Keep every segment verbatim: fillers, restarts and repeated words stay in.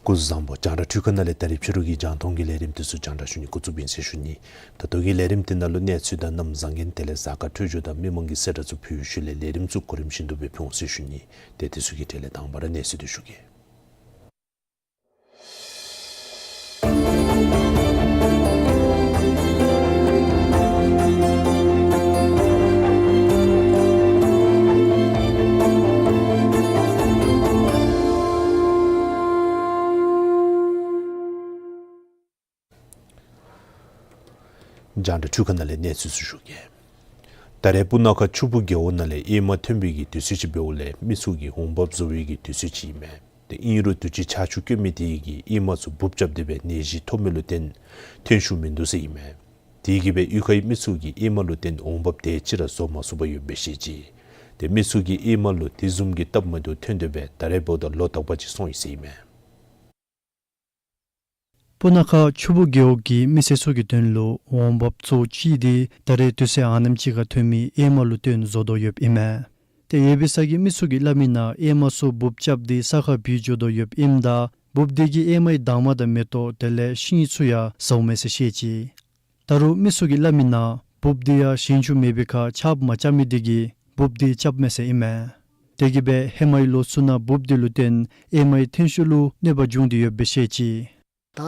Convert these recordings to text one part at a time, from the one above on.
སྐུ་གཟུགས་བཟང་པོ། རྒྱང་བསྒྲགས་འཕྲུལ་ཁང་ནང་ལས་ད་རིས་ཕྱི་རུ་གི་རྒྱང་མཐོང་གི་ལས་རིམ་དེ་ཚུ་རྒྱང་བསྒྲགས་ཞུ་ནི་འགོ་བཙུགས་ཨིན་ཟེར་ཞུ་ནི། ད་ལྟོ་གི་ལས་རིམ་དེ་ནང་ལུ་གནས་ཚུལ་དང་གནམ་བཟང་ངན་དེ་ལས་གཟའ་སྐར་འཕྲོད་སྦྱོར་དང་མི་མང་གི་གསལ་བསྒྲགས་ཚུ་ཕུལ་ཞིནམ་ལས་ལས་རིམ་ཚུ་གོ་རིམ་བཞིན་དུ་སྦེ་ཕུལ་འོང་ཟེར་ཞུ་ནི། ཏེ་དེ་ཚུ་གི་གྲས་ལས་དང་པ་ར་གནས་ཚུལ་དེ་ཞུ་གེ། རྒྱང་བསྒྲགས་འཕྲུལ་ཁང་ནང་ལས་གནས་ཚུལ་ཚུ་ཞུ་གེ། ད་རེས་སྤུ་ན་ཁ་ཆུ་སྦུག་རྒེད་འོག་ནང་ལས་ཨེ་མ་ཐོན་པའི་གི་དུས་ཚོད་ཅིག་འབདཝ་ལས་མི་ཚུ་གིས་འོང་འབབ་བཟོ་བའི་གི་དུས་ཚོད་ཅིག་ཨིན་མས། ཏེ་ཨིན་རུང་དུས་ཅི་ཆར་ཆུ་སྐྱོ་མི་དེ་གིས་ཨེ་མ་ཚུ་འབུཔ་རྐྱབ་སྟེ་སྦེ་ནད་གཞི་ཐོབ་མི་ལུ་བརྟེན་ཐོན་ཤུགས་མིན་འདུག་ཟེར་ཨིན་མས། དེ་གིས་སྦེ་གཡུས་ཁའི་མི་ཚུ་གིས་ཨེ་མ་ལུ་བརྟེན་འོང་འབབ་དེ་ཅིག་ར་བཟོ་མ་ཚུགས་པར་ཡོདཔ་སྦེ་བཤད་ཅི། ཏེ་མི་ཚུ་གིས་ཨེ་མ་ལུ་དེ་བཟུམ་གྱི་སྟབས་མ་བདེཝ་ཐོན་ཏེ་སྦེ་ད་རེས་འབདཝ་ད་ལོ་དག་པ་ཅིག་སོང་ཡི་ཟེར་ཨིན་མས། སྤུ་ན་ཁ་ཆུ་སྦུག་རྒེད་འོག་གི་མི་སེར་ཚུ་གི་དོན་ལུ་འོང་འབབ་གཙོ་བོ་ཅིག་དེ་ད་རེས་དུས་ཚོད་ཨ་ནེམ་ཅིག་ཁར་ཐོན་མི་ཨེ་མ་ལུ་བརྟེན་བཟོ་དོ་ཡོདཔ་ཨིན་མས། ཏེ་ཡོད་པའི་ས་གི་མི་ཚུ་གིས་སླབ་མི་ནང་ཨེ་མ་ཚུ་འབུཔ་རྐྱབ་སྟེ་ས་ཁར་བུད་འགྱོ་དོ་ཡོདཔ་ཨིནམ་ད་འབུཔ་དེ་གིས་ཨེ་མའི་དྭངས་མ་དང་མེ་ཏོག་དེ་ལས་ཤིང་ཚུ་ཡང་ཟཝ་མས་ཟེར་བཤད་ཅི། ད་རུང་མི་ཚུ་གིས་སླབ་མི་ནང་འབུཔ་དེ་ཡང་ཞིང་ཆུ་མེད་པའི་ཁར་ཆརཔ་མ་རྐྱབ་མི་དེ་གིས་འབུཔ་དེ་རྐྱབ་མས་ཟེར་ཨིན་མས། དེ་གིས་སྦེ་ཧེ་མའི་ལོ་ཚུ་ནང་འབུཔ་དེ་ལུ་བརྟེན་ཨེ་མའི་ཐོན་ཤུགས་ལུ་གནོད་པ་བྱུང་སྟེ་ཡོདཔ་སྦེ་བཤད་ཅི། ད་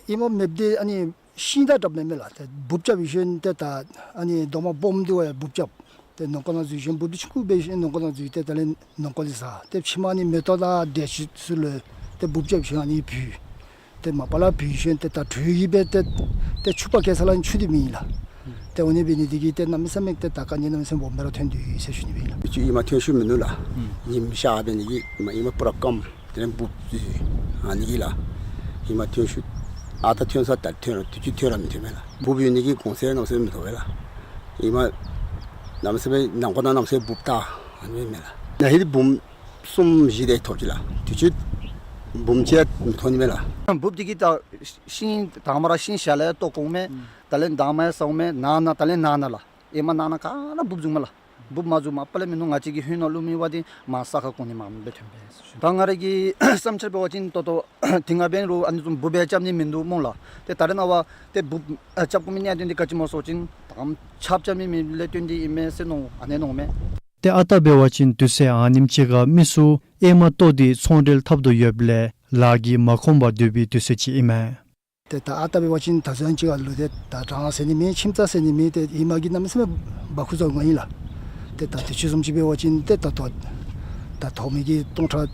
ཨེ་མ་མེདཔ་དེ་ཨ་ནི་ཤིང་དང་འདྲཝ་མས་མས་ལགས། ཏེ་འབུཔ་རྐྱབ་ཡི་ཤོན་ཏེ་ད་ཨ་ནི་རྡོག་མ་སྦོམ་དེ་བ་ཡང་འབུཔ་རྐྱབ། ཏེ་ནང་འཁོད་ནང་འཛུལ་ཤོན་འབུཔ་དེ་ཆུང་ཀུ་འབད་ཤོན་ནང་འཁོད་ནང་འཛུལ་ཏེ་ད་ལས་ནང་འཁོད་ལས་ཟ། ཏེ་ཕྱི་མ་ཨ་ནི་མེ་ཏོག་དང་འབྲས་ཚུ་ལུ་ཏེ་འབུཔ་རྐྱབ་ཤོན་ཨ་ནི་བུད། ཏེ་མ་པ་ལས་བུད་ཤོན་ཏེ་ད་དྲོད་ཀྱིས་སྦེ་ཏེ་ཏེ་ཆུ་པ་བཀལ་ས་ལུ་ཆུ་དེ་མེད་ལགས། ཏེ་འོ་ནི་འབད་ནི་དེ་གིས་ཏེ་གནམ་མེད་ས་མེད་ཏེ་ད་དཀའ་ངལ་གནམ་མེད་ས་མེད་སྦོམ་སྦེ་ར་ཐོན་དོ་ཡོད་ཟེར་ཞུ་ནི་སྦེ་ཨིན་ལགས། ཨེ་མ་ཐོན་ཤུགས་མིན་འདུག་ལགས། ཉིམ་ཤར་འབད་ནི་གིས་ཨེ་མ་ཨེ་མ་པུ་ར་སྐམ། དེ་ལས་འབུཔ་ཚུ་ཨ་ནི་གིས་ལགས། ཨེ་མ་ཐོན་ཤུགས་ཨ་རྟག་ཐོན་ས་ད་ཐོན་རུང་དུས་ཅི་ཐོན་ར་མི་ཐོན་མས་ལགས། འབུཔ་ཡོད་ནི་གི་གོང་ཚད་གནམ་མེད་ས་མེད་མི་མཐོ་བས་ལགས། ཨེ་མ་གནམ་མེད་ས་མེད་ནང་འཁོད་ནང་གནམ་མེད་ས་མེད་འབུཔ་ད་ཨ་ནི་མས་ལགས། ན་ཧིང་འབུམ་གསུམ་བཞི་དེ་ཐོབ་ཅི་ལགས། དུས་ཅི་འབུམ་གཅིག་མི་ཐོབ་ནི་མས་ལགས། འབུཔ་དེ་གིས་ད་ཤིང་དང་མ་ར་ཤིང་ཤ་ལས་ཏོག་གོང་མས། ད་ལས་དྭངས་མ་ཡང་ཟཝ་མས། ནང་ན་ད་ལས་ནང་ན་ལགས། ཨེ་མ་ནང་ན་ག་ར་འབུཔ་བཟུང་མས་ལགས། འབུཔ་མ་བཟུང་མ་པ་ལས་མིན་འདུག། ང་བཅས་ཀྱི་ཧོད་ནང་ལུ་མེད་པ་དེ་མར་ས་ཁར་གོང་ནི་མ་མི་འབད་ཐོན་པས། ད་ང་ར་གི་བསམ་འཆར་འབད་བ་ཅིན་ཏོག་ཏོ་དེ་སྔ་འབད་རུང་ཨ་ནི་བཟུམ་འབུཔ་སྦེ་རྐྱབ་ནི་མིན་འདུག་སྨོ་ལགས། ཏེ་ད་རེས་ནངས་པ་ཏེ་འབུཔ་ཨ་རྐྱབ་དགོ་མི་གནད་དོན་དེ་ག་ཅི་སྨོ་ཟེར་བ་ཅིན་ད་ཆརཔ་རྐྱབ་ནི་མེད་ལས་བརྟེན་ཏེ་ཨིན་མས་ཟེར་མནོ་ཨ་ནི་མནོཝ་མས། ཏེ་ཨ་རྟག་འབད་བ་ཅིན་དུས་ཚོད་ཨ་ནེམ་ཅིག་ཁར་མི་ཚུ་ཨེ་མ་བཏོག་སྟེ་ཚོང་འབྲེལ་འཐབ་དོ་ཡོདཔ་ལས་ལཱ་གིས་མ་ཁོམ་པར་སྡོད་པའི་དུས་ཚོད་ཅིག་ཨིན་མས། ཏེ་ད་ཨ་རྟག་འབད་བ་ཅིན་ད་ཚུན་ཅིག་ཁར་ལུ་ཏེ་ད་གྲང་ཟེར་ནི་མེད། ཁྱིམ་ཚང་ཟེར་ནི་མེད། ཏེ་ཨེ་མ་གིས་གནམ་མེད་ས་མེད་འབག་ཁུངས་བཟོ་ནི་ཨིན་ལགས། ཏེ་ད་དུས་ཅི་བཟུམ་ཅིག་འབད་བ་ཅིན་ཏེ་ད་ཐོག་ད་ཐོག་མེད་ཀྱི་སྟོང་ཕྲག་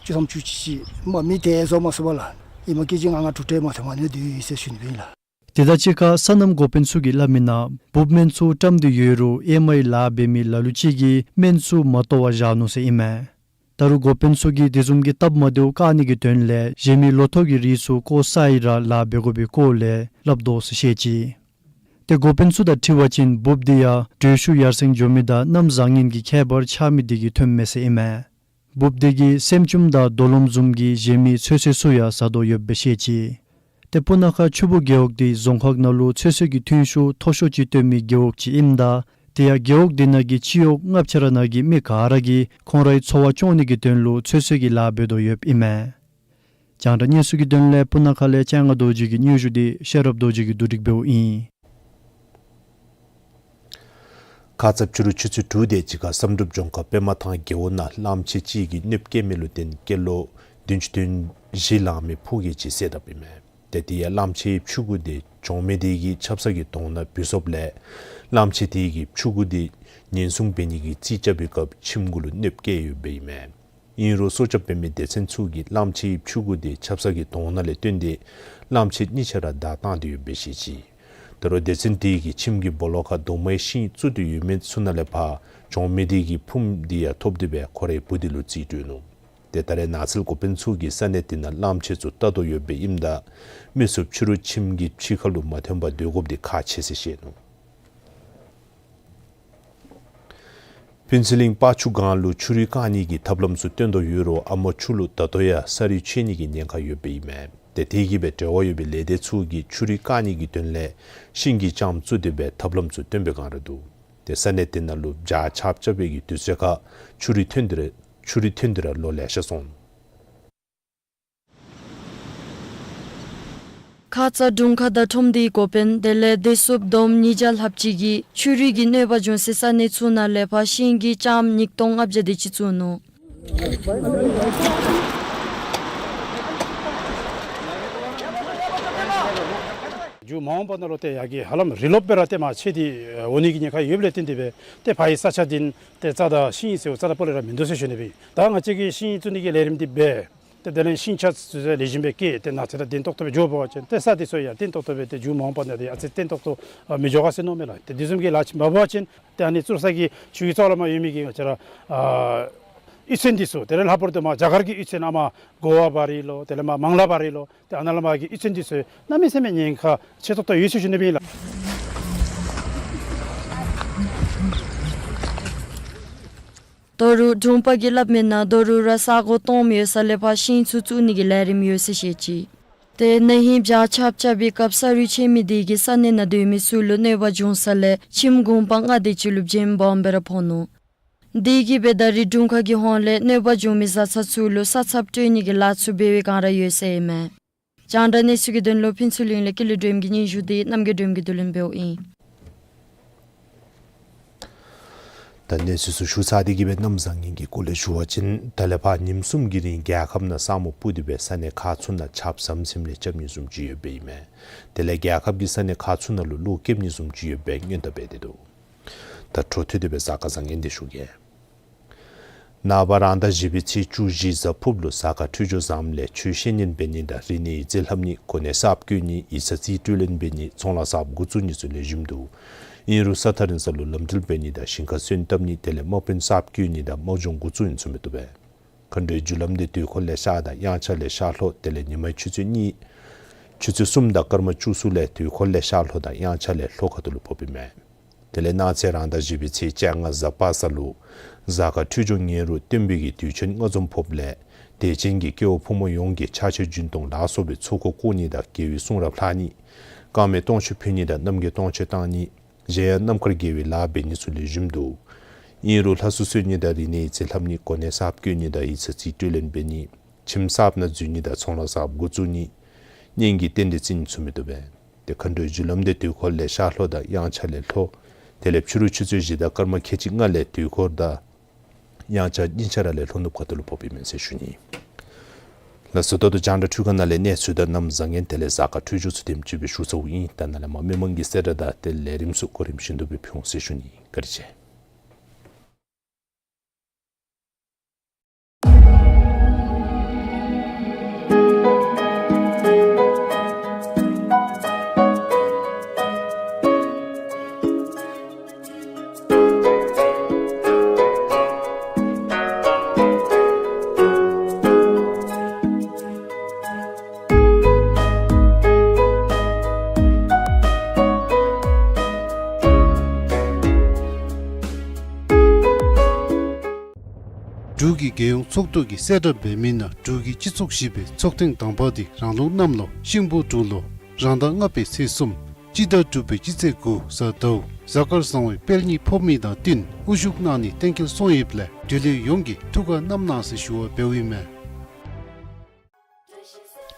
བཅུ་ཐམ་བཅུ་གཅིག་ཅིག་མ་མེད་ཏེ་བཟོ་མ་ཚུགས་པས་ལགས། ཨེ་མ་ཀེ་ཇི་ལྔ་ལྔ་དྲུག་དེ་མ་ཐོན་མ་ནི་སྡོད་ཡི་ཟེར་ཞུ་ནི་ཨིན་ལགས། དེ་དང་གཅིག་ཁར་སོ་ནམ་འགོ་དཔོན་ཚུ་གིས་སླབ་མི་ནང་འབུཔ་སྨན་ཚུ་བཀྲམ་སྟེ་ཡོད་རུང་ཨེ་མའི་ལཱ་འབད་མི་ལ་ལུ་ཅིག་གིས་སྨན་ཚུ་མ་བཏོག་པར་བཞག་ནུག་ཟེར་ཨིན་མས། ད་རུང་འགོ་དཔོན་ཚུ་གིས་དེ་བཟུམ་གྱི་སྟབས་མ་བདེཝ་བཀག་ནི་གི་དོན་ལས་གཞན་མི་ལོ་ཐོག་གི་རིགས་ཚུ་བཀོ་བཞག་ཡི་ར་ལཱ་འབད་དགོ་པའི་སྐོར་ལས་སླབ་དོ་ཟེར་བཤད་ཅི། ཏེ་འགོ་དཔོན་ཚུ་དང་འཁྲིལ་བ་ཅིན་འབུཔ་དེ་ཡང་དྲོད་ཤུགས་ཡར་སེང་འགྱོ་མི་དང་གནམ་བཟང་ངན་གྱི་ཁྱད་པར་ཆགས་མི་དེ་གིས་ཐོནམ་མས་ཟེར་ཨིན་མས། འབུཔ་དེ་གིས་སྲནམ་ཅུམ་དང་རྡོ་ལུངམ་བཟུམ་གྱི་གཞན་མི་ཚོད་བསྲེ་ཚུ་ཡང་ཟ་དོ་ཡོདཔ་སྦེ་བཤད་ཅི། ཏེ་སྤུ་ན་ཁ་ཆུ་སྦུག་རྒེད་འོག་དེ་རྫོང་ཁག་ནང་ལུ་ཚོད་བསྲེ་གི་ཐོན་ཤུགས་མཐོ་ཤོས་ཅིག་བཏོན་མི་རྒེད་འོག་ཅིག་ཨིནམ་ད་དེ་ཡང་རྒེད་འོག་དེ་ནང་གི་སྤྱི་འོག་ལྔ་བཅུ་ར་ནང་གི་མི་ག་ར་གིས་ཁོང་རའི་འཚོ་བ་སྐྱོང་ནི་གི་དོན་ལུ་ཚོད་བསྲེ་གི་ལཱ་འབད་དོ་ཡོདཔ་ཨིན་མས། རྒྱང་བསྒྲགས་གནས་ཚུལ་གྱི་དོན་ལས་སྤུ་ན་ཁ་ལས་སྤྱན་སྔ་རྡོ་རྗེ་གི་སྙན་ཞུ་དེ་ཤེས་རབ་རྡོ་རྗེ་གིས་བསྡུ་སྒྲིག་འབདཝ་ཨིན། ཁ་ཙ་ཕྱི་རུ་ཆུ་ཚོད་དྲུག་དེ་ཅིག་ཁར་བསམ་གྲུབ་ལྗོངས་མཁར་པདྨ་ཐང་རྒེད་འོག་ནང་གླངམོ་ཆེ་ཅིག་གིས་གནོདཔ་བཀལ་མི་ལུ་བརྟེན་སྐྱེས་ལོ་ བདུན་ཅུ་དོན་བཞི་ལང་མི་ཕོ་སྐྱེས་ཅིག་བསད་དཔ་ཨིན་མས། ཏེ་དེ་ཡང་གླངམོ་ཆེའི་ཕྱུ་གུ་དེ་གྱོང་མི་དེ་གིས་ཆབ་གསང་གི་གདོང་ནང་བུད་སོཔ་ལས་གླངམོ་ཆེ་དེ་གི་ཕྱུ་གུ་དེ་ཉེན་སྲུང་འབད་ནི་གི་རྩིས་རྐྱབ་པའི་སྐབས་ཁྱིམ་གུ་ལུ་གནོདཔ་བཀལ་ཡོདཔ་ཨིན་མས། ཨིན་རུང་སྲོག་སྐྱབས་འབད་མི་སྡེ་ཚན་ཚུ་གིས་གླངམོ་ཆེའི་ཕྱུ་གུ་དེ་ཆབ་གསང་གི་གདོང་ནང་ལས་བཏོན་ཏེ་གླངམོ་ཆེ་གཉིས་ཆ་ར་བདའ་བཏང་སྟེ་ཡོདཔ་སྦེ་བཤད་ཅི། ད་རུང་སྡེ་ཚན་དེ་གིས་ཁྱིམ་གྱི་སྦོ་ལོགས་ཁར་རྡོག་མའི་ཤིང་བཙུགས་ཏེ་ཡོད་མི་ཚུ་ནང་ལས་ཕར་གྱོང་མི་དེ་གི་ཕུངམ་དེ་ཡང་ཐོབ་སྟེ་སྦེ་ཁོ་རའི་བུ་དེ་ལུ་རྩིས་སྤྲོད་ནུག། ཏེ་ད་རེས་ནགས་ཚལ་འགོ་དཔོན་ཚུ་གིས་ས་གནས་དེ་ནང་གླངམོ་ཆེ་ཚུ་ལྟ་དོ་ཡོདཔ་ཨིནམ་ད་མི་ཚུ་ཕྱི་རུ་ཁྱིམ་གྱི་ཕྱི་ཁ་ལུ་མ་ཐོན་པར་སྡོད་དགོཔ་དེ་ཁག་ཆེ་ཟེར་བཤད་ནུག། ཕུན་ཚོགས་གླིང་སྤ་ཆུ་སྒང་ལུ་ཆུ་རུད་བཀག་ནི་གི་ཐབས་ལམ་ཚུ་སྟོན་དོ་ཡོད་རུང་ཨ་མོ་ཆུ་ལུ་ད་ལྟོ་ཡང་ས་རུད་ཆད་ནི་གི་ཉེན་ཁ་ཡོདཔ་ཨིན་མས། ཏེ་དེ་གིས་སྦེ་འབྲེལ་བ་ཡོད་པའི་ལས་སྡེ་ཚུ་གིས་ཆུ་རུད་བཀག་ནི་གི་དོན་ལས་ཤིང་གི་ལྕངམ་བཙུགས་ཏེ་སྦེ་ཐབས་ལམ་ཚུ་སྟོན་པའི་སྒང་ར་འདུག། ཏེ་ས་གནས་དེ་ནང་ལུ་བྱག་ཆརཔ་རྐྱབ་པའི་གི་དུས་ཚོད་ཁར་ཆུ་རུད་ཐོན་ཏེ་ར་ཆུ་རུད་ཐོན་ཏེ་ར་ལོ་ལེ་ཤ་སོང་ནུག། ཁ་ཙ་དྲུང་ཁག་དང་ཁྲོམ་སྡེའི་འགོ་དཔོན་དེ་ལས་བདེ་སྲུངཔ་བསྡོམས་ཉིས་བརྒྱ་ལྷགཔ་ཅིག་གིས་ཆུ་རུད་ཀྱི་གནོད་པ་བྱུང་སའི་ས་གནས་ཚུ་ནང་ལས་ཕར་ཤིང་གི་ལྕངམ་ཉིས་སྟོང་ལྔ་བརྒྱ་དེ་ཅིག་བཙུགས་ནུག། མཇུག་མ་འོངས་པ་ནང་ལུ་ཏེ་ཡར་གྱི་ཧ་ལམ་རི་ལོགཔ་སྦེ་ར་ཏེ་མར་ཆད་དེ་འོང་ནི་གི་ཉེན་ཁ་ཡོདཔ་ལས་བརྟེན་ཏེ་སྦེ་ཏེ་ཕར་གྱི་ས་ཆ་དེ་ཏེ་རྩྭ་དང་ཤིང་ཟེརཝ་རྩ་དང་སྤུ་ལས་ར་མིན་འདུག་ཟེར་ཞུ་ནི་སྦེ་ཨིན། ད་ང་བཅས་ཀྱིས་ཤིང་བཙུགས་ནི་གི་ལས་རིམ་འདི་འབད། ཏེ་དེ་ལས་ཤིང་ཆ་ཚུ་ལེགས་ཤོམ་སྦེ་སྐྱེས་ཏེ་ནགས་ཚལ་དང་བརྟན་ཏོག་ཏོ་སྦེ་འགྱོ་བ་ཅིན་ཏེ་ས་དེ་ཚུ་ཡང་བརྟན་ཏོག་ཏོ་སྦེ་ཏེ་མཇུག་མ་འོངས་པ་ནང་ཏེ་ཨ་ཙི་བརྟན་ཏོག་ཏོ་མི་འགྱོ་ག་ཟེར་མནོཝ་མས་ལགས། ཏེ་དེ་བཟུམ་གྱི་ལཱ་ཅིག་འབད་བ་ཅིན་ཏེ་ཨ་ནི་བཙུགས་ས་གི་ཆུ་གི་རྩ་ལས་མར་ཡོད་མི་གི་ང་བཅས་ར་ཨ་གཡུས་ཚན་འདི་ཚུ་དེ་ལས་ལྷག་པར་དུ་མར་རྒྱ་གར་གྱི་གཡུས་ཚན་ཨ་མར་གོ་བ་འབའ་རི་ལོ་དེ་ལས་མར་མང་ལ་འབའ་རི་ལོ་ཏེ་ཨ་ནཱ་ལས་མར་གྱི་གཡུས་ཚན་འདི་ཚུ་གནམ་མེད་ས་མེད་ཉེན་ཁ་ཆེ་ཏོག་ཏོ་ཡོད་ཟེར་ཞུ་ནི་སྦེ་ཨིན་ལགས། ད་རུང་དྲུང་པ་གིས་སླབ་མི་ནང་ད་རུང་ར་ས་གོ་སྟོངམ་ཡོད་ས་ལས་ཕར་ཤིང་ཚུ་བཙུགས་ནི་གི་ལས་རིམ་ཡོད་ཟེར་བཤད་ཅི། ཏེ་ན་ཧིང་བྱག་ཆརཔ་རྐྱབ་པའི་སྐབས་ས་རུད་ཆད་མི་དེ་གིས་ས་གནས་ནང་སྡོད་མི་ཚུ་ལུ་གནོད་པ་བྱུང་ས་ལས་ཁྱིམ་གུང་པ་ལྔ་དེ་ཅིག་ལུ་རྒྱན་སྦོམ་སྦེ་ར་ཕོག་ནུག། དེ་གིས་སྦེ་ད་རིས་དྲུང་ཁག་གི་ཧོངས་ལས་གནོད་པ་བྱུང་མི་བཟའ་ཚང་ཚུ་ལུ་ས་ཚབ་སྤྲོད་ནི་གི་ལཱ་ཚུ་འབད་བའི་བསྒང་ར་ཡོད་ཟེར་ཨིན་མས། རྒྱང་བསྒྲགས་གནས་ཚུལ་གྱི་དོན་ལུ་ཕུན་ཚོགས་གླིང་ལས་ཀུན་ལེགས་སྒྲོལམ་གྱི་སྙན་ཞུ་དེ་རྣམ་རྒྱལ་སྒྲོལམ་གྱིས་བསྡུ་ལེན་འབདཝ་ཨིན། ད་གནས་ཚུལ་ཚུ་ཞུ་ཚར་དེ་གིས་སྦེ་གནམ་བཟང་ངན་གྱི་སྐོར་ལས་ཞུ་བ་ཅིན་ད་ལས་ཕར་ཉིནམ་གསུམ་གྱི་རིང་རྒྱལ་ཁབ་ནང་ས་སྨུག་སྤུབས་ཏེ་སྦེ་ས་གནས་ཁག་ཚུ་ནང་ཆརཔ་ཟམ་ཟིམ་རེ་རྐྱབ་ནི་བཟུམ་ཅིག་ཡོདཔ་ཨིན་མས། དེ་ལས་རྒྱལ་ཁབ་ཀྱི་ས་གནས་ཁག་ཚུ་ནང་ལུ་གློག་ཀེམ་ནི་བཟུམ་ཅིག་ཡོདཔ་སྦེ་སྔོན་བརྡ་འབད་དེ་འདུག། ད་འཕྲོ་མཐུད་དེ་སྦེ་གཟའ་སྐར་བཟང་ངན་དེ་ཞུ་གེ། ནངས་པ་རང་ཟླ་བཞི་པའི་ཚེས་བཅུ་བཞི་གཟའ་ཕུརཔ་ལུ་གཟའ་སྐར་འཕྲོད་སྦྱོར་བཟངམ་ལས་ཆོས་བཤད་ཉན་འབད་ནི་དང་རིག་གནས་ཡིག་རྩིས་ལྷབ་ནི་གོ་གནས་གསརཔ་བསྐོ་ནི་ཡིག་ཚང་རྩིས་སྤྲོད་ལེན་འབད་ནི་ཚོང་ལཱ་གསརཔ་འགོ་བཙུགས་ནི་ཚུ་ལེགས་ཤོམ་འདུག། ཨིན་རུང་ས་ཐག་རིང་ས་ལུ་ལམ་འགྲུལ་འབད་ནི་དང་ཞིང་ཁ་སོན་བཏབ་ནི་དེ་ལས་དམག་དཔོན་གསརཔ་བསྐོ་ནི་དང་དམག་སྦྱོང་འགོ་བཙུགས་ནི་ཚུ་མི་བཏུབ་པས། མཁའ་འགྲོའི་རྒྱུ་ལམ་དེ་དུས་འཁོར་ལས་ཤར་དང་དབྱངས་འཆར་ལས་ཤར་ལྷོ་དེ་ལས་ཉི་མའི་ཆུ་ཚོད་གཉིས་ཆུ་ཚོད་གསུམ་དང་སྐར་མ་བཅུ་གསུམ་ལས་དུས་འཁོར་ལས་ཤར་ལྷོ་དང་དབྱངས་འཆར་ལས་ལྷོ་ཁ་ཐུག་ལུ་ཕོགཔ་ཨིན་མས། དེ་ལས་གནངས་ཚེ་རང་ཟླ་བཞི་པའི་ཚེས་བཅོ་ལྔ་གཟའ་པ་སངས་ལུ་གཟའ་སྐར་འཕྲོད་སྦྱོར་ངན་རུང་སྟོན་པའི་གི་དུས་ཆེན་ལྔ་འཛོམས་ཕོགཔ་ལས་དད་ཅན་གྱི་སྐྱེ་བོ་ཕོ་མོ་ཡོངས་ཀྱིས་ཕྱག་མཆོད་སྦྱིན་གཏོང་ལ་སོགས་པའི་ཚོགས་འཁོར་བསྐོར་ནི་དང་དགེ་བའི་གསུང་རབ་ལྷག་ནི་དཀར་མེ་སྟོང་མཆོད་ཕུལ་ནི་དང་རྣམ་རྒྱལ་སྟོང་མཆོད་བཏང་ནི་གཞན་ཡང་རྣམ་དཀར་དགེ་བའི་ལཱ་འབད་ནི་ཚུ་ལེགས་ཤོམ་འདུག། ཨིན་རུང་ལྷ་གསོལ་གསོལ་ནི་དང་རིག་གནས་ཡིག་རྩིས་ལྷབ་ནི་གོ་གནས་གསརཔ་བསྐོ་ནི་དང་ཡིག་ཚང་རྩིས་སྤྲོད་ལེན་འབད་ནི་ཁྱིམ་གསརཔ་ནང་འཛུལ་ནི་དང་ཚོང་ལཱ་གསརཔ་འགོ་བཙུགས་ནི་གཉེན་གྱི་རྟེན་འབྲེལ་བརྩི་ནི་ཚུ་མི་བཏུབ་པས། ཏེ་མཁའ་འགྲོའི་རྒྱུ་ལམ་དེ་དུས་འཁོར་ལས་ཤར་ལྷོ་དང་དབྱངས་འཆར་ལས་ལྷོ། དེ་ལས་ཕྱི་རུ་ཆུ་ཚོད་བཞི་དང་སྐར་མ་ཁལ་གཅིག་ལྔ་ལས་དུས་འཁོར་དང་དབྱངས་འཆར་གཉིས་ཆ་ར་ལས་ལྷོ་ནུབ་ཁ་ཐུག་ལུ་ཕོགཔ་ཨིན་མས་ཟེར་ཞུ་ནི། ལགས་སོ། ད་ལྟོ་རྒྱང་བསྒྲགས་འཕྲུལ་ཁང་ནང་ལས་གནས་ཚུལ་དང་གནམ་བཟང་ངན་དེ་ལས་གཟའ་སྐར་འཕྲོད་སྦྱོར་ཚུ་དེམ་ཅིག་སྦེ་ཞུ་ཚརཝ་ཨིན། ད་ནཱ་ལས་མར་མི་མང་གི་གསལ་བསྒྲགས་དང་དེ་ལས་རིམ་ཚུ་གོ་རིམ་བཞིན་དུ་སྦེ་ཕུལ་འོང་ཟེར་ཞུ་ནི། བཀའ་དྲིན་ཆེ། འབྲུག་གི་རྒྱལ་ཡོངས་ཚོགས་འདུ་གིས་གསལ་བསྒྲགས་འབད་མི་ནང་འབྲུག་གི་སྤྱི་ཚོགས་བཞི་པའི་ཚོགས་ཐེངས་དང་པ་དེ་རང་ལུགས་གནམ་ལོ་ཤིང་ཕོ་འབྲུག་ལོ་རང་ཟླ་ལྔ་པའི་ཚེས་གསུམ་སྤྱི་ཟླ་དྲུག་པའི་སྤྱི་ཚེས་དགུ་གཟའ་ཟླཝ་གཟའ་སྐར་བཟང་བའི་དཔལ་གཉིས་ཕོག་མི་དང་བསྟུན་དབུ་བཞུགས་གནང་ནི་གཏན་འཁེལ་སོང་ཡོདཔ་ལས་འབྲེལ་ཡོད་ཡོངས་ཀྱིས་ཐུགས་ཁར་བསྣམས་གནང་ཟེར་ཞུ་བ་འབདཝ་ཨིན་མས།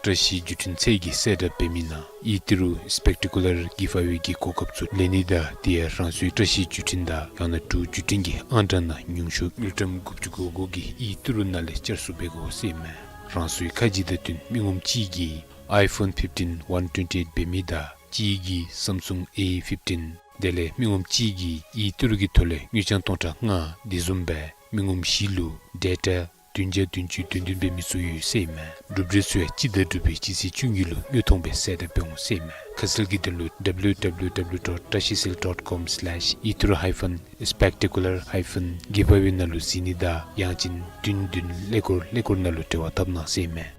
བཀྲ་ཤིས་བརྒྱུད་འཕྲིན་ཚད་ཀྱིས་གསལ་བསྒྲགས་འབད་མི་ནང་ཨི་ཏི་རུ་སི་པེག་ཊི་ཀུ་ལར་གི་ཕའི་ཝར་གྱི་གོ་སྐབས་ཚུ་ལེན་ནི་དང་དེ་ཡང་རང་སོའི་བཀྲ་ཤིས་བརྒྱུད་འཕྲིན་དང་ཡང་ན་འབྲུག་བརྒྱུད་འཕྲིན་གྱི་ཨང་གྲངས་ནང་ཉུང་ཤོས་དངུལ་ཀྲམ་དགུ་བཅུ་གོ་དགུ་གི་ཨི་ཏི་རུ་ནང་ལས་བསྐྱར་གསོ་འབད་དགོ་ཟེར་ཨིན་མས། རང་སོའི་ཁ་གཞི་དང་བསྟུན་མི་ངོམ་གཅིག་གིས་iPhone fifteen one twenty-eight འབད་མི་དང་གཅིག་གིས་Samsung A fifteen དེ་ལས་མི་ངོམ་གཅིག་གིས་ཨི་ཊི་རུ་གི་ཐོག་ལས་དངུལ་རྐྱང་སྟོང་ཕྲག་ལྔ་དེ་བཟུམ་སྦེ་མི་ངོམ་བཞི་ལུ་data བདུན་བརྒྱ་བདུན་ཅུ་དོན་བདུན་འབད་མི་ཚུ་ཡོད་ཟེར་ཨིན་མས། གྲུབ་འབྲས་ཚུ་ཡང་སྤྱི་ཟླ་དྲུག་པའི་སྤྱི་ཚེས་བཅུ་གཉིས་ལུ་དངོས་མཐོང་སྦེ་གསལ་བསྒྲགས་འབད་འོང་ཟེར་ཨིན་མས། ཁ་གསལ་གྱི་དོན་ལུ་W W W dot tashicell dot com slash etoro hyphen spectacular hyphen giveaway ནང་ལུ་གཟིགས་ནི་དང་ཡང་ཅིན་བདུན་བདུན་ཀླད་ཀོར་ཀླད་ཀོར་ནང་ལུ་འབྲེལ་བ་འཐབ་གནང་ཟེར་ཨིན་མས།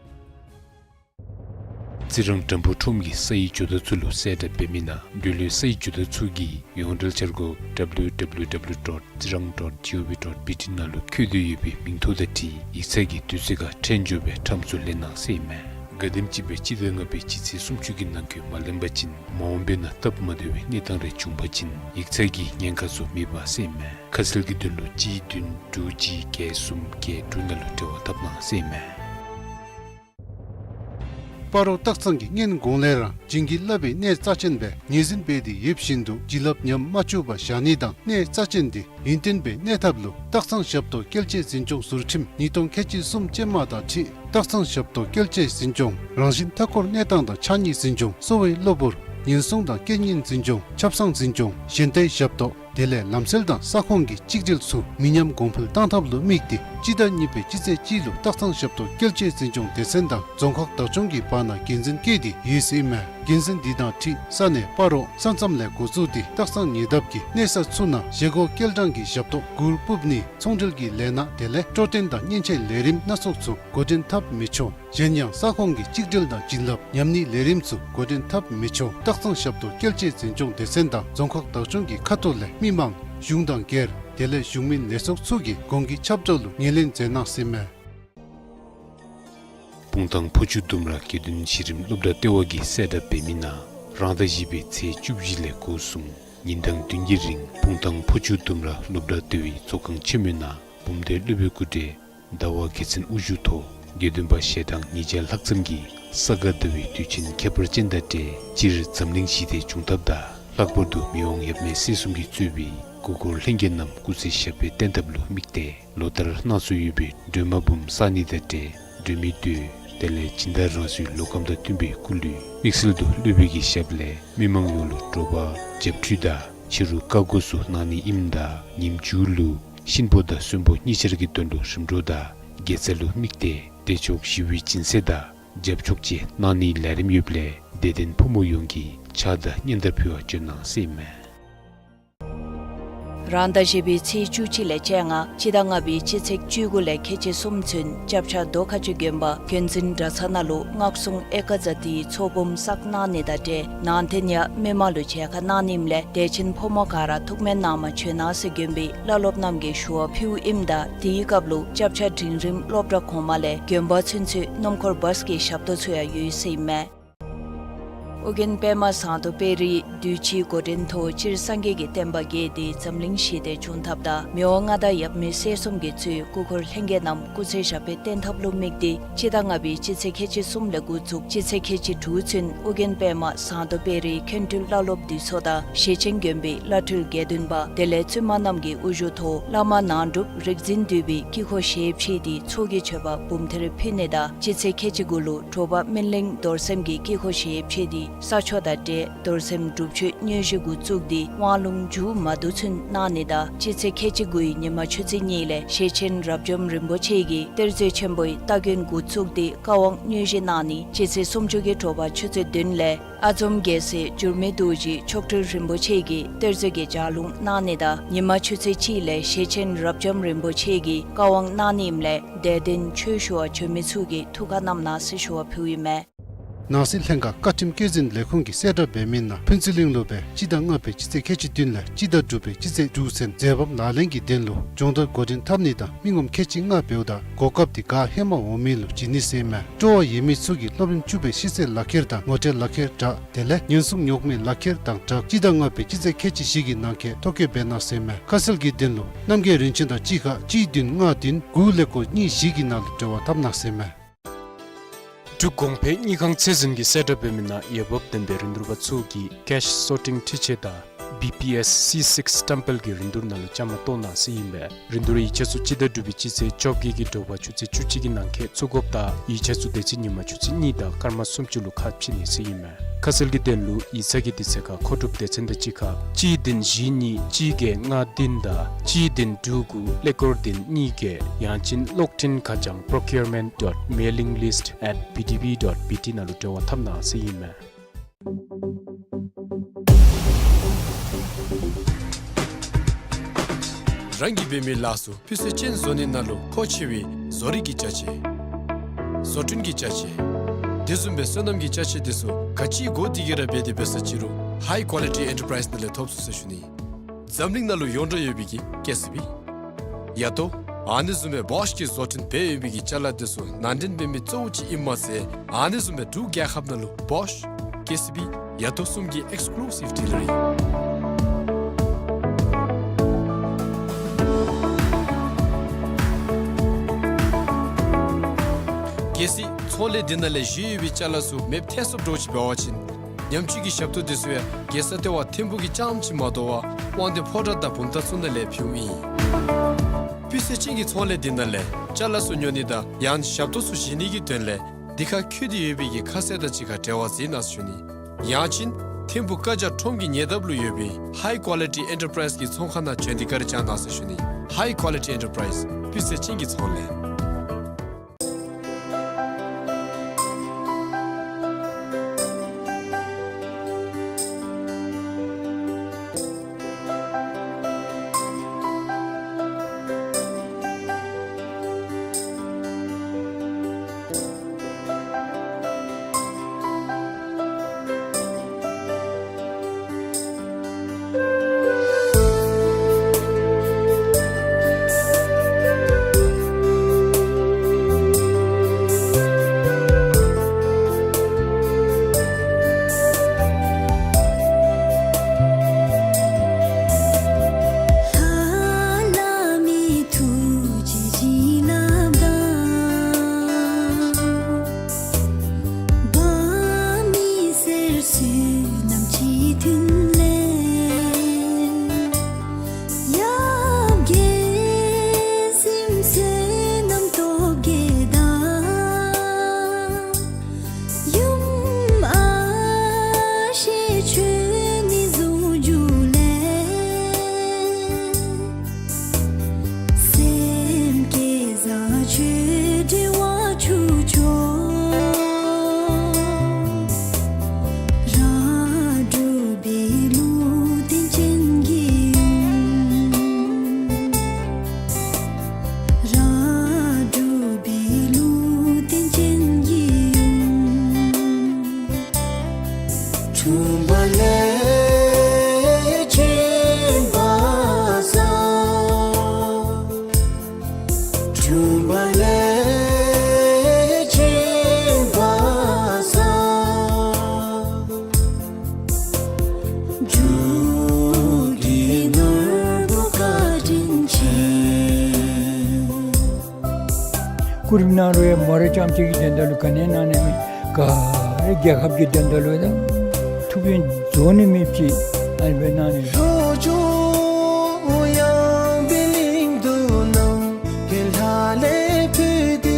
རྩི་རང་དྲམ་ཕུག་ཁྲོམ་གྱི་སའི་ཇོ་བདག་ཚུ་ལུ་གསལ་བསྒྲགས་འབད་མི་ནང་འབྲེལ་ཡོད་སའི་ཇོ་བདག་ཚུ་གིས་ཡོངས་འབྲེལ་འཆར་སྒོ་W W W dot tsirang dot gov dot B T ནང་ལུ་བཀོད་དེ་ཡོད་པའི་མིང་ཐོ་དང་འཁྲིལ་ཡིག་ཚང་གི་དུས་ཚོད་ཁར་ཁྲལ་འབྱོར་བའི་ཁྲམ་ཚུ་ལེན་གནང་ཟེར་ཨིན་མས། ག་དེམ་ཅིག་སྦེ་སྤྱི་ཟླ་ལྔ་པའི་སྤྱི་ཚེས་སུམ་ཅུ་གི་ནང་འཁོད་མ་ལེན་པ་ཅིན་མ་འོངས་པའི་ནང་སྟབས་མ་བདེ་བའི་གནས་སྟངས་རེ་བྱུང་པ་ཅིན་ཡིག་ཚང་གི་ཉེན་ཁ་ཚུ་མེད་པ་ཟེར་ཨིན་མས། ཁ་གསལ་གྱི་དོན་ལུ་གཅིག་བདུན་དྲུག་གཅིག་བརྒྱད་གསུམ་བརྒྱད་དྲུག་ནང་ལུ་འབྲེལ་བ་འཐབ་གནང་ཟེར་ཨིན་མས། སྤ་རོ་སྟག་ཚང་གི་སྔོན་གོང་ལས་ར་བྱིན་གྱིས་བརླབས་པའི་གནས་རྩ་ཆེན་སྦེ་ངོས་འཛིན་འབད་དེ་ཡོདཔ་བཞིན་དུ་བྱིན་རླབས་ཉམས་མ་བཅུག་པར་བཞག་ནི་དང་གནས་རྩ་ཆེན་དེ་ཡུན་བརྟན་སྦེ་གནས་ཐབས་ལུ་སྟག་ཚང་ཞབས་ཏོག་སྐྱེལ་ཆེད་འཛིན་སྐྱོང་ཟུར་ཁྲིམས་ཉིས་སྟོང་ཁལ་གཅིག་གསུམ་ཅན་མ་དང་འཁྲིལ་སྟག་ཚང་ཞབས་ཏོག་སྐྱེལ་ཆེད་འཛིན་སྐྱོང་རང་བཞིན་མཐའ་འཁོར་གནས་སྟངས་དང་ཕྱགས་སྙིགས་འཛིན་སྐྱོང་གསོ་བའི་གློ་བུར་ཉེན་སྲུང་དང་རྐྱེན་ངན་འཛིན་སྐྱོང་ཆབ་གསང་འཛིན་སྐྱོང་གཞན་སྡེའི་ཞབས་ཏོག་དེ་ལས་ལམ་སེལ་དང་ས་ཁོངས་ཀྱི་གཅིག་སྒྲིལ་ཚུ་མི་ཉམས་གོང་འཕེལ་གཏང་ཐབས་ལུ་དམིགས་ཏེ་སྤྱི་ཟླ་གཉིས་པའི་སྤྱི་ཚེས་གཅིག་ལུ་སྟག་ཚང་ཞབས་ཏོག་སྐྱེལ་ཆེད་འཛིན་སྐྱོང་སྡེ་ཚན་དང་རྫོང་ཁག་བདག་སྐྱོང་གི་བར་ན་འགན་འཛིན་བཀོད་དེ་ཡོད་ཟེར་ཨིན་མས། འགན་འཛིན་འདི་དང་འཁྲིལ་ས་གནས་སྤ་རོ་ས་མཚམས་ལས་འགོ་བཙུགས་ཏེ་སྟག་ཚང་ཉེ་འདབས་ཀྱི་གནས་ས་ཚུ་ནང་བཞེས་སྒོ་སྐྱེལ་གྲངས་ཀྱི་ཞབས་ཏོག་གུར་སྤུབ་ནི་ཚོང་འབྲེལ་གྱི་ལས་སྣ་དེ་ལས་སྤྲོ་སྟོན་དང་མཉེན་ཆས་ལས་རིམ་སྣ་ཚོགས་ཚུ་འགོ་འདྲེན་འཐབ་མི་ཆོག། གཞན་ཡང་ས་ཁོངས་ཀྱི་གཅིག་སྒྲིལ་དང་བྱིན་རླབས་ཉམས་ནིའི་ལས་རིམ་ཚུ་འགོ་འདྲེན་འཐབ་མི་ཆོག། སྟག་ཚང་ཞབས་ཏོག་སྐྱེལ་ཆེད་འཛིན་སྐྱོང་སྡེ་ཚན་དང་རྫོང་ཁག་བདག་སྐྱོང་གི་ཁ་ཐུག་ལས་མི་མང་གཞུང་དང་སྒེར་དེ་ལས་གཞུང་མིན་ལས་ཚོགས་ཚུ་གིས་གོང་གི་ཁྱབ་བསྒྲགས་ལུ་ངོས་ལེན་མཛད་གནང་ཟེར་ཨིན་མས། སྤུངས་ཐང་ཕོ་ཆུ་ལྡུམ་ར་དགེ་འདུན་གཞི་རིམ་སློབ་གྲྭ་ལྟེ་བ་གིས་གསལ་བསྒྲགས་འབད་མི་ནང་རང་ཟླ་བཞི་པའི་ཚེས་བཅུ་བཞི་ལས་འགོ་བཟུང་ཉིན་གྲངས་བདུན་གྱི་རིང་སྤུངས་ཐང་ཕོ་ཆུ་ལྡུམ་ར་སློབ་གྲྭ་ལྟེ་བའི་ཚོགས་ཁང་ཆེན་མོའི་ནང་འབུམ་སྡེ་སློབ་དཔོན་སྐུ་བགྲེས་ཟླ་བ་རྒྱལ་མཚན་དབུ་བཞུགས་ཐོག་དགེ་འདུན་པ་ཞལ་གྲངས་ཉིས་བརྒྱ་ལྷག་ཙམ་གྱིས་ས་ག་ཟླ་བའི་དུས་ཆེན་ཁྱད་པར་ཅན་དང་འབྲེལ་སྤྱིར་འཛམ་གླིང་ཞི་བདེ་འབྱུང་ཐབས་དང་ལྷག་པར་དུ་མི་དབང་ཡབ་མེས་སྲས་གསུམ་གྱིས་གཙོས་པའི་སྐུ་འཁོར་ལྷན་རྒྱས་རྣམས་སྐུ་ཚེ་ཞབས་པད་བརྟན་ཐབས་ལུ་དམིགས་ཏེ་ལོ་ལྟར་གནང་སྲོལ་ཡོད་པའི་སྒྲོལ་མ་འབུམ་བསགས་ནི་དང་འབྲེལ་སྒྲོལ་མའི་མདོས་དེ་ལས་སྦྱིན་བདག་རང་སོའི་ལོ་ཁམས་དང་བསྟུན་པའི་སྐུ་ལུས་དམིགས་བསལ་དུ་སློབ་དཔོན་གྱི་ཞབས་ལས་མི་མང་ཡོངས་ལུ་དྲོ་པ་བྱབས་ཁྲུས་དང་ཕྱི་རུ་བཀའ་བསྒོ་ཚུ་གནང་ནི་ཨིནམ་ད་ཉིནམ་མཇུག་ལུ་གཤིན་པོ་དང་གསོན་པོ་གཉིས་ཆར་གྱི་དོན་ལུ་རིམ་གྲོ་དང་དགེ་རྩ་ལུ་དམིགས་ཏེ་བདེ་མཆོག་ཞི་བའི་སྦྱིན་སྲེག་དང་བྱབས་ཆོག་བཅས་གནང་ནིའི་ལས་རིམ་ཡོདཔ་ལས་དད་ལྡན་ཕོ་མོ་ཡོངས་ཀྱིས་ཕྱག་དང་སྙན་དར་ཕུལ་བར་བྱོན་གནང་ཟེར་ཨིན་མས། རང་ཟླ་བཞི་པའི་ཚེས་བཅུ་གཅིག་ལས་བཅོ་ལྔ་སྤྱི་ཟླ་ལྔ་པའི་སྤྱི་ཚེས་བཅུ་དགུ་ལས་ཁལ་གཅིག་གསུམ་ཚུན་སྐྱབས་ཆ་རྡོ་ཁ་ཆུ་དགོན་པ་དགོན་འཛིན་གྲྭ་ཚང་ནང་ལུ་སྔགས་སྲུང་ཨེ་ཀ་ཛ་ཏིའི་ཚོགས་འབུམ་བསགས་གནང་ནི་དང་འབྲེལ་ནང་རྟེན་ཡང་མི་མང་ལུ་མཇལ་ཁ་གནང་ནི་ཨིནམ་ལས་དད་ཅན་ཕོ་མོ་ག་ར་ཐུགས་སྨོན་གནང་མ་བྱོན་གནང་ཟེར་དགོན་པའི་བླ་སློབ་རྣམས་ཀྱིས་ཞུ་བ་ཕུལཝ་ཨིནམ་ད་དེའི་སྐབས་ལུ་སྐྱབས་ཆ་འབྲིང་རིམ་སློབ་གྲྭ་གོང་མ་ལས་དགོན་པ་ཚུན་ཚོད་སྣུམ་འཁོར་བཱས་ཀྱི་ཞབས་ཏོག་ཚུ་ཡང་ཡོད་ཟེར་ཨིན་མས། ཨོ་རྒྱན་པདྨ་ཟངས་མདོག་དཔལ་རིའི་གདུལ་བྱའི་འགོ་འདྲེན་ཐོག་སྤྱིར་སངས་རྒྱས་ཀྱི་བསྟན་པ་རྒྱས་ཏེ་འཛམ་གླིང་ཞི་བདེ་འབྱུང་ཐབས་དང་མི་དབང་མངའ་བདག་ཡབ་མེས་སྲས་གསུམ་གྱིས་གཙོས་སྐུ་འཁོར་ལྷན་རྒྱས་རྣམས་སྐུ་ཚེ་ཞབས་པད་བརྟན་ཐབས་ལུ་དམིགས་ཏེ་སྤྱི་ཟླ་ལྔ་པའི་སྤྱི་ཚེས་ཁལ་གཅིག་གསུམ་ལས་འགོ་བཙུགས་སྤྱི་ཚེས་ཁལ་གཅིག་དྲུག་ཚུན་ཨོ་རྒྱན་པདྨ་ཟངས་མདོག་དཔལ་རིའི་མཁན་སྤྲུལ་བླ་སློབ་འདུས་ཚོགས་དང་ཞེ་ཆེན་དགོན་པའི་བླ་སྤྲུལ་དགེ་འདུན་པ་དེ་ལས་བཙུན་མ་རྣམས་ཀྱི་དབུ་བཞུགས་ཐོག་བླ་མ་ནང་སྒྲུབ་རིག་འཛིན་འདུས་པའི་དཀྱིལ་འཁོར་ཞལ་ཕྱེ་སྟེ་ཚོགས་ཀྱི་མཆོད་པ་འབུམ་ཐེར་ཕུལ་ནི་དང་སྤྱི་ཚེས་ཁལ་གཅིག་དགུ་ལུ་དྲོ་པ་སྨིན་གླིང་རྡོར་སེམས་ཀྱི་དཀྱིལ་འཁོར་ཞལ་ཕྱེ་སྟེ་ས་ཆོག་དང་འབྲེལ་རྡོར་སེམས་སྒྲུབ་མཆོད་དངོས་གཞི་འགོ་བཙུགས་ཏེ་དབང་ལུང་མཇུག་མ་བསྡུ་ཚུན་གནང་ནི་དང་སྤྱི་ཚེས་ཁལ་གཅིག་དགུའི་ཉི་མ་ཆུ་ཚོད་གཉིས་ལས་ཞེ་ཆེན་རབ་འབྱམས་རིན་པོ་ཆེ་གིས་གཏེར་མཛོད་ཆེན་པོའི་སྟ་གོན་འགོ་བཙུགས་ཏེ་བཀའ་དབང་དངོས་གཞི་གནང་ནི། སྤྱི་ཚེས་སུམ་ཅུ་གི་དྲོ་པ་ཆུ་ཚོད་བདུན་ལས་ཨ་འཛོམས་རྒྱལ་སྲས་འགྱུར་མེད་རྡོ་རྗེ་མཆོག་སྤྲུལ་རིན་པོ་ཆེ་གིས་གཏེར་མཛོད་ཀྱི་ལྗགས་ལུང་གནང་ནི་དང་ཉི་མ་ཆུ་ཚོད་གཅིག་ལས་ཞེ་ཆེན་རབ་འབྱམས་རིན་པོ་ཆེ་གིས་བཀའ་དབང་གནང་ནི་ཨིནམ་ལས་དད་ལྡན་ཆོས་ཞུ་བར་བྱོན་མི་ཚུ་གིས་ཐུགས་ཁར་བསྣམས་གནང་ཟེར་ཞུ་བ་ཕུལཝ་ཨིན་མས། ནང་སྲིད་ལྷན་ཁག་བཀའ་ཁྲིམས་བཀོད་འཛིན་ལས་ཁུངས་ཀྱིས་གསལ་བསྒྲགས་འབད་མི་ནང་ཕུན་ཚོགས་གླིང་ལུ་སྦེ་སྤྱི་ཟླ་ལྔ་པའི་སྤྱི་ཚེས་ཁལ་གཅིག་བདུན་ལས་སྤྱི་ཟླ་དྲུག་པའི་སྤྱི་ཚེས་དྲུག་ཚུན་མཛད་པ་ལག་ལེན་གྱི་དོན་ལུ་སྦྱོང་བརྡར་འགོ་འདྲེན་འཐབ་ནི་དང་མི་ངོམ་ཁལ་གཅིག་ལྔ་འབདཝ་ད་གོ་སྐབས་དེ་ག་ཧེ་མ་འོང་མི་ལུ་བྱིན་ནི་ཟེར་ཨིན་མས། སྤྲོ་བ་ཡོད་མི་ཚུ་གིས་སློབ་རིམ་བཅུ་པའི་ཤེས་ཚད་ལག་ཁྱེར་དང་ངོ་སྤྲོད་ལག་ཁྱེར་དྲག་དེ་ལས་ཉེན་སྲུང་ཉོག་མེད་ལག་ཁྱེར་དང་སྦྲགས་སྤྱི་ཟླ་ལྔ་པའི་སྤྱི་ཚེས་ཁལ་གཅིག་བཞི་གི་ནང་འཁོད་ཐོ་བཀོད་འབད་གནང་ཟེར་ཨིན་མས། ཁ་གསལ་གྱི་དོན་ལུ་རྣམ་རྒྱལ་རིན་ཆེན་དང་གཅིག་ཁར་གཅིག་བདུན་ལྔ་བདུན་དགུ་ཀླད་ཀོར་གཉིས་བཞི་གི་ནང་ལུ་འབྲེལ་བ་འཐབ་གནང་ཟེར་ཨིན་མས། འབྲུག་གོང་འཕེལ་དངུལ་ཁང་ཚད་འཛིན་གྱིས་གསལ་བསྒྲགས་འབད་མི་ནང་འོས་འབབ་ལྡན་པའི་རིན་བསྡུར་པ་ཚུ་གིས་cash sorting འཕྲུལ་ཆས་དང་ བི་པི་ཨེསི་སི་སིགསི་ཊེམ་པལ་གྱི་རིན་བསྡུར་ནང་ལུ་བཅའ་མར་གཏོགས་གནང་ཟེར་ཨིན་པས། རིན་བསྡུར་ཡིག་ཆ་ཚུ་སྤྱི་ཟླ་དྲུག་པའི་སྤྱི་ཚེས་བཅོ་བརྒྱད་ཀྱི་དྲོ་པ་ཆུ་ཚོད་བཅུ་གཅིག་གི་ནང་འཁོད་ཚུད་དགོཔ་དང་ཡིག་ཆ་ཚུ་དེ་ཚེ་ཉིན་མ་ཆུ་ཚོད་གཉིས་དང་སྐར་མ་སུམ་ཅུ་ལུ་ཁ་ཕྱེ་ནི་ཟེར་ཨིན་མས། ཁ་གསལ་གྱི་དོན་ལུ་ཡིག་ཚང་གི་དུས་ཚོད་ཁར་མཁོ་སྒྲུབ་སྡེ་ཚན་དང་གཅིག་ཁར་གཅིག་བདུན་བཞི་གཉིས་གཅིག་བརྒྱད་ལྔ་བདུན་དང་གཅིག་བདུན་དྲུག་དགུ་ཀླད་ཀོར་བདུན་གཉིས་བརྒྱད། ཡང་ཅིན་གློག་འཕྲིན་ཁ་བྱང་procurement dot mailing list at B D B dot B T ནང་ལུ་འབྲེལ་བ་འཐབ་གནང་ཟེར་ཨིན་མས། རང་གིས་འབད་མི་ལཱ་ཚུ་སྤུས་ཚད་ཅན་བཟོ་ནི་ནང་ལུ་མཁོ་ཆེ་བའི་བཟོ་རིག་གི་ཅ་ཆས། བཟོ་སྐྲུན་གྱི་ཅ་ཆས། དེ་བཟུམ་སྦེ་སོ་ནམ་གྱི་ཅ་ཆས་དེ་ཚུ་ག་ཅི་དགོ་དེ་གི་ར་འབད་དེ་འབད་ས་ཅི་རུང་High Quality Enterprise ནང་ལས་ཐོབ་ཚུགས་ཟེར་ཞུ་ནི། འཛམ་གླིང་ནང་ལུ་ཡོངས་གྲགས་ཡོད་པའི་གི་ཀེ་སི་བི། ཡ་ཏོ། ཨ་ནི་བཟུམ་སྦེ་བོཤ་གི་བཟོ་སྐྲུན་འབད་ཡོད་པའི་གི་ཅ་ལ་དེ་ཚུ་ནང་འདྲེན་འབད་མི་གཙོ་བོ་ཅིག་ཨིནམ་མ་ཚད་ཨ་ནི་བཟུམ་སྦེ་འབྲུག་རྒྱལ་ཁབ་ནང་ལུ་བོཤ་ཀེ་སི་བི་ཡ་ཏོ་གསུམ་གྱི་ཨེགསི་ཀུ་ལུ་སིབ་ཌི་ལར་ཨིན། གལ་སྲིད་ཚོང་ལས་འདི་ནང་ལས་བཞེས་ཡོད་པའི་ཅ་ལ་ཚུ་མེདཔ་ཐལ་སོངམ་འདྲཝ་ཅིག་འབད་བ་ཅིན་ཉམས་བཅོས་ཀྱི་ཞབས་ཏོག་དེ་ཚུ་ཡང་རྒྱལ་ས་ལྟེ་བ་ཐིམ་ཕུག་གི་རྐྱངམ་ཅིག་མ་དོ་བར་དབང་འདུས་ཕོ་བྲང་དང་བུམ་ཐང་ཚུ་ནང་ལས་ཕུལཝ་ཨིན། སྤུས་ཚད་ཅན་གྱི་ཚོང་ལས་འདི་ནང་ལས་ཅ་ལ་ཚུ་ཉོ་ནི་དང་ཡང་ཞབས་ཏོག་ཚུ་བཞེས་ནི་གི་དོན་ལས་འདི་ཁར་འཁོད་དེ་ཡོད་པའི་གི་ཁ་གསལ་དང་གཅིག་ཁར་འབྲེལ་བ་མཛད་གནང་ཟེར་ཞུ་ནི། ཡང་ཅིན་ཐིམ་ཕུག་བཀའ་རྒྱ་ཁྲོམ་གྱི་ཉེ་འདབས་ལུ་ཡོད་པའི་High Quality Enterprise གི་ཚོང་ཁང་ནང་བྱོན་ཏེ་བཀའ་དྲིན་བསྐྱང་གནང་ཟེར་ཞུ་ནི། High Quality Enterprise སྤུས་ཚད་ཅན་གྱི་ཚོང་ལས། འབངས་མི་སེར་བསོད་ནམས་གཅིག་མཐུན་ལས། ཡབ་རྒྱལ་གསུམ་བསོད་ནམས་སྟོབས་བརྒྱས་དང་། ཡུམ་ཨ་ཞེ་ཆོས་ནི་གཟུངས་འཇུག་ལས། སེམས་བསྐྱེད་བཟང་སྤྱོད་འབྲེལ་བ་ཆོས་མཆོག། རང་གྲུབ་པའི་ལུང་བསྟན་ཅན་གྱི་ཡུམ། རང་གྲུབ་པའི་ལུང་བསྟན་ཅན་གྱི་ཡུམ། འཁྲུངས་པ་ལས་བྱོན་པ་བཟང་། འཁྲུངས་པ་ལས་བྱོན་པ་བཟང་། འབྲུག་གི་ནོར་བུ་བཀའ་དྲིན་ཆེ། སྐུ་རིམ་གནང་རུང་ཡང་མོ་ར་རྐྱངམ་གཅིག་གི་དོན་དག་ལུ་ག་ནི་གནང་ནི་མེད། ག་ར་རྒྱལ་ཁབ་ཀྱི་དོན་དག་ལུ་དང་ཐུགས་ཕན་རྫོགས་ནི་མེདཔ་ཅིག་ཨ་ནི་སྦེ་གནང་ནི། ལྷོ་ཕྱོགས་ཡངས་པའི་གླིང་དུ་ནམ་མཁའི་ལྷ་ལས་འཕོས་ཏེ།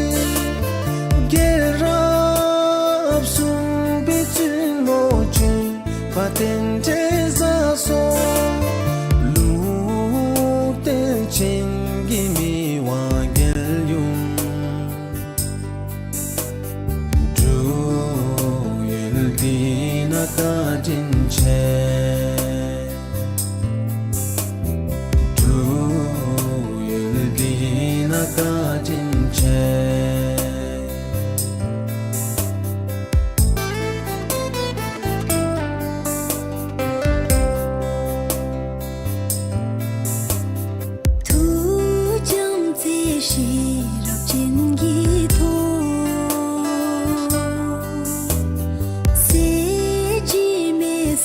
རྒྱལ་རབས་གསུངས་པའི་བཙུན་མོ་ཆེན། པ་རྟེན་འབྲེལ་བཟང་སོགས། ལུང་བསྟན་ཅན་གྱི་མི་དབང་རྒྱལ་ཡུམ། འབྲུག་ཡུལ་འདི་ན་བཀའ་དྲིན་ཆེ། འབྲུག་ཡུལ་འདི་ན་བཀའ་དྲིན་ཆེ། ཐུགས་བྱམས་བརྩེ་ཤེས་རབ་ཅན་གྱི་ཐོག། སྲས་འཇིགས་མེད་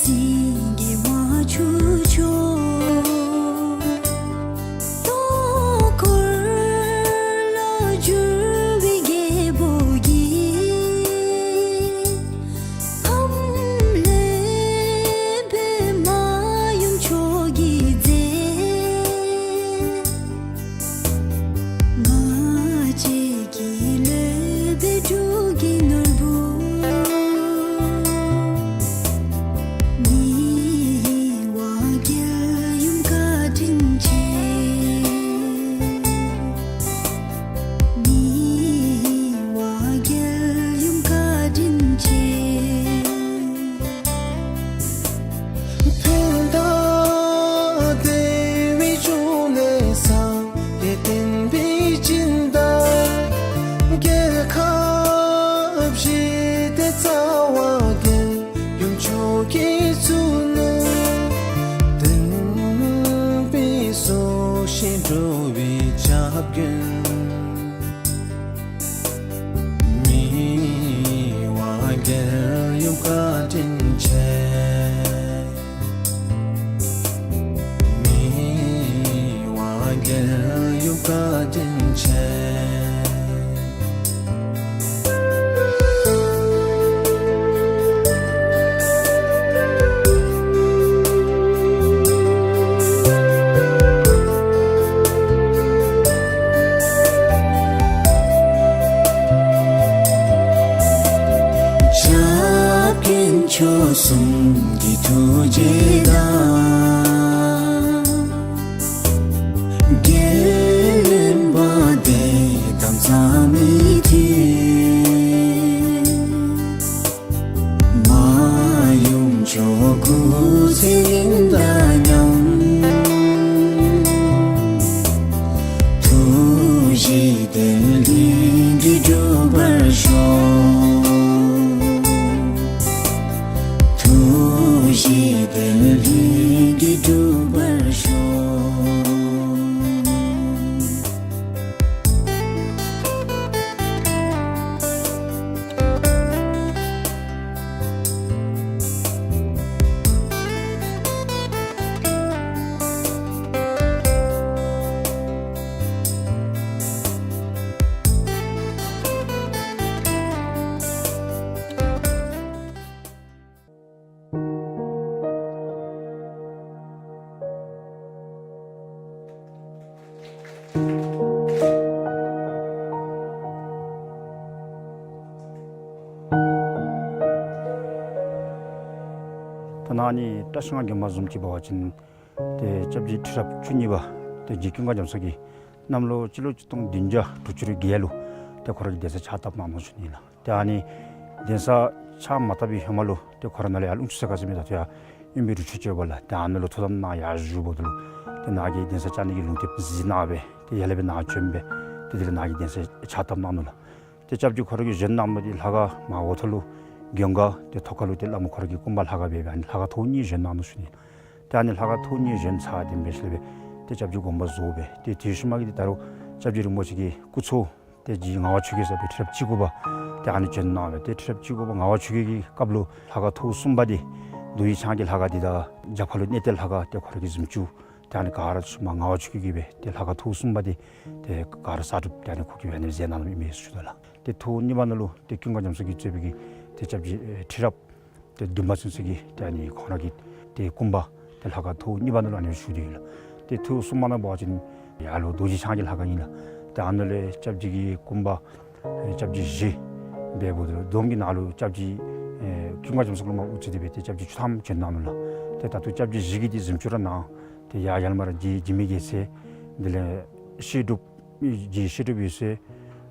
རྒྱལ་ཡུམ་བཀའ་དྲིན་ཆེ། མི་དབང་རྒྱལ་ཡུམ་བཀའ་དྲིན་ཆེ། ཕྱག་རྒྱའི་མཆོག་གསུམ་གྱི་ཐུགས་རྗེ་དང་། རྒྱལ་བློན་དཔལ་ལྡན་དམ་གཙང་མའི་མཐུས། མ་ཡུམ་མཆོག་སྐུ་ཚེ་རིང་དང་མཉམ། ཐུགས་བཞེད་དོན་ལྷུན་གྱིས་འགྲུབ་པར་ཤོག། ཐུགས་བཞེད་དོན་ལྷུན་གྱིས་འགྲུབ་པར་ཤོག། ད་ནཱ་ནི་བཀྲ་ཤིས་སྒང་དགོན་པ་བཟུམ་ཅིག་འབད་བ་ཅིན་ཏེ་སྐྱབས་རྗེ་ཁྲི་རབས་བཅུ་གཉིས་པ་ཏེ་རྗེ་ཀུན་དགའ་རྒྱ་མཚོ་གིས་གནམ་ལོ་སྤྱི་ལོ་ཆིག་སྟོང་བདུན་བརྒྱ་དྲུག་ཅུ་རེ་བརྒྱད་ལུ་ཏེ་ཁོ་ར་གིས་གདན་ས་ཕྱག་བཏབ་གནང་ནུག་ཞུ་ནི་ལགས། ཏེ་ཨ་ནི་གདན་ས་ཕྱག་མ་བཏབ་པའི་ཧེ་མ་ལུ་ཏེ་ཁོ་ར་ནཱ་ལས་ཡར་ཀླུང་ཆུ་ཚོད་ཁ་ཟེར་མི་ད་ལྟོ་ཡར་དབེན་པའི་རི་ཁྲོད་ཅིག་ཡོདཔ་ལགས། ཏེ་ཨ་ནཱ་ལུ་ཐུགས་དམ་གནང་ཡར་བཞུགསཔ་ད་ལུ་ཏེ་ནཱ་གིས་གདན་ས་བཅག་ནི་གི་ལུང་བསྟན་གཟིགས་གནང་སྦེ་ཏེ་ཡར་ལས་སྦེ་ནཱ་བྱོན་སྦེ་ཏེ་དེ་ལས་ནཱ་གིས་གདན་ས་ཕྱག་བཏབ་གནང་ནུག་ལགས། ཏེ་སྐྱབས་རྗེ་ཁོ་ར་གིས་བཞེངས་གནངམ་ད་ཏེ་ལྷ་ཁང་མར་འོག་ཐོག་ལུ་མགོན་ཁང་ཏེ་ཐོག་ཁ་ལུ་ཏེ་བླམ་ཁོ་ར་གི་སྐུ་འབག་ལྷ་ཁང་སྦེ་སྦེ་ཨ་ནི་ལྷ་ཁང་ཐོག་གཉིས་བཞེངས་གནང་ནུག་ཞུ་ནི། ཏེ་ཨ་ནི་ལྷ་ཁང་ཐོག་གཉིས་བཞེངས་ཚར་ཏེ་འབད་ཞིནམ་ལས་སྦེ་ཏེ་སྐྱབས་རྗེ་དགོངས་པ་རྫོགས་སྦེ་ཏེ་དེ་ཤུལ་མ་གི་ཏེ་ད་རུང་སྐྱབས་རྗེ་རིན་པོ་ཆེ་གི་སྐུ་ཚ་བོ་ཏེ་རྗེ་ངག་དབང་ཆོས་རྒྱལ་ཟེར་སྦེ་ཁྲི་རབས་བཅུ་དགུ་པ་ཏེ་ཨ་ནི་བྱོན་གནང་སྦེ་ཏེ་ཁྲི་རབས་བཅུ་དགུ་པ་ངག་དབང་ཆོས་རྒྱལ་གྱི་སྐབས་ལུ་ལྷ་ཁང་ཐོག་གསུམ་པ་འདི་རྡོ་རྗེ་འཆང་གི་ལྷ་ཁང་འདི་དང་རྒྱབ་ཁ་ལུ་གནས་བརྟན་ལྷ་ཁང་ཏེ་ཁོ་ར་གིས་གཟིམ་ཅུང་ཏེ་ཨ་ནི་ག་ར་ཤུལ་མ་ངག་དབང་ཆོས་རྒྱལ་གྱིས་སྦེ་ཏེ་ལྷ་ཁང་ཐོག་གསུམ་པ་འདི་ཏེ་ག་ར་གསར་སྒྲུབ་ཏེ་ཨ་ནི་ཁོ་གིས་སྦེ་ཨ་ནི་མཛད་གནངམ་ཨིན་མས་ཞུ་དོ་ལགས། ཏེ་ཐོག་གཉིས་པ་ནང་ལུ་ཏེ་ཀུན་དགའ་རྒྱ་མཚོ་གིས་གཙོས་པའི་གི་ཏེ་སྐྱབས་རྗེ་ཨེ་ཁྲི་རབས་ཏེ་བདུན་པ་ཚུན་ཚོད་ཀྱི་ཏེ་ཨ་ནི་ཁོང་ར་གི་ཏེ་སྐུ་འབག་ཏེ་ལྷ་ཁང་ཐོག་གཉིས་པ་ནང་ལུ་ཨ་ནི་བཞུགས་ཏེ་ཡོད་ལགས། ཏེ་ཐོག་གསུམ་པ་ནང་འབད་བ་ཅིན་ཡར་ལུ་རྡོ་རྗེ་འཆང་གི་ལྷ་ཁང་ཨིན་ལགས། ཏེ་ཨ་ནཱ་ལས་སྐྱབས་རྗེ་གི་སྐུ་འབག་ཨེ་སྐྱབས་རྗེ་བཞི་འབདཝ་ད་ལུ་བསྡོམས་ཀྱིས་ནཱ་ལུ་སྐྱབས་རྗེ་ཨེ་ཀུན་དགའ་རྒྱ་མཚོ་ལུ་མར་དབུ་བཙུགས་ཏེ་སྦེ་ཏེ་སྐྱབས་རྗེ་བཅུ་ཐམ་བྱོན་གནང་ནུག་ལགས། ཏེ་ད་ལྟོ་སྐྱབས་རྗེ་བཞི་གི་འདི་གཟིམ་ཅུང་ར་ནཱ་ཏེ་ཡར་ཡར་མར་རྗེ་འཇིགས་མེད་རྒྱལ་མཚན་དེ་ལས་བཤད་སྒྲུབ་རྗེ་བཤད་སྒྲུབ་འོད་ཟེར་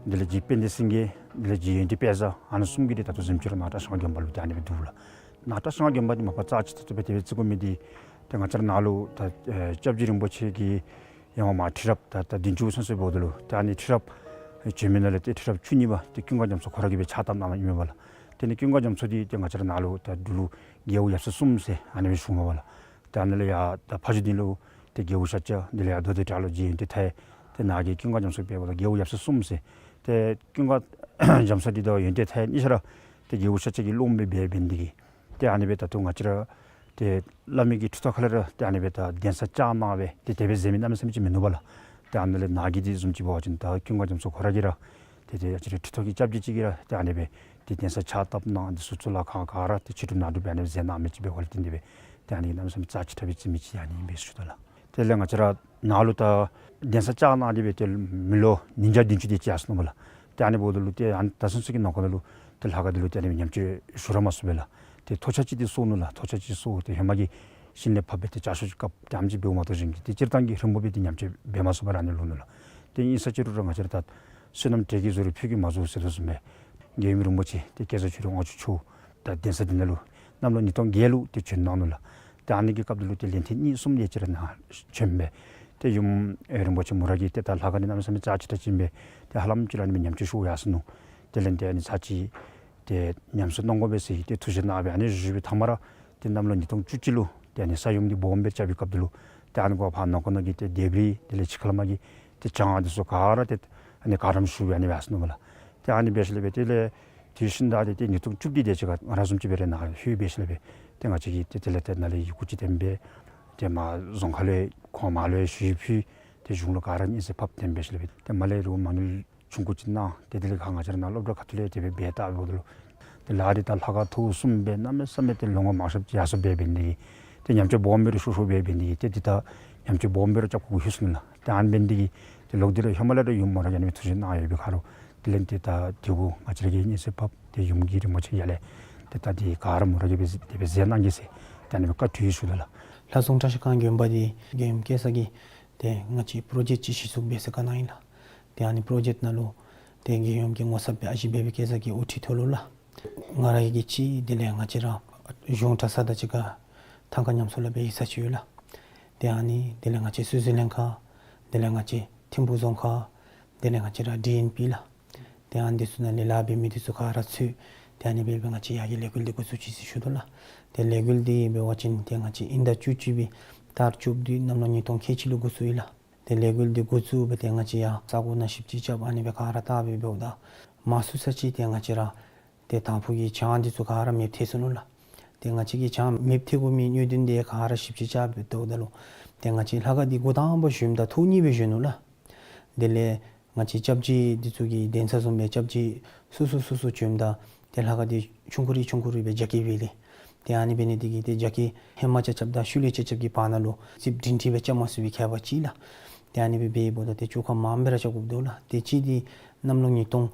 དེ་ལས་རྗེ་དཔལ་ལྡན་སེང་གེ་དེ་ལས་རྗེ་ཡོན་ཏན་དཔལ་བཟང་ཨ་ནི་གསུམ་གྱི་འདི་ད་ལྟོ་གཟིམ་ཅུང་ར་ནཱ་བཀྲ་ཤིས་སྒང་དགོན་པ་ལུ་ཏེ་ཨ་ནི་སྦེ་འདུག་ལགས། ནཱ་བཀྲ་ཤིས་སྒང་དགོན་པ་འདི་མ་པ་རྩ་ཆེ་ཏོག་ཏོ་སྦེ་དེ་སྦེ་བརྩི་དགོ་མི་འདི་ཏེ་ང་བཅས་ར་ནཱ་ལུ་ད་ཨེ་སྐྱབས་རྗེ་རིན་པོ་ཆེ་གི་ཡང་མ་ཁྲི་རབས་ད་ད་བདུན་ཅུ་ཚུན་ཚོད་འབདཝ་ད་ལུ་ཏེ་ཨ་ནི་ཁྲི་རབས་ཨེ་བྱོན་མི་ནང་ལས་ཏེ་ཁྲི་རབས་བཅུ་གཉིས་པ་ཏེ་ཀུན་དགའ་རྒྱ་མཚོ་ཁོ་ར་གིས་སྦེ་ཕྱག་བཏབ་གནང་གནངམ་ཨིན་མས་པ་ལགས། ཏེ་ཨ་ནི་ཀུན་དགའ་རྒྱ་མཚོ་འདི་ཏེ་ང་བཅས་ར་ནཱ་ལུ་ད་འབྲུག་ལུ་རྒྱལ་པོ་ཡབ་སྲས་གསུམ་ཟེར་ཨ་ནི་སྦེ་ཞུཝ་མས་པ་ལགས། ཏེ་ཨ་ནཱ་ལས་ཡར་ད་ཕ་ཇོ་སྡིངས་ལུ་ཏེ་རྒྱལ་པོ་ཤཱཀྱ་དེ་ལས་ཡར་རྡོ་རྗེ་བྲག་ལུ་རྗེ་ཡོན་ཏན་ཐར་ཏེ་ནཱ་གི་ཀུན་དགའ་རྒྱ་མཚོ་འབདཝ་ད་རྒྱལ་པོ་ཡབ་སྲས་གསུམ་ཟེར། ཏེ་ཀུན་དགའ་རྒྱ་མཚོ་འདི་དང་ཡོན་ཏན་ཐར་གཉིས་ཆ་ར་ཏེ་རྒྱལ་པོ་ཤཱཀྱ་གི་སློབ་མ་སྦེ་འབད་འབད་ནི་དེ་གིས་ཏེ་ཨ་ནི་སྦེ་ད་ལྟོ་ང་བཅས་ར་ཏེ་བླ་མའི་གི་ཁྲི་ཐོག་ཁ་ལས་ར་ཏེ་ཨ་ནི་སྦེ་ད་གདན་ས་བཅགས་གནང་སྦེ་ཏེ་དེ་སྦེ་མཛད་མི་གནམ་མེད་ས་མེད་ཅིག་མིན་ནུག་པ་ལགས། ཏེ་ཨ་ནཱ་ལས་ནཱ་གི་འདི་བཟུམ་ཅིག་འབད་བ་ཅིན་ད་ཀུན་དགའ་རྒྱ་མཚོ་ཁོ་ར་གིས་ར་ཏེ་ཏེ་ང་བཅས་རའི་ཁྲི་ཐོག་གི་སྐྱབས་རྗེ་ཅིག་གིས་ར་ཏེ་ཨ་ནི་སྦེ་ཏེ་གདན་ས་ཕྱག་བཏབ་གནང་འདི་ཚུ་གཙུག་ལག་ཁང་ག་ར་ཏེ་ཕྱི་སྒྲུབ་ནང་སྒྲུབ་ཨ་ནི་སྦེ་མཛད་གནང་མི་ཅིག་འབད་བ་ལས་བརྟེན་ཏེ་སྦེ་ཏེ་ཨ་ནི་གནམ་མེད་ས་མེད་རྩ་ཆེ་དྲགས་སྦེ་བརྩི་མི་ཅིག་ཨ་ནི་ཨིན་པས་ཞུ་དོ་ལགས། དེ་ལས་ང་བཅས་ར་ནཱ་ལུ་ད་གདན་ས་བཅགས་གནང་སྟེ་སྦེ་ཏེ་མི་ལོ་ཉིས་བརྒྱ་བདུན་ཅུ་དེ་ཅིག་ཡར་སོ་ནུག་པ་ལགས། ཏེ་ཨ་ནི་འབདཝ་ད་ལུ་ཏེ་ཨ་ནི་ད་ཚུན་ཚོད་ཀྱི་ནང་འཁོད་ནང་ལུ་ཏེ་ལྷ་ཁང་འདི་ལུ་ཏེ་ཨ་ནི་ཉམས་བཅོས་ཞུ་ར་མ་ཚུགས་པས་ལགས། ཏེ་ཐོག་ཆ་ཅིག་ཏེ་གསོ་ནུག་ལགས། ཐོག་ཆ་ཅིག་གསོ་ཏེ་ཧེ་མ་གི་ཤིང་ལས་ཕབ་སྦེ་ཏེ་ཅ་ཆས་ཀྱི་སྐབས་ཏེ་ཨ་ནེམ་ཅིག་འབདཝ་མ་གཏོགས་གཞན་གྱི་ཏེ་སྤྱིར་བཏང་གི་རིམ་པ་སྦེ་ཏེ་ཉམས་བཅོས་འབད་མ་ཚུགས་པར་ཨ་ནི་ལུས་ནུག་ལགས། ཏེ་ཨིན་ས་ཅི་རུང་ར་ང་བཅས་ར་ད་བསོད་ནམས་གྲལ་གྱི་བཟོ་རུང་ཕུད་ཀྱི་མ་བཟོ་ཟེར་དོ་བཟུམ་སྦེ་རྒྱལ་ཡུམ་རིན་པོ་ཆེ་ཏེ་བསྐྱེད་རྫོགས་ཆོས་དྲུག་དབང་ཕྱུག་མཆོག་ད་གདན་ས་འདི་ནང་ལུ་གནམ་ལོ་ཉིས་སྟོང་བརྒྱད་ལུ་ཏེ་བྱོན་གནང་ནུག་ལགས། ཏེ་ཨ་ནི་གི་སྐབས་འདི་ལུ་ཏེ་ལན་ཐེངས་གཉིས་གསུམ་དེ་ཅིག་ར་ནཱ་བྱོན་སྦེ་ཏེ་ཡུམ་ཨེ་རིན་པོ་ཆེ་མོ་ར་གིས་ཏེ་ད་ལྷ་ཁང་འདི་གནམ་མེད་ས་མེད་རྩ་ཆེ་དྲགས་ཅིག་ཨིན་པས། ཏེ་ཧ་ལམ་ཅིག་ར་ཨ་ནི་སྦེ་ཉམས་བཅོས་ཞུ་ཡར་སོ་ནུག། དེ་ལས་ཏེ་ཨ་ནི་ཚར་གཅིག་ཏེ་ཉམས་གསོ་གནང་དགོ་པས་ཟེར་ཏེ་ཐུགས་བཞེད་གནང་སྦེ་ཨ་ནི་བཞུགས་པའི་མཐའ་མ་ར་ཏེ་གནམ་ལོ་ཉིས་སྟོང་བཅུ་གཅིག་ལུ་ཏེ་ཨ་ནི་ས་ཡོམ་འདི་སྦོམ་སྦེ་རྐྱབ་པའི་སྐབས་འདི་ལུ་ཏེ་ཨ་ནི་གུ་ཕར་ནང་འཁོད་ནང་གི་ཏེ་ལྡེབས་རིས་དེ་ལས་ཕྱི་ཁ་ལས་མར་གྱི་ཏེ་གྱང་འདི་ཚུ་ག་ར་ཏེ་ཨ་ནི་ག་རམ་ཞུ་སྦེ་ཨ་ནི་སྦེ་ཡར་སོ་ནུག་པ་ལགས། ཏེ་ཨ་ནི་འབད་ཞིནམ་ལས་སྦེ་དེ་ལས་ དེ་བཞིན་ད་ཏེ་ཏེ་ཉིས་སྟོང་བཅུ་བདུན་དེ་ཅིག་ཁར་ང་ར་བཟུམ་ཅིག་སྦེ་ར་ནཱ་ལྷོད་སྦེ་ཞིནམ་ལས་སྦེ་ཏེ་ང་བཅས་ཀྱིས་ཏེ་དེ་ལས་ཏེ་ནཱ་ལས་ཡི་གུ་ཅིག་བཏོན་སྦེ་ཏེ་མར་རྫོང་ཁ་ལས་ཁོང་མར་ལུ་ཞུ་ཕུལ། ཏེ་གཞུང་ལུ་ག་ར་སྙན་གསན་ཕབ་སྟོན་སྦེ་ཞིནམ་ལས་སྦེ་ཏེ་མར་ལས་རོགས་མ་དངུལ་ཆུང་ཀུ་ཅིག་གནང་། ཏེ་དེ་ལས་ཁར་ང་བཅས་ར་ནཱ་སློབ་གྲྭ་ཁ་ཐུག་ལས་དེ་སྦེ་འབད་བལྟ་འབདཝ་ད་ལུ་ཏེ་ལཱ་འདི་ད་ལྷ་ཁང་ཐོག་གསུམ་སྦེ་གནམ་མེད་ས་མེད་ཏེ་ལོ་ངོ་མང་ཤོས་ཅིག་ཡར་སོང་སྦེ་འབད་ནི་དེ་གིས་ཏེ་ཉམས་བཅོས་སྦོམ་སྦེ་ར་ཤོར་ཤོར་སྦེ་འབད་ནི་དེ་གིས་ཏེ་འདི་ད་ཉམས་བཅོས་སྦོམ་སྦེ་ར་རྐྱབ་དགོཔ་ལྷོད་སོང་ནུག་ལགས། ཏེ་ཨ་ནི་འབད་ནི་དེ་གིས་ཏེ་ལོག་སྟེ་ར་ཧེ་མ་ལས་ར་ཡུམ་མོ་ར་ཨ་ནི་སྦེ་ཐུགས་བཞེད་གནང་ཡོད་པའི་ཁར་ལུ་དེ་ལས་ཏེ་ད་དེ་གུ་ང་བཅས་ར་གིས་སྙན་གསན་ཕབ་སྟེ་ཡུམ་གྱིས་རིན་པོ་ཆེ་ཡར་ལས་ཏེ་ད་དེ་ག་ར་མོ་ར་གིས་སྦེ་དེ་སྦེ་མཛད་གནང་གེ་ཟེར་ཏེ་ཨ་ནི་སྦེ་བཀའ་འཁྲོལ་ཡི་ཞུ་དོ་ལགས། ལྷ་རྫོང་བཀྲ་ཤིས་སྒང་དགོན་པ་འདི་མགོནམ་སྐྱེས་ས་གིས་ཏེ་ང་བཅས་པྲོ་ཇེཀཊ་ཅིག་གཞི་བཙུགས་འབད་ཟེར་བཀའ་གནང་ཡི་ལགས། ཏེ་ཨ་ནི་པྲོ་ཇེཀཊ་ནང་ལུ་ཏེ་མགོནམ་སྐྱེས་ངོ་ཚབ་སྦེ་ཨ་ཞེ་འབད་བའི་སྐྱེས་ས་གིས་དབུ་ཁྲིད་ཐོབ་ལོ་ལགས། ང་ར་གིས་གཅིག་དེ་ལས་ང་བཅས་ར་གཞུང་གྲྭ་ཚང་དང་གཅིག་ཁར་ཐང་ཀ་ཉམས་གསོ་ལུ་འབད་ཡི་ས་ཅིག་ཡོད་ལགས། ཏེ་ཨ་ནི་དེ་ལས་ང་བཅས་སྲིད་ཟུར་ལྷན་ཁག་དེ་ལས་ང་བཅས་ཐིམ་ཕུག་རྫོང་ཁག་དེ་ལས་ང་བཅས་ར་ཌི་ཨེན་པི་ལགས། ཏེ་ཨ་ནི་འདི་ཚུ་ནང་ལས་ལཱ་འབད་མི་འདི་ཚུ་ག་ར་ཚུད། ཏེ་ཨ་ནི་སྦེ་སྦེ་ང་བཅས་ཡར་གྱི་ལས་འགུལ་འདི་འགོ་བཙུགས་ཅི་ཟེར་ཞུ་དོ་ལགས། ཏེ་ལས་འགུལ་འདི་འབད་བ་ཅིན་ཏེ་ང་བཅས་དབྱིན་ཟླ་བཅུ་གཅིག་པའི་ཏ་རིག་བཅུ་བདུན་གནམ་ལོ་ཉིས་སྟོང་ཁལ་གཅིག་ལུ་འགོ་བཙུགས་ཡི་ལགས། ཏེ་ལས་འགུལ་འདི་འགོ་བཙུགས་སྦེ་ཏེ་ང་བཅས་ཡར་ས་གོ་ནང་ཞིབ་དཔྱད་རྐྱབ་ཨ་ནི་སྦེ་ག་ར་བལྟ་སྦེ་འབདཝ་ད་མང་སུ་ས་ཅིག་ཏེ་ང་བཅས་ར་ཏེ་དང་ཕུ་གི་གྱང་འདི་ཚུ་ག་ར་མེདཔ་ཐལ་སོ་ནུག་ལགས། ཏེ་ང་བཅས་ཀྱི་གྱང་མེདཔ་ཐལ་དགོ་མི་གནད་དོན་འདི་ག་ར་ཞིབ་དཔྱད་རྐྱབ་སྦེ་བལྟཝ་ད་ལུ་ཏེ་ང་བཅས་ལྷ་ཁང་འདི་འགོ་དང་པ་ཞུཝ་ད་ཐོག་གཉིས་སྦེ་ཞུ་ནུག་ལགས། དེ་ལས་ང་བཅས་སྐྱབས་རྗེ་འདི་ཚུ་གི་གདན་ས་བཟུམ་སྦེ་སྐྱབས་རྗེ་སོ་སོ་སོ་སོ་བྱོནམ་ད་ཏེ་ལྷ་ཁང་འདི་ཆུང་ཀུ་རེ་ཆུང་ཀུ་རེ་སྦེ་རྒྱ་སྐྱེད་འབད་ལས། ཏེ་ཨ་ནི་འབད་ནི་དེ་གིས་ཏེ་རྒྱ་སྐྱེད་ཧེ་མ་ཆ་ཁྱབ་དང་ཤུལ་ལས་ཆ་ཁྱབ་ཀྱི་བར་ན་ལུ་རྩིགཔ་སྒྲིང་སྒྲི་སྦེ་རྐྱབ་མ་ཚུགས་པའི་ཁྱད་པར་ཅིག་ལགས། ཏེ་ཨ་ནི་སྦེ་འབདཝ་ད་ཏེ་བཅོ་ཁ་མངམ་སྦེ་ར་རྐྱབ་དགོཔ་འདུག་ལགས། ཏེ་གཅིག་འདི་གནམ་ལོ་ཉིས་སྟོང་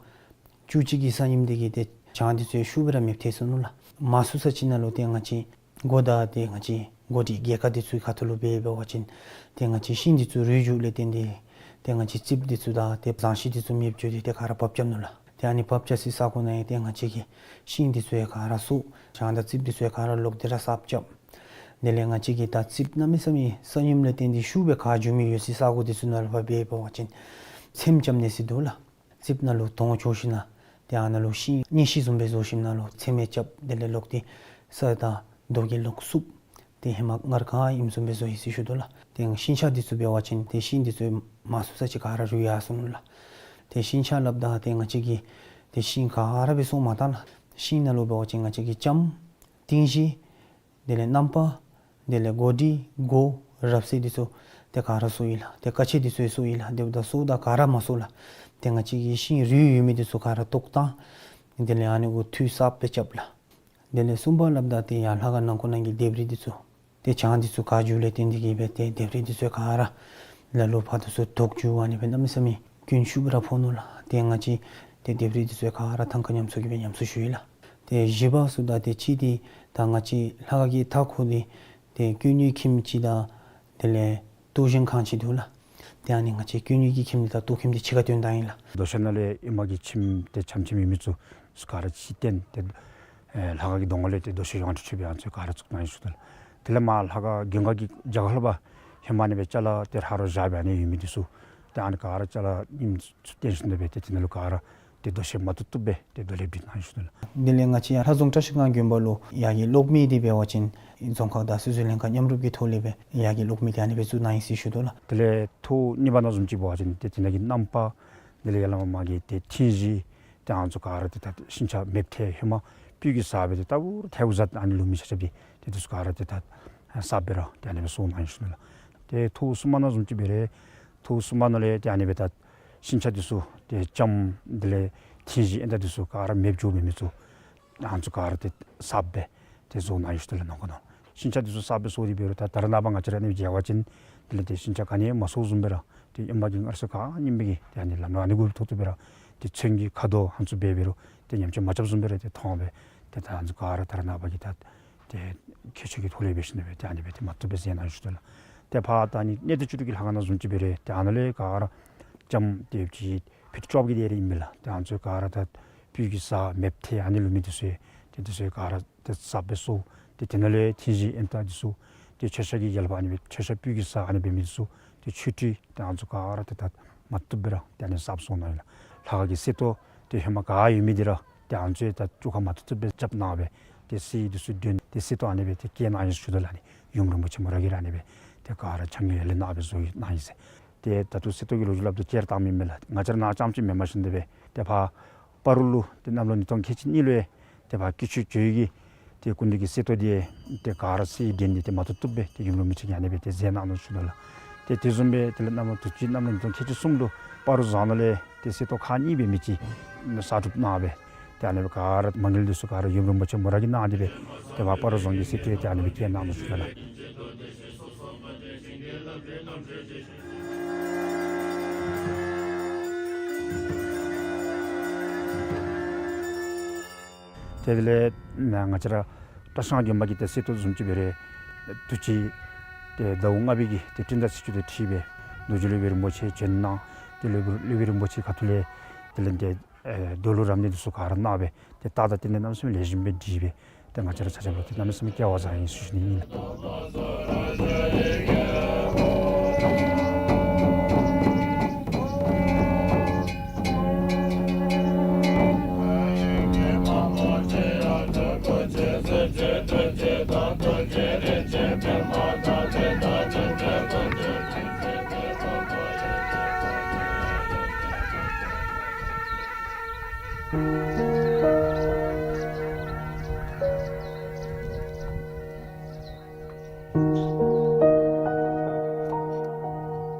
བཅུ་གཅིག་གི་ས་ཡིམ་འདི་གིས་ཏེ་གྱང་འདི་ཚུ་ཤུགས་སྦེ་ར་མེདཔ་ཐལ་སོ་ནུག་ལགས། མང་སུ་ས་ཅིག་ནང་ལུ་ཏེ་ང་བཅས་སྒོ་དང་ཏེ་ང་བཅས་སྒོ་སྒྲིག་རྒྱལ་ཁ་འདི་ཚུ་ཁ་ཐུག་ལུ་འབད་འབད་བ་ཅིན་ཏེ་ང་བཅས་ཤིང་འདི་ཚུ་རུལ་འགྱོཝ་ལས་བརྟེན་ཏེ་ཏེ་ང་བཅས་རྩིགཔ་འདི་ཚུ་དང་ཏེ་ཟངས་ཤིང་འདི་ཚུ་མེདཔ་འགྱོ་སྟེ་ཏེ་ག་ར་བབས་རྐྱབ་ནུག་ལགས། ཏེ་ཨ་ནི་བབས་རྐྱབ་སའི་ས་གོ་ནང་ཡང་ཏེ་ང་བཅས་ཀྱིས་ཤིང་འདི་ཚུ་ཡང་ག་ར་གསོ་གྱང་དང་རྩིགཔ་འདི་ཚུ་ཡང་ག་ར་ལོག་སྟེ་ར་གསརཔ་རྐྱབ། དེ་ལས་ང་བཅས་ཀྱིས་ད་རྩིགཔ་གནམ་མེད་ས་མེད་ས་ཡིམ་ལས་བརྟེན་ཏེ་ཤུགས་སྦེ་ག་འགྱོ་མི་ཡོད་སའི་ས་གོ་འདི་ཚུ་ནང་ལུ་འབད་འབད་བ་ཅིན་ཚེམ་རྐྱབ་ནི་ཟེར་འདུག་ལགས། རྩིགཔ་ནང་ལུ་དོང་བཅོ་ཞིནམ་ལས་ཏེ་ཨ་ནཱ་ལུ་ཤིང་གཉེན་ཤིང་བཟུམ་སྦེ་བཟོ་ཞིནམ་ལས་ཚེམ་རྐྱབ། དེ་ལས་ལོག་སྟེ་ས་དང་རྡོ་གིས་ལོག་བསུབ། ཏེ་ཧེ་མ་སྔར་ག་ཨིནམ་བཟུམ་སྦེ་བཟོ་ཡི་ཟེར་ཞུ་དོ་ལགས། ཏེ་ཤིང་ཆ་འདི་ཚུ་འབད་བ་ཅིན་ཏེ་ཤིང་འདི་ཚུ་མང་སུ་ས་ཅིག་ག་ར་རུལ་ཡར་སོ་ནུག་ལགས། ཏེ་ཤིང་ཆ་སླབ་ད་ཏེ་ང་བཅས་ཀྱིས་ཏེ་ཤིང་ག་ར་སྦེ་བཟོ་མ་བཏང་ལགས། ཤིང་ནང་ལུ་འབད་བ་ཅིན་ང་བཅས་ཀྱིས་ལྕམ་ཏིང་ཞི་དེ་ལས་རྣམ་པར་དེ་ལས་སྒོ་སྒྲིག་སྒོ་རབ་གསལ་འདི་ཚུ་ཏེ་ག་ར་བཟོ་ཡི་ལགས། ཏེ་ཀ་ཆས་འདི་ཚུ་ཡང་བཟོ་ཡི་ལགས། དེ་འབདཝ་ད་བཟོཝ་ད་ག་ར་མ་བཟོ་ལགས། ཏེ་ང་བཅས་ཀྱིས་ཤིང་རུལ་ཡོད་མི་འདི་ཚུ་ག་ར་བཏོག་བཏང་། དེ་ལས་ཨ་ནི་གུ་འཐུས་གསརཔ་སྦེ་རྐྱབ་ལགས། དེ་ལས་གསུམ་པ་སླབ་ད་ཏེ་ཡར་ལྷ་ཁང་ནང་ཁོག་ནང་གི་ལྡེབས་རིས་འདི་ཚུ་ཏེ་གྱང་འདི་ཚུ་ག་འགྱོཝ་ལས་བརྟེན་ཏེ་གིས་སྦེ་ཏེ་ལྡེབས་རིས་འདི་ཚུ་ག་ར་ལ་ལུ་ཕར་འདི་ཚུ་དོག་འགྱོ། ཨ་ནི་སྦེ་གནམ་མེད་ས་མེད་སྐྱོན་ཤུགས་སྦེ་ར་ཕོག་ནུག་ལགས། ཏེ་ང་བཅས་ཏེ་ལྡེབས་རིས་འདི་ཚུ་ག་ར་ཐང་ཀ་ཉམས་གསོ་གི་སྦེ་ཉམས་གསོ་ཞུ་ཡི་ལགས། ཏེ་བཞི་པ་ཟེརཝ་ད་ཏེ་གཅིག་འདི་ད་ང་བཅས་ལྷ་ཁང་གི་མཐའ་འཁོར་འདི་ཏེ་ཀུན་ཉོན་ཁྱིམ་ཅིག་དང་དེ་ལས་ལྟོ་བཞེས་ཁང་ཅིག་འདུག་ལགས། ཏེ་ཨ་ནི་ང་བཅས་ཀུན་ཉོན་གྱི་ཁྱིམ་འདི་དང་ལྟོ་ཁྱིམ་འདི་གཅིག་ཁར་བཏོན་བཏང་ཡི་ལགས། རྡོ་ཤལ་ནང་ལས་ཨེ་མ་གི་ཁྱིམ་ཏེ་ཆམ་ཁྱིམ་ཨིན་མི་ཚུ་ག་ར་ཕྱིར་བཏོན་ཏེ་ཨེ་ལྷ་ཁང་གི་གདོང་ཁ་ལས་ཏེ་རྡོ་ཤལ་ཡོངས་སུ་ཁྱབ་པའི་ཨ་ནི་ཚུ་ག་ར་བཙུགས་གནང་ཡི་ཟེར་ཞུ་དོ་ལགས། དེ་ལས་མར་ལྷ་ཁང་གདོང་ཁ་གི་རྒྱབ་ཁ་ལས་ཕར་ཧེ་མ་ཨ་ནི་སྦེ་ཅ་ལ་ཏེ་ར་རོ་བཞག་སྦེ་ཨ་ནི་ཡོད་མི་འདི་ཚུ་ཏེ་ཨ་ནི་ག་ར་ཅ་ལ་ཉིམ་ཚུ་བཏོན་ཞིནམ་ལས་སྦེ་ཏེ་དེ་ནང་ལུ་ག་ར་ཏེ་རྡོ་ཤལ་མ་བཏུབ་བཏུབ་སྦེ་ཏེ་རྡོ་ལེབ་སྒྲིག་གནང་ཡི་ཟེར་ཞུ་དོ་ལགས། དེ་ལས་ང་བཅས་ཡར་ལྷ་རྫོང་བཀྲ་ཤིས་སྒང་དགོན་པ་ལུ་ཡར་གྱི་གློག་མེ་འདི་འབད་བ་ཅིན་རྫོང་ཁག་དང་སྲིད་ཟུར་ལྷན་ཁག་མཉམ་རུབ་ཀྱི་ཐོག་ལས་སྦེ་ཡར་གྱི་གློག་མེ་འདི་ཨ་ནི་སྦེ་བཙུགས་གནང་ཡི་ཟེར་ཞུ་དོ་ལགས། དེ་ལས་ཐོག་གཉིས་པ་ནང་བཟུམ་ཅིག་འབད་བ་ཅིན་ཏེ་དེ་ནང་གི་རྣམ་པར་དེ་ལས་ཡར་ལས་མར་མར་གྱི་ཏེ་ཐིང་ཞི་ཏེ་ཨ་ནི་ཚུ་ག་ར་ཏེ་ད་ཤིང་ཆ་མེདཔ་ཐལ། ཧེ་མ་སྤོས་ཀྱིས་བསགས་སྦེ་ཏེ་ལྟ་བུ་ཐལཝ་བཟའ་ཨ་ནི་ལུ་མི་ཆ་ཁྱབ་ཀྱིས་ཏེ་འདི་ཚུ་ག་ར་ཏེ་ད་གསརཔ་སྦེ་ར་ཏེ་ཨ་ནི་སྦེ་བཟོ་གནང་ཡི་ཟེར་ཞུ་དོ་ལགས། ཏེ་ཐོག་གསུམ་པ་ནང་བཟུམ་ཅིག་འབད་རུང་ཐོག་གསུམ་པ་ནང་ལས་ཏེ་ཨ་ནི་སྦེ་ད་ཤིང་ཆ་འདི་ཚུ་ཏེ་ལྕམ་དེ་ལས་ཐིང་ཞི་ཨེ་ད་འདི་ཚུ་ག་ར་མེདཔ་འགྱོ་མི་མི་ཚུ་ཨ་ནི་ཚུ་ག་ར་ཏེ་གསརཔ་སྦེ་ཏེ་བཟོ་གནང་ཡི་ཟེར་ཞུ་དོ་ལགས། ནང་ཁོག་ནང་ཤིང་ཆ་འདི་ཚུ་གསརཔ་སྦེ་བཟོ་སྟེ་འབད་རུང་ད་ད་རེས་ནངས་པ་ང་བཅས་ར་ཨ་ནི་མཇལ་བ་ཅིན་དེ་ལས་ཏེ་ཤིང་ཆ་ག་ནི་མ་བཟོ་བཟུམ་སྦེ་ར་ཏེ་ཨེ་མ་གི་མངར་ཆ་ག་ནི་མེད་པའི་ཏེ་ཨ་ནི་ལམ་ལུ་ཨ་ནི་གུ་ཐོག་ཐོག་སྦེ་ར་ཏེ་ཚོན་གྱི་ཁ་དོག་ཨ་ནི་ཚུ་འབད་འབད་རུང་ཏེ་ཉམས་བཅོས་མ་རྐྱབ་བཟུམ་སྦེ་ར་ཏེ་མཐོང་སྦེ་ཏེ་ད་ཨ་ནི་ཚུ་ག་ར་ད་རེས་ནངས་པ་གི་ད་ཏེ་ཁྱད་ཆོས་ཀྱི་ཐོག་ལས་འབད་ཞིནམ་ལས་སྦེ་ཏེ་ཨ་ནི་སྦེ་ཏེ་མ་བཏུབ་སྦེ་མཛད་གནང་ཡི་ཟེར་ཞུ་དོ་ལགས། ཏེ་ཕར་ད་ཨ་ནི་གནས་བརྟན་བཅུ་དྲུག་གི་ལྷ་ཁང་ནང་བཟུམ་ཅིག་འབད་རུང་ཏེ་ཨ་ནཱ་ལས་ག་ར་ལྕམ་ཏེ་ཅིག་ཕུད་བཅོ་བརྒྱད་དེ་རེ་ཨིན་མས་ལགས། ཏེ་ཨ་ནི་ཚུ་ག་ར་ད་སྤོས་ཀྱིས་བསགས་མེདཔ་ཐལ་ཨ་ནི་ལུ་མི་འདི་ཚུ་ཏེ་འདི་ཚུ་ག་ར་ཏེ་གསརཔ་སྦེ་བཟོ། ཏེ་དེ་ནང་ལས་ཐིང་ཞི་ཨེ་ད་འདི་ཚུ་ཏེ་མཆོད་བཤམ་གྱི་ཡལ་པ་ཨ་ནི་སྦེ་མཆོད་བཤམ་སྤོས་ཀྱིས་བསགས་ཨ་ནི་སྦེ་མི་འདི་ཚུ་ཏེ་ཆུ་ཁྲུས་ཏེ་ཨ་ནི་ཚུ་ག་ར་ཏེ་ད་མ་བཏུབ་སྦེ་ར་ཏེ་ཨ་ནི་གསརཔ་བཟོ་གནང་ཡི་ལགས། ལྷ་ཁང་གི་གསེར་ཏོག་ཏེ་ཧེ་མ་ག་ཡོད་མི་འདི་ར་ཏེ་ཨ་ནི་ཚུ་ད་བཅོ་ཁ་མ་བཏུབ་བཏུབ་སྦེ་རྐྱབ་གནང་སྦེ་ཏེ་གསེར་འདི་ཚུ་བཏོན་ཏེ་གསེར་ཏོག་ཨ་ནི་སྦེ་ཏེ་བཀལ་གནང་ཡི་ཟེར་ཞུ་དོ་ལགས། ཨ་ནི་ཡུམ་རིན་པོ་ཆེ་མོ་ར་གིས་ར་ཨ་ནི་སྦེ་ཏེ་ག་ར་ཕྱག་ཉེས་ཡར་ལས་གནང་སྦེ་བཟོ་གནང་ཡི་ཟེར། ཏེ་ད་ལྟོ་གསེར་ཏོག་གི་ལོ་རྒྱུས་སླབ་དོ་ཅི་ར་བཏང་མི་མེད་ལགས། ང་བཅས་ར་ནཱ་རྐྱངམ་ཅིག་མེན་པར་ཞིནམ་ལས་སྦེ་ཏེ་ཕར་ སྤ་རོ་ལུ་ཏེ་གནམ་ལོ་ཉིས་སྟོང་ཁལ་གཅིག་གཉིས་ལུ་ཡང་ཏེ་ཕར་སྐྱིད་ཆུ་ཇོ་བོ་གི་ཏེ་སྐུ་མདུན་གྱི་གསེར་ཏོག་འདི་ཏེ་ག་ར་གསེར་ལྡན་འདི་ཏེ་མ་བཏུབ་བཏུབ་སྦེ་ཏེ་ཡུམ་རིན་པོ་ཆེ་གིས་ཨ་ནི་སྦེ་ཏེ་མཛད་གནང་ནུག་ཞུ་དོ་ལགས། ཏེ་དེ་བཟུམ་སྦེ་དེ་ལས་གནམ་ལོ་དུས་ཅི་གནམ་ལོ་ཉིས་སྟོང་ཁལ་གཅིག་གསུམ་ལུ་སྤ་རོ་རྫོང་ནང་ལས་ཏེ་གསེར་ཏོག་ཁག་གཉིས་སྦེ་མི་ཅིག་གསར་སྒྲུབ་གནང་སྦེ་ཏེ་ཨ་ནི་སྦེ་ག་ར་མ་དངུལ་འདི་ཚུ་ག་ར་ཡུམ་རིན་པོ་ཆེ་མོ་ར་གིས་གནང་སྟེ་སྦེ་ཏེ་ཕར་སྤ་རོ་རྫོང་གི་གསེར་ཏོག་ཏེ་ཨ་ནི་སྦེ་བསྐྱལ་གནང་ནུག་ཞུ་དོ་ལགས། ཏེ་དེ་ལས་ང་བཅས་ར་བཀྲ་ཤིས་སྒང་དགོན་པ་གི་ཏེ་གསེར་ཏོག་བཟུམ་ཅིག་འབད་རུང་དུས་ཅི་ཏེ་ཟླཝ་ལྔ་པའི་གི་ཏེ་སྤྲིན་བདག་ཚེས་བཅུ་དེ་འཁྲིལ་སྦེ་རྡོ་རྗེ་སློབ་དཔོན་རིན་པོ་ཆེ་བྱོན་གནང་། ཏེ་སློབ་དཔོན་སློབ་དཔོན་རིན་པོ་ཆེ་ཁ་ཐུག་ལས་དེ་ལས་ཏེ་ཨེ་རྡོ་ལུང་རབ་གནས་འདི་ཚུ་ག་ར་གནང་སྦེ་ཏེ་རྟགས་དང་རྟེན་འབྲེལ་གནམ་མེད་ས་མེད་ལེགས་ཤོམ་སྦེ་འགྲིག་སྦེ་ཏེ་ང་བཅས་ར་ཆ་ཁྱབ་ལུ་ཏེ་གནམ་མེད་ས་མེད་སྐལ་བ་བཟང་ཡི་ཟེར་ཞུ་ནི་ཨིན་ལགས།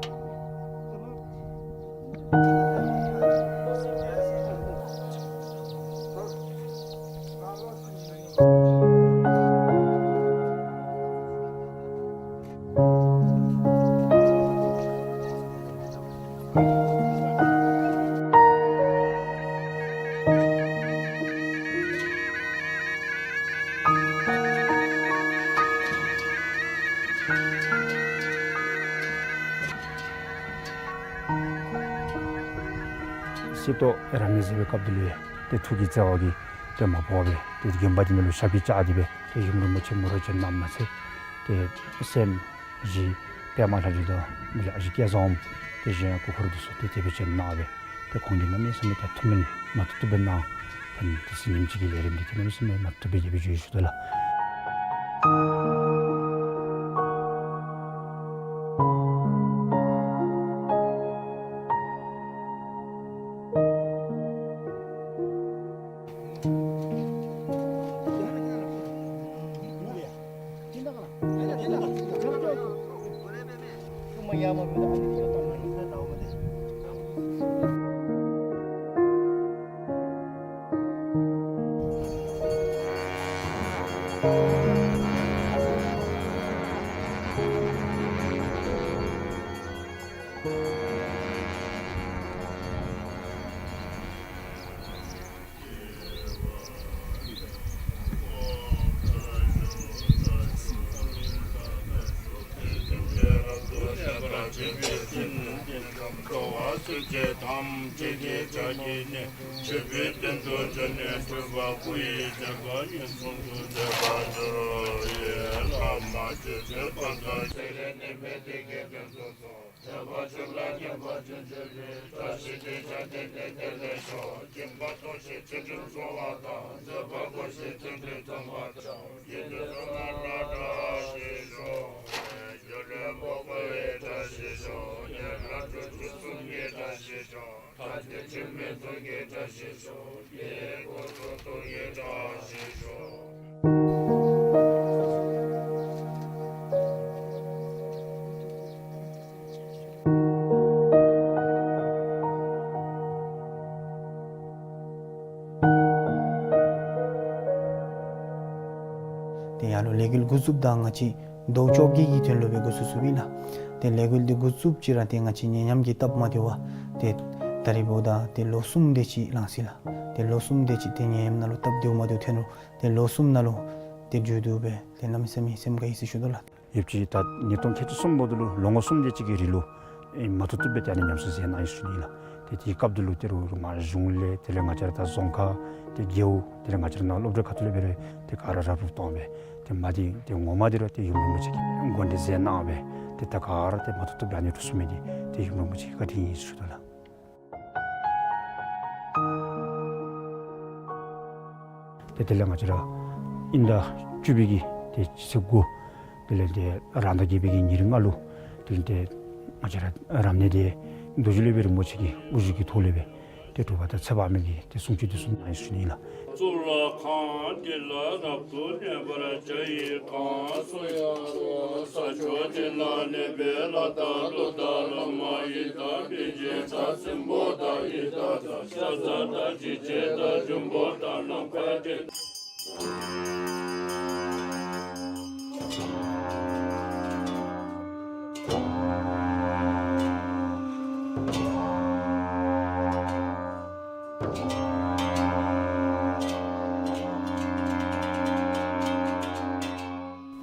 གསེར་ཏོག་རབ་གནས་མཛད་པའི་སྐབས་དེ་ལུ་ཏེ་ཐུགས་ཀྱི་བརྩེ་བ་གིས་ཏེ་མ་འབོར་བར་ཏེ་དགོན་པ་འདི་ནང་ལུ་ཞབས་ཀྱིས་བཅགས་ཏེ་སྦེ་ཏེ་ཡུམ་རིན་པོ་ཆེ་མོ་ར་བྱོན་གནངམ་མ་ཚད་ཏེ་སྲསམོ་བཞི་པདྨ་ལྷ་རི་དང་མི་ལ་ཨ་ཞེ་སྐལ་བཟང་ཏེ་གཞན་སྐུ་འཁོར་འདི་ཚུ་ཏེ་དེ་སྦེ་བྱོན་གནང་སྦེ་ཏེ་ཁོང་གིས་གནམ་མེད་ས་མེད་ཏེ་ཐུགས་སྨོན་མ་བཏུབ་བཏུབ་སྦེ་གནང་། ཏེ་དེ་ཚེ་ཉིནམ་གཅིག་གི་ལས་རིམ་འདི་ཏེ་གནམ་མེད་ས་མེད་མ་བཏུབ་སྦེ་རྒྱས་པར་བྱོན་ཞུ་དོ་ལགས། ཏེ་ཡར་ལུ་ལས་འགུལ་འགོ་བཙུགསཔ་ད་ང་བཅས་ཟླཝ་བཅོ་བརྒྱད་ཀྱི་དོན་ལུ་སྦེ་འགོ་བཙུགས་བཙུགསཔ་ཨིན་ལགས། ཏེ་ལས་འགུལ་འདི་འགོ་བཙུགསཔ་ཅིག་ར་ཏེ་ང་བཅས་ཉེ་ཉམས་ཀྱི་སྟབས་མ་བདེཝ་ཏེ་ད་རིས་འབདཝ་ད་ཏེ་ལོ་གསུམ་དེ་ཅིག་ལང་སོ་ཡི་ལགས། ཏེ་ལོ་གསུམ་དེ་ཅིག་ཏེ་ཉེ་ཉམས་ནང་ལུ་སྟབས་བདེཝ་མ་བདེཝ་ཐོན་རུང་ཏེ་ལོ་གསུམ་ནང་ལུ་ཏེ་མཇུག་བསྡུ་སྦེ་ཏེ་གནམ་མེད་ས་མེད་སེམས་དགའ་ཡི་ཟེར་ཞུ་དོ་ལགས། ཡོདཔ་ཅིག་ད་ཉིས་སྟོང་ཁལ་གཅིག་གསུམ་ལོ་དེ་ལུ་ལོ་ངོ་གསུམ་དེ་ཅིག་གི་རིང་ལུ་ཨེ་མ་བཏུབ་བཏུབ་སྦེ་ཏེ་ཨ་ནི་ཉམས་གསོ་མཛད་གནང་ཡི་ཟེར་ཞུ་ནི་ཨིན་ལགས། ཏེ་དེའི་སྐབས་དེ་ལུ་ཏེ་རུང་མར་གཞུང་ལས་དེ་ལས་ང་བཅས་ར་ད་རྫོང་ཁག་ཏེ་རྒེད་འོག་དེ་ལས་ང་བཅས་ར་ནང་སློབ་གྲྭ་ཁ་ཐུག་ལས་འབད་རུང་ཏེ་ག་ར་རབ་རིབ་བཏང་སྦེ་ཏེ་མ་འདི་ཏེ་ངོ་མ་འདི་ར་ཏེ་ཡུམ་རིན་པོ་ཆེ་གིས་འགོ་འདྲེན་མཛད་གནང་སྦེ་ཏེ་ད་ག་ར་ཏེ་མ་བཏུབ་བཏུབ་སྦེ་ཨ་ནི་གྲུབ་ཚུགས་མི་འདི་ཏེ་ཡུམ་རིན་པོ་ཆེ་གི་བཀའ་དྲིན་ཨིན་ཟེར་ཞུ་དོ་ལགས། ཏེ་དེ་ལས་ང་བཅས་ར་དབྱིན་ཟླ་བཅུ་པའི་གི་ཏེ་སྤྱི་ཚེས་དགུ་དེ་ལས་ཏེ་རང་ཟླ་བརྒྱད་པའི་གི་ཉེར་ལྔ་ལུ་དེ་ལས་ཏེ་ང་བཅས་ར་རབ་གནས་འདི་རྡོ་རྗེ་སློབ་དཔོན་རིན་པོ་ཆེ་གི་དབུ་བཞུགས་ཀྱི་ཐོག་ལས་སྦེ་ ཏེ་སྒྲུབ་པ་དང་ཚེ་དཔག་མེད་ཀྱི་ཏེ་གསུང་ཆོས་འདི་ཚུ་གནང་ཡི་ཟེར་ཞུ་ནི་ཨིན་ལགས། གཙུག་ལག་ཁང་འདི་ལ་རབ་ཏུ་གནས་པར་བྱ་ཡི་གང་སུ་ཡང་རུང་ས་ཕྱོགས་གཅིག་ན་གནས་པའི་ལྷ་དང་ཀླུ་དང་ལྷ་མ་ཡིན་དང་མི་མཇེད་དང་སྲིན་པོ་དང་ཡི་དྭགས་དང་ཤ་ཟ་དང་འཇིགས་བྱེད་དང་འབྱུང་པོ་དང་ནམ་མཁའ་སྟེང་། དེ་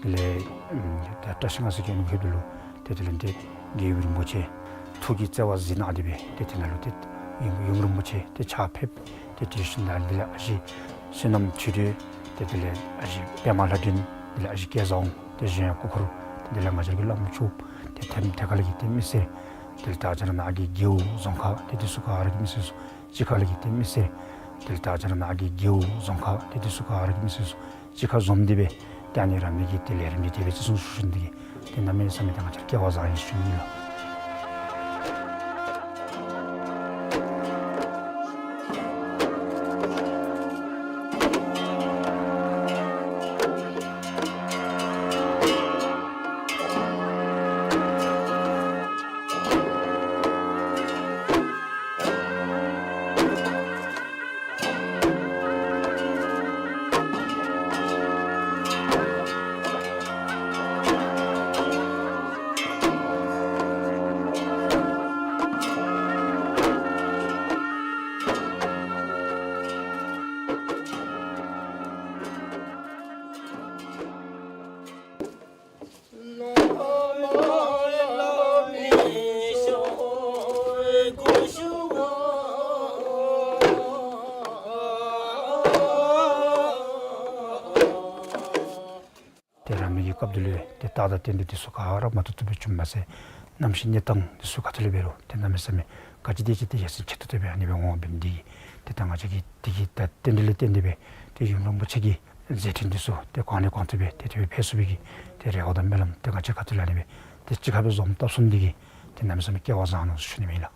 ལས་ཨམ་ད་བཀྲ་ཤིས་སྔ་ས་གི་ཨ་ནི་ཕེབས་དུས་ལུ་ཏེ་དེ་ལས་ཏེ་རྒྱལ་བའི་རིན་པོ་ཆེ་ཐུགས་ཀྱི་བརྩེ་བ་གཟིགས་གནང་སྟེ་སྦེ་ཏེ་དེ་ནང་ལུ་ཏེ་ཡུམ་ཡུམ་རིན་པོ་ཆེ་ཏེ་ཕྱག་ཕེབས། ཏེ་དེ་བཞིན་དུ་དེ་ལས་ཨ་ཞེ་བསོད་ནམས་ཆོས་སྒྲོན། ཏེ་དེ་ལས་ཨ་ཞེ་པདྨ་ལྷ་སྒྲོན། དེ་ལས་ཨ་ཞེ་སྐལ་བཟང་། ཏེ་གཞན་ཡང་སྐུ་འཁོར། ཏེ་དེ་ལས་ང་བཅས་ཀྱི་བླམ་ཆོསཔ། ཏེ་ཐེམ་ཐེ་ཀ་ལས་ཀྱི་ཏེ་མི་སེར། དེ་ལས་ད་ང་བཅས་ར་ནཱ་གི་རྒེད་འོག་རྫོང་ཁག་ཏེ་དེ་ཚུ་ག་ར་གི་མི་སེར་ཚུ་གཅིག་ཁར་ལས་ཀྱི་ཏེ་མི་སེར། དེ་ལས་ད་ང་བཅས་ར་ནཱ་གི་རྒེད་འོག་རྫོང་ཁག་ཏེ་དེ་ཚུ་ག་ར་གི་མི་སེར་ཚུ་གཅིག་ཁར་འཛོམས་ཏེ་སྦེ་ཏེ་ཨ་ནི་ར་མི་གི་ཏེ་ལས་རིམ་གྱི་དེ་སྦེ་ཅིག་གསུང་ཞུ་ཞུ་ནི་དེ་གིས་ཏེ་གནམ་མེད་ས་མེད་ད་ང་བཅས་ར་སྐལ་བ་བཟང་ཡི་ཟེར་ཞུ་ནི་ལགས། ཏེ་རང་མི་གི་སྐབས་དེ་ལུ་ཏེ་རྟགས་དང་རྟེན་འབྲེལ་དེ་ཚུ་ག་ར་མ་ཐུབ་ཐུབ་སྦེ་བྱུངམ་མ་ཚད་གནམ་གཤིས་གནས་སྟངས་དེ་ཚུ་ག་ཏེ་ལས་འབད་རུང་ཏེ་གནམ་མེད་ས་མེད་ག་ཅི་དེ་ཅིག་ཏེ་ཡར་སེང་ཆེ་ཏོག་ཏོ་སྦེ་ཨ་ནི་སྦེ་འོང་བ་འབད་ནི་དེ་གིས་ཏེ་ད་ང་བཅས་ཀྱིས་དེ་གི་ད་རྟེན་འབྲེལ་ལུ་བརྟེན་ཏེ་སྦེ་ཏེ་ཡུམ་རིན་པོ་ཆེ་གི་མཛད་འཕྲིན་འདི་ཚུ་ཏེ་གོང་ནས་གོང་དུ་སྦེ་ཏེ་དེ་སྦེ་འཕེལ་ཚུགས་པའི་གི་ཏེ་རེ་བ་དང་སྨོན་ལམ་ཏེ་ང་བཅས་ཁ་ཐུག་ལས་ཨ་ནི་སྦེ་ཏེ་གཅིག་ཁར་སྦེ་འཛོམས་བཏབ་ཚུགས་ནི་དེ་གིས་ཏེ་གནམ་མེད་ས་མེད་སྐལ་བ་བཟང་ནུག་ཟེར་ཞུ་ནི་ཨིན་ལགས།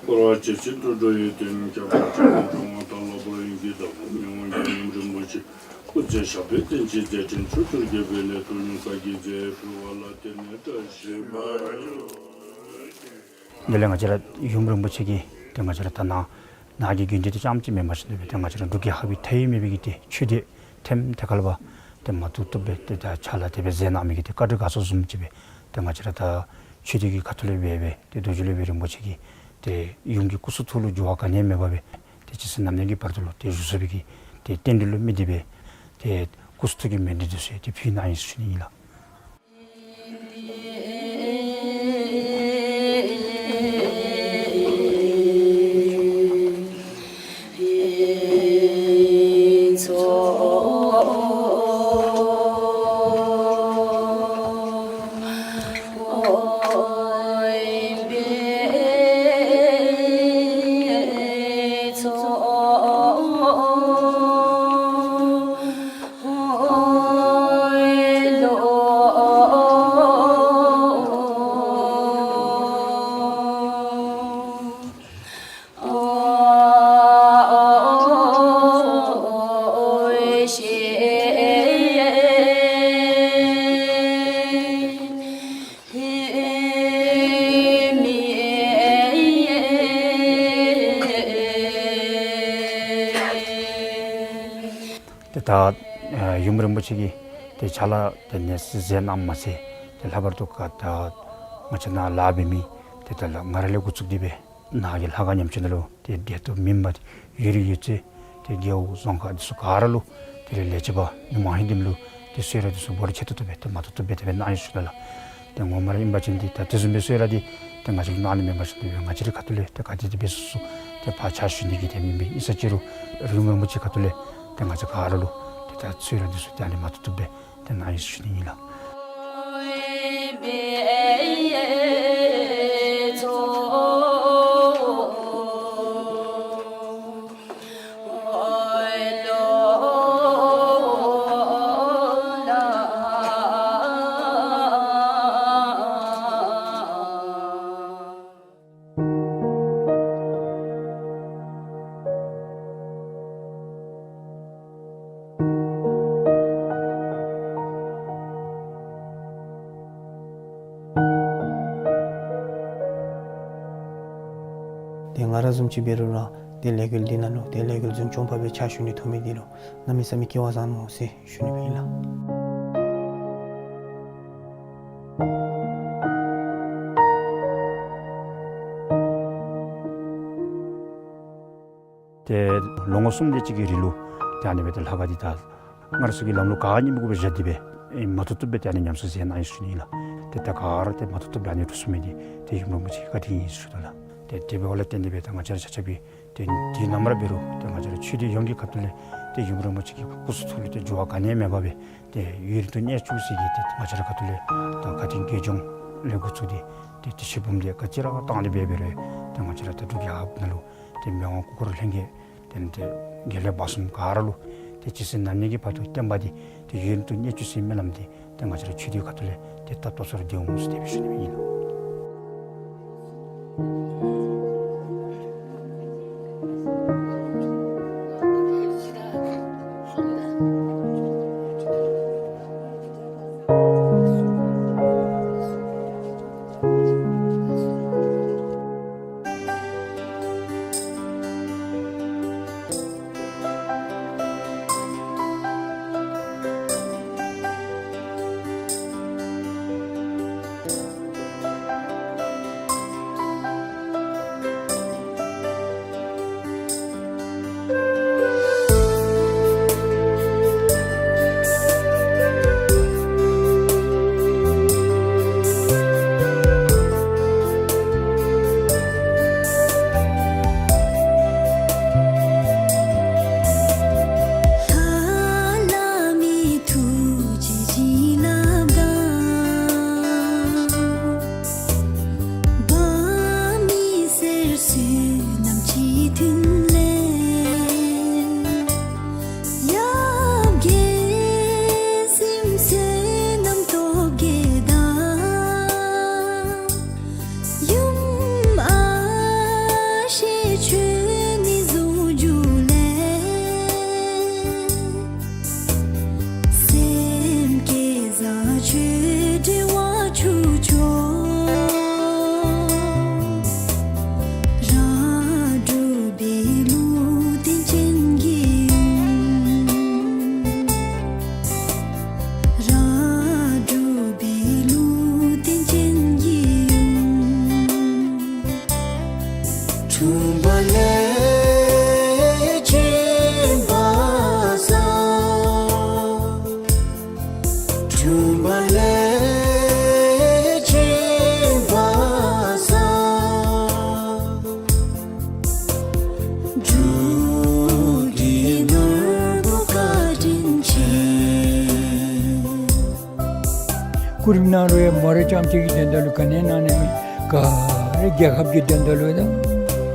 འཁོར་བ་འཇིགས་བྱེད་དུད་འགྲོ་ཡི་དོན་ཁྱབ་པ་ཆེན་པོ་འགྲོ་བ་དང་ལྷག་པར་ཡོན་གྱི་བདག་པོ་མི་དབང་རྒྱལ་ཡུམ་རིན་པོ་ཆེ་སྐུ་ཚེ་ཞབས་པད་བརྟན་ཅིང་མཛད་འཕྲིན་ཕྱོགས་བཅུར་རྒྱས་པའི་སླད་དུ་ཡུམ་བཀའ་གི་རྗེས་ཕུལ་བ་ལ་བརྟེན་ནས་བཀྲ་ཤིས་པ་ཡོད། དེ་ལས་ང་བཅས་ར་ཡུམ་རིན་པོ་ཆེ་གིས་ཏེ་ང་བཅས་ར་ད་ནཱ་ནཱ་གི་དགོན་སྡེ་འདི་རྐྱངམ་ཅིག་མེན་པར་ཞིནམ་ལས་ཏེ་ང་བཅས་ར་འབྲུག་རྒྱལ་ཁབ་ཀྱི་མཐའ་དབུས་མེད་པའི་གི་ཏེ་ཆོས་སྡེ་ཐེམ་ཐེ་ཀ་ལས་ཕར་ཏེ་མ་ཐུབ་ཐུབ་སྦེ་ཏེ་ད་ཕྱག་ལཱ་དེ་སྦེ་མཛད་གནང་མི་གི་ཏེ་བཀའ་དྲིན་དགའ་ཚོར་བཟུམ་ཅིག་སྦེ་ཏེ་ང་བཅས་ར་ད་ཆོས་སྡེ་གི་ཁ་ཐུག་ལས་འབད་སྦེ་ཏེ་རྡོ་རྗེ་སློབ་དཔོན་རིན་པོ་ཆེ་གིས་ཏེ་ཡུམ་གྱི་སྐུ་གསུང་ཐུགས་ལུ་འགྱུར་བ་ག་ནི་ཡང་མེད་པར་སྦེ་ཏེ་ཇི་སྲིད་ནམ་ནས་ཀྱི་བར་དུ་ལུ་ཏེ་བཞུགས་ཚུགས་པའི་གི་ཏེ་རྟེན་འབྲེལ་ལུ་དམིགས་ཏེ་སྦེ་ཏེ་སྐུ་གསུང་ཐུགས་ཀྱི་མཎྜལ་འདི་ཚུ་ཏེ་ཕུལ་གནང་ཡི་ཟེར་ཞུ་ནི་ཨིན་ལགས། ད་ཡུམ་རིན་པོ་ཆེ་གིས་ཏེ་ཕྱག་ལཱ་དེ་ནི་མཛད་གནངམ་མ་ཚད་ཏེ་ལྷག་པར་དུ་ག་ད་ང་བཅས་ནཱ་ལཱ་འབད་མི་ཏེ་ད་ལགས་ང་ར་ལས་འགོ་བཙུགས་ཏེ་སྦེ་ནཱ་གི་ལྷ་ཁང་ཉམས་ཅིག་ནང་ལུ་ཏེ་དེ་ལྟོ་མེན་པར་ཡུལ་ཡུལ་ཚོ་ཏེ་རྒེད་འོག་རྫོང་ཁག་འདི་ཚུ་ག་ར་ལུ་དེ་ལས་ལས་བྱེདཔ་མི་མང་ཧིང་དེམ་ལུ་ཏེ་གསོལ་རས་འདི་ཚུ་འབོ་ར་ཆེ་ཏོག་ཏོ་སྦེ་ཏེ་མ་ཏོག་ཏོ་སྦེ་དེ་སྦེ་གནང་ཡི་ཟེར་ཞུ་ནི་ལགས། ཏེ་ངོ་མ་ར་ཨིན་པ་ཅིན་ཏེ་ད་དེ་བཟུམ་སྦེ་གསོལ་རས་འདི་ཏེ་ང་བཅས་ལུ་གནང་ནི་མེན་པ་ཅིན་ཏེ་ང་བཅས་རའི་ཁ་ཐུག་ལས་ཏེ་ག་དེ་དེ་སྦེ་སོ་སོ་ཏེ་ཕར་ཕྱག་ཞུ་ནི་གི་དེ་མེན་པས། ཨིན་ས་ཅིག་རུང་ཡུམ་རིན་པོ་ཆེ་ཁ་ཐུག་ལས་ཏེ་ང་བཅས་ག་ར་ལུ་ཏེ་ད་གསོལ་རས་འདི་ཚུ་ཏེ་ཨ་ནི་མ་ཏོག་ཏོ་སྦེ་ཏེ་གནང་ཡི་ཟེར་ཞུ་ནི་ཨིན་ལགས། ཏེ་ང་ར་བཟུམ་ཅིག་འབད་རུང་ར་ཏེ་ལས་འགུལ་འདི་ནང་ལུ་ཏེ་ལས་འགུལ་འཛིན་སྐྱོང་པ་སྦེ་ཕྱག་ཞུ་ནི་ཐོབ་མི་འདི་ལུ་གནམ་མེད་ས་མེད་སྐལ་བ་བཟང་ནུག་ཟེར་ཞུ་ནི་སྦེ་ཨིན་ལགས། ཏེ་ལོ་ངོ་གསུམ་དེ་ཅིག་གི་རིང་ལུ་ཏེ་ཨ་ནི་སྦེ་ཏེ་ལྷ་ཁང་འདི་ད་སྔར་སྲོལ་གྱི་ལམ་ལུགས་ག་ཨིནམ་གུ་སྦེ་བཞག་སྟེ་སྦེ་ཨེ་མ་ཏོག་ཏོ་སྦེ་ཏེ་ཨ་ནི་ཉམས་སུ་བཞེས་གནང་ཡི་ཟེར་ཞུ་ནི་ཨིན་ལགས། ཏེ་ད་ག་ར་ཏེ་མ་ཏོག་ཏོ་སྦེ་ཨ་ནི་འགྲུབ་ཚུགས་མི་འདི་ཏེ་ཡུམ་རིན་པོ་ཆེ་གི་བཀའ་དྲིན་ཨིན་ཟེར་ཞུ་དོ་ལགས། ཏེ་དེ་འབདཝ་ལས་བརྟེན་ཏེ་སྦེ་ད་ང་བཅས་ར་ཆ་ཁྱབ་ཀྱིས་ཏེ་དུས་ནམ་ར་འབད་རུང་ཏེ་ང་བཅས་ར་ཆོས་སྡེ་ཡོངས་ཀྱི་ཁ་ཐུག་ལས་ཏེ་ཡུམ་རིན་པོ་ཆེ་གི་སྐུ་གསུང་ཐུགས་ལུ་ཏེ་འགྱུར་བ་ག་ནི་ཡང་མེད་པར་སྦེ་ཏེ་ཡུན་རིང་དུ་གནས་བཅུག་ཟེར་གྱི་ཏེ་ང་བཅས་ར་ཁ་ཐུག་ལས་ད་བཀའ་དྲིན་དགེ་སྦྱོང་ལས་འགོ་བཙུགས་ཏེ་ཏེ་དེ་ཚུ་འབུམ་སྡེ་ག་ཅི་ར་བཏང་སྟེ་སྦེ་འབད་རུང་ཏེ་ང་བཅས་ར་ད་འབྲུག་རྒྱལ་ཁབ་ནང་ལུ་ཏེ་མི་དབང་སྐུ་འཁོར་ལྷན་རྒྱས་ཏེ་ཏེ་དགེ་ལེགས་སྦ་གསུམ་ག་ར་ལུ་ཏེ་ཇི་སྲིད་ནམ་གནས་ཀྱི་བར་དུ་བསྟན་པ་འདི་ཏེ་ཡུན་རིང་དུ་གནས་བཅུག་ཟེར་སྨོན་ལམ་འདི་ཏེ་ང་བཅས་ར་ཆོས་སྡེ་ཁ་ཐུག་ལས་ཏེ་ད་ལྟོ་ཚུ་ར་འདི་འོང་ཟེར་དེ་སྦེ་ཞུ་ནི་ཨིན་ལགས། ཐུགས་རྗེ་བྱིན་རླབས་དང་། འབངས་མི་སེར་བསོད་ནམས་གཅིག་མཐུན་ལས། ཡབ་རྒྱལ་སྲིངམོ་བསོད་ནམས་སྟོབས་རྒྱས་དང་། ཡུམ་ཨ་ཞེ་ཆོས་ནི་གཟུགས་འགྱུར་ལས། སེམས་བསྐྱེད་བཟང་སྤྱོད་འབྲེལ་བ་ཆོས་མཆོག། རང་གྲུབ་པའི་ལུང་བསྟན་ཅན་གྱི་ཡུམ། རང་གྲུབ་པའི་ལུང་བསྟན་ཅན་གྱི་ཡུམ། འཁྲུངས་པ་ལས་སྦྱིན་པ་བསགས། འཁྲུངས་པ་ལས་སྦྱིན་པ་བསགས། འབྲུག་འདི་ནོར་བུ་བཀའ་དྲིན་ཆེ། སྐུ་རིམ་ནང་ལུ་ཡང་མོ་ར་རྐྱངམ་གཅིག་གི་དོན་དག་ལུ་ག་ནི་གནང་ནི་མེད། ག་ར་རྒྱལ་ཁབ་ཀྱི་དོན་དག་ལུ་དང་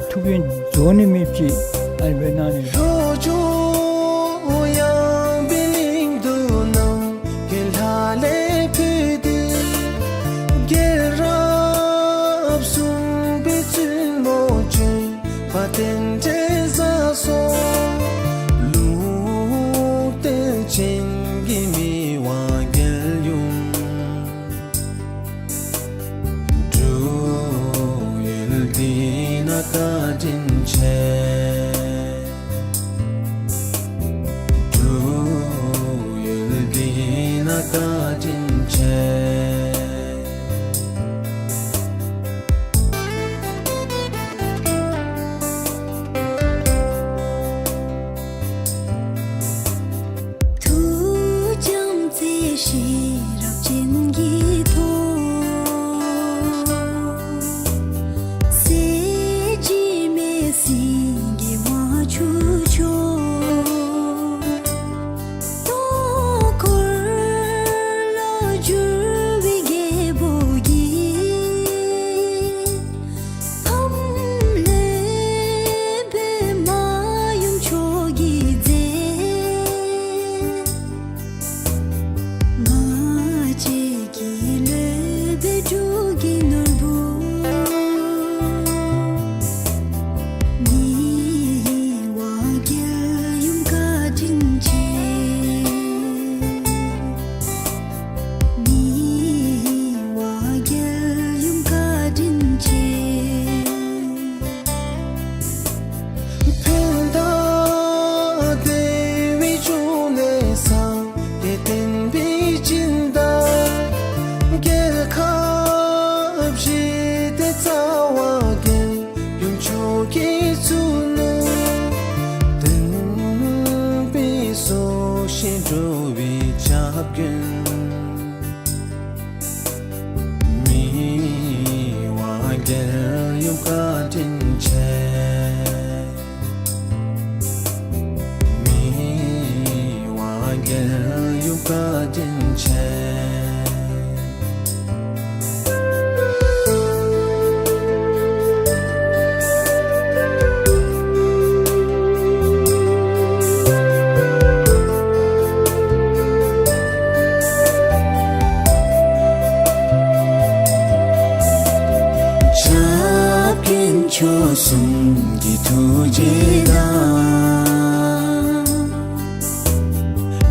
ཐུགས་ཕན་རྫོགས་ནི་མེདཔ་ཅིག་ཨ་ནི་སྦེ་གནང་ནི། ལྷོ་ཕྱོགས་ཡངས་པའི་གླིང་དུ་ནམ་མཁའི་ལྷ་ལས་བུད་དེ། རྒྱལ་རབས་གསུངས་པའི་བཙུན་མོ་བྱོན་པ་རྟེན་འབྲེལ་བཟང་སོགས། ལུང་བསྟན་ཅན་གྱི་མི་དབང་རྒྱལ་ཡུམ། འབྲུག་ཡུལ་འདི་ན་བཀའ་དྲིན་ཆེ། འབྲུག་ ཕྱོགས་ཀྱི་ཚུལ་ལུ་བསྟན་པའི་སྲོག་ཤིང་འགྲོ་བའི་སྐྱབས་མགོན། མི་དབང་རྒྱལ་ཡུམ་བཀའ་དྲིན་ཆེ། མི་དབང་རྒྱལ་ཡུམ་བཀའ་དྲིན་ཆེ། སྐྱབས་མགོན་མཆོག་གསུམ་གྱི་ཐུགས་རྗེ་དང་།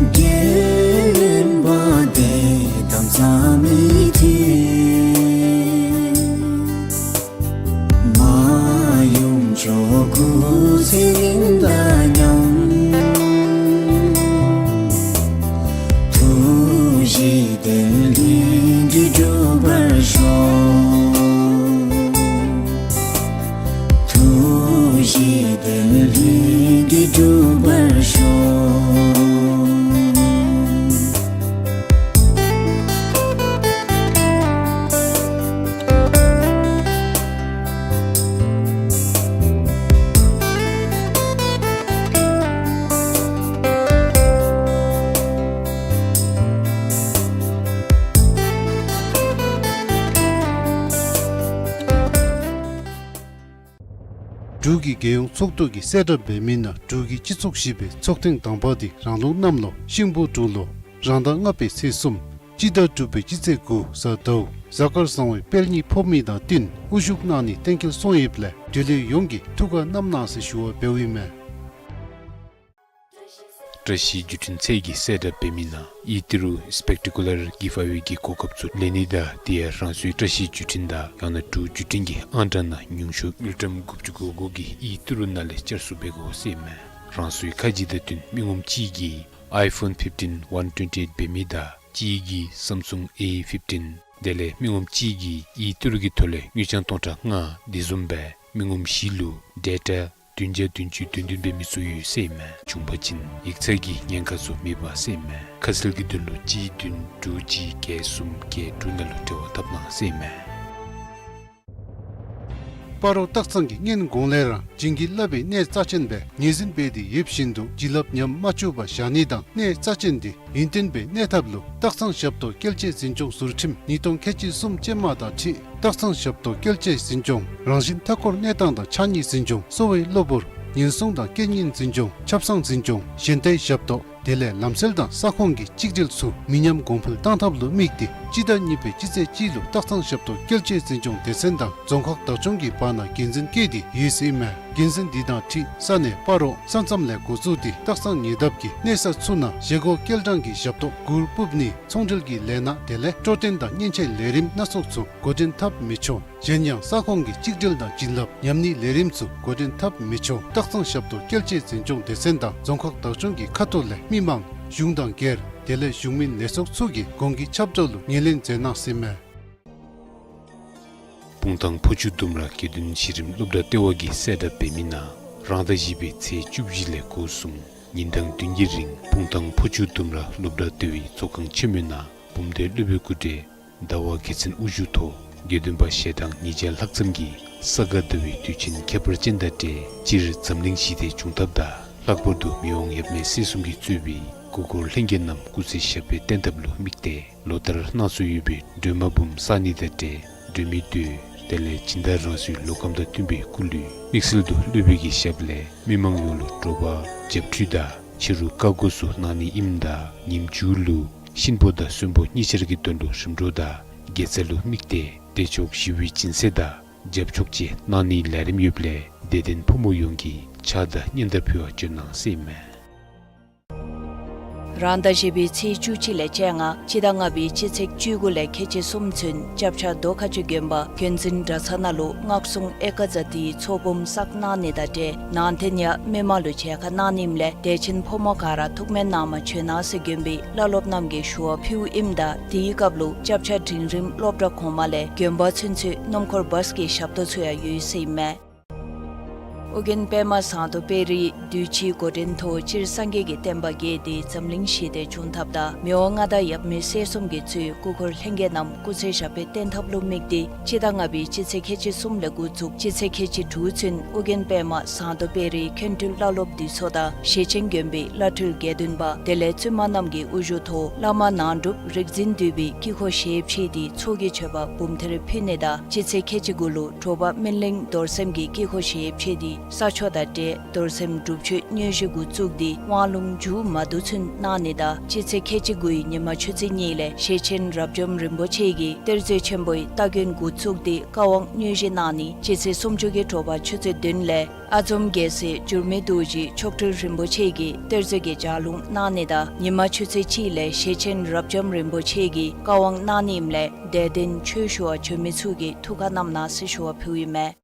རྒྱལ་བློན་དཔལ་ལྡན་དམ་གཙང་མའི་མཐུ། མ་ཡུམ་མཆོག་སྐུ་ཚེ་རིང་དང་མཉམ། ཐུགས་བཞེད་དོན་ལྷུན་གྱིས་འགྲུབ་པར་ཤོག། ཐུགས་བཞེད་དོན་ལྷུན་གྱིས་འགྲུབ་པར་ཤོག། འབྲུག་གི་རྒྱལ་ཡོངས་ཚོགས་འདུ་གིས་གསལ་བསྒྲགས་འབད་མི་ནང་འབྲུག་གི་སྤྱི་ཚོགས་བཞི་པའི་ཚོགས་ཐེངས་དང་པ་དེ་རང་ལུགས་གནམ་ལོ་ཤིང་བུ་འབྲུག་ལོ་རང་ཟླ་ལྔ་པའི་ཚེས་གསུམ་སྤྱི་ཟླ་དྲུག་པའི་སྤྱི་ཚེས་དགུ་གཟའ་ཟླཝ་གཟའ་སྐར་བཟང་བའི་དཔལ་གཉིས་ཕོག་མི་དང་བསྟུན་དབུ་བཞུགས་གནང་ནི་གཏན་འཁེལ་སོང་ཡོདཔ་ལས་འབྲེལ་ཡོད་ཡོངས་ཀྱིས་ཐུགས་ཁར་བསྣམ་གནང་ཟེར་ཞུ་བ་འབདཝ་ཨིན་མས། བཀྲ་ཤིས་བརྒྱུད་འཕྲིན་ཚད་ཀྱིས་གསལ་བསྒྲགས་འབད་མི་ནང་ཨི་ཏི་རུ་སི་པེག་ཊི་ཀུ་ལར་གི་ཕ་ཝེ་གི་གོ་སྐབས་ཚུ་ལེན་ནི་དང་དེ་ཡང་རང་སོའི་བཀྲ་ཤིས་བརྒྱུད་འཕྲིན་དང་ཡང་ན་འབྲུག་བརྒྱུད་འཕྲིན་གྱི་ཨང་གྲངས་ནང་ཉུང་ཤོས་དངུལ་ཀྲམ་དགུ་བཅུ་གོ་དགུ་གི་ཨི་ཏི་རུ་ནང་ལས་བསྐྱར་བཟོ་འབད་དགོ་ཟེར་ཨིན་མས། རང་སོའི་ཁ་རྗེ་དང་བསྟུན་མི་ངོམ་གཅིག་གིས་ཨའི་ཕོན་ཕིཕ་ཊིན་ཝན་ཊུ་ཝེན་ཊི་ཨེཊ་འབད་མི་དང་གཅིག་གིས་སམ་སུང་ཨེ་ཕིཕ་ཊིན་དེ་ལས་མི་ངོམ་གཅིག་གིས་ཨི་ཏི་རུ་གི་ཐོག་ལས་དངུལ་རྐྱང་སྟོང་ཕྲག་ལྔ་དེ་བཟུམ་སྦེ་མི་ངོམ་བཞི་ལུ་ཌེ་ཊ་བདུན་བརྒྱ་བདུན་ཅུ་དོན་བདུན་འབད་མི་ཚུ་ཡོད་ཟེར་ཨིན་མས། བྱུང་བ་ཅིན་ཡིག་ཚང་གི་ཉེན་ཁ་ཚུ་མེད་པ་ཟེར་ཨིན་མས། ཁ་གསལ་གྱི་དོན་ལུ་གཅིག་བདུན་དྲུག་གཅིག་བརྒྱད་གསུམ་བརྒྱད་དྲུག་ནང་ལུ་འབྲེལ་བ་འཐབ་གནང་ཟེར་ཨིན་མས། སྤ་རོ་སྟག་ཚང་གིས་སྔོན་གོང་ལས་ར་བྱིན་གྱིས་བརླབས་པའི་གནས་རྩ་ཆེན་སྦེ་ངོས་འཛིན་འབད་དེ་ཡོདཔ་བཞིན་དུ་བྱིན་རླབས་ཉམས་མ་བཅུག་པར་བཞག་ནི་དང་གནས་རྩ་ཆེན་དེ་ཡུན་བརྟན་སྦེ་གནས་ཐབས་ལུ་སྟག་ཚང་ཞབས་ཏོག་སྐྱེལ་འདྲེན་འཛིན་སྐྱོང་ཟུར་ཁྲིམས་ཉིས་སྟོང་ཁལ་གཅིག་གསུམ་ཅན་མ་དང་འཁྲིལ་སྟག་ཚང་ཞབས་ཏོག་སྐྱེལ་འདྲེན་འཛིན་སྐྱོང་རང་བཞིན་མཐའ་འཁོར་གནས་སྟངས་དང་ཕྱགས་སྙིགས་འཛིན་སྐྱོང་གསོ་བའི་གློ་བུར་ཉེན་སྲུང་དང་རྐྱེན་ངན་འཛིན་སྐྱོང་ཆབ་གསང་འཛིན་སྐྱོང་གཞན་དའི་ཞབས་ཏོག་དེ་ལས་ལམ་སྲོལ་དང་ས་ཁོངས་ཀྱི་གཅིག་སྒྲིལ་ཚུ་མི་ཉམས་གོང་འཕེལ་བཏང་ཐབས་ལུ་དམིགས་ཏེ་སྤྱི་ཟླ་གཉིས་པའི་སྤྱི་ཚེས་གཅིག་ལུ་སྟག་ཚང་ཞབས་ཏོག་སྐྱེལ་འདྲེན་འཛིན་སྐྱོང་སྡེ་ཚན་དང་རྫོང་ཁག་བདག་སྐྱོང་གི་བར་ན་འགན་འཛིན་བཀལ་ཏེ་ཡོད་ཟེར་ཨིན་མས། འགན་འཛིན་འདི་དང་འཁྲིལ་ས་གནས་སྤ་རོ་ས་མཚམས་ལས་འགོ་བཙུགས་ཏེ་སྟག་ཚང་ཉེ་འདབས་ཀྱི་གནས་ས་ཚུ་ནང་བཞེས་སྒོ་སྐྱེལ་གྲངས་ཀྱི་ཞབས་ཏོག་གུར་སྤུབ་ནི་ཚོང་འབྲེལ་གྱི་ལས་སྣ་དེ་ལས་སྤྲོ་སྟོན་དང་མཉེན་ཆས་ལས་རིམ་སྣ་ཚོགས་ཚུ་འགོ་འདྲེན་འཐབ་མི་ཆོག། གཞན་ཡང་ས་ཁོངས་ཀྱི་གཅིག་སྒྲིལ་དང་བྱིན་རླབས་ཉམས་ནིའི་ལས་རིམ་ཚུ་འགོ་འདྲེན་འཐབ་མི་ཆོག། སྟག་ཚང་ཞབས་ཏོག་སྐྱེལ་འདྲེན་འཛིན་སྐྱོང་སྡེ་ཚན་དང་རྫོང་ཁག་བདག་སྐྱོང་གི་ཁ་ཐུག་ལས་མི་མང་གཞུང་དང་སྒེར་དེ་ལས་གཞུང་མིན་ལས་ཚོགས་ཚུ་གིས་གོང་གི་ཁྱབ་བསྒྲགས་ལུ་ངོས་ལེན་མཛད་གནང་ཟེར་ཨིན་མས། སྤུངས་ཐང་ཕོ་ཆུ་ལྡུམ་ར་དགེ་འདུན་གཞི་རིམ་སློབ་གྲྭ་ལྟེ་བ་གིས་གསལ་བསྒྲགས་འབད་མི་ནང་རང་ཟླ་བཞི་པའི་ཚེས་བཅུ་བཞི་ལས་འགོ་བཟུང་ཉིན་གྲངས་བདུན་གྱི་རིང་སྤུངས་ཐང་ཕོ་ཆུ་ལྡུམ་ར་སློབ་གྲྭ་ལྟེ་བའི་ཚོགས་ཁང་ཆེན་མོའི་ནང་འབུམ་སྡེ་སློབ་དཔོན་སྐུ་བགྲེས་ཟླ་བ་རྒྱལ་མཚན་དབུ་བཞུགས་ཐོག་དགེ་འདུན་པ་ཞལ་གྲངས་ཉིས་བརྒྱ་ལྷག་ཙམ་གྱིས་ས་ག་ཟླ་བའི་དུས་ཆེན་ཁྱད་པར་ཅན་དང་འབྲེལ་སྤྱིར་འཛམ་གླིང་ཞི་བདེ་འབྱུང་ཐབས་དང་ལྷག་པར་དུ་མི་དབང་ཡབ་མེས་སྲས་གསུམ་གྱིས་གཙོས་པའི་སྐུ་འཁོར་ལྷན་རྒྱས་རྣམས་སྐུ་ཚེ་ཞབས་པད་བརྟན་ཐབས་ལུ་དམིགས་ཏེ་ལོ་ལྟར་གནང་སྲོལ་ཡོད་པའི་སྒྲོལ་མ་འབུམ་བསགས་ནི་དང་འབྲེལ་སྒྲོལ་མའི་མདོས་དེ་ལས་སྦྱིན་བདག་རང་སོའི་ལུས་ཁམས་དང་མཐུན་པའི་སྐུ་ལུས་དམིགས་བསལ་དུ་སློབ་དཔོན་གྱི་ཞབས་ལས་མི་མང་ཡོངས་ལུ་དྲོ་པ་བྱབས་ཁྲུས་དང་ཕྱི་རུ་བཀའ་བསྒོ་ཚུ་གནང་ནི་ཨིནམ་ད་ཉིནམ་མཇུག་ལུ་གཤིན་པོ་དང་གསོན་པོ་གཉིས་ཆར་གྱི་དོན་ལུ་རིམ་གྲོ་དང་དགེ་རྩ་ལུ་དམིགས་ཏེ་བདེ་མཆོག་ཞི་བའི་སྦྱིན་སྲེག་དང་བྱབས་ཆོག་བཅས་གནང་ནིའི་ལས་རིམ་ཡོདཔ་ལས་དད་ལྡན་ཕོ་མོ་ཡོངས་ཀྱིས་ཕྱག་དང་སྙན་དར་ཕུལ་བར་བྱོན་གནང་ཟེར་ཨིན་མས། རང་ཟླ་བཞི་པའི་ཚེས་བཅུ་གཅིག་ལས་བཅོ་ལྔ་སྤྱི་ཟླ་ལྔ་པའི་སྤྱི་ཚེས་བཅུ་དགུ་ལས་ཁལ་གཅིག་གསུམ་ཚུན་སྐྱབས་ཆ་རྡོ་ཁ་ཆུ་དགོན་པ་དགོན་འཛིན་གྲྭ་ཚང་ནང་ལུ་སྔགས་སྲུང་ཨེ་ཀ་ཛ་ཏིའི་ཚོགས་འབུམ་བསགས་གནང་ནི་དང་འབྲེལ་ནང་རྟེན་ཡང་མི་མང་ལུ་མཇལ་ཁ་གནང་ནི་ཨིནམ་ལས་དད་ཅན་ཕོ་མོ་ག་ར་ཐུགས་སྨོན་གནང་མ་བྱོན་གནང་ཟེར་དགོན་པའི་བླ་སློབ་རྣམས་ཀྱིས་ཞུ་བ་ཕུལཝ་ཨིནམ་ད་དེའི་སྐབས་ལུ་སྐྱབས་ཆ་འབྲིང་རིམ་སློབ་གྲྭ་གོང་མ་ལས་དགོན་པ་ཚུན་ཚོད་སྣུམ་འཁོར་བཱས་ཀྱི་ཞབས་ཏོག་ཚུ་ཡང་ཡོད་ཟེར་ཨིན་མས། ཨོ་རྒྱན་པདྨ་ཟངས་མདོག་དཔལ་རིའི་དུས་ཅིའི་འགོ་འདྲེན་ཐོག་སྤྱིར་སངས་རྒྱས་ཀྱི་བསྟན་པ་རྒྱས་ཏེ་འཛམ་གླིང་ཞི་བདེ་བྱུང་ཐབས་དང་མི་དབང་མངའ་བདག་ཡབ་མེས་སྲས་གསུམ་གྱིས་གཙོས་སྐུ་འཁོར་ལྷན་རྒྱས་རྣམས་སྐུ་ཚེ་ཞབས་པད་བརྟན་ཐབས་ལུ་དམིགས་ཏེ་སྤྱི་ཟླ་ལྔ་པའི་སྤྱི་ཚེས་ཁལ་གཅིག་གསུམ་ལས་འགོ་བཙུགས་སྤྱི་ཚེས་ཁལ་གཅིག་དྲུག་ཚུན་ཨོ་རྒྱན་པདྨ་ཟངས་མདོག་དཔལ་རིའི་མཁན་སྤྲུལ་བླ་སློབ་འདུས་ཚོགས་དང་ཞེ་ཆེན་དགོན་པའི་བླ་སྤྲུལ་དགེ་འདུན་པ་དེ་ལས་བཙུན་མ་རྣམས་ཀྱི་དབུ་བཞུགས་ཐོག་བླ་མ་ནང་སྒྲུབ་རིག་འཛིན་འདུས་པའི་དཀྱིལ་འཁོར་ཞལ་ཕྱེ་སྟེ་ཚོགས་ཀྱི་མཆོད་པ་འབུམ་ཐེར་ཕུལ་ནི་དང་སྤྱི་ཚེས་ཁལ་གཅིག་དགུ་ལུ་དྲོ་པ་སྨིན་གླིང་རྡོར་སེམས་ཀྱི་དཀྱིལ་འཁོར་ཞལ་ཕྱེ་སྟེ་ས་ཆོག་དང་འབྲེལ་རྡོར་སེམས་སྒྲུབ་མཆོད་དངོས་གཞི་འགོ་བཙུགས་ཏེ་དབང་ལུང་མཇུག་མ་བསྡུ་ཚུན་གནང་ནི་དང་སྤྱི་ཚེས་ཁལ་གཅིག་དགུའི་ཉི་མ་ཆུ་ཚོད་གཉིས་ལས་ཞེ་ཆེན་རབ་འབྱམས་རིན་པོ་ཆེ་གིས་གཏེར་མཛོད་ཆེན་པོའི་སྟ་གོན་འགོ་བཙུགས་ཏེ་བཀའ་དབང་དངོས་གཞི་གནང་ནི། སྤྱི་ཚེས་སུམ་ཅུ་གི་དྲོ་པ་ཆུ་ཚོད་བདུན་ལས་ཨ་འཛོམས་རྒྱལ་སྲས་འགྱུར་མེད་རྡོ་རྗེ་མཆོག་སྤྲུལ་རིན་པོ་ཆེ་གིས་གཏེར་མཛོད་ཀྱི་ལྗགས་ལུང་གནང་ནི་དང་ཉི་མ་ཆུ་ཚོད་གཅིག་ལས་ཞེ་ཆེན་རབ་འབྱམས་རིན་པོ་ཆེ་གིས་བཀའ་དབང་གནང་ནི་ཨིནམ་ལས་དད་ལྡན་ཆོས་ཞུ་བར་བྱོན་མི་ཚུ་གིས་ཐུགས་ཁར་བསྣམས་གནང་ཟེར་ཞུ་བ་ཕུལཝ་ཨིན་མས།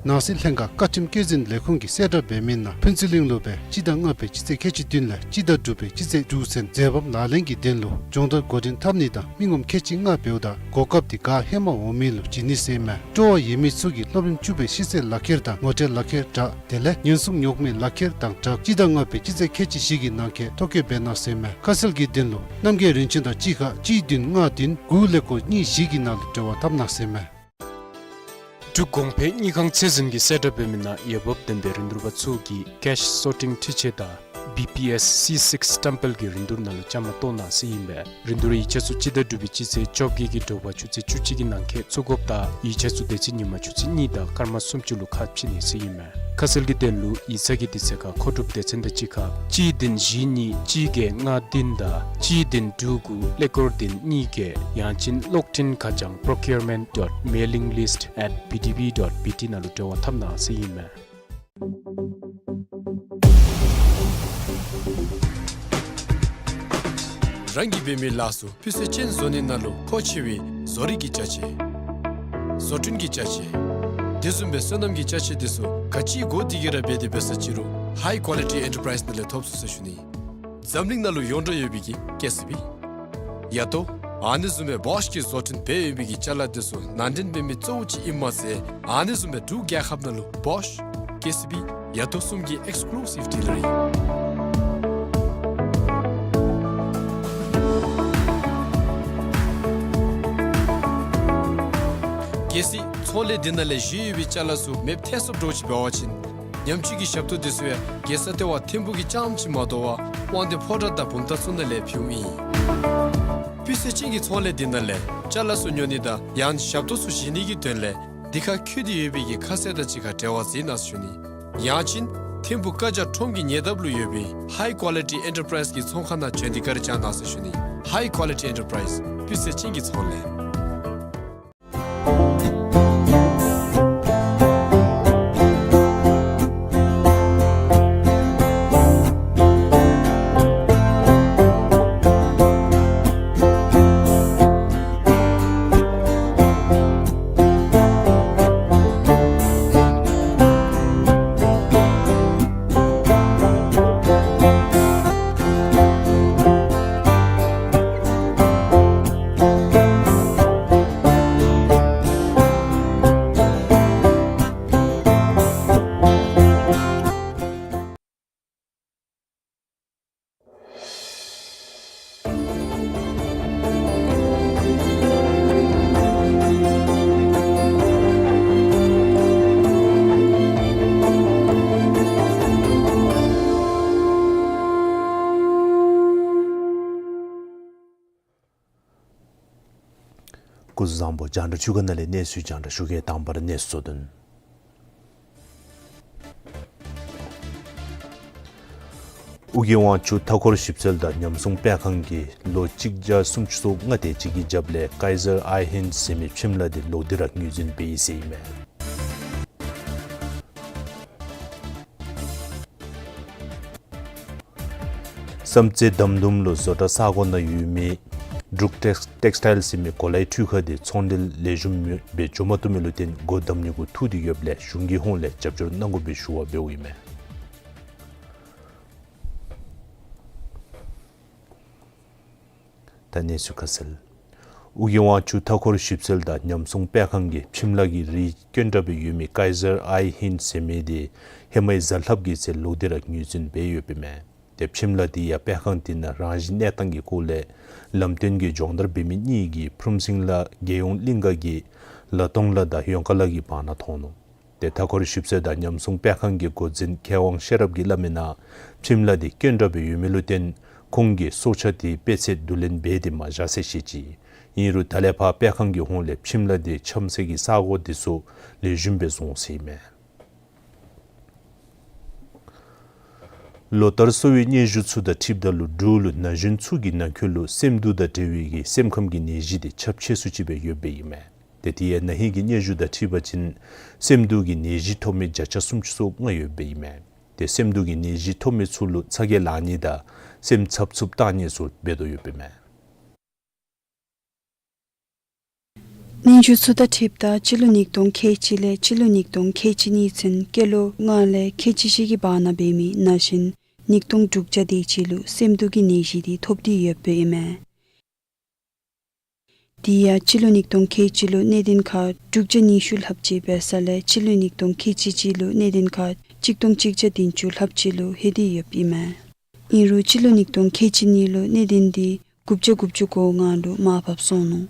ནང་སྲིད་ལྷན་ཁག་བཀའ་ཁྲིམས་བཀོད་འཛིན་ལས་ཁུངས་ཀྱིས་གསལ་བསྒྲགས་འབད་མི་ནང་ཕུན་ཚོགས་གླིང་ལུ་སྦེ་སྤྱི་ཟླ་ལྔ་པའི་སྤྱི་ཚེས་ཁལ་གཅིག་བདུན་ལས་སྤྱི་ཟླ་དྲུག་པའི་སྤྱི་ཚེས་དྲུག་ཚུན་མཛད་རིམ་ལག་ལེན་གྱི་དོན་ལུ་སྦྱོང་བརྡར་འགོ་འདྲེན་འཐབ་ནི་དང་མི་ངོམ་ཁལ་གཅིག་ལྔ་འབདཝ་ད་གོ་སྐབས་འདི་ག་ཧེ་མ་འོང་མི་ལུ་བྱིན་ནི་ཟེར་ཨིན་མས། སྤྲོ་བ་ཡོད་མི་ཚུ་གིས་སློབ་རིམ་བཅུ་པའི་ཤེས་ཚད་ལག་ཁྱེར་དང་ངོ་སྤྲོད་ལག་ཁྱེར་དྲག་དེ་ལས་ཉེན་སྲུང་ཉོག་མེད་ལག་ཁྱེར་དང་སྦྲགས་སྤྱི་ཟླ་ལྔ་པའི་སྤྱི་ཚེས་ཁལ་གཅིག་བཞི་གི་ནང་འཁོད་ཐོ་བཀོད་འབད་གནང་ཟེར་ཨིན་མས། ཁ་གསལ་གྱི་དོན་ལུ་རྣམ་རྒྱལ་རིན་ཆེན་དང་གཅིག་ཁར་གཅིག་བདུན་ལྔ་བདུན་དགུ་ཀླད་ཀོར་གཉིས་བཞི་གི་ནང་ལུ་འབྲེལ་བ་འཐབ་གནང་ཟེར་ཨིན་མས། འབྲུག་གོང་འཕེལ་དངུལ་ཁང་ཚད་འཛིན་གྱིས་གསལ་བསྒྲགས་འབད་མི་ནང་འོས་འབབ་ལྡན་པའི་རིན་བསྡུར་པ་ཚུ་གིས་ཀེཤ་སོར་ཊིང་འཕྲུལ་ཆས་དང་བི་པི་ཨེསི་སི་སིཀསི་སི་ཊེམ་པལ་གྱི་རིན་བསྡུར་ནང་ལུ་བཅའ་མར་གཏོགས་གནང་ཟེར་ཨིན་པས། རིན་བསྡུར་ཡིག་ཆ་ཚུ་སྤྱི་ཟླ་དྲུག་པའི་སྤྱི་ཚེས་བཅོ་བརྒྱད་ཀྱི་དྲོ་པ་ཆུ་ཚོད་བཅུ་གཅིག་གི་ནང་འཁོད་བཙུགས་དགོཔ་དང་ཡིག་ཆ་ཚུ་དེ་ཚེ་ཉིན་མ་ཆུ་ཚོད་གཉིས་དང་སྐར་མ་སུམ་ཅུ་ལུ་ཁ་ཕྱེ་ནི་ཟེར་ཨིན་མས། ཁ་གསལ་གྱི་དོན་ལུ་ཡིག་ཚང་གི་དུས་ཚོད་ཁར་མཁོ་སྒྲུབ་སྡེ་ཚན་དང་གཅིག་ཁར་གཅིག་བདུན་བཞི་གཉིས་གཅིག་བརྒྱད་ལྔ་བདུན་དང་གཅིག་བདུན་དྲུག་དགུ་ཀླད་ཀོར་བདུན་གཉིས་བརྒྱད། ཡང་ཅིན་གློག་འཕྲིན་ཁ་བྱང་procurement dot mailing list at B D B dot B T ནང་ལུ་འབྲེལ་བ་འཐབ་གནང་ཟེར་ཨིན་མས། རང་གིས་འབད་མི་ལཱ་ཚུ་སྤུས་ཚད་ཅན་བཟོ་ནི་ནང་ལུ་མཁོ་ཆེ་བའི་བཟོ་རིག་གི་ཅ་ཆས། བཟོ་སྐྲུན་གྱི་ཅ་ཆས། དེ་བཟུམ་སྦེ་སོ་ནམ་གྱི་ཅ་ཆས་དེ་ཚུ་ག་ཅི་དགོ་དེ་གིས་ར་འབད་དེ་འབད་ས་ཅི་རུང་High Quality Enterprise ནང་ལས་ཐོབ་ཚུགས་ཟེར་ཞུ་ནི། འཛམ་གླིང་ནང་ལུ་ཡོངས་གྲགས་ཡོད་པའི་གི་ཀེ་སི་བི། ཡ་ཏོ། ཨ་ནི་བཟུམ་སྦེ་བོཤ་གིས་བཟོ་སྐྲུན་འབད་ཡོད་པའི་གི་ཅ་ལ་དེ་ཚུ་ནང་འདྲེན་འབད་མི་གཙོ་བོ་ཅིག་ཨིནམ་མ་ཚད་ཨ་ནི་བཟུམ་སྦེ་འབྲུག་རྒྱལ་ཁབ་ནང་ལུ་བོཤ་ཀེ་སི་བི་ཡ་ཏོ་གསུམ་གྱི་ཨེགསི་ཀུ་ལུ་སིབ་ཌི་ལར་ཨིན། གལ་སྲིད་ཚོང་ལས་འདི་ནང་ལས་བཞེས་ཡོད་པའི་ཅ་ལ་ཚུ་མེདཔ་ཐལ་སོངམ་འདྲཝ་ཅིག་འབད་བ་ཅིན་ཉམས་བཅོས་ཀྱི་ཞབས་ཏོག་དེ་ཚུ་ཡང་རྒྱལ་ས་ལྟེ་བ་ཐིམ་ཕུག་གི་རྐྱངམ་ཅིག་མ་དོ་བར་དབང་འདུས་ཕོ་བྲང་དང་བུམ་ཐང་ཚུ་ནང་ལས་ཕུལཝ་ཨིན། སྤུས་ཚད་ཅན་གྱི་ཚོང་ལས་འདི་ནང་ལས་ཅ་ལ་ཚུ་ཉོ་ནི་དང་ཡང་ཞབས་ཏོག་ཚུ་བཞེས་ནི་གི་དོན་ལས་འདི་ཁར་བཀོད་དེ་ཡོད་པའི་གི་ཁ་གསལ་དང་གཅིག་ཁར་འབྲེལ་བ་མཛད་གནང་ཟེར་ཞུ་ནི། ཡང་ཅིན་ཐིམ་ཕུག་བཀའ་རྒྱ་ཁྲོམ་གྱི་ཉེ་འདབས་ལུ་ཡོད་པའི་High Quality Enterprise གི་ཚོང་ཁང་ནང་བྱོན་ཏེ་བཀའ་དྲིན་བསྐྱང་གནང་ཟེར་ཞུ་ནི། High Quality Enterprise སྤུས་ཚད་ཅན་གྱི་ཚོང་ལས། སྐུ་གཟུགས་བཟང་པོ། རྒྱང་བསྒྲགས་ཆུ་ཁ་ནང་ལས་གནས་ཚུལ་རྒྱང་བསྒྲགས་ཞུ་གེ། དང་པ་ར་གནས་ཚུལ་དོན། ཨོ་རྒྱན་དབང་ཕྱུག་མཐའ་འཁོར་ཞིབ་འཚོལ་དང་ཉམས་སྲུང་སྤེལ་ཁང་གིས་ལོ་གཅིག་བརྒྱ་སུམ་ཅུ་སོ་ལྔ་དེ་ཅིག་གི་རྒྱབ་ལས་Kaiser Eye Hand ཟེར་མི་ཕྱེམ་ལ་དེ་ལོག་སྟེ་ར་ངོས་འཛིན་འབད་ཡི་ཟེར་ཨིན་མས། བསམ་རྩེ་འདམ་དུམ་ལུ་བཟོ་གྲྭ་ས་གོ་ནང་ཡོད་མི་འབྲུག་ཊེགསི་ཊེགསི་ཊའིལ་ཟེར་མི་གོ་ལའི་འཕྲུལ་ཁང་དེ་ཚོང་འབྲེལ་ལེགས་ཤོམ་སྦེ་འགྱོ་མ་བཏུབ་མི་ལུ་བརྟེན་སྒོ་བསྡམ་ནི་གུ་ཐུག་སྟེ་ཡོདཔ་ལས་གཞུང་གི་ཧོངས་ལས་རྒྱབ་སྐྱོར་གནང་དགོ་པའི་ཞུ་བ་འབདཝ་ཨིན་མས། ད་གནས་ཚུལ་ཁ་གསལ། ཨོ་རྒྱན་དབང་ཕྱུག་མཐའ་འཁོར་ཞིབ་འཚོལ་དང་ཉམས་སྲུང་སྤེལ་ཁང་གིས་ཕྱིམ་ལ་གི་རིགས་རྐྱེན་འདྲ་སྦེ་ཡོད་མི་Kaiser Eye Hinge ཟེར་མི་དེ་ཧེ་མའི་གཟའ་ལྷགཔ་གི་ཚེ་ལོག་སྟེ་ར་ངོས་འཛིན་འབད་ཡོདཔ་ཨིན་མས། ཏེ་ཕྱིམ་ལ་དེ་ཡང་སྤེལ་ཁང་དེ་ནང་རང་བཞིན་གནས་སྟངས་ཀྱི་སྐོར་ལས་ལམ་སྟོན་གྱི་སྦྱོང་བརྡར་འབད་མི་གཉིས་ཀྱིས་ཕུན་སུམ་ཚོགས་ལ་རྒྱལ་ཡོངས་གླིང་ག་གི་ལ་དོང་ལ་དང་ཡོངས་ཁ་ལ་གི་བར་ན་མཐོང་ནུག། ཏེ་མཐའ་འཁོར་ཞིབ་འཚོལ་དང་ཉམས་སྲུང་སྤེལ་ཁང་གི་འགོ་འཛིན་མཁས་དབང་ཤེས་རབ་ཀྱིས་སླབ་མིའི་ནང་ཕྱིམ་ལ་དེ་རྐྱེན་འདྲ་སྦེ་ཡོད་མི་ལུ་བརྟེན་ཁོང་གིས་སྲོག་ཆགས་དེའི་སྤུས་ཚད་བསྡུ་ལེན་འབད་དེ་མ་བཞག་ཟེར་བཤད་ཅི། ཨིན་རུང་ད་ལས་ཕར་སྤེལ་ཁང་གི་ཧོངས་ལས་ཕྱིམ་ལ་དེ་འཁྱམ་སའི་ས་གོ་དེ་ཚུ་ལེགས་ཤོམ་སྦེ་བཟུང་ཟེར་ཨིན་མས། ལོ་ལྟར་གསོ་བའི་སྙན་ཞུ་ཚུ་དང་འཁྲིལཝ་ད་ལུ་འབྲུག་ལུ་ན་གཞོན་ཚུ་གི་ནང་འཁོད་ལུ་སེམས་སྡུག་དང་འབྲེལ་བའི་གི་སེམས་ཁམས་ཀྱི་ནད་གཞི་དེ་ཁྱབ་ཆེ་སུ་ཅིག་སྦེ་ཡོདཔ་ཨིན་མས། ཏེ་དེ་ཡང་ན་ཧིང་གི་སྙན་ཞུ་དང་འཁྲིལ་བ་ཅིན་སེམས་སྡུག་གི་ནད་གཞི་ཐོབ་མི་བརྒྱ་ཆ་སུམ་ཅུ་སོ་ལྔ་ཡོདཔ་ཨིན་མས། ཏེ་སེམས་སྡུག་གི་ནད་གཞི་ཐོབ་མི་ཚུ་ལུ་ཚ་གྱང་ལང་ནི་དང་སེམས་འཚབ་འཚུབ་བཏང་ནི་ཚུ་འབད་དོ་ཡོདཔ་ཨིན་མས། སྙན་ཞུ་ཚུ་དང་འཁྲིལཝ་ད་སྤྱི་ལོ་ཉིས་སྟོང་ཁལ་གཅིག་ལས་སྤྱི་ལོ་ཉིས་སྟོང་ཁལ་གཅིག་གཉིས་ཚུན་སྐྱེས་ལོ་ལྔ་ལས་ཁལ་གཅིག་བཞི་གི་བར་ན་འབད་མི་ན་གཞོན་ཉིས་སྟོང་དྲུག་བརྒྱ་དེ་ཅིག་ལུ་སེམས་སྡུག་གི་ནད་གཞི་དེ་ཐོབ་སྟེ་ཡོདཔ་ཨིན་མས། དེ་ཡང་སྤྱི་ལོ་ཉིས་སྟོང་ཁལ་གཅིག་ལུ་གནད་དོན་ཁག་དྲུག་བརྒྱ་ཉི་ཤུ་ལྷགཔ་ཅིག་འབད་ས་ལས་སྤྱི་ལོ་ཉིས་སྟོང་ཁལ་གཅིག་གཅིག་ལུ་གནད་དོན་ཁག་གཅིག་སྟོང་གཅིག་བརྒྱ་བདུན་ཅུ་ལྷགཔ་ཅིག་ལུ་ལྷོད་དེ་ཡོདཔ་ཨིན་མས། ཨིན་རུང་སྤྱི་ལོ་ཉིས་སྟོང་ཁལ་གཅིག་གཉིས་ལུ་གནད་དོན་དེ་དགུ་བརྒྱ་དགུ་བཅུ་གོ་ལྔ་ལུ་མར་བབས་སོང་ནུག།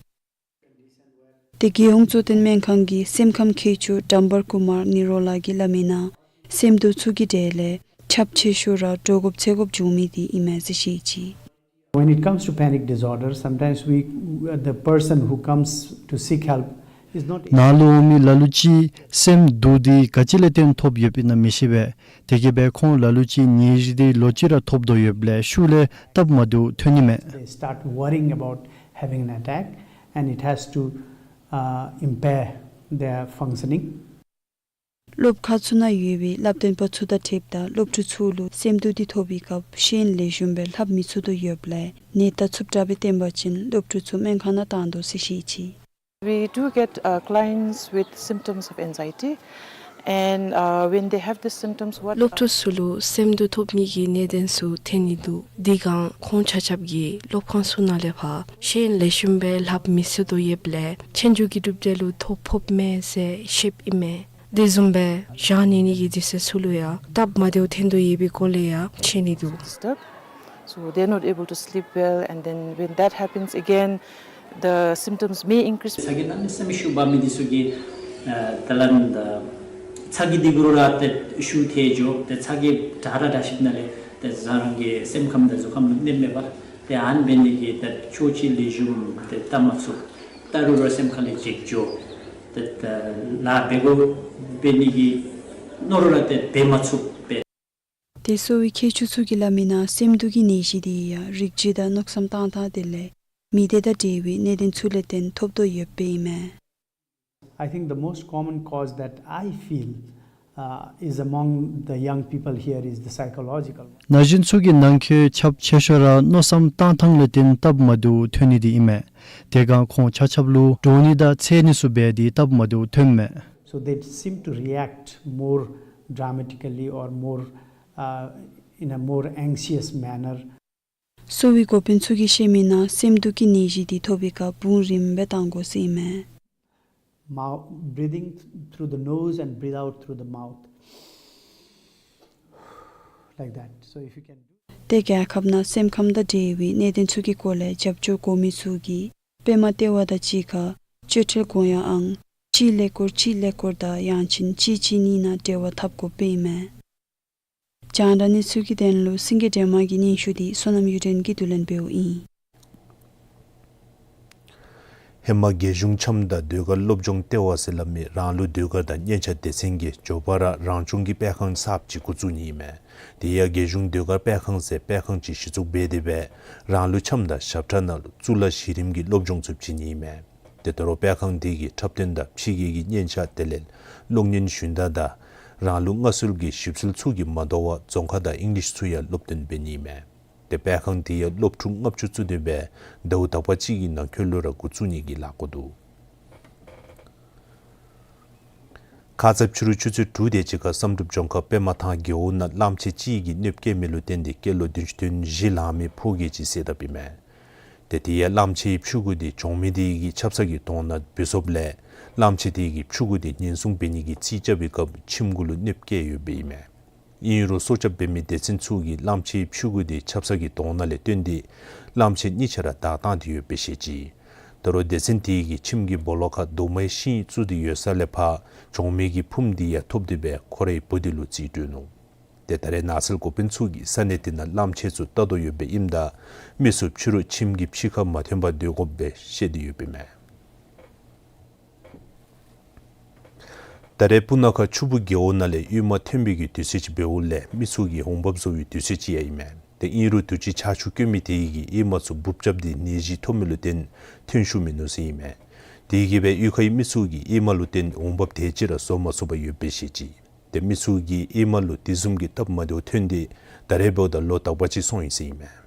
ཏེ་རྒྱལ་ཡོངས་གཙོ་བསྟེན་སྨན་ཁང་གི་སེམས་ཁམས་མཁས་མཆོག་དྲམ་བར་ཀུ་མར་ནི་རོ་ལ་གིས་སླབ་མིའི་ནང་སེམས་སྡུག་ཚུ་གི་གྲས་ལས་ཁྱབ་ཆེ་ཤོས་ར་འདྲོག་དགོཔ་འཚེར་དགོཔ་འབྱུང་མི་དེ་ཨིན་མས་ཟེར་བཤད་ཅི། When it comes to panic disorder, sometimes we, the person who comes to seek help is not ནཱ་ལུ་འོང་མི་ལ་ལུ་ཅིག་སེམས་སྡུག་དེ་ག་ཅི་ལས་བརྟེན་ཐོབ་ཡོདཔ་ཨིན་ན་མི་ཤེས་པས། དེ་གིས་སྦེ་ཁོང་ལ་ལུ་ཅིག་ནད་གཞི་དེ་ལོག་ཅི་ར་ཐོབ་དོ་ཡོདཔ་ལས་ཤུལ་ལས་སྟབས་མ་བདེཝ་ཐོན་ནི་མས། They start worrying about having an attack, and it has to, uh, impair their functioning. སློབ་ཁག་ཚུ་ནང་ཡོད་པའི་བསླབ་སྟོན་པ་ཚུ་དང་འཁྲིལཝ་ད་སློབ་ཕྲུག་ཚུ་ལུ་སེམས་སྡུག་དེ་ཐོབ་པའི་སྐབས་ཤེས་ཡོན་ལེགས་ཤོམ་སྦེ་ལྷབ་མི་ཚུགས་དོ་ཡོདཔ་ལས་ནད་དང་འཚུབ་དྲགས་སྦེ་བརྟེན་པ་ཅིན་སློབ་ཕྲུག་ཚུ་སྨན་ཁང་ནང་བཏང་དོ་ཟེར་བཤད་ཅི། We do get, uh, clients with symptoms of anxiety, and, uh, when they have the symptoms, what སློབ་ཕྲུག་ཚུ་ལུ་སེམས་སྡུག་ཐོབ་ནི་གི་གནད་དོན་ཚུ་ཐོན་ནི་འདུག། དེ་སྒང་ཁོང་ཆ་ཁྱབ་ཀྱིས་སློབ་ཁང་ཚུ་ནང་ལས་ཕར་ཤེས་ཡོན་ལེགས་ཤོམ་སྦེ་ལྷབ་མི་ཚུགས་དོ་ཡོདཔ་ལས་ཆོས་རྒྱུགས་ཀྱི་གྲུབ་འབྲས་ལུ་ཐོ་ཕོགཔ་མས་ཟེར་བཤདཔ་ཨིན་མས། དེ་བཟུམ་སྦེ་བཞག་ནི་ནི་གི་དུས་ཚོད་ཚུ་ལུ་ཡང་སྟབས་མ་བདེཝ་ཐོན་དོ་ཡོད་པའི་སྐོར་ལས་ཡང་བཤད་ནི་འདུག། Disturb. So they're not able to sleep well, and then when that happens again, the symptoms may increase. ཚ་གྱང་གནམ་མེད་ས་མེད་ཤུགས་འབར་མི་འདི་ཚུ་གིས་ཨ་ད་ལན་ད་ཚ་གྱང་འདི་གུ་ར་ཏེ་ཤུགས་ཐལ་འགྱོ། ཏེ་ཚ་གྱང་དྲག་ར་དྲག་ཞིནམ་ལས་ཏེ་རང་གི་སེམས་ཁམས་དང་གཟུགས་ཁམས་ལུ་གནོདཔ་མས་པ། ཏེ་ཨ་ནི་འབད་ནི་གིས་ཏེ་ཆོས་ཅིག་ལེགས་ཤོམ་ཏེ་བལྟ་མ་ཚུགས། བལྟ་རུང་ར་སེམས་ཁ་ལས་བརྗེད་འགྱོ། ཏེ་ད་ལཱ་འབད་དགོ་འབད་ནི་གི་མནོ་རུང་ར་ཏེ་འབད་མ་ཚུགས་པས། ཏེ་གསོ་བའི་མཁས་མཆོག་ཚུ་གིས་སླབ་མིའི་ནང་སེམས་སྡུག་གི་ནད་གཞི་དེ་ཡང་རིགས་རྒྱུད་དང་མནོ་བསམ་བཏང་ཐངས་དེ་ལས་མི་སྡེ་དང་འབྲེལ་བའི་གནད་དོན་ཚུ་ལས་བརྟེན་ཐོབ་དོ་ཡོདཔ་ཨིན་མས། I think the most common cause that I feel, uh, is among the young people here is the psychological one. ན་གཞོན་ཚུ་གི་ནང་འཁོད་ཁྱབ་ཆེ་ཤོས་ར་མནོ་བསམ་བཏང་ཐངས་ལས་བརྟེན་སྟབས་མ་བདེཝ་ཐོན་ནི་དེ་ཨིན་མས། དེ་སྒང་ཁོང་ཆ་ཁྱབ་ལུ་འདྲོག་ནི་དང་འཚེར་ནི་ཚུ་འབད་དེ་སྟབས་མ་བདེཝ་ཐོནམ་མས། So they seem to react more dramatically or more, uh, in a more anxious manner. གསོ་བའི་འགོ་དཔོན་ཚུ་གིས་བཤད་མིའི་ནང་སེམས་སྡུག་གི་ནད་གཞི་དེ་ཐོབ་པའི་སྐབས་བུང་རིངམ་སྦེ་བཏང་དགོ་ཟེར་ཨིན་མས། Mouth, breathing through the nose and breathe out through the mouth. Like that. So if you can do. ཏེ་རྒྱལ་ཁབ་ནང་སེམས་ཁམས་དང་འབྲེལ་བའི་གནད་དོན་ཚུ་གི་སྐོར་ལས་རྒྱབ་སྐྱོར་དགོ་མི་ཚུ་གིས་པདྨ་ལྟེ་བ་དང་གཅིག་ཁར་བརྒྱུད་འཕྲིན་འགོ་ཡངས་ཨང་གཅིག་ཀླད་ཀོར་གཅིག་ཀླད་ཀོར་དང་ཡང་ཅིན་གཅིག་གཅིག་གཉིས་ནང་འབྲེལ་བ་འཐབ་དགོཔ་ཨིན་མས། རྒྱང་བསྒྲགས་གནས་ཚུལ་གྱི་དོན་ལུ་སེང་གེ་སྒྲོལ་མ་གི་སྙན་ཞུ་དེ་བསོད་ནམས་གཡུ་སྒྲོན་གྱིས་བསྡུ་ལེན་འབདཝ་ཨིན། ཧེ་མ་རྒྱལ་གཞུང་འཆམ་དང་ཟློས་གར་སློབ་སྦྱོང་ལྟེ་བ་ཟེར་སླབ་མི་རང་ལུགས་ཟློས་གར་དང་སྙན་ཆ་སྡེ་ཚན་གྱིས་མགྱོགས་པ་ར་རང་སྐྱོང་གི་སྤེལ་ཁང་གསརཔ་ཅིག་འགོ་བཙུགས་ནི་ཨིན་མས། དེ་ཡང་རྒྱལ་གཞུང་ཟློས་གར་སྤེལ་ཁང་ཟེར་སྤེལ་ཁང་ཅིག་གཞི་བཙུགས་འབད་དེ་སྦེ་རང་ལུགས་འཆམ་དང་ཞབས་ཁྲ་ནང་ལུ་གཙུག་ལག་གཞི་རིམ་གྱི་སློབ་སྦྱོང་ཚུ་བྱིན་ནི་ཨིན་མས། ཏེ་ད་རུང་སྤེལ་ཁང་དེ་གིས་འཁྲབ་སྟོན་དང་ཕྱི་རྒྱལ་གྱི་སྙན་ཆ་དེ་ལས་གློག་བརྙན་ཞུན་དག་དང་རང་ལུགས་སྔ་སྲོལ་གྱི་ཞིབ་འཚོལ་ཚུ་གིས་མ་དོ་བར་རྫོང་ཁ་དང་ཨིང་ལིཤ་ཚུ་ཡང་སློབ་སྟོན་འབད་ནི་ཨིན་མས། ཏེ་སྤེལ་ཁང་དེ་ཡང་སློབ་ཕྲུག་ལྔ་བཅུ་བཙུགས་ཏེ་སྦེ་ཟླཝ་དག་པ་ཅིག་གི་ནང་འཁོད་ལུ་ར་འགོ་བཙུགས་ནི་གི་ལཱ་འགོ་འདུག། ཁ་ཙ་ཕྱི་རུ་ཆུ་ཚོད་དྲུག་དེ་ཅིག་ཁར་བསམ་གྲུབ་ལྗོངས་མཁར་པདྨ་ཐང་རྒེད་འོག་ནང་གླང་ཆེན་ཅིག་གིས་གནོདཔ་བཀལ་མི་ལུ་བརྟེན་ཏེ་སྐྱེས་ལོ་བདུན་ཅུ་དོན་བཞི་ལང་མི་ཕོ་རྒས་ཅིག་བསད་དཔ་ཨིན་མས། ཏེ་དེ་ཡང་གླངམོ་ཆེའི་ཕྱུ་གུ་དེ་གྱོང་མི་དེ་གི་ཆབ་གསང་གི་དོང་ནང་འབུད་སོངམ་ལས་གླངམོ་ཆེ་དེ་གི་ཕྱུ་གུ་དེ་ཉེན་སྲུང་འབད་ནི་གི་རྩིས་རྐྱབ་པའི་སྐབས་ཁྱིམ་གུ་ལུ་གནོདཔ་བཀལ་ཡོདཔ་ཨིན་མས། ཨིན་རུང་སྲོག་སྐྱབས་འབད་མི་སྡེ་ཚན་ཚུ་གིས་གླངམོ་ཆེའི་ཕྱུ་གུ་དེ་ཆབ་གསང་གི་དོང་ནང་ལས་བཏོན་ཏེ་གླངམོ་ཆེ་གཉིས་ཆ་ར་བདའ་བཏང་སྟེ་ཡོདཔ་སྦེ་བཤད་ཅི། ད་རུང་སྡེ་ཚན་དེ་གིས་ཁྱིམ་གྱི་སྦོ་ལོགས་ཁར་རྡོག་མའི་ཤིང་བཙུགས་ཏེ་ཡོད་ས་ལས་ཕར་གྱོང་མི་གི་ཕུངམ་དེ་ཡང་ཐོབ་སྟེ་སྦེ་ཁོ་རའི་བུ་དེ་ལུ་རྩིས་སྤྲོད་ནུག། ཏེ་ད་རེས་ནགས་ཚལ་འགོ་དཔོན་ཚུ་གིས་ས་གནས་དེ་ནང་གླངམོ་ཆེ་ཚུ་བལྟ་དོ་ཡོདཔ་ཨིནམ་ད་མི་ཚུ་ཕྱི་རུ་ཁྱིམ་གྱི་ཕྱི་ཁར་མ་ཐོན་པར་སྡོད་དགོཔ་སྦེ་བཤད་དེ་ཡོདཔ་ཨིན་མས། ད་རེས་སྤུ་ན་ཁ་ཆུ་བུར་རྒེད་འོག་ནང་ལས་གཡུས་མ་ཐོན་པའི་གི་དུས་ཚོད་ཅིག་འབདཝ་ལས་མི་ཚུ་གིས་འོང་འབབ་བཟོ་བའི་དུས་ཚོད་ཅིག་ཡང་ཨིན་མས། ཏེ་ཨིན་རུང་དུས་ཅི་ཆར་ཆུ་བསྐྱོད་མི་དེ་གིས་གཡེར་མ་ཚུ་འབུཔ་རྐྱབ་སྟེ་ནད་གཞི་ཐོབ་མི་ལུ་བརྟེན་ཐོན་ཤུགས་མིན་ནུག་ཟེར་ཨིན་མས། དེ་གིས་སྦེ་གཡུས་ཁའི་མི་ཚུ་གིས་གཡེར་མ་ལུ་བརྟེན་འོང་འབབ་དེ་ཅིག་ར་བཟོ་མ་ཚུགས་པར་ཡོདཔ་སྦེ་བཤད་ཅི། ཏེ་མི་ཚུ་གིས་གཡེར་མ་ལུ་དེ་བཟུམ་གྱི་སྟབས་མ་བདེཝ་ཐོན་ཏེ་ད་རེས་འབདཝ་ད་ལོ་དག་པ་ཅིག་སོང་ཡི་ཟེར་ཨིན་མས།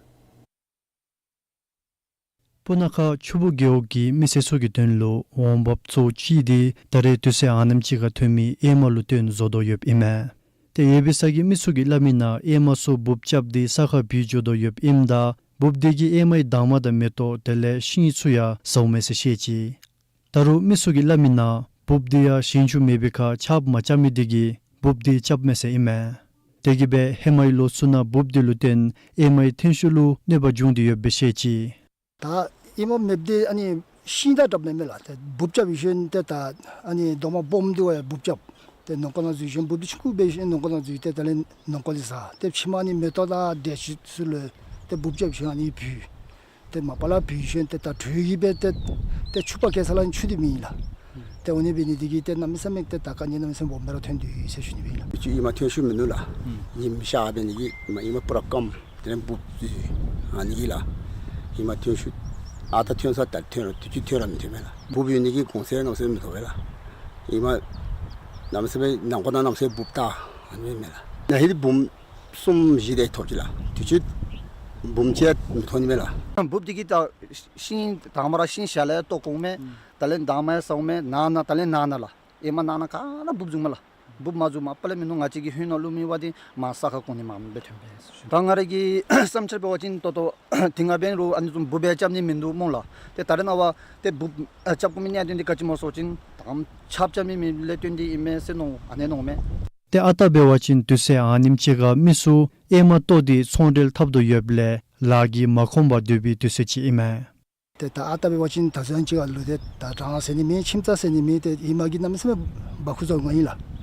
སྤུ་ན་ཁ་ཆུ་བུར་རྒེད་འོག་གི་མི་སེར་ཚུ་གི་དོན་ལུ་འོང་འབབ་གཙོ་བོ་ཅིག་དེ་ད་རེས་དུས་ཚོད་ཨ་ནེམ་ཅིག་ཁར་ཐོན་མི་གཡེར་མ་ལུ་བརྟེན་བཟོ་དོ་ཡོདཔ་ཨིན་མས། ཏེ་ཡོད་པའི་ས་གི་མི་ཚུ་གིས་སླབ་མི་ནང་གཡེར་མ་ཚུ་འབུཔ་རྐྱབ་སྟེ་ས་ཁར་བུད་འགྱོ་དོ་ཡོདཔ་ཨིནམ་ད་འབུཔ་དེ་གིས་གཡེར་མའི་དྭངས་མ་དང་མེ་ཏོག་དེ་ལས་ཤིང་ཚུ་ཡང་ཟཝ་མས་ཟེར་བཤད་ཅི། ད་རུང་མི་ཚུ་གིས་སླབ་མི་ནང་འབུཔ་དེ་ཡང་ཞིང་ཆུ་མེད་པའི་ཁར་ཆརཔ་མ་རྐྱབ་མི་དེ་གིས་འབུཔ་དེ་རྐྱབ་མས་ཟེར་ཨིན་མས། དེ་གིས་སྦེ་ཧེ་མའི་ལོ་ཚུ་ནང་འབུཔ་དེ་ལུ་བརྟེན་གཡེར་མའི་ཐོན་ཤུགས་ལུ་གནོད་པ་བྱུང་སྟེ་ཡོདཔ་སྦེ་བཤད་ཅི། ད་གཡེར་མ་མེདཔ་དེ་ཨ་ནི་ཤིང་དང་འདྲཝ་མས་མས་ལགས། ཏེ་འབུཔ་རྐྱབ་ཡི་ཤོན་ཏེ་ད་ཨ་ནི་རྡོག་མ་སྦོམ་དེ་བ་ཡང་འབུཔ་རྐྱབ། ཏེ་ནང་འཁོད་ནང་འཛུལ་ཤོན་འབུཔ་དེ་ཆུང་ཀུ་འབད་ཤོན་ནང་འཁོད་ནང་འཛུལ་ཏེ་ད་ལས་ནང་འཁོད་ལས་ཟ། ཏེ་ཕྱི་མ་ཨ་ནི་མེ་ཏོག་དང་འབྲས་ཆུ་ཚུ་ལུ་ཏེ་འབུཔ་རྐྱབ་ཤོན་ཨ་ནི་བུད། ཏེ་མ་པ་ལས་བུད་ཤོན་ཏེ་ད་དྲོད་ཀྱིས་སྦེ་ཏེ་ཏེ་ཆུ་པ་བཀལ་ས་ལུ་ཆུ་དེ་མེད་ལགས། ཏེ་འོ་ནི་འབད་ནི་དེ་གིས་ཏེ་གནམ་མེད་ས་མེད་ཏེ་ད་དཀའ་ངལ་གནམ་མེད་ས་མེད་སྦོམ་སྦེ་ར་ཐོན་དོ་ཡོད་ཟེར་ཞུ་ནི་སྦེ་ཨིན་ལགས། ཏེ་ཅིག་གཡེར་མ་ཐོན་ཤུགས་མིན་ནུག་ལགས། ཉིམ་ཤར་འབད་ནི་གིས་མ་གཡེར་མ་པུ་ར་སྐམ། དེ་ལས་འབུཔ་འཛུལ་ཨ་ནི་གིས་ལགས། གཡེར་མ་ཐོན་ཤུགས་ཨ་རྟག་ཐོན་ས་ད་ཐོན་རུང་དུས་ཅི་ཐོན་ར་མི་ཐོན་མས་ལགས། འབུཔ་ཡོད་ནི་གིས་གོང་ཚད་གནམ་མེད་ས་མེད་མི་ཐོབ་པས་ལགས། གཡེར་མ་གནམ་མེད་ས་མེད་ནང་འཁོད་ནང་གནམ་མེད་ས་མེད་འབུཔ་བལྟ་ཨ་ནི་མས་ལགས། ན་ཧིང་འདི་འབུམ་གསུམ་བཞི་དེ་ཐོབ་ཅི་ལགས། དུས་ཅི་འབུམ་གཅིག་མི་ཐོབ་ནི་མས་ལགས། འབུཔ་འདི་གིས་ད་ཤིང་དྭངས་མ་ར་ཤིང་ཤ་ལས་བཏོག་འོང་མས། ཨུམ། ད་ལས་དྭངས་མ་ཟཝ་མས། ནང་ན་ད་ལས་ནང་ན་ལགས། གཡེར་མ་ནང་ན་ག་ར་འབུཔ་བཟུངམ་མས་ལགས། འབུཔ་མ་བཟུང་མ་པ་ལས་མིན་ནུག། ང་བཅས་ཀྱི་ཧོད་ནང་ལུ་མེད་པ་འདི་མར་ས་ཁར་གོང་ནི་མར་སྦེ་ཐོན་པས། ད་ང་ར་གི་བསམ་འཆར་འབད་བ་ཅིན་ད་ལྟོ་དེ་སྔ་འབད་རུང་ཨ་ནི་བཟུམ་འབུཔ་སྦེ་རྐྱབ་ནི་མིན་འདུག་སྨོ་ལགས། ཏེ་ད་རེས་ནངས་པ་ཏེ་འབུཔ་ཨ་རྐྱབ་དགོ་མི་གནད་དོན་འདི་ག་ཅི་སྨོ་ཟེར་བ་ཅིན་ད་ཆརཔ་རྐྱབ་མི་མེད་མི་ལས་བརྟེན་ཏེ་ཨིན་མས་ཟེར་མནོ་ཨ་ནི་མནོཝ་མས། ཏེ་ཨ་རྟག་འབད་བ་ཅིན་དུས་ཚོད་ཨ་ནེམ་ཅིག་ཁར་མི་ཚུ་གཡེར་མ་བཏོག་སྟེ་ཚོང་འབྲེལ་འཐབ་དོ་ཡོདཔ་ལས་ལཱ་གིས་མ་ཁོམ་པར་སྡོད་པའི་དུས་ཚོད་ཅིག་ཨིན་མས། ཏེ་ད་ཨ་རྟག་འབད་བ་ཅིན་ད་ཚུན་ཅིག་ཁར་ལུ་ཏེ་ད་གྲང་ཟེར་ནི་མེད། ཁྱིམ་ཚང་ཟེར་ནི་མེད། ཏེ་གཡེར་མ་གིས་གནམ་མེད་ས་མེད་འབག་འཁྱུ་བཟོ་འོང་ཡི་ལགས།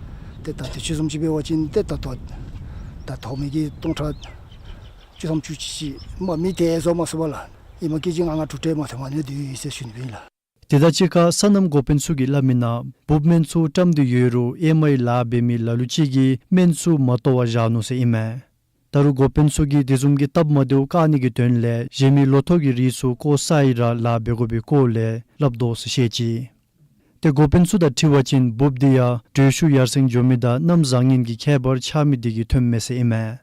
ཏེ་ད་དུས་ཅི་བཟུམ་ཅིག་འབད་བ་ཅིན་ཏེ་ད་ལྟོ་ད་ཐོབ་མི་གི་སྟོང་ཕྲག་བཅུ་ཐམ་བཅུ་གཅིག་ཅིག་མ་མི་དེ་བཟོ་མ་ཚུགས་པས་ལགས། གཡེར་མ་ཀེ་ཇི་ལྔ་ལྔ་དྲུག་སྤྲོད་མ་ཐོབ་མ་ནི་འདི་ཡོད་ཟེར་ཞུ་ནི་སྦེ་ཨིན་ལགས། དེ་དང་གཅིག་ཁར་སོ་ནམ་འགོ་དཔོན་ཚུ་གིས་སླབ་མི་ནང་འབུཔ་སྨན་ཚུ་བཀྲམ་སྟེ་ཡོད་རུང་གཡེར་མའི་ལཱ་འབད་མི་ལ་ལུ་ཅིག་གིས་སྨན་ཚུ་མ་བཏོག་པར་བཞག་ནུག་ཟེར་ཨིན་མས། ད་རུང་འགོ་དཔོན་ཚུ་གིས་དེ་བཟུམ་གྱི་སྟབས་མ་བདེཝ་བཀག་ནི་གི་དོན་ལས་གཞན་མི་ལོ་ཐོག་གི་རིགས་ཚུ་བརྐོ་ས་ཡི་ར་ལཱ་འབད་དགོ་པའི་སྐོར་ལས་སླབ་དོ་ཟེར་བཤད་ཅི། ཏེ་འགོ་དཔོན་ཚུ་དང་འཁྲིལ་བ་ཅིན་འབུཔ་དེ་ཡང་དྲོད་ཤུགས་ཡར་སེང་འགྱོ་མི་དང་གནམ་བཟང་ངན་གྱི་ཁྱད་པར་ཆགས་མི་དེ་གིས་ཐོནམ་མས་ཟེར་ཨིན་མས།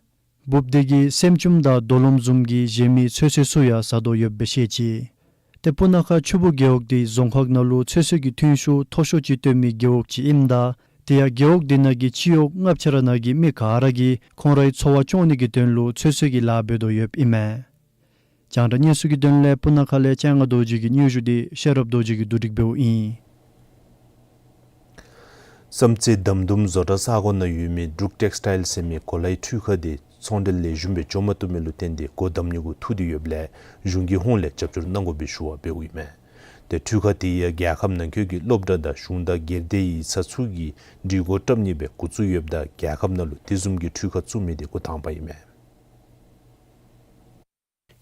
འབུཔ་དེ་གིས་སྲནམ་ཅུམ་དང་རྡོ་ལོམ་བཟུམ་གྱི་གཞན་མི་ཚོད་བསྲེ་ཚུ་ཡང་ཟ་དོ་ཡོདཔ་སྦེ་བཤད་ཅི། ཏེ་སྤུ་ན་ཁ་ཆུ་བུར་རྒེད་འོག་དེ་རྫོང་ཁག་ནང་ལུ་ཚོད་བསྲེ་གི་ཐོན་ཤུགས་མཐོ་ཤོས་ཅིག་བཏོན་མི་རྒེད་འོག་ཅིག་ཨིནམ་ད་དེ་ཡང་རྒེད་འོག་དེ་ནང་གི་སྤྱི་འོག་ལྔ་ཆ་ར་ནང་གི་མི་ག་ར་གིས་ཁོང་རའི་འཚོ་བ་སྐྱོང་ནི་གི་དོན་ལུ་ཚོད་བསྲེ་གི་ལཱ་འབད་དོ་ཡོདཔ་ཨིན་མས། རྒྱང་བསྒྲགས་གནས་ཚུལ་གྱི་དོན་ལས་སྤུ་ན་ཁ་ལས་སྤྱན་སྔ་རྡོ་རྗེ་གི་སྙན་ཞུ་དེ་ཤེས་རབ་རྡོ་རྗེ་གིས་བསྡུ་སྒྲིག་འབདཝ་ཨིན། བསམ་རྩེ་དམ་དུམ་བཟོ་གྲྭ་ས་གོ་ནང་ཡོད་མི་འབྲུག་ཊེགསི་ཊའིལ་ཟེར་མི་གོ་ལའི་འཕྲུལ་ཁང་དེ་ཚོང་འབྲེལ་ལེགས་ཤོམ་སྦེ་འགྱོ་མ་བཏུབ་མི་ལུ་བརྟེན་ཏེ་སྒོ་བསྡམ་ནི་གུ་ཐུག་སྟེ་ཡོདཔ་ལས་གཞུང་གི་ཧོངས་ལས་རྒྱབ་སྐྱོར་གནང་དགོ་པའི་ཞུ་བ་འབདཝ་ཨིན་མས། ཏེ་འཕྲུལ་ཁང་དེ་ཡང་རྒྱལ་ཁབ་ནང་འཁོད་ཀྱི་སློབ་གྲྭ་དང་གཞུང་དང་སྒེར་སྡེ་ཡིག་ཚང་ཚུ་གིས་སྒྲིག་གོ་བཀྲམ་ནི་སྦེ་འགོ་བཙུགས་ཡོདཔ་ད་རྒྱལ་ཁབ་ནང་ལུ་དེ་བཟུམ་གྱི་འཕྲུལ་ཁང་བཙུགས་མི་དེ་འགོ་དང་པ་ཨིན་མས།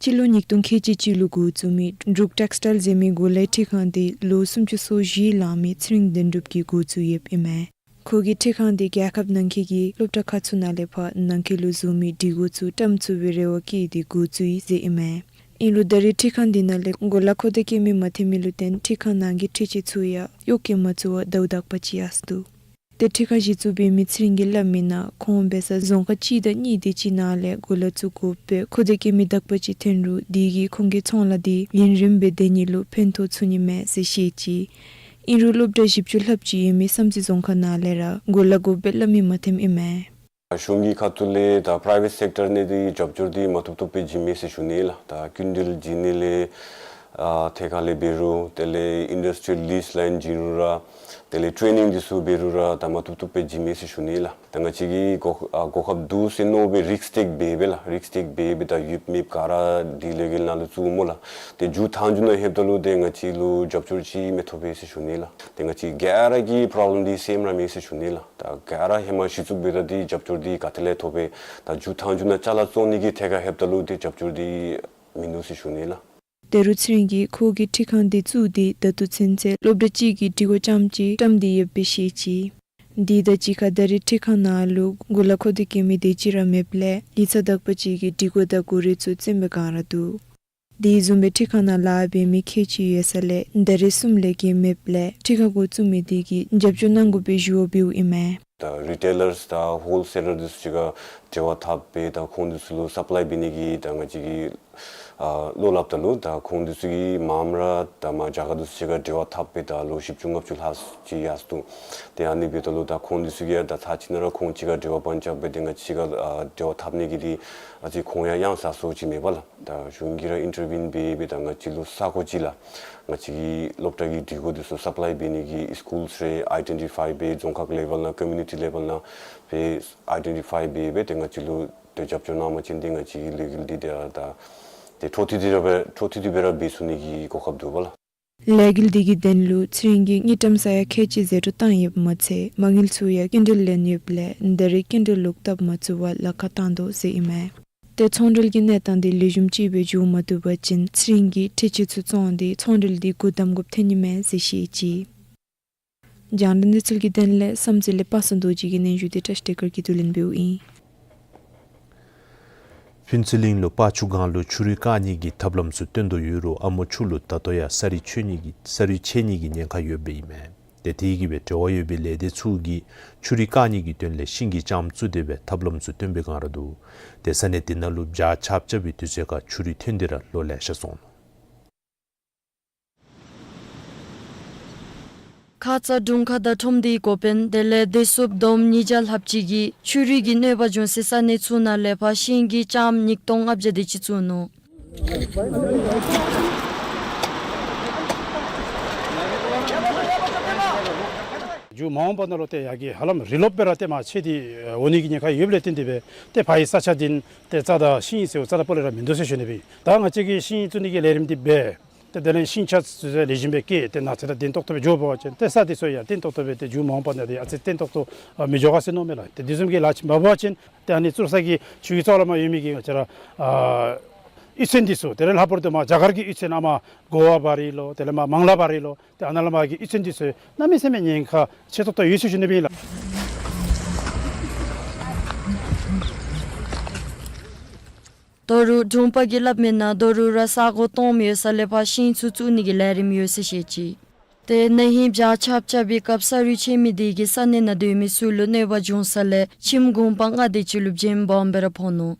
སྤྱི་ལོ་ཉིས་སྟོང་ཁལ་གཅིག་གཅིག་ལུ་འགོ་བཙུགས་མི་འབྲུག་ཊེགསི་ཊའིལ་ཟེར་མི་གོ་ལའི་འཕྲུལ་ཁང་དེ་ལོ་སུམ་ཅུ་སོ་བཞི་ལང་མི་ཚེ་རིང་དོན་གྲུབ་ཀྱིས་འགོ་བཙུགས་ཡོདཔ་ཨིན་མས། ཁོ་གིས་འཕྲུལ་ཁང་དེ་རྒྱལ་ཁབ་ནང་འཁོད་ཀྱི་སློབ་གྲྭ་ཁག་ཚུ་ནང་ལས་ཕར་ནང་འཁོད་ལུ་བཟོ་མི་སྒྲིག་གོ་ཚུ་བཀྲམ་ཚུགས་པའི་རེ་བ་བསྐྱེད་དེ་འགོ་བཙུགས་ཡི་ཟེར་ཨིན་མས། ཨིན་རུང་ད་རེས་འཕྲུལ་ཁང་དེ་ནང་ལས་གོ་ལ་ཁོ་ཐག་བཀོད་མི་མ་ཐོན་མི་ལུ་བརྟེན་འཕྲུལ་ཁང་ནང་གི་འཕྲུལ་ཆས་ཚུ་ཡང་གཡོག་བཀོལ་མ་ཚུགས་པར་ཟླཝ་དག་པ་ཅིག་ཡར་སོ་ནུག། ཏེ་འཕྲུལ་ཁང་གཞི་བཙུགས་འབད་མི་ཚེ་རིང་གིས་སླབ་མི་ནང་ཁོང་འབད་སར་རྫོང་ཁག་གཅིག་དང་གཉིས་དེ་ཅིག་ནང་ལས་གོ་ལ་བཙུགས་དགོཔ་སྦེ་ཁོ་ཐག་བཀོད་མི་དག་པ་ཅིག་ཐོན་རུང་དེ་གིས་ཁོང་གི་ཚོང་ལཱ་དེ་ཡུན་རིངམོ་སྦེ་སྡོད་ནི་ལུ་ཕན་ཐོགས་ཚུགས་ནི་མས་ཟེར་བཤད་ཅི། ཨིན་རུང་སློབ་གྲྭ་བཞི་བཅུ་ལྷགཔ་ཅིག་ཡོད་མི་བསམ་རྩེ་རྫོང་ཁག་ནང་ལས་ར་གོ་ལ་དགོཔ་སྦེ་སླབ་མི་མ་ཐོནམ་ཨིན་མས། གཞུང་གི་ཁ་ཐུག་ལས་ད་པ་རའི་ཝེཊ་སེཀ་ཊར་ནང་འདི་རྒྱབ་སྐྱོར་འདི་མ་བཏུབ་བཏུབ་སྦེ་བྱིན་མས་ཟེར་ཞུ་ནི་ལགས། ད་སྐྱིན་འགྲུལ་བྱིན་ནི་ལས་ཨ་ཐད་ཁར་ལས་འབད་རུང་དེ་ལས་ཨིན་ཌསི་ཊི་རི་ཡལ་ལིསི་ལཱའིན་བྱིན་རུང་ར་དེ་ལས་ཊེ་རེ་ནིང་འདི་ཚུ་འབད་རུང་ར་ད་མ་བཏུབ་བཏུབ་སྦེ་བྱིན་མས་ཟེར་ཞུ་ནི་ལགས། ད་ང་བཅས་ཀྱིས་གོ་ཨ་གོ་སྐབས་འདུག་ཟེར་མནོ་སྦེ་རིསཀ་ཊེཀ་འབད་སྦེ་ལགས། རིསཀ་ཊེཀ་འབད་སྦེ་ད་ཡོདཔ་མེདཔ་ག་ར་དེ་ལས་འགུལ་ནང་ལུ་བཙུགས་སྨོ་ལགས། ཏེ་མཇུག་མཐའ་མཇུག་ནང་ལྷོདཔ་ད་ལུ་ཏེ་ང་བཅས་ལུ་རྒྱབ་སྐྱོར་ཅིག་མི་ཐོབ་པས་ཟེར་ཞུ་ནི་ལགས། ཏེ་ང་བཅས་ག་ར་གིས་པོ་རོབ་ལེམ་འདི་སེམས་ར་མས་ཟེར་ཞུ་ནི་ལགས། ད་ག་ར་ཧེ་མ་གཞི་བཙུགས་འབདཝ་ད་འདི་རྒྱབ་སྐྱོར་འདི་ག་ཏེ་ལས་ཐོབ་པས། ད་མཇུག་མཐའ་མཇུག་ནང་ཅ་ལ་བཙོང་ནི་གི་ཐད་ཁར་ལྷོདཔ་ད་ལུ་ཏེ་རྒྱབ་སྐྱོར་འདི་མིན་འདུག་ཟེར་ཞུ་ནི་ལགས། ཏེ་རུང་ཚེ་རིང་གིས་ཁོ་གིས་འཕྲུལ་ཁང་འདི་བཙུགས་ཏེ་ད་ལྟོ་ཚུན་ཚོད་སློབ་གྲྭ་གཅིག་གི་སྒྲིག་གོ་རྐྱངམ་ཅིག་བཀྲམ་སྟེ་ཡོདཔ་སྦེ་བཤད་ཅི། དེ་དང་གཅིག་ཁར་ད་རེས་འཕྲུལ་ཁང་ནང་ལུ་མགུ་ལས་འཁོར་ཏེ་འགྱོ་མི་དེ་ཅིག་ར་མེདཔ་ལས་ཡིག་ཚང་དག་པ་ཅིག་གི་སྒྲིག་གོ་དང་གོ་རིམ་ཚུ་བཙེམ་སྦེ་གང་ར་འདུག། དེ་བཟུམ་སྦེ་འཕྲུལ་ཁང་ནང་ལཱ་འབད་མི་ཁལ་གཅིག་ཡོད་ས་ལས་ད་རེས་གསུམ་ལས་བརྒལ་མེདཔ་ལས་འཕྲུལ་ཁང་འགོ་བཙུགས་མི་དེ་གིས་རྒྱབ་སྐྱོར་གནང་དགོ་པའི་ཞུ་བ་འབདཝ་ཨིན་མས། ད་རི་ཊེ་ལརསི་དང་ཧོལ་སེ་ལར་འདི་ཚུ་གཅིག་ཁར་འབྲེལ་བ་འཐབ་སྦེ་ད་ཁོང་འདི་ཚུ་ལུ་སབ་ལའི་འབད་ནི་གི་ད་ང་བཅས་ཀྱིས་ཨ་བློ་སླབ་ད་ལུ་ད་ཁོང་འདི་ཚུ་གིས་མངམ་ར་ད་མར་རྒྱ་གར་འདི་ཚུ་གཅིག་ཁར་འབྲེལ་བ་འཐབ་སྦེ་ད་ལོ་བཞི་བཅུ་ལྔ་བཅུ་ལྷག་ཅིག་ཡར་སོ་ནུག། ཏེ་ཨ་ནི་འབདཝ་ད་ལུ་ད་ཁོང་འདི་ཚུ་གིས་ཡང་ད་ཚར་གཅིག་ནང་ར་ཁོང་གཅིག་ཁར་འབྲེལ་བ་བར་རྐྱབ་སྦེ་ཏེ་ང་བཅས་གཅིག་ཁར་ཨ་འབྲེལ་བ་འཐབ་ནི་གི་འདི་ཨ་ཙི་ཁོང་ཡང་གཡང་ཟ་སོ་ཅིག་མེད་པས་ལགས། ད་གཞུང་གིས་ར་ཨིན་ཊར་བིན་འབད་སྦེ་ད་ང་བཅས་ལུ་ས་གོ་ཅིག་ལགས། ང་བཅས་ཀྱི་སློབ་གྲྭ་གི་སྒྲིག་གོ་འདི་ཚུ་སབ་ལའི་འབད་ནི་གི་སི་ཀུལ་རེ་ཨའི་ཌེན་ཊི་ཕའི་འབད་རྫོང་ཁག་ལེ་ཝེལ་ནང་ཀོ་མིའུ་ནི་ཊི་ལེ་ཝེལ་ནང་འབད་ཨའི་ཌེན་ཊི་ཕའི་འབད་སྦེ་ཏེ་ང་བཅས་ལུ་ཏེ་རྒྱབ་སྐྱོར་གནང་བ་ཅིན་ཏེ་ང་བཅས་ཀྱི་ལས་འགུལ་འདི་ཏེ་ད་ཏེ་འཕྲོ་མཐུད་དེ་ར་འཕྲོ་མཐུད་དེ་སྦེ་ར་འབད་ཚུགས་ནི་གི་གོ་སྐབས་འདུག་པ་ལགས། ལས་འགུལ་འདི་གི་དོན་ལུ་ཚེ་རིང་གིས་དངུལ་ཀྲམ་ས་ཡ་ཁལ་གཅིག་ཟད་འགྲོ་བཏང་ཡོདཔ་མ་ཚད་མ་དངུལ་ཚུ་ཡང་སྐྱིན་འགྲུལ་ལེན་ཡོདཔ་ལས་ད་རེས་སྐྱིན་འགྲུལ་ལོག་བཏབ་མ་ཚུགས་པར་ལཱ་ཁག་བཏང་དོ་ཟེར་ཨིན་མས། ཏེ་ཚོང་འབྲེལ་གྱི་གནས་སྟངས་འདི་ལེགས་ཤོམ་ཅིག་སྦེ་འགྱོ་མ་བཏུབ་པ་ཅིན་ཚེ་རིང་གིས་འཕྲུལ་ཆས་ཚུ་བཙོང་སྟེ་ཚོང་འབྲེལ་འདི་འགོ་དམ་དགོཔ་ཐོན་ནི་མས་ཟེར་བཤད་ཅི། རྒྱང་བསྒྲགས་གནས་ཚུལ་གྱི་དོན་ལས་བསམ་རྩེ་ལས་པ་སངས་རྡོ་རྗེ་གི་སྙན་ཞུ་འདི་བཀྲ་ཤིས་བདེ་སྐར་གྱིས་བསྡུ་ལེན་འབདཝ་ཨིན། ཕུན་ཚོགས་གླིང་ལུ་སྤ་ཆུ་སྒང་ལུ་ཆུ་རུད་བཀག་ནི་གི་ཐབས་ལམ་ཚུ་བཏོན་དོ་ཡོད་རུང་ཨ་མོ་ཆུ་ལུ་ད་ལྟོ་ཡང་ས་རུད་ཆད་ནི་གི་ས་རུད་ཆད་ནི་གི་ཉེན་ཁ་ཡོདཔ་ཨིན་མས། ཏེ་དེ་གིས་སྦེ་འབྲེལ་བ་ཡོད་པའི་ལས་སྡེ་ཚུ་གིས་ཆུ་རུད་བཀག་ནི་གི་དོན་ལས་ཤིང་གི་ལྕངམ་བཙུགས་ཏེ་སྦེ་ཐབས་ལམ་ཚུ་བཏོན་སྦེ་གང་ར་འདུག། ཏེ་ས་གནས་དེ་ནང་ལུ་བྱཱར་ཆརཔ་རྐྱབ་པའི་དུས་ཚོད་ཁར་ཆུ་རུད་ཐོན་ཏེ་ར་ལོ་ལེ་ཤ་སོང་ནུག། ཁ་ཙ་དྲུང་ཁག་དང་ཁྲོམ་སྡེའི་འགོ་དཔོན་དེ་ལས་བདེ་སྲུངཔ་བསྡོམས་ཉིས་བརྒྱ་ལྷགཔ་ཅིག་གིས་ཆུ་རུད་ཀྱི་གནོད་པ་བྱུང་སའི་ས་གནས་ཚུ་ནང་ལས་ཕར་ཤིང་གི་ལྕངམ་ཉིས་སྟོང་ལྔ་བརྒྱ་དེ་ཅིག་བཙུགས་ནུག། མཇུག་མ་འོངས་པ་ནང་ལུ་ཏེ་ཡར་གྱི་ཧ་ལམ་རི་ལོག་སྦེ་ར་ཏེ་མར་ཆད་དེ་འོང་ནི་གི་ཉེན་ཁ་ཡོདཔ་ལས་བརྟེན་ཏེ་སྦེ་ཏེ་ཕར་གྱི་ས་ཆ་འདི་ཏེ་རྩྭ་དང་ཤིང་ཟེརཝ་རྩ་དང་སྤོ་ལོ་ར་མིན་འདུག་ཟེར་ཞུ་ནི་སྦེ་ཨིན། ད་ང་བཅས་ཀྱིས་ཤིང་བཙུགས་ནི་གི་ལས་རིམ་འདི་འབད་ཏེ་དེ་ལས་ཤིང་ཆ་ཚུ་ལེགས་ཤོམ་སྦེ་བཀལ་ཏེ་ནགས་ཚལ་དང་བརྟན་ཏོག་ཏོ་སྦེ་འགྱོ་བ་ཅིན་ཏེ་ས་འདི་ཚུ་ཡང་བརྟན་ཏོག་ཏོ་སྦེ་ཏེ་མཇུག་མ་འོངས་པ་ནང་འདི་ཨ་ཙི་བརྟན་ཏོག་ཏོ་ཨ་མི་འགྱོ་ག་ཟེར་མནོཝ་མས་ལགས། ཏེ་དེ་བཟུམ་གྱི་ལཱ་ཅིག་འབད་བ་ཅིན་ཏེ་ཨ་ནི་བཙུགས་ས་གི་ཆུ་གི་རྩ་ལས་མར་ཡོད་མི་གི་ང་བཅས་ར་ཨ་གཡུས་ཚན་འདི་ཚུ་དེ་ལས་ལྷག་པར་དུ་མར་རྒྱ་གར་གྱི་གཡུས་ཚན་ཨ་མར་གོ་བ་བ་རི་ལོ་དེ་ལས་མར་མང་ལ་བ་རི་ལོ་ཏེ་ཨ་ནཱ་ལས་མར་གྱི་གཡུས་ཚན་འདི་ཚུ་གནམ་མེད་ས་མེད་ཉེན་ཁ་ཆེ་ཏོག་ཏོ་ཡོད་ཟེར་ཞུ་ནི་སྦེ་ཨིན་ལགས། ད་རུང་དྲུང་པ་གིས་སླབ་མི་ནང་ད་རུང་ར་ས་གོ་སྟོངམ་ཡོད་ས་ལས་ཕར་ཤིང་ཚུ་བཙུགས་ནི་གི་ལས་རིམ་ཡོད་ཟེར་བཤད་ཅི། ཏེ་ན་ཧིང་བྱཱར་ཆརཔ་རྐྱབ་པའི་སྐབས་ས་རུད་ཆད་མི་དེ་གིས་ས་གནས་ནང་སྡོད་མི་ཚུ་ལུ་གནོད་པ་བྱུང་ས་ལས་ཁྱིམ་གུང་པ་ལྔ་དེ་ཅིག་ལུ་རྒྱུན་སྦོམ་སྦེ་ར་ཕོག་ནུག།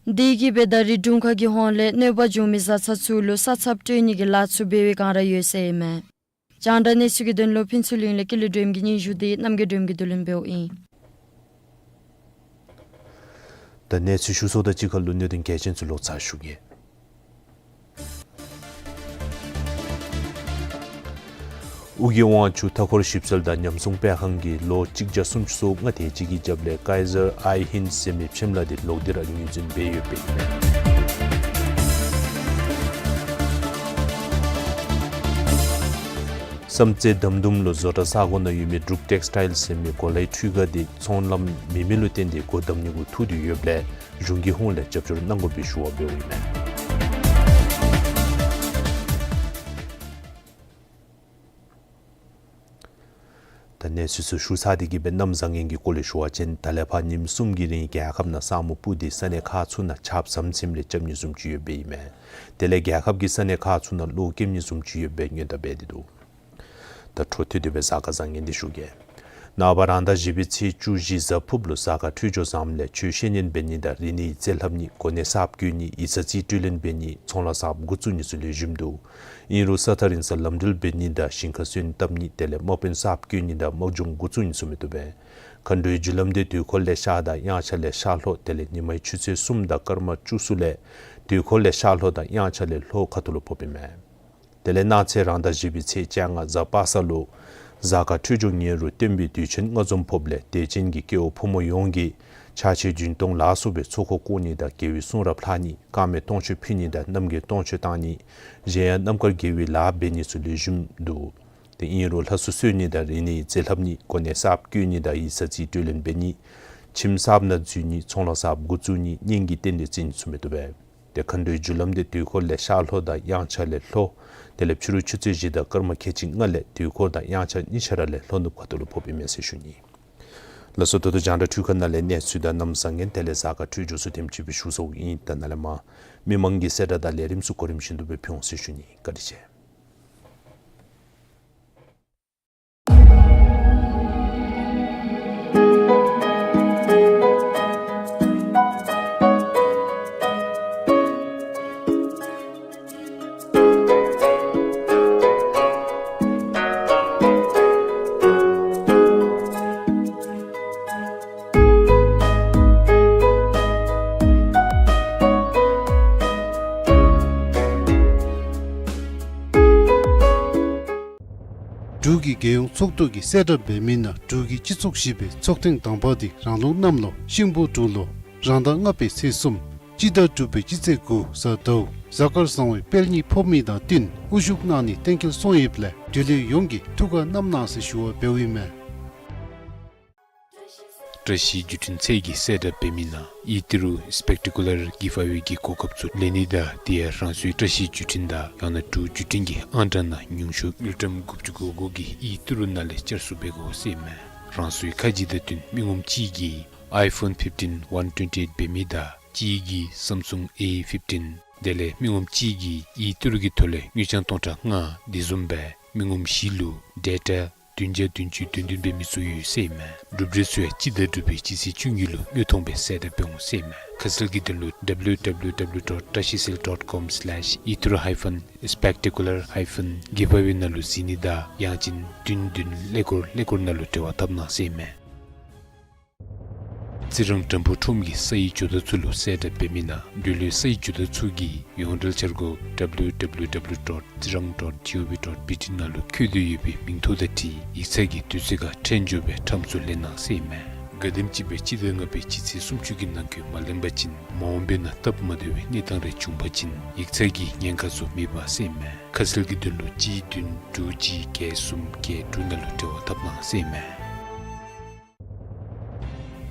དེ་གིས་སྦེ་ད་རེས་དྲུང་ཁག་གི་ཧོངས་ལས་གནོད་པ་བྱུང་མི་བཟའ་ཚང་ཚུ་ལུ་ས་ཚབ་སྤྲོད་ནི་གི་ལཱ་ཚུ་འབད་བའི་བསྒང་ར་ཡོད་ཟེར་ཨིན་མས། རྒྱང་བསྒྲགས་གནས་ཚུལ་གྱི་དོན་ལུ་ཕུན་ཚོགས་གླིང་ལས་ཀུན་ལེགས་སྒྲོལམ་གྱི་སྙན་ཞུ་འདི་རྣམ་རྒྱལ་སྒྲོལམ་གྱིས་བསྡུ་ལེན་འབདཝ་ཨིན། ད་གནས་ཚུལ་ཞུ་ཚརཝ་དང་གཅིག་ཁར་ལུ་གནད་དོན་གལ་ཆེན་ཚུ་ལོག་ཚར་ཞུ་གེ། ཨོ་རྒྱན་དབང་ཕྱུག་མཐའ་འཁོར་ཞིབ་འཚོལ་དང་ཉམས་སྲུང་སྤེལ་ཁང་གིས་ལོ་གཅིག་བརྒྱ་སུམ་ཅུ་སོ་ལྔ་དེ་ཅིག་གི་རྒྱབ་ལས་ཀའི་ཟར་ཨའི་ཧིན་ཟེར་མི་ཕྱེམ་ལཱ་དེ་ལོག་སྟེ་ར་ངོས་འཛིན་འབད་ཡོདཔ་ཨིན་མས། བསམ་རྩེ་དམ་དུམ་ལུ་བཟོ་གྲྭ་ས་གོ་ནང་ཡོད་མི་འབྲུག་ཊེགསི་ཊའིལ་ཟེར་མི་གོ་ལའི་འཕྲུལ་ཁང་དེ་ཚོང་ལམ་མེད་མི་ལུ་བརྟེན་ཏེ་སྒོ་བསྡམ་ནི་གུ་ཐུག་སྟེ་ཡོདཔ་ལས་གཞུང་གི་ཧོངས་ལས་རྒྱབ་སྐྱོར་གནང་དགོ་པའི་ཞུ་བ་འབདཝ་ཨིན་མས། ད་གནས་ཚུལ་ཚུ་ཞུ་ཚར་ཏེ་གི་སྦེ་གནམ་བཟང་ངན་གྱི་སྐོར་ལས་ཞུ་བ་ཅིན་ད་ལས་ཕར་ཉིནམ་གསུམ་གྱི་རིང་རྒྱལ་ཁབ་ནང་ས་སྨུག་སྤུབས་ཏེ་ས་གནས་ཁག་ཚུ་ནང་ཆརཔ་ཟམ་ཟིམ་ལས་རྐྱབ་ནི་བཟུམ་ཅིག་ཡོདཔ་ཨིན་མས། དེ་ལས་རྒྱལ་ཁབ་ཀྱི་ས་གནས་ཁག་ཚུ་ནང་གློག་ཀེམ་ནི་བཟུམ་ཅིག་ཡོདཔ་སྦེ་སྔོན་བརྡ་འབད་དེ་འདུག། ད་འཕྲོ་མཐུད་དེ་སྦེ་གཟའ་སྐར་བཟང་ངན་འདི་ཞུ་གེ། ནངས་པ་རང་ཟླ་བཞི་པའི་ཚེས་བཅུ་བཞི་གཟའ་ཕུརཔ་ལུ་གཟའ་སྐར་འཕྲོད་སྦྱོར་བཟངམ་ལས་ཆོས་བཤད་ཉན་འབད་ནི་དང་རིག་གནས་རྩིས་ལྷབ་ནི་གོ་གནས་གསརཔ་བསྐོ་ནི་ཡིག་ཚང་རྩིས་སྤྲོད་ལེན་འབད་ནི་ཚོང་ལཱ་གསརཔ་འགོ་བཙུགས་ནི་ཚུ་ལེགས་ཤོམ་འདུག། ཨིན་རུང་ས་ཐག་རིང་སར་ལམ་འགྲུལ་འབད་ནི་དང་ཞིང་ཁ་སོན་བཏབ་ནི་དེ་ལས་དམག་དཔོན་གསརཔ་བསྐོ་ནི་དང་དམག་སྦྱོང་འགོ་བཙུགས་ནི་ཚུ་མི་བཏུབ་པས། མཁའ་འགྲོའི་རྒྱུ་ལམ་འདི་དུས་འཁོར་ལས་ཤར་དང་དབྱངས་འཆར་ལས་ཤར་ལྷོ། དེ་ལས་ཉི་མའི་ཆུ་ཚོད་གསུམ་དང་སྐར་མ་བཅུ་གསུམ་ལས་དུས་འཁོར་ལས་ཤར་ལྷོ་དང་དབྱངས་འཆར་ལས་ལྷོ་ཁ་ཐུག་ལུ་ཕོགཔ་ཨིན་མས། དེ་ལས་གནངས་ཚེ་རང་ཟླ་བཞི་པའི་ཚེས་བཅོ་ལྔ་གཟའ་པ་སངས་ལུ་གཟའ་སྐར་འཕྲོད་སྦྱོར་ཉེ་རུ་སྟོན་པའི་དུས་ཆེན་ལྔ་འཛོམས་ཕོགཔ་ལས་དད་ཅན་གྱི་སྐྱེ་བོ་ཕོ་མོ་ཡོངས་ཀྱིས་ཕྱག་ཕྱིད་རྒྱུན་གཏོང་ལ་སོགས་པའི་ཚོགས་འཁོར་བསྐོར་ནི་དང་དགེ་བའི་གསུང་རབ་ལྷག་ནི། དཀར་མེ་སྟོང་མཆོད་ཕུལ་ནི་དང་རྣམ་རྒྱལ་སྟོང་མཆོད་བཏང་ནི། གཞན་ཡང་རྣམ་དཀར་དགེ་བའི་ལཱ་འབད་ནི་ཚུ་ལེགས་ཤོམ་འདུག། དེ་ཨིན་རུང་ལྷ་སྲུང་གསོལ་ནི་དང་རིག་གནས་རྩིས་ལྷབ་ནི། གོ་གནས་གསརཔ་བསྐོ་ནི་དང་ཡིག་ཚང་རྩིས་སྤྲོད་ལེན་འབད་ནི། ཁྱིམ་གསརཔ་ནང་འཛུལ་ནི། ཚོང་ལཱ་གསརཔ་འགོ་བཙུགས་ནི། གཉེན་གྱི་རྟེན་འབྲེལ་རྩིས་ནི་ཚུ་མི་བཏུབ་པས། དེ་མཁའ་འགྲོའི་རྒྱུ་ལམ་འདི་དུས་འཁོར་ལས་ཤར་ལྷོ་དང་དབྱངས་འཆར་ལས་ལྷོ། དེ་ལས་ཕྱི་རུ་ཆུ་ཚོད་བཞི་དང་སྐར་མ་ཁལ་གཅིག་ལྔ་ལས་དུས་འཁོར་དང་དབྱངས་འཆར་གཉིས་ཆ་ར་ལས་ལྷོ་ནུབ་ཁ་ཐུག་ལུ་ཕོགཔ་ཨིན་མས་ཟེར་ཞུ་ནི། ལགས་སོ། ད་ལྟོ་རྒྱང་བསྒྲགས་འཕྲུལ་ཁང་ནང་ལས་གནས་ཚུལ་དང་གནམ་བཟང་ངན་དེ་ལས་གཟའ་སྐར་འཕྲོད་སྦྱོར་ཚུ་དེམ་ཅིག་སྦེ་ཞུ་ཚརཝ་ཨིན། ད་ནཱ་ལས་མར་མི་མང་གི་གསལ་བསྒྲགས་དང་ལས་རིམ་ཚུ་གོ་རིམ་བཞིན་དུ་སྦེ་ཕུལ་འོང་ཟེར་ཞུ་ནི། བཀའ་དྲིན་ཆེ། འབྲུག་གི་རྒྱལ་ཡོངས་ཚོགས་འདུ་གིས་གསལ་བསྒྲགས་འབད་མི་ནང་འབྲུག་གི་སྤྱི་ཚོགས་བཞི་པའི་ཚོགས་ཐེངས་དང་པ་འདི་རང་ལུགས་གནམ་ལོ་ཤིང་བུ་འབྲུག་ལོ་རང་ཟླ་ལྔ་པའི་ཚེས་གསུམ་སྤྱི་ཟླ་དྲུག་པའི་སྤྱི་ཚེས་དགུ་གཟའ་ཟླཝ་གཟའ་སྐར་བཟང་བའི་དཔལ་གཉིས་ཕོག་མི་དང་བསྟུན་དབུ་བཞུགས་གནང་ནི་གཏན་འཁེལ་སོང་ཡོདཔ་ལས་འབྲེལ་ཡོད་ཡོངས་ཀྱིས་ཐུགས་ཁར་བསྣམ་གནང་ཟེར་ཞུ་བ་འབདཝ་ཨིན་མས། བཀྲ་ཤིས་བརྒྱུད་འཕྲིན་ཚད་ཀྱིས་གསལ་བསྒྲགས་འབད་མི་ནང་ཨི་ཏི་རུ་སི་པེག་ཊི་ཀུ་ལར་གི་ཕ་ཝེ་གི་གོ་སྐབས་ཚུ་ལེན་ནི་དང་དེ་ཡང་རང་སོའི་བཀྲ་ཤིས་བརྒྱུད་འཕྲིན་དང་ཡང་ན་འབྲུག་བརྒྱུད་འཕྲིན་གྱི་ཨང་གྲངས་ནང་ཉུང་ཤོས་དངུལ་ཀྲམ་དགུ་བཅུ་གོ་དགུ་གིས་ཨི་ཏི་རུ་ནང་ལས་བཅར་སུ་འབད་དགོ་ཟེར་ཨིན་མས། རང་སོའི་ཁ་རྗེ་དང་བསྟུན་མི་ངོམ་གཅིག་གིས་ཨའི་ཕོན་ཕིཕ་ཊིན་ཝན་ཊུ་ཝེན་ཊི་ཨེཊ་འབད་མི་དང་གཅིག་གིས་སམ་སུང་ཨེ་ཕིཕ་ཊིན་དེ་ལས་མི་ངོམ་གཅིག་གིས་ཨི་ཏི་རུ་གི་ཐོག་ལས་དངུལ་རྐྱང་སྟོང་ཕྲག་ལྔ་དེ་བཟུམ་སྦེ་མི་ངོམ་བཞི་ལུ་ཌེ་ཊ་བདུན་བརྒྱ་བདུན་ཅུ་དོན་བདུན་འབད་མི་ཚུ་ཡོད་ཟེར་ཨིན་མས། གྲུབ་འབྲས་ཚུ་ཡང་སྤྱི་ཟླ་དྲུག་པའི་སྤྱི་ཚེས་བཅུ་གཉིས་ལུ་དངོས་མཐོང་སྦེ་གསལ་བསྒྲགས་འབད་འོང་ཟེར་ཨིན་མས། ཁ་གསལ་གྱི་དོན་ལུ་ཌབ་ལིའུ་ཌབ་ལིའུ་ཌབ་ལིའུ་ཌོཊ་བཀྲ་ཤིས་སེལ་ཌོཊ་ཀོམ་སི་ལེཤ་ཨི་ཏི་རུ་ཧའི་ཕན་སི་པེག་ཊི་ཀུ་ལར་ཧའི་ཕན་གི་ཕ་ཝེ་ནང་ལུ་གཟིགས་ནི་དང་ཡང་ཅིན་བདུན་བདུན་ཀླད་ཀོར་ཀླད་ཀོར་ནང་ལུ་འབྲེལ་བ་འཐབ་གནང་ཟེར་ཨིན་མས། རྩི་རང་དྲོན་པོ་ཁྲོམ་གྱི་སའི་ཇོ་བདག་ཚུ་ལུ་གསལ་བསྒྲགས་འབད་མི་ནང་འབྲེལ་ཡོད་སའི་ཇོ་བདག་ཚུ་གི་ཡོངས་འབྲེལ་འཆར་སྒོ་ཌབ་ལིའུ་ཌབ་ལིའུ་ཌབ་ལིའུ་ཌོཊ་ཚི་རང་ཌོཊ་ཇི་ཨོ་ཝི་ཌོཊ་བི་ཊི་ནང་ལུ་བཀོད་དེ་ཡོད་པའི་མིང་ཐོ་དང་འཁྲིལ་ཡིག་ཚང་གི་དུས་ཚོད་ཁར་ཁྲལ་འབྱོར་བའི་ཁྲམ་ཚུ་ལེན་གནང་ཟེར་ཨིན་མས། ག་དེམ་ཅིག་སྦེ་སྤྱི་ཟླ་ལྔ་པའི་སྤྱི་ཚེས་སུམ་ཅུ་གི་ནང་འཁོད་མ་ལེན་པ་ཅིན་མ་འོངས་པའི་ནང་སྟབས་མ་བདེ་བའི་གནས་སྟངས་རེ་བྱུང་པ་ཅིན་ཡིག་ཚང་གིས་ཉེན་ཁ་ཚུ་མི་འབག་ཟེར་ཨིན་མས། ཁ་གསལ་གྱི་དོན་ལུ་གཅིག་བདུན་དྲུག་གཅིག་བརྒྱད་གསུམ་བརྒྱད་དྲུག་ནང་ལུ་འབྲེལ་བ་འཐབ་གནང་ཟེར་ཨིན་མས།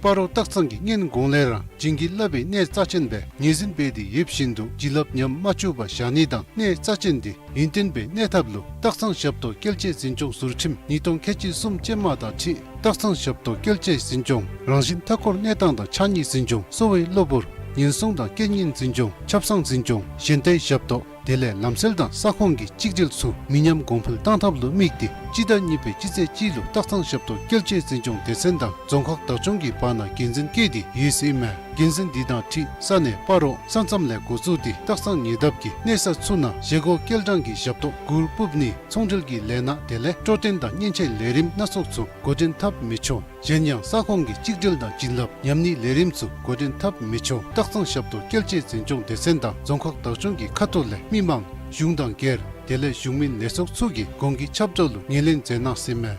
སྤ་རོ་སྟག་ཚང་གིས་སྔོན་གོང་ལས་ར་བྱིན་གྱིས་བརླབས་པའི་གནས་རྩ་ཆེན་སྦེ་ངོས་འཛིན་འབད་དེ་ཡོདཔ་བཞིན་དུ་བྱིན་རླབས་ཉམས་མ་བཅུག་པར་བཞག་ནི་དང་གནས་རྩ་ཆེན་འདི་ཡུན་བརྟན་སྦེ་གནས་ཐབས་ལུ་སྟག་ཚང་ཞབས་ཏོག་སྐྱེལ་ཆེད་འཛིན་སྐྱོང་ཟུར་ཁྲིམས་ཉིས་སྟོང་ཁལ་གཅིག་གསུམ་ཅན་མ་དང་འཁྲིལ་སྟག་ཚང་ཞབས་ཏོག་སྐྱེལ་ཆེད་འཛིན་སྐྱོང་རང་བཞིན་མཐའ་འཁོར་གནས་སྟངས་དང་ཕྱགས་སྙིགས་འཛིན་སྐྱོང་གསོ་བའི་གློ་བུར་ཉེན་སྲུང་དང་རྐྱེན་ངན་འཛིན་སྐྱོང་ཆབ་གསང་འཛིན་སྐྱོང་གཞན་ཏེ་ཞབས་ཏོག་དེ་ལས་ལམ་སེལ་དང་ས་ཁོངས་ཀྱི་གཅིག་སྒྲིལ་ཚུ་མི་ཉམས་གོང་འཕེལ་གཏང་ཐབས་ལུ་དམིགས་ཏེ་སྤྱི་ཟླ་གཉིས་པའི་སྤྱི་ཚེས་གཅིག་ལུ་སྟག་ཚང་ཞབས་ཏོག་སྐྱེལ་ཆེད་འཛིན་སྐྱོང་སྡེ་ཚན་དང་རྫོང་ཁག་བདག་སྐྱོང་གི་བར་ན་འགན་འཛིན་བཀོད་དེ་ཡོད་ཟེར་ཨིན་མས། འགན་འཛིན་འདི་དང་འཁྲིལ་ས་གནས་སྤ་རོ་ས་མཚམས་ལས་འགོ་བཙུགས་ཏེ་སྟག་ཚང་ཉེ་འདབས་ཀྱི་གནས་ས་ཚུ་ནང་བཞེས་སྒོ་སྐྱེལ་གྲངས་ཀྱི་ཞབས་ཏོག་གུར་སྤུབ་ནི་ཚོང་འབྲེལ་གྱི་ལས་སྣ་དེ་ལས་སྤྲོ་སྟོན་དང་མཉེན་ཆས་ལས་རིམ་སྣ་ཚོགས་ཚུ་འགོ་འདྲེན་འཐབ་མི་ཆོག། གཞན་ཡང་ས་ཁོངས་ཀྱི་གཅིག་སྒྲིལ་དང་བྱིན་རླབས་ཉམས་ནིའི་ལས་རིམ་ཚུ་འགོ་འདྲེན་འཐབ་མི་ཆོག། སྟག་ཚང་ཞབས་ཏོག་སྐྱེལ་ཆེད་འཛིན་སྐྱོང་སྡེ་ཚན་དང་རྫོང་ཁག་བདག་སྐྱོང་གི་ཁ་ཐུག་ལས་མི་མང་གཞུང་དང་སྒེར་དེ་ལས་གཞུང་མིན་ལས་ཚོགས་ཚུ་གིས་གོང་གི་ཁྱབ་བསྒྲགས་ལུ་ངོས་ལེན་མཛད་གནང་ཟེར་ཨིན་མས།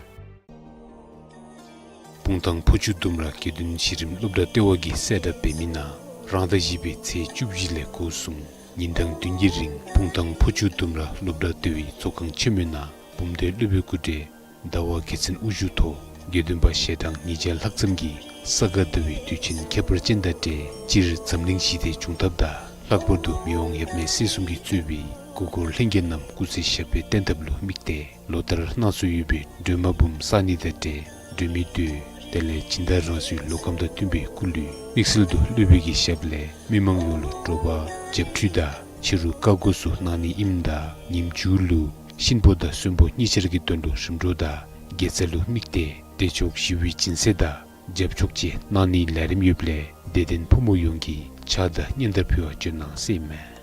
སྤུངས་ཐང་ཕོ་ཆུ་ལྡུམ་ར་དགེ་འདུན་གཞི་རིམ་སློབ་གྲྭ་ལྟེ་བ་གིས་གསལ་བསྒྲགས་འབད་མི་ནང་རང་ཟླ་བཞི་པའི་ཚེས་བཅུ་བཞི་ལས་འགོ་བཟུང་ཉིན་གྲངས་བདུན་གྱི་རིང་སྤུངས་ཐང་ཕོ་ཆུ་ལྡུམ་ར་སློབ་གྲྭ་ལྟེ་བའི་ཚོགས་ཁང་ཆེན་མོའི་ནང་བུམ་སྡེ་སློབ་དཔོན་སྐུ་བགྲེས་ཟླ་བ་རྒྱལ་མཚན་དབུ་བཞུགས་ཐོག་དགེ་འདུན་པ་ཞལ་གྲངས་ཉིས་བརྒྱ་ལྷག་ཙམ་གྱིས་ས་ག་ཟླ་བའི་དུས་ཆེན་ཁྱད་པར་ཅན་དང་འབྲེལ་སྤྱིར་འཛམ་གླིང་ཞི་བདེ་འབྱུང་ཐབས་དང་ལྷག་པར་དུ་མི་དབང་ཡབ་མེས་སྲས་གསུམ་གྱིས་གཙོས་པའི་སྐུ་འཁོར་ལྷན་རྒྱས་རྣམས་སྐུ་ཚེ་ཞབས་པད་བརྟན་ཐབས་ལུ་དམིགས་ཏེ་ལོ་ལྟར་གནང་སྲོལ་ཡོད་པའི་སྒྲོལ་མ་འབུམ་བསགས་ནི་དང་འབྲེལ་སྒྲོལ་མའི་མདོས་དེ་ལས་སྦྱིན་བདག་རང་སོའི་ལོ་ཁམས་དང་མཐུན་པའི་སྐུ་ལུས་དམིགས་བསལ་དུ་སློབ་དཔོན་གྱི་ཞབས་ལས་མི་མང་ཡོངས་ལུ་དྲོ་པ་བྱབས་ཁྲུས་དང་ཕྱི་རུ་བཀའ་བསྒོ་ཚུ་གནང་ནི་ཨིནམ་ད་ཉིནམ་མཇུག་ལུ་གཤིན་པོ་དང་གསོན་པོ་གཉིས་ཆར་གྱི་དོན་ལུ་རིམ་གྲོ་དང་དགེ་རྩ་ལུ་དམིགས་ཏེ་བདེ་མཆོག་ཞི་བའི་སྦྱིན་སྲེག་དང་རྒྱབ་ཆོག་བཅས་གནང་ནིའི་ལས་རིམ་ཡོདཔ་ལས་དད་ལྡན་ཕོ་མོ་ཡོངས་ཀྱིས་ཕྱག་དང་སྙན་དར་ཕུལ་བར་བྱོན་གནང་ཟེར་ཨིན་མས།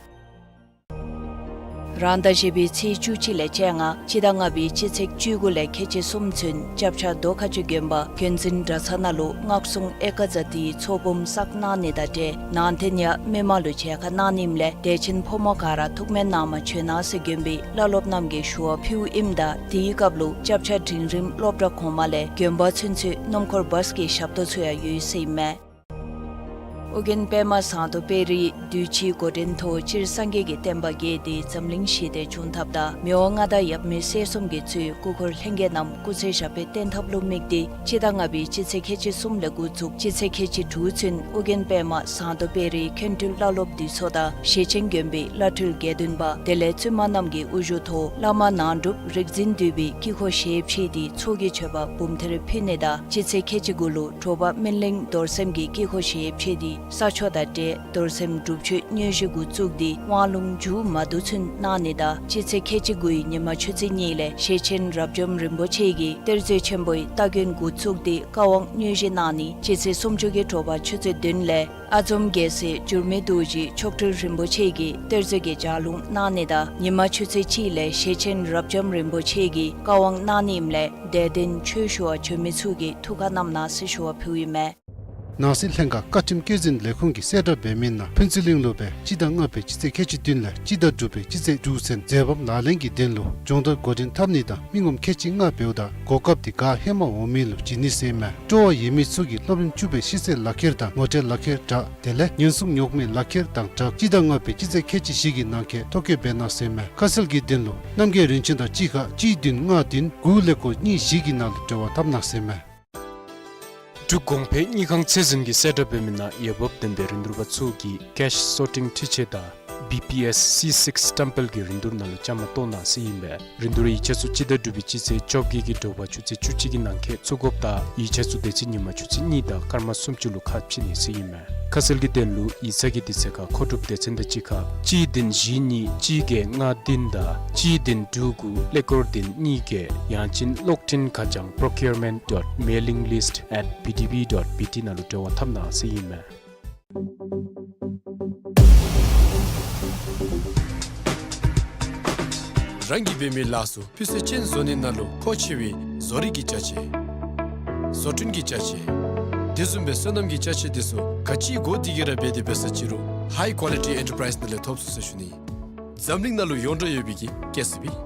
རང་ཟླ་བཞི་པའི་ཚེས་བཅུ་གཅིག་ལས་བཅོ་ལྔ་སྤྱི་ཟླ་ལྔ་པའི་སྤྱི་ཚེས་བཅུ་དགུ་ལས་ཁལ་གཅིག་གསུམ་ཚུན་སྐྱབས་ཆ་རྡོ་ཁ་ཆུ་དགོན་པ་དགོན་འཛིན་གྲྭ་ཚང་ནང་ལུ་སྔགས་སྲུང་ཨེ་ཀ་ཛ་ཏིའི་ཚོགས་འབུམ་བསགས་གནང་ནི་དང་འབྲེལ་ནང་རྟེན་ཡང་མི་མང་ལུ་མཇལ་ཁ་གནང་ནི་ཨིནམ་ལས་དད་ཅན་ཕོ་མོ་ག་ར་ཐུགས་སྨོན་གནང་མ་བྱོན་གནང་ཟེར་དགོན་པའི་བླ་སློབ་རྣམས་ཀྱིས་ཞུ་བ་ཕུལཝ་ཨིནམ་ད་དེའི་སྐབས་ལུ་སྐྱབས་ཆ་འབྲིང་རིམ་སློབ་གྲྭ་གོང་མ་ལས་དགོན་པ་ཚུན་ཚོད་སྣུམ་འཁོར་བཱས་ཀྱི་ཞབས་ཏོག་ཚུ་ཡང་ཡོད་ཟེར་ཨིན་མས། ཨོ་རྒྱན་པདྨ་ཟངས་མདོག་དཔལ་རིའི་གདུལ་བྱའི་འགོ་འདྲེན་ཐོག་སྤྱིར་སངས་རྒྱས་ཀྱི་བསྟན་པ་རྒྱས་ཏེ་འཛམ་གླིང་ཞི་བདེ་འབྱུང་ཐབས་དང་མི་དབང་མངའ་བདག་ཡབ་མེས་སྲས་གསུམ་གྱིས་གཙོས་སྐུ་འཁོར་ལྷན་རྒྱས་རྣམས་སྐུ་ཚེ་ཞབས་པད་བརྟན་ཐབས་ལུ་དམིགས་ཏེ་སྤྱི་ཟླ་ལྔ་པའི་སྤྱི་ཚེས་ཁལ་གཅིག་གསུམ་ལས་འགོ་བཙུགས་སྤྱི་ཚེས་ཁལ་གཅིག་དྲུག་ཚུན་ཨོ་རྒྱན་པདྨ་ཟངས་མདོག་དཔལ་རིའི་མཁན་སྤྲུལ་བླ་སློབ་འདུས་ཚོགས་དང་ཞེ་ཆེན་དགོན་པའི་བླ་སྤྲུལ་དགེ་འདུན་པ་དེ་ལས་བཙུན་མ་རྣམས་ཀྱི་དབུ་བཞུགས་ཐོག་བླ་མ་ནང་སྒྲུབ་རིག་འཛིན་འདུས་པའི་དཀྱིལ་འཁོར་ཞལ་ཕྱེ་སྟེ་ཚོགས་ཀྱི་མཆོད་པ་འབུམ་ཐེར་ཕུལ་ནི་དང་སྤྱི་ཚེས་ཁལ་གཅིག་དགུ་ལུ་དྲོ་པ་སྨིན་གླིང་རྡོར་སེམས་ཀྱི་དཀྱིལ་འཁོར་ཞལ་ཕྱེ་སྟེ་ས་ཆོག་དང་འབྲེལ་རྡོར་སེམས་སྒྲུབ་མཆོད་དངོས་གཞི་འགོ་བཙུགས་ཏེ་དབང་ལུང་མཇུག་མ་བསྡུ་ཚུན་གནང་ནི་དང་སྤྱི་ཚེས་ཁལ་གཅིག་དགུའི་ཉི་མ་ཆུ་ཚོད་གཉིས་ལས་ཞེ་ཆེན་རབ་འབྱམས་རིན་པོ་ཆེ་གིས་གཏེར་མཛོད་ཆེན་པོའི་སྟ་གོན་འགོ་བཙུགས་ཏེ་བཀའ་དབང་དངོས་གཞི་གནང་ནི་སྤྱི་ཚེས་སུམ་ཅུ་གི་དྲོ་པ་ཆུ་ཚོད་བདུན་ལས་ཨ་འཛོམ་རྒྱལ་སྲས་འགྱུར་མེད་རྡོ་རྗེ་མཆོག་སྤྲུལ་རིན་པོ་ཆེ་གིས་གཏེར་མཛོད་ཀྱི་ལྗགས་ལུང་གནང་ནི་དང་ཉི་མ་ཆུ་ཚོད་གཅིག་ལས་ཞེ་ཆེན་རབ་འབྱམས་རིན་པོ་ཆེ་གིས་བཀའ་དབང་གནང་ནི་ཨིནམ་ལས་དད་ལྡན་ཆོས་ཞུ་བར་བྱོན་མི་ཚུ་གིས་ཐུགས་ཁར་བསྣམས་གནང་ཟེར་ཞུ་བ་ཕུལཝ་ཨིན་མས། ནང་སྲིད་ལྷན་ཁག་བཀའ་ཁྲིམས་བཀོད་འཛིན་ལས་ཁུངས་ཀྱིས་གསལ་བསྒྲགས་འབད་མི་ནང་ཕུན་ཚོགས་གླིང་ལུ་སྦེ་སྤྱི་ཟླ་ལྔ་པའི་སྤྱི་ཚེས་ཁལ་གཅིག་བདུན་ལས་སྤྱི་ཟླ་དྲུག་པའི་སྤྱི་ཚེས་དྲུག་ཚུན་མཛད་པ་ལག་ལེན་གྱི་དོན་ལུ་སྦྱོང་བརྡར་འགོ་འདྲེན་འཐབ་ནི་དང་མི་ངོམ་ཁལ་གཅིག་ལྔ་འབདཝ་ད་གོ་སྐབས་འདི་ག་ཧེ་མ་འོང་མི་ལུ་བྱིན་ནི་ཟེར་ཨིན་མས། སྤྲོ་བ་ཡོད་མི་ཚུ་གིས་སློབ་རིམ་བཅུ་པའི་ཤེས་ཚད་ལག་ཁྱེར་དང་ངོ་སྤྲོད་ལག་ཁྱེར་དྲ་དེ་ལས་ཉེན་སྲུང་ཉོག་མེད་ལག་ཁྱེར་དང་སྦྲགས་སྤྱི་ཟླ་ལྔ་པའི་སྤྱི་ཚེས་ཁལ་གཅིག་བཞི་གི་ནང་འཁོད་ཐོ་བཀོད་འབད་གནང་ཟེར་ཨིན་མས། ཁ་གསལ་གྱི་དོན་ལུ་རྣམ་རྒྱལ་རིན་ཆེན་དང་གཅིག་ཁར་གཅིག་བདུན་ལྔ་བདུན་དགུ་ཀླད་ཀོར་གཉིས་བཞི་གི་ནང་ལུ་འབྲེལ་བ་འཐབ་གནང་ཟེར་ཨིན་མས། འབྲུག་གོང་འཕེལ་དངུལ་ཁང་ཚད་འཛིན་གྱིས་གསལ་བསྒྲགས་འབད་མི་ནང་འོས་འབབ་ལྡན་པའི་རིན་བསྡུར་པ་ཚུ་གིས་ཀེཤ་སོར་ཊིང་འཕྲུལ་ཆས་དང་བི་པི་ཨེསི་སི་སིཀསི་སི་ཊམ་པེལ་གྱི་རིན་བསྡུར་ནང་ལུ་བཅའ་མར་གཏོགས་གནང་ཟེར་ཨིན་པས། རིན་བསྡུར་ཡིག་ཆ་ཚུ་སྤྱི་ཟླ་དྲུག་པའི་སྤྱི་ཚེས་བཅོ་བརྒྱད་ཀྱི་དྲོ་པ་ཆུ་ཚོད་བཅུ་གཅིག་གི་ནང་འཁོད་ཚུད་དགོཔ་དང་ཡིག་ཆ་ཚུ་དེ་ཚེ་ཉིན་མ་ཆུ་ཚོད་གཉིས་དང་སྐར་མ་སུམ་ཅུ་ལུ་ཁ་ཕྱེ་ནི་ཟེར་ཨིན་མས། ཁ་གསལ་གྱི་དོན་ལུ་ཡིག་ཚང་གི་དུས་ཚོད་ཁར་མཁོ་སྒྲུབ་སྡེ་ཚན་དང་གཅིག་ཁར་གཅིག་བདུན་བཞི་གཉིས་གཅིག་བརྒྱད་ལྔ་བདུན་དང་གཅིག་བདུན་དྲུག་དགུ་ཀླད་ཀོར་བདུན་གཉིས་བརྒྱད་ཡང་ཅིན་གློག་འཕྲིན་ཁ་བྱང་procurement dot mailing list at B D B dot B T ནང་ལུ་འབྲེལ་བ་འཐབ་གནང་ཟེར་ཨིན་མས། རང་གིས་འབད་མི་ལཱ་ཚུ་སྤུས་ཚད་ཅན་བཟོ་ནི་ནང་ལུ་མཁོ་ཆེ་བའི་བཟོ་རིག་གི་ཅ་ཆས། བཟོ་སྐྲུན་གྱི་ཅ་ཆས། དེ་བཟུམ་སྦེ་སོ་ནམ་གྱི་ཅ་ཆས་དེ་ཚུ་ག་ཅི་དགོ་དེ་གི་ར་འབད་དེ་འབད་ས་ཅི་རུང་High Quality Enterprise ནང་ལས་ཐོབ་ཚུགས་ཟེར་ཞུ་ནི། འཛམ་གླིང་ནང་ལུ་ཡོངས་གྲགས་ཡོད་པའི་གི་ཀེ་སི་བི།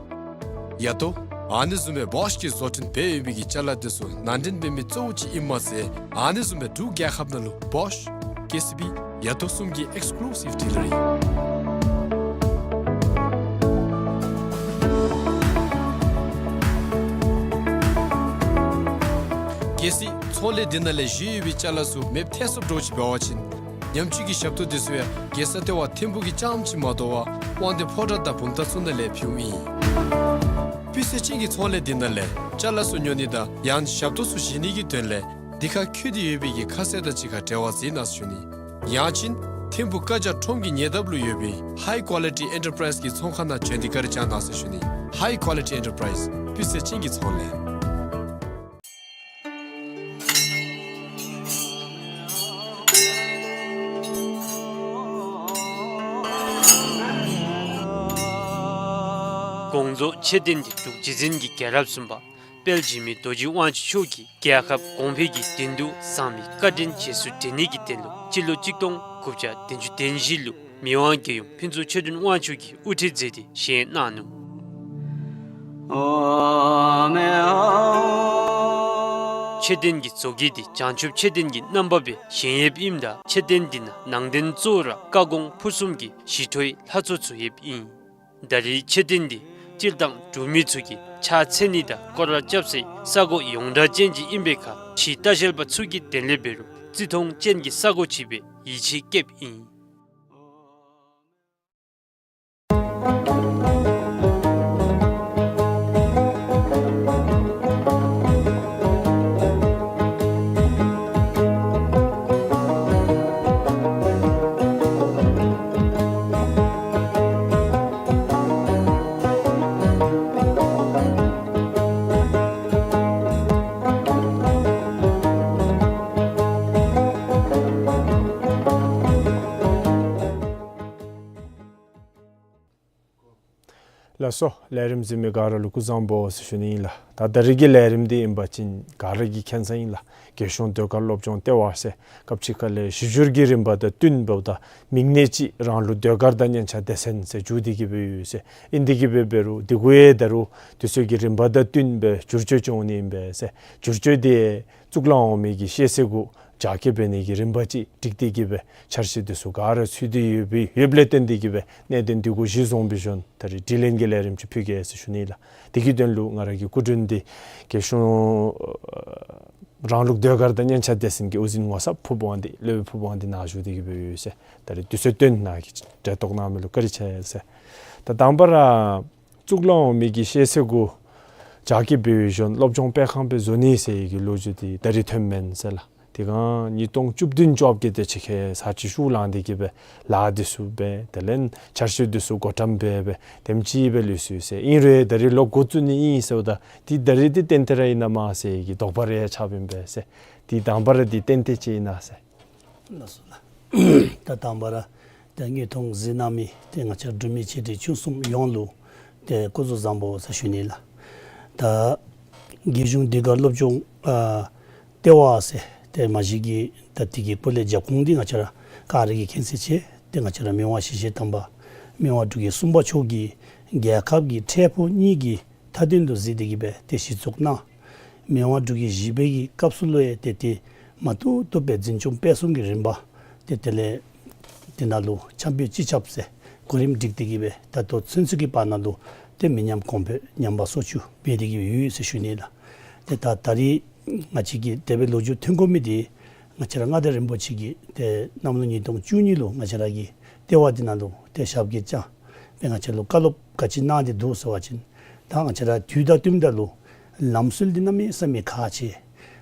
ཡ་ཏོ། ཨ་ནི་བཟུམ་སྦེ་བོཤ་གིས་བཟོ་སྐྲུན་འབད་ཡོད་པའི་གི་ཅ་ལ་དེ་ཚུ་ནང་འདྲེན་འབད་མི་གཙོ་བོ་ཅིག་ཨིནམ་མ་ཚད་ཨ་ནི་བཟུམ་སྦེ་འབྲུག་རྒྱལ་ཁབ་ནང་ལུ་བོཤ་ཀེ་སི་བི་ཡ་ཏོ་གསུམ་གྱི་ཨེགསི་ཀུ་ལུ་སིབ་ཌི་ལར་ཨིན། གལ་སྲིད་ཚོང་ལས་འདི་ནང་ལས་བཞེས་ཡོད་པའི་ཅ་ལ་ཚུ་མེདཔ་ཐལ་སོཔ་འདྲཝ་ཅིག་འབད་བ་ཅིན་ཉམས་བཅོས་ཀྱི་ཞབས་ཏོག་འདི་ཚུ་ཡང་རྒྱལ་ས་ལྟེ་བ་ཐིམ་ཕུག་གི་རྐྱངམ་ཅིག་མ་དོ་བར་དབང་འདུས་ཕོ་བྲང་དང་བུམ་ཐང་ཚུ་ནང་ལས་ཕུལཝ་ཨིན། སྤུས་ཚད་ཅན་གྱི་ཚོང་ལས་འདི་ནང་ལས་ཅ་ལ་ཚུ་ཉོ་ནི་དང་ཡང་ཞབས་ཏོག་ཚུ་བཞེས་ནི་གི་དོན་ལས་འདི་ཁར་འཁོད་དེ་ཡོད་པའི་གི་ཁ་གསལ་དང་གཅིག་ཁར་འབྲེལ་བ་འཛིན་གནང་ཟེར་ཞུ་ནི། ཡང་ཅིན་ཐིམ་ཕུག་བཀའ་རྒྱ་ཁྲོམ་གྱི་ཉེ་འདབས་ལུ་ཡོད་པའི་High Quality Enterprise གི་ཚོང་ཁང་ནང་བྱོན་ཏེ་བཀའ་དྲིན་བསྐྱང་གནང་ཟེར་ཞུ་ནི། High Quality Enterprise སྤུས་ཚད་ཅན་གྱི་ཚོང་ལས། དགོངས་རྫོགས་མཆོད་རྟེན་འདི་འབྲུག་རྗེ་བཙུན་གྱི་རྒྱལ་རབས་གསུམ་པ་དཔལ་འཇིགས་མེད་རྡོ་རྗེ་དབང་ཕྱུག་མཆོག་གིས་རྒྱལ་ཁབ་གོང་འཕེལ་གྱི་དོན་དུ་བཟང་མི་བཀའ་དྲིན་རྗེས་སུ་དྲན་ནི་གི་དོན་ལུ་སྤྱི་ལོ་གཅིག་སྟོང་དགུ་བརྒྱ་བདུན་ཅུ་དོན་བཞི་ལུ་མི་དབང་རྒྱལ་ཡུམ་ཕུན་ཚོགས་ཆོས་སྒྲོན་དབང་ཕྱུག་གིས་དབུ་ཁྲིད་མཛད་དེ་བཞེངས་གནང་ནུག། མཆོད་རྟེན་གྱི་བཟོ་བཀོད་འདི་བྱང་ཆུབ་མཆོད་རྟེན་གྱི་རྣམ་པ་སྦེ་བཞེངས་ཡོདཔ་ཨིནམ་ད་མཆོད་རྟེན་འདི་ནང་ནང་རྟེན་གཙོ་བོ་ར་བཀའ་དགོངས་ཕུར་གསུམ་གྱི་ཞི་ཁྲོའི་ལྷ་ཚོགས་ཚུ་ཡོདཔ་ཨིན། ད་རེས་མཆོད་རྟེན་འདི་སྤྱིར་བཏང་འབྲུག་མི་ཚུ་གིས་ཕྱག་འཚལ་ནི་དང་སྐོར་ར་རྐྱབ་སའི་ས་གོ་ཡོངས་གྲགས་ཅན་ཅིག་ཨིན་པའི་ཁར་ཕྱིའི་ལྟ་བཤལ་པ་ཚུ་གིས་དེ་ལས་འབད་རུང་བརྩི་མཐོང་ཅན་གྱི་ས་གོ་ཅིག་སྦེ་ཡིད་ཆེས་བསྐྱེདཔ་ཨིན། ལགས་སོ། ལས་རིམ་གཟིགས་མི་ག་ར་ལུ་སྐུ་གཟུགས་བཟང་པོ་ཟེར་ཞུ་ནི་ཨིན་ལགས། ད་ད་རིས་ཀྱི་ལས་རིམ་འདི་ཨིན་པ་ཅིན་ག་ར་གིས་མཁྱེན་ས་ཨིན་ལགས། རྒྱལ་གཞུང་ཟློས་གར་སློབ་སྦྱོང་ལྟེ་བ་ཟེར་སྐབས་ཅིག་ཁ་ལས་ཞིབ་འཇུག་གི་རིམ་པ་དང་བསྟུན་འབདཝ་ད་མིང་གནས་ཅིག་རང་ལུགས་ཟློས་གར་དང་སྙན་ཆ་སྡེ་ཚན་ཟེར་བསྒྱུར་ཏེ་གི་སྦེ་ཡོད་ཟེར། ཨིན་ཏེ་གི་སྦེ་འབད་རུང་དེ་གུ་ཡང་ད་རུང་དུས་ཚོད་ཀྱི་རིམ་པ་དང་བསྟུན་སྦེ་བསྒྱུར་བཅོས་འབྱུང་ནི་ཨིན་པས་ཟེར། བསྒྱུར་བཅོས་འདི་གཙུག་ལག་འོག་མའི་གི་ཤེས་ཚད་གུ་རྒྱ་སྐྱེད་འབད་ནི་གི་རིམ་པ་ཅིག་སྒྲིག་སྟེ་གི་སྦེ་འཆར་གཞི་འདི་ཚུ་ག་ར་ཚུད་དེ་ཡོད་པའི་ཡོདཔ་ལས་བརྟེན་ཏེ་གི་སྦེ་གནད་དོན་འདི་གུ་གཞི་བཟུང་སྦེ་ཞུ་ནི། ད་རིས་དྲི་ལན་གྱི་ལས་རིམ་ཅིག་ཕུལ་གེ་ཟེར་ཞུ་ནི་ལགས། དེ་གི་དོན་ལུ་ང་ར་གི་སྐུ་མགྲོན་འདི་རྒྱལ་གཞུང་རང་ལུགས་ཟློས་གར་དང་སྙན་ཆ་སྡེ་ཚན་གྱི་དབུ་འཛིན་ངོ་ཚབ་ཕུརཔ་དབང་འདུས་སློབ་དཔོན་ཕུརཔ་དབང་འདུས་ནཱ་བཞུགས་ཏེ་གི་སྦེ་ཡོད་ཟེར། ད་རིས་དུས་ཚོད་བཏོན་གནང་གི་འབྲེལ་གཏོགས་གནང་མི་ལུ་བཀའ་དྲིན་ཆེ་ཟེར། ད་དང་པ་ར་གཙུག་ལག་འོག་མའི་གི་ཤེས་ཚད་གུ་རྒྱ་སྐྱེད་འབད་བའི་གཞུང་སློབ་སྦྱོང་སྤེལ་ཁང་སྦེ་བཟོ་ནི་ཟེར་གྱི་ལོ་རྒྱུས་འདི་ད་རིས་ཐོནམ་མེན་ཟེར་ལགས། དེ་སྒང་ཉིས་སྟོང་བཅུ་བདུན་བཅོ་བརྒྱད་དེ་ཅིག་ཁར་ས་ཆ་ཤོར་ལངས་ཏེ་གི་སྦེ་ལཱ་འདི་ཚུ་འབད་དེ་ལས་འཆར་གཞི་འདི་ཚུ་བགོ་བཀྲམ་འབད་སྦེ་དེམ་ཅིག་སྦེ་ལུས་སོ་ཡི་ཟེར། ཨིན་རུང་ད་རིས་ལོག་འགོ་བཙུགས་ནི་ཨིན་ཟེརཝ་ད་འདི་ད་རིས་འདི་ཏན་ཏན་ར་ཨིན་ན་མས་ཟེར་གྱི་དོགས་པ་རེ་ཡང་ཆགསཔ་ཨིན་པས་ཟེར། འདི་དང་པ་ར་འདི་ཏན་ཏན་ཅིག་ཨིན་ན་ཟེར། ལགས་སོ་ལགས། ད་དང་པ་ར་ཏེ་དངོས་མཐོང་གཟིགས་གནང་མི་ཏེ་ང་བཅས་འབྲུག་མི་ཆེ་འབྲིང་ཆུང་གསུམ་ཡོངས་ལུ་ཏེ་སྐུ་གཟུགས་བཟང་པོ་ཟེར་ཞུ་ནི་ལགས། ད་རྒྱལ་གཞུང་ཟློས་གར་སློབ་སྦྱོང་ཨ་ལྟེ་བ་ཟེར་ཏེ་མ་གཞི་གི་ད་དེ་གི་སྐོར་ལས་རྒྱབ་ཁུངས་འདི་ང་བཅས་ར་ག་ར་གིས་མཁྱེན་གསལ་ཆེ། ཏེ་ང་བཅས་ར་མི་དབང་ཞི་བྱེད་དམ་པ་མི་དབང་འབྲུག་རྒྱལ་གསུམ་པ་མཆོག་གིས་རྒྱལ་ཁབ་ཀྱི་འཕྲལ་ཕུགས་གཉིས་ཀྱི་མཐའ་དོན་དུ་གཟིགས་ཏེ་གི་སྦེ་ཏེ་གཞི་བཙུགས་གནང་། མི་དབང་འབྲུག་རྒྱལ་བཞི་པའི་གི་སྐབས་སུ་ལུ་ཡང་ཏེ་ཏེ་མ་བཏུབ་བཏུབ་སྦེ་འཛིན་སྐྱོང་སྤེལ་གསུམ་གྱི་རིམ་པ་ཏེ་དེ་ལས་དེ་ནང་ལུ་འཆམ་པོ་སྤྱི་ཁྱབ་ཟེར་གོ་རིམ་སྒྲིག་སྟེ་གི་སྦེ་ད་ལྟོ་ཚུན་ཚོད་ཀྱི་བར་ན་ལུ་ཏེ་མི་ཉམས་གོང་འཕེལ་ཉམས་པ་སོར་ཆུད་འབད་དེ་གི་ཡོད་ཟེར་ཞུ་ནི་ལགས། ཏེ་ད་ད་རིས་ང་བཅས་ཀྱིས་དེ་སྦེ་ལོ་རྒྱུས་ཐོན་དགོ་མི་འདི་ང་བཅས་ར་མངའ་བདག་རིན་པོ་ཆེ་གིས་ཏེ་གནམ་ལོ་ཉིས་སྟོང་བཅུ་གཉིས་ལུ་ང་བཅས་ར་གི་ལྟེ་བ་འདི་ནང་ལུ་ཏེ་ཞབས་སྐྱེལ་བཅར་སྦེ་ང་བཅས་ལུ་བཀའ་སློབ་ག་ཅི་གནང་སྟེ་འདུག་ཟེར་བ་ཅིན་ད་ང་བཅས་ར་དུས་དང་བསྟུནམ་ད་ལུ་ལམ་སྲོལ་འདི་གནམ་མེད་ས་མེད་ཁག་ཆེ།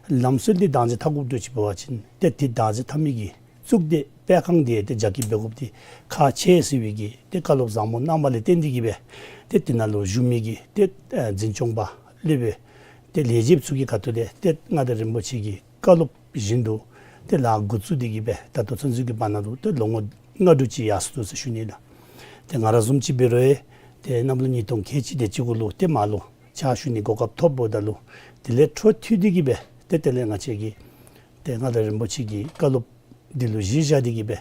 ལམ་སྲོལ་འདི་བདག་འཛིན་འཐབ་དགོཔ་འདྲཝ་ཅིག་འབད་བ་ཅིན་ཏེ་འདི་བདག་འཛིན་འཐབ་མི་གི་གཙུག་སྡེ་སྤེལ་ཁང་འདི་ཏེ་རྒྱ་སྐྱེད་འབད་དགོཔ་འདི་ཁག་ཆེ་ཟེར་བའི་གི་ཏེ་བཀའ་སློབ་བཟང་པོ་གནང་བ་ལས་བརྟེན་ཏེ་གི་སྦེ་ཏེ་འདི་ནང་ལུ་བཞུགས་མི་གི་ཏེ་ཨ་འཛིན་སྐྱོང་པ་སློབ་དཔོན་ཏེ་ལས་བྱེདཔ་ཚུ་གི་ཁ་ཐུག་ལས་ཏེ་མངའ་བདག་རིན་པོ་ཆེ་གི་བཀའ་སློབ་བཞིན་དུ་ཏེ་ལཱ་འགོ་བཙུགས་ཏེ་གི་སྦེ་ད་ལྟོ་ཚུན་ཚོད་ཀྱི་བར་ན་ལུ་ཏེ་ལོ་ངོ་ལྔ་དྲུག་ཅིག་ཡར་སོ་ནུག་ཟེར་ཞུ་ནི་ལགས། ཏེ་ང་ར་བཟུམ་ཅིག་འབད་རུང་ཡང་ཏེ་གནམ་ལོ་ཉིས་སྟོང་ཁལ་གཅིག་དེ་ཅིག་གུ་ལུ་ཏེ་མར་ལུ་ཕྱག་ཞུ་ནི་གོ་སྐབས་ཐོབ་འབདཝ་ད་ལུ་དེ་ལས་འཕྲོ་མཐུད་དེ་གི་སྦེ་ཏེ་དེ་ལས་ང་བཅས་ཀྱིས་ཏེ་མངའ་བདག་རིན་པོ་ཆེ་གི་བཀའ་སློབ་འདི་ལུ་གཞི་བཞག་སྟེ་གི་སྦེ་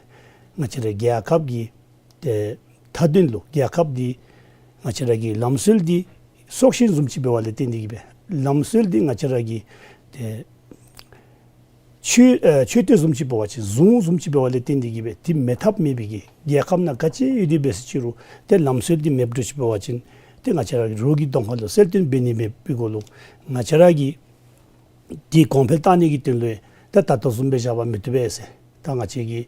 ང་བཅས་ར་རྒྱལ་ཁབ་ཀྱི་ཏེ་མཐའ་དོན་ལུ་རྒྱལ་ཁབ་འདི་ང་བཅས་ར་གི་ལམ་སྲོལ་འདི་སྲོག་ཤིང་བཟུམ་ཅིག་འབད་བ་ལས་བརྟེན་ཏེ་གི་སྦེ་ལམ་སྲོལ་འདི་ང་བཅས་ར་གི་ཏེ་མཆོད་ཨ་མཆོད་རྟེན་བཟུམ་ཅིག་འབད་བ་ཅིན་གཟུངས་བཟུམ་ཅིག་འབད་བ་ལས་བརྟེན་ཏེ་གི་སྦེ་འདི་མེད་ཐབས་མེད་པའི་གི་རྒྱལ་ཁབ་ནང་ག་ཅི་ཡོད་དེ་འབད་ཟེར་ཅི་རུང་ཏེ་ལམ་སྲོལ་འདི་མེདཔ་འདྲཝ་ཅིག་འབད་བ་ཅིན་ཏེ་ང་བཅས་ར་གི་རོགས་ཀྱི་གདོང་ཁ་ལུ་གསལ་སྟོན་འབད་ནི་མེད་པའི་གུ་ལུ་ང་བཅས་ར་གི་འདི་གོང་འཕེལ་བཏང་ནི་གི་དོན་ལུ་ད་ད་ལྟོ་བཟུམ་སྦེ་བཞག་པ་མི་བཏུབ་པས་ཟེར། ད་ང་བཅས་ཀྱིས་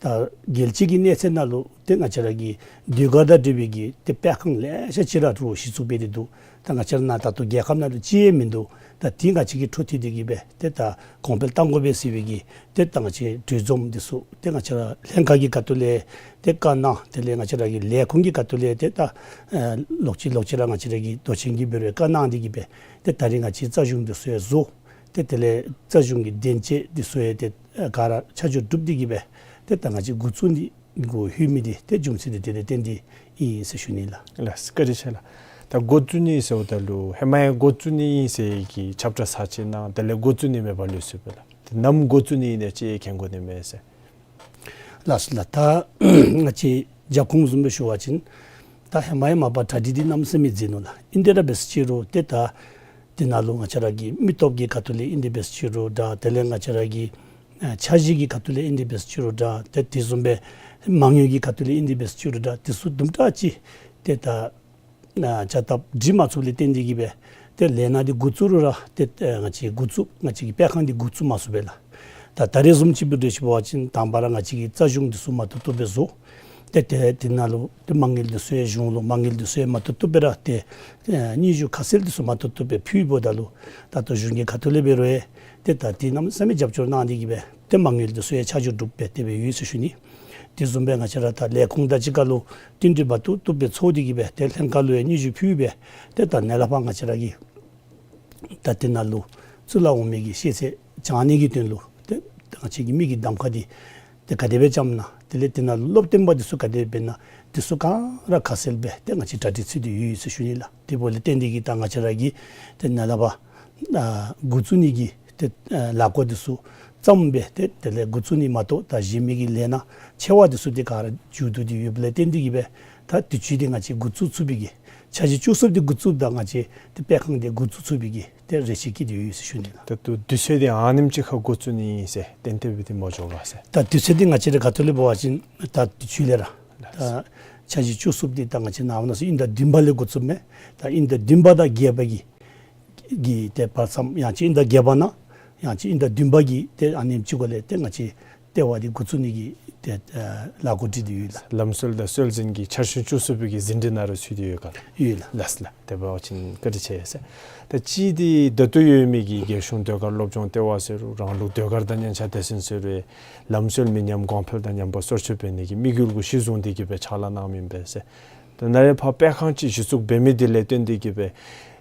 ད་རྒྱལ་སྤྱི་གི་གནས་ཚད་ནང་ལུ་ཏེ་ང་བཅས་ར་གི་ཟློས་གར་དང་འབྲེལ་བའི་གི་ཏེ་སྤེལ་ཁང་ལེ་ཤ་ཅིག་ར་འདུག་གཞི་བཙུགས་འབད་དེ་འདུག། ད་ང་བཅས་ར་ནཱ་ད་ལྟོ་རྒྱལ་ཁབ་ནང་ལུ་གཅིག་ཡང་མིན་འདུག། ད་འདི་ང་བཅས་ཀྱིས་འཕྲོ་མཐུད་དེ་གི་སྦེ་ཏེ་ད་གོང་འཕེལ་བཏང་དགོ་པས་ཟེར་བའི་གི་ཏེ་ད་ང་བཅས་གྲོས་འཛོམས་འདི་ཚུ་ཏེ་ང་བཅས་ར་ལྷན་ཁག་གི་ཁ་ཐུག་ལས་ཏེ་བཀའ་གནང་། དེ་ལས་ང་བཅས་ར་གི་ལས་ཁུངས་ཀྱི་ཁ་ཐུག་ལས་ཏེ་ད་ཨ་ལོག་ཅི་ལོག་ཅི་ར་ང་བཅས་ར་གི་མདོ་ཆེན་གྱིས་འབད་རུང་བཀའ་གནང་སྟེ་གི་སྦེ་ཏེ་ད་རིས་ང་བཅས་རྩ་གཞུང་འདི་ཚུ་ཡང་བཟོ། ཏེ་དེ་ལས་རྩ་གཞུང་གི་དོན་ཆེན་འདི་ཚུ་ཡང་ཏེ་ཨ་ག་ར་ཆ་འཇོག་གྲུབ་སྟེ་གི་སྦེ་ཏེ་ད་ང་བཅས་འགོ་བཙུགས་ནི་འགོ་ལྷོད་མི་འདི་ཏེ་རྒྱུ་མཚན་འདི་དེ་ལས་བརྟེན་ཏེ་ཨིན་ཟེར་ཞུ་ནི་ལགས། ལགས་སོ་བཀའ་དྲིན་ཆེ་ལགས། ད་འགོ་བཙུགས་ནི་ཟེརཝ་ད་ལུ་ཧེ་མ་ཡང་འགོ་བཙུགས་ནི་ཨིན་ཟེར་གྱི་ཁྱབ་བསྒྲགས་ཚར་ཅིག་གནང་། དེ་ལས་འགོ་བཙུགས་ནི་མེད་པར་ལུས་སོ་ཡི་པས་ལགས། ཏེ་ནམ་འགོ་བཙུགས་ནི་ཨིན་ན་ཅིག་མཁྱེན་དགོ་ནི་མས་ཟེར། ལགས་སོ་ལགས། ད་ང་བཅས་རྒྱབ་ཁུངས་བཟུམ་སྦེ་ཞུ་བ་ཅིན་ད་ཧེ་མ་ཡང་མ་པ་གྲ་སྒྲིག་འདི་གནམ་མེད་ས་མེད་མཛད་ནུག་ལགས། ཨིན་ཏེ་ར་འབད་ཟེར་ཅི་རུང་ཏེ་ད་འདི་ནང་ལུ་ང་བཅས་ར་གི་མི་སྟོབས་ཀྱི་ཁ་ཐུག་ལས་ཨིན་ཏེ་འབད་ཟེར་ཅི་རུང་འདྲ། དེ་ལས་ང་བཅས་ར་གི་ཨ་འཆར་གཞི་གི་ཁ་ཐུག་ལས་ཨིན་ཏེ་འབད་ཟེར་ཅི་རུང་འདྲ། ཏེ་དེ་བཟུམ་སྦེ་མ་དངུལ་གྱི་ཁ་ཐུག་ལས་ཨིན་ཏེ་འབད་ཟེར་ཅི་རུང་འདྲ། དེ་ཚུ་དུམ་གྲ་ཅིག་ཏེ་ད་ཨ་བྱ་སྟབས་སྒྲིག་མ་ཚུགསཔ་ལས་བརྟེན་ཏེ་གི་སྦེ་ཏེ་ལས་སྣ་འདི་འགོ་བཙུགས་རུང་ར་ཏེ་ཨ་ང་བཅས་འགོ་བཙུགས་ང་བཅས་ཀྱི་སྤེལ་ཁང་འདི་འགོ་བཙུགས་མ་ཚུགས་པས་ལགས། ད་ད་རེས་བཟུམ་ཅིག་འབད་དེ་ཅིག་འབད་བ་ཅིན་དང་པ་ར་ང་བཅས་ཀྱི་རྩ་གཞུང་འདི་ཚུ་མ་ཐུབ་ཐུབ་སྦེ་བཟོ། ཏེ་ཏེ་དེ་ནང་ལུ་ཏེ་མ་དངུལ་འདི་ཚུ་ཡང་གཞུང་ལུ་མ་དངུལ་འདི་ཚུ་ཡང་མ་ཐུབ་ཐུབ་སྦེ་ར་ཏེ་ཨ་སྙན་ཞུ་ཁ་གསལ་འདི་ཚུ་མ་ཐུབ་ཐུབ་སྦེ་ཕུལཝ་ད་ལུ་ད་ལྟོ་གཞུང་གི་ཁ་ཐུག་ལས་འབད་རུང་ཡང་ཏེ་ད་འདི་གནམ་མེད་ས་མེད་རྒྱབ་སྐྱོར་གནང་སྟེ་གི་སྦེ་ཏེ་མ་དངུལ་འདི་ཚུ་ཡང་ཆ་འཇོག་གྲུབ་སྦེ་དེ་སྦེ་ཡོད་ཟེར་ཞུ་ནི། དེ་བཟུམ་སྦེ་ང་བཅས་ར་ད་ལས་ཁུངས་དང་གཅིག་ཁར་ལུ་བསྟུན་གྲོས་མ་ཐུབ་ཐུབ་སྦེ་ཚོགས་ཏེ་གི་སྦེ་ཏེ་ལྷན་ཁག་ལུ་ཡང་སྙན་ཞུ་ཕུལ་སྦེ་ཏེ་ད་ནཱ་ལས་ཕར་ང་བཅས་ར་གི་ད་འདི་ནང་ལུ་གཙུག་ལག་འོག་མའི་གི་ཤེས་ཚད་སྦྱང་ནི་གི་དོན་ལུ་ཏེ་ང་བཅས་ཀྱི་མི་གི་གདམ་ཁ་འདི་ཏེ་ ཏེ་ག་དེ་སྦེ་བཅངམ་ན་དེ་ལས་དེ་ནང་སློབ་སྟོན་པ་འདི་ཚུ་ག་དེ་སྦེ་ཨིན་ན་འདི་ཚུ་ག་ར་ཁ་གསལ་སྦེ་ཏེ་ང་བཅས་གྲ་སྒྲིག་ཚུད་དེ་ཡོད་ཟེར་ཞུ་ནི་ལགས། དེ་འབདཝ་ལས་བརྟེན་ཏེ་གིས་ད་ང་བཅས་ར་གི་ཏེ་ནཱ་ལས་ཕར་ཨ་འགོ་བཙུགས་ནི་གི་ཏེ་ཨ་ལས་འགུལ་འདི་ཚུ་བརྩམས་སྦེ་ཏེ་དེ་ལས་འགོ་བཙུགས་ནི་མ་གཏོགས་ད་གཞན་མི་གི་ལས་སྣ་ཆེ་བ་འདི་ཚུ་ཏེ་ག་ར་མཇུག་བསྡུ་སྟེ་ཡོདཔ་ལས་བརྟེན་ཏེ་གིས་སྦེ་ད་དུས་ཅི་འདི་ང་བཅས་འགོ་བཙུགས་ཚུགས་པའི་གི་འཆར་གཞི་བཅུ་གསུམ་འདི་འགོ་བཙུགསཔ་ད་ང་བཅས་ཏེ་སྤེལ་ཁང་འདི་འགོ་བཙུགས་ཚུགས་པའི་གི་ཏེ་རེ་ཆེ་བསྐྱེད་དེ་ཡོད་ཟེར་ཞུ་ནི་ལགས། ད་ལྟོ་དུས་ཚོད་འདི་ཨ་ནེམ་ཅིག་ཁར་འགོ་བཙུགས་ནི་ཨིན་ཟེར་གཏན་འཁེལ་སྦེ་འདི་མ་འགྱོ་ག་ཟེར། ད་དུས་ཚོད་འདི་ང་བཅས་ར་ཁ་ཐུག་ལས་འབད་བ་ཅིན་ད་དུས་ཅི་ལས་ར་ད་འཆར་གཞི་བཅུ་གསུམ་འདི་ད་ང་བཅས་ནངས་པ་གནངས་ཚེ་དབྱིན་ཟླ་བདུན་པ་ལས་འགོ་བཙུགསཔ་མས། ད་དབྱིན་ཟླ་བདུན་པ་དང་བརྒྱད་པ་གི་གི་ཏེ་བར་མཚམས་ཡང་ཅིན་དབྱིན་ཟླ་བརྒྱད་པ་ནང་ཡང་ཅིན་དབྱིན་ཟླ་བདུན་པ་གི་ཏེ་ཨ་ནེམ་ཅིག་གུ་ལས་ཏེ་ང་བཅས་ལྟེ་བ་འདི་འགོ་བཙུགས་ནི་གི་ཏེ་ཨ་ལས་འགུལ་སྒྲིག་སྟེ་ཡོད་ལགས། ལམ་སྲོལ་དང་སྲོལ་འཛིན་གྱི་འཆར་གཞི་བཅུ་གསུམ་པའི་གི་ཟིན་བྲིས་ནང་ར་ཚུད་དེ་ཡོད་ག་ལགས། ཡོད་ལགས། ལགས་ལགས། དེ་འབད་བ་ཅིན་བཀའ་དྲིན་ཆེ་ཟེར། ད་ཅི་འདི་ད་ལྟོ་ཡོད་མི་གི་རྒྱལ་གཞུང་ཟློས་གར་སློབ་སྦྱོང་ལྟེ་བ་ཟེར་རུང་རང་ལུགས་ཟློས་གར་དང་སྙན་ཆ་སྡེ་ཚན་ཟེར་རུང་ལམ་སྲོལ་མི་ཉམས་གོང་འཕེལ་དང་ཉམས་པ་སོར་ཆུད་འབད་ནི་གི་དམིགས་ཡུལ་གུ་གཞི་བཟུང་སྟེ་གིས་སྦེ་ཕྱག་ལཱ་གནངམ་ཨིན་པས་ཟེར། ད་ནཱ་ལས་ཕར་སྤེལ་ཁང་ཅིག་གཞི་བཙུགས་འབད་མི་འདི་ལས་བརྟེན་ཏེ་གིས་སྦེ་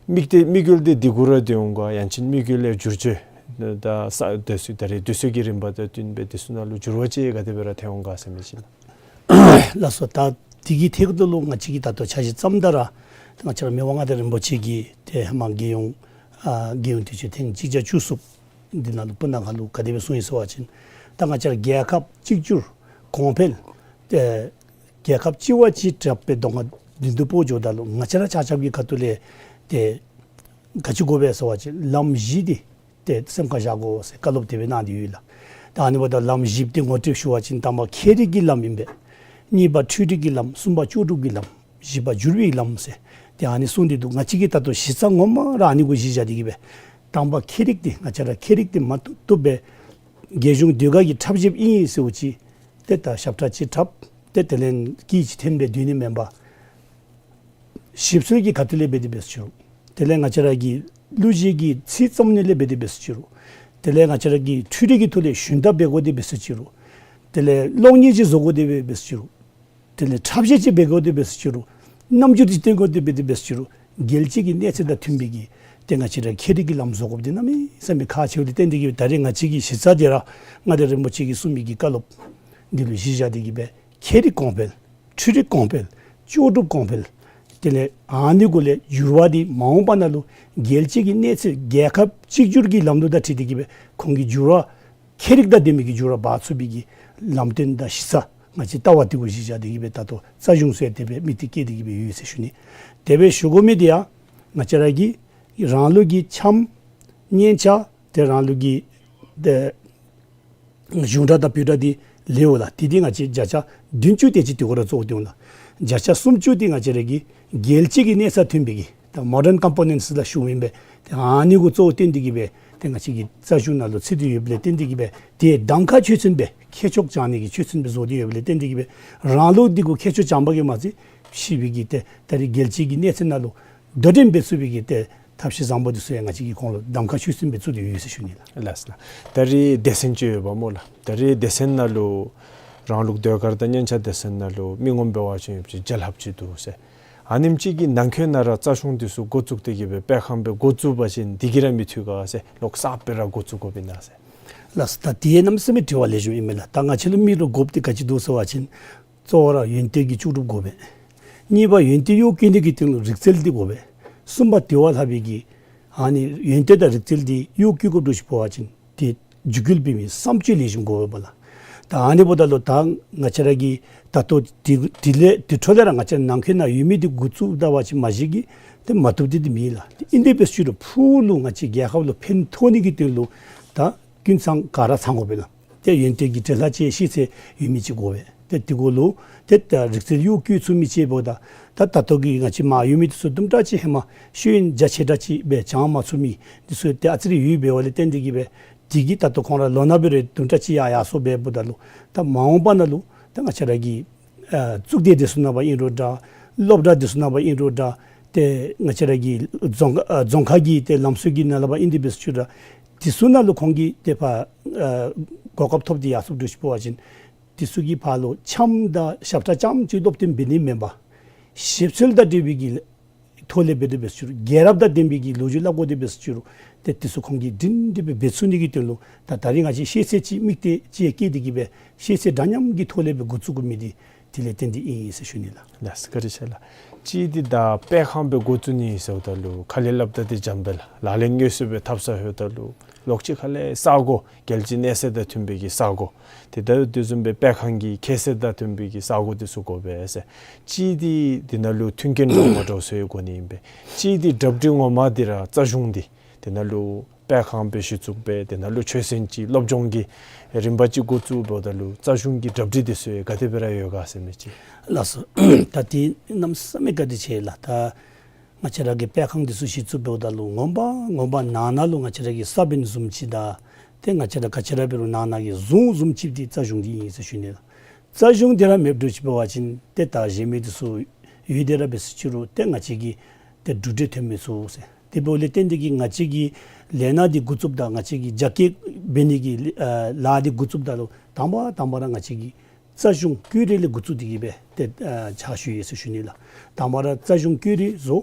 དམིགས་གཏད་དམིགས་ཡུལ་འདི་འདི་གུ་ར་སྡོད་འོང་ག་ཡང་ཅིན་དམིགས་ཡུལ་ལས་བསྒྱུར་བཅོས་ད་ས་དེ་ཚུ་ད་རེས་དུས་ཚོད་ཀྱི་རིམ་པ་དང་བསྟུན་སྦེ་དེ་ཚུ་ནང་ལུ་འགྱུར་བ་ཅིག་ག་དེ་སྦེ་ར་ཐེབས་འོང་ག་ཟེར་མི་ཅིག་ལགས། ལགས་སོ། ད་དེ་གི་ཐད་ཁར་ལུ་ང་བཅས་ཀྱིས་ད་ལྟོ་འཆར་གཞི་བརྩམ་ད་ར་ང་བཅས་ར་མི་དབང་མངའ་བདག་རིན་པོ་ཆེ་གིས་ཏེ་ཧེ་མ་རྒྱལ་ཡོངས་ཨ་རྒྱལ་ཡོངས་དུས་ཆེན་ཐེངས་གཅིག་བརྒྱ་བཅུ་གསུམ་འདི་ནང་ལུ་སྤུ་ན་ཁ་ལུ་ག་དེ་སྦེ་གསུངས་ཡི་ཟེར་བ་ཅིན་ད་ང་བཅས་ར་རྒྱལ་ཁབ་གཅིག་གྱུར་གོང་འཕེལ་ཏེ་རྒྱལ་ཁབ་གཅིག་བ་གཅིག་དྲག་པའི་གདོང་ཁར་མདུན་དུ་སྤོ་འགྱོཝ་ད་ལུ་ང་བཅས་ར་ཆ་ཁྱབ་ཀྱི་ཁ་ཐུག་ལས་ཏེ་ག་ཅི་དགོ་པས་ཟེར་བ་ཅིན་ལམ་བཞི་འདི་ཏེ་སེམས་ཁར་བཞག་དགོ་ཟེར་བཀའ་སློབ་དེ་སྦེ་གནང་སྟེ་ཡོད་ལགས། ད་ཨ་ནི་འབདཝ་ད་ལམ་བཞི་འདི་ངོ་སྤྲོད་ཞུ་བ་ཅིན་དང་པ་ཁྱད་རིག་གི་ལམ་ཨིན་པས། གཉིས་པ་འཕྲུལ་རིག་གི་ལམ། གསུམ་པ་ལྕོགས་གྲུབ་ཀྱི་ལམ། བཞི་པ་འགྱུར་བའི་ལམ་ཟེར་ཏེ་ཨ་ནི་གསུངས་ཏེ་འདུག། ང་བཅས་ཀྱིས་ད་ལྟོ་གཞི་རྩ་ངོ་མ་ར་ཨ་ནི་གུ་གཞི་བཞག་སྟེ་གིས་སྦེ་དང་པ་ཁྱད་རིག་འདི་ང་བཅས་ར་ཁྱད་རིག་འདི་མ་བཏུབ་བཏུབ་སྦེ་རྒྱལ་གཞུང་ཟློས་གར་གྱི་འཁྲབ་གཞས་ཨིན་ཟེར་བ་ཅིན་ཏེ་ད་ཞབས་ཁྲ་ཅིག་འཁྲབ་ཏེ་དེ་ལས་སྐད་ཅིག་འཐེན་སྦེ་སྡོད་ནི་མེན་པར་ཞིབ་འཚོལ་གྱི་ཁ་ཐུག་ལས་འབད་དེ་འབད་ཟེར་ཅི་རུང་དེ་ལས་ང་བཅས་ར་གི་གླུ་གཞས་ཀྱི་ཚིག་རྩོམ་ནི་ལས་འབད་དེ་འབད་ཟེར་ཅི་རུང་དེ་ལས་ང་བཅས་ར་གི་འཕྲུལ་རིག་གི་ཐོག་ལས་ཞུན་དག་འབད་དགོ་དེ་འབད་ཟེར་ཅི་རུང་དེ་ལས་གློག་བརྙན་ཅིག་བཟོ་དགོ་དེ་འབད་ཟེར་ཅི་རུང་དེ་ལས་འཁྲབ་གཞས་ཅིག་འབད་དགོ་དེ་འབད་ཟེར་ཅི་རུང་རྣམ་འགྱུར་ཅིག་སྟོན་དགོ་དེ་འབད་དེ་འབད་ཟེར་ཅི་རུང་རྒྱལ་སྤྱི་གི་གནས་ཚད་དང་མཐུན་པའི་གི་ཏེ་ང་བཅས་ར་ཁྱད་རིག་གི་ལམ་བཟོ་དགོཔ་འདི་གནམ་མེད་ས་མེད་ཁག་ཆེཝ་ལས་བརྟེན་ཏེ་གིས་ད་རེས་ང་བཅས་ཀྱི་གཞི་རྩ་འདི་ར་མངའ་བདག་རིན་པོ་ཆེ་གིས་གསུངས་མི་གི་བཀའ་སློབ་འདི་ལུ་གཞི་བཞག་སྟེ་གིས་སྦེ་ཁྱད་རིག་གོང་འཕེལ། འཕྲུལ་རིག་གོང་འཕེལ། ལྕོགས་གྲུབ་གོང་འཕེལ། དེ་ལས་ཨ་ནི་གུ་ལས་འགྱུར་བ་འདི་མ་འོངས་པ་ནང་ལུ་རྒྱལ་སྤྱི་གི་གནས་ཚད་རྒྱལ་ཁབ་གཅིག་གྱུར་གྱི་ལམ་ལུགས་དང་འཁྲིལ་ཏེ་གིས་སྦེ་ཁོང་གི་འགྱུར་བ་ཁྱད་རིག་དང་ལྡན་མི་གི་འགྱུར་བ་འབག་ཚུགས་པའི་གི་ལམ་སྟོན་དང་གཞི་རྩ་ང་བཅས་ལྟ་བ་འདི་གུ་གཞི་བཞག་སྟེ་གིས་སྦེ་ད་ལྟོ་རྩ་གཞུང་ཚུ་ཡང་དེ་སྦེ་དམིགས་གཏད་བསྐྱེད་དེ་གིས་སྦེ་ཡོད་ཟེར་ཞུ་ནི། དེ་སྦེ་ཞུ་དགོ་མི་འདི་ཡང་ང་བཅས་ར་གི་རང་ལུགས་ཀྱི་འཆམ་སྙན་ཆ་ཏེ་རང་ལུགས་ཀྱི་ཏེ་གཞུང་སྒྲ་དང་བོད་སྒྲ་འདི་ལེགས་འོང་ལགས། དེ་འདི་ང་བཅས་བརྒྱ་ཆ་བདུན་ཅུ་དེ་ཅིག་དེ་གུ་ར་གཙོ་བོ་བཏོན་ལགས། བརྒྱ་ཆ་སུམ་ཅུ་འདི་ང་བཅས་ར་གི་རྒྱལ་སྤྱི་གི་གནས་ཚད་མཐུན་པའི་གི་ད་མོ་ཌརན་ཀམ་པོ་ནེནཊསི་ལགས་ཞུཝ་ཨིན་པས། ཏེ་ཨ་ནི་གུ་གཙོ་བོ་བཏོན་ཏེ་གིས་སྦེ་ཏེ་ང་བཅས་ཀྱི་རྩ་གཞུང་ནང་ལུ་ཚུད་དེ་ཡོདཔ་ལས་བརྟེན་ཏེ་གིས་སྦེ་ཏེ་གདམ་ཁ་ཆོས་ཚན་སྦེ་ཁྱད་ཆོས་སྦྱང་ནི་གི་ཆོས་ཚན་སྦེ་བཟོ་སྟེ་ཡོདཔ་ལས་བརྟེན་ཏེ་གིས་སྦེ་རང་ལུགས་འདི་གུ་ཁྱད་ཆོས་སྦྱང་པ་གིས་མ་ཚད་ཕྱི་པའི་གི་ཏེ་ད་རེས་རྒྱལ་སྤྱི་གི་གནས་ཚད་ནང་ལུ་དོ་འགྲན་འབད་ཚུགས་པའི་གི་ཏེ་ཐབས་ཤེས་བཟང་པོ་འདི་ཚུ་ཡང་ང་བཅས་ཀྱིས་ཁོང་ལུ་གདམ་ཁ་ཆོས་ཚན་སྦེ་བཙུགས་ཏེ་ཡོད་ཟེར་ཞུ་ནི་ལགས། ལགས་ལགས། ད་རེས་སྡེ་ཚན་ཅིག་ཡོདཔ་སྨོ་ལགས། ད་རེས་སྡེ་ཚན་ནང་ལུ་རང་ལུགས་ཟློས་གར་དང་སྙན་ཆ་སྡེ་ཚན་ནང་ལུ་མི་ངོམ་འབད་བ་ཅིན་ཡོདཔ་ཅིག་བརྒྱ་ལྷགཔ་ཅིག་འདུག་ཟེར། ཨ་ནེམ་ཅིག་གི་ནང་འཁོད་ནང་ར་རྩ་གཞུང་འདི་ཚུ་འགོ་བཙུགས་ཏེ་གིས་སྦེ་སྤེལ་ཁང་སྦེ་འགོ་བཙུགས་པ་ཅིན་འདི་གིས་ར་མི་འཐུས་ག་ཟེར། ལོག་གསརཔ་སྦེ་ར་འགོ་བཙུགས་དགོཔ་ཨིན་ན་ཟེར། ལགས་སོ། ད་དེ་གནམ་མེད་ས་མེད་དྲི་བ་ལེགས་ཤོམ་ཨིན་མས་ལགས། ད་ང་བཅས་ལུ་མི་རུ་དགོཔ་འདི་ག་ཅི་འདུག་ཟེར་བ་ཅིན་གཙོ་བོ་ར་ཡོན་ཏན་གྱི་ལྕོགས་གྲུབ་དགོ་པས། གཉིས་པ་ཡོན་ཏན་གཡོག་བཀོལ་ནི་གི་སྟེང་ལུ་རིག་རྩལ་འདི་དགོ་པས། གསུམ་པ་དེ་བ་ལྷག་པའི་གི་ཨ་ནི་ཡོན་ཏན་དང་རིག་རྩལ་འདི་གཡོག་བཀོལ་དགོཔ་འདྲཝ་ཅིག་འབད་བ་ཅིན་ཏེ་འཇུག་སྐུལ་འབད་མི་བསམ་སྤྱོད་ལེགས་ཤོམ་དགོ་པས་ལགས། ད་ཨ་ནི་འབདཝ་ད་ལུ་ད་ང་བཅས་ར་གི་ད་ལྟོ་དེ་དེ་ལས་དེ་འཕྲོ་ལས་ར་ང་བཅས་ནང་འཁོད་ནང་ཡོད་མི་འདི་འགོ་བཙུགས་ད་པ་ཅིན་མ་གཞི་གིས་ཏེ་མ་བཏུབ་འདི་འདི་མེད་ལགས། ཏེ་ཨིན་དེ་འབད་ཟེར་ཅི་རུང་ཕུགས་ལུ་ང་བཅས་རྒྱལ་ཁབ་ལུ་ཕན་ཐོགས་ནི་གི་དོན་ལུ་ད་ཀུན་ཚང་ག་ར་ཚང་དགོ་པས་ལགས། ཏེ་ཡོན་ཏན་གྱི་འབྲེལ་ལྷག་ཅིག་ཤེས་ཚད་ཡོད་མི་ཅིག་དགོ་པས། ཏེ་དེ་གུ་ལུ་ཏེ་ད་རིག་རྩལ་གཡོག་བཀོལ་ཚུགས་མི་ཅིག་འབདཝ་ད་ད་ད་ལྟོ་གི་ང་བཅས་མར་ཡོད་མི་འདི་ཚུ་དུམ་གྲ་ཅིག་ཧེ་མ་ཤེས་ཡོན་རྒྱ་ཆེ་དྲགས་ཅིག་སྦེ་སྦྱང་མ་ཚུགས་མི་འདི་ཚུ་ཏེ་ཨ་ཙི་རེ་ཡོདཔ་འབདཝ་ལས་བརྟེན་ཏེ་གིས་སྦེ་དེ་གིས་ད་ལྟོ་ཁོང་ར་ལོ་ན་སྦེ་རེ་དུམ་གྲ་ཅིག་ཡར་ཡར་སོངམ་འབདཝ་ད་ལུ་ད་མ་འོངས་པ་ནང་ལུ་ད་ང་བཅས་ར་གི་ཨ་གཙུག་སྡེ་འདི་ཚུ་ནང་འབད་ཨིན་རུང་འདྲ། སློབ་གྲྭ་འདི་ཚུ་ནང་འབད་ཨིན་རུང་འདྲ། ཏེ་ང་བཅས་ར་གི་རྫོང་ཨ་རྫོང་ཁག་གི་ཏེ་ལམ་སྲོལ་གྱི་ནང་ལུ་འབད་ཨིན་དེ་འབད་ཟེར་ཅི་རུང་འདི་ཚུ་ནང་ལུ་ཁོང་གིས་ཏེ་ཕར་ཨ་གོ་སྐབས་ཐོབ་སྟེ་ཡར་སོངམ་འདྲཝ་ཅིག་འབད་བ་ཅིན་འདི་ཚུ་གི་ཕར་ལུ་འཆམ་དང་ཞབས་ཁྲ་རྐྱངམ་ཅིག་སློབ་སྟོན་འབད་ནི་མེན་པར་ཞིབ་འཚོལ་དང་འབྲེལ་བའི་གི་ཐོག་ལས་འབད་དེ་འབད་ཟེར་ཅི་རུང་རྒྱལ་རབས་དང་ལྡན་པའི་གི་ལོ་རྒྱུས་སླབ་དགོ་དེ་འབད་ཟེར་ཅི་རུང་ ཏེ་དེ་ཚུ་ཁོང་གིས་སྒྲིང་སྒྲི་སྦེ་འབད་ཚུགས་ནི་གི་དོན་ལུ་ད་ད་རིས་ང་བཅས་ཤེས་ཚད་ཅིག་དམིགས་གཏད་ཅིག་བསྐྱེད་དེ་གི་སྦེ་ཤེས་ཚད་འདྲ་མཉམ་གྱི་ཐོག་ལས་སྦེ་འགོ་བཙུགས་དགོ་མི་འདི་དེ་ལས་བརྟེན་ཏེ་ཨིན་ཟེར་ཞུ་ནི་ལགས། ལགས་སོ། བཀའ་དྲིན་ཆེ་ལགས། གཅིག་འདི་ད་སྤེལ་ཁང་སྦེ་འགོ་བཙུགས་ནི་ཟེརཝ་ད་ལུ་ཁ་ལས་སླབ་ད་འདི་འཇམ་པས་ལགས། ལག་ལེན་དངོས་སུ་སྦེ་འཐབ་ས་ལྷོདཔ་ད་ལུ་ལོག་ཅིག་ཁ་ལས་ས་གོ་རྒྱལ་སྤྱིའི་གནས་ཚད་དང་མཐུན་པའི་གི་ས་གོ། ཏེ་ད་དེ་བཟུམ་སྦེ་སྤེལ་ཁང་གི་ཁྱད་ཚད་དང་མཐུན་པའི་གི་ས་གོ་འདི་ཚུ་དགོ་པས་ཟེར། གཅིག་འདི་འདི་ནང་ལུ་མཐུན་རྐྱེན་འདྲཝ་མ་འདྲཝ་བཟོ་བའི་སྒོ་ནས་ཨིན་པས། གཅིག་འདི་གྲ་སྒྲིག་ངོ་མ་འདི་ར་རྩ་གཞུང་འདི་དེ་ནང་ལུ་སྤེལ་ཁང་སྦེ་གཞི་བཙུགས་སྦེ་དེ་ནང་ལུ་ཆོས་ཚན་ཅིག་སློབ་སྦྱོང་གི་རིམ་པ་ཅིག་འགོ་བཙུགསཔ་ད་ལུ་རྩ་གཞུང་གི་གྲ་སྒྲིག་འདི་ཚུ་ག་དེ་སྦེ་ར་ཡོད་ག་ཟེར་མི་ཅིག། ལགས་སོ། ད་འདི་གནམ་མེད་ས་མེད་བཀའ་དྲིན་ཆེ་ལགས། ད་ང་བཅས་ར་གིས་སྤེལ་ཁང་འདི་ཚུ་གཞི་བཙུགསཔ་ད་ལུ་ངོ་མ་ངོ་མ་ནང་ན་ལུ་ང་བཅས་ར་གི་ས་བོན་བཟུམ་ཅིག་དང་ཏེ་ང་བཅས་ར་ག་ཅི་ར་འབད་རུང་ནང་ན་གི་གཟུངས་བཟུམ་ཅིག་འདི་རྩ་གཞུང་འདི་ཨིན་ཟེར་ཞུ་ནི་ལགས། རྩ་གཞུང་འདི་ར་མེདཔ་འདྲཝ་ཅིག་འབད་བ་ཅིན་ཏེ་ད་གཞན་མི་འདི་ཚུ་ཡོད་དེ་ར་འབད་ཟེར་ཅི་རུང་ཏེ་ང་བཅས་ཀྱིས་ཏེ་འགྲུབ་འབྲས་ཐོན་མི་ཚུགས་ཟེར། དེ་འབདཝ་ལས་བརྟེན་ཏེ་གི་ང་བཅས་ཀྱིས་ལས་སྣ་འདི་འགོ་བཙུགསཔ་ད་ང་བཅས་ཀྱིས་རྒྱ་སྐྱེད་འབད་ནི་གི་ཨ་ལཱ་འདི་འགོ་བཙུགསཔ་ད་ལུ་དང་པ་དང་པ་ར་ང་བཅས་ཀྱིས་རྩ་གཞུང་བཀོད་སྒྲིག་ལས་འགོ་བཙུགས་ཏེ་གི་སྦེ་ཏེ་ཨ་ཕྱག་ཞུ་ཡི་ཟེར་ཞུ་ནི་ལགས། དང་པ་ར་རྩ་གཞུང་བཀོད་སྒྲིག་བཟོ།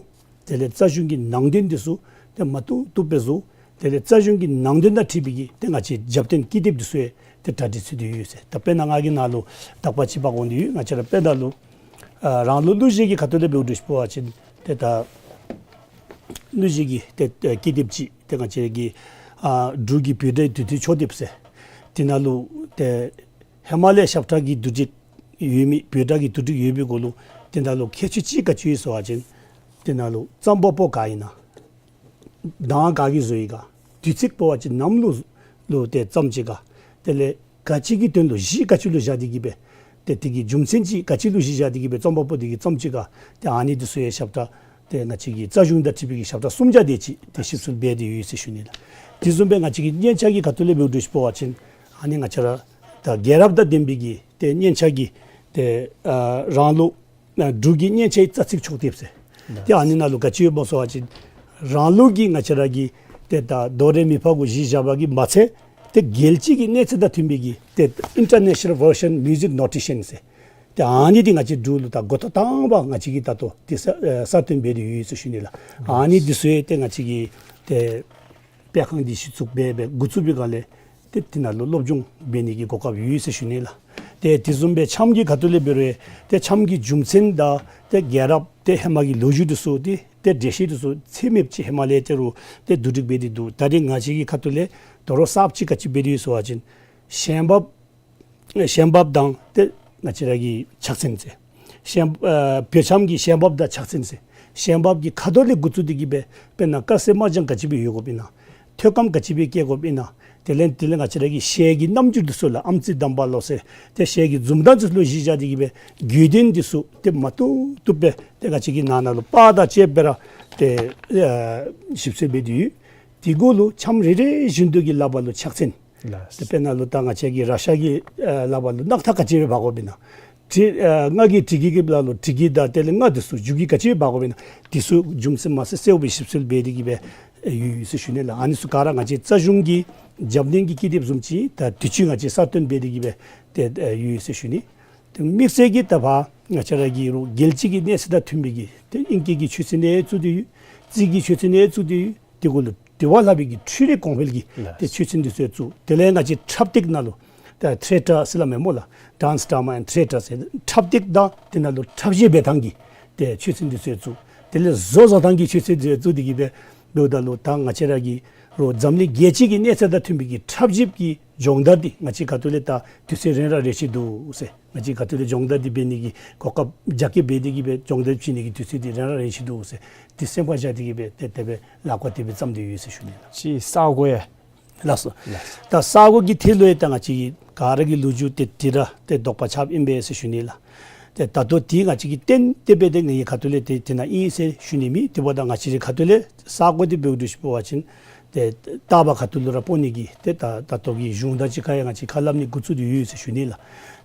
དེ་ལས་རྩ་གཞུང་གི་ནང་དོན་འདི་ཚུ་ཏེ་མ་བཏུབ་བཏུབ་སྦེ་བཟོ། དེ་ལས་རྩ་གཞུང་གི་ནང་དོན་དང་འཁྲིལ་བའི་གི་ཏེ་ང་བཅས་རྒྱབ་རྟེན་ཀི་དེབ་འདི་ཚུ་ཡང་ཏེ་གྲ་སྒྲིག་ཚུད་དེ་ཡོད་ཟེར། ད་དཔེར་ན་ང་གིས་ནཱ་ལུ་དག་པ་ཅིག་འབག་འོང་དེ་ཡོད། ང་བཅས་ར་དཔེར་ན་ལུ་ཨ་རང་ལུགས་གླུ་གཞས་ཀྱི་ཁ་ཐུག་ལས་འབདཝ་འདྲཝ་ཅིག་འབད་བ་ཅིན་ཏེ་ད་གླུ་གཞས་ཀྱི་ཏེ་ཏེ་ཀི་དེབ་ཅིག་ཏེ་ང་བཅས་ཀྱི་ཨ་འབྲུག་གི་བོད་སྒྲའི་དུས་མཐུན་ཕྱོགས་དེབ་ཟེར། དེ་ནང་ལུ་ཏེ་ཧེ་མ་ལས་ཞབས་ཁྲ་གི་བསྡུ་སྒྲིག་ཡོད་མི་བོད་སྒྲ་གི་བསྡུ་སྒྲིག་ཡོད་པའི་གུ་ལུ་དེ་ནང་ལུ་ཁྱད་ཆོས་ཅིག་ག་ཅི་ཡོད་ཟེར་བ་ཅིན་དེ་ནང་ལུ་རྩོམ་པ་པོ་ག་ཨིན་ན། གདངས་ག་གིས་བཟོ་ཡི་ག། དུས་ཚིགས་འབད་བ་ཅིན་ནམ་ལུ་ལུ་ཏེ་བརྩམས་ཅི་ག། དེ་ལས་ག་ཅི་གི་དོན་ལུ་གཞི་ག་ཅི་ལུ་བཞག་སྟེ་གི་སྦེ་ཏེ་དེ་གི་རྒྱུ་མཚན་ཅིག་ག་ཅི་ལུ་གཞི་བཞག་སྟེ་གི་སྦེ་རྩོམ་པ་པོ་དེ་གིས་བརྩམས་ཅི་ག། ཏེ་ཨ་ནི་འདི་ཚུ་ཡང་ཞབས་ཁྲ་ཏེ་ང་བཅས་ཀྱིས་རྩ་གཞུང་དང་འཁྲིལ་བའི་གི་ཞབས་ཁྲ་སུམ་བརྒྱ་དེ་ཅིག་ཏེ་ཞིབ་འཚོལ་འབད་དེ་ཡོད་ཟེར་ཞུ་ནི་ལགས། དེ་བཟུམ་སྦེ་ང་བཅས་ཀྱི་སྙན་ཆ་གི་ཁ་ཐུག་ལས་འབདཝ་འདྲཝ་ཅིག་འབད་བ་ཅིན་ཨ་ནི་ང་བཅས་ར་ད་རྒྱལ་རབས་དང་ལྡན་པའི་གི་ཏེ་སྙན་ཆ་གི་ཏེ་ཨ་རང་ལུགས་ཨ་འབྲུག་གི་སྙན་ཆའི་རྩ་ཚིག་ཕྱོགས་དེབ་ཟེར། ཏེ་ཨ་ནི་ནང་ལུ་ག་ཅི་ཡོདཔ་སྨོ་ཟེར་བ་ཅིན་རང་ལུགས་ཀྱི་ང་བཅས་ར་གི་ཏེ་ད་དོ་རེ་མི་ཕ་གུ་གཞི་བཞག་པ་གིས་མ་ཚད་ཏེ་རྒྱལ་སྤྱི་གི་གནས་ཚད་དང་མཐུན་པའི་གི་ཏེ་International Version Music Notation ཟེར། ཏེ་ཨ་ནི་འདི་ང་བཅས་འབྲུག་ལུ་ད་འགོ་ཐོག་དང་པ་ང་བཅས་ཀྱིས་ད་ལྟོ་ཏེ་གསར་ཨེ་གསར་བཏོན་འབད་དེ་ཡོད་ཟེར་ཞུ་ནི་ལགས། ཨ་ནི་འདི་ཚུ་ཡང་ཏེ་ང་བཅས་ཀྱིས་ཏེ་སྤེལ་ཁང་འདི་གཞི་བཙུགས་འབད་འབད་འགོ་བཙུགས་པའི་སྒང་ལས་ཏེ་དེ་ནང་ལུ་སློབ་སྦྱོང་འབད་ནི་གི་གོ་སྐབས་ཡོད་ཟེར་ཞུ་ནི་ལགས། ཏེ་དེ་བཟུམ་སྦེ་འཆམ་གྱི་ཁ་ཐུག་ལས་འབད་རུང་ཏེ་འཆམ་གྱི་རྒྱུ་མཚན་དང་ཏེ་རྒྱལ་རབས་ཏེ་ཧེ་མ་གི་ལོ་རྒྱུས་འདི་ཚུ་ཏེ་ཏེ་འགྲེལ་བཤད་འདི་ཚུ་ཚད་མེདཔ་ཅིག་ཧེ་མ་ལས་ཏེ་རུང་ཏེ་བསྡུ་སྒྲིག་འབད་དེ་འདུག། ད་རེས་ང་བཅས་ཀྱི་ཁ་ཐུག་ལས་དོ་རུང་གསརཔ་ཅིག་ག་ཅི་འབད་དེ་ཡོད་ཟེར་བ་ཅིན་ཞལ་འབག་ཞལ་འབག་དང་ཏེ་ང་བཅས་ར་གི་ཕྱག་མཚན་ཟེར། ཞལ་ཨ་བོད་འཆམ་གྱི་ཞལ་འབག་དང་ཕྱག་མཚན་ཟེར། ཞལ་འབག་གི་ཁ་དོག་ལས་འགོ་བཙུགས་ཏེ་གི་སྦེ་དཔེར་ན་དཀར་སེར་དམར་ལྗང་ག་ཅི་སྦེ་ཡོད་དགོཔ་ཨིན་ན། ཐོད་སྐམ་ག་ཅི་སྦེ་བཀལ་དགོཔ་ཨིན་ན། དེ་ལས་དེ་ལས་ང་བཅས་ར་གི་ཞལ་གྱི་རྣམ་འགྱུར་འདི་ཚུ་ལགས་ཨམ་ཙི་དམ་པ་ལོ་ཟེར་ཏེ་ཞལ་གྱི་འཛུམ་མདངས་འདི་ཚུ་ལུ་གཞི་བཞག་སྟེ་གི་སྦེ་དགོས་དོན་འདི་ཚུ་ཏེ་མ་བཏུབ་བཏུབ་སྦེ་ཏེ་ང་བཅས་ཀྱིས་ནང་ན་ལུ་པར་དང་བཅས་སྦེ་ར་ཏེ་ཨ་ཞིབ་འཚོལ་འབད་དེ་ཡོད། དེ་གུ་ལུ་འཆམ་རེ་རེ་བཞིན་དུ་གི་ལག་པར་ལུ་ཕྱག་མཚན། ལགས། ཏེ་དཔེར་ན་ལུ་ད་ང་བཅས་ཀྱི་ར་ཤ་གི་ཨ་ལག་པར་ལུ་སྣག་ཐག་ག་ཅི་སྦེ་འབག་དགོཔ་ཨིན་ན། དྲི་ཨ་རྔ་གི་དྲི་གི་གི་ལ་ལུ་དྲི་གི་དང་དེ་ལས་རྔ་འདི་ཚུ་རྒྱུག་གི་ག་ཅི་སྦེ་འབག་དགོཔ་ཨིན་ན། འདི་ཚུ་རྒྱུ་མཚན་མ་ཚད་གསལཝ་སྦེ་ཞིབ་འཚོལ་འབད་དེ་གི་སྦེ་ཨེ་ཡོད་ཡོད་ཟེར་ཞུ་ནི་ལགས། ཨ་ནི་ཚུ་ག་ར་ང་བཅས་རྩ་གཞུང་གི་རྒྱབ་རྟེན་གྱི་ཀི་དེབ་བཟུམ་ཅིག་ད་དུས་ཅི་ང་བཅས་གསར་བཏོན་འབད་དེ་གི་སྦེ་ཏེ་ཨེ་ཡོད་ཡོད་ཟེར་ཞུ་ནི། ཏེ་དམིགས་བསལ་གྱིས་ད་ཕར་ང་བཅས་ར་གི་རུང་རྒྱལ་སྤྱི་གི་གནས་ཚད་དང་མཐུན་པའི་གི་ཏེ་ཨིང་སྐད་ཀྱི་ཆོས་ཚན་ཡང་བཙུགས་ཏེ་ཡོད། རྩིས་ཀྱི་ཆོས་ཚན་ཡང་བཙུགས་ཏེ་ཡོད། དེ་གུ་ལུ་དེ་བ་ལྷག་པའི་གི་འཕྲུལ་རིག་གོང་འཕེལ་གྱི་ལགས། ཏེ་ཆོས་ཚན་འདི་ཚུ་ཡང་བཙུགས། དེ་ལས་ང་བཅས་འཁྲབ་སྟེགས་ནང་ལུ་ད་ཐི་ཡེ་ཊར་ཟེར་སླབ་མས་སྨོ་ལགས། Dance, Drama and Theatre ཟེར་འཁྲབ་སྟེགས་དང་དེ་ནང་ལུ་འཁྲབ་གཞས་འབད་ཐངས་ཀྱི་ཏེ་ཆོས་ཚན་འདི་ཚུ་ཡང་བཙུགས། དེ་ལས་བཟོ་བཟོ་ཐངས་ཀྱི་ཆོས་ཚན་འདི་ཚུ་ཡང་བཙུགས་ཏེ་གི་སྦེ་འབདཝ་ད་ལུ་ད་ང་བཅས་ར་གི་རུང་འཛམ་གླིང་རྒྱལ་སྤྱི་གི་གནས་ཚད་དང་མཐུན་པའི་གི་འཁྲབ་ཞིབ་ཀྱི་སྦྱོང་བརྡར་འདི་ང་བཅས་ཁ་ཐུག་ལས་ད་དུས་ཚོད་རན་ར་རན་ཅི་འདུག་ཟེར། ང་བཅས་ཁ་ཐུག་ལས་སྦྱོང་བརྡར་འདི་འབད་ནི་གི་གོ་སྐབས་རྒྱ་སྐྱེད་འབད་དེ་གི་སྦེ་སྦྱོང་བརྡར་བྱིན་ནི་གི་དུས་ཚོད་འདི་རན་ར་རན་ཅི་འདུག་ཟེར། འདི་སེམས་ཁར་བཞག་སྟེ་གི་སྦེ་ཏེ་དེ་སྦེ་ལག་པར་དེ་སྦེ་བརྩམས་ཏེ་ཡོད་ཟེར་ཞུ་ནི་ལགས། ཅིག་ས་གོ་ཡང་། ལགས་སོ། ལགས་སོ། ད་ས་གོ་གི་ཐད་ལུ་ཡང་ད་ང་བཅས་ཀྱིས་ག་ར་གི་ལོ་རྒྱུས་ཏེ་དེ་ར་ཏེ་དོགས་པ་ཆགསཔ་ཨིན་པས་ཟེར་ཞུ་ནི་ལགས། ཏེ་ད་ལྟོ་འདི་ང་བཅས་ཀྱིས་གཏན་གཏན་སྦེ་ཏེ་ངེའི་ཁ་ཐུག་ལས་ཏེ་དེ་ནང་ཨིན་ཟེར་ཞུ་ནི་མེད། དེ་འབདཝ་ད་ང་བཅས་རའི་ཁ་ཐུག་ལས་ས་གོ་འདི་འབདཝ་འདྲཝ་ཅིག་འབད་བ་ཅིན་ཏེ་རྟག་པ་ཁ་ཐུག་ལུ་ར་སྤོ་ནི་གི་ཏེ་ད་ད་ལྟོ་གི་གཞུང་དང་གཅིག་ཁར་ཡང་ང་བཅས་ཁ་སླབ་ནི་འགོ་བཙུགས་ཏེ་ཡོད་ཟེར་ཞུ་ནི་ལགས།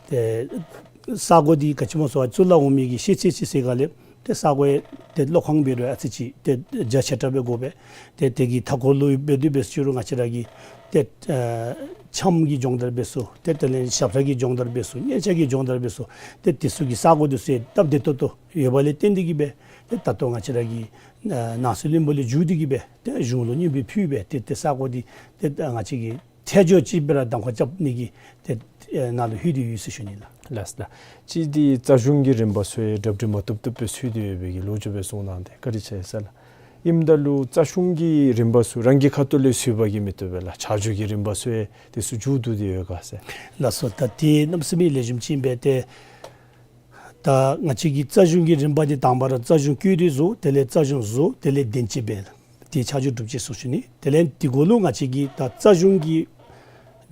ཏེ་ས་གོ་འདི་ག་ཅི་སྨོ་ཟེར་བ་ཅིན་གཙུག་ལག་འོག་མའི་གི་ཤེས་ཚད་ཅིག་ཟེར་ག་ལས་ ཏེ་ས་གོ་ཡང་ཏེ་ལོག་ཁང་འབད་རུང་ཨ་ཙི་ཅིག་ཏེ་རྒྱ་ཆེ་དྲགས་སྦེ་དགོ་པས། ཏེ་དེ་གི་མཐའ་འཁོར་ལུ་འབད་དེ་འབད་ཞུ་རུང་ང་བཅས་ར་གི་ཏེ་ཨ་འཆམ་གྱི་སྦྱོང་བརྡར་འབད་ས་ཏེ་དེ་ལས་ཞབས་ཁྲ་གི་སྦྱོང་བརྡར་འབད་ས་སྙན་ཆ་གི་སྦྱོང་བརྡར་འབད་ས་ཏེ་དེ་ཚུ་གི་ས་གོ་དེ་ཚུ་ཡང་སྟབས་བདེ་ཏོག་ཏོ་ཡོདཔ་ལས་བརྟེན་ཏེ་གིས་སྦེ་ཏེ་ད་ལྟོ་ང་བཅས་ར་གི་ཨ་ནང་སྲིད་བློན་པོ་ལས་བརྒྱུད་དེ་གིས་སྦེ་ཏེ་གཞུང་ལུ་སྙན་འབུལ་ཕུལ་སྦེ་ཏེ་ཏེ་ས་གོ་འདི་ཏེ་ང་བཅས་ཀྱིས་ཐད་སྦྱོར་ཅིག་སྦེ་ར་གདམ་ཁ་རྐྱབ་ནི་གི་ཏེ་ཨེ་ནང་ལུ་ལྷོད་དེ་ཡོད་ཟེར་ཞུ་ནི་ལགས། ལགས་ལགས། གཅིག་འདི་རྩ་གཞུང་གི་རིམ་པ་ཚུ་ཡང་གྲ་སྒྲིག་མ་བཏུབ་བཏུབ་སྦེ་ཚུད་དེ་ཡོད་པའི་གི་ལོ་རྒྱུས་སྦེ་གསུངས་གནང་སྟེ་བཀའ་དྲིན་ཆེ་ཟེར་ལགས། ཨིནམ་ད་ལུ་རྩ་གཞུང་གི་རིམ་པ་ཚུ་རང་གི་ཁ་ཐུག་ལས་ཚུད་པ་གིས་མི་བཏུབ་པས་ལགས། ཆ་འཇོག་གི་རིམ་པ་ཚུ་ཡང་དེ་ཚུ་མཇུག་བསྡུ་སྟེ་ཡོད་ག་ཟེར། ལགས་སོ། ད་དེ་གནམ་མེད་ས་མེད་ལེགས་ཤོམ་ཅིག་ཨིན་པས། ཏེ་ད་ང་བཅས་ཀྱི་རྩ་གཞུང་གི་རིམ་པ་འདི་དང་པ་ར་རྩ་གཞུང་བཀོད་སྒྲིག་བཟོ། དེ་ལས་རྩ་གཞུང་བཟོ། དེ་ལས་བདེན་དཔྱད་འབད། དེ་ཆ་འཇོག་གྲུབ་རྗེས་སུ་ཞུ་ནི། དེ་ལས་དེ་གུ་ལུ་ང་བཅས་ཀྱི་ད་རྩ་གཞུང་གི་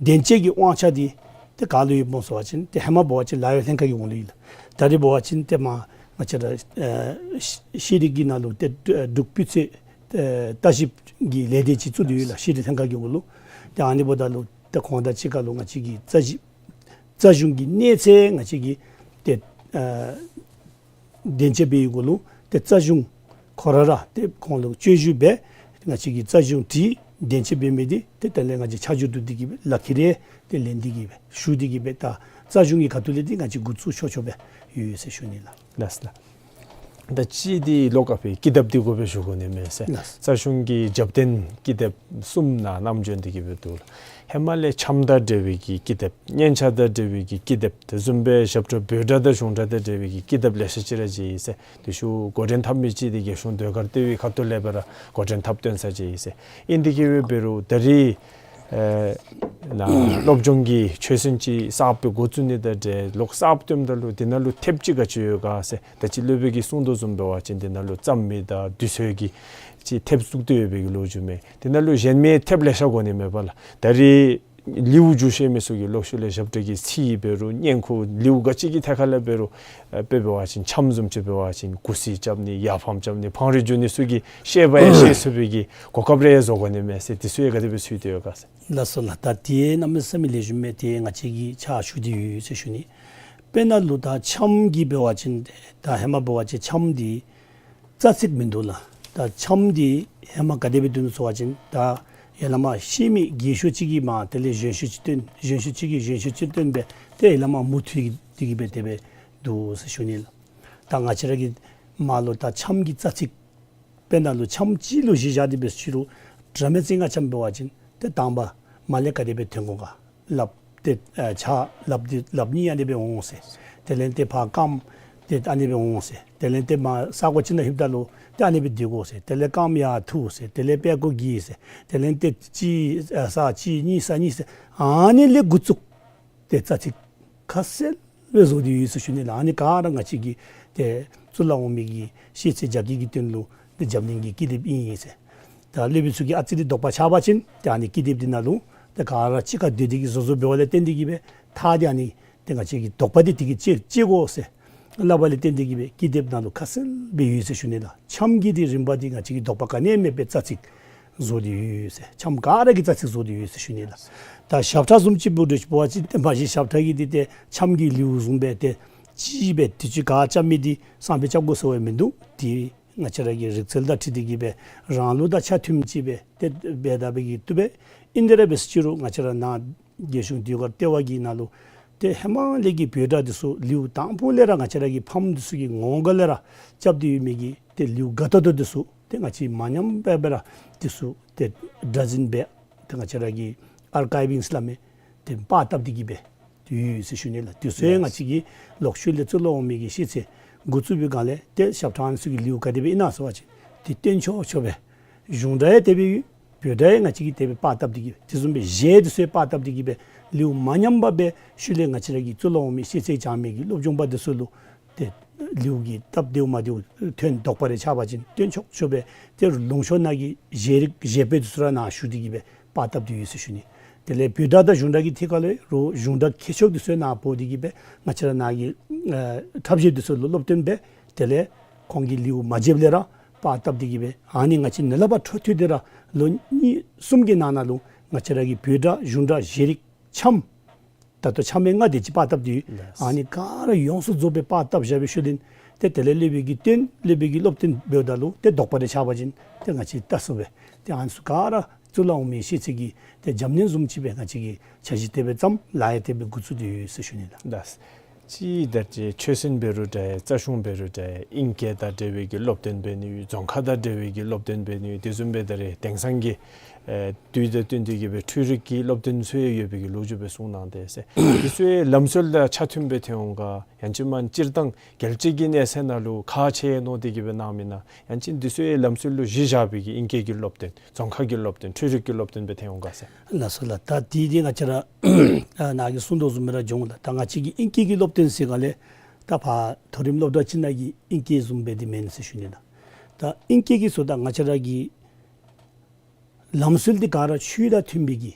བདེན་དཔྱད་ཀྱི་དབང་ཆ་འདི་ཏེ་ག་ལུ་ཡོདཔ་སྨོ་ཟེར་བ་ཅིན་ཏེ་ཧེ་མ་འབད་བ་ཅིན་ལཱ་གཡོག་ལྷན་ཁག་གི་འོག་ལུ་ཡོད་ལགས། ད་རེས་འབད་བ་ཅིན་ཏེ་མར་ང་བཅས་ར་ཨེ་ཤེས་རིག་གི་ནང་ལུ་ཏེ་འབྲུག་སྤུས་ཚད་ཨེ་བརྟག་ཞིབ་ཀྱི་ལས་སྡེ་ཅིག་བཙུགས་ཏེ་ཡོད་ལགས། ཤེས་རིག་ལྷན་ཁག་གི་འོག་ལུ། ཏེ་ཨ་ནི་འབདཝ་ད་ལུ་ཏེ་ཁོང་དང་གཅིག་ཁར་ལུ་ང་བཅས་ཀྱི་རྩ་ཞིབ་རྩ་གཞུང་གི་གནས་ཚད་ང་བཅས་ཀྱིས་ཏེ་ཨ་བདེན་དཔྱད་འབད་བའི་གུ་ལུ་ཏེ་རྩ་གཞུང་ཁོ་ར་ར་ཏེ་ཁོང་ལུ་བཅའ་བཞུགས་འབད། ང་བཅས་ཀྱིས་རྩ་གཞུང་དེ་བདེན་དཔྱད་འབད་མི་འདི་ཏེ་དེ་ལས་ང་བཅས་ཆ་འཇོག་གྲུབ་སྟེ་གིས་སྦེ་ལག་ཁྱེར་ཡང་ཏེ་ལེན་ཏེ་གིས་སྦེ་ཞུ་སྟེ་གིས་སྦེ་ད་རྩ་གཞུང་གི་ཁ་ཐུག་ལས་འདི་ང་བཅས་འགོ་བཙུགས་ཆོག་ཆོགཔ་སྦེ་ཡོད་ཟེར་ཞུ་ནི་ལགས། ལགས་ལགས། ད་ཅི་འདི་ལོག་ཀ་སྦེ་ཀི་དེབ་འདི་གུ་སྦེ་ཞུ་དགོ་ནི་མས་ཟེར། ལགས། རྩ་གཞུང་གི་རྒྱབ་རྟེན་ཀི་དེབ་གསུམ་ནང་ནམ་བྱོན་ཏེ་གིས་སྦེ་འདུག་ལགས། ཧེ་མ་ལས་འཆམ་དང་འབྲེལ་བའི་གི་ཀི་དེབ། སྙན་ཆ་དང་འབྲེལ་བའི་གི་ཀི་དེབ། དེ་བཟུམ་སྦེ་ཞབས་ཁྲ་བོད་སྒྲ་དང་གཞུང་སྒྲ་དང་འབྲེལ་བའི་གི་ཀི་དེབ་ལེ་ཤ་ཅིག་ར་མཇལ་ཡི་ཟེར། དེ་ཚུ་འགོ་འདྲེན་འཐབ་མི་ཅིག་འདི་རྒྱལ་གཞུང་ཟློས་གར་ལྟེ་བའི་ཁ་ཐུག་ལས་སྦེ་ར་འགོ་འདྲེན་འཐབ་སྟོན་ས་ཅིག་ཨིན་ཟེར། ཨིན་ཏེ་གིས་འབད་རུང་ད་རེས་ཨེ་ནཱ་སློབ་སྦྱོང་གི་ཆོས་ཚན་ཅིག་གསརཔ་སྦེ་འགོ་བཙུགས་ནི་དང་འབྲེལ་ལོག་གསརཔ་བཏོནམ་ད་ལུ་དེ་ནང་ལུ་ཐེབས་ཅིག་ག་ཅི་ཡོད་ག་ཟེར། ད་ཅི་སློབ་དཔོན་གྱིས་གསུང་དོ་བཟུམ་འབད་བ་ཅིན་དེ་ནང་ལུ་རྩོམ་མི་དང་དུས་ཚོད་ཀྱི་ཅིག་ཐེབས་བཙུགས་ཏེ་ཡོད་པའི་གི་ལོ་རྒྱུས་མས། དེ་ནང་ལུ་གཞན་མི་ཐེབས་ལེ་ཤ་དགོ་ནི་མས་པ་ལགས། ད་རེས་ལེའུ་བསྒྱུར་ཤེས་མི་ཚུ་གིས་ལོག་ཤུལ་ལས་ཞབས་ཁྲ་གི་ཚིག་འབད་རུང་སྙན་ཁུ་ལེའུ་ག་ཅི་གི་ཐད་ཁར་ལས་འབད་རུང་ཨེ་དཔེ་འབད་བ་ཅིན་འཆམ་བཟུམ་ཅིག་འབད་བ་ཅིན་གུ་སི་རྐྱབ་ནི་ཡར་ཕམ་རྐྱབ་ནི་བང་རིམ་བསྒྱུར་ནི་ཚུ་གི་ཤེས་པ་ཡང་ཤེས་ཚུགས་པའི་གི་གོ་སྐབས་རེ་ཡང་བཟོ་དགོ་ནི་མས་ཟེར། དེ་ཚུ་ཡང་ག་དེ་སྦེ་ཚུད་དེ་ཡོད་ག་ཟེར། ལགས་སོ་ལགས། ད་དེ་གནམ་མེད་ས་མེད་ལེགས་ཤོམ་མས། དེ་ང་བཅས་ཀྱིས་ཕྱག་ཞུ་སྟེ་ཡོད་ཟེར་ཞུ་ནི། དཔེར་ན་ལུ་ད་འཆམ་གྱི་འབད་བ་ཅིན་ད་ཧེ་མ་འབད་བ་ཅིན་འཆམ་འདི་རྩ་ཚིག་མིན་འདུག་ལགས། ད་འཆམ་འདི་ཧེ་མ་ག་དེ་སྦེ་འདུག་ཟེར་བ་ཅིན་ད་ཡར་ལས་མར་ཤེས་མི་རྒས་ཤོས་ཅིག་གིས་མར་དེ་ལས་གཞོན་ཤོས་ཅིག་བཏོན། གཞོན་ཤོས་ཅིག་གིས་གཞོན་ཤོས་ཅིག་བཏོན་སྦེ་ཏེ་ཡར་ལས་མར་མུ་མཐུད་དེ་གིས་སྦེ་དེ་སྦེ་འདུག་ཟེར་ཞུ་ནི་ལགས། ད་ང་བཅས་ར་གི་མར་ལུ་ད་འཆམ་གྱི་རྩ་ཚིག་དཔེར་ན་ལུ་འཆམ་ཅིག་ལུ་གཞི་བཞག་སྟེ་འབད་ཞུ་རུང་སྒྲ་མེད་རྩེ་ལྔ་འཆམ་འབད་བ་ཅིན་ཏེ་དང་པ་མར་ལས་ག་དེ་སྦེ་འཐེན་དགོ་ག། ལགཔ་ཏེ་ཨ་ཕྱག་ལགཔ་འདི་ལགཔ་གཉིས་ཨ་ནི་སྦེ་འོང་ཟེར། དེ་ལས་ཏེ་ཕར་རྐངམ་ཏེ་ཨ་ནི་སྦེ་འོང་ཟེར། དེ་ལས་ཏེ་མར་ས་གོ་ཅིག་ནང་ལྷོདཔ་ད་ལུ་ཏེ་ཨ་ནི་སྦེ་སྡོད་དགོ་ཟེར། དེ་ལས་རྐངམ་ཡར་འཐུ་ཟེར། དེ་ལས་པད་ཀོ་བསྒྱིར་ཟེར། དེ་ལས་ཏེ་གཅིག་ཨ་ས་གཅིག་གཉིས་ས་གཉིས་ཟེར། ཨ་ནི་ལས་འགོ་བཙུགས་ཏེ་རྩ་ཚིག་ཁ་གསལ་སྦེ་བཟོ་སྟེ་ཡོད་ཟེར་ཞུ་ནི་ལགས། ཨ་ནི་ག་ར་ང་བཅས་ཀྱི་ཏེ་གཙུག་ལག་འོག་མའི་གི་ཤེས་ཚད་རྒྱ་སྐྱེད་ཀྱི་དོན་ལུ་ཏེ་རྒྱབ་གླིང་གི་ཀི་དེབ་ཨིན་ཟེར། ད་སློབ་དཔོན་ཚུ་གིས་ཨ་ཙི་རེ་དོགས་པ་ཆགས་པ་ཅིན་ཏེ་ཨ་ནི་ཀི་དེབ་འདི་ནང་ལུ་ཏེ་ག་ར་གཅིག་ཁར་སྡོད་དེ་གིས་བཟོ་བཟོཝ་འབདཝ་ལས་བརྟེན་ཏེ་གིས་སྦེ་ཐག་འདི་ཨ་ནི་ཏེ་ང་བཅས་ཀྱི་དོགས་པ་འདི་དེ་གིས་བཅད་བཅད་དགོ་ཟེར་སླབ་པ་ལས་བརྟེན་ཏེ་གིས་སྦེ་ཀི་དེབ་ནང་ལུ་ཁ་གསལ་སྦེ་ཡོད་ཟེར་ཞུ་ནི་ལགས། འཆམ་གྱི་འདི་རིམ་པ་འདི་ང་བཅས་ཀྱིས་དོགས་པ་ག་ནི་ཡང་མེད་པའི་རྩ་ཚིག་བཟོ་སྟེ་ཡོད་ཟེར། འཆམ་ག་ར་གི་རྩ་ཚིག་བཟོ་སྟེ་ཡོད་ཟེར་ཞུ་ནི་ལགས། ད་ཞབས་ཁྲ་བཟུམ་ཅིག་འབད་རུང་འབད་བ་ཅིན་ཏེ་མ་གཞི་ཞབས་ཁྲ་གི་འདི་ཏེ་འཆམ་གྱི་ལེའུ་བཟུམ་སྦེ་ཏེ་གཅིག་སྦེ་དུས་ཅི་ག་རྐྱབ་མི་འདི་སང་ཕོད་རྐྱབ་དགོ་ཟེར་བ་མིན་འདུག། ཏེ་ང་བཅས་ར་གི་རིག་རྩལ་དང་འཁྲིལ་ཏེ་གིས་སྦེ་རང་ལུགས་དང་ཆ་མཐུནམ་ཅིག་སྦེ་ཏེ་འབད་ད་འབད་གི་བཏུབ་པས། ཨིན་ཏེ་ར་འབད་ཟེར་ཅི་རུང་ང་བཅས་ར་ནཱ་རྒྱལ་གཞུང་ཟློས་གར་ལྟེ་བ་གི་ནང་ལུ་ཏེ་ཧེ་མ་ལས་ཀྱི་བོད་སྒྲ་འདི་ཚུ་ལེའུ་དང་པོ་ལས་ར་ང་བཅས་ར་གི་ཕམ་འདི་ཚུ་གི་ངོ་ག་ལས་ར་རྐྱབ་སྟེ་ཡོད་མི་གི་ཏེ་ལེའུ་ག་ཏོག་ཏོ་འདི་ཚུ་ཏེ་ང་བཅས་མ་ཉམས་པར་སྦེ་ར་འདི་ཚུ་ཏེ་སྒྲ་འཛིན་འབད་ཏེ་ང་བཅས་ར་གི་ཨར་ཀའིབ་ཨིང་སླབ་མི་ཏེ་པར་བཏབ་སྟེ་གིས་སྦེ་ཡོད་ཟེར་ཞུ་ནི་ལགས། དེ་ཚུ་ཡང་ང་བཅས་ཀྱིས་ལོག་ཤུལ་ལས་གཙུག་ལག་འོག་མའི་གི་ཤེས་ཚད་འགོ་བཙུགས་པའི་སྒང་ལས་ཏེ་ཞབས་ཁྲ་ཨ་ནི་ཚུ་གི་ལེའུ་ག་དེ་སྦེ་ཨིན་ན་ཟེར་བ་ཅིན་ཏེ་སྟོན་ཆོག་ཆོག་སྦེ་གཞུང་སྒྲ་ཡང་དེ་སྦེ་ཡོད། བོད་སྒྲ་ཡང་ང་བཅས་ཀྱིས་དེ་སྦེ་པར་བཏབ་སྟེ་གིས་སྦེ་དེ་བཟུམ་སྦེ་གཞས་འདི་ཚུ་ཡང་པར་བཏབ་སྟེ་གིས་སྦེ་ལེའུ་མ་ཉམས་པར་སྦེ་ཤུལ་ལས་ང་བཅས་ར་གི་གཙུག་ལག་འོག་མའི་ཤེས་ཚད་སྦྱང་མི་གི་སློབ་སྦྱོང་པ་འདི་ཚུ་ལུ་ཏེ་ལེའུ་གི་སྟབས་བདེཝ་མ་བདེཝ་ཐོན་དོགས་པ་རེ་ཆགས་པ་ཅིན་སྟོན་ཆོག་ཆོག་སྦེ་ཏེ་ལུང་ཕྱོགས་ནང་གི་གཞས་རིགས་གཞས་པོད་འདི་ཚུ་ར་ནཱ་ཞུ་སྟེ་གིས་སྦེ་པར་བཏབ་སྟེ་ཡོད་ཟེར་ཞུ་ནི། དེ་ལས་བོད་སྒྲ་དང་གཞུང་སྒྲ་གི་ཐད་ཁར་ལས་རུང་གཞུང་སྒྲ་ཁྱད་ཆོས་འདི་ཚུ་ནཱ་འབོ་སྟེ་གིས་སྦེ་ང་བཅས་ར་ནཱ་གི་ཨ་འཁྲབ་གཞས་འདི་ཚུ་ལུ་སློབ་སྟོན་འབད། དེ་ལས་ཁོང་གི་ལེའུ་མ་བརྗེདཔ་ལས་ར་པར་བཏབ་སྟེ་གིས་སྦེ་ཨ་ནི་ང་བཅས་ནཱ་ལས་ཕར་འཕྲོ་མཐུད་དེ་ར་ལོ་གཉིས་གསུམ་གྱི་ནང་ན་ལུ་ང་བཅས་ར་གི་བོད་སྒྲ་གཞུང་སྒྲ་གཞས་རིགས་འཆམ་ད་ལྟོ་འཆམ་ཡང་ལྔ་དེ་ཅིག་པར་བཏབ་སྟེ་ཡོད། ལགས། ཨ་ནི་ག་ར་ཡོངས་སུ་རྫོགསཔ་སྦེ་པར་བཏབ་བཞག་པའི་ཤུལ་ལས་ ཏེ་དེ་ལས་སློབ་དཔོན་གྱིས་སྟོན། སློབ་དཔོན་གྱིས་སློབ་སྟོན་འབདཝ་ད་ལུ་ཏེ་དོགས་པ་རེ་ཆགས་པ་ཅིན་ཏེ་ང་བཅས་ལྟ་ཚུགས་པས། ཏེ་ཨ་ནི་ཚུ་ག་ར་གཙུག་ལག་འོག་མའི་ཤེས་ཚད་ཀྱི་ཏེ་འཇམ་ནེམ་བཟུམ་ཅིག་སྦེ་ང་བཅས་ཀྱིས་འཆར་གཞི་དེ་སྦེ་བརྩམས། ལཱ་ཡང་དེ་སྦེ་འགོ་བཙུགས་ཏེ་ཡོད་ཟེར་ཞུ་ནི་ལགས། ལགས། ཅིག་ད་ཅི་ཆོས་སྲིད་འབད་རུང་འདྲ་ཡི་རྩ་གཞུང་འབད་རུང་འདྲ་ཡི་ཨིང་སྐད་དང་འབྲེལ་བའི་གི་སློབ་སྟོན་འབད་ནི་ཡོད། རྫོང་ཁ་དང་འབྲེལ་བའི་གི་སློབ་སྟོན་འབད་ནི་ཡོད། དེ་བཟུམ་སྦེ་ད་རེས་དེང་སང་གི་ཨེ་དུས་དང་བསྟུན་ཏེ་གི་སྦེ་འཕྲུལ་རིག་གི་སློབ་སྟོན་ཚུ་ཡང་ཡོད་པའི་གི་ལོ་རྒྱུས་སྦེ་གསུངས་གནང་སྟེ་ཟེར། དེ་ཚུ་ཡང་ལམ་སྲོལ་དང་ཆ་མཐུན་སྦེ་ཐོན་འོང་ག། ཡང་ཅིན་མ་སྤྱིར་བཏང་རྒྱལ་སྤྱི་གི་གནས་ཚད་ནང་ལུ་ཁག་ཆེ་མནོ་སྟེ་གི་སྦེ་གནང་མི་ན། ཡང་ཅིན་དེ་ཚུ་ཡང་ལམ་སྲོལ་ལུ་གཞི་བཞག་པའི་གི་ཨིང་སྐད་ཀྱི་སློབ་སྟོན་རྫོང་ཁ་གི་སློབ་སྟོན་འཕྲུལ་རིག་གི་སློབ་སྟོན་སྦེ་ཐོན་འོང་ག་ཟེར། ལགས་སོ་ལགས། ད་དེ་འདི་ང་བཅས་ར་ཨ་ནཱ་གིས་གསུངས་དོ་བཟུམ་སྦེ་ར་འགྱོ་འོང་ལགས། ད་ང་བཅས་ཀྱི་ཨིང་སྐད་ཀྱི་སློབ་སྟོན་ཟེར་ག་ལས་ད་ཕར་མཐོ་རིམ་སློབ་གྲྭ་ཅིག་ནང་གི་ཨིང་སྐད་བཟུམ་སྦེ་འདི་མེན་ཟེར་ཞུ་ནི་ལགས། ད་ཨིང་སྐད་ཀྱི་ཟེརཝ་ད་ང་བཅས་ར་གི་ལམ་སྲོལ་འདི་ག་ར་ཆོས་དང་མཐུན་པའི་གི་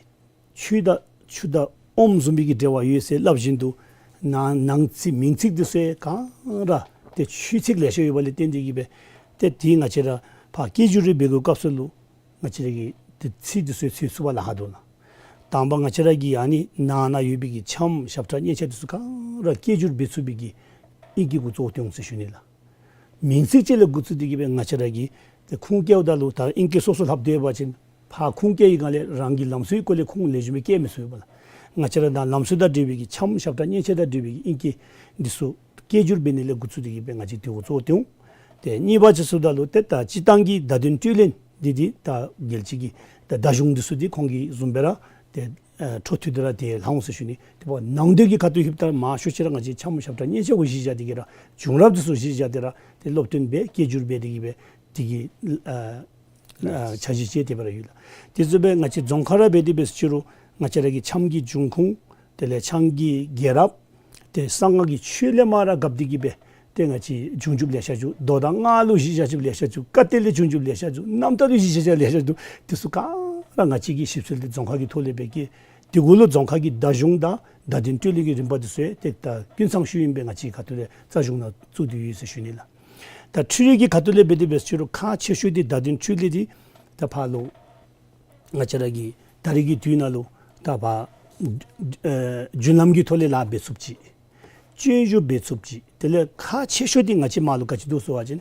ཆུ་དང་ཆུ་དང་ཨོམ་བཟུམ་པའི་གི་འབྲེལ་བ་ཡོད་ཟེར་སླབ་བཞིན་དུ་ནང་ནང་ཚིག་མིང་ཚིག་འདི་ཚུ་ག་ར་ཏེ་ཆོས་ཚིག་ལེ་ཤ་ཡོད་པ་ལས་བརྟེན་ཏེ་གི་སྦེ་ཏེ་དེ་ང་བཅས་ར་ཕར་སྐད་སྒྱུར་རེ་འབད་དགོ་སྐབས་སུ་ལུ་ང་བཅས་ར་གིས་ཏེ་ཚིག་འདི་ཚུ་ཚུད་ཚུགས་པར་ལཱ་ཁག་འདུག་ལགས། དང་པ་ང་བཅས་ར་གི་ཨ་ནི་ནང་ན་ཡོད་པའི་གི་འཆམ་ཞབས་ཁྲ་སྙན་ཆ་འདི་ཚུ་ག་ར་སྐད་སྒྱུར་འབད་ཚུགས་པའི་གི་ཨིང་སྐད་གུ་གཙོ་བོ་བཏོན་འོང་ཟེར་ཞུ་ནི་ལགས། མིང་ཚིག་ཅིག་ལས་འགོ་བཙུགས་ཏེ་གི་སྦེ་ང་བཅས་ར་གིས་ཏེ་ཁུངས་སྐྱེལཝ་ད་ལུ་ད་ཨིང་སྐད་སོ་སོ་ལྷབ་སྡོད་པ་ཅིན་ཕར་ཁུངས་སྐྱེལ་བའི་སྒང་ལས་རང་གི་ལམ་སྲོལ་གྱི་སྐོར་ལས་ཁུངས་ལེགས་ཤོམ་སྦེ་སྐྱེལ་མི་ཚུགས་པས་ལགས། ང་བཅས་ར་ད་ལམ་སྲོལ་དང་འབྲེལ་བའི་གི་འཆམ་ཞབས་ཁྲ་སྙན་ཆ་དང་འབྲེལ་བའི་གི་ཨིང་སྐད་འདི་ཚུ་སྐད་སྒྱུར་འབད་ནི་ལས་འགོ་བཙུགས་ཏེ་གི་སྦེ་ང་བཅས་དེ་གུ་གཙོ་བོ་བཏོན་འོང་། ཏེ་གཉིས་པ་ཅིག་ཟེརཝ་ད་ལུ་ཏེ་ད་སྤྱིར་བཏང་གི་བརྡ་དོན་སྤྲོད་ལེན་འདི་འདི་ད་རྒྱལ་སྤྱི་གི་ད་བརྡ་གཞུང་འདི་ཚུ་འདི་ཁོང་གིས་བཟུམ་སྦེ་ར་ཏེ་ཨ་འཕྲོ་མཐུད་དེ་ར་ཏེ་ལྷག་འོང་ཟེར་ཞུ་ནི། དེ་འབདཝ་ནང་དོན་གྱི་ཁ་ཐུག་ལྷོདཔ་ད་མང་ཤོས་ཅིག་ར་ང་བཅས་འཆམ་ཞབས་ཁྲ་སྙན་ཆ་གུ་གཞི་བཞག་སྟེ་གི་ར་བྱུང་རབས་འདི་ཚུ་གཞི་བཞག་སྟེ་ར་ཏེ་སློབ་སྟོན་འབད་སྐད་སྒྱུར་འབད་དེ་གི་སྦེ་དེ་གི་ཨ་ཨ་འཆར་གཞི་ཅིག་དེ་སྦེ་ར་ཡོད་ལགས། དེ་བཟུམ་སྦེ་ང་བཅས་རྫོང་ཁ་ར་འབད་དེ་འབད་ཟེར་ཅི་རུང་ང་བཅས་ར་གི་འཆམ་གྱི་འབྱུང་ཁུངས་དེ་ལས་འཆམ་གྱི་རྒྱལ་རབས་ཏེ་གསང་སྔགས་ཀྱི་ཆོས་ལས་མར་ར་བཀབ་སྟེ་གི་སྦེ་ཏེ་ང་བཅས་བྱུང་རྒྱུ་ལེ་ཤ་བྱུང་། མདོ་དང་སྔགས་ལུ་གཞི་བཞག་རྒྱུ་ལེ་ཤ་བྱུང་། བཀའ་གཏེར་ལས་བྱུང་རྒྱུ་ལེ་ཤ་བྱུང་། རྣམ་ཐར་ལུ་གཞི་བཞག་རྒྱུ་ལེ་ཤ་བྱུང་། དེ་ཚུ་ག་ར་ང་བཅས་ཀྱིས་ཞིབ་འཚོལ་ཏེ་རྫོང་ཁ་གི་ཐོག་ལས་འབད་གི་དེ་གུ་ལུ་རྫོང་ཁ་གི་བརྡ་གཞུང་དང་བརྡ་དོན་སྤྲོད་ལེན་གྱི་རིམ་པ་འདི་ཚུ་ཡང་ཏེ་ད་ཀུན་ཚང་ཞུ་ཨིན་པས། ང་བཅས་ཁ་ཐུག་ལས་རྩ་གཞུང་ནང་བཙུགས་ཏེ་ཡོད་ཟེར་ཞུ་ནི་ལགས། ད་འཕྲུལ་རིག་གི་ཁ་ཐུག་ལས་འབད་དེ་འབད་ཟེར་ཅི་རུང་ཁག་ཆེ་ཤོས་འདི་བརྡ་དོན་འཕྲུལ་ལས་འདི་ད་ཕར་ལུ་ང་བཅས་ར་གི་ད་རེས་ཀྱི་དུས་ནང་ལུ་ད་ཕར་ཨེ་རྒྱུན་ལམ་གྱི་ཐོག་ལས་ལཱ་འབད་ཚུགསཔ་ཅིག། སྤྱོད་འཇུག་འབད་ཚུགསཔ་ཅིག། དེ་ལས་ཁག་ཆེ་ཤོས་འདི་ང་བཅས་མར་ལུ་ག་ཅི་འདུག་ཟེར་བ་ཅིན་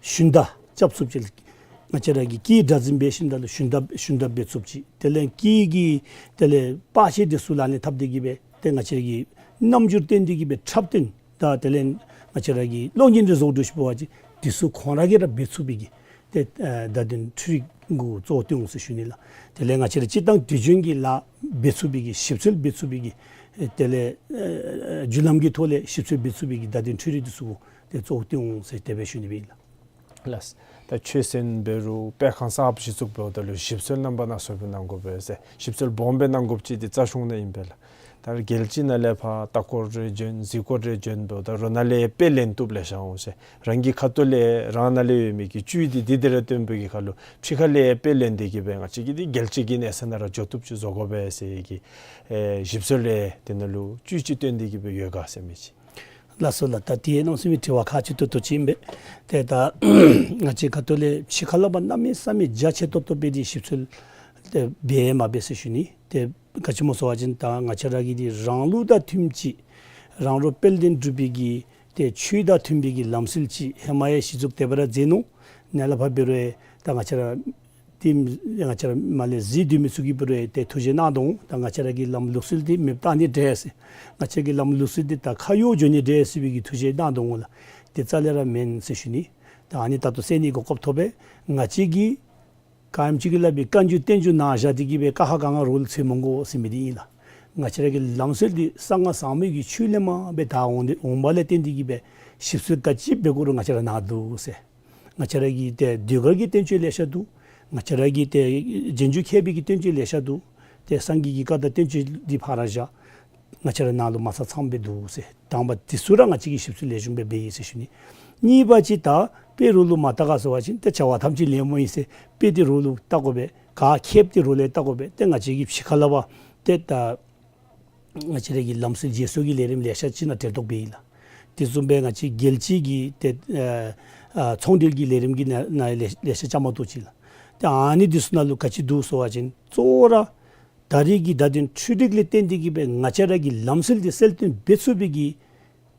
ཞུན་དག་རྐྱབ་ཚུགསཔ་ཅིག། ང་བཅས་ར་གི་སྐད་སྒྲ་འཛིན་འབད་ཞིནམ་ད་ལུ་ཞུན་དག་ཞུན་དག་འབད་ཚུགསཔ་ཅིག། དེ་ལས་སྐད་ཀྱི་དེ་ལས་པར་ཆས་འདི་ཚུ་ལག་ལེན་འཐབ་སྟེ་གི་སྦེ་ཏེ་ང་བཅས་ར་གི་རྣམ་འགྱུར་བསྟན་ཏེ་གི་སྦེ་འཁྲབ་སྟོན་དང་དེ་ལས་ང་བཅས་ར་གི་གློག་བརྙན་འདི་བཟོ་སྒྲུབ་ཞུ་བ་ཅིན་འདི་ཚུ་ཁོང་ར་གིས་ར་འབད་ཚུགས་པའི་གི་ཏེ་ཨ་བརྡ་དོན་འཕྲུལ་རིག་གུ་གཙོ་བོ་བཏོན་འོང་ཟེར་ཞུ་ནི་ལགས། དེ་ལས་ང་བཅས་ར་སྤྱིར་བཏང་དུས་རྒྱུན་གྱི་ལཱ་འབད་ཚུགས་པའི་གི་ཞིབ་འཚོལ་འབད་ཚུགས་པའི་གི་ཨེ་དེ་ལས་ཨེ་རྒྱུན་ལམ་གྱི་ཐོག་ལས་ཞིབ་འཚོལ་འབད་ཚུགས་པའི་གི་བརྡ་དོན་འཕྲུལ་རིག་འདི་ཚུ་གུ་ཏེ་གཙོ་བོ་བཏོན་འོང་ཟེར་དེ་སྦེ་ཞུ་ནི་སྦེ་ཨིན་ལགས། ལགས། ད་ཆོས་སྲིད་འབད་རུང་སྤེལ་ཁང་གསརཔ་གཞི་བཙུགས་འབདཝ་ད་ལུ་ཞིབ་འཚོལ་རྣམ་པ་སྣ་ཚོགས་སྦེ་གནང་དགོ་པས་ཟེར། ཞིབ་འཚོལ་སྦོམ་སྦེ་གནང་དགོཔ་ཅིག་འདི་རྩ་གཞུང་ནང་ཨིན་པས་ལགས། ད་རྒྱལ་སྤྱི་ནང་ལས་ཕར་ལྟ་སྐོར་རེ་བྱོན་གཟིགས་སྐོར་རེ་བྱོན་འབདཝ་ད་རོགས་ནང་ལས་དཔེ་ལེན་བཏུབ་ལེ་ཤ་འོང་ཟེར། རང་གི་ཁ་ཐུག་ལས་རང་ནང་ལས་ཡོད་མི་གི་བཅུད་འདི་འདི་དེ་ར་སྟོན་པའི་གི་ཁར་ལུ་ཕྱི་ཁ་ལས་དཔེ་ལེན་ཏེ་གི་སྦེ་ང་བཅས་ཀྱིས་འདི་རྒྱལ་སྤྱི་གི་གནས་ཚད་ནང་ར་འགྱོ་བཏུབ་ཅིག་བཟོ་དགོ་པས་ཟེར་གི་ཨེ་ཞིབ་འཚོལ་ལས་དེ་ནང་ལུ་བཅུད་ཅིག་བཏོན་ཏེ་གི་སྦེ་ཡོད་ག་ཟེར་མི་ཅིག། ལགས་སོ་ལགས། ད་དེ་གནམ་མེད་ས་མེད་དྲི་བ་ཁག་ཆེ་ཏོག་ཏོ་ཅིག་ཨིན་པས། ཏེ་ད་ང་བཅས་ཁ་ཐུག་ལས་ཕྱི་ཁ་ལས་ཕར་གནམ་མེད་ས་མེད་རྒྱ་ཆེ་ཏོག་ཏོ་སྦེ་འདི་ཞིབ་འཚོལ་ཏེ་འབད་མ་འབད་ཟེར་ཞུ་ནི། ཏེ་ག་ཅི་སྨོ་ཟེར་བ་ཅིན་ད་ང་བཅས་ར་གི་འདི་རང་ལུགས་དང་མཐུནམ་ཅིག་རང་རོགས་དཔལ་ལྡན་འབྲུག་པའི་གི་ཏེ་ཆོས་དང་མཐུན་པའི་གི་ལམ་སྲོལ་ཅིག་ཧེ་མ་ཡང་གཞི་བཙུགས་དེ་སྦེ་ར་མཛད་ནུག། ནཱ་ལས་ཕར་འབད་རུང་ད་ང་བཅས་ར་ཏེ་ང་བཅས་ར་མར་ལས་གཟིགས་སྡོད་མི་ཚུ་གིས་འབད་རུང་ཏེ་ཐུགས་བཞེད་གནང་དོ་འོང་། ད་ང་བཅས་ར་གི་ལམ་ལུགས་སྲོལ་འདི་མེདཔ་བཏང་ནི་འདྲས་ཟེར། ང་བཅས་ཀྱི་ལམ་ལུགས་སྲོལ་འདི་ད་ཁ་གཡོག་འགྱོ་ནི་འདྲས་ཟེར་བའི་གི་ཐུགས་བཞེད་གནང་དོ་འོང་ལགས། དེ་རྩ་ལས་ར་མེན་ཟེར་ཞུ་ནི། ད་ཨ་ནི་ད་ལྟོ་གསན་ནི་གི་གོ་སྐབས་ཐོབ་པས། ང་བཅས་ཀྱིས་ག་ཨིནམ་ཅིག་གི་སླབ་པའི་བཀའ་འགྱུར་བསྟན་འགྱུར་ནང་བཞག་སྟེ་གི་སྦེ་ཀ་ཁ་ག་ང་རོགས་ལུ་འཚོལ་མི་དགོ་ཟེར་མི་འདི་ཨིན་ལགས། ང་བཅས་ར་གི་ལམ་སྲོལ་འདི་གསང་སྔགས་ཟབ་མོའི་གི་ཆོས་ལས་མར་སྦེ་དར་འོང་འདི་འོང་བ་ལས་བརྟེན་ཏེ་གི་སྦེ་ཞིབ་འཚོལ་ག་ཅི་འབད་དགོ་རུང་ང་བཅས་ར་ནཱ་འདུག་ཟེར། ང་བཅས་ར་གི་ཏེ་ཟློས་གར་གྱི་བསྟན་བཅོས་ལེ་ཤ་འདུག། ང་བཅས་ར་གི་ཏེ་རྗེས་འཇུག་མཁས་པའི་གི་བསྟན་བཅོས་ལེ་ཤ་འདུག། ཏེ་སངས་རྒྱས་ཀྱི་བཀའ་དང་བསྟན་བཅོས་འདི་ཕར་ར་བཞག། ང་བཅས་ར་ནཱ་ལུ་མ་ཚང་ཚངམ་སྦེ་འདུག་ཟེར། དང་པ་འདི་ཚུ་ར་ང་བཅས་ཀྱིས་ཞིབ་འཚོལ་ལེགས་ཤོམ་སྦེ་འབད་ཡི་ཟེར་ཞུ་ནི། གཉིས་པ་ཅིག་ད་དཔེ་རོགས་ལུ་མ་བལྟ་ག་ཟེར་བ་ཅིན་ཏེ་བྱ་བ་ཐམས་ཅད་ལད་མོ་ཨིན་ཟེར། དཔེ་འདི་རོགས་ལུ་བལྟ་དགོ་པས། ག་མཁསཔ་འདི་རོགས་ལས་བལྟ་དགོ་པས། ཏེ་ང་བཅས་ཀྱིས་ཕྱི་ཁ་ལས་ཕར་ཏེ་ད་ང་བཅས་ར་གི་ལམ་སྲོལ་བརྗེ་སོར་གྱི་ལས་རིམ་ལེ་ཤ་ཅིག་ནང་གྲལ་གཏོགས་འབད་ཡི་ལགས། དེ་བཟུམ་སྦེ་ང་བཅས་རྒྱལ་སྤྱི་གི་ཏེ་ཨ་ཨ་ཚོང་འབྲེལ་གྱི་ལས་རིམ་གྱི་ནང་ནང་ལེ་ལེ་ཤ་བཅའ་མར་གཏོགས་ཅི་ལགས། ཏེ་ཨ་ནི་འདི་ཚུ་ནང་ལུ་ག་ཅི་འདུག་ཟེར་བ་ཅིན་གཙོ་བོ་ར་ད་རེས་ཀྱི་བརྡ་དོན་འཕྲུལ་རིག་ལས་བརྟེན་ཏེ་གི་སྦེ་ང་བཅས་ར་གི་ལམ་སྲོལ་འདི་གསལ་སྟོན་འབད་ཚུགས་པའི་གི་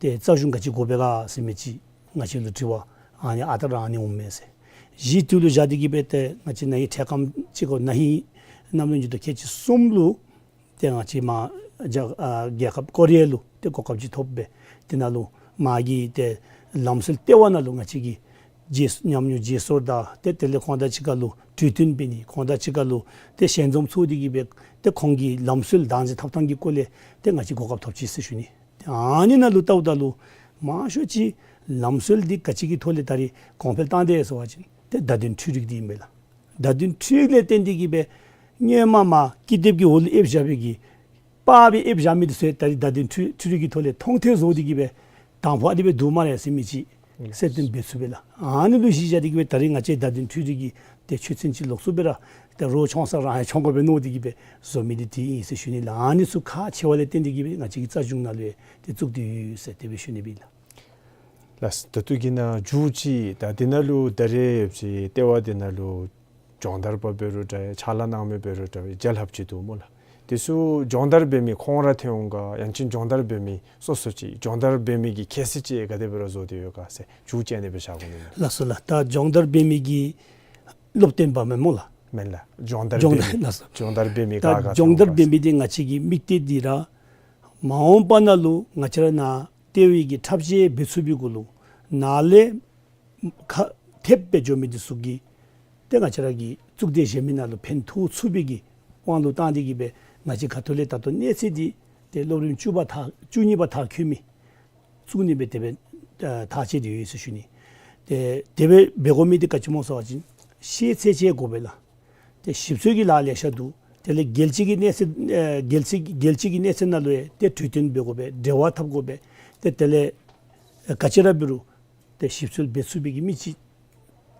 ཏེ་རྩ་གཞུང་ག་ཅི་དགོ་པས་ག་ཟེར་མི་ཅིག་ ང་བཅས་ལུ་དྲི་བ་ཨ་ནི་ཨ་རྟག་ར་ཨ་ནི་འོང་མས་ཟེར། གཞི་དེ་ལུ་བཞག་སྟེ་གི་སྦེ་ཏེ་ང་བཅས་ན་ཧིང་འཕྲལ་ཁམས་ཅིག་གོ་ན་ཧིང་གནམ་ལོ་ཉིས་སྟོང་ཁལ་གཅིག་གསུམ་ལུ་ཏེ་ང་བཅས་མར་རྒྱ་ཨ་རྒྱལ་ཁབ་ཀོ་རི་ཡ་ལུ་ཏེ་གོ་སྐབས་ཅིག་ཐོབ་སྦེ་དེ་ནང་ལུ་མར་གྱི་ཏེ་ལམ་སྲོལ་ལྟེ་བ་ནང་ལུ་ང་བཅས་ཀྱིས་བརྗེ་ཉམས་མྱོང་བརྗེ་སོར་དང་ཏེ་དེ་ལས་ཁོང་དང་གཅིག་ཁར་ལུ་གྲོས་བསྟུན་འབད་ནི་ཁོང་དང་གཅིག་ཁར་ལུ་ཏེ་ཞལ་འཛོམས་ཚོགས་ཏེ་གི་སྦེ་ཏེ་ཁོང་གི་ལམ་སྲོལ་བདག་འཛིན་འཐབ་ཐངས་ཀྱི་སྐོར་ལས་ཏེ་ང་བཅས་གོ་སྐབས་ཐོབ་ཅི་ཟེར་ཞུ་ནི། ཏེ་ཨ་ནི་ནང་ལུ་བལྟཝ་ད་ལུ་མང་ཤོས་ཅིག་ལམ་སྲོལ་འདི་ག་ཅི་གི་ཐོག་ལས་ད་རེས་གོང་འཕེལ་བཏང་དེས་ཟེར་བ་ཅིན་ཏེ་བརྡ་དོན་འཕྲུལ་རིག་འདི་ཨིན་པས་ལགས། བརྡ་དོན་འཕྲུལ་རིག་ལས་བརྟེན་ཏེ་གི་སྦེ་སྔོན་མ་མར་ཀི་དེབ་ཀྱི་འོག་ལུ་ཨེབ་བཞག་པའི་གི་པར་སྦེ་ཨེབ་བཞག་མི་འདི་ཚུ་ད་རེས་བརྡ་དོན་འཕྲུལ་འཕྲུལ་རིག་གི་ཐོག་ལས་མཐོང་ཐོས་བཟོ་སྟེ་གི་སྦེ་དང་ཕུ་ཨ་ནི་སྦེ་འདུག་སྨ་རེ་ཟེར་མི་ཅིག་གསལ་སྟོན་འབད་ཚུགས་པས་ལགས། ཨ་ནི་ལུ་གཞི་བཞག་སྟེ་གི་སྦེ་ད་རེས་ང་བཅས་བརྡ་དོན་འཕྲུལ་རིག་གི་ཏེ་ཆོས་ཚན་ཅིག་ལོགས་སུ་སྦེ་ར་ཏེ་རོགས་མཆོང་ས་རང་ཡང་མཆོང་དགོ་པས་མནོ་སྟེ་གི་སྦེ་བཟོ་མི་འདི་དེ་ཨིན་ཟེར་ཞུ་ནི་ལགས། ཨ་ནི་ཚུ་ཁག་ཆེ་བ་ལས་བརྟེན་ཏེ་གི་སྦེ་ང་བཅས་ཀྱི་རྩ་གཞུང་ནང་ལུ་ཡང་ཏེ་བཙུགས་ཏེ་ཡོད་ཟེར་དེ་སྦེ་ཞུ་ནི་ཨིན་ལགས། ལགས། ད་ལྟོ་གི་ནང་མཇུག་ཅིག་ད་དེ་ནང་ལུ་ད་རེས་ཅིག་ལྟེ་བ་དེ་ནང་ལུ་སྦྱོང་བརྡར་པ་འབད་རུང་འདྲ་ཕྱག་ལཱ་གནང་མི་འབད་རུང་འདྲ་བརྒྱ་ལྷགཔ་ཅིག་འདུག་སྨོ་ལགས། དེ་ཚུ་སྦྱོང་བརྡར་འབད་མི་ཁོང་ར་ཐོན་འོང་ག་ཡང་ཅིན་སྦྱོང་བརྡར་འབད་མི་སོ་སོ་ཅིག་སྦྱོང་བརྡར་འབད་མི་གི་ཁྱད་ཚད་ཅིག་ག་དེ་སྦེ་ར་བཟོ་སྟེ་ཡོད་ག་ཟེར་མཇུག་ཅིག་ཨ་ནི་སྦེ་བཞག་དགོ་ནི་ལགས། ལགས་སོ་ལགས། ད་སྦྱོང་བརྡར་འབད་མི་གི་སློབ་སྟོན་པ་མས་སྨོ་ལགས། མེན་ལགས། སྦྱོང་བརྡར་སྦྱོང་བརྡར་འབད་མི་ལགས་སོ། སྦྱོང་བརྡར་འབད་མི་ད་ག་ག་སྦྱོང་བརྡར་འབད་མི་འདི་ང་བཅས་ཀྱི་དམིགས་གཏད་འདི་ར་མ་འོངས་པ་ནང་ལུ་ང་བཅས་ར་ནཱ་ལྟེ་བའི་གི་འཁྲབ་གཞས་འབད་ཚུགས་པའི་གུ་ལུ་ནཱ་ལས་ཁ་ཐེབས་སྦེ་འགྱོ་མི་འདི་ཚུ་གིས་ཏེ་ང་བཅས་ར་གི་གཙུག་སྡེ་གཞན་མི་ནང་ལུ་ཕན་ཐོགས་ཚུགས་པའི་གི་དབང་ལུ་བཏང་སྟེ་གི་སྦེ་ང་བཅས་ཁ་ཐུག་ལས་ད་ལྟོ་གནས་ཚད་འདི་ཏེ་སློབ་རིམ་བཅུ་པ་མཐར་བཅུ་གཉིས་པ་མཐར་འཁྱོལ་མི་བཙུགས་ནི་སྦེ་དེ་སྦེ་ཨ་ཐག་བཅད་དེ་ཡོད་ཟེར་ཞུ་ནི། ཏེ་དེ་སྦེ་འབད་དགོ་མི་འདི་ག་ཅི་སྨོ་ཟེར་བ་ཅིན་ཤེས་ཚད་ཅིག་དགོ་པས་ལགས། ཏེ་ཞིབ་འཚོལ་གྱི་ལཱ་ལེ་ཤ་འདུག། དེ་ལས་རྒྱལ་སྤྱི་གི་གནས་ཚད་ཨ་རྒྱལ་སྤྱི་རྒྱལ་སྤྱི་གི་གནས་ཚད་ནང་ལུ་ཡང་ཏེ་གྲོས་བསྟུན་འབད་དགོ་པས། འབྲེལ་བ་འཐབ་དགོ་པས། ཏེ་དེ་ལས་ཨ་ག་ཅི་ར་འབད་རུང་ཏེ་ཞིབ་འཚོལ་འབད་ཚུགས་པའི་གི་མི་ཅིག་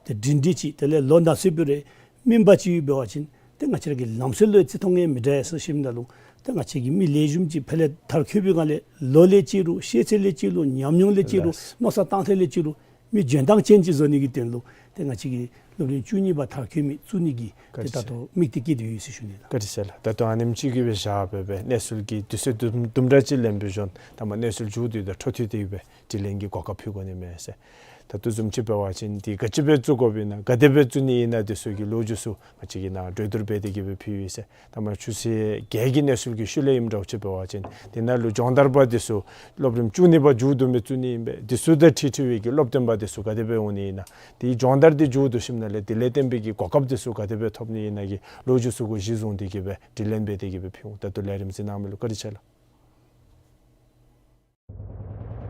ཏེ་སྒྲིང་སྒྲི་ཅིག་དེ་ལས་ལོ་ན་ཚོད་འབད་རུང་སྨིན་པ་ཅིག་ཡོདཔ་འབད་བ་ཅིན་ཏེ་ང་བཅས་ར་གི་ལམ་སྲོལ་ལུ་བརྩི་མཐོང་ཡང་མི་འདྲ་ཡ་ཟེར་ཞུ་མི་ནང་ལུ་ཏེ་ང་བཅས་ཀྱི་མི་ལེགས་ཤོམ་ཅིག་ཕར་ལས་མཐར་འཁྱོལ་བའི་སྒང་ལས་ལོ་ལས་བརྩི་རུང་ཤེས་ཚད་ལས་བརྩི་རུང་ཉམས་མྱོང་ལས་བརྩི་རུང་ལགས། མནོ་བསམ་གཏང་ཐངས་ལས་བརྩི་རུང་མི་འཇོན་ཐང་ཅན་ཅིག་བཟོ་ནི་གི་དོན་ལུ་ཏེ་ང་བཅས་ཀྱིས་སློབ་རིམ་བཅུ་གཉིས་པ་མཐར་འཁྱོལ་མི་བཙུགས་ནི་གི་ཏེ་ད་ལྟོ་དམིགས་གཏད་བསྐྱེད་དེ་ཡོད་ཟེར་ཞུ་ནི་ལགས། བཀའ་དྲིན་ཆེ་ལགས། ད་ལྟོ་ཨ་ནེམ་ཅིག་གིས་སྦེ་བཞག་སྦེ་སྦེ་གནས་ཚུལ་གྱི་དུས་ཚོད་དུམ་དུམ་གྲ་ཅིག་ལེན་པའི་གཞོན་ད་མ་གནས་ཚུལ་མཇུག་བསྡུ་དང་འཕྲོ་མཐུད་དེ་སྦེ་དྲི་ལན་གྱི་གོ་སྐབས་ཕུལ་དགོ་ནི་མས་ཟེར། ད་ལྟོ་བཟུམ་ཅིག་འབད་བ་ཅིན་འདི་ག་ཅི་སྦེ་བཙུགས་དགོཔ་ཨིན་ན་ག་དེ་སྦེ་བཙུགས་ནི་ཨིན་ན་འདི་ཚུ་གི་ལོ་རྒྱུས་ཚུ་ང་བཅས་ཀྱིས་ནཱ་གྲོས་བསྡུར་འབད་དེ་གི་སྦེ་ཕུལ་ཡི་ཟེར། ད་མ་ཆུ་ཚོད་བརྒྱད་ཀྱི་གནས་ཚུལ་གྱི་ཤུལ་ལས་ཨིནམ་འདྲཝ་ཅིག་འབད་བ་ཅིན་དེ་ནང་ལུ་སྦྱོང་བརྡར་པ་འདི་ཚུ་སློབ་རིམ་བཅུ་གཉིས་པ་མཇུག་བསྡུ་མི་བཙུགས་ནི་ཨིན་པས། འདི་ཚུ་དང་འཁྲིལ་འཁྲིལ་བའི་གི་སློབ་སྟོན་པ་འདི་ཚུ་ག་དེ་སྦེ་འོང་ནི་ཨིན་ན། དེའི་སྦྱོང་བརྡར་འདི་མཇུག་བསྡུ་ཞིནམ་ལས་དེ་ལས་བརྟེན་པའི་གི་གོ་སྐབས་འདི་ཚུ་ག་དེ་སྦེ་ཐོབ་ནི་ཨིན་ན་གི་ལོ་རྒྱུས་ཚུ་གུ་གཞི་བཟུང་སྟེ་གི་སྦེ་དྲི་ལན་འབད་དེ་གི་སྦེ་ཕུལ་འོང་། ད་ལྟོ་ལས་རིམ་གཟིགས་གནང་མི་ལུ་བཀའ་དྲིན་ཆེ་ལགས།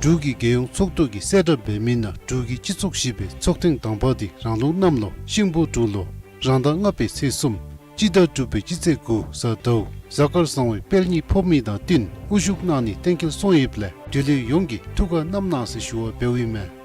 འབྲུག་གི་རྒྱལ་ཡོངས་ཚོགས་འདུ་གིས་གསལ་བསྒྲགས་འབད་མི་ནང་འབྲུག་གི་སྤྱི་ཚོགས་བཞི་པའི་ཚོགས་ཐེངས་དང་པ་འདི་རང་ལུགས་གནམ་ལོ་ཤིང་བུ་འབྲུག་ལོ་རང་ཟླ་ལྔ་པའི་ཚེས་གསུམ་སྤྱི་ཟླ་དྲུག་པའི་སྤྱི་ཚེས་དགུ་གཟའ་ཟླཝ་གཟའ་སྐར་བཟང་བའི་དཔལ་གཉིས་ཕོག་མི་དང་བསྟུན་དབུ་བཞུགས་གནང་ནི་གཏན་འཁེལ་སོང་ཡོདཔ་ལས་འབྲེལ་ཡོད་ཡོངས་ཀྱིས་ཐུགས་ཁར་བསྣམས་གནང་ཟེར་ཞུ་བ་འབདཝ་ཨིན་མས།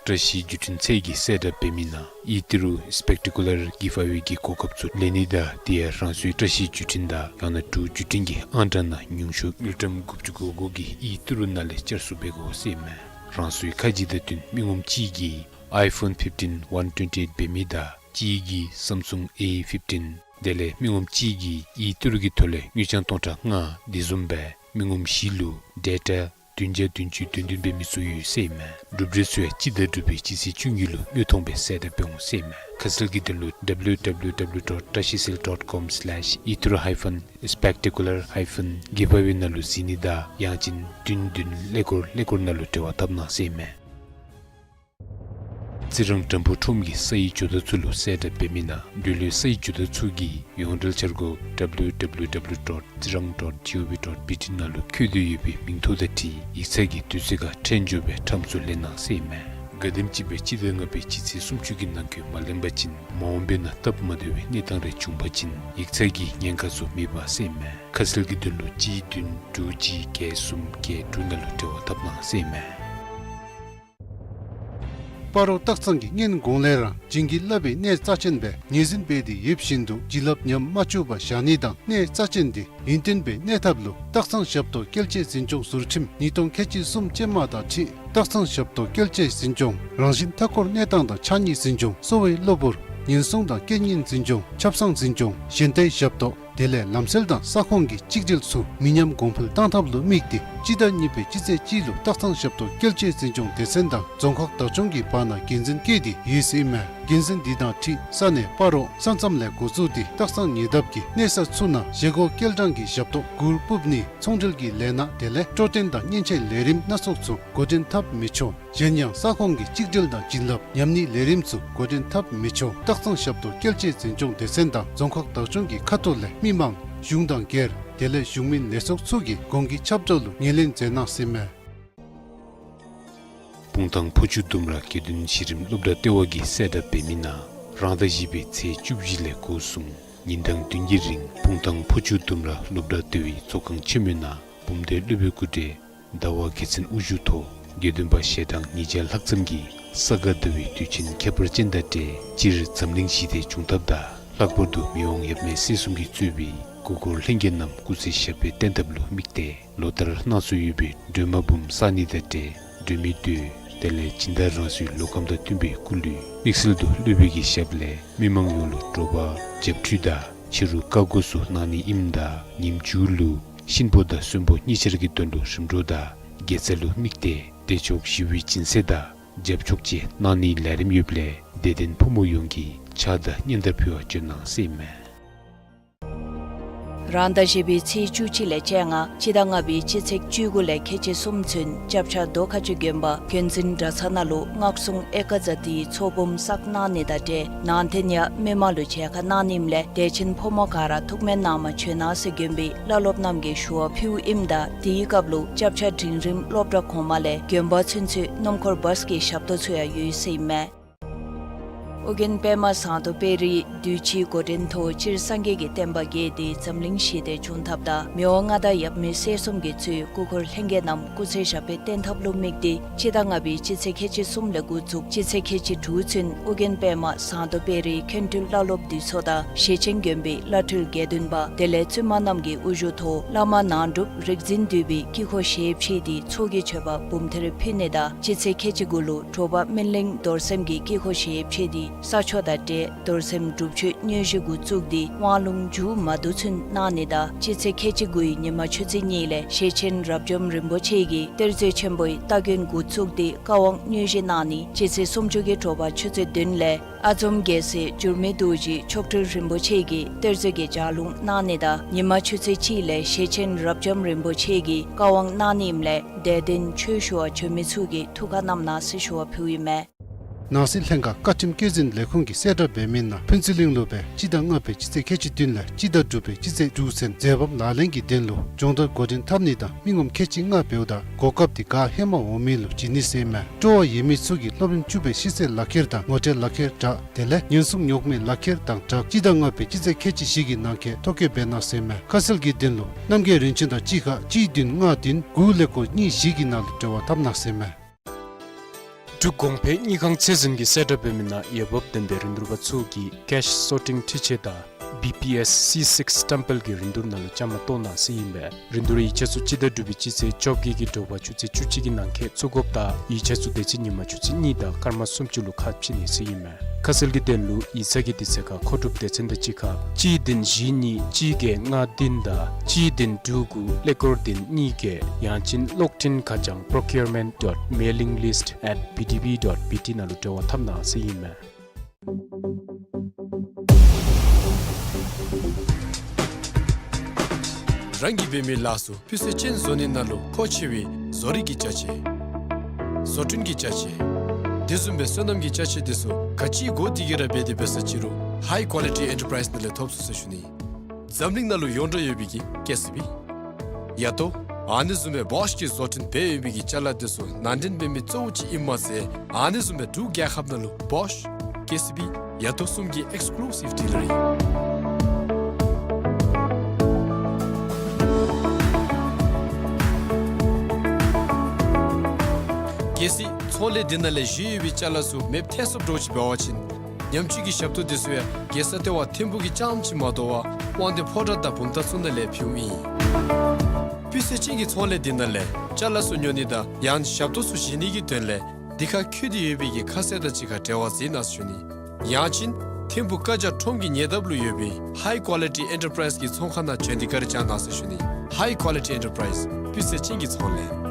བཀྲ་ཤིས་བརྒྱུད་འཕྲིན་ཚད་ཀྱིས་གསལ་བསྒྲགས་འབད་མི་ནང་ཨི་ཏི་རུ་སི་པེག་ཊི་ཀུ་ལར་གིབ་ཨ་ཝེ་གི་གོ་སྐབས་ཚུ་ལེན་ནི་དང་དེ་ཡང་རང་སོའི་བཀྲ་ཤིས་བརྒྱུད་འཕྲིན་དང་ཡང་ན་འབྲུག་བརྒྱུད་འཕྲིན་གྱི་ཨང་གྲངས་ནང་ཉུང་ཤོས་དངུལ་ཀྲམ་དགུ་བཅུ་གོ་གོ་གི་ཨི་ཏི་རུ་ནང་ལས་བསྐྱར་བཟོ་འབད་དགོ་ཟེར་ཨིན་མས། རང་སོའི་ཁ་རྗེ་དང་བསྟུན་མི་ངོམ་གཅིག་གིས་ཨའི་ཕོན་ཕིབ་ཊིན་ཝན་ཊུ་ཝེན་ཊི་ཨེཊ་འབད་མི་དང་གཅིག་གིས་སམ་སུང་ཨེ་ཕིབ་ཊིན་དེ་ལས་མི་ངོམ་གཅིག་གིས་ཨི་ཏི་རུ་གི་ཐོག་ལས་དངུལ་རྐྱང་སྟོང་ཕྲག་ལྔ་དེ་བཟུམ་སྦེ་མི་ངོམ་བཞི་ལུ་ཌེ་ཊ་བདུན་བརྒྱ་བདུན་ཅུ་དོན་བདུན་འབད་མི་ཚུ་ཡོད་ཟེར་ཨིན་མས། གྲུབ་འབྲས་ཚུ་ཡང་སྤྱི་ཟླ་དྲུག་པའི་སྤྱི་ཚེས་བཅུ་གཉིས་ལུ་དངོས་མཐོང་སྦེ་གསལ་བསྒྲགས་འབད་འོང་ཟེར་ཨིན་མས། ཁ་གསལ་གྱི་དོན་ལུ་W W W dot trashicell dot com slash ituru hyphen spectacular hyphen giveaway ནང་ལུ་གཟིགས་ནི་དང་ཡང་ཅིན་བདུན་བདུན་ཀླད་ཀོར་ཀླད་ཀོར་ནང་ལུ་འབྲེལ་བ་འཐབ་གནང་ཟེར་ཨིན་མས། རྩི་རང་དྲམ་ཕུ་ཁྲོམ་གྱི་སའི་ཇོ་བདག་ཚུ་ལུ་གསལ་བསྒྲགས་འབད་མི་ནང་འབྲེལ་ཡོད་སའི་ཇོ་བདག་ཚུ་གི་ཡོངས་འབྲེལ་འཆར་སྒོ་W W W dot tsirang dot gov dot B T ནང་ལུ་བཀོད་དེ་ཡོད་པའི་མིང་ཐོ་དང་འཁྲིལ་ཡིག་ཚང་གི་དུས་ཚོད་ཁར་འཕྲལ་མགྱོགས་སྦེ་ཁྲམ་ཚུ་ལེན་གནང་ཟེར་ཨིན་མས། ག་དེམ་ཅིག་སྦེ་སྤྱི་ཟླ་ལྔ་པའི་སྤྱི་ཚེས་སུམ་ཅུ་གི་ནང་འཁོད་མ་ལེན་པ་ཅིན་མ་འོངས་པའི་ནང་སྟབས་མ་བདེ་བའི་གནས་སྟངས་རེ་བྱུང་པ་ཅིན་ཡིག་ཚང་གི་ཉེན་ཁ་ཚུ་མེད་པ་ཟེར་ཨིན་མས། ཁ་གསལ་གྱི་དོན་ལུ་གཅིག་བདུན་དྲུག་གཅིག་བརྒྱད་གསུམ་བརྒྱད་དྲུག་ནང་ལུ་འབྲེལ་བ་འཐབ་གནང་ཟེར་ཨིན་མས། སྤ་རོ་སྟག་ཚང་གི་སྔོན་གོང་ལས་ར་བྱིན་གྱིས་བརླབས་པའི་གནས་རྩ་ཆེན་སྦེ་ངོས་འཛིན་འབད་དེ་ཡོདཔ་བཞིན་དུ་བྱིན་རླབས་ཉམས་མ་བཅུག་པར་བཞག་ནི་དང་གནས་རྩ་ཆེན་འདི་ཡུན་བརྟན་སྦེ་གནས་ཐབས་ལུ་སྟག་ཚང་ཞབས་ཏོག་སྐྱེལ་ཆེད་འཛིན་སྐྱོང་ཟུར་ཁྲིམས་ཉིས་སྟོང་ཁལ་གཅིག་གསུམ་ཅན་མ་དང་འཁྲིལ་སྟག་ཚང་ཞབས་ཏོག་སྐྱེལ་ཆེད་འཛིན་སྐྱོང་རང་བཞིན་མཐའ་འཁོར་གནས་སྟངས་དང་ཕྱགས་སྙིགས་འཛིན་སྐྱོང་གསོ་བའི་གློ་བུར་ཉེན་སྲུང་དང་རྐྱེན་ངན་འཛིན་སྐྱོང་ཆབ་གསང་འཛིན་སྐྱོང་གཞན་དའི་ཞབས་ཏོག་དེ་ལས་ལམ་སྲོལ་དང་ས་ཁོངས་ཀྱི་གཅིག་སྒྲིལ་ཚུ་མི་ཉམས་གོང་འཕེལ་གཏང་ཐབས་ལུ་དམིགས་ཏེ་སྤྱི་ཟླ་གཉིས་པའི་སྤྱི་ཚེས་གཅིག་ལུ་སྟག་ཚང་ཞབས་ཏོག་སྐྱེལ་ཆས་འཛིན་སྐྱོང་སྡེ་ཚན་དང་རྫོང་ཁག་བདག་སྐྱོང་གི་བར་ན་འགན་འཛིན་བཀལ་ཏེ་ཡོད་ཟེར་ཨིན་མས། འགན་འཛིན་འདི་དང་འཁྲིལ་ས་གནས་སྤ་རོ་ས་མཚམས་ལས་འགོ་བཙུགས་ཏེ་སྟག་ཚང་ཉེ་འདབས་ཀྱི་གནས་ས་ཚུ་ནང་བཞེས་སྒོ་སྐྱེལ་གྲངས་ཀྱི་ཞབས་ཏོག་གུར་ཕུབ་ནི་ཚོང་འབྲེལ་གྱི་ལས་སྣ་དེ་ལས་སྤྲོ་སྟོན་དང་མཉེན་ཆས་ལས་རིམ་སྣ་ཚོགས་ཚུ་འགོ་འདྲེན་འཐབ་མི་ཆོག། གཞན་ཡང་ས་ཁོངས་ཀྱི་གཅིག་སྒྲིལ་དང་བྱིན་རླབས་ཉམས་ནི་ལས་རིམ་ཚུ་འགོ་འདྲེན་འཐབ་མི་ཆོག། སྟག་ཚང་ཞབས་ཏོག་སྐྱེལ་ཆས་འཛིན་སྐྱོང་སྡེ་ཚན་དང་རྫོང་ཁག་བདག་སྐྱོང་གི་ཁ་ཐུག་ལས་མི་མང་གཞུང་དང་སྒེར་དེ་ལས་གཞུང་མིན་ལས་ཚོགས་ཚུ་གིས་གོང་གི་ཁྱབ་བསྒྲགས་ལུ་ངོས་ལེན་མཛད་གནང་ཟེར་མས། སྤུངས་ཐང་ཕོ་ཆུ་ལྡུམ་ར་དགེ་འདུན་གཞི་རིམ་སློབ་གྲྭ་ལྟེ་བ་གིས་གསལ་བསྒྲགས་འབད་མི་ནང་རང་ཟླ་བཞི་པའི་ཚེས་བཅུ་བཞི་ལས་འགོ་བཟུང་ཉིན་གྲངས་བདུན་གྱི་རིང་སྤུངས་ཐང་ཕོ་ཆུ་ལྡུམ་ར་སློབ་གྲྭ་ལྟེ་བའི་ཚོགས་ཁང་ཆེན་མོའི་ནང་འབུམ་སྡེ་སློབ་དཔོན་སྐུ་བགྲེས་ཟླ་བ་རྒྱལ་མཚན་དབུ་བཞུགས་ཐོག་དགེ་འདུན་པ་ཞལ་གྲངས་ཉིས་བརྒྱ་ལྷག་ཙམ་གྱིས་ས་ག་ཟླ་བའི་དུས་ཆེན་ཁྱད་པར་ཅན་དང་འབྲེལ་སྤྱིར་འཛམ་གླིང་ཞི་བདེ་བྱུང་ཐབས་དང་ལྷག་པར་དུ་མི་དབང་ཡབ་མེས་སྲས་གསུམ་གྱིས་གཙོས་པའི་སྐུ་འཁོར་ལྷན་རྒྱས་རྣམས་སྐུ་ཚེ་ཞབས་པད་བརྟན་ཐབས་ལུ་དམིགས་ཏེ་ལོ་ལྟར་གནང་སྲོལ་ཡོད་པའི་སྒྲོལ་མ་འབུམ་བསགས་ནི་དང་འབྲེལ་སྒྲོལ་མའི་མདོས་དེ་ལས་སྦྱིན་བདག་རང་སོའི་ལོ་ཁམས་དང་མཐུན་པའི་སྐུ་ལུས་དམིགས་བསལ་དུ་སློབ་དཔོན་གྱི་ཞབས་ལས་མི་མང་ཡོངས་ལུ་དྲོ་པ་བྱབས་ཁྲུས་དང་ཕྱི་རུ་བཀའ་བསྒོ་ཚུ་གནང་ནི་ཨིནམ་ད་ཉིནམ་མཇུག་ལུ་གཤིན་པོ་དང་གསོན་པོ་གཉིས་ཆར་གྱི་དོན་ལུ་རིམ་གྲོ་དང་དགེ་རྩ་ལུ་དམིགས་ཏེ་བདེ་མཆོག་ཞི་བའི་སྦྱིན་སྲེག་དང་རྒྱབ་ཕྱོགས་བཅས་གནང་ནིའི་ལས་རིམ་ཡོདཔ་ལས་དད་ལྡན་ཕོ་མོ་ཡོངས་ཀྱིས་ཕྱག་དང་སྙན་དར་ཕུལ་བར་བྱོན་གནང་ཟེར་ཨིན་མས། རང་ཟླ་བཞི་པའི་ཚེས་བཅུ་གཅིག་ལས་བཅོ་ལྔ་སྤྱི་ཟླ་ལྔ་པའི་སྤྱི་ཚེས་བཅུ་དགུ་ལས་ཁལ་གཅིག་གསུམ་ཚུན་སྐྱབས་ཆ་རྡོ་ཁ་ཆུ་དགོན་པ་དགོན་འཛིན་གྲྭ་ཚང་ནང་ལུ་སྔགས་སྲུང་ཨེ་ཀ་ཛ་ཏིའི་ཚོགས་འབུམ་བསགས་གནང་ནི་དང་འབྲེལ་ནང་རྟེན་ཡང་མི་མང་ལུ་མཇལ་ཁ་གནང་ནི་ཨིནམ་ལས་དད་ཅན་ཕོ་མོ་ག་ར་ཐུགས་སྨོན་གནང་བར་བྱོན་གནང་ཟེར་དགོན་པའི་བླ་སློབ་རྣམས་ཀྱིས་ཞུ་བ་ཕུལཝ་ཨིནམ་ད་དེའི་སྐབས་ལུ་སྐྱབས་ཆ་འབྲིང་རིམ་སློབ་གྲྭ་གོང་མ་ལས་དགོན་པ་ཚུན་ཚོད་སྣུམ་འཁོར་བཱས་ཀྱི་ཞབས་ཏོག་ཚུ་ཡང་ཡོད་ཟེར་ཨིན་མས། ཨོ་རྒྱན་པདྨ་ཟངས་མདོག་དཔལ་རིའི་གདུལ་བྱའི་འགོ་འདྲེན་ཐོག་སྤྱིར་སངས་རྒྱས་ཀྱི་བསྟན་པ་རྒྱས་ཏེ་འཛམ་གླིང་ཞི་བདེ་འབྱུང་ཐབས་དང་མི་དབང་མངའ་བདག་ཡབ་མེས་སྲས་གསུམ་གྱིས་གཙོས་སྐུ་འཁོར་ལྷན་རྒྱས་རྣམས་སྐུ་ཚེ་ཞབས་པད་བརྟན་ཐབས་ལུ་དམིགས་ཏེ་སྤྱི་ཟླ་ལྔ་པའི་སྤྱི་ཚེས་ཁལ་གཅིག་གསུམ་ལས་འགོ་བཙུགས་སྤྱི་ཚེས་ཁལ་གཅིག་དྲུག་ཚུན་ཨོ་རྒྱན་པདྨ་ཟངས་མདོག་དཔལ་རིའི་མཁན་སྤྲུལ་བླ་སློབ་འདུས་ཚོགས་དང་ཞེ་ཆེན་དགོན་པའི་བླ་སྤྲུལ་དགེ་འདུན་པ་དེ་ལས་བཙུན་མ་རྣམས་ཀྱི་དབུ་བཞུགས་ཐོག་བླ་མ་ནང་སྒྲུབ་རིག་འཛིན་འདུས་པའི་དཀྱིལ་འཁོར་ཞལ་ཕྱེ་སྟེ་ཚོགས་ཀྱི་མཆོད་པ་འབུམ་ཐེར་ཕུལ་ནི་དང་སྤྱི་ཚེས་ཁལ་གཅིག་དགུ་ལུ་དྲོ་པ་སྨིན་གླིང་རྡོར་སེམས་ཀྱི་དཀྱིལ་འཁོར་ཞལ་ཕྱེ་སྟེ་ས་ཆོག་དང་འབྲེལ་རྡོར་སེམས་སྒྲུབ་མཆོད་དངོས་གཞི་འགོ་བཙུགས་ཏེ་དབང་ལུང་མཇུག་མ་བསྡུ་ཚུན་གནང་ནི་དང་སྤྱི་ཚེས་ཁལ་གཅིག་དགུའི་ཉི་མ་ཆུ་ཚོད་གཉིས་ལས་ཞེ་ཆེན་རབ་འབྱམས་རིན་པོ་ཆེ་གིས་གཏེར་མཛོད་ཆེན་པོའི་སྟ་གོན་འགོ་བཙུགས་ཏེ་བཀའ་དབང་དངོས་གཞི་གནང་ནི་སྤྱི་ཚེས་སུམ་ཅུ་གི་དྲོ་པ་ཆུ་ཚོད་བདུན་ལས་ཨ་འཛོམས་རྒྱལ་སྲས་འགྱུར་མེད་རྡོ་རྗེ་མཆོག་སྤྲུལ་རིན་པོ་ཆེ་གིས་གཏེར་མཛོད་ཀྱི་ལྗགས་ལུང་གནང་ནི་དང་ཉི་མ་ཆུ་ཚོད་གཅིག་ལས་ཞེ་ཆེན་རབ་འབྱམས་རིན་པོ་ཆེ་གིས་བཀའ་དབང་གནང་ནི་ཨིནམ་ལས་དད་ལྡན་ཆོས་ཞུ་བར་བྱོན་མི་ཚུ་གིས་ཐུགས་ཁར་བསྣམས་གནང་ཟེར་ཞུ་བ་ཕུལཝ་ཨིན་མས། ནང་སྲིད་ལྷན་ཁག་བཀའ་ཁྲིམས་བཀོད་འཛིན་ལས་ཁུངས་ཀྱིས་གསལ་བསྒྲགས་འབད་མི་ནང་ཕུན་ཚོགས་གླིང་ལུ་སྦེ་སྤྱི་ཟླ་ལྔ་པའི་སྤྱི་ཚེས་ཁལ་གཅིག་བདུན་ལས་སྤྱི་ཟླ་དྲུག་པའི་སྤྱི་ཚེས་དྲུག་ཚུན་མཛད་རིམ་ལག་ལེན་གྱི་དོན་ལུ་སྦྱོང་བརྡར་འགོ་འདྲེན་འཐབ་ནི་དང་མི་ངོམ་ཁལ་གཅིག་ལྔ་འབདཝ་ད་གོ་སྐབས་འདི་ག་ཧེ་མ་འོང་མི་ལུ་བྱིན་ནི་ཟེར་ཨིན་མས། སྤྲོ་བ་ཡོད་མི་ཚུ་གིས་སློབ་རིམ་བཅུ་པའི་ཤེས་ཚད་ལག་ཁྱེར་དང་ངོ་སྤྲོད་ལག་ཁྱེར་དྲ་དེ་ལས་ཉེན་སྲུང་ཉོག་མེད་ལག་ཁྱེར་དང་སྦྲགས་སྤྱི་ཟླ་ལྔ་པའི་སྤྱི་ཚེས་ཁལ་གཅིག་བཞི་གི་ནང་འཁོད་ཐོ་བཀོད་འབད་གནང་ཟེར་ཨིན་མས། ཁ་གསལ་གྱི་དོན་ལུ་རྣམ་རྒྱལ་རིན་ཆེན་དང་གཅིག་ཁར་གཅིག་བདུན་ལྔ་བདུན་དགུ་ཀླད་ཀོར་གཉིས་བཞི་གི་ནང་ལུ་འབྲེལ་བ་འཐབ་གནང་ཟེར་ཨིན་མས། འབྲུག་གོང་འཕེལ་དངུལ་ཁང་ཚད་འཛིན་གྱིས་གསལ་བསྒྲགས་འབད་མི་ནང་འོས་འབབ་ལྡན་པའི་རིན་བསྡུར་པ་ཚུ་གིས་ཀེཤ་སོར་ཊིང་འཕྲུལ་ཆས་དང་བི་པི་ཨེསི་སི་སིགསི་སི་ཊེམ་པལ་གྱི་རིན་བསྡུར་ནང་ལུ་བཅའ་མར་གཏོགས་གནང་ཟེར་ཨིན་པས། རིན་བསྡུར་ཡིག་ཆ་ཚུ་སྤྱི་ཟླ་དྲུག་པའི་སྤྱི་ཚེས་བཅོ་བརྒྱད་ཀྱི་དྲོ་པ་ཆུ་ཚོད་བཅུ་གཅིག་གི་ནང་འཁོད་བཙུགས་དགོཔ་དང་ཡིག་ཆ་ཚུ་དེ་ཚེ་ཉི་མ་ཆུ་ཚོད་གཉིས་དང་སྐར་མ་སུམ་ཅུ་ལུ་ཁ་ཕྱེ་ནི་ཟེར་ཨིན་མས། ཁ་གསལ་གྱི་དོན་ལུ་ཡིག་ཚང་གི་དུས་ཚོད་ཁར་མཁོ་སྒྲུབ་སྡེ་ཚན་དང་གཅིག་ཁར་གཅིག་བདུན་བཞི་གཉིས་གཅིག་བརྒྱད་ལྔ་བདུན་དང་གཅིག་བདུན་དྲུག་དགུ་ཀླད་ཀོར་བདུན་གཉིས་བརྒྱད་ཡང་ཅིན་གློག་འཕྲིན་ཁ་བྱང་procurement dot mailing list at B D B dot B T ནང་ལུ་འབྲེལ་བ་འཐབ་གནང་ཟེར་ཨིན་མས། རང་གིས་འབད་མི་ལཱ་ཚུ་སྤུས་ཚད་ཅན་བཟོ་ནི་ནང་ལུ་མཁོ་ཆེ་བའི་བཟོ་རིག་གི་ཅ་ཆས། བཟོ་སྐྲུན་གྱི་ཅ་ཆས། དེ་བཟུམ་སྦེ་སོ་ནམ་གྱི་ཅ་ཆས་དེ་ཚུ་ག་ཅི་དགོ་དེ་གི་ར་འབད་དེ་འབད་ས་ཅི་རུང་ཧའི་ཀོ་ལི་ཊི་ཨེན་ཊར་པ་རའིསི་ནང་ལས་ཐོབ་ཚུགས་ཟེར་ཞུ་ནི། འཛམ་གླིང་ནང་ལུ་ཡོངས་གྲགས་ཡོད་པའི་གི་ཀེ་སི་བི། ཡ་ཏོ། ཨ་ནི་བཟུམ་སྦེ་བོཤ་གིས་བཟོ་སྐྲུན་འབད་ཡོད་པའི་གི་ཅ་ལ་དེ་ཚུ་ནང་འདྲེན་འབད་མི་གཙོ་བོ་ཅིག་ཨིནམ་མ་ཚད་ཨ་ནི་བཟུམ་སྦེ་འབྲུག་རྒྱལ་ཁབ་ནང་ལུ་བོཤ། ཀེ་སི་བི། ཡ་ཏོ་གསུམ་གྱི་ཨེགསི་ཀུ་ལུ་སིབ་ཌི་ལར་ཨིན། གལ་སྲིད་ཚོང་ལས་འདི་ནང་ལས་བཞེས་ཡོད་པའི་ཅ་ལ་ཚུ་མེདཔ་ཐལ་སོངམ་འདྲཝ་ཅིག་འབད་བ་ཅིན་ཉམས་བཅོས་ཀྱི་ཞབས་ཏོག་དེ་ཚུ་ཡང་རྒྱལ་ས་ལྟེ་བ་ཐིམ་ཕུག་གི་རྐྱངམ་ཅིག་མ་དོ་བར་དབང་འདུས་ཕོ་བྲང་དང་བུམ་ཐང་ཚུ་ནང་ལས་ཕུལཝ་ཨིན། སྤུས་ཚད་ཅན་གྱི་ཚོང་ལས་འདི་ནང་ལས་ཅ་ལ་ཚུ་ཉོ་ནི་དང་ཡང་ཞབས་ཏོག་ཚུ་བཞེས་ནི་གི་དོན་ལས་འདི་ཁར་བཀོད་དེ་ཡོད་པའི་གི་ཁ་གསལ་དང་གཅིག་ཁར་འབྲེལ་བ་མཛད་གནང་ཟེར་ཞུ་ནི། ཡང་ཅིན་ ཐིམ་ཕུག་ཀ་ཇ་ཁྲོམ་གྱི་ཉེ་འདབས་ལུ་ཡོད་པའི་High Quality Enterprise གྱི་ཚོང་ཁང་ནང་བྱོན་ཏེ་བཀའ་དྲིན་བསྐྱང་གནང་ཟེར་ཞུ་ནི། High Quality Enterprise སྤུས་ཚད་ཅན་གྱི་ཚོང་ལས།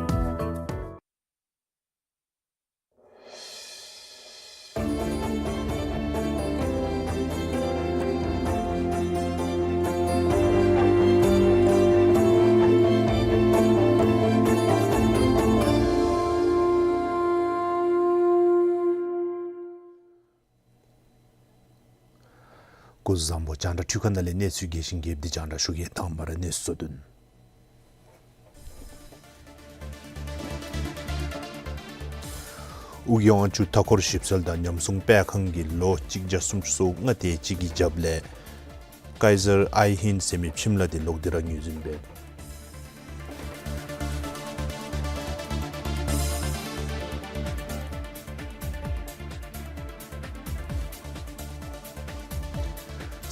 སྐུ་གཟུགས་བཟང་པོ། རྒྱང་བསྒྲགས་འཕྲུལ་ཁང་ནང་ལས་གནས་ཚུལ་རྒྱས་ཤིང་རྒྱསཔ་འདི་རྒྱང་བསྒྲགས་ཞུ་གེ། དང་པ་ར་གནས་ཚུལ་གཙོ་དོན། ཨོ་རྒྱན་དབང་ཕྱུག་མཐའ་འཁོར་ཞིབ་འཚོལ་དང་ཉམས་སྲུང་སྤེལ་ཁང་གིས་ལོ་གཅིག་བརྒྱ་སུམ་ཅུ་སོ་ལྔ་དེ་ཅིག་གི་རྒྱབ་ལས་ཀའི་ཛར་ཨའི་ཧིན་ཟེར་མི་ཁྱིམ་ལྷ་དེ་ལོག་སྟེ་ར་ངོས་འཛིན་འབད།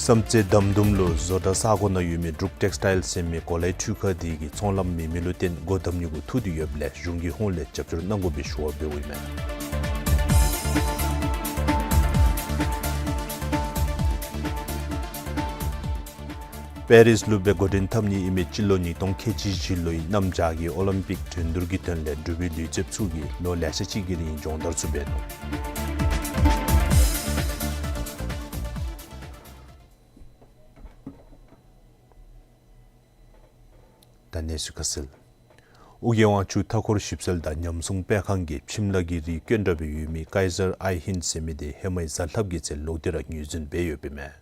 བསམ་རྩེ་དམ་དུམ་ལུ་བཟོ་གྲྭ་ས་གོ་ནང་ཡོད་མི་འབྲུག་ཊེགསི་ཊའིལ་ཟེར་མི་གོ་ལའི་འཕྲུལ་ཁང་དེ་གིས་ཚོང་ལམ་མེད་མི་ལུ་བརྟེན་སྒོ་བསྡམ་ནི་གུ་ཐུག་སྟེ་ཡོདཔ་ལས་གཞུང་གི་ཧོངས་ལས་རྒྱབ་སྐྱོར་གནང་དགོ་པའི་ཞུ་བ་འབདཝ་ཨིན་མས། པེ་རིས་ལུ་འབད་འགོ་འདྲེན་འཐབ་ནི་ཨིན་མི་སྤྱི་ལོ་ཉིས་སྟོང་ཁལ་གཅིག་བཞི་ལོའི་གནམ་བྱཱར་གྱི་ཨོ་ལིམ་པིག་འགྲན་བསྡུར་གྱི་དོན་ལས་འབྲུག་པའི་ལུས་རྩལཔ་ཚུ་གིས་ལོ་ལེ་ཤ་ཅིག་གི་རིང་སྦྱོང་བརྡར་ཚུ་འབད་ནུག། ད་གནས་ཚུལ་ཁ་གསལ། ཨོ་རྒྱན་དབང་ཕྱུག་མཐའ་འཁོར་ཞིབ་འཚོལ་དང་ཉམས་སྲུང་སྤེལ་ཁང་གིས་ཁྱིམ་ལྷ་གི་རིགས་དཀོན་དྲགས་སྦེ་ཡོད་མི་ཀའི་ཛར་ཨའི་ཧིན་ཟེར་མི་དེ་ཧེ་མའི་གཟའ་ལྷགཔ་གི་ཚེ་ལོག་སྟེ་ར་ངོས་འཛིན་འབད་ཡོདཔ་ཨིན་མས།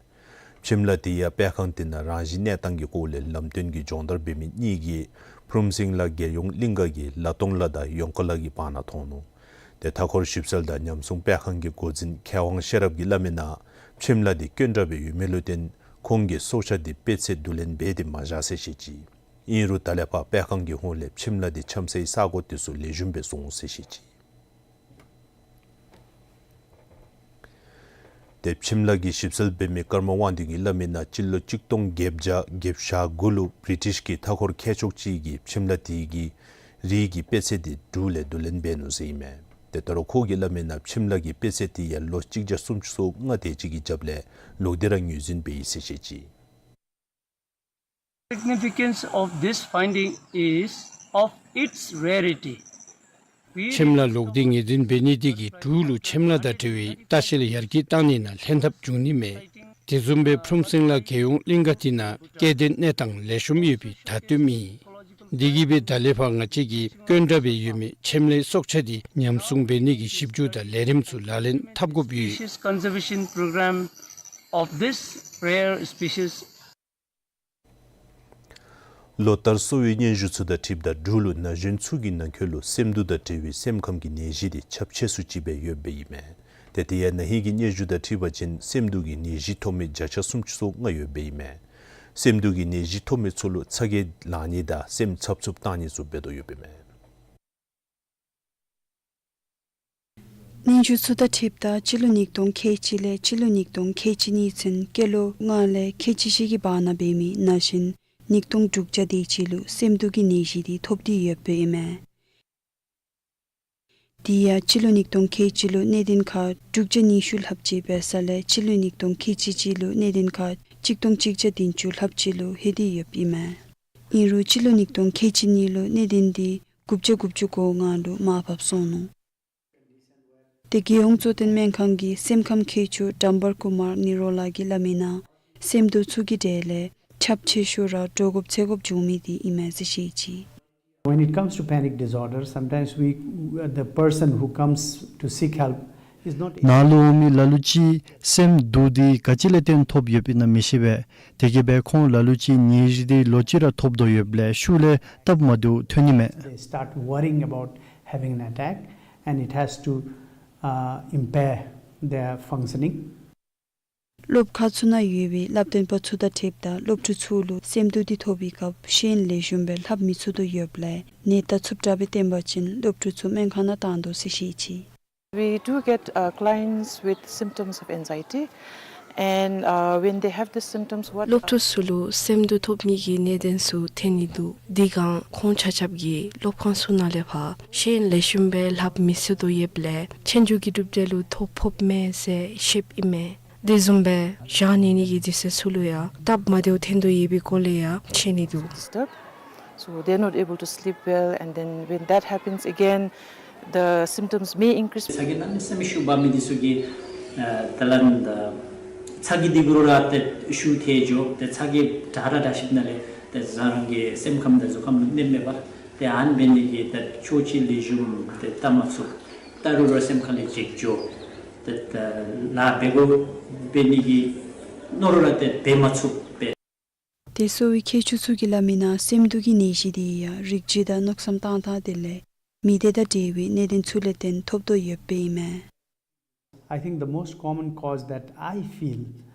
ཁྱིམ་ལྷ་དེ་ཡང་སྤེལ་ཁང་དེ་ནང་རང་བཞིན་གནས་སྟངས་ཀྱི་སྐོར་ལས་ལམ་སྟོན་གྱི་སྦྱོང་བརྡར་འབད་མི་གཉིས་ཀྱིས་ཕུ་རུམ་སིང་ལ་རྒྱལ་ཡོངས་གླིང་ག་གི་ལ་སྟོང་ལ་དང་ཡོང་ཀ་ལ་གི་བར་ན་ཐོན་ནུག། ཏེ་མཐའ་འཁོར་ཞིབ་འཚོལ་དང་ཉམས་སྲུང་སྤེལ་ཁང་གི་འགོ་འཛིན་མཁས་དབང་ཤེས་རབ་ཀྱིས་སླབ་མིའི་ནང་ཁྱིམ་ལྷ་དེ་དཀོན་དྲགས་སྦེ་ཡོད་མི་ལུ་བརྟེན་ཁོང་གིས་སྲོག་ཆགས་དེ་སྤེལ་ཚད་བསྡུ་ལེན་འབད་དེ་མ་བཞག་ཟེར་བཤད་ཅི། ཨིན་རུང་ད་ལས་ཕར་སྤེལ་ཁང་གི་ཧོངས་ལས་ཁྱིམ་ལྷ་དེ་འཁྱམ་སའི་ས་གོ་དེ་ཚུ་ལེགས་ཤོམ་སྦེ་བཟུང་འོང་ཟེར་བཤད་ཅི། ཏེ་ཁྱིམ་ལྷ་གི་ཞིབ་འཚོལ་འབད་མི་ཀརྨ་དབང་འདུས་ཀྱིས་སླབ་མིའི་ནང་སྤྱི་ལོ་གཅིག་སྟོང་བརྒྱད་བརྒྱ་བརྒྱད་ཅུ་གྱ་དགུ་ལུ་བྲི་ཊིཤ་གི་མཐའ་འཁོར་མཁས་མཆོག་ཅིག་གིས་ཁྱིམ་ལྷ་དེ་གི་རིགས་ཀྱི་སྤེལ་ཚད་དེ་འབྲུག་ལས་བསྡུ་ལེན་འབད་ནུག་ཟེར་ཨིན་མས། ཏེ་ད་རུང་ཁོ་གིས་སླབ་མིའི་ནང་ཁྱིམ་ལྷ་གི་སྤེལ་ཚད་དེ་ཡང་ལོ་གཅིག་བརྒྱ་སུམ་ཅུ་སོ་ལྔ་དེ་ཅིག་གི་རྒྱབ་ལས་ལོག་སྟེ་ར་ངོས་འཛིན་འབད་ཡི་ཟེར་བཤད་ཅི། Significance of this finding is of its rarity. ཁྱིམ་ལྷ་ལོག་སྟེ་ངོས་འཛིན་འབད་ནི་དེ་གིས་འབྲུག་ལུ་ཁྱིམ་ལྷ་དང་འབྲེལ་བའི་ལྟ་བཤལ་ཡར་རྒྱས་གཏང་ནི་ནང་ལྷན་ཐབས་འབྱུང་ནི་མས། དེ་བཟུམ་སྦེ་ཕུ་རུམ་སིང་ལ་རྒྱལ་ཡོངས་གླིང་ག་དེ་ནང་སྐྱེ་ལྡན་གནས་སྟངས་ལེགས་ཤོམ་ཡོད་པའི་བརྡ་སྟོནམ་ཨིན། དེ་གིས་སྦེ་ད་ལས་ཕར་ང་བཅས་ཀྱིས་དཀོན་དྲགས་སྦེ་ཡོད་མི་ཁྱིམ་ལྷའི་སྲོག་ཆགས་དེ་ཉམས་སྲུང་འབད་ནི་གི་ཞིབ་འཇུག་དང་ལས་རིམ་ཚུ་ལག་ལེན་འཐབ་དགོཔ་ཡོད། Species conservation program of this rare species. ལོ་ལྟར་གསོ་བའི་སྙན་ཞུ་ཚུ་དང་འཁྲིལཝ་ད་འབྲུག་ལུ་ན་གཞོན་ཚུ་གི་ནང་འཁོད་ལུ་སེམས་སྡུག་དང་འབྲེལ་བའི་སེམས་ཁམས་ཀྱི་ནད་གཞི་དེ་ཁྱབ་ཆེ་སུ་ཅིག་སྦེ་ཡོདཔ་ཨིན་མས། ཏེ་དེ་ཡང་ན་ཧིང་གི་སྙན་ཞུ་དང་འཁྲིལ་བ་ཅིན་སེམས་སྡུག་གི་ནད་གཞི་ཐོབ་མི་བརྒྱ་ཆ་སུམ་ཅུ་སོ་ལྔ་ཡོདཔ་ཨིན་མས། སེམས་སྡུག་གི་ནད་གཞི་ཐོབ་མི་ཚུ་ལུ་ཚ་གྱང་ལང་ནི་དང་སེམས་འཚབ་འཚུབ་བཏང་ནི་ཚུ་འབད་དོ་ཡོདཔ་ཨིན་མས། སྙན་ཞུ་ཚུ་དང་འཁྲིལཝ་ད་སྤྱི་ལོ་ཉིས་སྟོང་ཁལ་གཅིག་ལས་སྤྱི་ལོ་ཉིས་སྟོང་ཁལ་གཅིག་གཉིས་ཚུན་སྐྱེས་ལོ་ལྔ་ལས་ཁལ་གཅིག་བཞི་གི་བར་ན་འབད་མི་ན་གཞོན་ཉིས་སྟོང་དྲུག་བརྒྱ་དེ་ཅིག་ལུ་སེམས་སྡུག་གི་ནད་གཞི་དེ་ཐོབ་སྟེ་ཡོདཔ་ཨིན་མས། དེ་ཡང་སྤྱི་ལོ་ཉིས་སྟོང་ཁལ་གཅིག་ལུ་གནས་གཏན་ཁག་དྲུག་བརྒྱ་ཉི་ཤུ་ལྷགཔ་ཅིག་འབད་ས་ལས་སྤྱི་ལོ་ཉིས་སྟོང་ཁལ་གཅིག་གཅིག་ལུ་གནས་གཏན་ཁག་གཅིག་སྟོང་གཅིག་བརྒྱ་བདུན་ཅུ་ལྷགཔ་ཅིག་ལུ་ལྷོད་དེ་ཡོདཔ་ཨིན་མས། ཨིན་རུང་སྤྱི་ལོ་ཉིས་སྟོང་ཁལ་གཅིག་གཉིས་ལུ་གནས་གཏན་དེ་དགུ་བརྒྱ་དགུ་བཅུ་གོ་ལྔ་ལུ་མར་ཕབ་སོང་ནུག། ཏེ་རྒྱལ་ཡོངས་གཙོ་བསྟེན་སྨན་ཁང་གི་སེམས་ཁམས་མཁས་མཆོག་ཌམ་བར་ཀུ་མར་ནི་རོ་ལ་གིས་སླབ་མིའི་ནང་སེམས་སྡུག་ཚུ་གི་གྲས་ལས་ཁྱབ་ཆེ་ཤོས་ར་འདྲོག་དགོཔ་འཚེར་དགོཔ་འབྱུང་མི་དེ་ཨིན་མས་ཟེར་བཤད་ཅི། When it comes to panic disorder, sometimes we, the person who comes to seek help is not able ནཱ་ལུ་འོང་མི་ལ་ལུ་ཅིག་སེམས་སྡུག་དེ་ག་ཅི་ལས་བརྟེན་ཐོབ་ཡོདཔ་ཨིན་ན་མི་ཤེས་པས། དེ་གིས་སྦེ་ཁོང་ལ་ལུ་ཅིག་ནད་གཞི་དེ་ལོག་ཅི་ར་ཐོབ་དོ་ཡོདཔ་ལས་ཤུལ་ལས་སྟབས་མ་བདེཝ་ཐོན་ནི་མས། They start worrying about having an attack and it has to, uh, impair their functioning. སློབ་ཁག་ཚུ་ནང་ཡོད་པའི་སླབ་སྟོན་པ་ཚུ་དང་འཁྲིལཝ་ད་སློབ་ཕྲུག་ཚུ་ལུ་སེམས་སྡུག་དེ་ཐོབ་པའི་སྐབས་ཤེས་ཡོན་ལེགས་ཤོམ་སྦེ་ལྷབ་མི་ཚུགས་དོ་ཡོདཔ་ལས་ནད་དང་འཚུབ་དྲགས་སྦེ་བརྟེན་པ་ཅིན་སློབ་ཕྲུག་ཚུ་སྨན་ཁང་ནང་བཏང་དོ་ཟེར་བཤད་ཅི། We do get, uh, clients with symptoms of anxiety, and, uh, when they have the symptoms, what སློབ་ཕྲུག་ཚུ་ལུ་སེམས་སྡུག་ཐོབ་ནི་གི་གནད་དོན་ཚུ་ཐོན་ནི་འདུག། དེ་སྒང་ཁོང་ཆ་ཁྱབ་ཀྱིས་སློབ་ཁང་ཚུ་ནང་ལས་ཕར་ཤེས་ཡོན་ལེགས་ཤོམ་སྦེ་ལྷབ་མི་ཚུགས་དོ་ཡོདཔ་ལས་ཆོས་རྒྱུགས་ཀྱི་གྲུབ་འབྲས་ལུ་ཐོ་ཕོགཔ་མས་ཟེར་བཤདཔ་ཨིན་མས། དེ་བཟུམ་སྦེ་བཞག་ནི་ནི་གི་དུས་ཚོད་ཚུ་ལུ་ཡང་སྟབས་མ་བདེཝ་ཐོན་དོ་ཡོད་པའི་སྐོར་ལས་ཡང་ཤེས་ནི་འདུག། Disturb. So they're not able to sleep well, and then when that happens again, the symptoms may increase. ཚ་གྱང་གནམ་མེད་ས་མེད་ཤུགས་འབག་མི་འདི་ཚུ་གིས་ཨ་ད་ལན་ད་ཚ་གྱང་འདི་གུ་ར་ཏེ་ཤུགས་ཐལ་འགྱོ། ཏེ་ཚ་གྱང་དྲག་ར་དྲག་ཞིནམ་ལས་ཏེ་རང་གི་སེམས་ཁམས་དང་གཟུགས་ཁམས་ལུ་གནོདཔ་མེད་པར་ཏེ་ཨ་ནི་འབད་ནི་གི་ཏེ་ཕྱོགས་གཅིག་ལས་ཞུམ་ཏེ་བལྟ་མ་ཚུགས། བལྟ་རུང་ར་སེམས་ཁ་ལས་བརྗེད་འགྱོ། ཏེ་ད་ལཱ་འབད་དགོ་འབད་ནི་གི་མནོ་རུང་ར་ཏེ་འབད་མ་ཚུགསཔ་སྦེ། ཏེ་གསོ་བའི་མཁས་མཆོག་ཚུ་གི་སླབ་མིའི་ནང་སེམས་སྡུག་གི་ནད་གཞི་འདི་ཡང་རིགས་བརྒྱུད་དང་མནོ་བསམ་བཏང་ཐངས་དེ་ལས་མི་སྡེ་དང་འབྲེལ་བའི་གནད་དོན་ཚུ་ལས་བརྟེན་ཐོབ་དོ་ཡོདཔ་ཨིན་མས། I think the most common cause that I feel,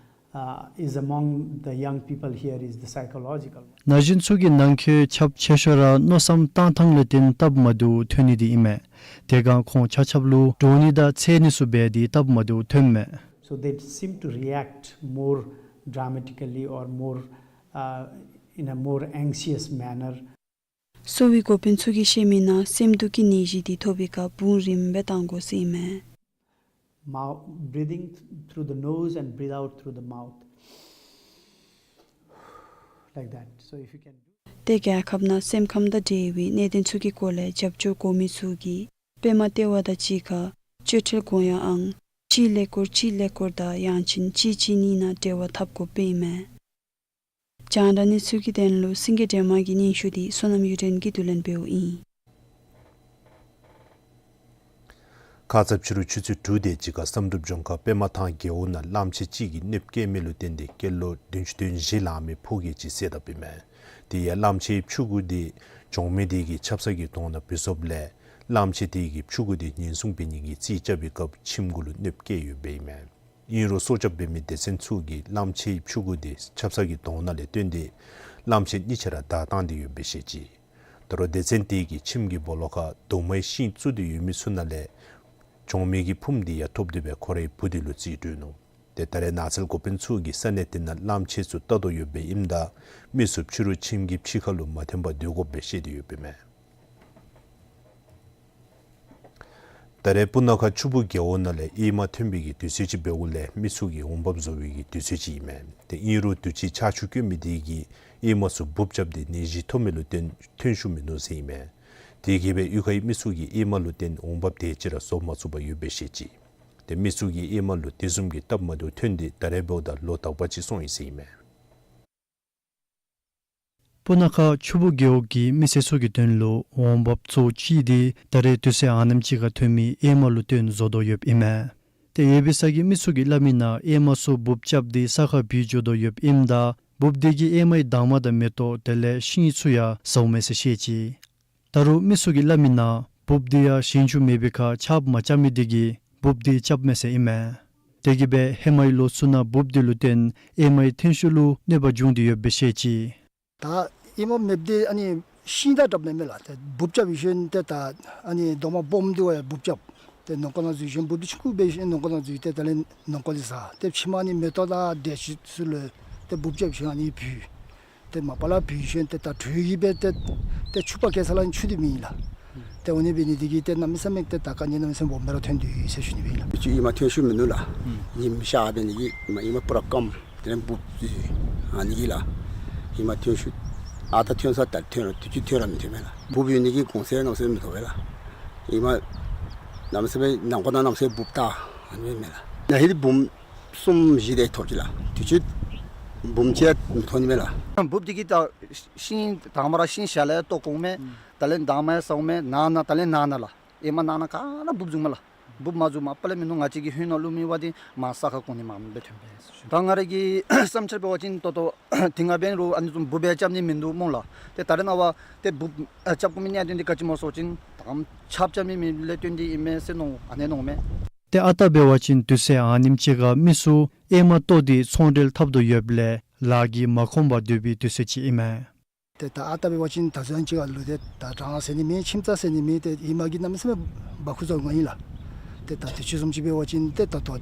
uh, is among the young people here is the psychological one. ན་གཞོན་ཚུ་གི་ནང་འཁོད་ཁྱབ་ཆེ་ཤོས་ར་མནོ་བསམ་བཏང་ཐངས་ལས་བརྟེན་སྟབས་མ་བདེཝ་ཐོན་ནི་འདི་ཨིན་མས། དེ་སྒང་ཁོང་ཆ་ཁྱབ་ལུ་འདྲོག་ནི་དང་འཚེར་ནི་ཚུ་འབད་དེ་སྟབས་མ་བདེཝ་ཐོནམ་མས། So they seem to react more dramatically or more, uh, in a more anxious manner. གསོ་བའི་འགོ་དཔོན་ཚུ་གིས་བཤད་མིའི་ནང་སེམས་སྡུག་གི་ནད་གཞི་འདི་ཐོབ་པའི་སྐབས་བུང་རིངམོ་སྦེ་གཏང་དགོ་ཟེར་ཨིན་མས། Mouth, breathing th- through the nose and breathe out through the mouth. Like that. So if you can do. ཏེ་རྒྱལ་ཁབ་ནང་སེམས་ཁམས་དང་འབྲེལ་བའི་གནད་དོན་ཚུ་གི་སྐོར་ལས་རྒྱབ་སྐྱོར་དགོ་མི་ཚུ་གིས་པདྨ་ལྟེ་བ་དང་གཅིག་ཁར་བཅད་ཁྲིད་དགོ་ཡང་ཨང་གཅིག་ཀླད་ཀོར་གཅིག་ཀླད་ཀོར་དང་ཡང་ཅིན་གཅིག་གཅིག་གཉིས་ནང་འབྲེལ་བ་འཐབ་དགོཔ་ཨིན་མས། རྒྱང་བསྒྲགས་གནས་ཚུལ་གྱི་དོན་ལུ་སེང་གེ་སྒྲོལ་མ་གི་སྙན་ཞུ་འདི་བསོད་ནམས་གཡུ་སྒྲོན་གྱིས་བསྡུ་ལེན་འབདཝ་ཨིན། ཁ་ཙ་ཕྱི་རུ་ཆུ་ཚོད་དྲུག་དེ་ཅིག་ཁར་བསམ་གྲུབ་ལྗོངས་མཁར་པདྨ་ཐང་རྒེད་འོག་ནང་གླང་ཆེན་ཅིག་གིས་གནོདཔ་བཀལ་མི་ལུ་བརྟེན་ཏེ་སྐྱེས་ལོ་བདུན་ཅུ་དོན་བཞི་ལང་མི་ཕོ་སྐྱེས་ཅིག་བསད་དཔ་ཨིན་མས། དེ་ཡང་གླང་ཆེན་ཕྱུ་གུ་དེ་གྱོང་མི་དེ་གིས་ཆབ་གསང་གི་དོང་ནང་བུད་སོཔ་ལས་གླང་ཆེན་དེ་གིས་ཕྱུ་གུ་དེ་ཉེན་སྲུང་འབད་ནི་གི་རྩིས་རྐྱབ་པའི་སྐབས་ཁྱིམ་གུ་ལུ་གནོདཔ་བཀལ་ཡོདཔ་ཨིན་མས། ཨིན་རུང་སྲོག་སྐྱབས་འབད་མི་སྡེ་ཚན་ཚུ་གིས་གླང་ཆེན་ཕྱུ་གུ་དེ་ཆབ་གསང་གི་དོང་ནང་ལས་བཏོན་ཏེ་གླང་ཆེན་གཉིས་ཆ་ར་བདའ་བཏང་སྟེ་ཡོདཔ་སྦེ་བཤད་ཅི། ད་རུང་སྡེ་ཚན་དེ་གིས་ཁྱིམ་གྱི་སྦོ་ལོགས་ཁར་རྡོག་མའི་ཤིང་བཙུགས་ཏེ་ཡོད་མི་ཚུ་ནང་ལས་གྱོང་མི་གི་ཕུངམ་དེ་ཡང་ཐོབ་སྟེ་སྦེ་ཁོ་རའི་བུ་དེ་ལུ་རྩིས་སྤྲོད་ནུག། ཏེ་ད་རེས་ནགས་ཚལ་འགོ་དཔོན་ཚུ་གིས་ས་གནས་དེ་ནང་གླང་ཆེན་ཚུ་བལྟ་དོ་ཡོདཔ་ཨིནམ་ད་མི་ཚུ་ཕྱི་རུ་ཁྱིམ་གྱི་ཕྱི་ཁ་ལུ་མ་ཐོན་པར་སྡོད་དགོཔ་སྦེ་བཤད་དེ་ཡོདཔ་ཨིན་མས། ད་རེས་སྤུ་ན་ཁ་ཆུ་སྦུག་རྒེད་འོག་ནང་ལས་ཨེ་མ་ཐོན་པའི་གི་དུས་ཚོད་ཅིག་འབདཝ་ལས་མི་ཚུ་གིས་འོང་འབབ་བཟོ་བའི་གི་དུས་ཚོད་ཅིག་ཨིན་མས། ཏེ་ཨིན་རུང་དུས་ཅི་ཆར་ཆུ་སྐྱོན་མི་དེ་གིས་ཨེ་མ་ཚུ་འབུཔ་རྐྱབ་སྟེ་ནད་གཞི་ཐོབ་མི་ལུ་བརྟེན་ཐོན་ཤུགས་མིན་ནུག་ཟེར་ཨིན་མས། དེ་གིས་སྦེ་གཡུས་ཁའི་མི་ཚུ་གིས་ཨེ་མ་ལུ་བརྟེན་འོང་འབབ་དེ་ཅིག་ར་བཟོ་མ་ཚུགས་པར་ཡོདཔ་སྦེ་བཤད་ཅི། ཏེ་མི་ཚུ་གིས་ཨེ་མ་ལུ་དེ་བཟུམ་གྱི་སྟབས་མ་བདེཝ་ཐོན་ཏེ་ད་རེས་འབདཝ་ད་ལོ་དག་པ་ཅིག་སོང་ཡི་ཟེར་ཨིན་མས། སྤུ་ན་ཁ་ཆུ་སྦུག་རྒེད་འོག་གི་མི་སེར་ཚུ་གི་དོན་ལུ་འོང་འབབ་གཙོ་བོ་ཅིག་དེ་ད་རེས་དུས་ཚོད་ཨ་ནེམ་ཅིག་ཁར་ཐོན་མི་ཨེ་མ་ལུ་བརྟེན་བཟོ་དོ་ཡོདཔ་ཨིན་མས། ཏེ་ཡོད་པའི་ས་གི་མི་ཚུ་གིས་སླབ་མིའི་ནང་ཨེ་མ་ཚུ་འབུཔ་རྐྱབ་སྟེ་ས་ཁར་བུད་འགྱོ་དོ་ཡོདཔ་ཨིནམ་ད་འབུཔ་དེ་གིས་ཨེ་མའི་དྭངས་མ་དང་མེ་ཏོག་དེ་ལས་ཤིང་ཚུ་ཡང་ཟཝ་མས་ཟེར་བཤད་ཅི། ད་རུང་མི་ཚུ་གིས་སླབ་མིའི་ནང་འབུཔ་དེ་ཡང་ཞིང་ཆུ་མེད་པའི་ཁར་ཆརཔ་མ་རྐྱབ་མི་དེ་གིས་འབུཔ་དེ་རྐྱབ་མས་ཟེར་ཨིན་མས། དེ་གིས་སྦེ་ཧེ་མའི་ལོ་ཚུ་ནང་འབུཔ་དེ་ལུ་བརྟེན་ཨེ་མའི་ཐོན་ཤུགས་ལུ་གནོད་པ་བྱུང་སྟེ་ཡོདཔ་སྦེ་བཤད་ཅི། ད་ཨེ་མ་མེདཔ་དེ་ཨ་ནི་ཤིང་དང་འདྲཝ་མས་མས་ལགས། ཏེ་འབུཔ་རྐྱབ་ཡི་ཤོན་ཏེ་ད་ཨ་ནི་རྡོག་མ་སྦོམ་དེ་བ་ཡང་འབུཔ་རྐྱབ། ཏེ་ནང་འཁོད་ནང་འཛུལ་ཤོན་འབུཔ་དེ་ཆུང་ཀུ་འབད་ཤོན་ནང་འཁོད་ནང་འཛུལ་ཏེ་ད་ལས་ནང་འཁོད་ལས་ཟ། ཏེ་ཕྱི་མ་ཨ་ནི་མེ་ཏོག་དང་འབྲས་ཅིག་ཚུ་ལུ་ཏེ་འབུཔ་རྐྱབ་ཡི་ཤོན་ཨ་ནི་བུད། ཏེ་མ་པ་ལས་བུད་ཤོན་ཏེ་ད་དྲོད་ཀྱིས་སྦེ་ཏེ་ཏེ་ཆུ་པ་བཀལ་ས་ལུ་ཆུ་དེ་མེད་ལགས། ཏེ་འོ་ནི་འབད་ནི་དེ་གིས་ཏེ་གནམ་མེད་ས་མེད་ཏེ་ད་དཀའ་ངལ་གནམ་མེད་ས་མེད་སྦོམ་སྦེ་ར་ཐོན་དོ་ཡོད་ཟེར་ཞུ་ནི་ཨིན་ལགས། ཨེ་མ་ཐོན་ཤུགས་མིན་ནུག་ལགས། ཉིམ་ཤར་འབད་ནི་གིས་ཨེ་མ་ཨེ་མ་པུ་ར་སྐམ། དེ་ལས་འབུཔ་ཨ་ནི་གིས་ལགས། ཨེ་མ་ཐོན་ཤུགས་ཨ་རྟག་ཐོན་ས་ད་ཐོན་རུང་དུས་ཅི་ཐོན་ར་མི་ཐོན་མས་ལགས། འབུཔ་ཡོད་ནི་གིས་གོང་ཚད་གནམ་མེད་ས་མེད་མི་ཐོབ་པས་ལགས། ཨེ་མ་གནམ་མེད་ས་མེད་ནང་འཁོད་ནང་གནམ་མེད་ས་མེད་འབུཔ་ད་ཨ་ནི་མས་ལགས། ན་ཧིང་འབུམ་གསུམ་བཞི་དེ་ཐོབ་ཅི་ལགས། དུས་ཅི་འབུམ་གཅིག་མི་ཐོབ་ནི་མས་ལགས། འབུཔ་དེ་གིས་ད་ཤིང་དང་པ་ར་ཤིང་ཤ་ལས་བཏོག་འོང་མས། ད་ལས་འདབ་མ་ཡང་ཟཝ་མས། ནང་ན་ད་ལས་ནང་ན་ལགས། ཨེ་མ་ནང་ན་ག་ར་འབུཔ་བཟུང་མས་ལགས། འབུཔ་མ་བཟུང་མ་པ་ལས་མིན་ནུག། ང་བཅས་ཀྱི་ཧོད་ནང་ལུ་མེད་པ་དེ་མར་ས་ཁར་གོང་ནི་མར་སྦེ་ཐོན་པས། ད་ང་ར་གི་བསམ་འཆར་འབད་བ་ཅིན་ད་ལྟོ་དེ་སྔ་འབད་རུང་ཨ་ནི་བཟུམ་འབུཔ་སྦེ་རྐྱབ་ནི་མིན་འདུག་སྨོ་ལགས། ཏེ་ད་རེས་ནངས་པ་ཏེ་འབུཔ་ཨ་རྐྱབ་དགོ་མི་གནད་དོན་འདི་ག་ཅི་སྨོ་ཟེར་བ་ཅིན་ད་ཆརཔ་རྐྱབ་མི་མེད་ལས་བརྟེན་ཏེ་ཨིན་མས་ཟེར་མནོ་ཨ་ནི་མནོཝ་མས། ཏེ་ཨ་རྟག་འབད་བ་ཅིན་དུས་ཚོད་ཨ་ནེམ་ཅིག་ཁར་མི་ཚུ་ཨེ་མ་བཏོག་སྟེ་ཚོང་འབྲེལ་འཐབ་དོ་ཡོདཔ་ལས་ལཱ་གིས་མ་ཁོམ་པར་སྡོད་པའི་དུས་ཚོད་ཅིག་ཨིན་མས། ཏེ་ད་ཨ་རྟག་འབད་བ་ཅིན་ད་ཚུན་ཅིག་ཁར་ལུ་ཏེ་ད་གྲང་ཟེར་ནི་མེད། ཁྱིམ་ཚང་ཟེར་ནི་མེད། ཏེ་ཨེ་མ་གིས་གནམ་མེད་ས་མེད་འབག་འཁུར་བཟོ་འོང་ཡི་ལགས། ཏེ་ད་དུས་ཅི་བཟུམ་ཅིག་འབད་བ་ཅིན་ཏེ་ད་ལྟོ་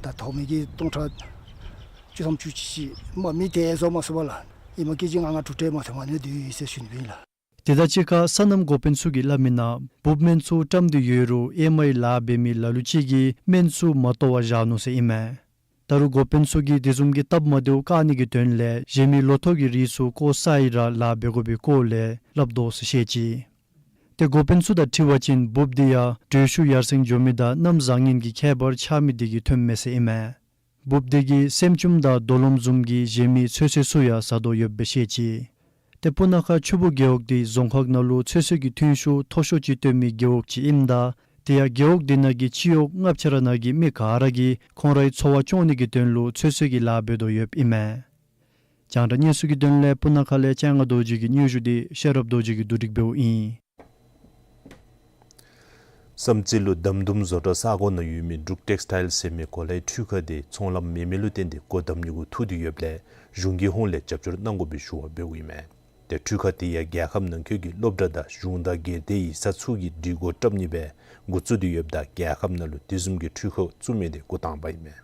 ད་ཐོབ་མི་གི་སྟོང་ཕྲག་བཅུ་ཐམ་བཅུ་གཅིག་ཅིག་མ་མི་དེ་བཟོ་མ་ཚུགས་པས་ལགས། ཨེ་མ་ཀེ་ཇི་ལྔ་ལྔ་དྲུག་དེ་མ་ཐོབ་མ་ནི་སྡོད་ཡི་ཟེར་ཞུ་ནི་ཨིན་ལགས། དེ་དང་གཅིག་ཁར་སོ་ནམ་འགོ་དཔོན་ཚུ་གིས་སླབ་མིའི་ནང་འབུཔ་སྨན་ཚུ་བཀྲམ་སྟེ་ཡོད་རུང་ཨེ་མའི་ལཱ་འབད་མི་ལ་ལུ་ཅིག་གིས་སྨན་ཚུ་མ་བཏོག་པར་བཞག་ནུག་ཟེར་ཨིན་མས། ད་རུང་འགོ་དཔོན་ཚུ་གིས་དེ་བཟུམ་གྱི་སྟབས་མ་བདེཝ་བཀག་ནི་གི་དོན་ལས་གཞན་མི་ལོ་ཐོག་གི་རིགས་ཚུ་བཀོ་ས་ཡི་ར་ལཱ་འབད་དགོ་པའི་སྐོར་ལས་སླབ་དོ་ཟེར་བཤད་ཅི། ཏེ་འགོ་དཔོན་ཚུ་དང་འཁྲིལ་བ་ཅིན་འབུཔ་དེ་ཡང་དྲོད་ཤུགས་ཡར་སེང་འགྱོ་མི་དང་གནམ་བཟང་ངན་གྱི་ཁྱད་པར་ཆགས་མི་དེ་གིས་ཐོནམ་མས་ཟེར་ཨིན་མས། འབུཔ་དེ་གིས་སྲནམ་ཅུམ་དང་རྡོ་ལོམ་བཟུམ་གྱི་གཞན་མི་ཚོད་བསྲེ་ཚུ་ཡང་ཟ་དོ་ཡོདཔ་སྦེ་བཤད་ཅི། ཏེ་སྤུ་ན་ཁ་ཆུ་སྦུག་རྒེད་འོག་དེ་རྫོང་ཁག་ནང་ལུ་ཚོད་བསྲེ་གི་ཐོན་ཤུགས་མཐོ་ཤོས་ཅིག་བཏོན་མི་རྒེད་འོག་ཅིག་ཨིནམ་ད་དེ་ཡང་རྒེད་འོག་དེ་ནང་གི་སྤྱི་འོག་ལྔ་ཆ་ར་ནང་གི་མི་ག་ར་གིས་ཁོང་རའི་འཚོ་བ་སྐྱོང་ནི་གི་དོན་ལུ་ཚོད་བསྲེ་གི་ལཱ་འབད་དོ་ཡོདཔ་ཨིན་མས། རྒྱང་བསྒྲགས་གནས་ཚུལ་གྱི་དོན་ལས་སྤུ་ན་ཁ་ལས་ལྕང་ང་རྡོ་རྗེ་གི་སྙན་ཞུ་དེ་ཤེས་རབ་རྡོ་རྗེ་གིས་བསྡུ་སྒྲིག་འབདཝ་ཨིན། བསམ་རྩེ་ལུ་དམ་དུམ་བཟོ་གྲྭ་ས་གོ་ནང་ཡོད་མི་འབྲུག་ཊེགསི་ཊའིལ་ཟེར་མི་གོ་ལའི་འཕྲུལ་ཁང་དེ་ཚོང་ལམ་མེད་མི་ལུ་བརྟེན་ཏེ་སྒོ་བསྡམ་ནི་གུ་ཐུག་སྟེ་ཡོདཔ་ལས་གཞུང་གི་ཧོངས་ལས་རྒྱབ་སྐྱོར་གནང་དགོ་པའི་ཞུ་བ་འབདཝ་ཨིན་མས། ཏེ་འཕྲུལ་ཁང་དེ་ཡང་རྒྱལ་ཁབ་ནང་འཁོད་ཀྱི་སློབ་གྲྭ་དང་གཞུང་དང་སྒེར་སྡེ་ཡིག་ཚང་ཚུ་གིས་སྒྲིག་གོ་བཀྲམ་ནི་སྦེ་འགོ་བཙུགས་ཏེ་ཡོདཔ་ད་རྒྱལ་ཁབ་ནང་ལུ་དེ་བཟུམ་གྱི་འཕྲུལ་ཁང་བཙུགས་མི་དེ་འགོ་དང་པ་ཨིན་མས།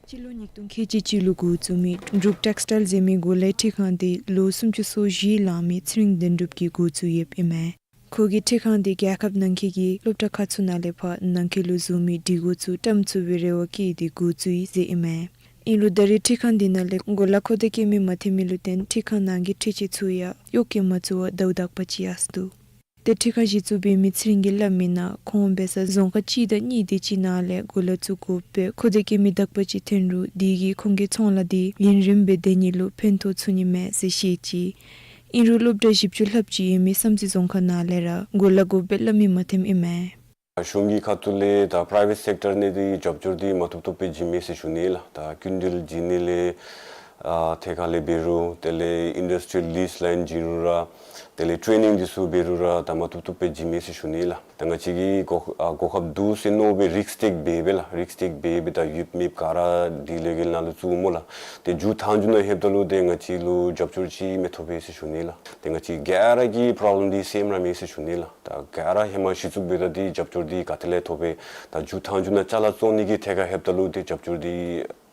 སྤྱི་ལོ་ཉིས་སྟོང་ཁལ་གཅིག་གཅིག་ལུ་འགོ་བཙུགས་མི་འབྲུག་ཊེགསི་ཊའིལ་ཟེར་མི་གོ་ལའི་འཕྲུལ་ཁང་དེ་ལོ་སུམ་ཅུ་སོ་བཞི་ལང་མི་ཚེ་རིང་དོན་གྲུབ་ཀྱིས་འགོ་བཙུགས་ཡོདཔ་ཨིན་མས། ཁོ་གིས་འཕྲུལ་ཁང་དེ་རྒྱལ་ཁབ་ནང་འཁོད་ཀྱི་སློབ་གྲྭ་ཁག་ཚུ་ནང་ལས་ཕར་ནང་འཁོད་ལུ་བཟོ་མི་སྒྲིག་གོ་ཚུ་བཀྲམ་ཚུགས་པའི་རེ་བ་བསྐྱེད་དེ་འགོ་བཙུགས་ཡི་ཟེར་ཨིན་མས། ཨིན་རུང་ད་རེས་འཕྲུལ་ཁང་དེ་ནང་ལས་གོ་ལ་མཁོ་འདོད་བསྐྱེད་མི་མ་ཐོན་མི་ལུ་བརྟེན་འཕྲུལ་ཁང་ནང་གི་འཕྲུལ་ཆས་ཚུ་ཡང་གཡོག་བཀོལ་མ་ཚུགས་པར་དའུ་དག་པ་ཅིག་ཡར་སོ་འདུག། ཏེ་འཕྲུལ་ཁང་གཞི་བཙུགས་འབད་མི་ཚེ་རིང་གིས་སླབ་མི་ནང་ཁོང་འབད་སར་རྫོང་ཁག་གཅིག་དང་གཉིས་དེ་ཅིག་ནང་ལས་གོ་ལ་བཙུགས་དགོཔ་སྦེ་མཁོ་འདོད་བསྐྱེད་མི་དག་པ་ཅིག་ཐོན་རུང་དེ་གིས་ཁོང་གི་ཚོང་ལཱ་དེ་ཡུན་རིངམོ་སྦེ་སྡོད་ནི་ལུ་ཕན་ཐོགས་ཚུགས་ནི་མས་ཟེར་བཤད་ཅི། ཨིན་རུང་སློབ་གྲྭ་བཞི་བཅུ་ལྷགཔ་ཅིག་ཡོད་མི་བསམ་རྩེ་རྫོང་ཁག་ནང་ལས་ར་གོ་ལ་དགོཔ་སྦེ་སླབ་མི་མ་ཐོནམ་ཨིན་མས། གཞུང་གི་ཁ་ཐུག་ལས་དང་པ་རའི་ཝེཊ་སེཀ་ཊར་ནང་ལས་རྒྱབ་སྐྱོར་འདི་མ་བཏུབ་བཏུབ་སྦེ་བྱིན་མས་ཟེར་ཞུ་ནི་ལགས། ད་སྐྱིན་འགྲུལ་བྱིན་ནི་ལས་ཨ་ཐད་ཁར་ལས་འབད་རུང་དེ་ལས་ཨིན་ཌསི་ཊི་རི་ཡལ་ལིསི་ལཱའིན་བྱིན་རུང་ར་དེ་ལས་ཊེ་ནིང་འདི་ཚུ་འབད་རུང་ར་ད་མ་བཏུབ་བཏུབ་སྦེ་བྱིན་མས་ཟེར་ཞུ་ནི་ལགས། ད་ང་བཅས་ཀྱིས་གོ་ཨ་གོ་སྐབས་འདུག་ཟེར་མནོ་སྦེ་རིསྐ་ཊེཀ་འབད་སྦེ་ལགས། རིསྐ་ཊེཀ་འབད་སྦེ་ད་ཡོདཔ་མེདཔ་ག་ར་དེ་ལས་འགུལ་ནང་ལུ་བཙུགས་སྨོ་ལགས། ཏེ་མཇུག་མཐའ་མཇུག་ནང་ལྷོདཔ་ད་ལུ་ཏེ་ང་བཅས་ལུ་རྒྱབ་སྐྱོར་ཅིག་མི་ཐོབ་པས་ཟེར་ཞུ་ནི་ལགས། ཏེ་ང་བཅས་ག་ར་གིས་པོརོབ་ལེམ་འདི་སེམ་ར་མས་ཟེར་ཞུ་ནི་ལགས། ད་ག་ར་ཧེ་མ་གཞི་བཙུགས་འབདཝ་ད་འདི་རྒྱབ་སྐྱོར་འདི་ག་ཏེ་ལས་ཐོབ་པས། ད་མཇུག་མཐའ་མཇུག་ནང་ཅ་ལ་བཙོང་ནི་གི་ཐད་ཁར་ལྷོདཔ་ད་ལུ་ཏེ་རྒྱབ་སྐྱོར་འདི་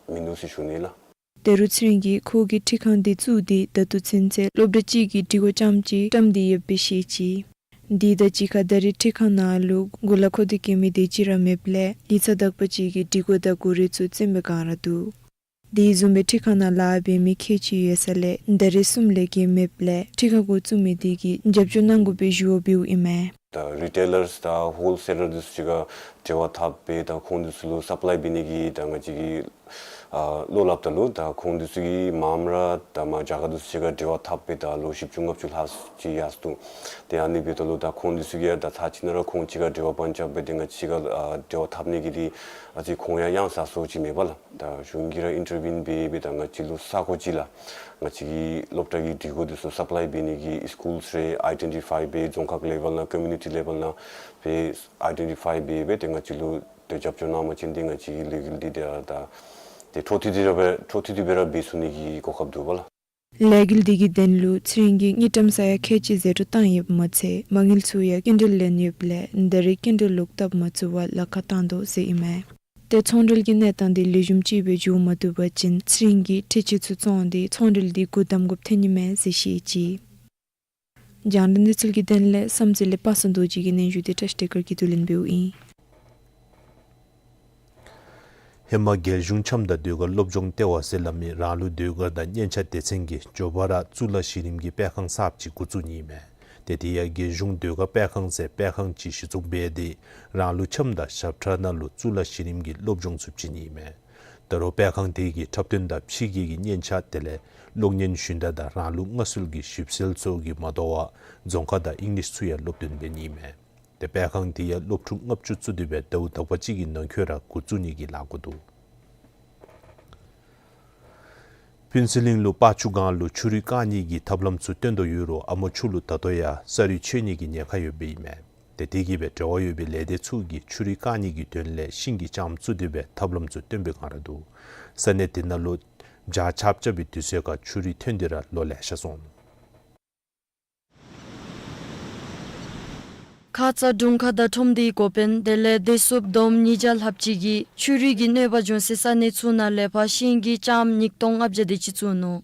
མིན་འདུག་ཟེར་ཞུ་ནི་ལགས། ད་རུང་ཚེ་རིང་གིས་ཁོ་གིས་འཕྲུལ་ཁང་འདི་བཙུགས་ཏེ་ད་ལྟོ་ཚུན་ཚོད་སློབ་གྲྭ་གཅིག་གི་སྒྲིག་གོ་རྐྱངམ་ཅིག་བཀྲམ་སྟེ་ཡོདཔ་སྦེ་བཤད་ཅི། དེ་དང་གཅིག་ཁར་ད་རེས་འཕྲུལ་ཁང་ནང་ལུ་གོ་ལ་མཁོ་འདོད་བསྐྱེད་མི་དེ་ཅིག་ར་མེདཔ་ལས་ཡིག་ཚང་དག་པ་ཅིག་གི་སྒྲིག་གོ་དང་གོ་རིམ་ཚུ་བཙུགས་པའི་སྒང་ར་འདུག། དེ་བཟུམ་སྦེ་འཕྲུལ་ཁང་ནང་ལཱ་འབད་མི་ཁལ་གཅིག་ཡོད་ས་ལས་ད་རེས་གསུམ་ལས་བརྒལ་མེདཔ་ལས་འཕྲུལ་ཁང་འགོ་བཙུགས་མི་དེ་གིས་རྒྱབ་སྐྱོར་གནང་དགོ་པའི་ཞུ་བ་འབདཝ་ཨིན་མས། ད་རི་ཊེ་ལརསི་དང་ཧོལ་སེ་ལར་འདི་ཚུ་གཅིག་ཁར་འབྲེལ་བ་འཐབ་སྦེ་ད་ཁོང་འདི་ཚུ་ལུ་སབ་ལའི་འབད་ནི་གི་ད་ང་བཅས་ཀྱིས་ཨ་བློ་སླབ་ད་ལུ་ད་ཁོང་འདི་ཚུ་གིས་མངམ་ར་ད་མར་རྒྱ་གར་འདི་ཚུ་གཅིག་ཁར་འབྲེལ་བ་འཐབ་སྦེ་ད་ལོ་བཞི་བཅུ་ལྔ་བཅུ་ལྷག་ཅིག་ཡར་སོ་འདུག། ཏེ་ཨ་ནི་འབདཝ་ད་ལུ་ད་ཁོང་འདི་ཚུ་གིས་ཡང་ད་ཚར་གཅིག་ནང་ར་ཁོང་གཅིག་ཁར་འབྲེལ་བ་བར་ཆད་འབད་དེ་ང་བཅས་གཅིག་ཁར་ཨ་འབྲེལ་བ་འཐབ་ནི་གི་འདི་ཨ་ཙི་ཁོང་ཡང་གཡང་ཟ་སོ་ཅིག་མེད་པས་ལགས། ད་གཞུང་གིས་ར་ཨིན་ཊར་བིན་འབད་སྦེ་ད་ང་བཅས་ལུ་ས་གོ་ཅིག་ལགས། ང་བཅས་ཀྱི་སློབ་གྲྭ་གི་སྒྲིག་གོ་འདི་ཚུ་སབ་ལའི་འབད་ནི་གི་སི་ཀུལསི་རེ་ཨའི་ཌེན་ཊི་ཕའི་འབད་རྫོང་ཁག་ལེ་ཝལ་ནང་ཀོ་མིའུ་ནི་ཊི་ལེ་ཝལ་ནང་འབད་ཨའི་ཌེན་ཊི་ཕའི་འབད་སྦེ་ཏེ་ང་བཅས་ལུ་ཏེ་རྒྱབ་སྐྱོར་གནང་པ་ཅིན་ཏེ་ང་བཅས་ཀྱི་ལས་འགུལ་འདི་ཏེ་ད་ཏེ་འཕྲོ་མཐུད་དེ་ར་འཕྲོ་མཐུད་དེ་སྦེ་ར་འབད་ཚུགས་ནི་གི་གོ་སྐབས་འདུག་པ་ལགས། ལས་འགུལ་འདི་གི་དོན་ལུ་ཚེ་རིང་གིས་དངུལ་ཀྲམ་ས་ཡ་ཁལ་གཅིག་ཟད་འགྲོ་བཏང་ཡོདཔ་མ་ཚད་མ་དངུལ་ཚུ་ཡང་སྐྱིན་འགྲུལ་ལེན་ཡོདཔ་ལས་ད་རེས་སྐྱིན་འགྲུལ་ལོག་བཏབ་མ་ཚུགས་པར་ལཱ་ཁག་བཏང་དོ་ཟེར་ཨིན་མས། ཏེ་ཚོང་འབྲེལ་གྱི་གནས་སྟངས་འདི་ལེགས་ཤོམ་ཅིག་སྦེ་འགྱོ་མ་བཏུབ་པ་ཅིན་ཚེ་རིང་གིས་འཕྲུལ་ཆས་ཚུ་བཙོང་སྟེ་ཚོང་འབྲེལ་འདི་སྒོ་བསྡམ་དགོཔ་ཐོན་ནི་མས་ཟེར་བཤད་ཅི། རྒྱང་བསྒྲགས་གནས་ཚུལ་གྱི་དོན་ལས་བསམ་རྩེ་ལས་པ་སངས་རྡོ་རྗེ་གི་སྙན་ཞུ་འདི་བཀྲ་ཤིས་བདེ་སྐར་གྱིས་བསྡུ་ལེན་འབདཝ་ཨིན། ཧེ་མ་རྒྱལ་གཞུང་འཆམ་དང་ཟློས་གར་སློབ་སྦྱོང་ལྟེ་བ་ཟེར་སླབ་མི་རང་ལུགས་ཟློས་གར་དང་སྙན་ཆ་སྡེ་ཚན་གྱིས་མགྱོགས་པ་ར་གཙུག་ལག་གཞི་རིམ་གྱི་སྤེལ་ཁང་གསརཔ་ཅིག་འགོ་བཙུགས་ནི་ཨིན་མས། ཏེ་དེ་ཡང་རྒྱལ་གཞུང་ཟློས་གར་སྤེལ་ཁང་ཟེར་སྤེལ་ཁང་ཅིག་གཞི་བཙུགས་འབད་དེ་རང་ལུགས་འཆམ་དང་ཞབས་ཁྲ་ནང་ལུ་གཙུག་ལག་གཞི་རིམ་གྱི་སློབ་སྦྱོང་ཚུ་བྱིན་ནི་ཨིན་མས། ད་རུང་སྤེལ་ཁང་དེ་གིས་འཁྲབ་སྟོན་དང་ཕྱི་རྒྱལ་གྱི་སྙན་ཆ་དེ་ལས་གློག་བརྙན་ཞུན་དག་དང་རང་ལུགས་སྔ་སྲོལ་གྱི་ཞིབ་འཚོལ་ཚུ་གིས་མ་དོ་བར་རྫོང་ཁ་དང་ཨིང་ལིཤ་ཚུ་ཡང་སློབ་སྟོན་འབད་ནི་ཨིན་མས། ཏེ་སྤེལ་ཁང་དེ་ཡང་སློབ་ཕྲུག་ལྔ་བཅུ་བཙུགས་ཏེ་སྦེ་ཟླཝ་དག་པ་ཅིག་གི་ནང་འཁོད་ར་འགོ་བཙུགས་ནི་གི་ལཱ་འགོ་འདུག། ཕུན་ཚོགས་གླིང་ལུ་སྤ་ཆུ་སྒང་ལུ་ཆུ་རུད་བཀག་ནི་གི་ཐབས་ལམ་ཚུ་བཏོན་དོ་ཡོད་རུང་ཨ་མོ་ཆུ་ལུ་ད་ལྟོ་ཡང་ས་རུད་ཆོད་ནི་གི་ཉེན་ཁ་ཡོདཔ་ཨིན་མས། ཏེ་དེ་གིས་སྦེ་འབྲེལ་བ་ཡོད་པའི་ལས་སྡེ་ཚུ་གིས་ཆུ་རུད་བཀག་ནི་གི་དོན་ལས་ཤིང་གི་ལྕངམ་བཙུགས་ཏེ་སྦེ་ཐབས་ལམ་ཚུ་སྟོན་པའི་སྒང་ར་འདུག། ས་གནས་དེ་ནང་ལུ་བྱཱར་ཆརཔ་རྐྱབ་པའི་དུས་ཚོད་ཁར་ཆུ་རུད་ཐོན་ཏེ་ར་ལོ་ལེ་ཤ་སོང་ནུག། ཁ་ཙ་དྲུང་ཁག་དང་ཁྲོམ་སྡེའི་འགོ་དཔོན་དེ་ལས་བདེ་སྲུངཔ་བསྡོམས་ཉིས་བརྒྱ་ལྷགཔ་ཅིག་གིས་ཆུ་རུད་ཀྱི་གནོད་པ་བྱུང་སའི་ས་གནས་ཚུ་ནང་ལས་ཕར་ཤིང་གི་ལྕངམ་ཉིས་སྟོང་ལྔ་བརྒྱ་དེ་ཅིག་བཙུགས་ནུག།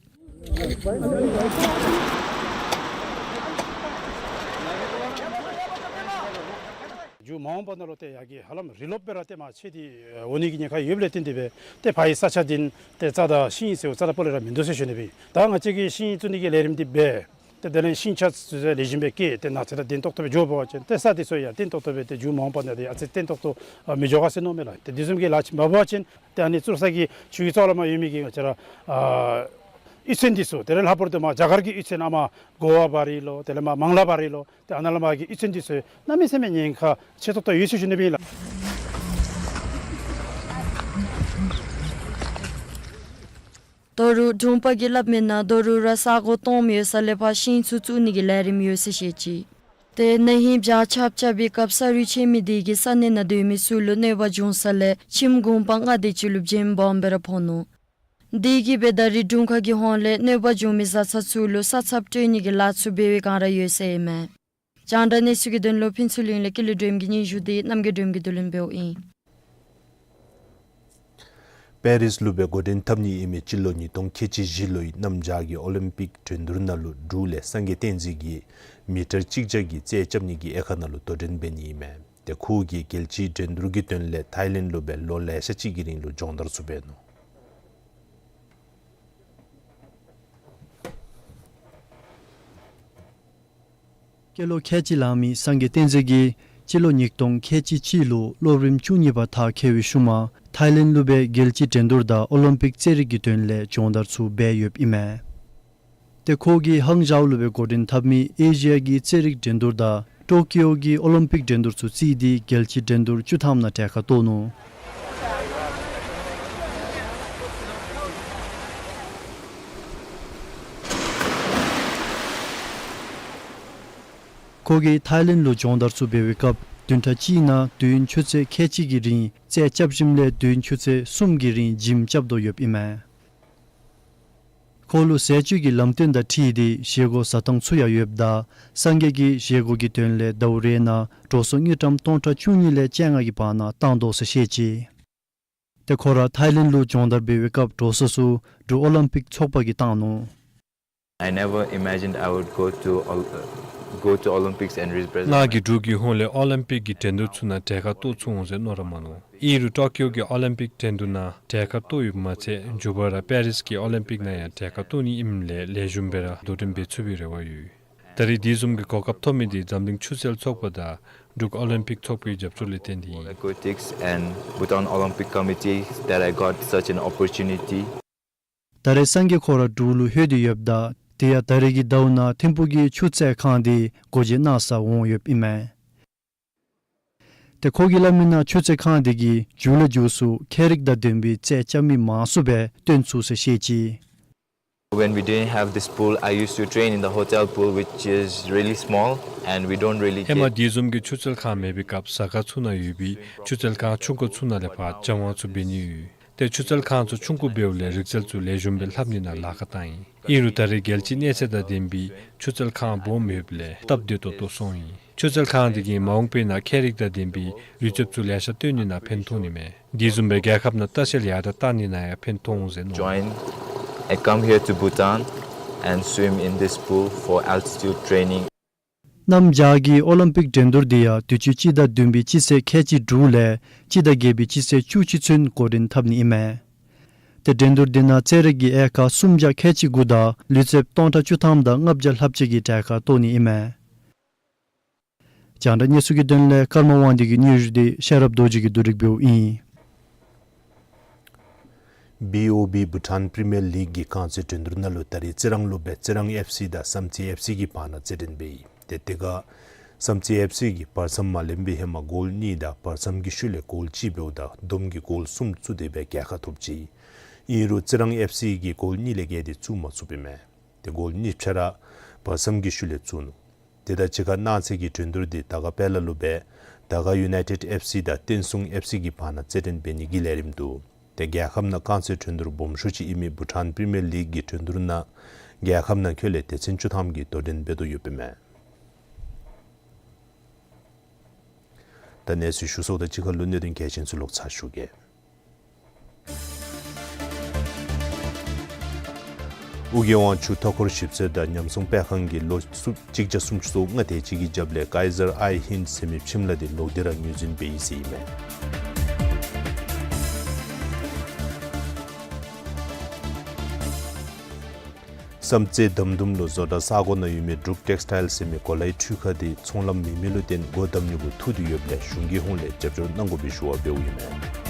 མ་འོངས་པ་ནང་ལུ་ཏེ་ཡར་གྱི་ཧ་ལམ་རི་ལོག་སྦེ་ར་ཏེ་མར་ཆད་དེ་འོང་ནི་གི་ཉེན་ཁ་ཡོདཔ་ལས་བརྟེན་ཏེ་སྦེ་ཏེ་ཕར་གྱི་ས་ཆ་འདི་ཏེ་རྩ་དང་ཤིང་ཟེརཝ་རྩ་དང་སྤུ་ལས་ར་མིན་འདུག་ཟེར་ཞུ་ནི་སྦེ། ད་ང་བཅས་ཀྱིས་ཤིང་བཙུགས་ནི་གི་ལས་རིམ་འདི་འབད། ཏེ་དེ་ལས་ཤིང་ཆས་ཚུ་ལེགས་ཤོམ་སྦེ་བཀལ་ཏེ་ནགས་ཚལ་ར་བརྟན་ཏོག་ཏོ་སྦེ་འགྱོ་བ་ཅིན་ཏེ་ས་འདི་ཚུ་ཡང་བརྟན་ཏོག་ཏོ་སྦེ་ཏེ་མཇུག་མ་འོངས་པ་ནང་འདི་ཨ་ཙི་བརྟན་ཏོག་ཏོ་མི་འགྱོ་ག་ཟེར་མནོཝ་མས་ལགས། ཏེ་དེ་བཟུམ་གྱི་ལཱ་ཅིག་འབད་བ་ཅིན་ཏེ་ཨ་ནི་བཙུགས་ས་གི་ཆུ་གི་རྩ་ལུ་མར་ཡོད་མི་གི་ང་བཅས་ར་ཨ་གཡུས་ཚན་འདི་ཚུ་དེ་ལས་ལྷག་པར་དུ་མར་རྒྱ་གར་གྱི་གཡུས་ཚན་ཨ་མར་གོ་བ་འབའ་རི་ལོ་དེ་ལས་མར་མང་ལ་འབའ་རི་ལོ་ཏེ་ཨ་ནཱ་ལས་མར་གྱི་གཡུས་ཚན་འདི་ཚུ་གནམ་མེད་ས་མེད་ཉེན་ཁ་ཆེ་ཏོག་ཏོ་ཡོད་ཟེར་ཞུ་ནི་སྦེ་ཨིན་ལགས། ད་རུང་དྲུང་པ་གིས་སླབ་མི་ནང་ད་རུང་ར་ས་གོ་སྟོངམ་ཡོད་ས་ལས་ཕར་ཤིང་ཚུ་བཙུགས་ནི་གི་ལས་རིམ་ཡོད་ཟེར་བཤད་ཅི། ཏེ་ན་ཧིང་བྱཱར་ཆརཔ་རྐྱབ་པའི་སྐབས་ས་རུད་ཆད་མི་དེ་གིས་ས་གནས་ནང་སྡོད་མི་ཚུ་ལུ་གནོད་པ་བྱུང་ས་ལས་ཁྱིམ་གུང་པ་ལྔ་དེ་ཅིག་ལུ་བྱེམ་སྦོམ་སྦེ་ར་ཕོག་ནུག། དེ་གིས་སྦེ་ད་རིས་དྲུང་ཁག་གི་ཧོངས་ལས་གནོད་པ་བྱུང་མི་བཟའ་ཚང་ཚུ་ལུ་ས་ཚབ་སྤྲོད་ནི་གི་ལཱ་ཚུ་འབད་བའི་བསྒང་ར་ཡོད་ཟེར་ཨིན་མས། རྒྱང་བསྒྲགས་གནས་ཚུལ་གྱི་དོན་ལུ་ཕུན་ཚོགས་གླིང་ལས་ཀུན་ལེགས་སྒྲོལམ་གྱི་སྙན་ཞུ་འདི་རྣམ་རྒྱལ་སྒྲོལམ་གྱིས་བསྡུ་ལེན་འབདཝ་ཨིན། པེ་རིས་ལུ་སྦེ་འགོ་འདྲེན་འཐབ་ནི་ཨིན་མི་སྤྱི་ལོ་ཉིས་སྟོང་ཁལ་གཅིག་བཞི་ལོའི་གནམ་བྱཱར་གྱི་ཨོ་ལིམ་པིག་འགྲན་བསྡུར་ནང་ལུ་འབྲུག་ལས་སངས་རྒྱས་བསྟན་འཛིན་གྱིས་མི་ཊར་གཅིག་བརྒྱ་གི་རྩལ་རྐྱབ་ནི་གི་དབྱེ་ཁག་ནང་ལུ་དོ་འགྲན་འབད་ནི་ཨིན་མས། ཏེ་ཁོ་གིས་རྒྱལ་སྤྱིའི་འགྲན་བསྡུར་གྱི་དོན་ལས་ཐའི་ལེནཌ་ལུ་སྦེ་ལོ་ལེ་ཤ་ཅིག་གི་རིང་ལུ་སྦྱོང་བརྡར་ཚུ་འབད་ནུག། སྐྱེས་ལོ་ཁལ་གཅིག་ལང་མི་སངས་རྒྱས་བསྟན་འཛིན་གྱིས་སྤྱི་ལོ་ཉིས་སྟོང་ཁལ་གཅིག་གཅིག་ལུ་སློབ་རིམ་བཅུ་གཉིས་པ་མཐར་འཁྱོལ་བའི་ཤུལ་མ་ཐའི་ལེནཌ་ལུ་སྦེ་རྒྱལ་སྤྱིའི་འགྲན་བསྡུར་དང་ཨོ་ལིམ་པིག་རྩེད་རིགས་ཀྱི་དོན་ལས་སྦྱོང་བརྡར་ཚུ་འབད་ཡོདཔ་ཨིན་མས། ཏེ་ཁོ་གིས་ཧང་ཇའོ་ལུ་སྦེ་འགོ་འདྲེན་འཐབ་མི་ཨེ་ཤི་ཡ་གི་རྩེད་རིགས་འགྲན་བསྡུར་དང་ཊོ་ཀིའོ་གི་ཨོ་ལིམ་པིག་འགྲན་བསྡུར་ཚུ་རྩིས་ཏེ་རྒྱལ་སྤྱིའི་འགྲན་བསྡུར་བཅུ་ཐམ་ནང་གྲལ་ཁར་གཏོགས་ནུག། ཁོ་གིས་ཐའི་ལེནཌ་ལུ་སྦྱོང་བརྡར་ཚུ་འབད་བའི་སྐབས་བདུན་ཕྲག་གཅིག་ནང་དུས་ཡུན་ཆུ་ཚོད་ཁལ་གཅིག་གི་རིང་རྩལ་རྐྱབ་ཞིནམ་ལས་དུས་ཡུན་ཆུ་ཚོད་གསུམ་གྱི་རིང་ཇིམ་རྐྱབ་དོ་ཡོདཔ་ཨིན་མས། ཁོ་ལུ་ཟས་བཅུད་ཀྱི་ལམ་སྟོན་དང་འཁྲིལ་ཏེ་བཞེས་སྒོ་བཟའ་ཐངས་ཚུ་ཡང་ཡོདཔ་ད་སངས་རྒྱས་ཀྱིས་བཞེས་སྒོ་གི་དོན་ལས་ཟླཝ་རེ་ནང་འགྲོ་སོང་དངུལ་ཀྲམ་སྟོང་ཕྲག་བཅུ་གཉིས་ལས་བཅོ་ལྔ་གི་བར་ན་བཏང་དོ་ཟེར་བཤད་ཅི། ཏེ་ཁོ་ར་ཐའི་ལེནཌ་ལུ་སྦྱོང་བརྡར་འབད་བའི་སྐབས་འགྲོ་སོང་ཚུ་འབྲུག་ཨོ་ལིམ་པིག་ཚོགས་པ་གིས་བཏང་ནུག། I never imagined I would go to Ol- uh, go to Olympics and represent ང་གིས་འབྲུག་གི་ཧོངས་ལས་ཨོ་ལིམ་པིག་གི་འགྲན་བསྡུར་ཚུ་ནང་གྲལ་ཁར་གཏོགས་ཚུགས་འོང་ཟེར་མནོ་ར་མ་མནོ། ཨིན་རུང་ཊོ་ཀིའོ་གི་ཨོ་ལིམ་པིག་འགྲན་བསྡུར་ནང་གྲལ་ཁར་གཏོགས་ཡོདཔ་མ་ཚད་མཇུག་བར་ར་པེ་རིས་ཀྱི་ཨོ་ལིམ་པིག་ནང་ཡང་གྲལ་ཁར་གཏོགས་ནི་ཨིནམ་ལས་ལེགས་ཤོམ་སྦེ་ར་དོ་འགྲན་འབད་ཚུགས་པའི་རེ་བ་ཡོད། ད་རེས་དེ་བཟུམ་གྱི་གོ་སྐབས་ཐོབ་མི་འདི་འཛམ་གླིང་ཆུ་རྩལ་ཚོགས་པ་དང་འབྲུག་ཨོ་ལིམ་པིག་ཚོགས་པའི་རྒྱབ་སྐྱོར་ལས་བརྟེན་ཏེ་ཨིན། Aquatics and Bhutan Olympic Committee that I got such an opportunity. ད་རེས་སངས་རྒྱས་ཁོ་ར་འབྲུག་ལུ་ལྷོད་དེ་ཡོདཔ་ད་དེ་ཡང་ད་རེས་ཀྱི་ཟླཝ་ནང་ཐིམ་ཕུག་གི་ཆུ་རྩལ་ཁང་འདི་སྒོ་འབྱེད་གནང་སར་འོང་ཡོདཔ་ཨིན་མས། ཏེ་ཁོ་གིས་སླབ་མི་ནང་ཆུ་རྩལ་ཁང་འདི་གིས་མཇུག་ལས་མཇུག་སུ་ཁྱད་རིག་དང་ལྡན་པའི་རྩལ་རྐྱབ་མི་མང་སུ་སྦེ་བཏོན་ཚུགས་ཟེར་བཤད་ཅི། When we didn't have this pool, I used to train in the hotel pool, which is really small, and we don't really ཧེ་མ་get དེ་བཟུམ་གྱི་ཆུ་རྩལ་ཁང་མེད་པའི་སྐབས་ཟ་ཁང་ཚུ་ནང་ཡོད་པའི་ཆུ་རྩལ་ཁང་ཆུང་ཀུ་ཚུ་ནང་ལས་ཕར་སྦྱང་བ་ཚུ་འབད་ནི་ཡོད། ཏེ་ཆུ་རྩལ་ཁང་ཚུ་ཆུང་ཀུ་འབདཝ་ལས་རིག་རྩལ་ཚུ་ལེགས་ཤོམ་སྦེ་ལྷབ་ནི་ནང་ལཱ་ཁག་བཏང་ཡི། ཨིན་རུང་ད་རེས་རྒྱལ་སྤྱིའི་གནས་ཚད་དང་ལྡན་པའི་ཆུ་རྩལ་ཁང་སྦོམ་ཡོདཔ་ལས་སྟབས་བདེ་ཏོག་ཏོ་སོང་ཡི། ཆུ་རྩལ་ཁང་འདི་གིས་མ་འོངས་པའི་ནང་ཁྱད་རིག་དང་ལྡན་པའི་ལུས་རྩལཔ་ཚུ་ལེ་ཤ་བཏོན་ནི་ནང་ཕན་ཐོགས་ནི་མས། དེ་བཟུམ་སྦེ་རྒྱལ་ཁབ་ནང་ལྟ་བཤལ་ཡར་དྲག་བཏང་ནི་ནང་ཡང་ཕན་ཐོགས་འོང་ཟེར་མནོ། Join and come here to Bhutan and swim in this pool for altitude training. གནམ་བྱཱར་གྱི་ཨོ་ལིམ་པིག་འགྲན་བསྡུར་འདི་ཡང་དུས་ཅི་སྤྱི་ཟླ་བདུན་པའི་སྤྱི་ཚེས་ཁལ་གཅིག་དྲུག་ལས་སྤྱི་ཟླ་བརྒྱད་པའི་སྤྱི་ཚེས་བཅུ་གཅིག་ཚུན་འགོ་འདྲེན་འཐབ་ནི་ཨིན་མས། ཏེ་འགྲན་བསྡུར་འདི་ནང་རྩེད་རིགས་ཀྱི་དབྱེ་ཁག་སུམ་བརྒྱ་ཁལ་གཅིག་དགུ་དང་ལུས་རྩལཔ་སྟོང་ཕྲག་བཅུ་ཐམ་དང་ལྔ་བརྒྱ་ལྷགཔ་ཅིག་གིས་གྲལ་ཁར་གཏོགས་ནི་ཨིན་མས། རྒྱང་བསྒྲགས་གནས་ཚུལ་གྱི་དོན་ལས་ཀརྨ་དབང་འདུས་ཀྱི་སྙན་ཞུ་འདི་ཤེས་རབ་རྡོ་རྗེ་གིས་བསྡུ་སྒྲིག་འབདཝ་ཨིན། བི་ཨོ་བི་བྷུ་ཊཱན་པི་རི་མི་ཡར་ལིག་གི་རྐང་རྩེད་འགྲན་བསྡུར་ནང་ལུ་ད་རེས་རྩི་རང་ལུ་སྦེ་རྩི་རང་ཨེཕ་སི་དང་བསམ་རྩེ་ཨེཕ་སི་གི་བར་ན་རྩེད་འགྲན་འབད་ཡི། ཏེ་དེ་ཁར་བསམ་རྩེ་ཨེཕ་སི་གིས་བར་མཚམས་མ་ལེན་པའི་ཧེ་མ་གོལ་གཉིས་དང་བར་མཚམས་ཀྱི་ཤུལ་ལས་གོལ་གཅིག་འབདཝ་ད་བསྡོམས་ཀྱིས་གོལ་གསུམ་བཙུགས་ཏེ་སྦེ་རྒྱལ་ཁ་ཐོབ་ཅི། ཨིན་རུང་རྩི་རང་ཨེཕ་སི་གིས་གོལ་གཉིས་ལས་བརྒལ་ཏེ་བཙུགས་མ་ཚུགསཔ་ཨིན་མས། ཏེ་གོལ་གཉིས་ཆ་ར་བར་མཚམས་ཀྱི་ཤུལ་ལས་བཙུགས་ནུག། དེ་དང་གཅིག་ཁར་གནངས་ཚེ་གི་འགྲན་བསྡུར་འདི་དར་དཀར་དཔལ་ལ་ལུ་སྦེ་དར་དཀར་ཡུ་ནའི་ཊེཌ་ཨེཕ་སི་དང་བསྟན་སྲུང་ཨེཕ་སི་གི་བར་ན་རྩེད་འགྲན་འབད་ནི་གི་ལས་རིམ་འདུག། ཏེ་རྒྱལ་ཁབ་ནང་རྐང་རྩེད་འགྲན་བསྡུར་སྦོམ་ཤོས་ཅིག་ཨིན་མི་བྷུ་ཊཱན་པི་རི་མི་ཡར་ལིག་གི་འགྲན་བསྡུར་ནང་རྒྱལ་ཁབ་ནང་འཁོད་ལས་སྡེ་ཚན་བཅུ་ཐམ་གྱིས་དོ་འགྲན་འབད་དོ་ཡོདཔ་ཨིན་མས། ད་གནས་ཚུལ་ཞུ་ཚརཝ་དང་གཅིག་ཁར་ལུ་གནད་དོན་གལ་ཆེན་ཚུ་ལོག་ཚར་ཞུ་གེ། ཨོ་རྒྱན་དབང་ཕྱུག་མཐའ་འཁོར་ཞིབ་འཚོལ་དང་ཉམས་སྲུང་པད་ཁང་གིས་ལོ་གཅིག་བརྒྱ་སུམ་ཅུ་སོ་ལྔ་དེ་ཅིག་གི་རྒྱབ་ལས་Kaiser Eye Hind ཟེར་མི་ཕྱེམ་ལ་དེ་ལོག་སྟེ་ར་ངོས་འཛིན་འབད་ཡི་ཟེར་ཨིན་མས། བསམ་རྩེ་དམ་དུམ་ལུ་བཟོ་གྲྭ་ས་གོ་ནང་ཡོད་མི་འབྲུག་ཊེགསི་ཊཱའིལ་ཟེར་མི་གོ་ལའི་འཕྲུལ་ཁང་དེ་ཚོང་ལམ་མེད་མི་ལུ་བརྟེན་སྒོ་བསྡམ་ནི་གུ་ཐུག་སྟེ་ཡོདཔ་ལས་གཞུང་གི་ཧོངས་ལས་རྒྱབ་སྐྱོར་གནང་དགོ་པའི་ཞུ་བ་འབདཝ་ཨིན་མས།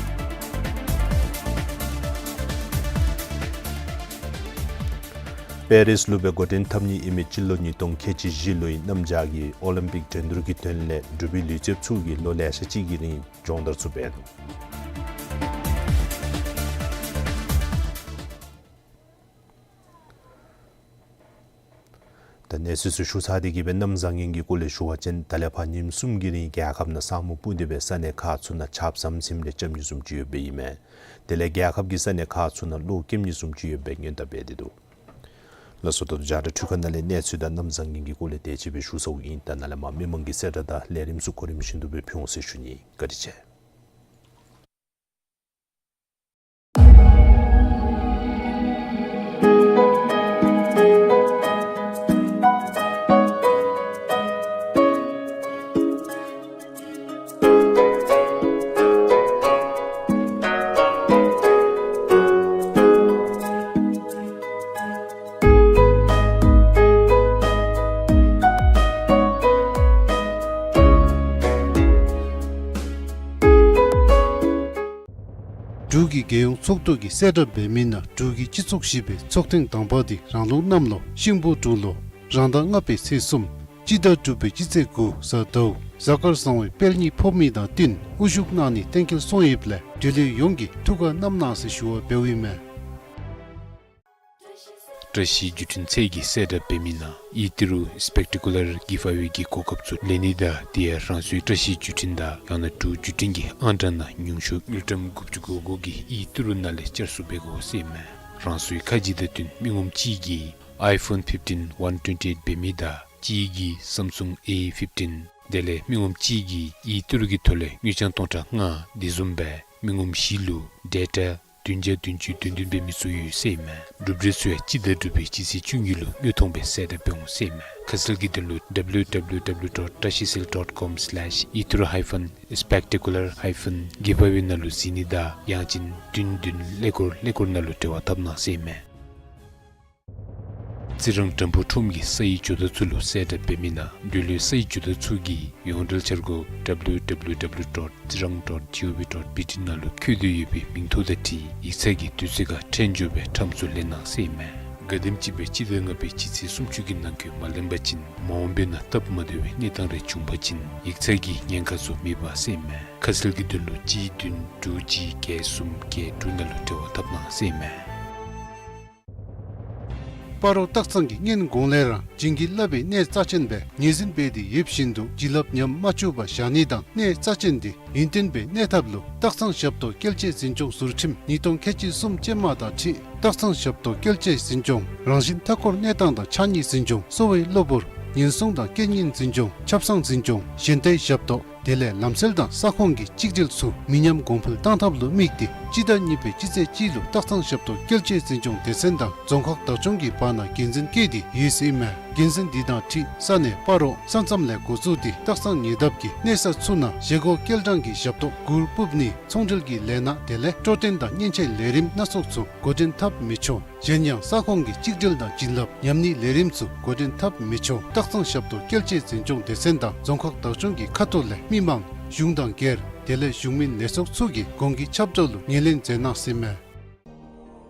པེ་རིས་ལུ་སྦེ་འགོ་འདྲེན་འཐབ་ནི་ཨིན་མི་སྤྱི་ལོ་ཉིས་སྟོང་ཁལ་གཅིག་བཞི་ལོའི་གནམ་བྱཱར་གྱི་ཨོ་ལིམ་པིག་འགྲན་བསྡུར་གྱི་དོན་ལས་འབྲུག་པའི་ལུས་རྩལཔ་ཚུ་གིས་ལོ་ལེ་ཤ་ཅིག་གི་རིང་སྦྱོང་བརྡར་ཚུ་འབད་ནུག། ད་གནས་ཚུལ་ཚུ་ཞུ་ཚར་ཏེ་གི་སྦེ་གནམ་བཟང་ངན་གྱི་སྐོར་ལས་ཞུ་བ་ཅིན་ད་ལས་ཕར་ཉིནམ་གསུམ་གྱི་རིང་རྒྱལ་ཁབ་ནང་ས་སྨུག་སྤུབས་ཏེ་སྦེ་ས་གནས་ཁག་ཚུ་ནང་ཆརཔ་ཟམ་ཟིམ་རེ་རྐྱབ་ནི་བཟུམ་ཅིག་ཡོདཔ་ཨིན་མས། དེ་ལས་རྒྱལ་ཁབ་ཀྱི་ས་གནས་ཁག་ཚུ་ནང་གློག་སྐྱེམ་ནི་བཟུམ་ཅིག་ཡོདཔ་སྦེ་སྔོན་བརྡ་འབད་དེ་འདུག། ལགས་སོ། ད་རྒྱང་བསྒྲགས་འཕྲུལ་ཁང་ནང་ལས་གནས་ཚུལ་དང་གནམ་བཟང་ངན་གྱི་སྐོར་ལས་དེ་ཅིག་སྦེ་ཞུ་ཚརཝ་ཨིན། ད་ནཱ་ལས་མར་མི་མང་གི་གསལ་བསྒྲགས་དང་ལས་རིམ་ཚུ་གོ་རིམ་བཞིན་དུ་སྦེ་ཕུལ་འོང་ཟེར་ཞུ་ནི། བཀའ་དྲིན་ཆེ། འབྲུག་གི་རྒྱལ་ཡོངས་ཚོགས་འདུ་གིས་གསལ་བསྒྲགས་འབད་མི་ནང་འབྲུག་གི་སྤྱི་ཚོགས་བཞི་པའི་ཚོགས་ཐེངས་དང་པ་དེ་རང་ལུགས་གནམ་ལོ་ཤིང་ཕོ་འབྲུག་ལོ་རང་ཟླ་ལྔ་པའི་ཚེས་གསུམ་སྤྱི་ཟླ་དྲུག་པའི་སྤྱི་ཚེས་དགུ་གཟའ་ཟླཝ་གཟའ་སྐར་བཟང་བའི་དཔལ་ཉིན་ཕོག་མི་དང་བསྟུན་དབུ་བཞུགས་གནང་ནི་གཏན་འཁེལ་སོང་ཡོདཔ་ལས་འབྲེལ་ཡོད་ཡོངས་ཀྱིས་ཐུགས་ཁར་བསྣམ་གནང་ཟེར་ཞུ་བ་འབདཝ་ཨིན་མས། བཀྲ་ཤིས་བརྒྱུད་འཕྲིན་ཚད་ཀྱིས་གསལ་བསྒྲགས་འབད་མི་ནང་ཨི་ཏི་རུ་སི་པེག་ཊི་ཀུ་ལར་གིབ་ཨ་ཝེ་གི་གོ་སྐབས་ཚུ་ལེན་ནི་དང་དེ་ཡང་རང་སོའི་བཀྲ་ཤིས་བརྒྱུད་འཕྲིན་དང་ཡང་ན་འབྲུག་བརྒྱུད་འཕྲིན་གྱི་ཨང་གྲངས་ནང་ཉུང་ཤོས་དངུལ་ཀྲམ་དགུ་བཅུ་གོ་དགུ་གི་ཨི་ཏི་རུ་ནང་ལས་བསྐྱར་གསོ་འབད་དགོ་ཟེར་ཨིན་མས། རང་སོའི་ཁ་རྗེ་དང་བསྟུན་མི་ངོམ་གཅིག་གིས་ཨའི་ཕོན་ཕིཕ་ཊིན་ཝན་ཊུ་ཝེན་ཊི་ཨེཊ་འབད་མི་དང་གཅིག་གིས་སམ་སུང་ཨེ་ཕིཕ་ཊིན་དེ་ལས་མི་ངོམ་གཅིག་གིས་ཨི་ཏི་རུ་གི་ཐོག་ལས་དངུལ་རྐྱང་སྟོང་ཕྲག་ལྔ་དེ་བཟུམ་སྦེ་མི་ངོམ་བཞི་ལུ་ཌེ་ཊ་བདུན་བརྒྱ་བདུན་ཅུ་དོན་བདུན་འབད་མི་ཚུ་ཡོད་ཟེར་ཨིན་མས། གྲུབ་འབྲས་ཚུ་ཡང་སྤྱི་ཟླ་དྲུག་པའི་སྤྱི་ཚེས་བཅུ་གཉིས་ལུ་དངོས་མཐོང་སྦེ་གསལ་བསྒྲགས་འབད་འོང་ཟེར་ཨིན་མས། ཁ་གསལ་གྱི་དོན་ལུ་W W W dot trashicell dot com slash itru hyphen spectacular hyphen giveaway ནང་ལུ་གཟིགས་ནི་དང་ཡང་ཅིན་བདུན་བདུན་ཀླད་ཀོར་ཀླད་ཀོར་ནང་ལུ་འབྲེལ་བ་འཐབ་གནང་ཟེར་ཨིན་མས། རྩི་རང་དྲམ་ཕུ་ཁྲོམ་གྱི་སའི་ཇོ་བདག་ཚུ་ལུ་གསལ་བསྒྲགས་འབད་མི་ནང་འབྲེལ་ཡོད་སའི་ཇོ་བདག་ཚུ་གིས་ཡོངས་འབྲེལ་འཆར་སྒོ་W W W dot tsirang dot gov dot B T ནང་ལུ་བཀོད་དེ་ཡོད་པའི་མིང་ཐོ་དང་འཁྲིལ་ཡིག་ཚང་གི་དུས་ཚོད་ཁར་ཁྲལ་འབྱོར་བའི་ཁྲམ་ཚུ་ལེན་གནང་ཟེར་ཨིན་མས། ག་དེམ་ཅིག་སྦེ་སྤྱི་ཟླ་ལྔ་པའི་སྤྱི་ཚེས་སུམ་ཅུ་གི་ནང་འཁོད་མ་ལེན་པ་ཅིན་མ་འོངས་པའི་ནང་སྟབས་མ་བདེ་བའི་གནས་སྟངས་རེ་བྱུང་པ་ཅིན་ཡིག་ཚང་གི་ཉེན་ཁ་ཚུ་མེད་པ་ཟེར་ཨིན་མས། ཁ་གསལ་གྱི་དོན་ལུ་གཅིག་བདུན་དྲུག་གཅིག་བརྒྱད་གསུམ་བརྒྱད་དྲུག་ནང་ལུ་འབྲེལ་བ་འཐབ་གནང་ཟེར་ཨིན་མས། སྤ་རོ་སྟག་ཚང་གིས་སྔོན་གོང་ལས་ར་བྱིན་གྱིས་བརླབས་པའི་གནས་རྩ་ཆེན་སྦེ་ངོས་འཛིན་འབད་དེ་ཡོད་བཞིན་དུ་བྱིན་རླབས་ཉམས་མ་བཅུག་པར་བཞག་ནི་དང་གནས་རྩ་ཆེན་དེ་ཡུན་བརྟན་སྦེ་གནས་ཐབས་ལུ་སྟག་ཚང་ཞབས་ཏོག་སྐྱེལ་ཆེད་འཛིན་སྐྱོང་ཟུར་ཁྲིམས་ཉིས་སྟོང་ཁལ་གཅིག་གསུམ་ཅན་མ་དང་འཁྲིལ་སྟག་ཚང་ཞབས་ཏོག་སྐྱེལ་ཆེད་འཛིན་སྐྱོང་རང་བཞིན་མཐའ་འཁོར་གནས་སྟངས་དང་ཕྱགས་སྙིགས་འཛིན་སྐྱོང་གསོ་བའི་གློ་བུར་ཉེན་སྲུང་དང་རྐྱེན་ངན་འཛིན་སྐྱོང་ཆབ་གསང་འཛིན་སྐྱོང་གཞན་དའི་ཞབས་ཏོག་དེ་ལས་ལམ་སེལ་དང་ས་ཁོངས་ཀྱི་གཅིག་སྒྲིལ་ཚུ་མི་ཉམས་གོང་འཕེལ་གཏང་ཐབས་ལུ་དམིགས་ཏེ་སྤྱི་ཟླ་གཉིས་པའི་སྤྱི་ཚེས་གཅིག་ལུ་སྟག་ཚང་ཞབས་ཏོག་སྐྱེལ་ཆེད་འཛིན་སྐྱོང་སྡེ་ཚན་དང་རྫོང་ཁག་བདག་སྐྱོང་གི་བར་ན་འགན་འཛིན་བཀལ་ཏེ་ཡོད་ཟེར་ཨིན་མས། འགན་འཛིན་འདི་དང་འཁྲིལ་ས་གནས་སྤ་རོ་ས་མཚམས་ལས་འགོ་བཙུགས་ཏེ་སྟག་ཚང་ཉེ་འདབས་ཀྱི་གནས་ས་ཚུ་ནང་བཞེས་སྒོ་སྐྱེལ་གྲངས་ཀྱི་ཞབས་ཏོག་གུར་སྤུབ་ནི་ཚོང་འབྲེལ་གྱི་ལས་སྣ་དེ་ལས་སྤྲོ་སྟོན་དང་མཉེན་ཆས་ལས་རིམ་སྣ་ཚོགས་ཚུ་འགོ་འདྲེན་འཐབ་མི་ཆོག། གཞན་ཡང་ས་ཁོངས་ཀྱི་གཅིག་སྒྲིལ་དང་བྱིན་རླབས་ཉམས་ནིའི་ལས་རིམ་ཚུ་འགོ་འདྲེན་འཐབ་མི་ཆོག། སྟག་ཚང་ཞབས་ཏོག་སྐྱེལ་ཆེད་འཛིན་སྐྱོང་སྡེ་ཚན་དང་རྫོང་ཁག་བདག་སྐྱོང་གི་ཁ་ཐུག་ལས་མི་མང་གཞུང་དང་སྒེར་དེ་ལས་གཞུང་མིན་ལས་ཚོགས་ཚུ་གིས་གོང་གི་ཁྱབ་བསྒྲགས་ལུ་ངོས་ལེན་མཛད་གནང་ཟེར་ཨིན་མས།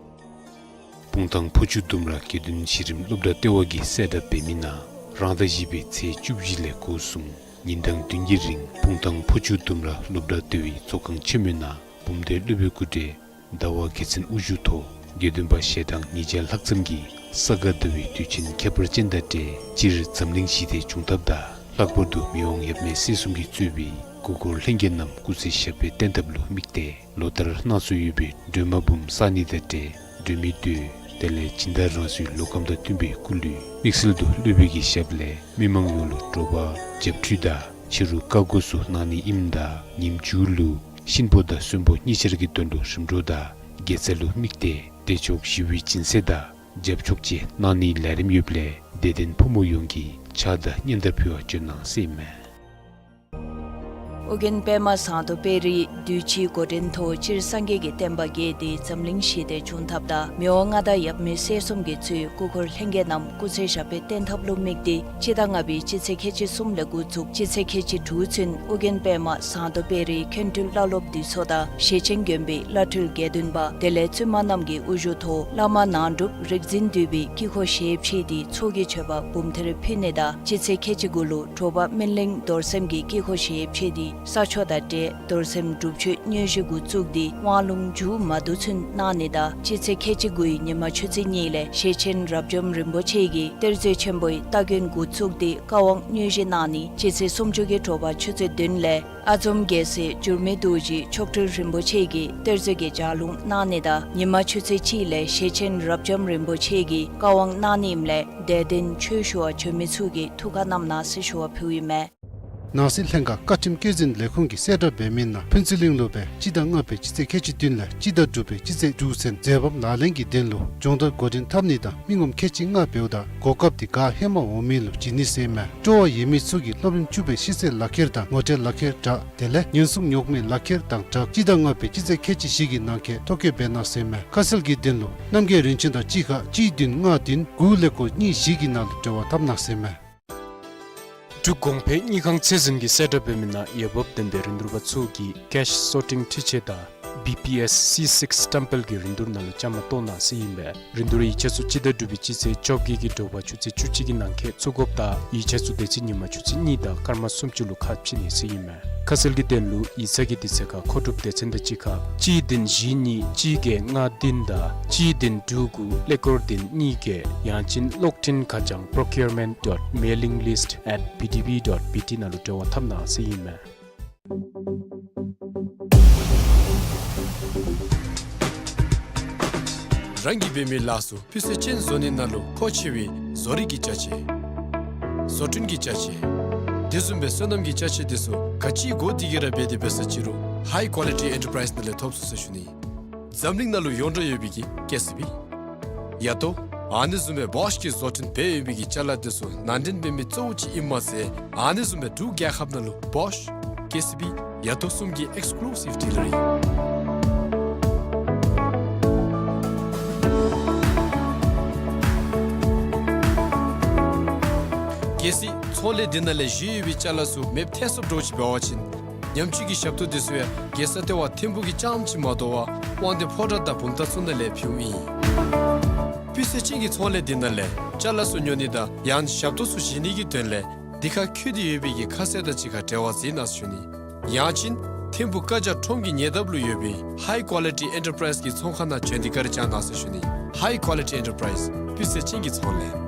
སྤུངས་ཐང་ཕོ་ཆུ་ལྡུམ་ར་དགེ་འདུན་གཞི་རིམ་སློབ་གྲྭ་ལྟེ་བ་གིས་གསལ་བསྒྲགས་འབད་མི་ནང་རང་ཟླ་བཞི་པའི་ཚེས་བཅུ་བཞི་ལས་འགོ་བཟུང་ཉིན་གྲངས་བདུན་གྱི་རིང་སྤུངས་ཐང་ཕོ་ཆུ་ལྡུམ་ར་སློབ་གྲྭ་ལྟེ་བའི་ཚོགས་ཁང་ཆེན་མོའི་ནང་བུམ་སྡེ་སློབ་དཔོན་སྐུ་བགྲེས་ཟླ་བ་རྒྱལ་མཚན་དབུ་བཞུགས་ཐོག་དགེ་འདུན་པ་ཞལ་གྲངས་ཉིས་བརྒྱ་ལྷག་ཙམ་གྱིས་ས་ག་ཟླ་བའི་དུས་ཆེན་ཁྱད་པར་ཅན་དང་འབྲེལ་སྤྱིར་འཛམ་གླིང་ཞི་བདེ་འབྱུང་ཐབས་དང་ལྷག་པར་དུ་མི་དབང་ཡབ་མེས་སྲས་གསུམ་གྱིས་གཙོས་པའི་སྐུ་འཁོར་ལྷན་རྒྱས་རྣམས་སྐུ་ཚེ་ཞབས་པད་བརྟན་ཐབས་ལུ་དམིགས་ཏེ་ལོ་ལྟར་གནང་སྲོལ་ཡོད་པའི་སྒྲོལ་མ་འབུམ་བསག་ནི་དང་འབྲེལ་སྒྲོལ་མའི་མདོས་དེ་ལས་སྦྱིན་བདག་རང་སོའི་ལུས་ཁམས་དང་མཐུན་པའི་སྐུ་ལུས་དམིགས་བསལ་དུ་སློབ་དཔོན་གྱི་ཞབས་ལས་མི་མང་ཡོངས་ལུ་དྲོ་པ་བྱབས་ཁྲུས་དང་ཕྱི་རུ་བཀའ་བསྒོ་ཚུ་གནང་ནི་ཨིནམ་ད་ཉིནམ་མཇུག་ལུ་གཤིན་པོ་དང་གསོན་པོ་གཉིས་ཆར་གྱི་དོན་ལུ་རིམ་གྲོ་དང་དགེ་རྩ་ལུ་དམིགས་ཏེ་བདེ་མཆོག་ཞི་བའི་སྦྱིན་སྲེག་དང་ རྒྱབ་སྐྱོར་ཅིག་གནང་ནིའི་ལས་རིམ་ཡོདཔ་ལས་དད་ལྡན་ཕོ་མོ་ཡོངས་ཀྱིས་ཕྱག་དང་སྙན་དར་ཕུལ་བར་བྱོན་གནང་ཟེར་ཨིན་མས། ཨོ་རྒྱན་པདྨ་ཟངས་མདོག་དཔལ་རི་དུས་ཅི་འགོ་འདྲེན་ཐོག་སྤྱིར་སངས་རྒྱས་ཀྱི་བསྟན་པ་རྒྱས་ཏེ་འཛམ་གླིང་ཞི་བདེ་འབྱུང་ཐབས་དང་མི་དབང་མངའ་བདག་ཡབ་མེས་སྲས་གསུམ་གྱིས་གཙོས་སྐུ་འཁོར་ལྷན་རྒྱས་རྣམས་སྐུ་ཚེ་ཞབས་པད་བརྟན་ཐབས་ལུ་དམིགས་ཏེ་སྤྱི་ཟླ་ལྔ་པའི་སྤྱི་ཚེས་ཁལ་གཅིག་གསུམ་ལས་འགོ་བཙུགས་སྤྱི་ཚེས་ཁལ་གཅིག་དྲུག་ཚུན་ཨོ་རྒྱན་པདྨ་ཟངས་མདོག་དཔལ་རི་མཁན་སྤྲུལ་བླ་སློབ་འདུས་ཚོགས་དང་ཞེ་ཆེན་དགོན་པའི་བླ་སྤྲུལ་དགེ་འདུན་པ་དེ་ལས་བཙུན་མ་རྣམས་ཀྱི་དབུ་བཞུགས་ཐོག་བླ་མ་ནང་སྒྲུབ་རིག་འཛིན་འདུས་པའི་དཀྱིལ་འཁོར་ཞལ་ཕྱེ་སྟེ་ཚོགས་ཀྱི་མཆོད་པ་འབུམ་ཐེར་ཕུལ་ནི་དང་སྤྱི་ཚེས་ཁལ་གཅིག་དགུ་ལུ་དྲོ་པ་སྨིན་གླིང་རྡོར་སེམས་ཀྱི་དཀྱིལ་འཁོར་ཞལ་ཕྱེ་སྟེ་ས་ཆོག་དང་འབྲེལ་རྡོར་སེམས་སྒྲུབ་མཆོད་དངོས་གཞི་འགོ་བཙུགས་ཏེ་དབང་ལུང་མཇུག་མ་བསྡུ་ཚུན་གནང་ནི་དང་སྤྱི་ཚེས་ཁལ་གཅིག་དགུའི་ཉི་མ་ཆུ་ཚོད་གཉིས་ལས་ཞེ་ཆེན་རབ་འབྱམས་རིན་པོ་ཆེ་གིས་གཏེར་མཛོད་ཆེན་པོའི་སྟ་གོན་འགོ་བཙུགས་ཏེ་བཀའ་དབང་དངོས་གཞི་གནང་ནི་སྤྱི་ཚེས་སུམ་ཅུ་གི་དྲོ་པ་ཆུ་ཚོད་བདུན་ལས་ཨ་འཛོམས་རྒྱལ་སྲས་འགྱུར་མེད་རྡོ་རྗེ་མཆོག་སྤྲུལ་རིན་པོ་ཆེ་གིས་གཏེར་མཛོད་ཀྱི་ལྗགས་ལུང་གནང་ནི་དང་ཉི་མ་ཆུ་ཚོད་གཅིག་ལས་ཞེ་ཆེན་རབ་འབྱམས་རིན་པོ་ཆེ་གིས་བཀའ་དབང་གནང་ནི་ཨིནམ་ལས་དད་ལྡན་ཆོས་ཞུ་བར་བྱོན་མི་ཚུ་གིས་ཐུགས་ཁར་བསྣམས་གནང་ཟེར་ཞུ་བ་ཕུལཝ་ཨིན་མས། ནང་སྲིད་ལྷན་ཁག་བཀའ་ཁྲིམས་བཀོད་འཛིན་ལས་ཁུངས་ཀྱིས་གསལ་བསྒྲགས་འབད་མི་ནང་ཕུན་ཚོགས་གླིང་ལུ་སྦེ་སྤྱི་ཟླ་ལྔ་པའི་སྤྱི་ཚེས་ཁལ་གཅིག་བདུན་ལས་སྤྱི་ཟླ་དྲུག་པའི་སྤྱི་ཚེས་དྲུག་ཚུན་མཛད་པ་ལག་ལེན་གྱི་དོན་ལུ་སྦྱོང་བརྡར་འགོ་འདྲེན་འཐབ་ནི་དང་མི་ངོམ་ཁལ་གཅིག་ལྔ་འབདཝ་ད་གོ་སྐབས་འདི་ག་ཧེ་མ་འོང་མི་ལུ་བྱིན་ནི་ཟེར་ཨིན་མས། སྤྲོ་བ་ཡོད་མི་ཚུ་གིས་སློབ་རིམ་བཅུ་པའི་ཤེས་ཚད་ལག་ཁྱེར་དང་ངོ་སྤྲོད་ལག་ཁྱེར་དྲག་དེ་ལས་ཉེན་སྲུང་རྙོག་མེད་ལག་ཁྱེར་དང་སྦྲགས་སྤྱི་ཟླ་ལྔ་པའི་སྤྱི་ཚེས་ཁལ་གཅིག་བཞི་གི་ནང་འཁོད་ཐོ་བཀོད་འབད་གནང་ཟེར་ཨིན་མས། ཁ་གསལ་གྱི་དོན་ལུ་རྣམ་རྒྱལ་རིན་ཆེན་དང་གཅིག་ཁར་གཅིག་བདུན་ལྔ་བདུན་དགུ་ཀླད་ཀོར་གཉིས་བཞི་གི་ནང་ལུ་འབྲེལ་བ་འཐབ་གནང་ཟེར་ཨིན་མས། འབྲུག་གོང་འཕེལ་དངུལ་ཁང་ཚད་འཛིན་གྱིས་གསལ་བསྒྲགས་འབད་མི་ནང་འོས་འབབ་ལྡན་པའི་རིན་བསྡུར་པ་ཚུ་གིས་ཀེཤ་སོར་ཊིང་འཕྲུལ་ཆས་དང་བི་པི་ཨེསི་སི་སིགསི་སི་ཊམ་པེལ་གྱི་རིན་བསྡུར་ནང་ལུ་བཅའ་མར་གཏོགས་གནང་ཟེར་ཨིན་པས། རིན་བསྡུར་ཡིག་ཆ་ཚུ་སྤྱི་ཟླ་དྲུག་པའི་སྤྱི་ཚེས་བཅོ་བརྒྱད་ཀྱི་དྲོ་པ་ཆུ་ཚོད་བཅུ་གཅིག་གི་ནང་འཁོད་ཚུད་དགོཔ་དང་ཡིག་ཆ་ཚུ་དེ་ཚེ་ཉིན་མ་ཆུ་ཚོད་གཉིས་དང་སྐར་མ་སུམ་ཅུ་ལུ་ཁ་ཕྱེ་ནི་ཟེར་ཨིན་མས། ཁ་གསལ་གྱི་དོན་ལུ་ཡིག་ཚང་གི་དུས་ཚོད་ཁར་མཁོ་སྒྲུབ་སྡེ་ཚན་དང་གཅིག་ཁར་གཅིག་བདུན་བཞི་གཉིས་གཅིག་བརྒྱད་ལྔ་བདུན་དང་གཅིག་བདུན་དྲུག་དགུ་ཀླད་ཀོར་བདུན་གཉིས་བརྒྱད་ཡང་ཅིན་གློག་འཕྲིན་ཁ་བྱང་procurement dot mailing list at B D B dot B T ནང་ལུ་འབྲེལ་བ་འཐབ་གནང་ཟེར་ཨིན་མས། རང་གིས་འབད་མི་ལཱ་ཚུ་སྤུས་ཚད་ཅན་བཟོ་ནི་ནང་ལུ་མཁོ་ཆེ་བའི་བཟོ་རིག་གི་ཅ་ཆས། བཟོ་སྐྲུན་གྱི་ཅ་ཆས། དེ་བཟུམ་སྦེ་སོ་ནམ་གྱི་ཅ་ཆས་དེ་ཚུ་ག་ཅི་དགོ་དེ་གི་ར་འབད་དེ་འབད་ས་ཅི་རུང་High Quality Enterprise ནང་ལས་ཐོབ་ཚུགས་ཟེར་ཞུ་ནི། འཛམ་གླིང་ནང་ལུ་ཡོངས་གྲགས་ཡོད་པའི་གི་ཀེ་སི་བི། ཡ་ཏོ། ཨ་ནི་བཟུམ་སྦེ་བོཤ་གི་བཟོ་སྐྲུན་འབད་ཡོད་པའི་གི་ཅ་ལ་དེ་ཚུ་ནང་འདྲེན་འབད་མི་གཙོ་བོ་ཅིག་ཨིནམ་མ་ཚད་ཨ་ནི་བཟུམ་སྦེ་འབྲུག་རྒྱལ་ཁབ་ནང་ལུ་བོཤ་ཀེ་སི་བི་ཡ་ཏོ་གསུམ་གྱི་ཨེགསི་ཀུ་ལུ་སིབ་ཌི་ལར་ཨིན། གལ་སྲིད་ཚོང་ལས་འདི་ནང་ལས་བཞེས་ཡོད་པའི་ཅ་ལ་ཚུ་མེདཔ་ཐལ་སོཔ་འདྲཝ་ཅིག་འབད་བ་ཅིན་ཉམས་བཅོས་ཀྱི་ཞབས་ཏོག་དེ་ཚུ་ཡང་རྒྱལ་ས་ལྟེ་བ་ཐིམ་ཕུག་གི་རྐྱངམ་ཅིག་མ་དོ་བར་དབང་འདུས་ཕོ་བྲང་དང་བུམ་ཐང་ཚུ་ནང་ལས་ཕུལཝ་ཨིན། སྤུས་ཚད་ཅན་གྱི་ཚོང་ལས་འདི་ནང་ལས་ཅ་ལ་ཚུ་ཉོ་ནི་དང་ཡང་ཞབས་ཏོག་ཚུ་བཞེས་ནི་གི་དོན་ལས་འདི་ཁར་འཁོད་དེ་ཡོད་པའི་གི་ཁ་གསལ་དང་གཅིག་ཁར་འབྲེལ་བ་མཛད་གནང་ཟེར་ཞུ་ནི། ཡང་ཅིན་ཐིམ་ཕུག་བཀའ་རྒྱ་ཁྲོམ་གྱི་ཉེ་འདབས་ལུ་ཡོད་པའི་High Quality Enterprise གི་ཚོང་ཁང་ནང་བྱོན་ཏེ་བཀའ་དྲིན་བསྐྱང་གནང་ཟེར་ཞུ་ནི། High Quality Enterprise སྤུས་ཚད་ཅན་གྱི་ཚོང་ལས།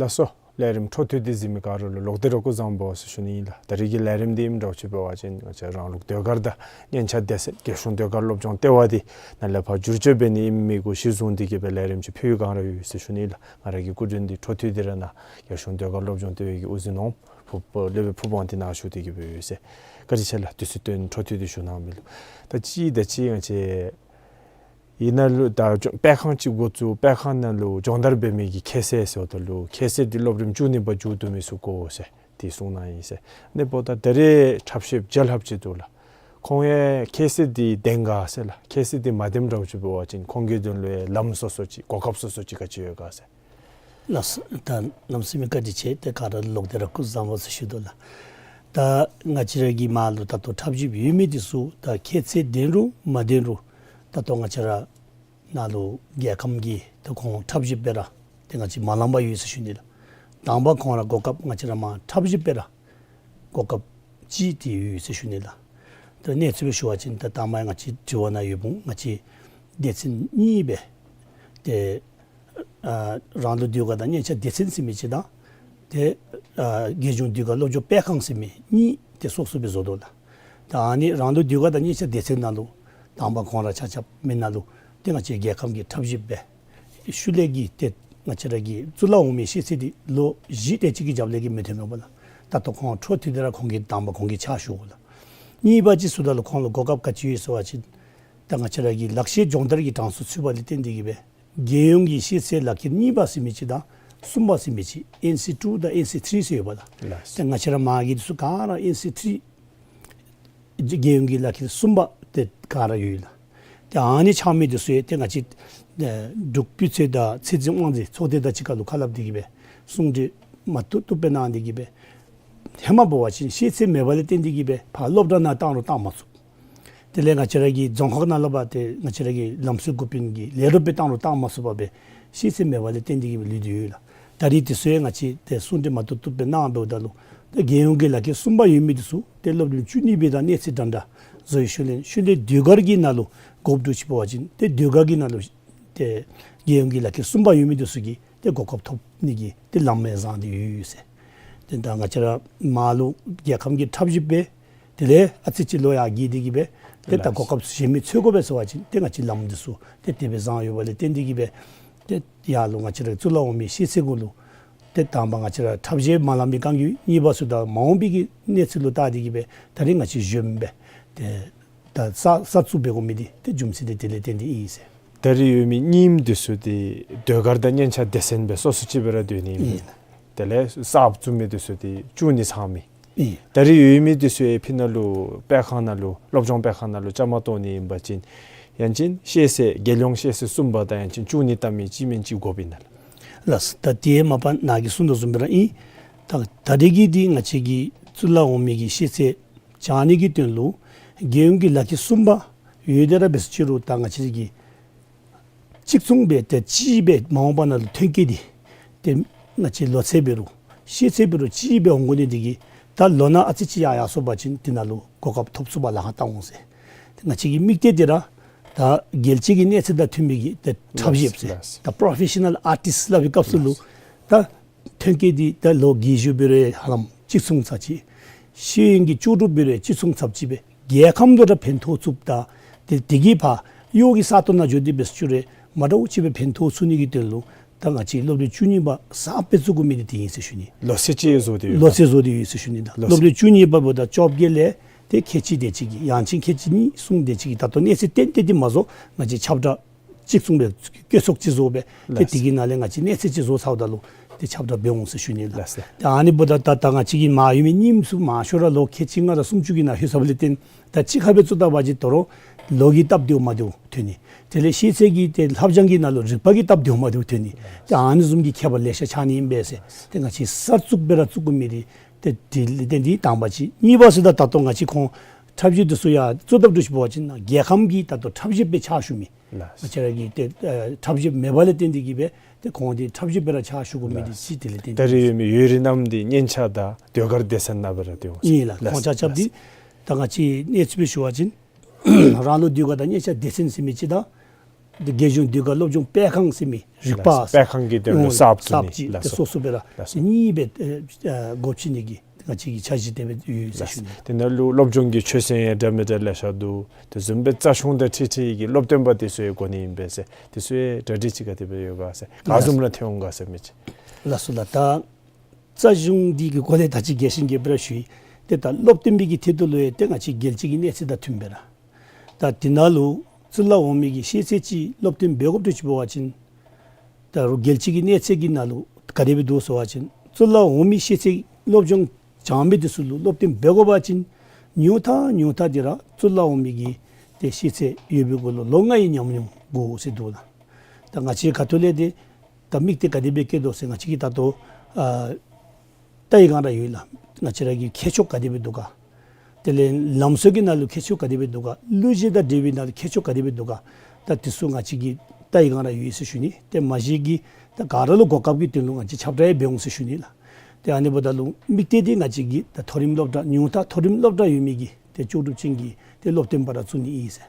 ལགས་སོ། ལས་རིམ་འཕྲོ་མཐུད་དེ་གཟིགས་མི་ག་ར་ལུ་ལོག་སྟེ་ར་སྐུ་གཟུགས་བཟང་པོ་ཟེར་ཞུ་ནི་ཨིན་ལགས། ད་རིས་ཀྱི་ལས་རིམ་འདི་ཨིནམ་འདྲཝ་ཅིག་འབད་བ་ཅིན་ང་བཅས་རང་ལུགས་ཟློས་གར་དང་སྙན་ཆ་སྡེ་ཚན་རྒྱལ་གཞུང་ཟློས་གར་སློབ་སྦྱོང་ལྟེ་བ་འདི་ནཱ་ལས་ཕར་བསྒྱུར་བཅོས་འབད་ནི་ཨིན་མི་གུ་གཞི་བཟུང་སྟེ་གིས་སྦེ་ལས་རིམ་ཅིག་ཕུལ་བའི་བསྒང་ར་ཡོད་ཟེར་ཞུ་ནི་ལགས། ང་ར་གི་སྐུ་མགྲོན་འདི་འཕྲོ་མཐུད་དེ་ར་ནཱ་རྒྱལ་གཞུང་ཟློས་གར་སློབ་སྦྱོང་ལྟེ་བའི་གི་དབུ་འཛིན་ནོར་བུ་སློབ་དཔོན་ཕུར་བུ་དབང་འདུས་ནཱ་བཞུགས་ཏེ་གིས་སྦེ་ཡོད་ཟེར། བཀའ་དྲིན་ཆེ་ལགས། དུས་ཚོད་བཏོན་འཕྲོ་མཐུད་དེ་བཞུགས་གནང་མི་ལུ། ད་གཅིག་དང་གཅིག་ང་བཅས་ཨིན་ན་ལུ་ད་སྦྱོང་དཔེ་ཁང་ཅིག་འགོ་བཙུགས་དཔེ་ཁང་ནང་ལུ་སྦྱོང་བརྡར་འབད་མི་གི་ཁྱད་ཚད་ཟེརཝ་ད་ལུ་ཁྱད་ཚད་འདི་སློབ་རིམ་བཅུ་གཉིས་པ་མཇུག་བསྡུ་མི་ཚུ་དགོ་ཟེར་དེ་གསུངས་གནང་ཡི་ཟེར། ཨ་ནི་འབདཝ་ད་ད་རེས་འཁྲབ་གཞས་རྒྱལ་ཁབ་ཅིག་འདུག་ལགས། ཁོང་ཡང་ཁྱད་ཚད་འདི་ལྡན་ག་ཟེར་ལགས། ཁྱད་ཚད་འདི་མ་ལྡནམ་འདྲཝ་ཅིག་འབད་བ་ཅིན་ཁོང་གི་དོན་ལུ་ཡང་ལམ་སོ་སོ་ཅིག་གོ་སྐབས་སོ་སོ་ཅིག་ག་ཅི་ཡོད་ག་ཟེར། ལགས་སོ། ད་གནམ་མེད་ས་མེད་བཀའ་དྲིན་ཆེ། ཏེ་ག་ར་ལོག་སྟེ་ར་སྐུ་གཟུགས་བཟང་པོ་ཟེར་ཞུ་དོ་ལགས། ད་ང་བཅས་ར་གི་མར་ལུ་ད་ལྟོ་འཁྲབ་གཞས་ཡོད་མི་འདི་ཚུ་ད་ཁྱད་ཚད་ལྡན་རུང་མ་ལྡན་རུང་ད་ལྟོ་ང་བཅས་ར་ནཱ་ལུ་རྒྱལ་ཁམས་ཀྱི་ད་ཁོང་འཁྲབ་གཞས་སྦེ་ར་ཏེ་ང་བཅས་མ་ལངམ་ཡོད་ཟེར་ཞུ་ནི་ལགས། དང་པ་ཁོང་ར་གོ་སྐབས་ང་བཅས་ར་མར་འཁྲབ་གཞས་སྦེ་ར་གོ་སྐབས་ཅིག་ཏེ་ཡོད་ཟེར་ཞུ་ནི་ལགས། ད་གནས་ཚུལ་སྦེ་ཞུ་བ་ཅིན་ད་དང་པ་ང་བཅས་དྲི་བ་ནང་ཡོད་འོང་། ང་བཅས་ སྡེ་ཚན་གཉིས་སྦེ་ཏེ་ཨ་རང་ལུགས་ཟློས་གར་དང་སྙན་ཆ་སྡེ་ཚན་ཟེར་མི་ཅིག་དང་ཏེ་ཨ་རྒྱལ་གཞུང་ཟློས་གར་སློབ་སྦྱོང་སྤེལ་ཁང་ཟེར་མི་གཉིས་ཏེ་སོ་སོ་སྦེ་བཟོ་དོ་ལགས། ད་ཨ་ནི་རང་ལུགས་ཟློས་གར་དང་སྙན་ཆ་སྡེ་ཚན་ནང་ལུ་དང་པ་ཁོང་ར་ཆ་ཁྱབ་མི་ནང་ལུ་ཏེ་ང་བཅས་རྒྱལ་ཁམས་ཀྱི་ཁྲབ་ཞིབ་སྦེ་ཤུལ་ལས་ཀྱི་ཏེ་ང་བཅས་ར་གི་གཙུག་ལག་འོག་མའི་ཤེས་ཚད་འདི་ལོ་བཞི་དེ་ཅིག་གི་རྒྱབ་ལས་ཀྱི་མི་ཐོན་མས་པ་ལགས། ད་ལྟོ་ཁོང་འཕྲོ་མཐུད་དེ་ར་ཁོང་གིས་དང་པ་ཁོང་གིས་ཕྱག་ཞུ་དགོ་ལགས། གཉིས་པ་ཅིག་ཟེརཝ་ད་ལུ་ཁོང་ལུ་གོ་སྐབས་ག་ཅི་ཡོད་ཟེར་བ་ཅིན་ད་ང་བཅས་ར་གི་ལག་ཤེས་སྦྱོང་བརྡར་གྱི་གྲངས་སུ་ཚུད་པ་ལས་བརྟེན་ཏེ་གིས་སྦེ་རྒྱལ་ཡོངས་ཀྱི་ཤེས་ཚད་ལག་ཁྱེར་གཉིས་པ་ཟེར་མི་ཅིག་དང་གསུམ་པ་ཟེར་མི་ཅིག་ཨེན་སི་ཊུ་དང་ཨེན་སི་ཐི་རི་ཟེར་ཡོདཔ་ལགས། ལགས། ཏེ་ང་བཅས་ར་མ་གི་འདི་ཚུ་ག་ར་ཨེན་སི་ཐི་རི་རྒྱལ་ཡོངས་ཀྱི་ལག་ཁྱེར་གསུམ་པ་ཏེ་ག་ར་ཡོད་ལགས། ཏེ་ཨ་ནི་ཆགས་མི་འདི་ཚུ་ཡང་ཏེ་ང་བཅས་ཨེ་འབྲུག་སྤུས་ཚད་དང་ཚད་འཛིན་དབང་འཛིན་ཚོགས་སྡེ་དང་གཅིག་ཁར་ལུ་ཁ་སླབ་སྟེ་གིས་སྦེ་གསུང་གྲོས་མ་བཏུབ་བཏུབ་སྦེ་གནང་སྟེ་གིས་སྦེ་ཧེ་མ་འབད་བ་ཅིན་ཤེས་ཚད་མེད་པ་ལས་བརྟེན་ཏེ་གིས་སྦེ་ཕར་སློབ་གྲྭ་ནང་བཏང་རུང་བཏང་མ་ཚུགས། དེ་ལས་ང་བཅས་ར་གི་རྫོང་ཁག་ནང་ལུ་འབད་དེ་ང་བཅས་ར་གི་ལམ་སྲོལ་འགོ་དཔོན་གྱི་ལས་རོགས་སྦེ་བཏང་རུང་བཏང་མ་ཚུགས་པར་སྦེ་ཤེས་ཚད་མེད་པ་ལས་བརྟེན་ཏེ་གིས་སྦེ་ལུས་ཏེ་ཡོད་ལགས། ད་རིས་དེ་ཚུ་ཡང་ང་བཅས་ཏེ་གསུང་གྲོས་མ་བཏུབ་བཏུབ་སྦེ་གནང་འབདཝ་ད་ལུ་ཏེ་རྒྱལ་ཡོངས་ཀྱི་ལག་ཁྱེར་གསུམ་པ་ཡོད་མི་འདི་ཚུ་ཏེ་སློབ་རིམ་བཅུ་གཉིས་པའི་དང་གནས་ཚད་འདྲན་འདྲ་བཟོ་བའི་ཤུལ་ལས་ཤུལ་ལས་ཟློས་གར་གྱི་ནང་ལུ་དགོཔ་འདྲཝ་ཅིག་འབད་བ་ཅིན་ཏེ་ཟློས་གར་གྱི་ནང་ལུ་ཏེ་རྒྱལ་ཡོངས་ཀྱི་ལག་ཁྱེར་གསུམ་པ་ཡོད་མི་འདི་ཚུ་གིས་ཏེ་གོ་སྐབས་ཐོབ་ནི་གི་ཏེ་ལམ་ཡང་བཟང་སྟེ་ཡོད་ཟེར། ཏེ་ད་ང་བཅས་ར་མར་ལུ་རྒྱལ་ཁམས་ཀྱི་ཁྲབ་ཞིབ་སྦེ་དེ་ལས་ཨ་ཙི་ཅིག་ལོ་ཡར་རྒས་ཏེ་གིས་སྦེ་ཏེ་ད་ལགས། གོ་སྐབས་གཞན་མི་འཚོལ་དགོ་པས་ཟེར་བ་ཅིན་ཏེ་ང་བཅས་ལམ་འདི་ཚུ་ཏེ་དེ་སྦེ་བཟང་ཡོད་པ་ལས་བརྟེན་ཏེ་གིས་སྦེ་ཏེ་ཡར་ལུ་ང་བཅས་ར་གཙུག་ལག་འོག་མའི་ཤེས་ཚད་གུ་ལུ་ཏེ་དང་པ་ང་བཅས་ར་ཁྲབ་ཞིབ་མ་ལང་པའི་བསྒང་ཡོད། གཉིས་པ་ཟེརཝ་ད་མ་འོངས་པའི་གི་གནས་ཚུལ་ལུ་བལྟ་སྟེ་གིས་སྦེ་ད་རིས་ང་བཅས་གཞོནམ་སྦེ་ཏེ་ད་གསར་གསར་བཙུགས་འབད་དགོ་མི་འདི་ཏེ་རྒྱུ་མཚན་འདི་དེ་ལས་བརྟེན་ཏེ་ཨིན་ཟེར། ད་རིས་ཡོད་མི་རྙིངམ་འདི་ཚུ་ཏེ་ཟློས་གར་དང་སྙན་ཆ་སྡེ་ཚན་སྦེ་སོ་སོ་ཅིག་སྦེ་ར་སྡོད་ནི་ཨིན། ཨིན། དེ་ལས་གསར་བཙུགས་མི་འདི་ཚུ་ཏེ་བཅུ་གཉིས་ཚང་མི་ཨིན། ད་རིས་ཡོད་མི་འདི་ཚུ་ཡང་ཕྱི་ནང་ལུ་སྤེལ་ཁང་ནང་ལུ་སློབ་སྦྱོང་སྤེལ་ཁང་ནང་ལུ་བཅའ་མར་གཏོགས་ནི་ཨིན་པ་ཅིན་ཡང་ཅིན་ཤེས་ཚད་རྒྱལ་ཡོངས་ཤེས་ཚད་གསུམ་པ་དང་ཡང་ཅིན་བཅུ་གཉིས་བལྟ་མི་གཅིག་མེན་གཅིག་དགོཔ་ཨིན་ན་ལགས། ལགས། ད་དེ་མ་པ་ནཱ་གིས་གསུངས་དོ་བཟུམ་སྦེ་ར་ཨིན། ད་ད་རིས་ཀྱི་འདི་ང་བཅས་ཀྱི་གཙུག་ལག་འོག་མའི་གི་ཤེས་ཚད་སྦྱང་ནི་གི་དོན་ལུ་རྒྱལ་ཡོངས་ཀྱི་ལག་ཁྱེར་གསུམ་པ་ཡོད་དེ་ར་འབད་ཟེར་ཅི་རུང་ད་ང་བཅས་ཀྱི་གཅིག་མཚུངས་སྦེ་ཏེ་གཅིག་སྦེ་མ་འོངས་པ་ནང་ལུ་ཐོན་སྐྱེད་འདི་ཏེ་ང་བཅས་ལོ་ཚད་འབད་རུང་ཤེས་ཚད་འབད་རུང་གཅིག་སྦེ་འོང་དགོ་ནི་འདི་གིས་ད་ལོ་ན་ཨ་ཙི་ཅིག་ཡར་ཡར་སོང་པ་ཅིན་དེ་ནང་ལུ་གོ་སྐབས་ཐོབ་ཚུགསཔ་ལཱ་ཁག་བཏང་འོང་ཟེར། ཏེ་ང་བཅས་ཀྱི་དམིགས་གཏད་འདི་ར་ད་རྒྱལ་སྤྱི་གི་གནས་ཚད་དང་མཐུན་མི་གི་ཏེ་ཁྲབ་ཞིབ་ཟེར། ལགས། ད་པྲོ་ཕེ་ཤ་ནཱལ་ཨར་ཊིསཊ་སླབ་པའི་སྐབས་སུ་ལུ་ད་ཐོན་སྐྱེད་འདི་ད་ལོ་རྒས་ཤོས་འབད་རུང་ཧ་ལམ་གཅིག་མཚུངས་ཚར་ཅིག། ཤེས་ཡོན་གྱི་ལྕོགས་གྲུབ་འབད་རུང་གཅིག་མཚུངས་ཚར་ཅིག་སྦེ་རྒྱལ་ཁམས་ལུ་ར་ཕན་ཐོགས་ཚུགསཔ་དང་ཏེ་དེ་གིས་ཕར་གཡོག་གི་ས་སྟོང་ནང་འགྱོ་སྟེ་འབད་ཟེར་ཅི་རུང་མ་འདྲཝ་ཅིག་སྦེ་ཕན་ཐོགས་ཚུགས་ནི་གི་དོན་ལུ་ད་ང་བཅས་སློབ་རིམ་བཅུ་གཉིས་པ་གསར་སྦེ་བཙུགས་དགོ་མི་འདི་དེ་ཨིན་ཟེར་ཞུ་ནི། ལོ་ཚད་ཅིག་བཟོ་སྟེ་ཡོད། ལོ་ཚད་བཟོ་སྟེ་ཡོད་ཟེར་ཞུ་ནི་ད། ལོ་ཚད། སློབ་རིམ་བཅུ་གཉིས་པ་འབདཝ་ད་བཅོ་བརྒྱད་ལས་ཏེ་ཁལ་གཅིག་དེ་ཅིག་གི་ཡང་ཅིན་ཁལ་གཅིག་གཉིས་གསུམ་དེ་ཅིག་གི་ད་ལྟོ་གནས་ཚད་ཏན་ཏན་འདི་མ་བཟོ་ང་བཅས་ཁྱབ་བསྒྲགས་གཅིག་མཚུངས་སྦེ་བཀོད་ཚོགས་ཅིག་བཟོ་སྦེ་ཏེ། ལགས། དེ་གི་ནང་ལས་ང་བཅས་གནས་ཚད་ཅིག་བཟོ་ཚརཝ་ད་ལུ་ཏེ་ཁྱབ་བསྒྲགས་འབད་འོང་ཟེར་ཞུ་ནི་ལགས། ལགས། ཏེ་ཨ་ནི་འབདཝ་ད་ད་ད་ང་བཅས་ཀྱི་མར་ཡོད་མི་རྙིངམ་ཚུ་མང་ཤོས་ར་ལོ་ཁལ་གཅིག་ལྔ་དང་སུམ་ཅུ་གི་ནང་ལྷོད་ཚརཝ་ལས་བརྟེན་ད་གཅིག་ཁར་སྦེ་བཙུགས་ད་པ་ཅིན་དོ་རུང་ལོ་གི་སྟབས་བདེཝ་མ་བདེཝ་ཐོན་ནི། དེ་ལས་ཤེས་ཚད་ཀྱི་ཏེ་ལྷབ་སྦྱང་གི་ནང་ལུ་རིག་པ་གི་སྟབས་བདེཝ་མ་བདེཝ་ཐོན་ནི། ཏེ་ཨ་ནི་བཟུམ་གྱི་ཁྱད་པར་ལེ་ཤ་ཆགས་ནི་ཨིན་པས་ཟེར། ཏེ་ང་བཅས་གསར་བཙུགས་སྦེ་ར་བཙུགས་དགོ་མི་འདི་ཏེ་དེ་ལས་ཏེ་འདི་དང་པ་ཅིག། གཉིས་པ་ཟེརཝ་ད་ད་ལྟོ་ང་བཅས་ཁོང་ཁྲབ་ཞིབ་འདི་ཚུ་ཡར་བཙུགས་ད་འདྲཝ་ཅིག་འབད་བ་ཅིན་རྒྱལ་ཁམས་ཀྱི་ད་ལྟོ་ཁྲབ་ཞིབ་སྦེ་ཕྱག་ཞུ་མི། ལགས། ང་བཅས་ར་གི་ཏེ་ཨ་ཁྲབ་ཞིབ་མེད་པ་ལས་བརྟེན་ཏེ་གིས་སྦེ་ཏེ་ཁོང་འདི་ཁྲབ་ཞིབ་སྦེ་ར་ཕྱག་ཞུ་དགོ་མི་འདི། ལགས། ཅིག་དེ་ལས་བརྟེན་ཏེ། ད་རིས་ཡོད་མི་ཡུན་རིང་ནམ་འདི་སྙན་ཆ་དང་ཟློས་གར་སྡེ་ཚན་ནང་སྦེ་ར་སྡོད་འོང་ཟེར། ཨིན་ལགས། ལགས། ཁོང་ཆ་ཁྱབ་འདི་ད་ང་བཅས་གནས་ཚུལ་སྦེ་ཞུ་བ་ཅིན་རང་ལུགས་ཟློས་གར་དང་སྙན་ཆ་སྡེ་ཚན་ཟེར་མི་ཅིག་དང་ཏེ་རྒྱལ་གཞུང་ཟློས་གར་སློབ་སྦྱོང་སྤེལ་ཁང་ཟེར་མི་རིག་པ། ལགས། སྤེལ་ཁང་གི་དོན་ལུ་ཨོ་གསརཔ་བཙུགས་ནི། གསརཔ་ཅིག་ལགས་སོ། ཏེ་སོ་སོ་སྦེ་ར། ལགས་སོ། གཉིས་སྦེ་ཨེ་ཨེ་འགོ་ཁྲིད་ནི་གི་ང་བཅས་ཀྱི་འཆར་གཞི་དེ་སྦེ་ཡོད་ཟེར། ལགས་སོ། ཞུ་ནི། དེ་ནང་ལུ་སློབ་སྦྱོང་གི་ཆོས་ཚན་ཡང་འདྲ་མི་འདྲ་ལེ་ཤ་འདུག། དེ་བཟུམ་སྦེ་རྩ་གཞུང་དང་འཁྲིལ་འཁྲིལ་གྱི་སློབ་སྟོན་པ་དེ་ཚུ་ཡང་དགོ་ནི་ཨིན་པས་ཟེར། དེ་ཚུ་ཡང་གྲ་སྒྲིག་ཅིག་ག་དེ་སྦེ་ཡོད་ག་ཟེར། ག་བཟུམ་ར་ཐོན་འོང་ག་ཟེར་མི་ཅིག། ལགས་སོ་ལགས། ད་རྩ་གཞུང་འདི་གི་སྐོར་ལས་ད་ཅི་རྒྱས་ཤིང་རྒྱས་པ་ར་ཞུ་ཡི། ཏེ་ད་སློབ་སྟོན་པའི་གི་ཐད་དུ་ལུ་ཡང་ཏེ་ང་བཅས་རྒྱལ་སྤྱི་གི་གནས་ཚད་དང་མཐུན་པའི་ར། ད་དེ་ནང་ལུ་གཙུག་ལག་འོག་མའི་གི་ཤེས་ཚད་ཅིག་སློབ་སྟོན་འབད་དགོཔ་འདྲཝ་ཅིག་འབད་བ་ཅིན་ད་རུང་རྒྱལ་སྤྱི་གི་གནས་ཚད་ཀྱི་ནང་ལུ་ག་དེ་སྦེ་འདུག་ཟེར་བ་ཅིན་གཙུག་ལག་འོག་མའི་ཤེས་ཚད་སློབ་སྦྱོང་སྦྱང་མི་དེ་ཚུ་ལུ་སློབ་སྟོན་འབད་དགོ་པ་ཅིན་ཉུང་མཐའ་ཉུང་མཐའ་འདི་ར་གཙུག་ལག་འོག་མའི་གི་ཏེ་ཤེས་ཚད་ཡོད་པའི་གུ་ལུ་ལོ་ལྔ་ཡི་ཉམས་མྱོང་དགོ་ཟེར་འདུག་ལགས། ད་ང་བཅས་ཁ་ཐུག་ལས་ཏེ་ད་དམིགས་གཏད་ག་དེ་སྦེ་བསྐྱེད་དོ་ཟེར་ང་བཅས་ཀྱིས་ད་ལྟོ་ཨ་ལྟ་བའི་སྒང་ར་ཡོད་ལགས། ང་བཅས་ར་གི་མཁས་མཆོག་ག་དེ་སྦེ་འདུག་ག། དེ་ལས་ལམ་སྲོལ་གྱི་ནང་ལུ་མཁས་མཆོག་ག་དེ་སྦེ་འདུག་ག། གླུ་གཞས་དང་འབྲེལ་བའི་ནང་ལུ་མཁས་མཆོག་ག་དེ་སྦེ་འདུག་ག། ད་དེ་ཚུ་ང་བཅས་ཀྱིས་ལྟ་བའི་སྒང་ར་ཡོད་ཟེར་ཞུ་ནི། ཏེ་མ་གཞི་གི་ད་ག་ར་ལུ་གོ་སྐབས་ཀྱི་དོན་ལུ་ང་བཅས་ཁྱབ་བསྒྲགས་ཡང་འབད་འོང་ཟེར་ཞུ་ནི་ལགས། ཏེ་ཨ་ནི་འབདཝ་ད་ལུ་དམིགས་གཏད་འདི་ང་བཅས་ཀྱིས་ད་མཐོ་རིམ་སློབ་གྲྭ་ཉུང་མཐའ་མཐོ་རིམ་སློབ་གྲྭ་ཡོད་མི་གི་ཏེ་ལྕོགས་གྲུབ་ཅན་གྱི་ཏེ་སློབ་སྟོན་པ་ར་བཙུགས་ནི་ཨིན་ཟེར།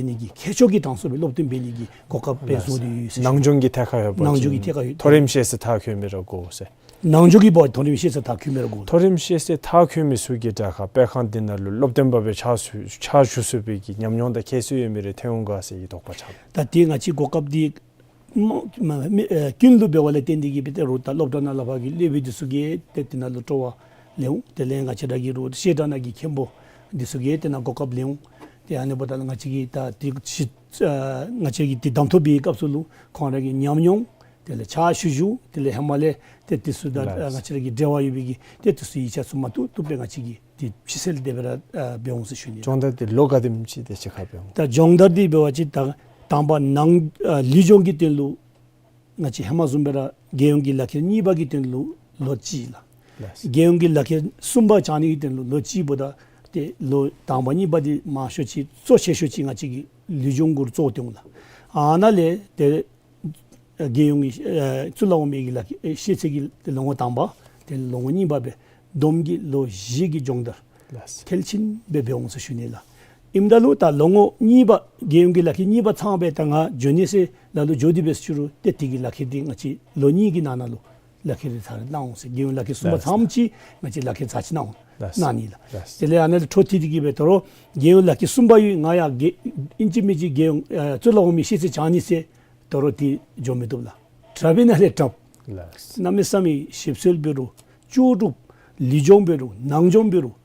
འབད་ནི་གི་ཁྱད་ཆོས་ཀྱི་གྲངས་སུ་སྦེ་སློབ་སྟོན་འབད་ནི་གི་གོ་སྐབས་སྦེ་བཟོ་སྟེ་ཡོད་ཟེར་ཞུ། ནང་སྦྱོང་གི་ཐད་ཁར་ཡོད་པ་ཅིན་ནང་སྦྱོང་གི་ཐད་ཁར་ཡོད། མཐོ་རིམ་ཤེས་ཚད་མཐར་འཁྱོལ་མི་ར་དགོ་ཟེར། ནང་སྦྱོང་གི་འབདཝ་མཐོ་རིམ་ཤེས་ཚད་མཐར་འཁྱོལ་མི་ར་དགོ། མཐོ་རིམ་ཤེས་ཚད་མཐར་འཁྱོལ་མི་ཚུ་གིས་དྲག་ཁ་སྤེལ་ཁང་འདི་ནང་ལུ་སློབ་སྟོན་པ་སྦེ་ཕྱག་ཞུ་ཕྱག་ཞུ་ཚུགས་པའི་གི་ཉམས་མྱོང་དང་ཁྱད་གསོད་ཡོད་མི་རེ་ཐོན་འོང་ག་ཟེར་གྱི་དོགས་པ་ཆགས། ད་དེ་ང་བཅས་གོ་སྐབས་འདི་མ་མི་ཨེ་ཀུན་ལུ་འབདཝ་ལས་བརྟེན་ཏེ་གིས་སྦེ་ཏེ་རུང་ད་སློབ་གྲྭ་ནང་ལས་ཕར་གྱི་སློབ་དཔོན་འདི་ཚུ་གིས་ཏེ་དེ་ནང་ལུ་སྤྲོ་བ་ལེན་འོང་། དེ་ལས་ང་བཅས་ར་གི་རུང་བཤད་གྲྭ་ནང་གི་མཁན་པོ་འདི་ཚུ་གིས་དེ་ནང་གོ་སྐབས་ལེན་འོང་། ཏེ་ཨ་ནི་འབདཝ་ད་ལུ་ང་བཅས་ཀྱིས་ད་དེ་ཅིག་ཨ་ང་བཅས་ཀྱིས་དེ་གདམ་ཐོབ་པའི་སྐབས་སུ་ལུ་ཁོང་ར་གི་ཉམས་མྱོང་དེ་ལས་ཕྱག་ཞུ་ཞུ་དེ་ལས་ཧེ་མ་ལས་ཏེ་དེ་ཚུ་དང་ལགས། ང་བཅས་ར་གི་འབྲེལ་བ་ཡོད་པའི་གི་ཏེ་དེ་ཚུ་ཡིག་ཆ་ཚུ་མ་ཐུབ་ཐུབ་སྦེ་ང་བཅས་ཀྱིས་དེ་ཕྱི་སེལ་དེ་སྦེ་ར་ཨ་འབད་འོང་ཟེར་ཞུ་ནི། སྦྱོང་བརྡར་འདི་ལོ་ག་དེམ་ཅིག་དེ་ཅིག་ཁར་འབད་འོང་། ད་སྦྱོང་བརྡར་འདི་འབད་བ་ཅིན་ད་དང་པ་ནང་ཨ་ལུས་སྦྱོང་གི་དོན་ལུ་ང་བཅས་ཧེ་མ་བཟུམ་སྦེ་ར་རྒྱལ་ཡོངས་ཀྱི་ལག་ཁྱེར་གཉིས་པ་གི་དོན་ལུ་ལོ་གཅིག་ལགས། ལགས། རྒྱལ་ཡོངས་ཀྱི་ལག་ཁྱེར་གསུམ་པ་བཅང་ནི་གི་དོན་ལུ་ལོ་གཅིག་འབདཝ་ད་ཏེ་ལོ་དང་པ་གཉིས་པ་འདི་མང་ཤོས་ཅིག་གཙོ་ཆེ་ཤོས་ཅིག་ང་བཅས་ཀྱིས་ལུས་སྦྱོང་གུ་ར་གཙོ་བོ་བཏོན་འོང་ལགས། ཨ་ནཱ་ལས་ཏེ་རྒྱལ་ཡོངས་ཀྱི་ཨེ་གཙུག་ལག་འོག་མའི་གི་ལག་ཁྱེར་ཨེ་ཤེས་ཚད་ཀྱི་ལོ་ངོ་དང་པ་དེ་ལོ་ངོ་གཉིས་པ་སྦེ་བསྡོམས་ཀྱིས་ལོ་བཞི་གི་སྦྱོང་བརྡར་ལགས། མཐིལ་ཕྱིན་སྦེ་འབད་འོང་ཟེར་ཞུ་ནི་ལགས། ཨིནམ་ད་ལུ་ད་ལོ་ངོ་གཉིས་པ་རྒྱལ་ཡོངས་ཀྱི་ལག་ཁྱེར་གཉིས་པ་ཚང་སྦེ་ད་ང་འགྱོ་ནི་ཟེར་ལ་ལུ་འགྱོ་སྟེ་འབད་ཟེར་ཞུ་རུང་ཏེ་དེ་གི་ལག་ཁྱེར་འདི་ང་བཅས་ལོ་གཉིས་ཀྱི་ནང་ན་ལུ་ལག་ཁྱེར་འདི་ཚར་གནང་འོང་ཟེར། རྒྱལ་ཡོངས་ལག་ཁྱེར་གསུམ་པ་ལགས། ཚངམ་ཅིག་ང་བཅས་ལག་ཁྱེར་ཚར་ཅིག་གནང་འོང་ལགས། གནང་ནི་ལགས། ལགས། དེ་ལས་ཨ་ནཱ་ལས་འཕྲོ་མཐུད་དེ་གིས་སྦེ་ད་རུང་རྒྱལ་ཡོངས་ལག་ཁྱེར་གསུམ་པ་ཡོད། ང་ཡང་རྒྱལ་ཨིན་ཅི་མིན་ཅི་རྒྱལ་ཡོངས་ཨེ་གཙུག་ལག་འོག་མའི་ཤེས་ཚད་བཅང་ནི་ཟེར་ད་རུང་དེ་འགྱོ་མི་བཏུབ་ལགས། དྲགཔ་ཨིན་ན་ལས་དྲགཔ། ལགས། གནམ་མེད་ས་མེད་ཞིབ་འཚོལ་འབད་རུང་ལྕོགས་གྲུབ་ལུས་སྦྱོང་འབད་རུང་ནང་སྦྱོང་འབད་རུང་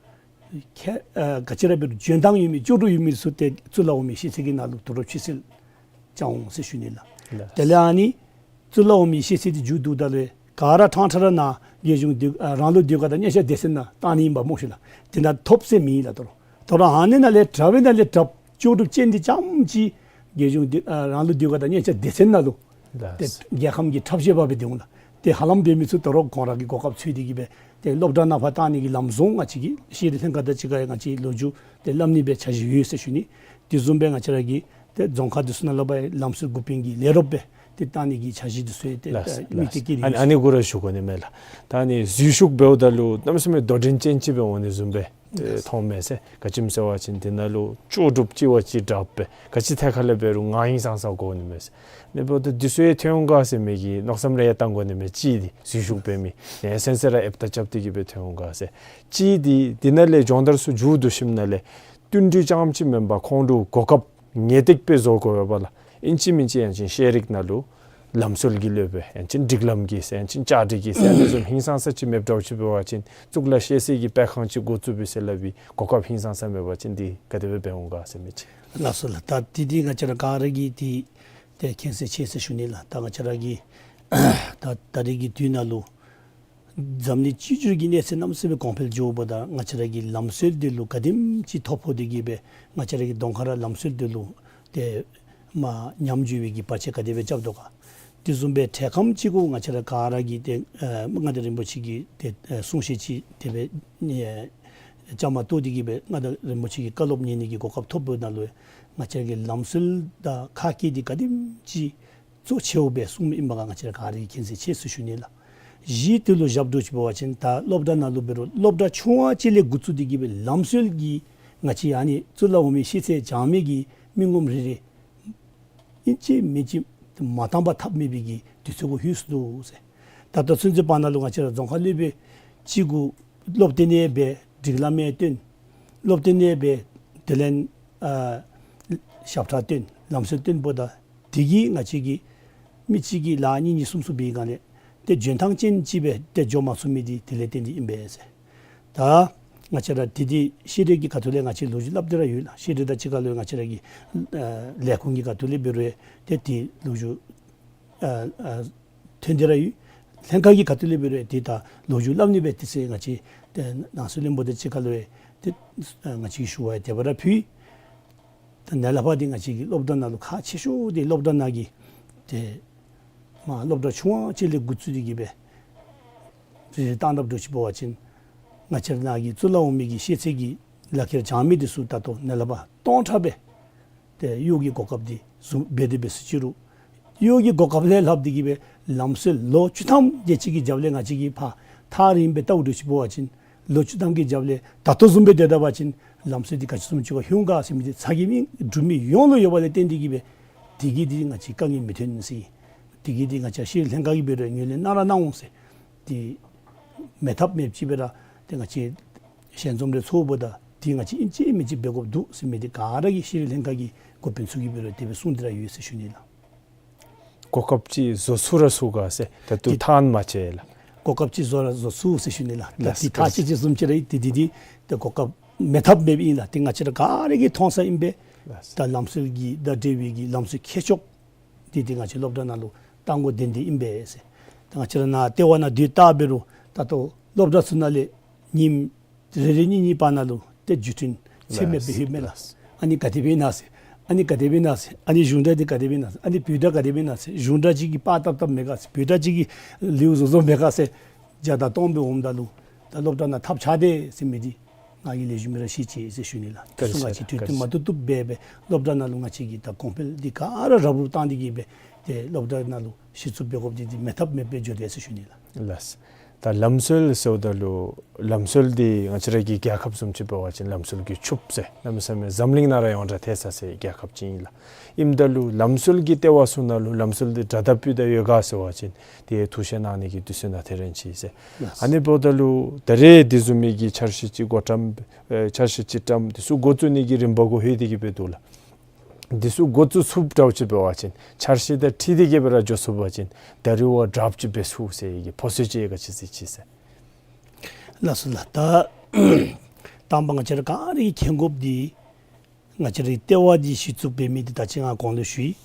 ཁྱད་ཨ་ག་ཅི་ར་འབད་རུང་འཇོན་ཐང་ཡོད་མི་ལྕོགས་གྲུབ་ཡོད་མི་ཚུ་ཏེ་གཙུག་ལག་འོག་མའི་ཤེས་ཚད་ཀྱི་ནང་ལུ་ད་རུང་ཕྱི་སེལ་བཅང་འོང་ཟེར་ཞུ་ནི་ལགས། ལགས། དེ་ལས་ཨ་ནི་གཙུག་ལག་འོག་མའི་ཤེས་ཚད་འདི་མཇུག་བསྡུཝ་ད་ལུ་ག་ར་ཕྲང་ཕྲང་ར་ནཱ་རྒྱལ་གཞུང་ཟློས་ཨ་རང་ལུགས་ཟློས་གར་དང་སྙན་ཆ་སྡེ་ཚན་ནང་བཏང་ནི་ཨིན་པ་སྨོ་ཤེས་ལགས། དེ་ནང་ཐོབ་ས་མེད་ལགས། ད་རུང་ད་རུང་ཨ་ནི་ནང་ལས་དྲགཔ་ཨིན་ན་ལས་དྲགཔ་ལྕོགས་གྲུབ་ཅན་འདི་རྐྱངམ་ཅིག་རྒྱལ་གཞུང་ཟློས་ཨ་རང་ལུགས་ཟློས་གར་དང་སྙན་ཆ་སྡེ་ཚན་ནང་ལུ་ཏེ་ལགས། རྒྱལ་ཁམས་ཀྱི་འཁྲབ་གཞས་པ་སྦེ་སྡོད་འོང་ལགས། ཏེ་ཧ་ལམ་འབད་མི་ཚུ་ད་རུང་ཁོང་ར་གི་གོ་སྐབས་འཚོལ་ཏེ་གིས་སྦེ་ཏེ་སློབ་གྲྭ་ནང་ཕར་བཏང་ནི་གི་ལམ་བཟོ་ང་བཅས་ཀྱིས་ཤེས་རིག་ལྷན་ཁག་དང་གཅིག་ཁར་ཡང་ང་བཅས་ལོ་རྒྱུས་ཏེ་སླབ་ནི་སྦེ་འཆར་གཞི་ཡོད་ཟེར་ཞུ་ནི། དེ་བཟུམ་སྦེ་ང་བཅས་ར་གི་ཏེ་རྫོང་ཁག་འདི་ཚུ་ནང་ལུ་འབད་ལམ་སྲོལ་འགོ་དཔོན་གྱི་ལས་རོགསཔ་སྦེ་ཏེ་བཏང་ནི་གི་འཆར་གཞི་འདི་ཚུ་ཡང་ཏེ་ལགས། ཨ་དམིགས་གཏད་བསྐྱེད་ཡོད། ཨ་ནི་གུ་ར་ཞུ་དགོ་ནི་མས་ལགས། ད་ཨ་ནི་འཛུལ་ཞུགས་འབདཝ་ད་ལུ་གནམ་མེད་ས་མེད་དོ་འགྲན་ཅན་ཅིག་སྦེ་འོང་ནི་བཟུམ་སྦེ་ཏེ་མཐོངམ་མས་ཟེར། ག་ཅི་སྨོ་ཟེར་བ་ཅིན་དེ་ནང་ལུ་ལྕོགས་གྲུབ་ཅིག་བ་ཅིག་དྲགཔ་སྦེ་ག་ཅི་ཐད་ཁར་ལས་འབད་རུང་ང་ཧིང་སངས་ས་དགོ་ནི་མས་ཟེར། ཨ་ནི་འབདཝ་ད་འདི་ཚུ་ཡང་ཐོན་འོང་ག་ཟེར་མི་གི་མནོ་བསམ་རེ་ཡང་བཏང་དགོ་ནི་མས། གཅིག་འདི་འཛུལ་ཞུགས་འབད་མི་ཡང་སེམས་ཚེགས་ར་ཨེབ་རྟ་རྐྱབ་སྟེ་གིས་སྦེ་ཐོན་འོང་ག་ཟེར། གཅིག་འདི་འདི་ནང་ལས་སྦྱོང་བརྡར་ཚུ་མཇུག་བསྡུ་ཞིནམ་ལས་བསྟུན་གྲོས་རྐྱངམ་ཅིག་མེན་པར་ཁོང་ལུ་གོ་སྐབས་ངེས་ཏིག་སྦེ་བཟོ་དགོ་པས་ལགས། ཨིན་ཅི་མིན་ཅི་ཡང་ཅིན་ཤེས་རིག་ནང་ལུ་ལམ་སྲོལ་གྱི་སློབ་དཔོན་ཡང་ཅིན་སྒྲིག་ལམ་གྱི་ཟེར་ཡང་ཅིན་བཅའ་སྒྲིག་གི་ཟེར་ཡང་ཨ་ནི་བཟུམ་ཧིང་སངས་ས་ཅིག་མེདཔ་འདྲཝ་ཅིག་འབད་བ་ཅིན་གཙུག་ལག་ཤེས་ཚད་ཀྱི་སྤེལ་ཁང་ཅིག་འགོ་བཙུགས་པའི་ཟེར་སླབ་པའི་གོ་སྐབས་ཧིང་སངས་ས་མེད་པ་ཅིན་འདི་ག་དེ་སྦེ་འབད་འོང་ག་ཟེར་མི་ཅིག། ལགས་སོ་ལགས། ད་འདི་འདི་ང་བཅས་ར་ག་ར་གིས་འདི་ཏེ་མཁྱེན་གསལ་ཆེ་ཟེར་ཞུ་ནི་ལགས། ད་ང་བཅས་ར་གི་ད་ད་རེས་ཀྱི་དུས་ནང་ལུ་འཛམ་གླིང་སྤྱི་འགྱུར་གྱི་གནས་ཚད་གནམ་མེད་ས་མེད་གོང་འཕེལ་འགྱོཝ་ད་ང་བཅས་ར་གི་ལམ་སྲོལ་འདི་ལུ་ག་དེམ་ཅིག་ཐོ་ཕོག་སྟེ་གིས་སྦེ་ང་བཅས་ར་གི་གདོང་ཁར་ར་ལམ་སྲོལ་འདི་ལུ་ཏེ་མར་ཉམས་འགྱོ་བའི་གི་བར་ཆད་ག་དེ་སྦེ་རྐྱབ་དོ་ག། དེ་བཟུམ་སྦེ་འཕྲལ་ཁམས་ཅིག་གུ་ང་བཅས་ར་ག་ར་གིས་ཏེ་ཨ་མངའ་བདག་རིན་པོ་ཆེ་གི་ཏེ་ཨ་གསུང་བཤད་ཅིག་དེ་སྦེ་ཨེ་བཅའ་མར་གཏོགས་ཏེ་གིས་སྦེ་མངའ་བདག་རིན་པོ་ཆེ་གི་བཀའ་སློབ་ཉན་ནི་གི་གོ་སྐབས་ཐོབ་པའི་ནང་ལུ་ང་བཅས་ར་གི་ལམ་སྲོལ་དང་ཁ་སྐད་འདི་ག་དེམ་ཅིག་གཙོ་ཆེཝ་སྦེ་གསུངམ་ཨིན་པ་ག་ང་བཅས་ར་ག་ར་གིས་མཁྱེན་གསལ་ཆེ་ཟེར་ཞུ་ནི་ལགས། གཞི་དེ་ལུ་བཞག་སྟེ་འབད་བ་ཅིན་ད་སློབ་གྲྭ་ནང་ལུ་འབད་རུང་སློབ་གྲྭ་ཆུང་བ་ཅིག་ལས་འགོ་བཙུགས་ཏེ་གིས་སྦེ་ལམ་སྲོལ་གྱི་ང་བཅས་ཨ་ནི་གཙུག་ལག་འོག་མའི་ཤེས་ཚད་སྦྱང་མི་གི་མི་ངོམ་རེ་རེ་ཨིན་ཅི་མིན་ཅི་མ་བཏང་པར་ཐབས་མེད་པའི་གི་དུས་ཚོད་གུ་ལྷོད་སོ་ནུག་ཟེར། ད་ལྟོ་ཚུན་ཚོད་བར་ན་ལུ་ང་བཅས་ར་རྫོང་ཁ་སློབ་དཔོན་ཅིག་གུ་སློབ་སྟོན་ཡང་འབད་སྒྲིག་ལམ་ཡང་སྟོན། སློབ་སྟོན་ཡང་འབད་དེ་ལས་ཨ་ཞབས་ཁྲ་སྟོན་ལམ་སྲོལ་སྟོན་འབདཝ་ད་དེ་གིས་ང་བཅས་ཀྱིས་མི་གཅིག་གིས་ལཱ་གཉིས་གཉིས་གསུམ་གསུམ་འབད་བའི་སྒང་ལས་ཏེ་འཇོན་ཐང་ཅན་ཅིག་སྦེ་ཏེ་འགྱོ་མ་ཚུགས་མི་འདི་དེ་ལས་བརྟེན་ཏེ་ཨིན་པས་ཟེར། ད་ང་བཅས་ར་དེ་འདི་ཤེས་རིག་གི་ཁ་ཐུག་ལས་ང་བཅས་ལོ་རྒྱུས་སླབ་སྟེ་ར་ཡོད་ལགས། ཤེས་རིག་དང་གཅིག་ཁར་ལུ་ང་བཅས་ར་གི་ཨ་ལས་ཁུངས་ཀྱི་ཁ་ཐུག་ལས་འབད་རུང་ཏེ་དེ་ལོ་རྒྱུས་ཨ་ཨ་ ཐོན་ཏེ་ར་ཡོད། ལྷན་ཁག་གི་ཁ་ཐུག་ལས་འབད་རུང་ཏེ་ད་ལོ་རྒྱུས་སླབ་ནི་སྦེ་ཏེ་ཟེར་ང་བཅས་ཏེ་ནང་སོ་བློན་པོ་དང་གཅིག་ཁར་ལུ་ཏེ་ང་བཅས་ཀྱིས་ཞུ་བ་དེ་སྦེ་ར་ཕུལ། ད་ནཱ་ལས་ཕར་འདི་ང་བཅས་ཀྱི་སློབ་གྲྭ་ནང་ལུ་ཁག་ཆེ་ཤོས་འདི་སློབ་གྲྭ་ནང་གི་ཏེ་མ་སློབ་གྲྭ་ཆུང་བ་ཅིག་ལས་འགོ་བཙུགས་ཏེ་གི་སྦེ་རེ་རེ་བཏང་སྟབས་འདྲཝ་ཅིག་འབད་བ་ཅིན་ང་བཅས་ར་ནང་གི་གཙུག་ལག་འོག་མའི་གི་ཤེས་ཚད་ཀྱི་ལག་ཁྱེར་སྦྱང་མི་འདི་ཚུ་ད་ལྟོ་ནཱ་ལས་ཕར་སྟོང་ཕྲག་སྦེ་ཏེ་གཡོག་གི་གོ་སྐབས་འདི་བཟུམ་འབད་དེ་འབད་ཟེར་ཅི་རུང་གཡོག་གི་གོ་སྐབས་ལས་ལྷག་སྟེ་གི་སྦེ་ལམ་སྲོལ་ལོ་བཅུ་ཐམ་དེ་ཅིག་གི་རྒྱབ་ལས་ང་བཅས་ཀྱིས་ཕར་ཐག་རིང་སྦེ་བལྟཝ་འདྲཝ་ཅིག་འབད་བ་ཅིན་ལོ་བཅུ་ཐམ་གྱི་རྒྱབ་ལས་ད་ལྟོ་བཟུམ་སྦེ་སྡོད་ད་པ་ཅིན་ལམ་སྲོལ་འདི་ག་ཅི་བཟུམ་ཅིག་ཁར་ལྷོད་ག་ཟེར་མི་འདི་ཚ་གྱང་མེད་འབྲུག་མི་ཡོངས་ལུ་ཡོད་པ་ལས་བརྟེན་ཏེ་གི་སྦེ་དེ་གིས་འདི་ང་བཅས་དཀའ་ངལ་མི་འཐོན་ཟེར། དེ་གིས་འདི་ང་བཅས་ཤེས་རིག་ལྷན་ཁག་གིས་འབད་རུང་ངོས་ལེན་གནང་ར་གནང་འོང་ཟེར། འདི་མེད་ཐབས་མེདཔ་ཅིག་སྦེ་ར་ཏེ་ང་བཅས་ཞལ་འཛོམས་རེ་ཚོགས་འབདཝ་ད་འདི་ང་བཅས་ཨིན་ཅི་མིན་ཅི་འབད་དགོཔ་འདུག་ཟེར་མི་འདི་ག་ར་གིས་ཤེས་རིག་ལྷན་ཁག་གི་འགོ་དཔོན་ཚུ་གིས་འབད་རུང་དེ་སྦེ་གསུངས་ཏེ་ར་ཡོད་ཟེར་ཞུ་ནི་ལགས། གོ་སྐབས་ཅིག་བཟོ་ཚུགས་ར་ཚུགས་ག་ཟེར་ད་ལྟོ་འདི་ཐག་མ་ཆོད་ལགས། གོ་སྐབས་ཅིག་བཟོ་ར་བཟོ་ཚུགས་ཟེར་ཞུ་ནི་ལགས། ད་ལགས་འདི་ཐག་ཆོད་ཅིག་བཟུམ་ཅིག་ར་ཨིན། ཏེ་འདི་འདི་ཏེ་གོ་སྐབས་མེད་ཐབས་མེདཔ་ཨིན་ལགས། ཏེ་ང་བཅས་ར་ག་ར་གིས་མཐོང་ས་ཨིན་པས། ལགས། ད་ལམ་སྲོལ་གྱི་ད་འབྲེལ་བའི་གི་ལམ་སྲོལ་མཁས་མཆོག་འདི་ཏེ་ང་བཅས་སློབ་གྲྭ་ནང་ལུ་གཏང་དགོ་དོན་འདི་ཨིན་པས་ཟེར། ད་ང་བཅས་ར་ནཱ་ལྟེ་བ་ནང་སྡོད་ད་འབད་རུང་ད་ལྟོ་སློབ་གྲྭ་ཚུ་ནང་ལས་ཉིནམ་རེ་རེ་གཉིས་གཉིས་བར་ན་ལུ་ཏེ་བརྒྱུད་འཕྲིན་ཚད་མེད་སྦེ་ལྷོདཔ་མས་ལགས། ལགས། ཨ་ནི་ག་དེ་སྦེ་ཨིན་ན་ཟེར། ཨ་ནི་ག་དེ་སྦེ་ཨིན་ན་ཟེར། ཨ་ནི་གཞུང་གྲྭ་འདི་ག་དེ་སྦེ་ཨིན་ན་ཟེར། ཨ་ནི་བོད་གྲྭ་ག་དེ་སྦེ་ཨིན་ན་ཟེར། གཞུང་གྲྭ་ཅིག་གིས་པར་བཏབ་བཏབ་མེད་ག་ཟེར། བོད་གྲྭ་ཅིག་གིས་ལེའུ་བཟོ་བཟོཝ་མེད་ག་ཟེར། བརྒྱ་དང་སྟོང་སྦེ་འོངམ་ད་ལུ་ད་སློབ་གྲྭ་ནང་ཐབས་ཆག་དེས་ཟེར་མི་འདི་ང་གིས་ལེགས་ཤོམ་སྦེ་ར་ཤེས་ཅི་ཟེར་ཞུ་ནི་ལགས། བཀའ་དྲིན་ཆེ། ཚུ་ང་བཅས་གྲོས་བསྟུན་མ་བཏུབ་བཏུབ་སྦེ་སྦེ་སློབ་གྲྭ་ནང་ལུ་ང་བཅས་ཀྱིས་ད་གོང་འཕེལ་འདི་ག་ར་རབ་རུབ་བཏང་སྟེ་གི་སྦེ་ཏེ་སློབ་གྲྭ་ནང་ལུ་གཞི་བཙུགས་འབད་དགོཔ་འདི་འདི་མེད་ཐབས་མེདཔ་སྦེ་འགྱོ་དེས་ཟེར་ཞུ་ནི་ལགས། ལགས། ད་ལམ་སྲོལ་ཟེརཝ་ད་ལུ་ལམ་སྲོལ་འདི་ང་བཅས་ར་གི་རྒྱལ་ཁབ་བཟུམ་ཅིག་འབད་བ་ཅིན་ལམ་སྲོལ་གྱི་ཕྱུགཔོ་ཟེར་གནམ་མེད་ས་མེད་འཛམ་གླིང་ནང་ར་ཡོངས་གྲགས་ཐལ་ས་ཟེར་རྒྱལ་ཁབ་ཅིག་ཨིན་ལགས། ཨིནམ་ད་ལུ་ལམ་སྲོལ་གྱི་ལྟེ་བ་ཚུ་ནང་ལུ་ལམ་སྲོལ་འདི་དྲག་དང་སྤུས་དང་ཡོད་ག་ཟེར་བ་ཅིན་དེ་ཐུགས་བཞེད་གནང་ནི་གི་དུས་ཚོད་ནང་ཐེ་རེན་ཅི་ཟེར། ལགས། ཨ་ནི་འབདཝ་ད་ལུ་ད་རེས་འདི་བཟུམ་མའི་གི་འཆར་གཞི་ཅིག་འགོ་བཀྲམ་ཨེ་འཆར་གཞི་ཅིག་བཀྲམ་འདི་ཚུ་འགོ་བཙུགས་ནི་གི་རིམ་པ་གུ་ལྷོད་དེ་གི་སྦེ་འདུག་ལགས། འདི་ཚུ་འགོ་བཙུགས་ཚུགསཔ་འདྲཝ་ཅིག་འབད་བ་ཅིན་འཆར་གཞི་དང་འཁྲིལ་ཏེ་གི་སྦེ་ར་འགྱོ་ཚུགས་པ་ཅིན་ད་རེས་བ་དྲགཔ་ཅིག་འབད་ཚུགས་ཟེར་གི་ཕོ་སོ་ཅིག་ག་ཅི་ཟེར་ཅི་ཟེར། ལགས་སོ་ལགས། ད་དང་པ་ང་བཅས་ར་ག་ར་གིས་མཁྱེན་དགོཔ་འདི་ང་བཅས་རའི་ལྟེ་བ་འདི་གཞི་བཙུགས་འབད་མི་འདི་ད་ཅི་ང་གོང་ལུ་ཞུ་ཡི།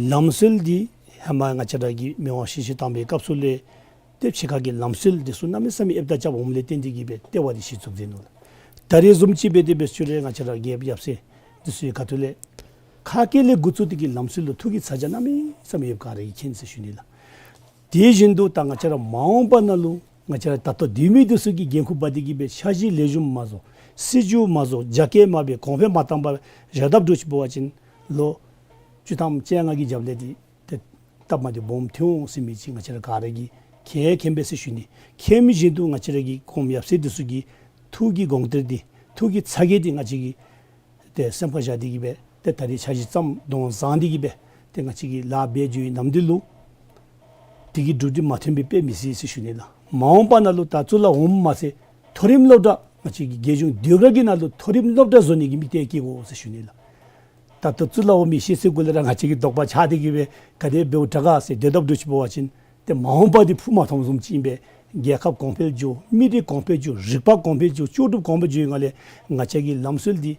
ལམ་སྲོལ་འདི་ཧེ་མ་ང་བཅས་ར་གི་མི་དབང་ཞི་བདེ་དང་པའི་སྐབས་སུ་ལས་ཏེ་ཕྱི་ཁ་གི་ལམ་སྲོལ་འདི་ཚུ་གནམ་མེད་ས་མེད་ཨེབ་དང་རྐྱབ་འོངམ་ལས་བརྟེན་ཏེ་གི་སྦེ་ལྟེ་བ་འདི་གཞི་བཙུགས་མཛད་ནུག་ལགས། ད་རེས་བཟུམ་ཅིག་འབད་དེ་འབད་ཞུ་རུང་ར་ང་བཅས་ར་རྒྱལཔོ་ཡབ་སྲས་འདི་ཚུ་གི་ཁ་ཐུག་ལས་ཁ་སྐད་ལས་འགོ་བཙུགས་ཏེ་གི་ལམ་སྲོལ་ལུ་ཐུགས་ཀྱི་ཚ་གྱང་གནམ་མེད་ས་མེད་ཡོདཔ་ག་ར་གིས་མཁྱེན་ཟེར་ཞུ་ནི་ལགས། དེ་བཞིན་དུ་ད་ང་བཅས་ར་མ་འོངས་པ་ནང་ལུ་ང་བཅས་ར་ད་ལྟོ་སྡོད་མི་འདི་ཚུ་གིས་འགན་ཁུར་འབག་སྟེ་གི་སྦེ་འཆར་གཞི་ལེགས་ཤོམ་མ་བཟོ་སྲིད་བྱུས་མ་བཟོ་རྒྱ་སྐྱེད་མ་འབད་གོང་འཕེལ་མ་བཏང་པར་བཞག་དཔ་འདྲཝ་ཅིག་འབད་བ་ཅིན་ལོ་བཅུ་ཐམ་བཅོ་ལྔ་གི་རྒྱབ་ལས་འདི་ཏེ་སྟབས་མ་བདེཝ་སྦོམ་ཐོན་འོང་ཟེར་མི་ཅིག་ང་བཅས་ར་ག་ར་གིས་མཁྱེན་མཁྱེན་པས་ཟེར་ཞུ་ནི། མཁྱེན་མི་བཞིན་དུ་ང་བཅས་ར་གི་གོངམ་ཡབ་སྲས་འདི་ཚུ་གི་ཐུགས་ཀྱི་དགོངས་གཏེར་འདི་ཐུགས་ཀྱི་ཚ་གྱང་འདི་ང་བཅས་ཀྱིས་ཏེ་སེམས་ཁར་བཞག་སྟེ་གི་སྦེ་ཏེ་ད་རེས་འཆར་གཞི་བརྩམས་དོན་བཟང་སྟེ་གི་སྦེ་ཏེ་ང་བཅས་ཀྱིས་ལཱ་འབད་འགྱོ་བའི་ནམ་དུས་ལུ་དེ་གི་གྲུབ་འབྲས་མ་ཐོན་པའི་དཔེ་མི་སྲིད་ཟེར་ཞུ་ནི་ལགས། མ་འོངས་པ་ནང་ལུ་ད་གཙུག་ལག་འོགམ་མ་ཚད་མཐོ་རིམ་སློབ་གྲྭ་ང་བཅས་ཀྱི་རྒྱལ་གཞུང་ཟློས་གར་གྱི་ནང་ལུ་མཐོ་རིམ་སློབ་གྲྭ་བཟོ་ནི་གི་དམིགས་གཏད་བསྐྱེད་དགོ་ཟེར་ཞུ་ནི་ལགས། ད་ལྟོ་གཙུག་ལག་འོག་མའི་ཤེས་ཚད་གུ་ལས་ར་ང་བཅས་ཀྱིས་དོགས་པ་ཆགས་ཏེ་གི་སྦེ་ག་དེ་འབདཝ་དྲག་ག་ཟེར་སྡོད་དཔ་འདྲཝ་ཅིག་འབད་བ་ཅིན་ཏེ་མ་འོངས་པ་འདི་ཕུགས་མ་ཐོགས་བཟུམ་ཅིག་ཨིན་པས། རྒྱལ་ཁབ་གོང་འཕེལ་འགྱོ་མི་རིགས་གོང་འཕེལ་འགྱོ་རིག་པ་གོང་འཕེལ་འགྱོ་ལྕོགས་གྲུབ་གོང་འཕེལ་འགྱོ་བའི་སྒང་ལས་ང་བཅས་ཀྱི་ལམ་སྲོལ་འདི་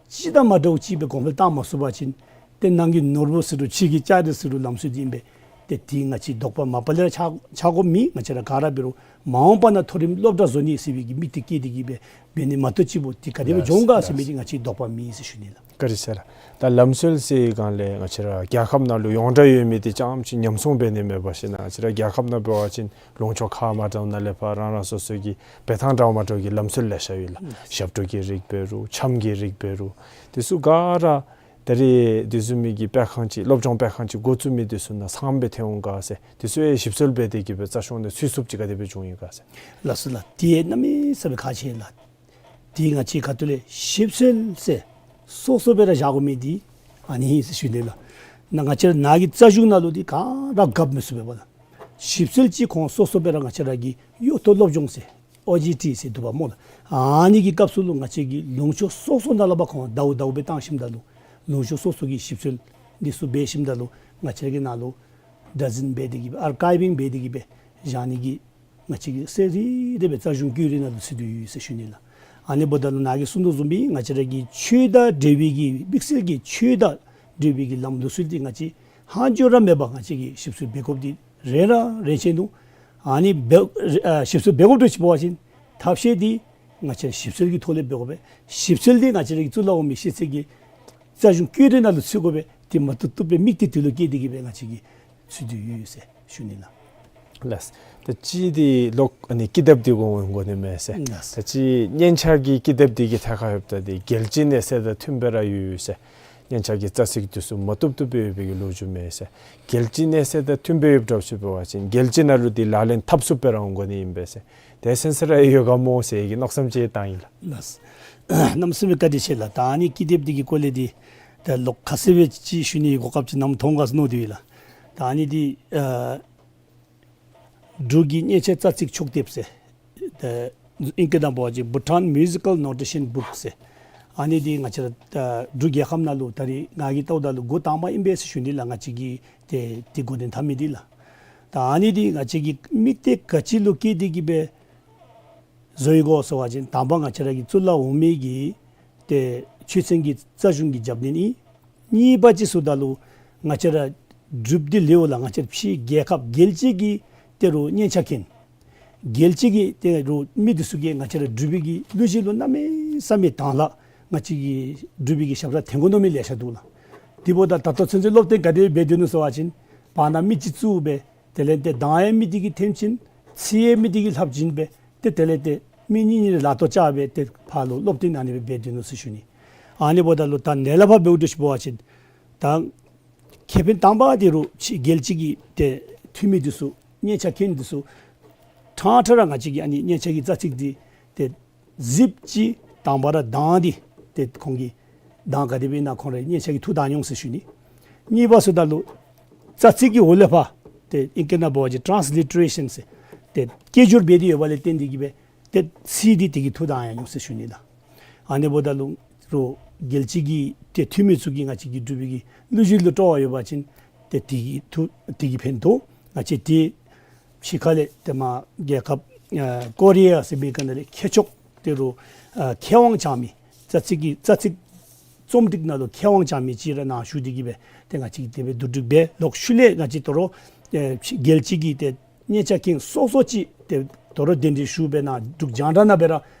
ཅི་དང་མ་འདྲཝ་ཅིག་སྦེ་གོང་འཕེལ་བཏང་མ་ཚུགས་པ་ཅིན་ཏེ་ནང་གི་ནོར་བུ་ཟེར་རུང་ཕྱི་གི་ལྕགས་རི་ཟེར་རུང་ལམ་སྲོལ་འདི་ཨིན་པས། ཏེ་འདི་ང་བཅས་དོགས་པ་མ་པ་ལས་ར་ཆགས་ཆགས་དགོཔ་མེད། ང་བཅས་ར་ག་ར་འབད་རུང་མ་འོངས་པ་ནང་མཐོ་རིམ་སློབ་གྲྭ་བཟོ་ནི་ཟེར་བའི་གི་དམིགས་གཏད་བསྐྱེད་དེ་གི་སྦེ་འབད་ནི་མ་གཏོགས་ཅིག་པོ་འདི་ག་དེ་སྦེ་ལགས་འགྱོ་འོང་ག་ཟེར་ལགས། མི་འདི་ང་བཅས་དོགས་པ་མེད་ཟེར་ཞུ་ནི་ལགས། བཀའ་དྲིན་ཆེ་ལགས། ད་ལམ་སྲོལ་ཟེར་བའི་སྒང་ལས་ང་བཅས་ར་རྒྱལ་ཁབ་ནང་ལུ་ཡོངས་གྲགས་ཡོད་མི་འདི་རྐྱངམ་ཅིག་ཉམས་སྲུང་འབད་ནི་མེད་པ་ཅིན་ང་བཅས་ར་རྒྱལ་ཁབ་ནང་འབད་བ་ཅིན་ལུང་ཕྱོགས་ཁ་མ་འདྲཝ་ནང་ལས་ཕར་རང་རང་སོ་སོ་གི་འབད་ཐངས་འདྲ་མ་འདྲཝ་གི་ལམ་སྲོལ་ལེ་ཤ་ཡོད་ལགས། ཞབས་བྲོ་གི་རིགས་འབད་རུང་འཆམ་གྱི་རིགས་འབད་རུང་དེ་ཚུ་ག་ར་ད་རེས་དེ་བཟུམ་མའི་གི་སྤེལ་ཁང་ཅིག་སློབ་སྦྱོང་སྤེལ་ཁང་ཅིག་འགོ་བཙུགས་མི་དེ་ཚུ་ནང་ཚང་སྦེ་ཐོན་འོང་ག་ཟེར། དེ་ཚུ་ཡང་ཞིབ་འཚོལ་འབད་དེ་གི་སྦེ་རྩ་ཤོང་ནང་ཚུད་ཚུགསཔ་ཅིག་ག་དེ་སྦེ་བྱུང་ཡི་ག་ཟེར། ལགས་སོ་ལགས། དེ་གནམ་མེད་ས་མེད་ཁག་ཆེ་ལགས། དེ་ང་བཅས་ཁ་ཐུག་ལས་ཞིབ་འཚོལ་ཟེར་སོ་སོ་སྦེ་ར་བཞག་དགོ་མི་འདི་ཨ་ནི་ཨིན་ཟེར་ཞུ་ནི་ལགས། ནཱ་ང་བཅས་ར་ནཱ་གི་རྩ་གཞུང་ནང་ལུ་འདི་ག་ར་འགབ་མི་ཚུགས་པས་པ་ལགས། ཞིབ་འཚོལ་ཅིག་ཁོང་སོ་སོ་སྦེ་ར་ང་བཅས་ར་གི་གཡོག་ཐོག་སློབ་སྦྱོང་ཟེར་ཨོ་ཇི་ཊི་ཟེར་འདུག་པ་སྨོ་ལགས། ཨ་ནི་གི་སྐབས་སུ་ལུ་ང་བཅས་ཀྱི་ལུང་ཕྱོགས་སོ་སོ་ནང་ལས་ཕར་ཁོང་ཟླཝ་ཟླཝ་སྦེ་བཏང་ཞིནམ་ད་ལུ་ལུང་ཕྱོགས་སོ་སོ་གི་ཞིབ་འཚོལ་འདི་ཚུ་འབད་ཞིནམ་ད་ལུ་ང་བཅས་ཀྱི་ནང་ལུ་བདག་འཛིན་འབད་དེ་གི་སྦེ་ཨར་ཀའིབ་ཝིང་འབད་དེ་གི་སྦེ་བཞག་ནི་གི་ང་བཅས་ཀྱི་གསལ་རི་རི་སྦེ་རྩ་གཞུང་བཀོད་རིས་ནང་ལུ་ཚུད་དེ་ཡོད་ཟེར་ཞུ་ནི་ལགས། ཨ་ནི་འབདཝ་ད་ལུ་ནཱ་གིས་གསུངས་དོ་བཟུམ་སྦེ་ང་བཅས་ར་གི་ཆོས་དང་འབྲེལ་བའི་གི་དམིགས་བསལ་གྱི་ཆོས་དང་འབྲེལ་བའི་གི་ལམ་ལུགས་སྲོལ་འདི་ང་བཅས་ཧང་ཇོ་ར་མེད་པར་ང་བཅས་ཀྱིས་ཞིབ་འཚོལ་འབད་དགོཔ་འདི་ རེ་ར་རེ་ཆེ་ནུག། ཨ་ནི་འབད་ཨ་ཞིབ་འཚོལ་འབད་དགོཔ་འདྲཝ་ཅིག་འབད་བ་ཅིན་ཐབས་ཤེས་འདི་ང་བཅས་ཞིབ་འཚོལ་གྱི་ཐོག་ལས་འབད་དགོ་པས། ཞིབ་འཚོལ་འདི་ང་བཅས་ར་གི་གཙུག་ལག་འོག་མའི་ཤེས་ཚད་ཀྱི་རྩ་གཞུང་བཀོད་སྒྲིག་ནང་ལུ་ཚུད་དགོ་པས། དེ་མ་བཏུབ་བཏུབ་སྦེ་དམིགས་གཏད་དེ་ལུ་བསྐྱེད་དེ་གིས་སྦེ་ང་བཅས་ཀྱིས་ཚུད་དེ་ཡོད་ཟེར་ཞུ་ནི་ལགས། ལགས། ད་ཅི་འདི་ལོག་ཨ་ནི་ཀི་དེབ་འདི་གུ་འོང་དགོ་ནི་མས་ཟེར། ལགས། ད་ཅི་སྙན་ཆ་གི་ཀི་དེབ་འདི་གི་ཐད་ཁར་ཡོདཔ་ད་འདི་རྒྱལ་སྤྱིའི་གནས་ཚད་དང་མཐུན་པ་ར་ཡོད་ཟེར། སྙན་ཆ་གི་རྩ་ཚིག་འདི་ཚུ་མ་བཏུབ་བཏུབ་སྦེ་ཡོད་པའི་གི་ལོ་རྒྱུས་མས་ཟེར། རྒྱལ་སྤྱིའི་གནས་ཚད་དང་མཐུན་པ་ཡོདཔ་འདྲཝ་ཅིག་འབད་བ་ཅིན་རྒྱལ་སྤྱི་ནང་ལུ་འདི་ལག་ལེན་འཐབ་ཚུགསཔ་སྦེ་ར་འོང་དགོ་ནི་ཨིན་པས་ཟེར། དེ་སེམས་ས་ར་ཡོད་ག་མོ་ཟེར་གྱི་མནོ་བསམ་ཅིག་བཏང་ཡི་ལགས། ལགས། གནམ་མེད་ས་མེད་བཀའ་དྲིན་ཆེ་ལགས། ད་ཨ་ནི་ཀི་དེབ་འདི་གི་སྐོར་ལས་འདི་ད་ལོག་ཁ་གསལ་སྦེ་ཅིག་ཞུ་ནིའི་གོ་སྐབས་ཅིག་ནམ་ཐོབ་ག་ཟེར་མནོ་སྟེ་ཡོད་ལགས། ད་ཨ་ནི་འདི་ཨ་འབྲུག་གི་སྙན་ཆ་རྩ་ཚིག་ཕྱོགས་དེབ་ཟེར། ད་ཨིང་སྐད་ནང་འབད་བ་ཅིན་Bhutan Musical Notation Book ཟེར། ཨ་ནི་འདི་ང་བཅས་ར་ད་འབྲུག་རྒྱལ་ཁབ་ནང་ལུ་ད་རེས་ང་གིས་བལྟཝ་ད་ལུ་འགོ་དང་པ་ཨིན་པས་ཟེར་ཞུ་ནི་ལགས། ང་བཅས་ཀྱིས་ཏེ་འདི་འགོ་འདྲེན་འཐབ་མི་འདི་ལགས། ད་ཨ་ནི་འདི་ང་བཅས་ཀྱིས་དམིགས་གཏད་ག་ཅི་ལུ་བསྐྱེད་དེ་གིས་སྦེ་བཟོ་ཡི་གོ་ཟེར་བ་ཅིན་དང་པ་ང་བཅས་ར་གི་གཙུག་ལག་འོག་མའི་གི་ཏེ་ཆོས་ཚན་གྱི་རྩ་གཞུང་གི་རྒྱབ་སྣོན་ཨིན། གཉིས་པ་ཅིག་ཟེརཝ་ད་ལུ་ང་བཅས་ར་འབྲུགཔ་འདི་ལས་འོང་ལགས། ང་བཅས་ར་ཕྱི་རྒྱལ་ཁབ་རྒྱལ་སྤྱི་གི་ཏེ་རུང་སྙན་ཆ་མཁན་རྒྱལ་སྤྱི་གི་ཏེ་རུང་མི་འདི་ཚུ་གིས་ང་བཅས་ར་འབྲུག་པའི་གི་གླུ་གཞས་ལུ་གནམ་མེད་ས་མེད་དང་ལགས། ང་བཅས་ཀྱི་འབྲུག་པའི་གི་ཞབས་ཁྲ་འཐེན་དགོ་མནོ་མི་ལེ་ཤ་འདུག་ལགས། དེ་འབདཝ་ད་ད་ལྟོ་ཚུན་ཚོད་སློབ་སྟོན་ག་དེ་འབད་སྡོད་ནུག་ཟེར་བ་ཅིན་བར་ན་མི་ཅིག་བཙུགས་སྦེ་དེ་ལས་ཏེ་གདངས་ཡང་མི་དེ་གིས་འཐེན་བྱིན། ཚིག་ཡང་མི་དེ་གིས་ལྷབ་བྱིན་སྦེ་ཏེ་དེ་ལས་ཏེ་མི་གཉིས་གཉིས་ལག་ཐོག་བཅར་སྦེ་ཏེ་ཕར་ལུ་སློབ་སྟོན་ཨ་ནི་སྦེ་འབད་སྡོད་ནུག་ཟེར་ཞུ་ནི། ཨ་ནི་འབདཝ་ད་ལུ་ད་ནཱ་ལས་ཕར་འབདཝ་འདྲཝ་ཅིག་འབད་བ་ཅིན་ད་ཁེ་ཕན་དང་པ་འདི་རུང་ཕྱི་རྒྱལ་སྤྱི་གི་ཏེ་འཐུས་མི་འདི་ཚུ་སྙན་ཆ་མཁན་འདི་ཚུ་ཕྲང་ཕྲང་ར་ང་བཅས་ཀྱི་ཨ་ནི་སྙན་ཆ་གི་རྩ་ཚིག་འདི་ཏེ་གཟིགས་ཅི། དང་པ་ར་གདངས་འདི་ཏེ་ཁོང་གིས་གདངས་ག་དེ་སྦེ་ཨིན་ན་ཁོང་རའི་སྙན་ཆ་གིས་ཐུགས་དང་ཡོང་ཟེར་ཞུ་ནི། གཉིས་པ་ཟེརཝ་ད་ལུ་རྩ་ཚིག་གི་འོག་ལས་ཕར་ཏེ་ཨིང་སྐད་ནང་འབད་བ་ཅིན་ཊཱནསི་ལི་ཊ་རེ་ཤཱན་ཟེར་ཏེ་སྐད་སྒྱུར་འབད་དེ་ཡོད་པ་ལས་བརྟེན་ཏེ་གིས་སྦེ་ཏེ་ཚིག་འདི་དེ་གིས་ཐུགས་དང་ཡང་ཡོང་ཟེར་ཞུ་ནི་ལགས། ཨ་ནི་འབདཝ་ད་ལུ་རུང་རྒྱལ་སྤྱི་གི་ཏེ་འཐུས་མི་ཚུ་གིས་ང་བཅས་ཀྱི་འབྲུག་པའི་གི་གླུ་གཞས་ལུ་སྤྲོ་བ་ཡོད་པ་ཅིན་ཏེ་དེ་གིས་ཐུགས་དེ་གིས་ཕན་ཐོགས། ང་བཅས་ཏེ་ཕྱི་ཁ་ལས་ཏེ་མར་རྒྱལ་ཁབ་ཨ་ཀོ་རི་ཡ་ཟེར་མི་ག་ནང་ལས་མཁས་མཆོག་ཏེ་རུང་ཨ་མཁས་དབང་བྱང་མི་རྩ་ཚིག་གི་རྩ་ཚིག་རྩོམ་སྒྲིག་ནང་ལུ་མཁས་དབང་བྱང་མི་ཅིག་ར་ནཱ་ཞུ་སྟེ་གིས་སྦེ་ཏེ་ང་བཅས་ཀྱིས་དེ་སྦེ་བསྡུ་སྒྲིག་འབད། ལོག་ཤུལ་ལས་ང་བཅས་དོ་རུང་ཨེ་རྒྱལ་སྤྱི་གི་ཏེ་སྙན་ཆ་མཁན་སོ་སོ་ཅིག་ཏེ་དོ་རུང་གདན་འདྲེན་ཞུ་སྦེ་ནཱ་འབྲུག་རྒྱང་བསྒྲགས་ནང་སྦེ་ར་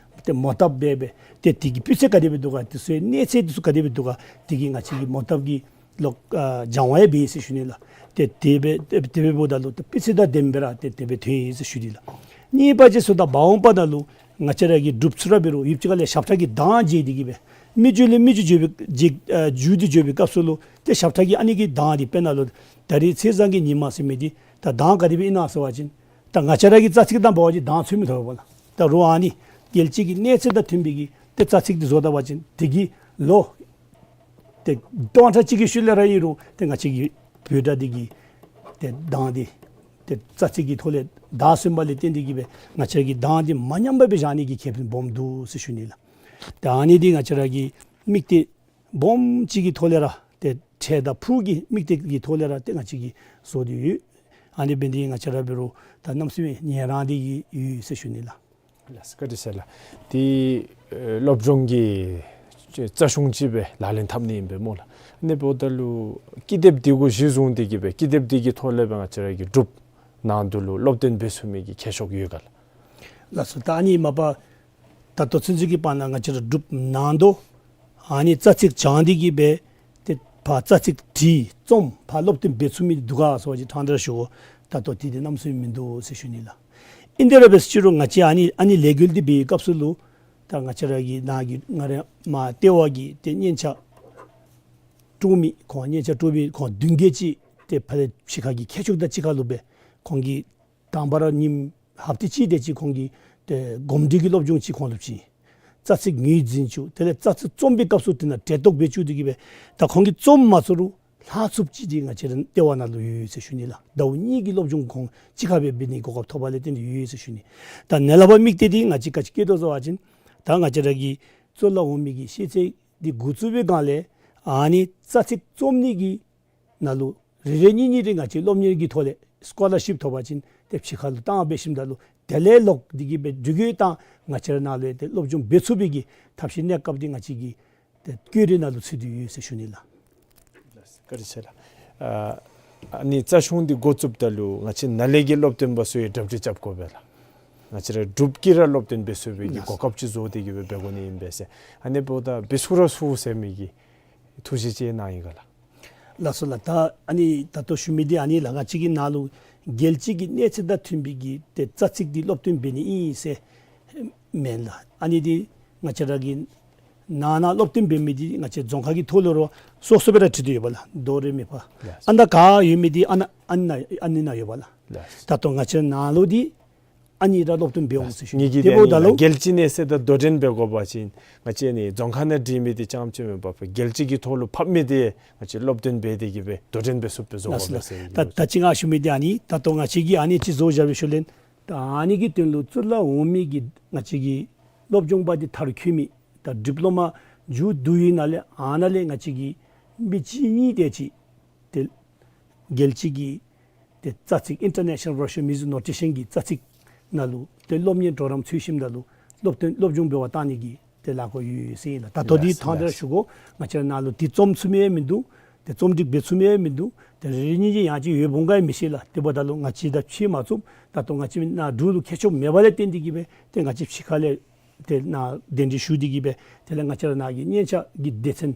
ཏེ་མོ་བཏབ་འབད་སྦེ་ཏེ་དེ་གི་སྤུས་ཚད་ག་དེ་སྦེ་འདུག་ག། དེ་ཚུ་གནས་ཚད་དེ་ཚུ་ག་དེ་སྦེ་འདུག་ག། དེ་གི་ང་བཅས་ཀྱིས་མོ་བཏབ་ཀྱི་ལོག་ཨ་སྦྱང་བ་ཡང་འབད་ཡི་ཟེར་ཞུ་ནི་ལགས། ཏེ་དེ་སྦེ་ཏེ་དེ་སྦེ་འབདཝ་ད་ལུ་ཏེ་སྤུས་ཚད་དང་ལྡནམ་སྦེ་ར་ཏེ་དེ་སྦེ་ཐོན་ཡི་ཟེར་ཞུ་ནི་ལགས། གཉིས་པ་ཅིག་ཟེརཝ་ད་མ་འོངས་པ་ནང་ལུ་ང་བཅས་ར་གི་འབྲུགཔ་ཚུ་ར་འབད་རུང་ཡུདཔ་ཅིག་ཁ་ལས་ཞབས་ཁྲ་གི་གདངས་བརྗེད་དེ་གིས་སྦེ་མི་རྒྱུད་ལས་མི་རྒྱུད་འགྱོ་བའི་འགྱོ་ཨ་འགྱོ་སྟེ་འགྱོ་བའི་སྐབས་སུ་ལུ་ཏེ་ཞབས་ཁྲ་གི་ཨ་ནི་གི་གདངས་འདི་དཔེར་ན་ལུ་ད་རིས་ཚེས་བཟང་གི་ཉིན་མ་ཟེར་མི་འདི་ད་གདངས་ག་དེ་སྦེ་ཨིན་ན་ཟེར་བ་ཅིན་ད་ང་བཅས་ར་གི་རྩ་ཚིག་དང་འབད་བ་ཅིན་གདངས་ཚུད་མི་ཐོབ་པས་ལགས། ད་རུང་ཨ་ནི་རྒྱལ་སྤྱི་གི་གནས་ཚད་དང་མཐུན་པའི་གི་ཏེ་རྩ་ཚིག་འདི་བཟོ་ད་པ་ཅིན་དེ་གི་ལོ་ཏེ་སྟོང་ཕྲག་གཅིག་གི་ཤུལ་ལས་ར་ཨིན་རུང་ཏེ་ང་བཅས་ཀྱི་བོད་སྒྲ་འདི་གི་ཏེ་གདངས་འདི་ཏེ་རྩ་ཚིག་གི་ཐོག་ལས་བདའ་སོང་བ་ལས་བརྟེན་ཏེ་གིས་སྦེ་ང་བཅས་ཀྱི་གདངས་འདི་མ་ཉམས་པར་སྦེ་བཞག་ནི་གི་ཁེ་ཕན་སྦོམ་འདུག་ཟེར་ཞུ་ནི་ལགས། ཏེ་ཨ་ནི་འདི་ང་བཅས་ར་གི་དམིགས་གཏད་སྦོམ་ཅིག་གི་ཐོག་ལས་ར་ཏེ་ཁྲལ་དང་ཕུགས་ཀྱི་དམིགས་གཏད་ཀྱི་ཐོག་ལས་ར་ཏེ་ང་བཅས་ཀྱིས་བཟོ་སྟེ་ཡོད། ཨ་ནི་འབད་ནི་འདི་ང་བཅས་ར་འབད་རུང་ད་གནམ་མེད་ས་མེད་ཉན་རང་འདི་གིས་ཡོད་ཟེར་ཞུ་ནི་ལགས། ལགས་སོ་བཀའ་དྲིན་ཆེ་ལགས། ཏེ་ཨེ་སློབ་སྦྱོང་གི་རྩ་གཞུང་ཅིག་སྦེ་ལག་ལེན་འཐབ་ནི་ཨིན་པས་སྨོ་ལགས། ཨ་ནི་འབདཝ་ད་ལུ་ཀི་དེབ་འདི་གུ་གཞི་བཟུང་སྟེ་གིས་སྦེ་ཀི་དེབ་འདི་གི་ཐོག་ལས་སྦེ་ང་བཅས་ར་གི་འབྲུགཔ་ནང་དུ་ལུ་སློབ་སྟོན་འབད་ཚུགས་མི་གི་ཁྱད་ཆོས་ཡོད་ག་ལགས། ལགས་སོ། ད་ཨ་ནི་མ་པ་ད་ལྟོ་ཚུན་ཚོད་ཀྱི་བར་ན་ང་བཅས་ར་འབྲུགཔ་ནང་དུ་ཨ་ནི་རྩ་ཚིག་སྦྱང་སྟེ་གིས་སྦེ་ཏེ་ཕར་རྩ་ཚིག་བྲིས་རྩོམ་ཕར་སློབ་སྟོན་འབད་ཚུགས་མི་འདུག་ག་ཟེར་བ་ཅིན་ཕྲང་སྟེ་ར་ཞུ་དགོ། ད་ལྟོ་དེ་འདི་གནམ་མེད་ས་མེད་མིན་འདུག་ཟེར་ཞུ་ནི་ལགས། ཨིན་དེ་ར་འབད་ཟེར་ཅི་རུང་ང་བཅས་ཨ་ནི་ཨ་ནི་ལས་འགུལ་འདི་འབད་བའི་སྐབས་སུ་ལུ་ད་ང་བཅས་ར་གི་ནཱ་གི་ང་ར་མར་ལྟེ་བ་གི་ཏེ་སྙན་ཆ་དཀྲོག་མི་ཁོང་སྙན་ཆ་དཀྲོག་མི་ཁོང་བདུན་བརྒྱད་ཅིག་ཏེ་ཕར་ཕྱི་ཁ་གི་ཁྱད་ཆོས་དང་གཅིག་ཁར་ལུ་སྦེ་ཁོང་གིས་དང་པ་ར་ཉིནམ་ཧབ་ཏ་གཅིག་དེ་ཅིག་ཁོང་གིས་ཏེ་གོམས་འདྲིས་ཀྱི་སློབ་སྦྱོང་ཅིག་ཁོང་ལུ་བྱིན། རྩ་ཚིག་ངོས་འཛིན་བཅུག། དེ་ལས་རྩ་ཚིག་རྩོམ་པའི་སྐབས་སུ་དེ་ནང་གྲལ་གཏོགས་འབད་བཅུག་སྟེ་གིས་སྦེ་ད་ཁོང་གིས་རྩོམ་མ་ཚུགས་རུང་ལྷག་ཚུགསཔ་ཅིག་འདི་ང་བཅས་ར་ལྟེ་བ་ནང་ལུ་ཡོད་ཟེར་ཞུ་ནི་ལགས། ཟླཝ་གཉིས་ཀྱི་སློབ་སྦྱོང་ཁོང་གཅིག་ཁར་སྦེ་འབད་ནི་གོ་སྐབས་ཐོབ་པ་ལས་བརྟེན་ཏེ་ཡོད་ཟེར་ཞུ་ནི། ད་ནཱ་ལས་ཕར་དམིགས་གཏད་འདི་ང་བཅས་ག་ཅི་བསྐྱེད་དོ་ཟེར་བ་ཅིན་ད་ང་བཅས་ར་གི་གཙུག་ལག་འོག་མའི་གི་ཤེས་ཚད་འདི་འགོ་བཙུགས་པའི་སྒང་ལས་ཨ་ནི་རྩ་ཚིག་རྩོམ་ནི་གི་ནང་ལུ་རེ་རེ་གཉིས་གཉིས་རེ་ང་བཅས་སློབ་གཉེར་གྱི་ཐོག་ལས་སི་ཀོ་ལར་ཤིཔ་ཐོབ་པ་ཅིན་ཏེ་ཕྱི་ཁ་ལུ་བཏང་འབད་ཞིནམ་ད་ལུ་དེ་ལས་ལོག་སྟེ་གིས་སྦེ་འགྲུལ་སྐྱོད་བཏང་ང་བཅས་ར་ནཱ་ལུ་ཏེ་སློབ་སྦྱོང་འབད་ཚུགས་པའི་གི་ཐབས་ཤེས་གནས་སྐབས་འདི་ང་བཅས་ཀྱི་ཏེ་བཀོད་སྒྲིག་ནང་ལུ་ཚུད་དེ་ཡོད་ཟེར་ཞུ་ནི་ལགས། བཀའ་དྲིན་ཆེ་ལགས། ཨ་ ཨ་ནི་རྩ་གཞུང་འདི་འགོ་བཙུགསཔ་ད་ལུ་ང་བཅས་ནཱ་ལས་ཀྱི་སློབ་སྟོན་པ་ཚུ་ཡང་གྲ་སྒྲིག་རྐྱབ་དགོ་པས་ལགས། ང་བཅས་ར་འབྲུག་གི་ར་སློབ་སྟོན་འབད་ཚུགས་པའི་གི་ལགས། གོ་སྐབས་ཅིག་བཟོ་སྟེ་གི་སྦེ་འབད་དགོ་ནི་ཨིན་པས་ཟེར། ཨ་ནི་འབདཝ་ད་འབད་ཚུགས་ར་ཚུགས་ཟེར་མི་གི་ཐུགས་བཞེད་ཅིག་གནང་ཡི་ག་ལགས། ལགས་སོ་ལགས། ད་ཨ་ནི་ད་ལྟོ་ཞུ་མི་འདི་ཨ་ནི་ལགས། ང་བཅས་ཀྱི་ནཱ་ལུ་རྒྱལ་སྤྱི་གི་གནས་ཚད་དང་མཐུན་པའི་གི་ཏེ་རྩ་ཚིག་འདི་སློབ་སྟོན་འབད་ནི་ཨིན་ཟེར་མེན་ལགས། ཨ་ནི་འདི་ང་བཅས་ར་གི་ནང་ན་སློབ་སྟོན་འབད་མི་འདི་ང་བཅས་རྫོང་ཁག་གི་ཐོག་ལུ་ར་སོ་སོ་སྦེ་ར་བྲིས་ཏེ་ཡོད་པ་ལགས། དོ་རེ་མི་ཕ། ལགས། ཨ་ནཱ་ག་ཡོད་མི་འདི་ཨ་ནཱ་ཨ་ནཱ་ཨ་ནི་ནང་ཡོད་པ་ལགས། ལགས། ད་ལྟོ་ང་བཅས་ནཱ་ལུ་འདི་ཨ་ནི་ར་སློབ་སྟོན་འབད་འོང་ཟེར་ཞུ་ནི། ངེ་གི་དེ་འབདཝ་ད་ལུ་རྒྱལ་སྤྱི་གནས་ཚད་དང་དོ་འགྲན་འབད་དགོ་པ་ཅིན་ང་བཅས་ནི་རྫོང་ཁག་ནང་འབྲི་མི་འདི་རྐྱངམ་ཅིག་མེན་པར་རྒྱལ་སྤྱི་གི་ཐོག་ལུ་ཕབ་མི་འདི་ང་བཅས་སློབ་སྟོན་འབད་དེ་གི་སྦེ་དོ་འགྲན་འབད་ཚུགསཔ་སྦེ་བཟོ་དགོ་པས་ཟེར་ཡོད། ད་ད་ཅི་ང་ཞུ་མི་འདི་ཨ་ནི་ད་ལྟོ་ང་བཅས་ཀྱིས་ཨ་ནི་ཅིག་བཟོ་བཞག་པའི་ཤུལ་ལས་ད་ཨ་ནི་གི་དོན་ལུ་གཙུག་ལག་འོག་མའི་གི་ང་བཅས་ཀྱི་སློབ་སྦྱོང་པ་འདི་མཐར་འཁྱོལ་མི་ད་ཌིབ་ལོ་མ་མཇུག་བསྡུ་བའི་ནང་ལས་ཨ་ནཱ་ལས་ང་བཅས་ཀྱི་མི་གཅིག་གཉིས་དེ་ཅིག་ཏེ་རྒྱལ་སྤྱི་གི་ཏེ་རྩ་ཚིག་International Version Music Notation གི་རྩ་ཚིག་ནང་ལུ་ཏེ་སློབ་གཉེར་གྲོགས་རམ་ཚུད་ཞིནམ་ད་ལུ་སློབ་སྟོན་སློབ་སྦྱོང་འབད་བར་བཏང་ནི་གི་ཏེ་ལས་འགུལ་ཡོད་ཟེར་ཨིན་ལགས། ད་ལྟོ་འདི་ལགས་ཐང་ལགས་དེ་ར་ཞུ་དགོ། ང་བཅས་ནཱ་ལུ་འདི་རྩོམ་ཚུགས་མི་ཡང་མིན་འདུག། ཏེ་རྩོམ་སྒྲིག་འབད་ཚུགས་མི་ཡང་མིན་འདུག། ཏེ་རེ་རེ་གཉིས་གཉིས་ཡང་ཅིན་ཡོདཔ་འོང་ག་ཡང་མི་ཤེས་ལགས། དེ་འབདཝ་ད་ལུ་ང་བཅས་དང་ཕྱད་མ་ཚུགས། ད་ལྟོ་ང་བཅས་ནཱ་འབྲུག་ལུ་མཁས་མཆོག་མེད་པ་ལས་བརྟེན་ཏེ་གི་སྦེ་ཏེ་ང་བཅས་ཕྱི་ཁ་ལས་ཏེ་ནཱ་གདན་འདྲེན་ཞུ་སྟེ་གི་སྦེ་དེ་ལས་ང་བཅས་ར་ནཱ་གི་སྙན་ཆ་གི་སྡེ་ཚན་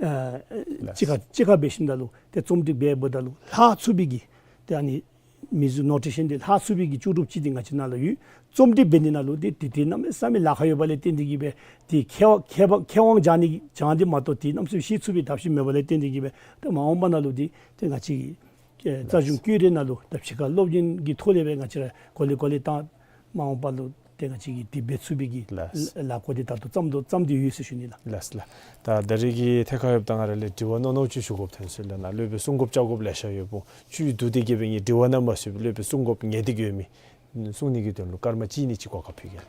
ཨ་ལགས། གཅིག་ཁར་གཅིག་ཁར་འབད་ཞིནམ་ད་ལུ་ཏེ་རྩོམ་སྒྲིག་འབད་འབདཝ་ད་ལུ་ལྷག་ཚུགས་པའི་གི་ཏེ་ཨ་ནི་Music Notation འདི་ལྷག་ཚུགས་པའི་གི་ལྕོགས་གྲུབ་ཅིག་འདི་ང་བཅས་ནཱ་ལུ་ཡོད། རྩོམ་སྒྲིག་འབད་ནི་ནང་ལུ་ཏེ་ཏེ་ཏེ་གནམ་མེད་ས་མེད་ལཱ་ཁག་ཡོད་པ་ལས་བརྟེན་ཏེ་གི་སྦེ་ཏེ་མཁས་པ་མཁས་པ་མཁས་དབང་སྦྱང་ནི་སྦྱང་སྟེ་མ་གཏོགས་ཏེ་གནམ་མེད་ས་མེད་ཤེས་ཚུགས་པའི་ཐབས་ཤེས་མེད་པ་ལས་བརྟེན་ཏེ་གི་སྦེ་ཏེ་མ་འོངས་པ་ནང་ལུ་ཏེ་ཏེ་ང་བཅས་ཀྱི་ཨེ་རྩ་གཞུང་བཀོད་སྒྲིག་ནང་ལུ་ད་ཕྱི་ཁ་སློབ་གཉེར་གྱི་ཐོག་ལས་སྦེ་ང་བཅས་ར་གོ་ལེ་གོ་ལེ་བཏང་མ་འོངས་པ་ལུ་ཏེ་ང་བཅས་ཀྱིས་དེ་འབད་ཚུགས་པའི་གི་ལགས། ལཱ་འགོ་འདི་ད་ལྟོ་བརྩམ་དོ་བརྩམ་སྟེ་ཡོད་ཟེར་ཞུ་ནི་ལགས། ལགས་ལགས། ད་ད་རེས་ཀྱི་ཐད་ཁར་ཡོདཔ་ད་ང་ར་ལས་དྲི་བ་རྣོ་རྣོ་ཅིག་ཞུ་དགོཔ་ཐོན་སོང་ལགས། ནཱ་སློབ་དཔོན་གསུང་དགོཔ་བཅར་དགོཔ་ལེ་ཤ་ཡོདཔ་འོང་། བཅུད་བསྡུ་སྟེ་གི་སྦེ་ངེའི་དྲི་བ་ནང་མ་ཞུ་བར་སློབ་དཔོན་གསུང་དགོཔ་ངེས་ཏེ་གི་ཡོད་མི་གསུང་ནི་གི་དོན་ལུ་སྐར་མ་གཅིག་གཉིས་ཅིག་གོ་སྐབས་ཕུལ་གེ་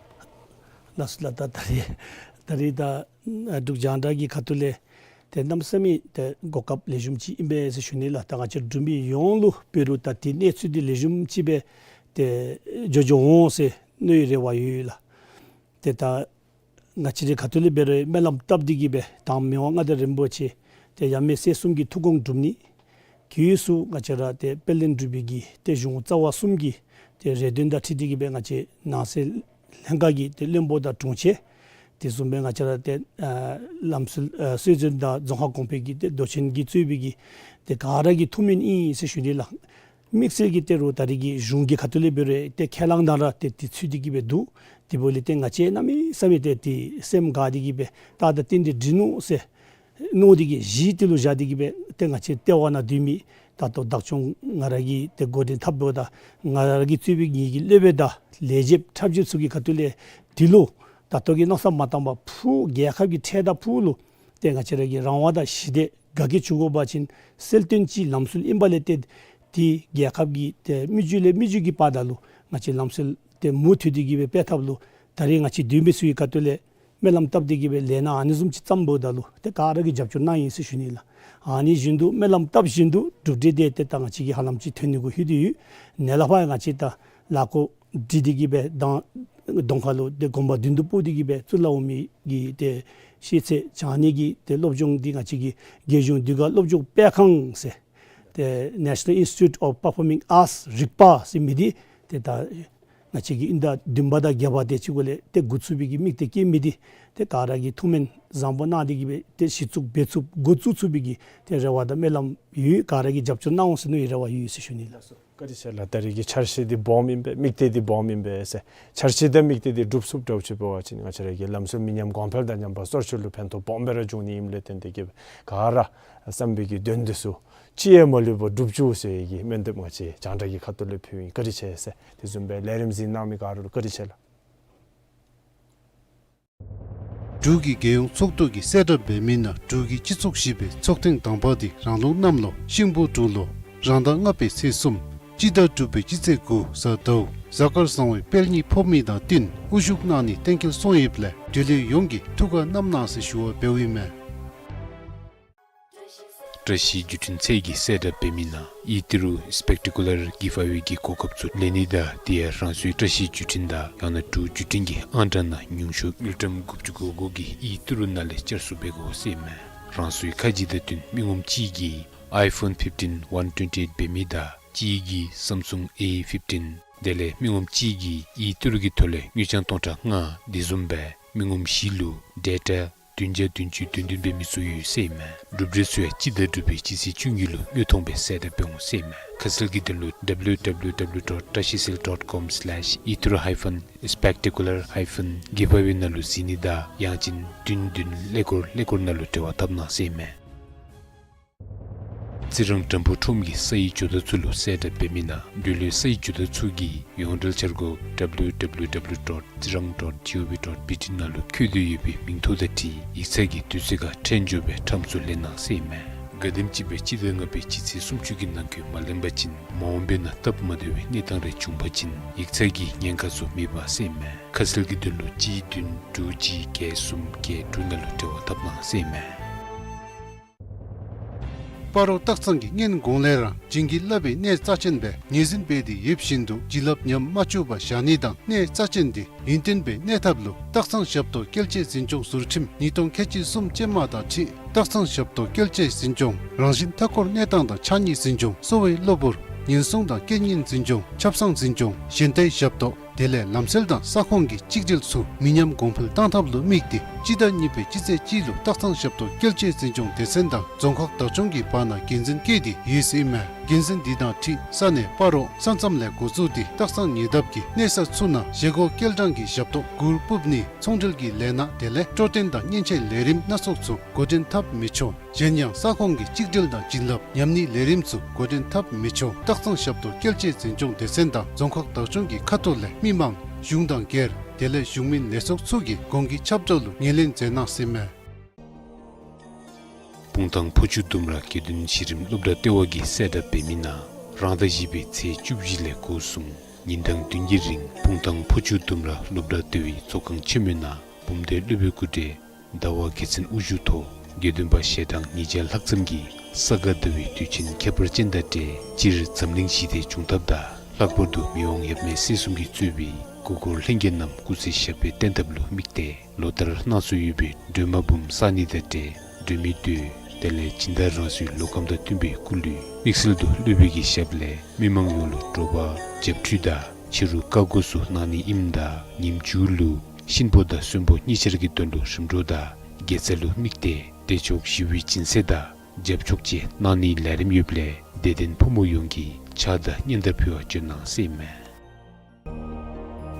ལགས། ལགས་སོ་ལགས། ད་ད་རེས་ད་རེས་ད་འབྲུག་རྒྱང་བསྒྲགས་ཀྱི་ཁ་ཐུག་ལས་ཏེ་གནམ་མེད་ས་མེད་ཏེ་གོ་སྐབས་ལེགས་ཤོམ་ཅིག་ཨིན་པས་ཟེར་ཞུ་ནི་ལགས། ད་ང་བཅས་འབྲུག་མི་ཡོངས་ལུ་འབད་རུང་ད་ཏེ་གནས་ཚུལ་འདི་ལེགས་ཤོམ་ཅིག་སྦེ་ཏེ་འགྱོ་འགྱོཝ་འོང་ཟེར་མནོ་བའི་རེ་བ་ཡོད་ལགས། ཏེ་ད་ང་བཅས་རའི་ཁ་ཐུག་ལས་འབད་རུང་སྨོན་ལམ་བཏབ་སྟེ་གི་སྦེ་དང་མི་དབང་མངའ་བདག་རིན་པོ་ཆེ་ཏེ་ཡབ་མེས་སྲས་གསུམ་གྱི་ཐུགས་དགོངས་སྒྲུབ་ནི། དེ་ཚུ་ང་བཅས་ར་ཏེ་དཔལ་ལྡན་འབྲུག་པའི་གི་ཏེ་གཞུང་རྩ་བ་གསུམ་གྱི་ཏེ་རེ་འདུན་དང་འཁྲིལ་ཏེ་གི་སྦེ་ང་བཅས་ནང་སྲིད་ལྷན་ཁག་གི་ཏེ་བློན་པོ་དང་དྲུང་ཆེན་དེ་བཟུམ་སྦེ་ང་བཅས་ར་ཏེ་ཨ་ལམ་སྲོལ་ཨ་སྲོལ་འཛིན་དང་རྫོང་ཁག་གོང་འཕེལ་གྱི་ཏེ་མདོ་ཆེན་གྱིས་གཙོས་པའི་གི་ཏེ་ག་ར་གི་ཐུགས་སྨོན་ཨིན་ཟེར་ཞུ་ནི་ལགས། དམིགས་བསལ་གྱིས་ཏེ་རུང་ད་རེས་ཀྱི་གཞུང་གི་ཁ་ཐུག་ལས་འབད་རུང་ཏེ་ཁས་བླངས་དང་ར་ཏེ་དེ་ཚུད་དེ་གི་སྦེ་འདུག། དེ་འབདཝ་ལས་ཏེ་ང་བཅས་གནམ་མེད་ས་མེད་ཏེ་ཏེ་སེམས་དགའ་སྟེ་གི་སྦེ་ད་ད་ཏན་ཏན་འགྲིག་ནུག་ཟེར་མནོ་སྟེ་གི་གཞི་དེ་ལུ་བཞག་སྟེ་གི་སྦེ་ཏེ་ང་བཅས་ལྟེ་བ་ནང་སྡོད་མི་ད་ལྟོ་བདག་སྐྱོང་ང་ར་གིས་ཏེ་འགོ་འདྲེན་འཐབ་འབདཝ་ད་ང་ར་གིས་གཙོས་པའི་ངེའི་གི་སློབ་དཔོན་དང་ལས་བྱེདཔ་ཁྲབ་རྗེ་ཚུ་གི་ཁ་ཐུག་ལས་དེ་ལུ་ད་ལྟོ་གི་མནོ་བསམ་མ་བཏང་པར་ཕུགས་རྒྱལ་ཁབ་ཀྱི་འཕྲལ་དང་ཕུགས་ལུ་ཏེ་ང་བཅས་ར་གི་རང་དབང་དང་ཞི་བདེ་དགའ་སྐྱིད་འབྱུང་དགོ་པ་ཅིན་གསལ་སྟོན་ཅིག་ལམ་སྲོལ་ཨིན་པ་ལས་ཏེ་དེ་རྒྱལ་ཁབ་ཀྱི་ཏེ་མི་རྒྱུད་ལས་མི་རྒྱུད་ཀྱི་བར་ན་ལུ་ང་བཅས་ལམ་སྲོལ་ཏེ་མུ་མཐུད་དེ་གི་སྦེ་སྤེལ་ཐབས་ལུ་ད་རེས་ང་བཅས་འདུས་མི་ཚུ་གི་ཁ་ཐུག་ལས་སྨོན་ལམ་བཏབ་སྟེ་གི་སྦེ་ལས་སྣ་ཨ་ནི་བཟུམ་ཅིག་བརྩམ་འབདཝ་ད་ལུ་ཏེ་ག་ར་གིས་རྒྱབ་སྐྱོར་གནང་ཡི་ཟེར་ཞུ་ནི་ལགས། ཨ་ནི་བཞིན་དུ་སྨོན་ལམ་བཏབ་བཞིན་དུ་གྲུབ་འབྲས་དེ་ཏེ་ད་ང་བཅས་ཀྱིས་ཧ་ལམ་ཅིག་ཐོན་ནི་གུ་ལྷོད་དེ་ཡོད། ནཱ་ལས་ཕར་ང་བཅས་ད་ལཱ་འགོ་འདྲི་སྟེ་གི་སྦེ་དང་གདོང་ཁ་ལུ་ཏེ་དགོངས་པ་མདུན་དུ་སྤོ་སྟེ་གི་སྦེ་གཙུག་ལག་འོག་མའི་གི་ཏེ་ཤེས་ཚད་སྦྱང་ནི་གི་ཏེ་སློབ་སྦྱོང་འདི་ང་བཅས་ཀྱི་རྒྱལ་གཞུང་དུས་འགོ་སློབ་སྦྱོང་སྤེལ་ཁང་ཟེར་ཏེ་National Institute of Performing Arts རིག་པ་ཟེར་མི་འདི་ཏེ་ད་ང་བཅས་ཀྱི་དབྱིན་ཟླ་བདུན་པ་དང་བརྒྱད་པ་དེ་ཅིག་གུ་ལས་ཏེ་འགོ་བཙུགས་པའི་གི་དམིགས་གཏད་བསྐྱེད་མི་འདི་ཏེ་ག་ར་གིས་ཐུགས་སྨོན་བཟང་པོ་གནང་སྟེ་གི་སྦེ་ཏེ་གཞི་བཙུགས་འབད་ཚུགསཔ་འགོ་བཙུགས་ཚུགས་པའི་གི་ཏེ་རེ་བ་དང་སྨོན་ལམ་ཡོད། ག་ར་གིས་རྒྱབ་སྐྱོར་གནང་འོང་ཟེར་མནོ་བའི་རེ་བ་ཡོད་ཟེར་ཞུ་ནི་ལགས། བཀའ་དྲིན་ཆེ་ལགས། ད་རེས་ཀྱི་འཆར་གཞི་འདི་སྦོམ་ཨིན་པས། དམིགས་གཏད་འདི་སྦོམ་ཨིན་པས་ཟེར། འཆར་གཞི་དང་དམིགས་གཏད་འདི་འགྲུབ་ཚུགསཔ་འདྲཝ་ཅིག་འབད་བ་ཅིན་ང་བཅས་ར་གི་ལམ་སྲོལ་མི་ཉམས་གོང་འཕེལ་དང་ཉམས་པ་སོར་ཆུད་ལུ་ཕན་ཐོགས་སྦོམ་སྦེ་ར་འབྱུང་ནི་ཨིནམ་ལས་བརྟེན་ཏེ་གི་ག་ར་བསམ་པའི་གི་དོན་འདི་ཚུ་གཅིག་ཡང་མ་ལུས་པར་འགྲུབ་བཅུག་ཟེར་བའི་གི་སྨོན་འདེབས་ང་བཅས་རྒྱང་བསྒྲགས་ཀྱི་ཁ་ཐུག་ལས་ཕུལཝ་ཨིན། བཀའ་དྲིན་ཆེ་ཟེར། དེ་བཟུམ་སྦེ་ལས་རིམ་གཟིགས་གནང་མི་ག་ར་ལུ་བཀའ་དྲིན་ཆེ་ལགས། འབྲུག་གི་རྒྱལ་ཡོངས་ཚོགས་འདུ་གིས་གསལ་བསྒྲགས་འབད་མི་ནང་འབྲུག་གི་སྤྱི་ཚོགས་བཞི་པའི་ཚོགས་ཐེངས་དང་པ་འདི་རང་ལུགས་གནམ་ལོ་ཤིང་བུ་འབྲུག་ལོ་རང་ཟླ་ལྔ་པའི་ཚེས་གསུམ་སྤྱི་ཟླ་དྲུག་པའི་སྤྱི་ཚེས་དགུ་གཟའ་ཟླཝ་གཟའ་སྐར་བཟང་བའི་དཔལ་གཉིས་ཕོག་མི་དང་བསྟུན་དབུ་བཞུགས་གནང་ནི་གཏན་འཁེལ་སོང་ཡོདཔ་ལས་དེ་ལས་ཡོངས་ཀྱིས་ཐུགས་ཁར་བསྣམས་གནང་ཟེར་ཞུ་བ་འབདཝ་ཨིན་མས། བཀྲ་ཤིས་བརྒྱུད་འཕྲིན་ཚད་ཀྱིས་གསལ་བསྒྲགས་འབད་མི་ནང་ཨི་ཏི་རུ་སི་པེག་ཊི་ཀུ་ལར་གྱི་ཕ་ཝེ་གི་གོ་སྐབས་ཚུ་ལེན་ནི་དང་དེ་ཡང་རང་སོའི་བཀྲ་ཤིས་བརྒྱུད་འཕྲིན་དང་ཡང་ན་འབྲུག་བརྒྱུད་འཕྲིན་གྱི་ཨང་གྲངས་ནང་ཉུང་ཤོས་དངུལ་ཀྲམ་དགུ་བཅུ་གོ་དགུ་གི་ཨི་ཏི་རུ་ནང་ལས་བསྐྱར་གསོ་འབད་དགོ་ཟེར་ཨིན་མས། རང་སོའི་ཁ་རྗེ་དང་བསྟུན་མི་ངོམ་གཅིག་གིས་ iPhone fifteen one twenty-eight འབད་མི་དང་གཅིག་གིས་Samsung A fifteen དེ་ལས་མི་ངོམ་གཅིག་གིས་ཨི་ཏི་རུ་གི་ཐོག་ལས་དངུལ་རྐྱང་སྟོང་ཕྲག་ལྔ་དེ་བཟུམ་སྦེ་མི་ངོམ་བཞི་ལུ་data བདུན་བརྒྱ་བདུན་ཅུ་དོན་བདུན་འབད་མི་ཚུ་ཡོད་ཟེར་ཨིན་མས། གྲུབ་འབྲས་ཚུ་ཡང་སྤྱི་ཟླ་དྲུག་པའི་སྤྱི་ཚེས་བཅུ་གཉིས་ལུ་དངོས་མཐོང་སྦེ་གསལ་བསྒྲགས་འབད་འོང་ཟེར་ཨིན་མས། ཁ་གསལ་གྱི་དོན་ལུ་W W W dot tashicell dot com slash etoro hyphen spectacular hyphen giveaway ནང་ལུ་གཟིགས་ནི་དང་ཡང་ཅིན་བདུན་བདུན་ཀླད་ཀོར་ཀླད་ཀོར་ནང་ལུ་འབྲེལ་བ་འཐབ་གནང་ཟེར་ཨིན་མས། རྩི་རང་དྲམ་ཕུག་ཁྲོམ་གྱི་སའི་ཇོ་བདག་ཚུ་ལུ་གསལ་བསྒྲགས་འབད་མི་ནང་འབྲེལ་ཡོད་སའི་ཇོ་བདག་ཚུ་གིས་ཡོངས་འབྲེལ་འཆར་སྒོ་W W W dot tsirang dot gov dot B T ནང་ལུ་བཀོད་དེ་ཡོད་པའི་མིང་ཐོ་དང་འཁྲིལ་ཡིག་ཚང་གི་དུས་ཚོད་ཁར་ཁྲལ་འབྱོར་བའི་ཁྲམ་ཚུ་ལེན་གནང་ཟེར་ཨིན་མས། ག་དེམ་ཅིག་སྦེ་སྤྱི་ཟླ་ལྔ་པའི་སྤྱི་ཚེས་སུམ་ཅུ་གི་ནང་འཁོད་མ་ལེན་པ་ཅིན་མ་འོངས་པའི་ནང་སྟབས་མ་བདེ་བའི་གནས་སྟངས་རེ་བྱུང་པ་ཅིན་ཡིག་ཚང་གིས་ཉེན་ཁ་ཚུ་མི་འབག་ཟེར་ཨིན་མས། ཁ་གསལ་གྱི་དོན་ལུ་གཅིག་བདུན་དྲུག་གཅིག་བརྒྱད་གསུམ་བརྒྱད་དྲུག་ནང་ལུ་འབྲེལ་བ་འཐབ་གནང་ཟེར་ཨིན་མས། སྤ་རོ་སྟག་ཚང་གིས་སྔོན་གོང་ལས་ར་བྱིན་གྱིས་བརླབས་པའི་གནས་རྩ་ཅན་སྦེ་ངོས་འཛིན་འབད་དེ་ཡོདཔ་བཞིན་དུ་བྱིན་རླབས་ཉམས་མ་བཅུག་པར་བཞག་ནི་དང་གནས་རྩ་ཅན་དེ་ཡུན་བརྟན་པའི་གནས་ཐབས་ལུ་སྟག་ཚང་ཞབས་ཏོག་བཀོལ་སྤྱོད་འཛིན་སྐྱོང་ཟུར་ཁྲིམས་ཉིས་སྟོང་ཁལ་གཅིག་གསུམ་ཅན་མ་དང་འཁྲིལ་སྟག་ཚང་ཞབས་ཏོག་བཀོལ་སྤྱོད་འཛིན་སྐྱོང་རང་བཞིན་མཐའ་འཁོར་གནས་སྟངས་དང་ཕྱགས་སྙིགས་འཛིན་སྐྱོང་གསོ་བའི་གློ་བུར་ཉེན་སྲུང་དང་རྐྱེན་ངན་འཛིན་སྐྱོང་ཆབ་གསང་འཛིན་སྐྱོང་གཞན་སྡེའི་ཞབས་ཏོག་དེ་ལས་ལམ་སྲོལ་དང་ས་ཁོངས་ཀྱི་གཅིག་སྒྲིལ་ཚུ་མི་ཉམས་གོང་འཕེལ་གཏང་ཐབས་ལུ་དམིགས་ཏེ་སྤྱི་ཟླ་གཉིས་པའི་སྤྱི་ཚེས་གཅིག་ལུ་སྟག་ཚང་ཞབས་ཏོག་བཀོལ་སྤྱོད་འཛིན་སྐྱོང་སྡེ་ཚན་དང་རྫོང་ཁག་བདག་སྐྱོང་གི་བར་ན་འགན་འཛིན་བཀལ་ཏེ་ཡོད་ཟེར་ཨིན་མས། འགན་འཛིན་འདི་དང་འཁྲིལ་ས་གནས་སྤ་རོ་ས་མཚམས་ལས་འགོ་བཙུགས་ཏེ་སྟག་ཚང་ཉེ་འདབས་ཀྱི་གནས་ས་ཚུ་ནང་བཞེས་སྒོ་སྐྱེལ་ཐངས་ཀྱི་ཞབས་ཏོག་གུར་སྤུབ་ནི་ཚོང་འབྲེལ་གྱི་ལས་སྣ་དེ་ལས་སྤྲོ་སྟོན་དང་མཉེན་ཆས་ལས་རིམ་སྣ་ཚོགས་ཚུ་འགོ་འདྲེན་འཐབ་མི་ཆོག། གཞན་ཡང་ས་ཁོངས་ཀྱི་གཅིག་སྒྲིལ་དང་བྱིན་རླབས་ཉམས་ནིའི་ལས་རིམ་ཚུ་འགོ་འདྲེན་འཐབ་མི་ཆོག། སྟག་ཚང་ཞབས་ཏོག་བཀོལ་སྤྱོད་འཛིན་སྐྱོང་སྡེ་ཚན་དང་རྫོང་ཁག་བདག་སྐྱོང་གི་ཁ་ཐུག་ལས་མི་མང་གཞུང་དང་སྒེར་དེ་ལས་གཞུང་མིན་ལས་ཚོགས་ཚུ་གིས་གོང་གི་ཁྱབ་བསྒྲགས་ལུ་ངོས་ལེན་མཛད་གནང་ཟེར་ཨིན་མས། སྤུངས་ཐང་ཕོ་ཆུ་ལྡུམ་ར་དགེ་འདུན་གཞི་རིམ་སློབ་གྲྭ་ལྟེ་བ་གིས་གསལ་བསྒྲགས་འབད་མི་ནང་རང་ཟླ་བཞི་པའི་ཚེས་བཅུ་བཞི་ལས་འགོ་བཟུང་ཉིན་གྲངས་བདུན་གྱི་རིང་སྤུངས་ཐང་ཕོ་ཆུ་ལྡུམ་ར་སློབ་གྲྭ་ལྟེ་བའི་ཚོགས་ཁང་ཆེན་མོའི་ནང་འབུམ་སྡེ་སློབ་དཔོན་སྐུ་བགྲེས་ཟླ་བ་དགེ་མཚན་དབུ་བཞུགས་ཐོག་དགེ་འདུན་པ་ཞལ་གྲངས་ཉིས་བརྒྱ་ལྷག་ཙམ་གྱིས་ས་ག་ཟླ་བའི་དུས་ཆེན་ཁྱད་པར་ཅན་དང་འབྲེལ་སྤྱིར་འཛམ་གླིང་ཞི་བདེ་བྱུང་ཐབས་དང་ལྷག་པར་དུ་མི་དབང་ཡབ་མེས་སྲས་གསུམ་གྱིས་གཙོས་པའི་སྐུ་འཁོར་ལྷན་རྒྱས་རྣམས་སྐུ་ཚེ་ཞབས་པད་བརྟན་ཐབས་ལུ་དམིགས་ཏེ་ལོ་ལྟར་གནང་སྲོལ་ཡོད་པའི་སྒྲོལ་མ་འབུམ་བསགས་ནི་དང་འབྲེལ་སྒྲོལ་མའི་མདོས་དེ་ལས་སྦྱིན་བདག་རང་སོའི་ལོ་ཁམས་དང་མཐུན་པའི་སྐུ་ལུས་དམིགས་བསལ་དུ་སློབ་དཔོན་གྱི་ཞབས་ལས་མི་མང་ཡོངས་ལུ་དྲོ་པ་བྱབས་ཁྲུས་དང་ཕྱི་རུ་བཀའ་བསྒོ་ཚུ་གནང་ནི་ཨིནམ་ད་ཉིནམ་མཇུག་ལུ་གཤིན་པོ་དང་གསོན་པོ་གཉིས་ཆར་གྱི་དོན་ལུ་རིམ་གྲོ་དང་དགེ་རྩ་ལུ་དམིགས་ཏེ་བདེ་མཆོག་ཞི་བའི་སྦྱིན་སྲེག་དང་རྒྱབ་ཕྱོགས་བཅས་གནང་ནིའི་ལས་རིམ་ཡོདཔ་ལས་དད་ལྡན་ཕོ་མོ་ཡོངས་ཀྱིས་ཕྱག་དང་སྙན་དར་ཕུལ་བར་བྱོན་གནང་ཟེར་ཨིན་མས།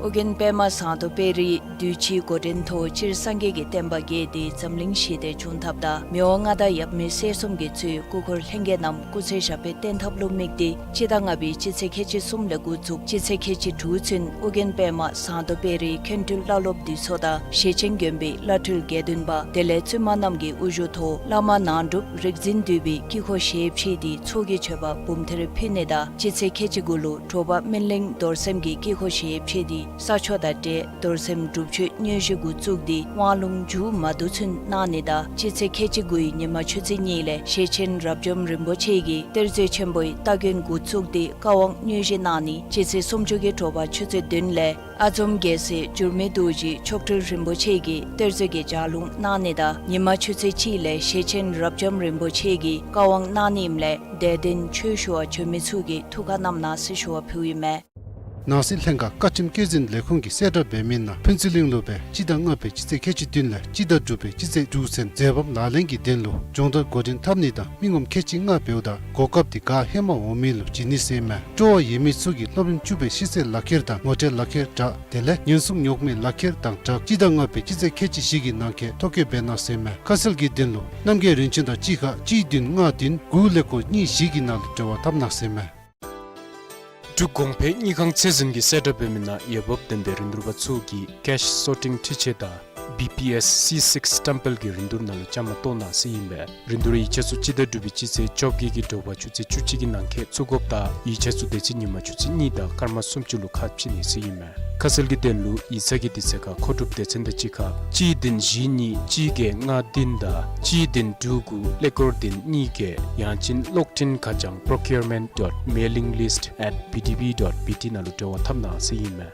ཨོ་རྒྱན་པདྨ་ཟངས་མདོག་དཔལ་རིའི་གདུལ་བྱའི་འགོ་འདྲེན་ཐོག་སྤྱིར་སངས་རྒྱས་ཀྱི་བསྟན་པ་རྒྱས་ཏེ་འཛམ་གླིང་ཞི་བདེ་བྱུང་ཐབས་དང་མི་དབང་མངའ་བདག་ཡབ་མེས་སྲས་གསུམ་གྱིས་གཙོས་སྐུ་འཁོར་ལྷན་རྒྱས་རྣམས་སྐུ་ཚེ་ཞབས་པད་བརྟན་ཐབས་ལུ་དམིགས་ཏེ་སྤྱི་ཟླ་ལྔ་པའི་སྤྱི་ཚེས་ཁལ་གཅིག་གསུམ་ལས་འགོ་བཙུགས་སྤྱི་ཚེས་ཁལ་གཅིག་དྲུག་ཚུན་ཨོ་རྒྱན་པདྨ་ཟངས་མདོག་དཔལ་རིའི་མཁན་སྤྲུལ་བླ་སློབ་འདུས་ཚོགས་དང་ཞེ་ཆེན་དགོན་པའི་བླ་སྤྲུལ་དགེ་འདུན་པ་དེ་ལས་བཙུན་མ་རྣམས་ཀྱི་དབུ་བཞུགས་ཐོག་བླ་མ་ནང་སྒྲུབ་རིག་འཛིན་འདུས་པའི་དཀྱིལ་འཁོར་ཞལ་ཕྱེ་སྟེ་ཚོགས་ཀྱི་མཆོད་པ་འབུམ་ཐེར་ཕུལ་ནི་དང་སྤྱི་ཚེས་ཁལ་གཅིག་དགུ་ལུ་དྲོ་པ་སྨིན་གླིང་རྡོར་སེམས་ཀྱི་དཀྱིལ་འཁོར་ཞལ་ཕྱེ་སྟེ་ས་ཆོག་དང་འབྲེལ་རྡོར་སེམས་སྒྲུབ་མཆོད་དངོས་གཞི་འགོ་བཙུགས་ཏེ་དབང་ལུང་མཇུག་མ་བསྡུ་ཚུན་གནང་ནི་དང་སྤྱི་ཚེས་ཁལ་གཅིག་དགུའི་ཉི་མ་ཆུ་ཚོད་གཉིས་ལས་ཞེ་ཆེན་རབ་འབྱམས་རིན་པོ་ཆེ་གིས་གཏེར་མཛོད་ཆེན་པོའི་སྟ་གོན་འགོ་བཙུགས་ཏེ་བཀའ་དབང་དངོས་གཞི་གནང་ནི་སྤྱི་ཚེས་སུམ་ཅུ་གི་དྲོ་པ་ཆུ་ཚོད་བདུན་ལས་ཨ་འཛོམ་རྒྱལ་སྲས་འགྱུར་མེད་རྡོ་རྗེ་མཆོག་སྤྲུལ་རིན་པོ་ཆེ་གིས་གཏེར་མཛོད་ཀྱི་ལྗགས་ལུང་གནང་ནི་དང་ཉི་མ་ཆུ་ཚོད་གཅིག་ལས་ཞེ་ཆེན་རབ་འབྱམས་རིན་པོ་ཆེ་གིས་བཀའ་དབང་གནང་ནི་ཨིནམ་ལས་དད་ལྡན་ཆོས་ཞུ་བར་བྱོན་མི་ཚུ་གིས་ཐུགས་ཁར་བསྣམ་གནང་ཟེར་ཞུ་བ་ཕུལཝ་ཨིན་མས། ནང་སྲིད་ལྷན་ཁག་བཀའ་ཁྲིམས་བཀོད་འཛིན་ལས་ཁུངས་ཀྱིས་གསལ་བསྒྲགས་འབད་མི་ནང་ཕུན་ཚོགས་གླིང་ལུ་སྦེ་སྤྱི་ཟླ་ལྔ་པའི་སྤྱི་ཚེས་ཁལ་གཅིག་བདུན་ལས་སྤྱི་ཟླ་དྲུག་པའི་སྤྱི་ཚེས་དྲུག་ཚུན་མཛད་པ་ལག་ལེན་གྱི་དོན་ལུ་སྦྱོང་བརྡར་འགོ་འདྲེན་འཐབ་ནི་དང་མི་ངོམ་ཁལ་གཅིག་ལྔ་འབདཝ་ད་གོ་སྐབས་འདི་ག་ཧེ་མ་འོང་མི་ལུ་བྱིན་ནི་ཟེར་ཨིན་མས། སྤྲོ་བ་ཡོད་མི་ཚུ་གིས་སློབ་རིམ་བཅུ་པའི་ཤེས་ཚད་ལག་ཁྱེར་དང་ངོ་སྤྲོད་ལག་ཁྱེར་དྲག་དེ་ལས་ཉེན་སྲུང་ཉོག་མེད་ལག་ཁྱེར་དང་སྦྲགས་སྤྱི་ཟླ་ལྔ་པའི་སྤྱི་ཚེས་ཁལ་གཅིག་བཞི་གི་ནང་འཁོད་ཐོ་བཀོད་འབད་གནང་ཟེར་ཨིན་མས། ཁ་གསལ་གྱི་དོན་ལུ་རྣམ་རྒྱལ་རིན་ཆེན་དང་གཅིག་ཁར་གཅིག་བདུན་ལྔ་བདུན་དགུ་ཀླད་ཀོར་གཉིས་བཞི་གི་ནང་ལུ་འབྲེལ་བ་འཐབ་གནང་ཟེར་ཨིན་མས། འབྲུག་གོང་འཕེལ་དངུལ་ཁང་ཚད་འཛིན་གྱིས་གསལ་བསྒྲགས་འབད་མི་ནང་འོས་འབབ་ལྡན་པའི་རིན་བསྡུར་པ་ཚུ་གིས་cash sorting འཕྲུལ་ཆས་དང་B P S C six བཀྲམ་སྤེལ་གྱི་རིན་བསྡུར་ནང་ལུ་བཅའ་མར་གཏོགས་གནང་ཟེར་ཨིན་པས། རིན་བསྡུར་ཡིག་ཆ་ཚུ་སྤྱི་ཟླ་དྲུག་པའི་སྤྱི་ཚེས་བཅོ་བརྒྱད་ཀྱི་དྲོ་པ་ཆུ་ཚོད་བཅུ་གཅིག་གི་ནང་འཁོད་བཙུགས་དགོཔ་དང་ཡིག་ཆ་ཚུ་དེ་ཚེ་ཉིན་མ་ཆུ་ཚོད་གཉིས་དང་སྐར་མ་སུམ་ཅུ་ལུ་ཁ་ཕྱེ་ནི་ཟེར་ཨིན་མས། ཁ་གསལ་གྱི་དོན་ལུ་ཡིག་ཚང་གི་དུས་ཚོད་ཁར་མཁོ་སྒྲུབ་སྡེ་ཚན་དང་གཅིག་ཁར་གཅིག་བདུན་བཞི་གཉིས་གཅིག་བརྒྱད་ལྔ་བདུན་དང་གཅིག་བདུན་དྲུག་དགུ་ཀླད་ཀོར་བདུན་གཉིས་བརྒྱད་ཡང་ཅིན་གློག་འཕྲིན་ཁ་བྱང་procurement dot mailing list at B D B dot B T ནང་ལུ་འབྲེལ་བ་འཐབ་གནང་ཟེར་ཨིན་མས།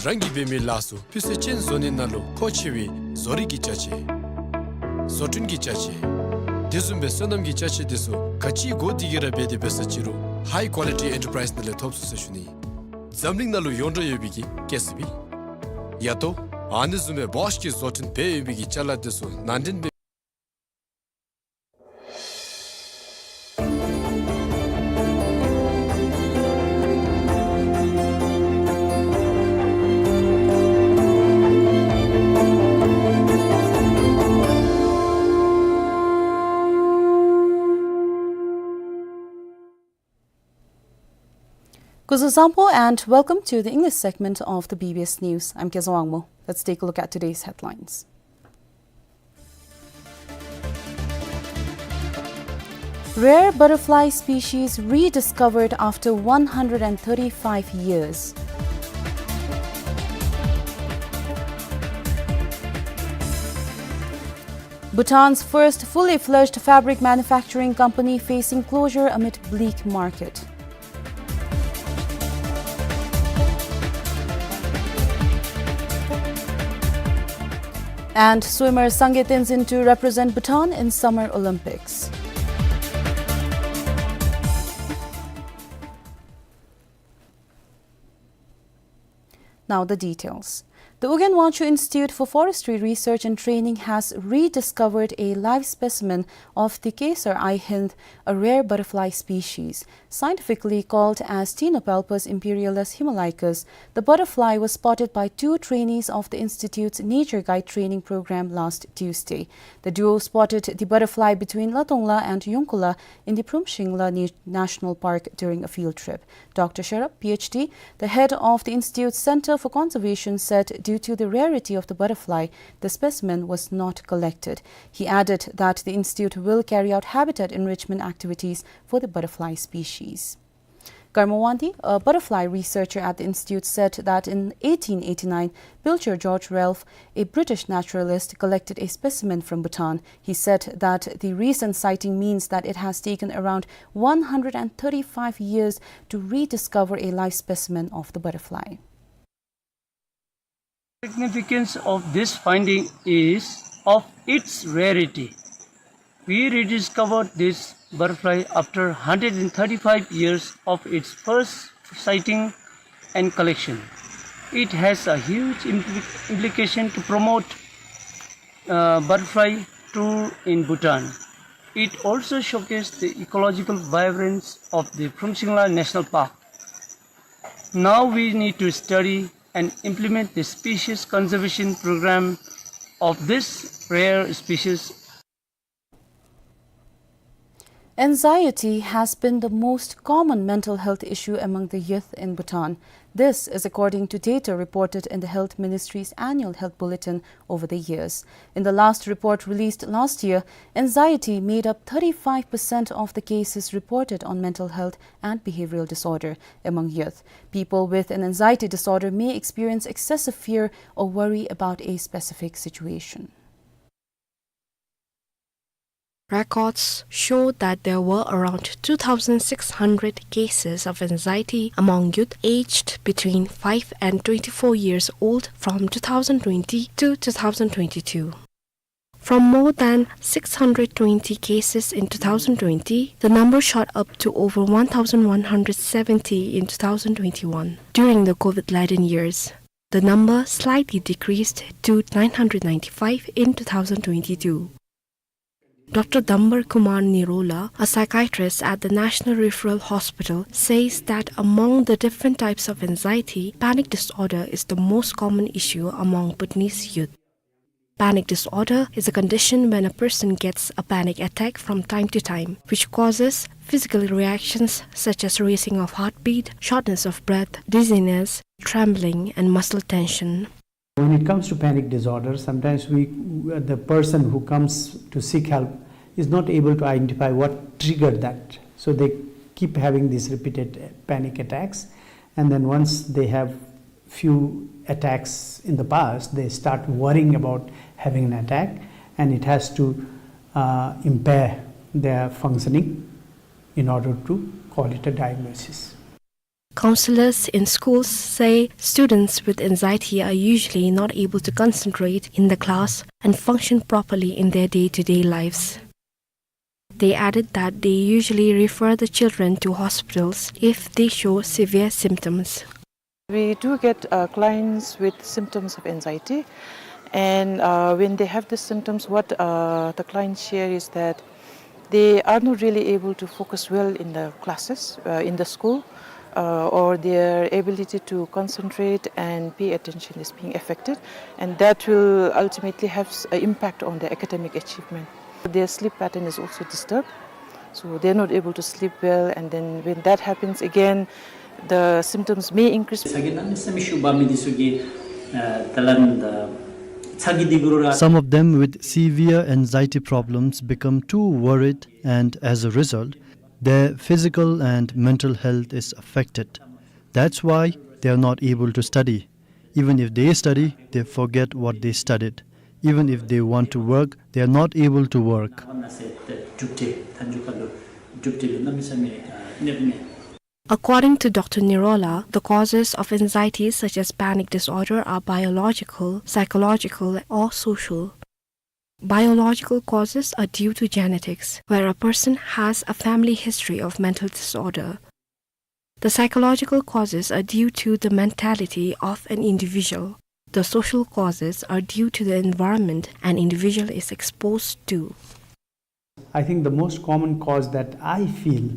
རང་གིས་འབད་མི་ལཱ་ཚུ་སྤུས་ཚད་ཅན་བཟོ་ནི་ནང་ལུ་མཁོ་ཆེ་བའི་བཟོ་རིག་གི་ཅ་ཆས། བཟོ་སྐྲུན་གྱི་ཅ་ཆས། དེ་བཟུམ་སྦེ་སོ་ནམ་གྱི་ཅ་ཆས་དེ་ཚུ་ག་ཅི་དགོ་དེ་གི་ར་འབད་དེ་འབད་ས་ཅིག་རུང་High Quality Enterprise ནང་ལས་ཐོབ་ཚུགས་ཟེར་ཞུ་ནི། འཛམ་གླིང་ནང་ལུ་ཡོངས་གྲགས་ཡོད་པའི་གི་ཀེ་སི་བི། ཡ་ཏོ། ཨ་ནི་བཟུམ་སྦེ་བོཤ་གིས་བཟོ་སྐྲུན་འབད་ཡོད་པའི་གི་ཅ་ལ་དེ་ཚུ་ནང་འདྲེན་འབད། Kuzuzangpo and welcome to the English segment of the B B S News. I'm Kezang Wangmo. Let's take a look at today's headlines. Rare butterfly species rediscovered after one hundred and thirty-five years. Bhutan's first fully fledged fabric manufacturing company facing closure amid bleak market. And swimmer Sangay Tenzin to represent Bhutan in Summer Olympics. Now the details. The Ugyen Wangchuck Institute for Forestry Research and Training has rediscovered a live specimen of the Kesar-i-Hind, a rare butterfly species. Scientifically called as Ctenopelpus imperialis himalaicus, the butterfly was spotted by two trainees of the institute's Nature Guide training program last Tuesday. The duo spotted the butterfly between Latongla and Yongkhola in the Phrumshingla Na-, National Park during a field trip. Doctor Sharap, P H D, the head of the institute's Center for Conservation, said due to the rarity of the butterfly, the specimen was not collected. He added that the institute will carry out habitat enrichment activities for the butterfly species. Karma Wangdi, a butterfly researcher at the institute, said that in eighteen eighty-nine, Pilcher George Ralph, a British naturalist, collected a specimen from Bhutan. He said that the recent sighting means that it has taken around one hundred and thirty-five years to rediscover a live specimen of the butterfly. Significance of this finding is of its rarity. We rediscovered this butterfly after hundred and thirty-five years of its first sighting and collection. It has a huge impli-, implication to promote, uh, butterfly tour in Bhutan. It also showcased the ecological vibrance of the Phrumshingla National Park. Now we need to study and implement the species conservation program of this rare species. Anxiety has been the most common mental health issue among the youth in Bhutan. This is according to data reported in the Health Ministry's annual health bulletin over the years. In the last report released last year, anxiety made up thirty-five percent of the cases reported on mental health and behavioral disorder among youth. People with an anxiety disorder may experience excessive fear or worry about a specific situation. Records show that there were around two thousand six hundred cases of anxiety among youth aged between five and twenty-four years old from two thousand twenty to two thousand twenty-two. From more than six hundred twenty cases in two thousand twenty, the number shot up to over one thousand one hundred seventy in two thousand twenty-one. During the COVID-laden years, the number slightly decreased to nine hundred ninety-five in two thousand twenty-two. Doctor Dambar Kumar Nirola, a psychiatrist at the National Referral Hospital, says that among the different types of anxiety, panic disorder is the most common issue among Bhutanese youth. Panic disorder is a condition when a person gets a panic attack from time to time, which causes physical reactions such as racing of heartbeat, shortness of breath, dizziness, trembling, and muscle tension. When it comes to panic disorder, sometimes we, the person who comes to seek help is not able to identify what triggered that. So they keep having these repeated panic attacks, and then once they have few attacks in the past, they start worrying about having an attack, and it has to, uh, impair their functioning in order to call it a diagnosis. Counselors in schools say students with anxiety are usually not able to concentrate in the class and function properly in their day-to-day lives. They added that they usually refer the children to hospitals if they show severe symptoms. We do get, uh, clients with symptoms of anxiety, and, uh, when they have the symptoms, what, uh, the clients share is that they are not really able to focus well in the classes, uh, in the school, uh, or their ability to concentrate and pay attention is being affected, and that will ultimately have s-, an impact on their academic achievement. Their sleep pattern is also disturbed, so they're not able to sleep well, and then when that happens again, the symptoms may increase. ས་གི་གནམ་མེད་ས་མེད་ཤུགས་འབར་མི་འདི་ཚུ་གིས་ཨ་ད་ལན་ད་ཚ་གྱང་འདི་གུ་ར། Some of them with severe anxiety problems become too worried, and as a result, their physical and mental health is affected. That's why they are not able to study. Even if they study, they forget what they studied. Even if they want to work, they are not able to work. According to Doctor Nirola, the causes of anxiety such as panic disorder are biological, psychological, or social. Biological causes are due to genetics, where a person has a family history of mental disorder. The psychological causes are due to the mentality of an individual. The social causes are due to the environment an individual is exposed to. I think the most common cause that I feel,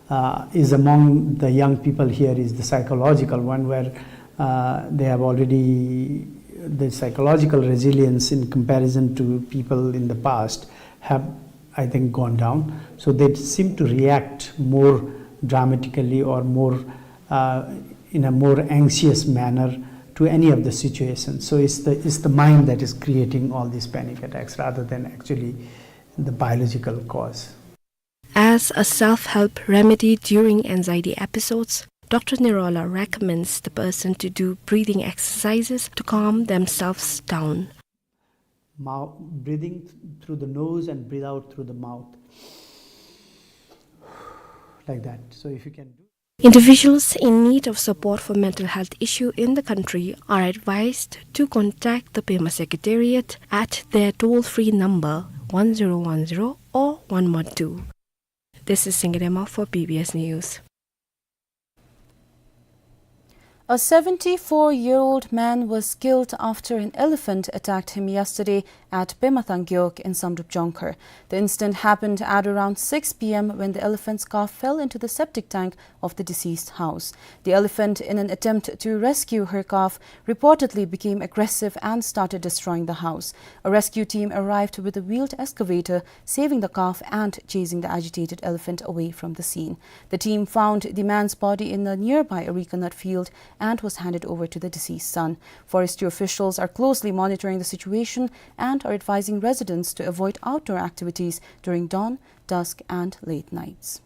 uh, is among the young people here is the psychological one, where, uh, they have already, the psychological resilience in comparison to people in the past have, I think, gone down. So they seem to react more dramatically or more, uh, in a more anxious manner to any of the situations. So it's the, it's the mind that is creating all these panic attacks rather than actually the biological cause. As a self-help remedy during anxiety episodes, Doctor Nirola recommends the person to do breathing exercises to calm themselves down. Mouth, breathing th-, through the nose and breathe out through the mouth. Like that. So if you can do Individuals in need of support for mental health issue in the country are advised to contact the Pema Secretariat at their toll-free number one zero one zero or one one two. This is Singirema for B B S News. A seventy-four-year-old man was killed after an elephant attacked him yesterday at Pemathang Gewog in Samdrup Jongkhar. The incident happened at around six P M when the elephant's calf fell into the septic tank of the deceased house. The elephant, in an attempt to rescue her calf, reportedly became aggressive and started destroying the house. A rescue team arrived with a wheeled excavator, saving the calf and chasing the agitated elephant away from the scene. The team found the man's body in a nearby areca nut field and was handed over to the deceased son. Forestry officials are closely monitoring the situation and are advising residents to avoid outdoor activities during dawn, dusk, and late nights.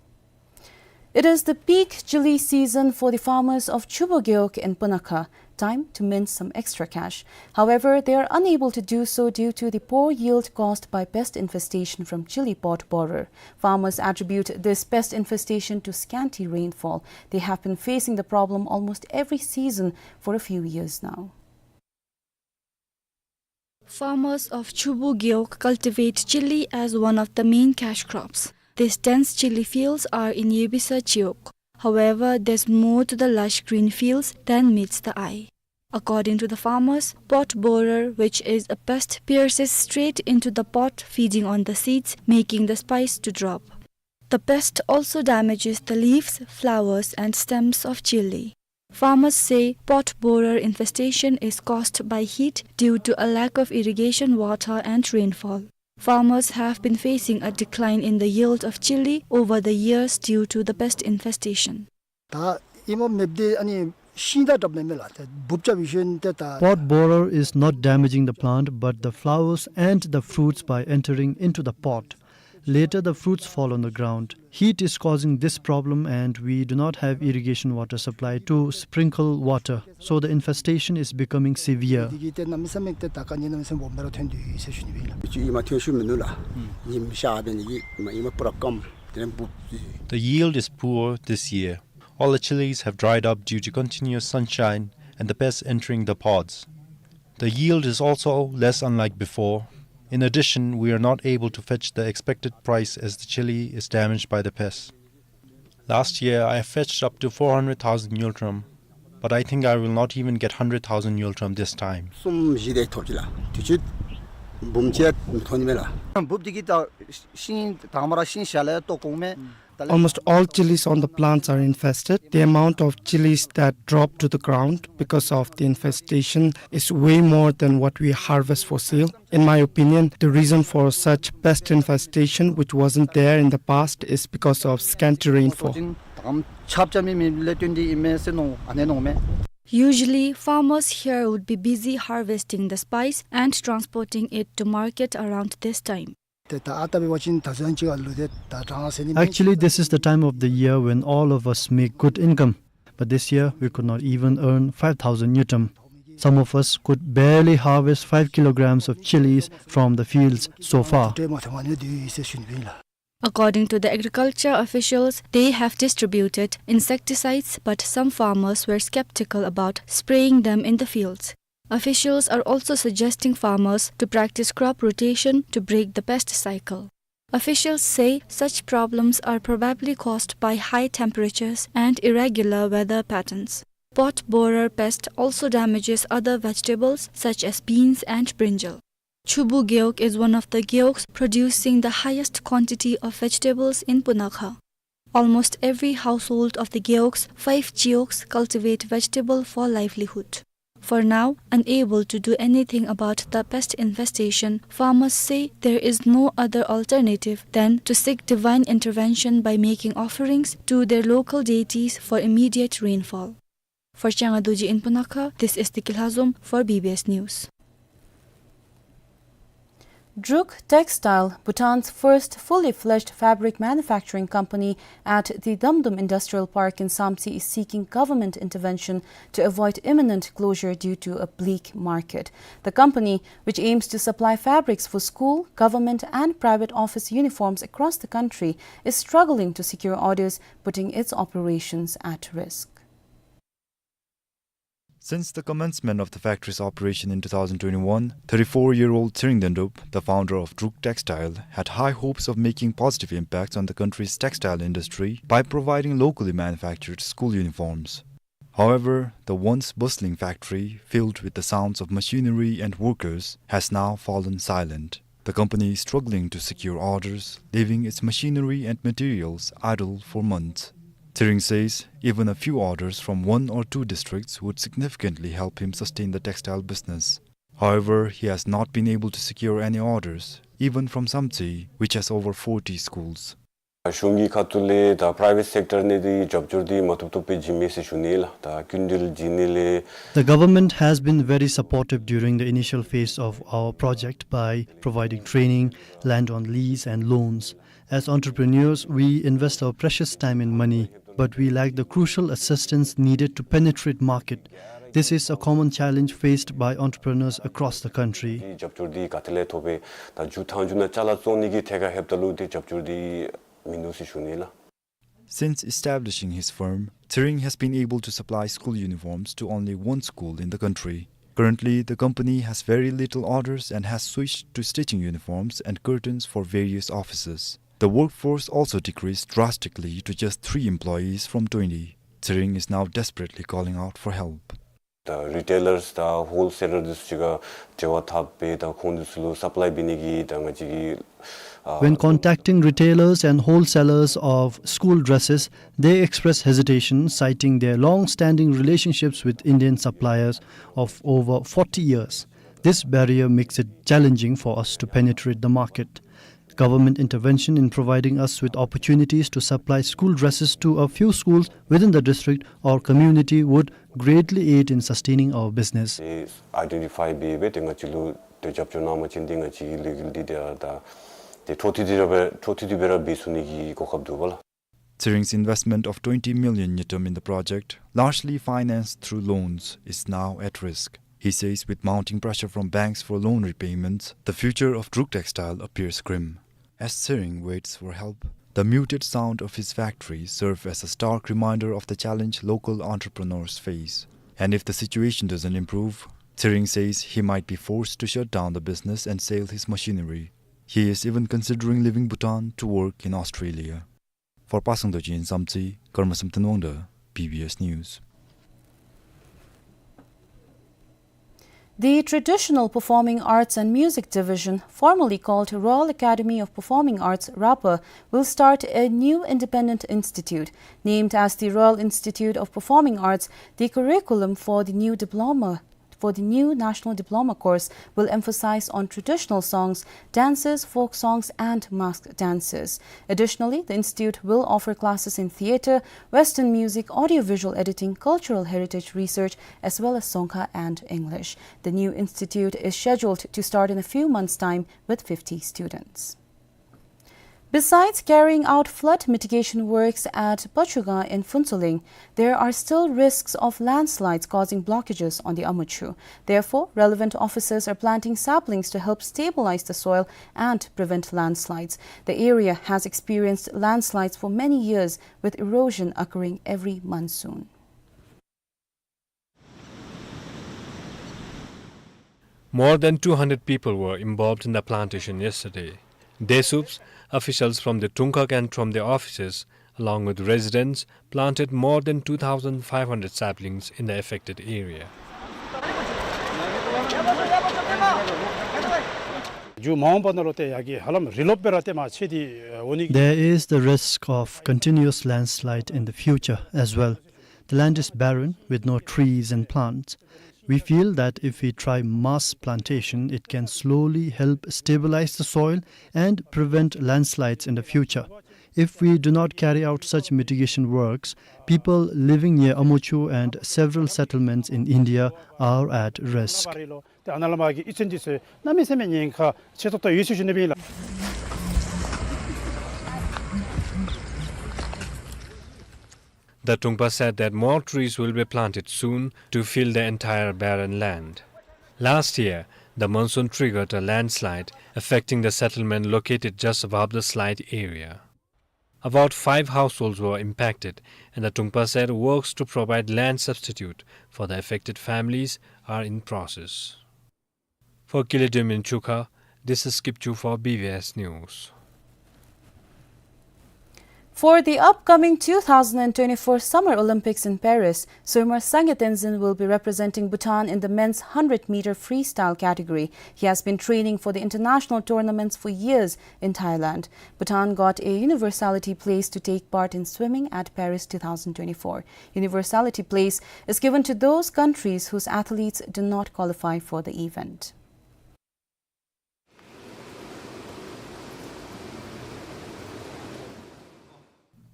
It is the peak chilli season for the farmers of Chubu Gewog in Punakha. Time to mint some extra cash. However, they are unable to do so due to the poor yield caused by pest infestation from chilli pot borer. Farmers attribute this pest infestation to scanty rainfall. They have been facing the problem almost every season for a few years now. Farmers of Chubu Gewog cultivate chilli as one of the main cash crops. These dense chilli fields are in Yebisa Chiwog. However, there's more to the lush green fields than meets the eye. According to the farmers, pot borer, which is a pest, pierces straight into the pot, feeding on the seeds, making the spice to drop. The pest also damages the leaves, flowers, and stems of chilli. Farmers say pot borer infestation is caused by heat due to a lack of irrigation water and rainfall. Farmers have been facing a decline in the yield of chilli over the years due to the pest infestation. ད་ཨེ་མ་མེདཔ་འདི་ཨ་ནི་ཤིང་རྟ་འདྲཝ་མེན་མས་ལགས། ད་འབུཔ་རྐྱབ་པའི་ཤུལ་ཏེ་ད། Pot borer is not damaging the plant, but the flowers and the fruits by entering into the pot. Later, the fruits fall on the ground. Heat is causing this problem, and we do not have irrigation water supply to sprinkle water, so the infestation is becoming severe. འདི་གིས་ཏེ་གནམ་མེད་ས་མེད་ཏེ་ད་ག་ནི་གནམ་མེད་ས་མེད་སྦོམ་སྦེ་ར་ཐོན་དོ་ཡོད་ཟེར་ཞུ་ནི་ཨིན་ལགས། ཅིག་ཨེ་མ་ཐོན་ཤུལ་མིན་ནུག་ལགས། ཉིམ་ཤར་བའི་ནི་ཨེ་མ་ཨེ་མ་པུ་ར་སྐམ། དེ་ལས་འབུཔ། The yield is poor this year. All the chilies have dried up due to continuous sunshine and the pests entering the pods. The yield is also less unlike before. In addition, we are not able to fetch the expected price as the chili is damaged by the pests. Last year, I fetched up to four hundred thousand ngultrum, but I think I will not even get hundred thousand ngultrum this time. གསུམ་བཞི་དེ་ཐོབ་ཅི་ལགས། དུས་ཅི་འབུམ་གཅིག་ཐོན་ནི་མས་ལགས། འབུབ་འདི་གིས་ད་ཤིང་དང་པ་ར་ཤིང་ཞལ་ལས་བཏོག་འོང་མས། Almost all chilies on the plants are infested. The amount of chilies that drop to the ground because of the infestation is way more than what we harvest for sale. In my opinion, the reason for such pest infestation, which wasn't there in the past, is because of scanty rainfall. Usually, farmers here would be busy harvesting the spice and transporting it to market around this time. Actually, this is the time of the year when all of us make good income. But this year, we could not even earn five thousand ngultrum. Some of us could barely harvest five kilograms of chilies from the fields so far. According to the agriculture officials, they have distributed insecticides, but some farmers were skeptical about spraying them in the fields. Officials are also suggesting farmers to practice crop rotation to break the pest cycle. Officials say such problems are probably caused by high temperatures and irregular weather patterns. Pot borer pest also damages other vegetables such as beans and brinjal. Chubu gewog is one of the gewogs producing the highest quantity of vegetables in Punakha. Almost every household of the gewogs, five gewogs, cultivate vegetable for livelihood. For now, unable to do anything about the pest infestation, farmers say there is no other alternative than to seek divine intervention by making offerings to their local deities for immediate rainfall. For Changa Dorji in Punakha, this is Tiki Lhazom for B B S News. Druk Textile, Bhutan's first fully fledged fabric manufacturing company at the Damdum Industrial Park in Samtse, is seeking government intervention to avoid imminent closure due to a bleak market. The company, which aims to supply fabrics for school, government and private office uniforms across the country, is struggling to secure orders, putting its operations at risk. Since the commencement of the factory's operation in two thousand twenty-one, thirty-four-year-old Tshering Dendup, the founder of Druk Textile, had high hopes of making positive impacts on the country's textile industry by providing locally manufactured school uniforms. However, the once bustling factory, filled with the sounds of machinery and workers, has now fallen silent. The company is struggling to secure orders, leaving its machinery and materials idle for months. Tshering says even a few orders from one or two districts would significantly help him sustain the textile business. However, he has not been able to secure any orders, even from Samtse, which has over forty schools. གཞུང་གི་ཁ་ཐུག་ལས་ད་private sector ནས་འདི་རྒྱབ་སྐྱོར་འདི་མ་ཐུབ་ཐུབ་སྦེ་བྱིན་མས་ཟེར་ཞུ་ནི་ལགས། ད་སྐྱིན་འགྲུལ་བྱིན་ནི་ལས། The government has been very supportive during the initial phase of our project by providing training, land on lease, and loans. As entrepreneurs, we invest our precious time and money, but we lack the crucial assistance needed to penetrate market. This is a common challenge faced by entrepreneurs across the country. རྒྱབ་སྐྱོར་འདི་ག་ཏེ་ལས་ཐོབ་པས། ད་མཇུག་མཐའ་མཇུག་ནང་ཅ་ལ་བཙོང་ནི་གི་ཐད་ཁར་ལྷོདཔ་ད་ལུ་འདི་རྒྱབ་སྐྱོར་འདི་མིན་འདུག་ཟེར་ཞུ་ནི་ལགས། Since establishing his firm, Tshering has been able to supply school uniforms to only one school in the country. Currently, the company has very little orders and has switched to stitching uniforms and curtains for various offices. The workforce also decreased drastically to just three employees from twenty. Tshering is now desperately calling out for help. ད་retailers དང་wholesaler འདི་ཚུ་གཅིག་ཁར་འབྲེལ་བ་འཐབ་སྦེ་ད་ཁོང་འདི་ཚུ་ལུ་supply འབད་ནི་གི་ད་ང་བཅས་ཀྱི་ཨ། When contacting retailers and wholesalers of school dresses, they express hesitation, citing their long-standing relationships with Indian suppliers of over forty years. This barrier makes it challenging for us to penetrate the market. Government intervention in providing us with opportunities to supply school dresses to a few schools within the district or community would greatly aid in sustaining our business. ཨེ་identify འབད་སྦེ་ཏེ་ང་བཅས་ལུ་ཏེ་རྒྱབ་སྐྱོར་གནང་མ་ཅིན་ཏེ་ང་བཅས་ཀྱི་ལས་འགུལ་འདི་ཏེ་ད་ཏེ་འཕྲོ་མཐུད་དེ་ར་འཕྲོ་མཐུད་དེ་སྦེ་ར་འབད་ཚུགས་ནི་གི་གོ་སྐབས་འདུག་པ་ལགས། Tshering's investment of twenty million ngultrum in the project, largely financed through loans, is now at risk. He says with mounting pressure from banks for loan repayments, the future of Druk Textile appears grim. As Tshering waits for help, The muted sound of his factory serve as a stark reminder of the challenge local entrepreneurs face. And if the situation doesn't improve, Tshering says he might be forced to shut down the business and sell his machinery. He is even considering leaving Bhutan to work in Australia. For Pasang Dorji in Samtse, Karmasam Thanwangda, B B S News. The Traditional Performing Arts and Music Division, formerly called Royal Academy of Performing Arts, RAPAR, will start a new independent institute. Named as the Royal Institute of Performing Arts, the curriculum for the new diploma for the new national diploma course will emphasize on traditional songs, dances, folk songs, and mask dances. Additionally, the institute will offer classes in theater, Western music, audiovisual editing, cultural heritage research, as well as Dzongkha and English. The new institute is scheduled to start in a few months' time with fifty students. Besides carrying out flood mitigation works at Pachuga in Phuentsholing, there are still risks of landslides causing blockages on the Amuchu. Therefore, relevant officers are planting saplings to help stabilize the soil and prevent landslides. The area has experienced landslides for many years, with erosion occurring every monsoon. More than two hundred people were involved in the plantation yesterday. Desuups, officials from the Tungkhag and Thromde offices, along with residents, planted more than two thousand five hundred saplings in the affected area. There is the risk of continuous landslide in the future as well. The land is barren with no trees and plants. We feel that if we try mass plantation, it can slowly help stabilize the soil and prevent landslides in the future. If we do not carry out such mitigation works, people living near Amuchu and several settlements in India are at risk. The Trungpa said that more trees will be planted soon to fill the entire barren land. Last year, the monsoon triggered a landslide, affecting the settlement located just above the slide area. About five households were impacted, and the Trungpa said works to provide land substitute for the affected families are in process. For Kile Diomin Chukha, this is Kipchu for B B S News. For the upcoming two thousand twenty-four Summer Olympics in Paris, swimmer Sangay Tenzin will be representing Bhutan in the men's hundred meter freestyle category. He has been training for the international tournaments for years in Thailand. Bhutan got a universality place to take part in swimming at Paris two thousand twenty-four. Universality place is given to those countries whose athletes do not qualify for the event.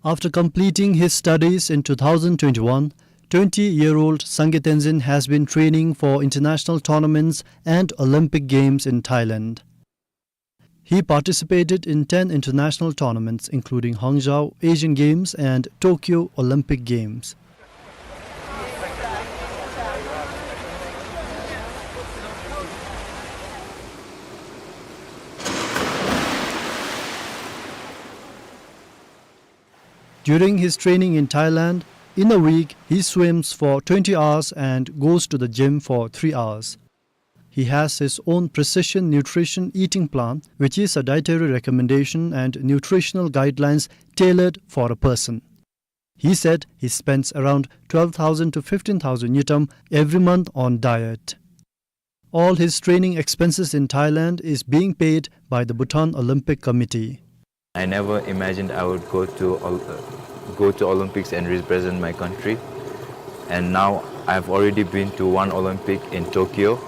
After completing his studies in two thousand twenty-one, twenty-year-old Sangay Tenzin has been training for international tournaments and Olympic Games in Thailand. He participated in ten international tournaments, including Hangzhou Asian Games and Tokyo Olympic Games. During his training in Thailand, in a week he swims for twenty hours and goes to the gym for three hours. He has his own precision nutrition eating plan, which is a dietary recommendation and nutritional guidelines tailored for a person. He said he spends around twelve thousand to fifteen thousand ngultrum every month on diet. All his training expenses in Thailand is being paid by the Bhutan Olympic Committee. I never imagined I would go to Ol-, uh, go to Olympics and represent my country. And now I've already been to one Olympic in Tokyo,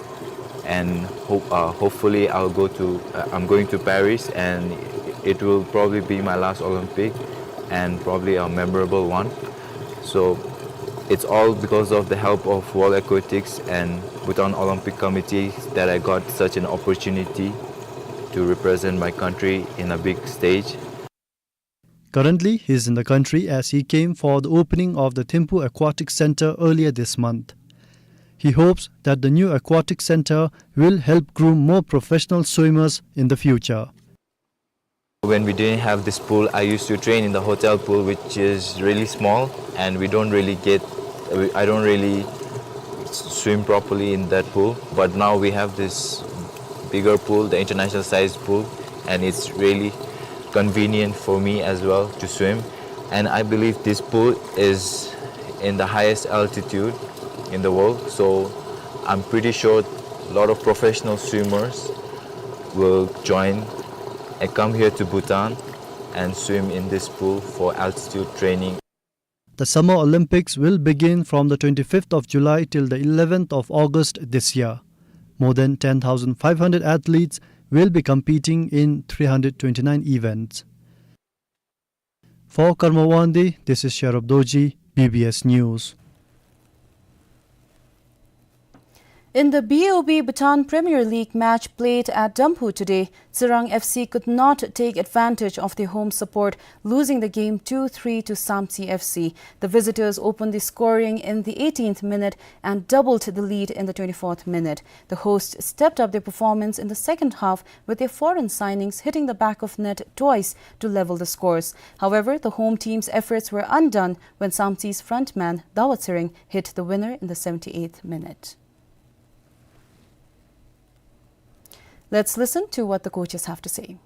and hope, uh, hopefully I'll go to, uh, I'm going to Paris, and it will probably be my last Olympic and probably a memorable one. So it's all because of the help of World Aquatics and Bhutan Olympic Committee that I got such an opportunity to represent my country in a big stage. Currently, he is in the country as he came for the opening of the Thimphu Aquatic Center earlier this month. He hopes that the new aquatic center will help groom more professional swimmers in the future. When we didn't have this pool, I used to train in the hotel pool, which is really small, and we don't really get, I don't really swim properly in that pool. But now we have this bigger pool, the international sized pool, and it's really convenient for me as well to swim. And I believe this pool is in the highest altitude in the world, so I'm pretty sure a lot of professional swimmers will join and come here to Bhutan and swim in this pool for altitude training. The Summer Olympics will begin from the twenty-fifth of July till the eleventh of August this year. More than ten thousand five hundred athletes will be competing in three hundred twenty-nine events. For Karma Wangdi, this is Sherab Dorji, B B S News. In the B O B Bhutan Premier League match played at Damphu today, Tsirang F C could not take advantage of the home support, losing the game two three to Samtse F C. The visitors opened the scoring in the eighteenth minute and doubled the lead in the twenty-fourth minute. The hosts stepped up their performance in the second half, with their foreign signings hitting the back of net twice to level the scores. However, the home team's efforts were undone when Samtse's frontman Dawa Tshering hit the winner in the seventy-eighth minute. Let's listen to what the coaches have to say.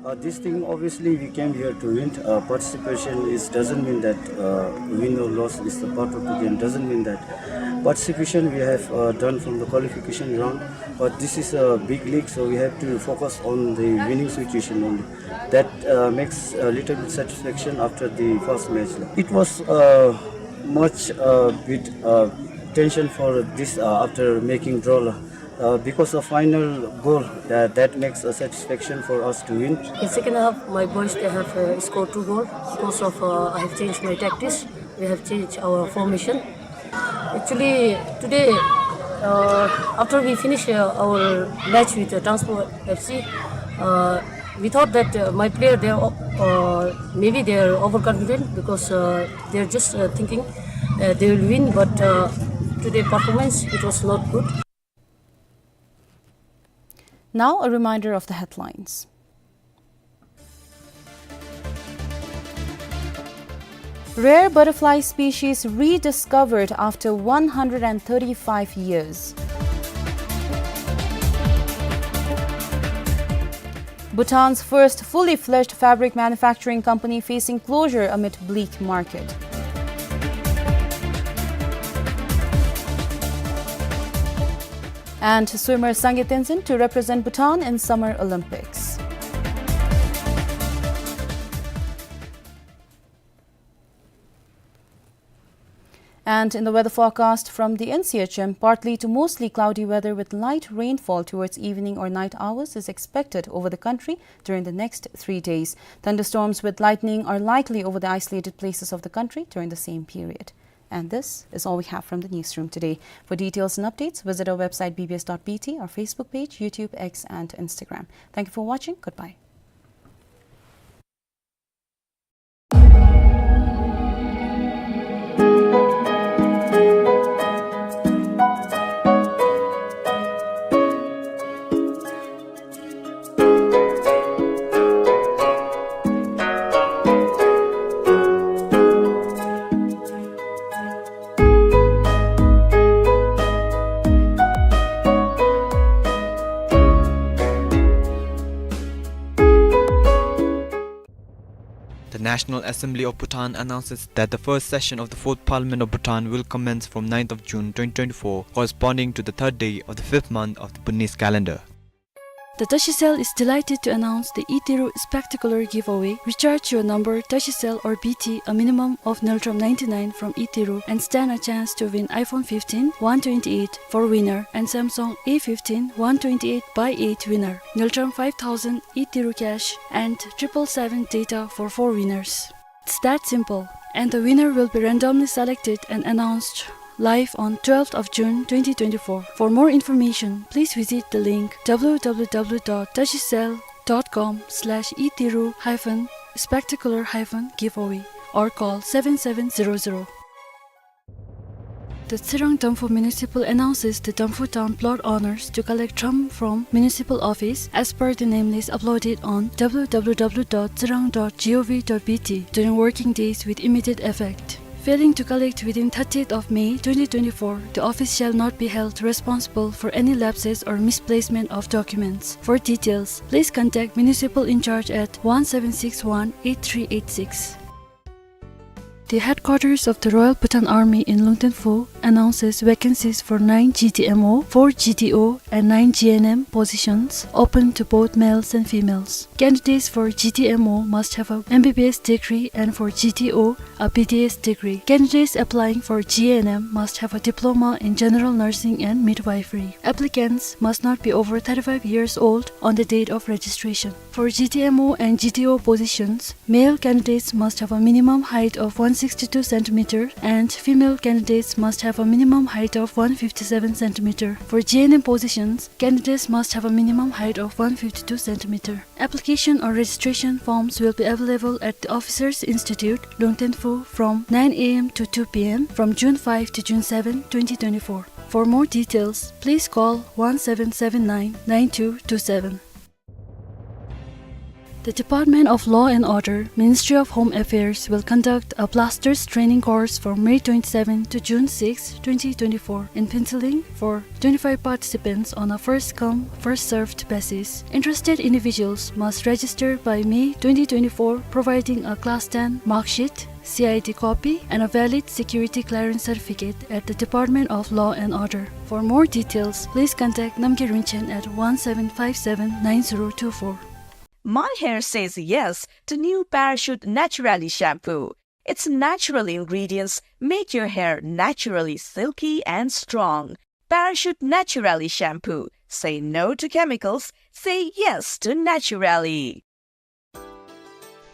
Uh, this thing, obviously, we came here to win. Uh, participation is, doesn't mean that, uh, win or loss is the part of the game. Doesn't mean that participation we have, uh, done from the qualification round, but this is a big league, so we have to focus on the winning situation only. That, uh, makes a little bit satisfaction after the first match. It was, uh, much, uh, bit, uh, tension for this, uh, after making draw. Uh, because of final goal, that, that makes a satisfaction for us to win. In second half, my boys, they have, uh, scored two goal. Because of, uh, I have changed my tactics. We have changed our formation. Actually, today, uh, after we finish, uh, our match with, uh, Damphu F C, uh, we thought that, uh, my player, they are, uh, maybe they are overconfident because, uh, they are just, uh, thinking, uh, they will win. But, uh, today performance, it was not good. Now, a reminder of the headlines. Rare butterfly species rediscovered after one hundred and thirty-five years. Bhutan's first fully fledged fabric manufacturing company facing closure amid bleak market. And swimmer Sangay Tenzin to represent Bhutan in Summer Olympics. And in the weather forecast from the N C H M, partly to mostly cloudy weather with light rainfall towards evening or night hours is expected over the country during the next three days. Thunderstorms with lightning are likely over the isolated places of the country during the same period. And this is all we have from the newsroom today. For details and updates, visit our website B B S dot B T, our Facebook page, YouTube, X, and Instagram. Thank you for watching. Goodbye. The National Assembly of Bhutan announces that the first session of the Fourth Parliament of Bhutan will commence from ninth of June twenty twenty-four, corresponding to the third day of the fifth month of the Bhutanese calendar. The Tashicel is delighted to announce the Iteru Spectacular Giveaway. Recharge your number Tashicel or B T a minimum of Ngultrum ninety-nine from Iteru and stand a chance to win iPhone fifteen one twenty-eight for winner and Samsung A fifteen one twenty-eight by eight winner. Ngultrum five thousand Iteru cash and triple seven data for four winners. It's that simple. And the winner will be randomly selected and announced live on twelfth of June twenty twenty-four. For more information, please visit the link W W W dot tashicel dot com slash iteru hyphen spectacular hyphen giveaway or call seven seven zero zero. The Tsirang Damphu Municipal announces the Damphu Town plot owners to collect thrombus from municipal office as per the name list uploaded on w w w dot tsirang dot gov dot b t during working days with immediate effect. Failing to collect within thirtieth of May twenty twenty-four, the office shall not be held responsible for any lapses or misplacement of documents. For details, please contact municipal in charge at one seven six one eight three eight six. The headquarters of the Royal Bhutan Army in Lungten-Phu announces vacancies for nine G D M O, four G D O, and nine G N M positions open to both males and females. Candidates for G D M O must have a M B B S degree and for G D O a B D S degree. Candidates applying for G N M must have a diploma in general nursing and midwifery. Applicants must not be over thirty-five years old on the date of registration. For G D M O and G D O positions, male candidates must have a minimum height of one sixty-two centimeter and female candidates must have a minimum height of one fifty-seven centimeter. For G N M positions, candidates must have a minimum height of one fifty-two centimeter. Application or registration forms will be available at the Officers Institute, Lungten-Phu, from nine A M to two P M from June five to June seven, twenty twenty-four. For more details, please call one seven seven nine nine two two seven. The Department of Law and Order, Ministry of Home Affairs, will conduct a blasters training course from May twenty-seven to June six, twenty twenty-four, in Phuentsholing for twenty-five participants on a first-come, first-served basis. Interested individuals must register by May twenty twenty-four, providing a class ten mark sheet, C I D copy, and a valid security clearance certificate at the Department of Law and Order. For more details, please contact Namgay Rinchen at one seven five seven nine zero two four. My hair says yes to new Parachute Naturali shampoo. Its natural ingredients make your hair naturally silky and strong. Parachute Naturali shampoo. Say no to chemicals. Say yes to Naturali.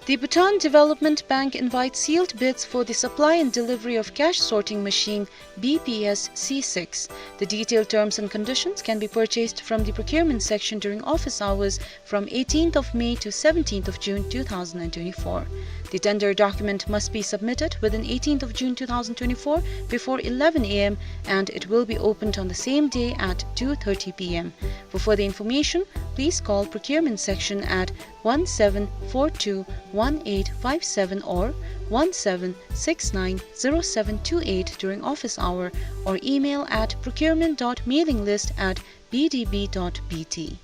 The Bhutan Development Bank invites sealed bids for the supply and delivery of cash sorting machine B P S C six. The detailed terms and conditions can be purchased from the procurement section during office hours from eighteenth of May to seventeenth of June two thousand and twenty-four. The tender document must be submitted within eighteenth of June two thousand twenty-four before eleven A M and it will be opened on the same day at two thirty P M. For further information, please call procurement section at one seven four two one eight five seven or one seven six nine zero seven two eight during office hour or email at procurement dot mailing list at B D B dot B T.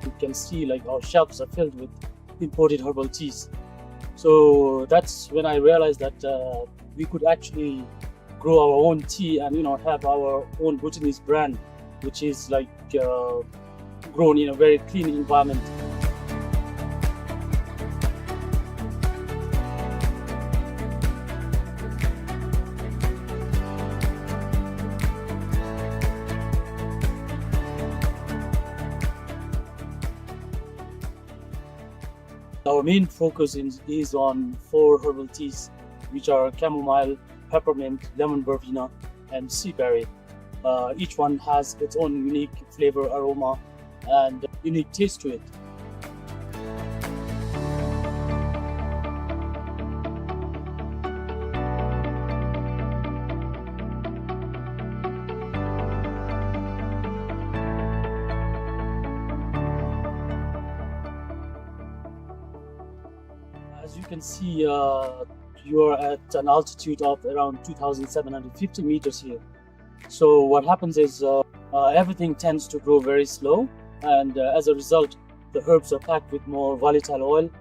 You can see, like, our shelves are filled with imported herbal teas. So that's when I realized that, uh, we could actually grow our own tea and, you know, have our own Bhutanese brand, which is, like, uh, grown in a very clean environment. Our main focus is, is on four herbal teas, which are chamomile, peppermint, lemon verbena, and sea berry. Uh, each one has its own unique flavor, aroma, and unique taste to it. As you can see, uh, you are at an altitude of around two thousand seven hundred fifty meters here. So what happens is, uh, uh, everything tends to grow very slow, and, uh, as a result, the herbs are packed with more volatile oil,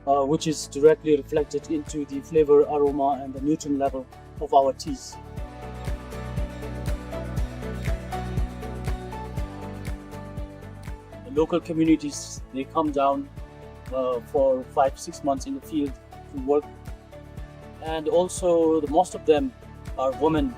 uh, which is directly reflected into the flavor, aroma, and the nutrient level of our teas. The local communities, they come down, uh, for five, six months in the field to work. And also, the most of them are women.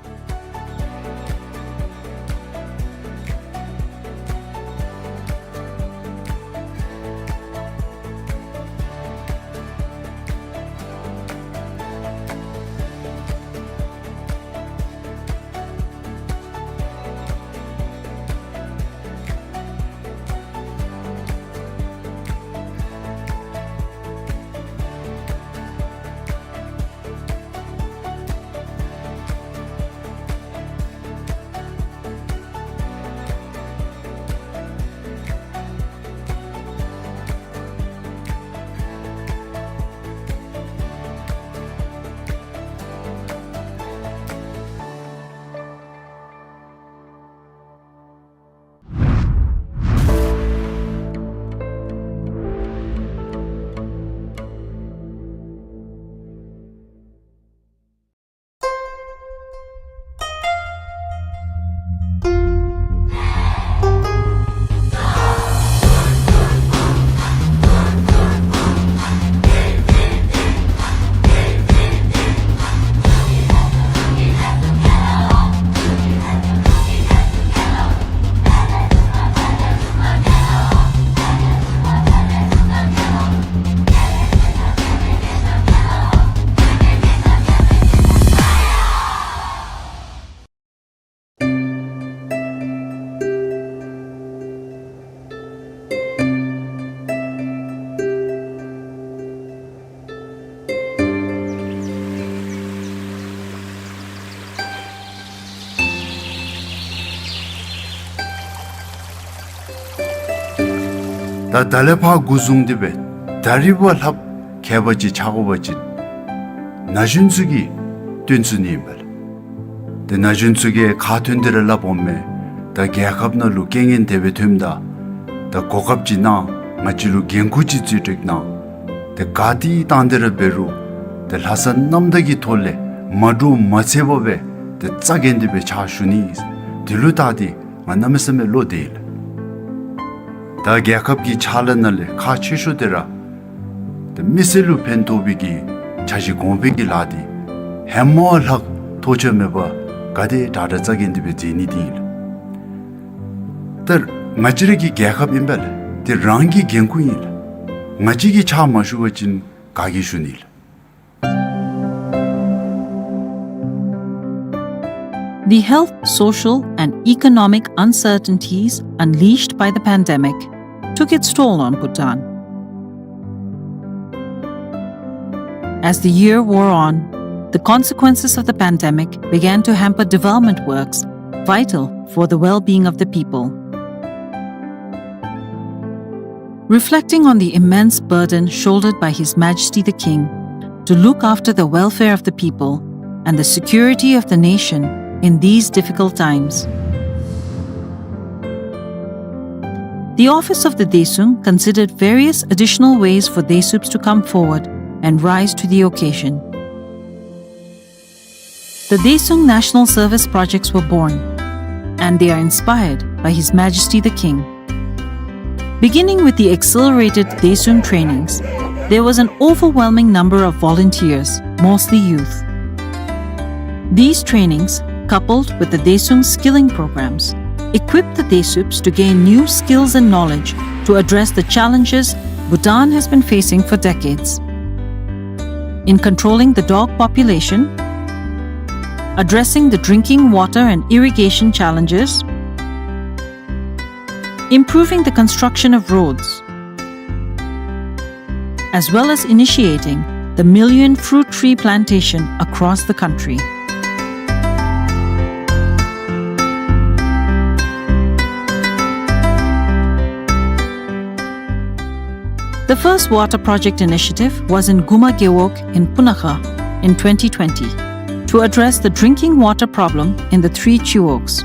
ད་ད་ལས་ཕར་འགོ་བཟུང་སྟེ་སྦེ་ད་རིས་བ་ལྷགཔ་ཁྱད་པར་ཅིག་ཆགས་དགོ་པ་ཅིན་ན་གཞོན་ཚུ་གིས་སྟོན་ཚུགས་ནི་ཨིན་པས་ལགས། ཏེ་ན་གཞོན་ཚུ་གིས་ཁ་ཐོན་ཏེ་ར་སླབ་འོང་མས། ད་རྒྱལ་ཁབ་ནང་ལུ་རྐྱེན་ངན་དེ་སྦེ་ཐོནམ་ད་ད་གོ་སྐབས་ཅིག་གནང་། ང་བཅས་ལུ་འགན་ཁུར་ཅིག་བརྩི་སྟེ་གནང་། ཏེ་ག་ཏེ་བཏང་སྟེ་ར་འབད་རུང་ཏེ་ལྷག་བསམ་རྣམ་དག་གི་ཐོག་ལས་མ་འདྲོག་མ་འཚེར་བར་སྦེ་ཏེ་རྩ་འགེངས་ཏེ་སྦེ་ཕྱག་ཞུ་ནི། དེ་ལུ་བལྟ་སྟེ་ང་གནམ་མེད་ས་མེད་བློ་བདེ་ཡི་ལགས། ད་རྒྱལ་ཁབ་ཀྱི་ཕྱག་ལཱ་ནང་ལས་ཁག་ཆེ་ཤོས་དེ་ར་ཏེ་མི་སེར་ལུ་ཕན་ཐོགས་པའི་གི་འཆར་གཞི་གོང་འཕེལ་གྱི་ལཱ་འདི་ཧེ་མ་ལྷག་ཐོགས་ཆགས་མེད་པར་ག་དེ་དྲག་དྲག་རྩ་འགེངས་ཏེ་སྦེ་མཛད་ནི་འདི་ཨིན་ལགས། ད་ང་བཅས་ར་གི་རྒྱལ་ཁབ་ཨིན་པས་ལགས། འདི་རང་གི་འགན་ཁུར་ཨིན་ལགས། ང་བཅས་ཀྱིས་ཕྱག་མ་ཞུ་བ་ཅིན་ག་གིས་ཞུ་ནི་ལགས། The health, social, and economic uncertainties unleashed by the pandemic took its toll on Bhutan. As the year wore on, the consequences of the pandemic began to hamper development works vital for the well-being of the people. Reflecting on the immense burden shouldered by His Majesty the King to look after the welfare of the people and the security of the nation in these difficult times, the office of the Daesung considered various additional ways for Daesups to come forward and rise to the occasion. The Daesung National Service projects were born, and they are inspired by His Majesty the King. Beginning with the accelerated Daesung trainings, there was an overwhelming number of volunteers, mostly youth. These trainings, coupled with the Daesung skilling programs, equipped the Daesups to gain new skills and knowledge to address the challenges Bhutan has been facing for decades. In controlling the dog population, addressing the drinking water and irrigation challenges, improving the construction of roads, as well as initiating the million fruit tree plantation across the country. The first water project initiative was in Guma Gewog in Punakha in twenty twenty to address the drinking water problem in the three chiwogs.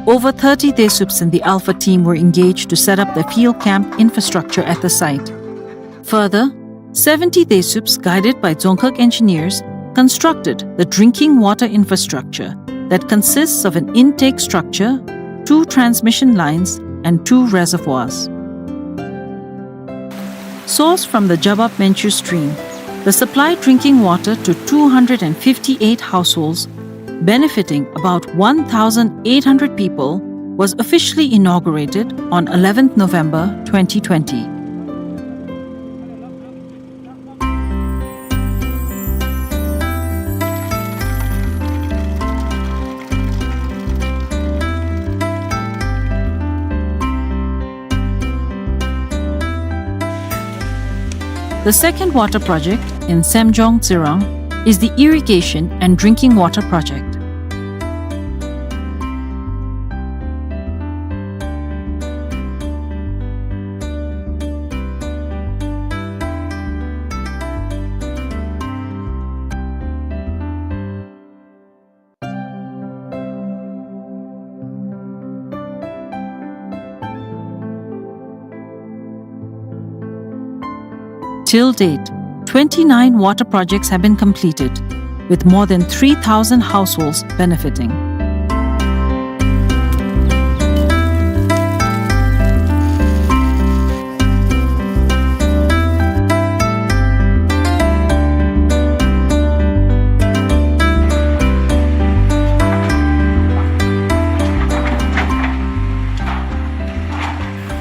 Over thirty Daesups and the Alpha team were engaged to set up the field camp infrastructure at the site. Further, seventy Daesups, guided by Dzongkhag engineers, constructed the drinking water infrastructure that consists of an intake structure, two transmission lines, and two reservoirs. Sourced from the Jabab Menchu stream, the supply drinking water to two hundred and fifty-eight households, benefiting about one thousand eight hundred people, was officially inaugurated on eleventh November twenty twenty. The second water project in Semjong Tsirang is the irrigation and drinking water project. Till date, twenty-nine water projects have been completed, with more than three thousand households benefiting.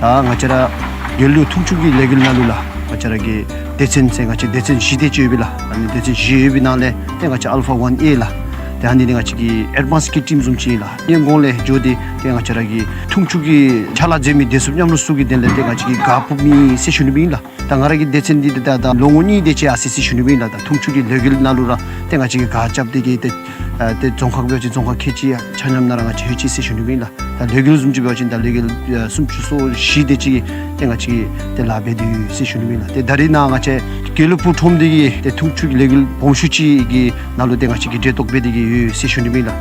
ད་ང་བཅས་ར་དགེ་ལུགས་འཐུང་ཆུ་གི་ལས་འགུལ་ནང་ལུ་ལགས། ང་བཅས་ར་གི་སྡེ་ཚན་ཟེར་ང་བཅས་སྡེ་ཚན་བཞི་དེ་ཅིག་ཡོད་པས་ལགས། ཨ་ནི་སྡེ་ཚན་བཞི་ཡོད་པའི་ནང་ལས་ཏེ་ང་བཅས་ཨལ་ཕ་ཝན་ཨེ་ལགས། ཏེ་ཨ་ནི་འདི་ང་བཅས་ཀྱི་ཨེཌ་ཝཱནསི་ཀི་ཊིམ་བཟུམ་ཅིག་ཨིན་ལགས། ཨ་ནི་གོང་ལས་འགྱོ་སྟེ་ཏེ་ང་བཅས་ར་གི་འཐུང་ཆུ་གི་ཕྱག་ལཱ་མཛད་མི་བདེ་སྲུངཔ་མཉམ་རོགས་ཚུ་གི་དོན་ལས་ཏེ་ང་བཅས་ཀྱིས་ག་ཕབ་མི་ཟེར་ཞུ་ནི་སྦེ་ཨིན་ལགས། ད་ང་ར་གི་སྡེ་ཚན་འདི་ད་ད་ལོ་ངོ་གཉིས་དེ་ཅིག་ཡར་སོ་ཡི་ཟེར་ཞུ་ནི་སྦེ་ཨིན་ལགས། ད་འཐུང་ཆུ་གི་ལས་འགུལ་ནང་ལུ་ར་ཏེ་ང་བཅས་ཀྱིས་ག་རྐྱབ་སྟེ་གི་ཏེ་ཨ་ཏེ་རྫོང་ཁག་འབད་བ་ཅིན་རྫོང་ཁག་ཁལ་གཅིག་ཡང་ཆ་མཉམ་ནང་ར་ང་བཅས་ལྷོད་ཅི་ཟེར་ཞུ་ནི་སྦེ་ཨིན་ལགས། ད་ལས་འགུལ་བཟུམ་ཅིག་འབད་བ་ཅིན་ད་ལས་འགུལ་ཨ་སུམ་ཅུ་སོ་བཞི་དེ་ཅིག་གིས་ཏེ་ང་བཅས་ཀྱིས་ཏེ་ལཱ་འབད་དེ་ཡོད་ཟེར་ཞུ་ནི་སྦེ་ཨིན་ལགས། ཏེ་ད་རེས་ནཱ་ང་བཅས་དགེ་ལུགས་སྤུངས་ཁྲོམ་འདི་གི་ཏེ་འཐུང་ཆུ་གི་ལས་འགུལ་སྦོམ་ཤོས་ཅིག་གི་ནང་ལུ་ཏེ་ང་བཅས་ཀྱིས་གྲལ་གཏོགས་འབད་དེ་གི་ཡོད་ཟེར་ཞུ་ནི་སྦེ་ཨིན་ལགས།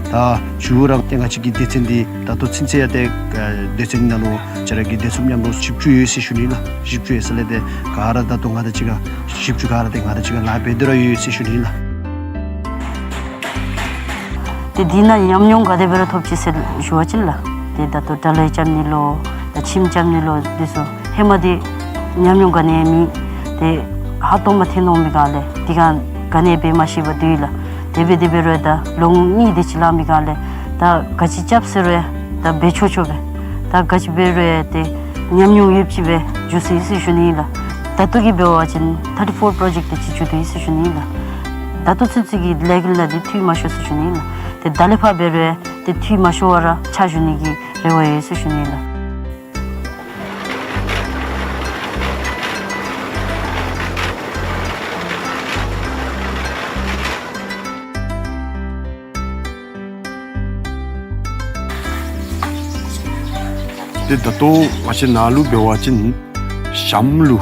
ད་ཞུ་ར་ཏེ་ང་བཅས་ཀྱི་སྡེ་ཚན་འདི་ད་ལྟོ་ཚུན་ཚོད་ཡང་ཏེ་ཨ་སྡེ་ཚན་ནང་ལུ་ང་བཅས་ར་གི་བདེ་སྲུངཔ་མཉམ་རོགས་བཞི་བཅུ་ཡོད་ཟེར་ཞུ་ནི་ལགས། བཞི་བཅུ་ཡོད་ཟེར་ལས་ཏེ་ག་ར་ད་ལྟོ་ང་དང་གཅིག་ཁར་བཞི་བཅུ་ག་ར་ཏེ་ང་དང་གཅིག་ཁར་ལཱ་འབད་དེ་ར་ཡོད་ཟེར་ཞུ་ནི་ལགས། ཏེ་འདི་ནང་ཉམས་མྱོང་ག་དེ་སྦེ་ར་ཐོབ་ཅི་ཟེར་ཞུ་བ་ཅིན་ལགས། ཏེ་ད་ལྟོ་དྲ་ལམ་རྐྱབ་ནི་ལོ་ད་ཁྱིམ་རྐྱབ་ནི་ལོ་འདི་ཚུ་ཧེ་མ་འདི་ཉམས་མྱོང་ག་ནི་ཡང་མེད། ཏེ་ཧ་ཏོག་མ་ཐོན་འོང་མི་ག་ལས་འདི་ག་ག་ནི་འབད་མ་ཤེས་པར་སྡོད་ཡི་ལགས། དེ་སྦེ་དེ་སྦེ་རུང་ད་ལོ་ངོ་གཉིས་དེ་ཅིག་ལང་མི་ག་ལས་ད་ག་ཅི་རྐྱབ་ཟེར་རུང་ད་འབད་ཆོག་ཆོག་སྦེ་ད་ག་ཅི་འབད་རུང་ཏེ་ཉམས་མྱོང་ཡོདཔ་ཅིག་སྦེ་འགྱོ་སོ་ཡི་ཟེར་ཞུ་ནི་ལགས། ད་ལྟོ་གི་འབད་བ་ཅིན་ཐར་ཊི་ཕོར་པྲོ་ཇེཀཊ་དེ་ཅིག་མཇུག་བསྡུ་ཡི་ཟེར་ཞུ་ནི་ལགས། ད་ལྟོ་ཚུན་ཚོད་ཀྱི་ལས་འགུལ་ནང་འདི་འཐུས་མ་ཤོར་ཟེར་ཞུ་ནི་ལགས། ཏེ་ད་ལས་ཕར་འབད་རུང་ཏེ་འཐུས་མ་ཤོར་བར་ར་ཕྱག་ཞུ་ནི་གི་རེ་བ་ཡོད་ཟེར་ཞུ་ནི་ལགས། ཏེ་ད་ལྟོ་ང་བཅས་ནཱ་ལུ་འབད་བ་ཅིན་ཞྭམོ་ལུ་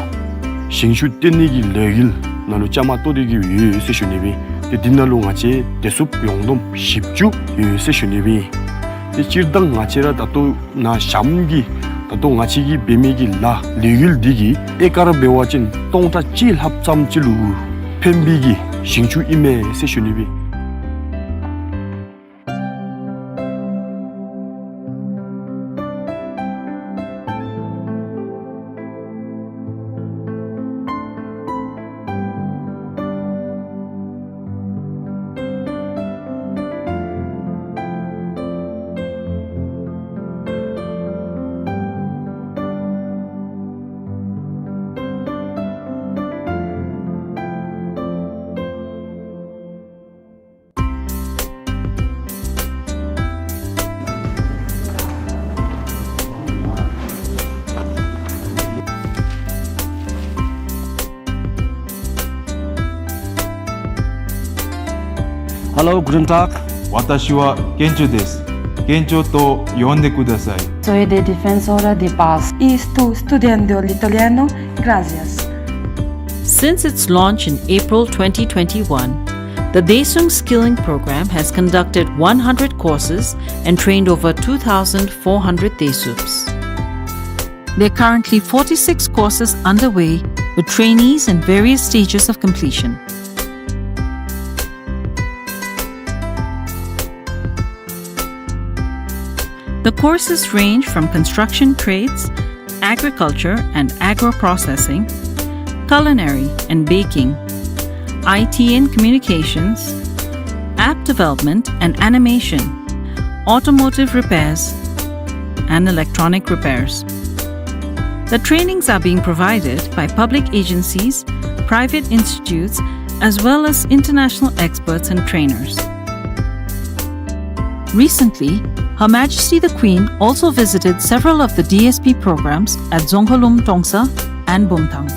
ཞིང་ཆུ་བཏོན་ནི་གི་ལས་འགུལ་ནང་ལུ་བཅའ་མར་གཏོགས་ཏེ་གི་ཡོད་ཟེར་ཞུ་ནི་སྦེ། ཏེ་འདི་ནང་ལུ་ང་བཅས་བདེ་སྲུངཔ་ཡོངས་བསྡོམས་བཞི་བཅུ་ཡོད་ཟེར་ཞུ་ནི་སྦེ། ཏེ་སྤྱིར་བཏང་ང་བཅས་ར་ད་ལྟོ་ནཱ་ཞྭམོ་གི་ད་ལྟོ་ང་བཅས་ཀྱིས་འབད་མི་གི་ལཱ་ལས་འགུལ་འདི་གིས་ཨེ་ཀར་འབད་བ་ཅིན་སྟོང་ཕྲག་གཅིག་ལྷགཔ་ཙམ་ཅིག་ལུ་ཕན་པའི་གི་ཞིང་ཆུ་ཨིན་མས་ཟེར་ཞུ་ནི་སྦེ། Hello, guten Tag. Watashi wa Kencho desu. Kencho to yonde kudasai. Soy de defensora de paz. Y sto studiando l'italiano. Gracias. Since its launch in April twenty twenty-one, the Daesung Skilling Program has conducted one hundred courses and trained over two thousand four hundred Daesubs. There are currently forty-six courses underway, with trainees in various stages of completion. The courses range from construction trades, agriculture and agro-processing, culinary and baking, I T and communications, app development and animation, automotive repairs, and electronic repairs. The trainings are being provided by public agencies, private institutes, as well as international experts and trainers. Recently, Her Majesty the Queen also visited several of the D S P programs at Dzongkhalum Tongsa and Bumthang.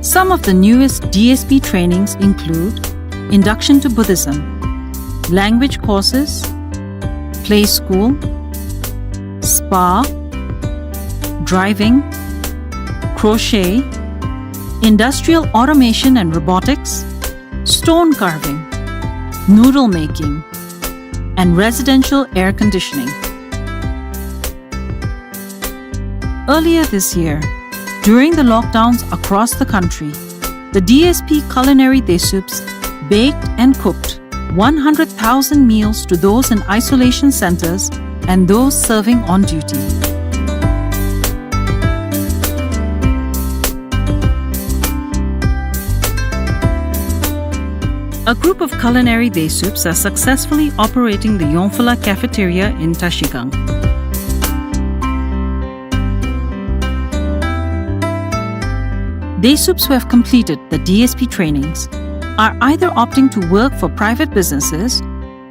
Some of the newest D S P trainings include induction to Buddhism, language courses, play school, spa, driving, crochet, industrial automation and robotics, stone carving, noodle making, and residential air conditioning. Earlier this year, during the lockdowns across the country, the D S P culinary Desups baked and cooked one hundred thousand meals to those in isolation centers and those serving on duty. A group of culinary Desups are successfully operating the Yongphula cafeteria in Trashigang. Desups who have completed the D S P trainings are either opting to work for private businesses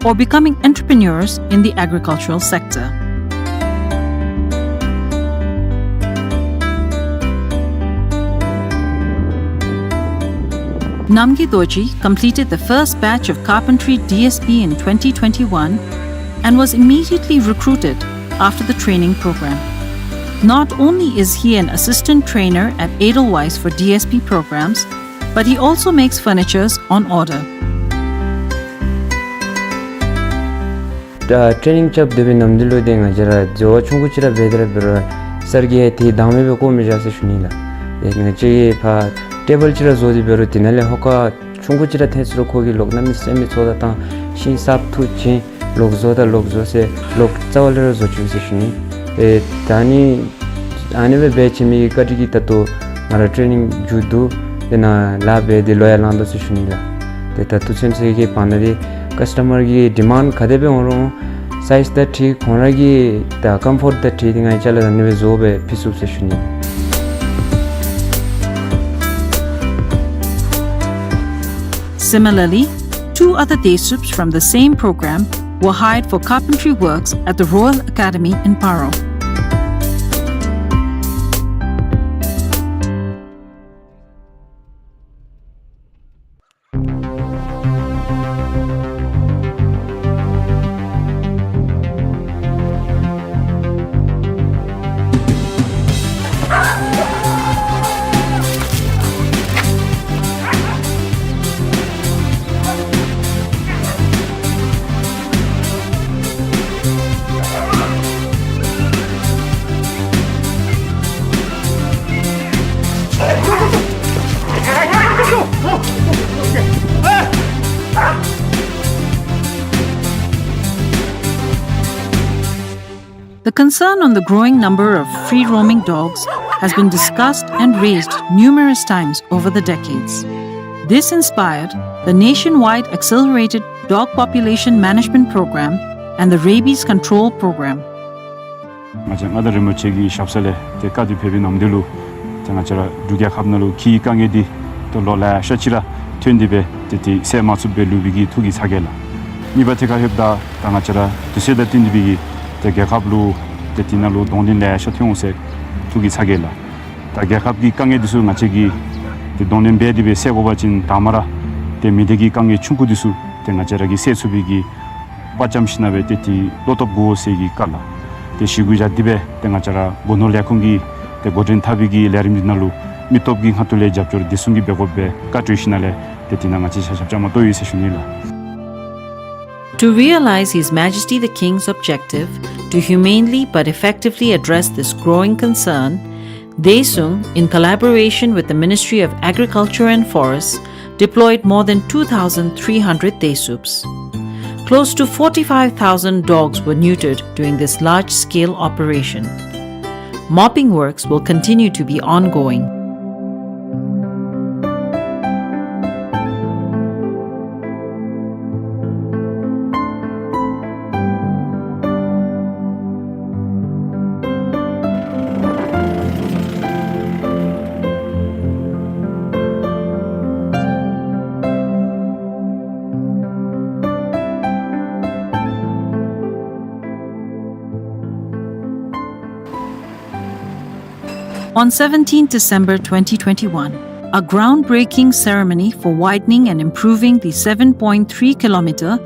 or becoming entrepreneurs in the agricultural sector. Namgay Dorji completed the first batch of carpentry D S P in twenty twenty-one and was immediately recruited after the training program. Not only is he an assistant trainer at Edelweiss for D S P programs, but he also makes furnitures on order. ད་ཊེ་རེ་ནིང་རྐྱབ་སྡོད་པའི་ནམ་དུས་ལུ་ཏེ་ང་བཅས་ར་འཛོལ་བ་ཆུང་ཀུ་ཅིག་ར་འབད་དེ་ར་འབད་རུང་སར་གྱིས་ཡང་ཏེ་དང་མེད་པའི་བཀོ་མི་བཞག་ཟེར་ཞུ་ནི་ལགས། ཏེ་ང་བཅས་ཀྱིས་ཕར་ཊེ་བཱལ་ཅིག་ར་བཟོ་སྟེ་འབད་རུང་དེ་ནང་ལས་ཧོ་ཀ་ཆུང་ཀུ་ཅིག་ར་འཐེན་ཟེར་རུང་ཁོ་གིས་ལོག་གནམ་མེད་ས་མེད་ཚོད་ལྟ་བཏང་ཤིང་གསརཔ་འཐུ་བྱིན་ལོག་བཟོ་ད་ལོག་བཟོ་ཟེར་ལོག་རྩ་བ་ལས་ར་བཟོ་བཅུག་ཟེར་ཞུ་ནི། ཏེ་ད་ནི་ཨ་ནི་སྦེ་འབད་བྱིན་མི་གི་བཀའ་དྲིན་གྱིས་ད་ལྟོ་ང་ར་ཊེ་རེ་ནིང་མཇུག་བསྡུ་ཏེ་ནཱ་ལཱ་འབད་དེ་ལོ་ཡང་ལང་དོ་ཟེར་ཞུ་ནི་ལགས། ཏེ་ད་ལྟོ་ཚུན་ཚོད་ཀྱི་བར་ན་འདི་ཀཱསི་ཊ་མར་གྱི་ཌི་མཱནཌ་ག་དེ་སྦེ་འོང་རུང་སའིཛ་དང་འཁྲིལ་ཁོང་ར་གི་ད་ཀམ་ཕོརཊ་དང་འཁྲིལ་ཏེ་ང་བཅས་ལུ་ཨ་ནི་སྦེ་བཟོ་སྦེ་ཕུལ་ཚུགས་ཟེར་ཞུ་ནི། Similarly, two other Desups from the same program were hired for carpentry works at the Royal Academy in Paro. The concern on the growing number of free-roaming dogs has been discussed and raised numerous times over the decades. This inspired the nationwide Accelerated Dog Population Management Program and the Rabies Control Program. ང་བཅས་མངའ་བདག་རིན་པོ་ཆེ་གི་ཞབས་ས་ལས་ཏེ་བཀའ་དྲིན་ཕེབས་པའི་ནམ་དུས་ལུ་ཏེ་ང་བཅས་ར་འབྲུག་རྒྱལ་ཁབ་ནང་ལུ་ཁྱིའི་དཀའ་ངལ་འདི་ཏེ་ལོ་ལེ་ཤ་ཅིག་ར་ཐོན་ཏེ་སྦེ་ཏེ་ཏེ་སེལ་མ་ཚུགསཔ་སྦེ་ལུས་པའི་གི་ཐུགས་ཀྱི་ཚ་གྱང་ལགས། གཉིས་པ་ཐད་ཁར་ལྷོདཔ་ད་ད་ང་བཅས་ར་དུས་ཚོད་དང་བསྟུན་ཏེ་སྦེ་གི་ཏེ་རྒྱལ་ཁབ་ལུ་ཏེ་དེ་ནང་ལུ་གདོང་ལེན་ལེ་ཤ་ཐོན་འོང་ཟེར་ཐུགས་ཀྱི་ཚ་གྱང་ལགས། ད་རྒྱལ་ཁབ་ཀྱི་དཀའ་ངལ་འདི་ཚུ་ང་བཅས་ཀྱིས་ཏེ་གདོང་ལེན་འབད་དེ་སྦེ་སེལ་དགོ་པ་ཅིན་དང་པ་ར་ཏེ་མི་སྡེ་གི་དཀའ་ངལ་ཆུང་ཀུ་འདི་ཚུ་ཏེ་ང་བཅས་ར་གིས་སེལ་ཚུགས་པའི་གི་དཔའ་བཅམ་ཞིན་ན་སྦེ་ཏེ་ཏེ་བློ་སྟོབས་དགོ་ཟེར་གྱི་བཀའ་ལགས། ཏེ་ཞི་གུ་བཞག་སྟེ་སྦེ་ཏེ་ང་བཅས་ར་སྒོ་ནོར་ལས་ཁུངས་ཀྱིས་ཏེ་འགོ་འདྲེན་འཐབ་པའི་གི་ལས་རིམ་འདི་ནང་ལུ་མི་སྟོབས་ཀྱི་ཁ་ཐུག་ལས་རྒྱབ་སྐྱོར་བདེ་སྲུང་གིས་འབད་དགོ་པའི་བཀའ་གྲོས་ཞིན་ན་ལས་ཏེ་དེ་ནང་ང་བཅས་ཆ་ཁྱབ་བཅའ་མར་གཏོགས་ཡི་ཟེར་ཞུ་ནི་ལགས། To realize His Majesty the King's objective to humanely but effectively address this growing concern, Desup, in collaboration with the Ministry of Agriculture and Forests, deployed more than two thousand three hundred Desups. Close to forty-five thousand dogs were neutered during this large-scale operation. Mopping works will continue to be ongoing. On seventeenth December twenty twenty-one, a groundbreaking ceremony for widening and improving the seven point three kilometer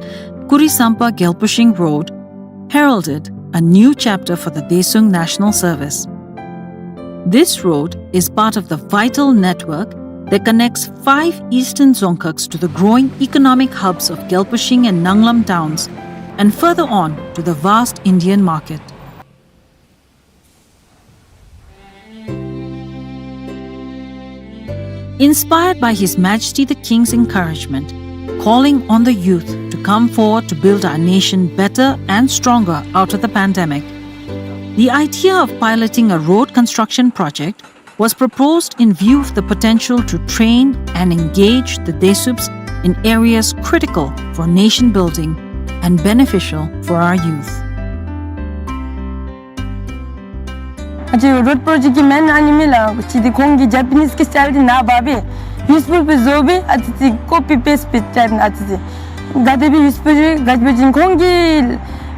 Kurisampa Gelpushing Road heralded a new chapter for the Desung National Service. This road is part of the vital network that connects five eastern Dzongkhags to the growing economic hubs of Gelpushing and Nanglam towns, and further on to the vast Indian market. Inspired by His Majesty the King's encouragement, calling on the youth to come forward to build our nation better and stronger out of the pandemic, the idea of piloting a road construction project was proposed in view of the potential to train and engage the Desups in areas critical for nation building and beneficial for our youth. ང་བཅས་རོཌ་པྲོ་ཇེཀཊ་ཀྱི་མེན་ཨ་ནི་མས་ལགས། ཅིག་འདི་ཁོང་གིས་ཇ་པ་ནིས་ཀྱི་སི་ཊལ་འདི་ནཱ་འབག་སྦེ་ཡུས་ཕུལ་སྦེ་བཟོ་སྦེ་ཨ་ཙི་ཅིག་ཀོ་པི་པེསཊ་སྦེ་ཊའིཔ་ཨ་ཙི་ཅིག་ག་དེ་སྦེ་ཡུས་ཕུལ་ག་ཅི་སྦེ་ཅིན་ཁོང་གི་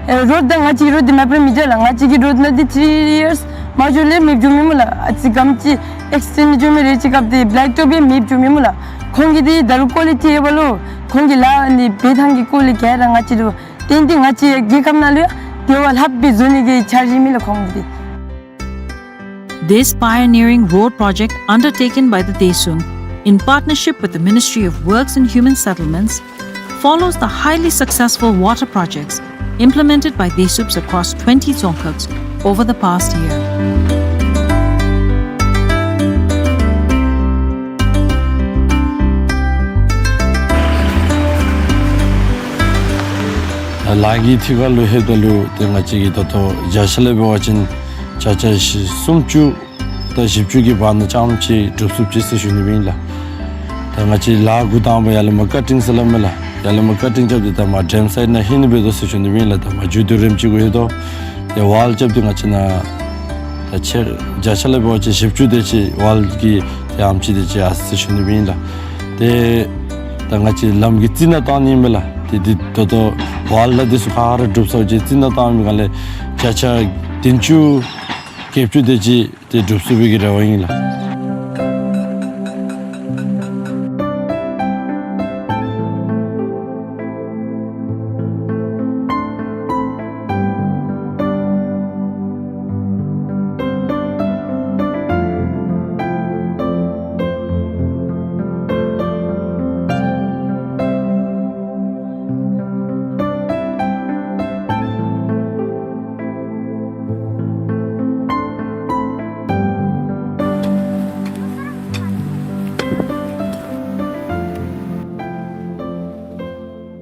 ཨེ་རོཌ་དང་ང་བཅས་ཀྱི་རོཌ་འདི་མེདཔ་ར་མི་འགྱོ་ལགས། ང་བཅས་ཀྱི་རོཌ་ནང་འདི་ཐི་རི་ཡརསི་མ་འགྱོ་ལས་མེདཔ་འགྱོ་མས་སྨོ་ལགས། ཨ་ཙི་གམ་ཅིག་ཨེགསི་ཊེནཌ་འགྱོ་མི་རེ་ཅིག་སྐབས་འདི་བེ་ལེཀ་ཊོཔ་སྦེ་མེདཔ་འགྱོ་མས་སྨོ་ལགས། ཁོང་གིས་འདི་ད་རུང་ཀོ་ལི་ཊི་ཨེ་བ་ལོ་ཁོང་གིས་ལཱ་ཨ་ནི་འབད་ཐངས་ཀྱི་སྐོར་ལས་ག་ར་ང་བཅས་ར་ཏན་ཏན་ང་བཅས་རྒྱལ་ཁབ་ནང་ལུ་ཡང་དེ་བ་ལྷགཔ་སྦེ་བཟོ་ནི་གི་འཆར་གཞི་མས་ལགས་ཁོང་གི་འདི། This pioneering road project undertaken by the Desung, in partnership with the Ministry of Works and Human Settlements, follows the highly successful water projects implemented by Desups across twenty Dzongkhags over the past year. ལཱ་གི་ཐད་ཁར་ལུ་ལྷོདཔ་ད་ལུ་ཏེ་ང་བཅས་ཀྱིས་ད་ལྟོ་བརྒྱ་ཆ་ལས་འབད་བ་ཅིན་བརྒྱ་ཆ་བཞི་སུམ་ཅུ་དང་བཞི་བཅུ་གི་བར་ན་རྐྱངམ་ཅིག་གྲུབ་ཚུགས་ཅི་ཟེར་ཞུ་ནི་ཨིན་ལགས། ད་ང་བཅས་ལཱ་འགོ་དང་པ་ཡར་ལས་མར་ཀ་ཊིང་ཟེར་སླབ་མས་ལགས། ཡར་ལས་མར་ཀ་ཊིང་རྐྱབ་སྟེ་ད་མར་ཌེམ་སའིཌ་ནང་ལྷོད་ནི་འབད་དོ་ཟེར་ཞུ་ནི་ཨིན་ལགས། ད་མར་མཇུག་བསྡུ་རནམ་ཅིག་གུ་ལྷོད་དོ། ཏེ་ཝཱལ་རྐྱབ་སྟེ་ང་བཅས་ནཱ་ད་ཆེར་བརྒྱ་ཆ་ལས་འབད་བ་ཅིན་བཞི་བཅུ་དེ་ཅིག་ཝཱལ་གྱི་ཏེ་ཨ་ཙི་དེ་ཅིག་ཡར་སོ་ཡི་ཟེར་ཞུ་ནི་ཨིན་ལགས། ཏེ་ད་ང་བཅས་ལམ་གྱི་རྩི་ནག་བཏང་ནི་ཨིན་མས་ལགས། ཏེ་འདི་ད་ལྟོ་ཝཱལ་ལ་འདི་ཚུ་ག་ར་གྲུབ་ཚར་ཅིག་རྩི་ནག་བཏང་མི་ག་ལས་བརྒྱ་ཆ་བདུན་ཅུ་བརྒྱད་ཅུ་དེ་ཅིག་ཏེ་གྲུབ་ཚུགས་པའི་གི་རེ་བ་ཨིན་ལགས།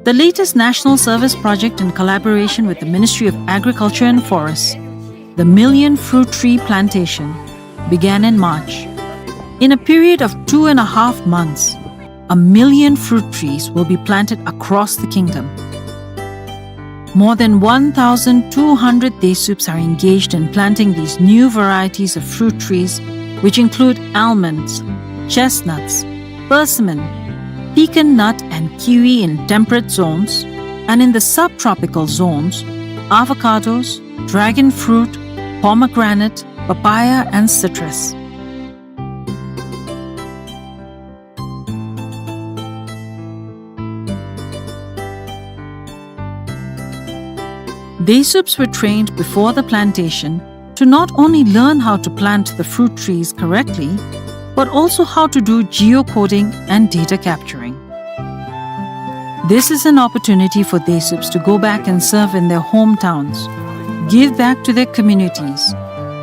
The latest national service project in collaboration with the Ministry of Agriculture and Forests, the Million Fruit Tree Plantation, began in March. In a period of two and a half months, a million fruit trees will be planted across the kingdom. More than one thousand two hundred Desups are engaged in planting these new varieties of fruit trees, which include almonds, chestnuts, persimmon, pecan nut and kiwi in temperate zones, and in the subtropical zones, avocados, dragon fruit, pomegranate, papaya, and citrus. Desups were trained before the plantation to not only learn how to plant the fruit trees correctly, but also how to do geocoding and data capturing. This is an opportunity for Desups to go back and serve in their hometowns, give back to their communities,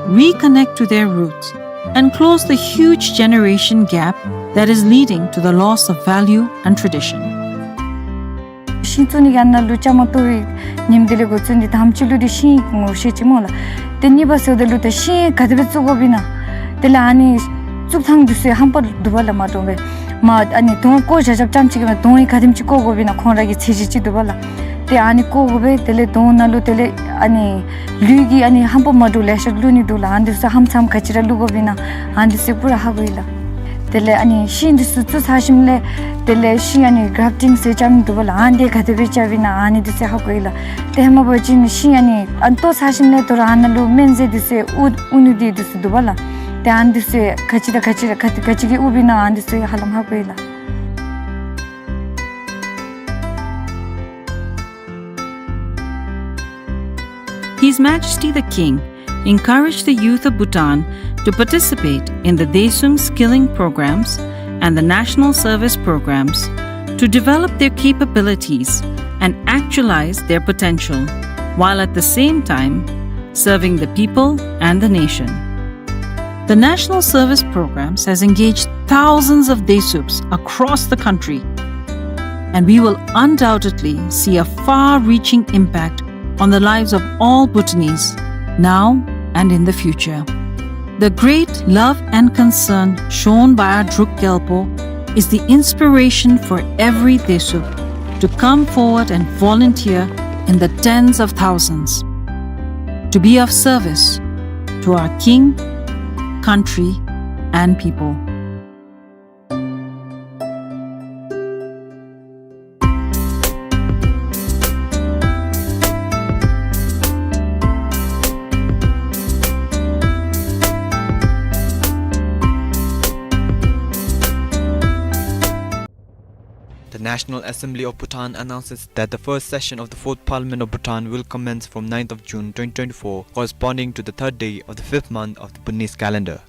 reconnect to their roots, and close the huge generation gap that is leading to the loss of value and tradition. ཤིང་བཙུགས་ནི་གི་ཨ་ནཱ་ལུ་བཅའ་མར་གཏོགས་པའི་ཉིནམ་དེ་ལས་འགོ་བཙུགས་ནི་དང་པ་ཅིག་ལུ་འདི་ཤིང་ངོ་ཤེས་ཅི་སྨོ་ལགས། ཏེ་གཉིས་པ་ཟེརཝ་ད་ལུ་ད་ཤིང་ག་དེ་སྦེ་བཙུགས་དགོཔ་ཨིན་ན། དེ་ལས་ཨ་ནི་བཙུགས་ཐངས་འདི་ཚུ་ཧམ་པ་འདུག་པ་ལགས། མ་འདྲཝ་སྦེ་མ་ཨ་ནི་དོང་བརྐོ་བཞག་བཞགཔ་ཙམ་ཅིག་གིས་མེན། དོང་ཡང་ག་དེམ་ཅིག་བརྐོ་དགོཔ་ཨིན་ན་ཁོང་ར་གི་ཚད་གཞི་ཅིག་འདུག་པ་ལགས། ཏེ་ཨ་ནི་བརྐོ་དགོ་པས། དེ་ལས་དོང་ནང་ལུ་དེ་ལས་ཨ་ནི་ལུད་ཀྱི་ཨ་ནི་ཧམ་པ་མ་འདྲཝ་ལེ་ཤ་བླུག་ནི་འདུག་ལགས། ཨ་ནི་འདི་ཚུ་ཧམ་ཚམ་ག་ཅི་ར་བླུག་དགོཔ་ཨིན་ན་ཨ་ནི་འདི་ཚུ་པུ་ར་ཧ་གོ་ཡི་ལགས། དེ་ལས་ཨ་ནི་ཤིང་འདི་ཚུ་བཙུགས་ཚར་ཞིནམ་ལས་དེ་ལས་ཤིང་ཨ་ནི་གྲཕ་ཊིང་ཟེར་རྐྱབ་ནི་འདུག་པ་ལགས། ཨ་ནི་དེ་ག་དེ་སྦེ་རྐྱབ་ཨིན་ན་ཨ་ནི་འདི་ཚུ་ཧ་གོ་ཡི་ལགས། ཏེ་ཧེ་མ་འབད་བ་ཅིན་ཤིང་ཨ་ནི་ཨ་ནི་བཏོག་ཚར་ཞིནམ་ལས་དོ་རུང་ཨ་ནཱ་ལུ་སྨན་རྫས་འདི་ཚུ་དབུར་དབུར་ནི་འདི་འདི་ཚུ་འདུག་པ་ལགས། ཏེ་ཨ་ནི་འདི་ཚུ་ག་ཅི་དང་ག་ཅི་ར་ག་ག་ཅི་གིས་དབུརཝ་ཨིན་ན་ཨ་ནི་འདི་ཚུ་ཧ་ལམ་ཧ་གོ་ཡི་ལགས། His Majesty the King encouraged the youth of Bhutan to participate in the Daesum skilling programs and the national service programs to develop their capabilities and actualize their potential, while at the same time serving the people and the nation. The national service programs has engaged thousands of Daesups across the country, and we will undoubtedly see a far-reaching impact on the lives of all Bhutanese, now and in the future. The great love and concern shown by our Druk Gyalpo is the inspiration for every Daesup to come forward and volunteer in the tens of thousands to be of service to our king, country, and people. The National Assembly of Bhutan announces that the first session of the Fourth Parliament of Bhutan will commence from ninth of June twenty twenty-four, corresponding to the third day of the fifth month of the Bhutanese calendar.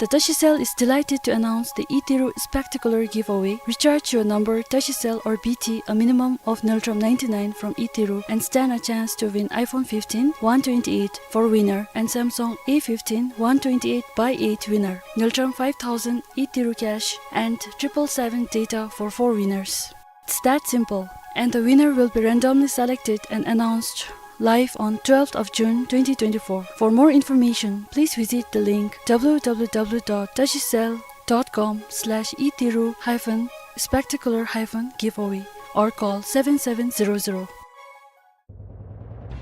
The Tashi Cell is delighted to announce the Iteru Spectacular Giveaway. Recharge your number Tashi Cell or B T a minimum of Ngultrum ninety-nine from Iteru and stand a chance to win iPhone fifteen, one twenty-eight for winner and Samsung A fifteen, one twenty-eight by eight winner, Ngultrum five thousand Iteru cash and triple seven data for four winners. It's that simple. And the winner will be randomly selected and announced live on twelfth of June twenty twenty-four. For more information, please visit the link w w w dot tashi cell dot com slash iteru hyphen spectacular hyphen giveaway or call seven seven zero zero.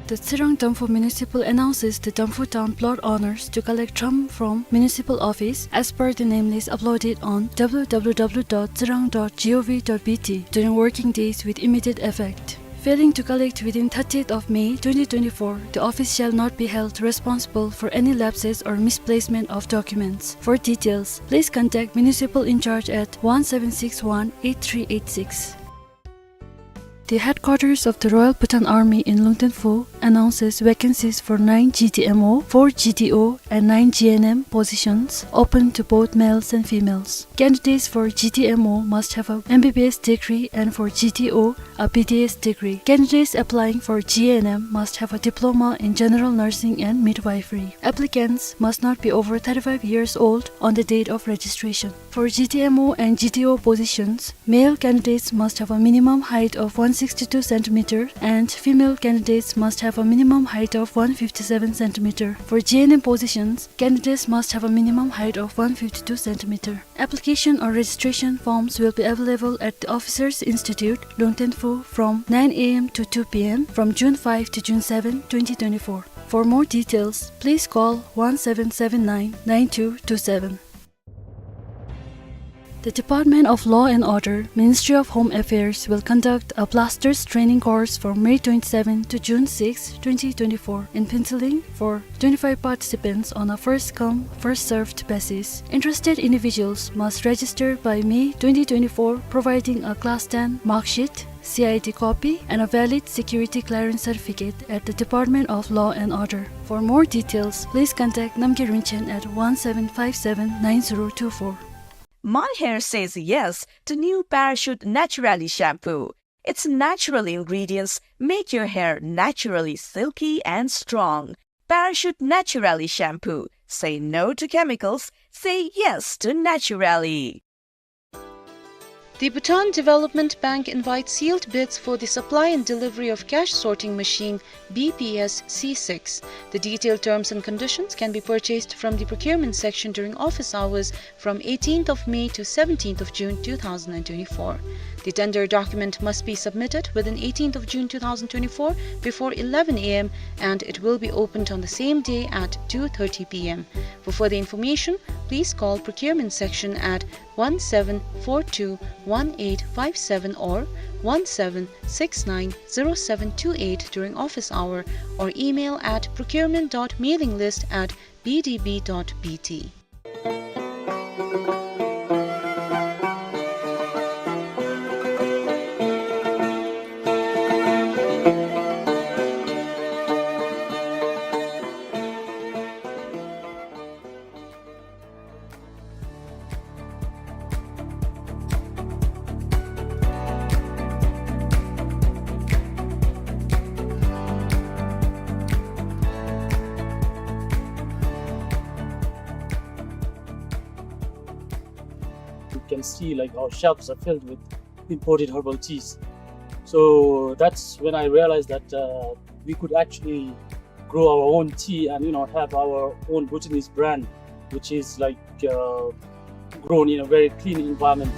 The Tsirang Damphu Municipal announces the Damphu Town plot owners to collect thrombus from municipal office as per the name list uploaded on w w w dot tsirang dot g o v dot b t during working days with immediate effect. Failing to collect within thirtieth of May twenty twenty-four, the office shall not be held responsible for any lapses or misplacement of documents. For details, please contact municipal in charge at one seven six one eight three eight six. The headquarters of the Royal Bhutan Army in Lungten Phu announces vacancies for nine G D M O, four G D O, and nine G N M positions open to both males and females. Candidates for G D M O must have a M B B S degree and for G D O a B D S degree. Candidates applying for G N M must have a diploma in general nursing and midwifery. Applicants must not be over thirty-five years old on the date of registration. For G D M O and G D O positions, male candidates must have a minimum height of one sixty-two centimeter and female candidates must have a minimum height of one fifty-seven centimeter. For G N M positions, candidates must have a minimum height of one fifty-two centimeter. Application or registration forms will be available at the Officers Institute, Lungten Phu, from nine A M to two P M from June five to June seven, twenty twenty-four. For more details, please call one seven seven nine nine two two seven. The Department of Law and Order, Ministry of Home Affairs, will conduct a blasters training course from May twenty-seven to June six, twenty twenty-four, in Phuentsholing for twenty-five participants on a first-come, first-served basis. Interested individuals must register by May twenty twenty-four, providing a Class ten mark sheet, C I D copy, and a valid security clearance certificate at the Department of Law and Order. For more details, please contact Namgay Rinchen at one seven five seven nine zero two four. My hair says yes to new Parachute Naturally shampoo. Its natural ingredients make your hair naturally silky and strong. Parachute Naturally shampoo. Say no to chemicals. Say yes to naturally. The Bhutan Development Bank invites sealed bids for the supply and delivery of cash sorting machine B P S C six. The detailed terms and conditions can be purchased from the procurement section during office hours from eighteenth of May to seventeenth of June two thousand and twenty-four. The tender document must be submitted within eighteenth of June two thousand twenty-four before eleven A M, and it will be opened on the same day at two thirty P M. For further information, please call procurement section at one seven four two one eight five seven or one seven six nine zero seven two eight during office hour, or email at procurement dot mailing list at B D B dot B T. You can see, like, our shelves are filled with imported herbal teas. So that's when I realized that, uh, we could actually grow our own tea and, you know, have our own Bhutanese brand, which is, like, uh, grown in a very clean environment.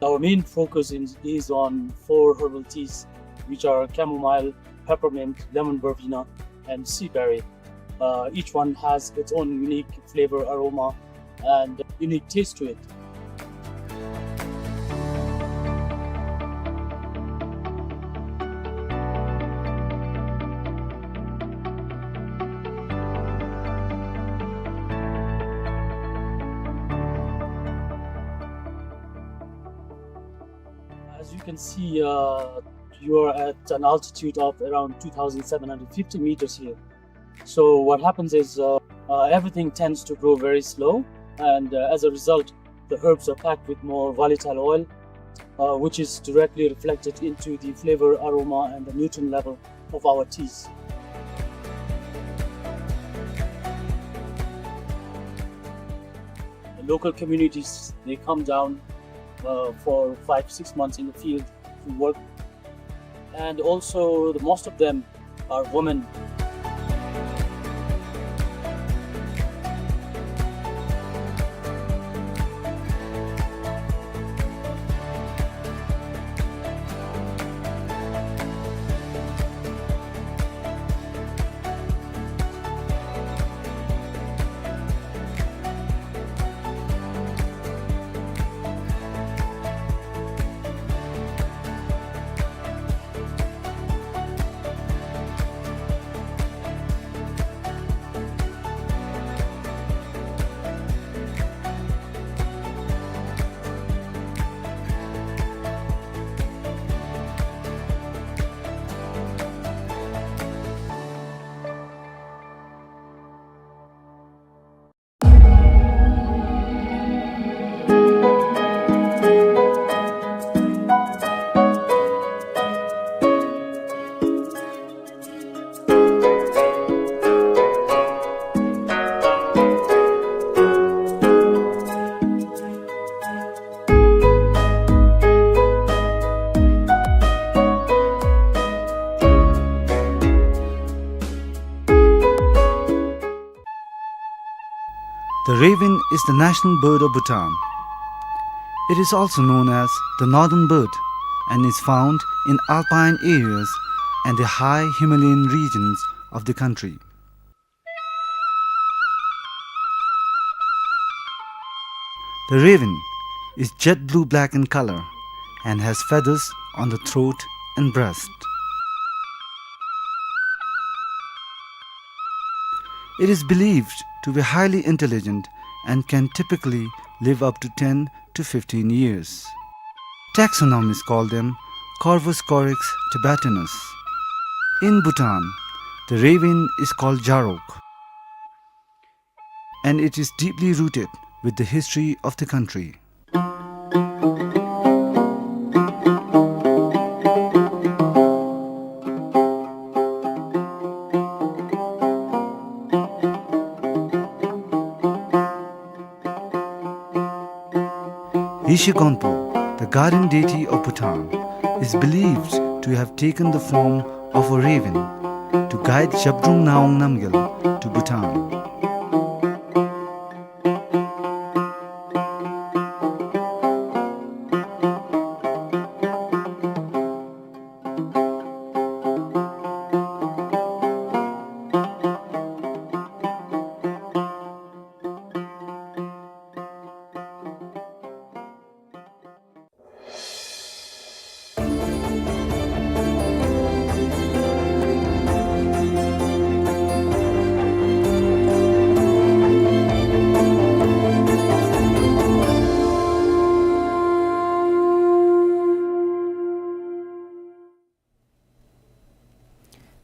Our main focus in, is on four herbal teas, which are chamomile, peppermint, lemon verbena, and sea berry. Uh, each one has its own unique flavor, aroma, and unique taste to it. As you can see, uh, you are at an altitude of around two thousand seven hundred fifty meters here. So what happens is, uh, uh, everything tends to grow very slow, and, uh, as a result, the herbs are packed with more volatile oil, uh, which is directly reflected into the flavor, aroma, and the nutrient level of our teas. The local communities, they come down, uh, for five, six months in the field to work. And also, the most of them are women. The raven is the national bird of Bhutan. It is also known as the northern bird and is found in alpine areas and the high Himalayan regions of the country. The raven is jet blue-black in color and has feathers on the throat and breast. It is believed to be highly intelligent and can typically live up to ten to fifteen years. Taxonomists call them Corvus corax tibetanus. In Bhutan, the raven is called jarok, and it is deeply rooted with the history of the country. Yeshe Gonpo, the guardian deity of Bhutan, is believed to have taken the form of a raven to guide Zhabdrung Ngawang Namgyal to Bhutan.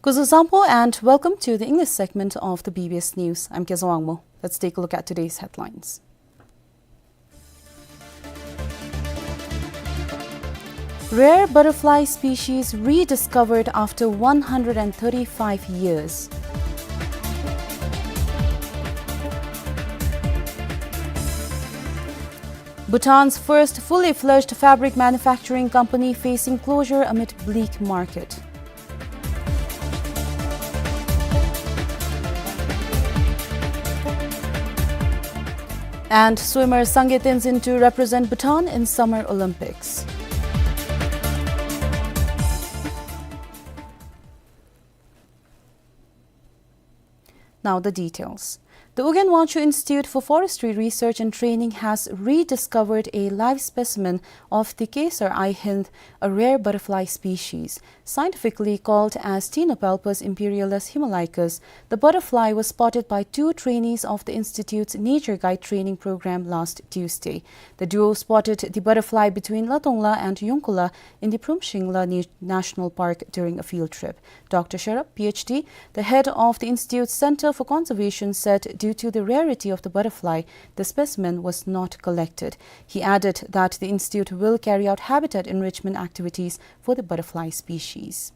Kuzuzangpo and welcome to the English segment of the B B S News. I'm Kezang Wangmo. Let's take a look at today's headlines. Rare butterfly species rediscovered after one hundred and thirty-five years. Bhutan's first fully fledged fabric manufacturing company facing closure amid bleak market. And swimmer Sangay Tenzin to represent Bhutan in Summer Olympics. Now the details. The Ugyen Wangchuck Institute for Forestry Research and Training has rediscovered a live specimen of the Kesar-i-hind, a rare butterfly species. Scientifically called as Ctenopalpus imperialis himalaicus, the butterfly was spotted by two trainees of the institute's Nature Guide training program last Tuesday. The duo spotted the butterfly between Latongla and Yongkhola in the Phromshingla Na-, National Park during a field trip. Doctor Sharap, P H D, the head of the institute's Center for Conservation, said due to the rarity of the butterfly, the specimen was not collected. He added that the institute will carry out habitat enrichment activities for the butterfly species.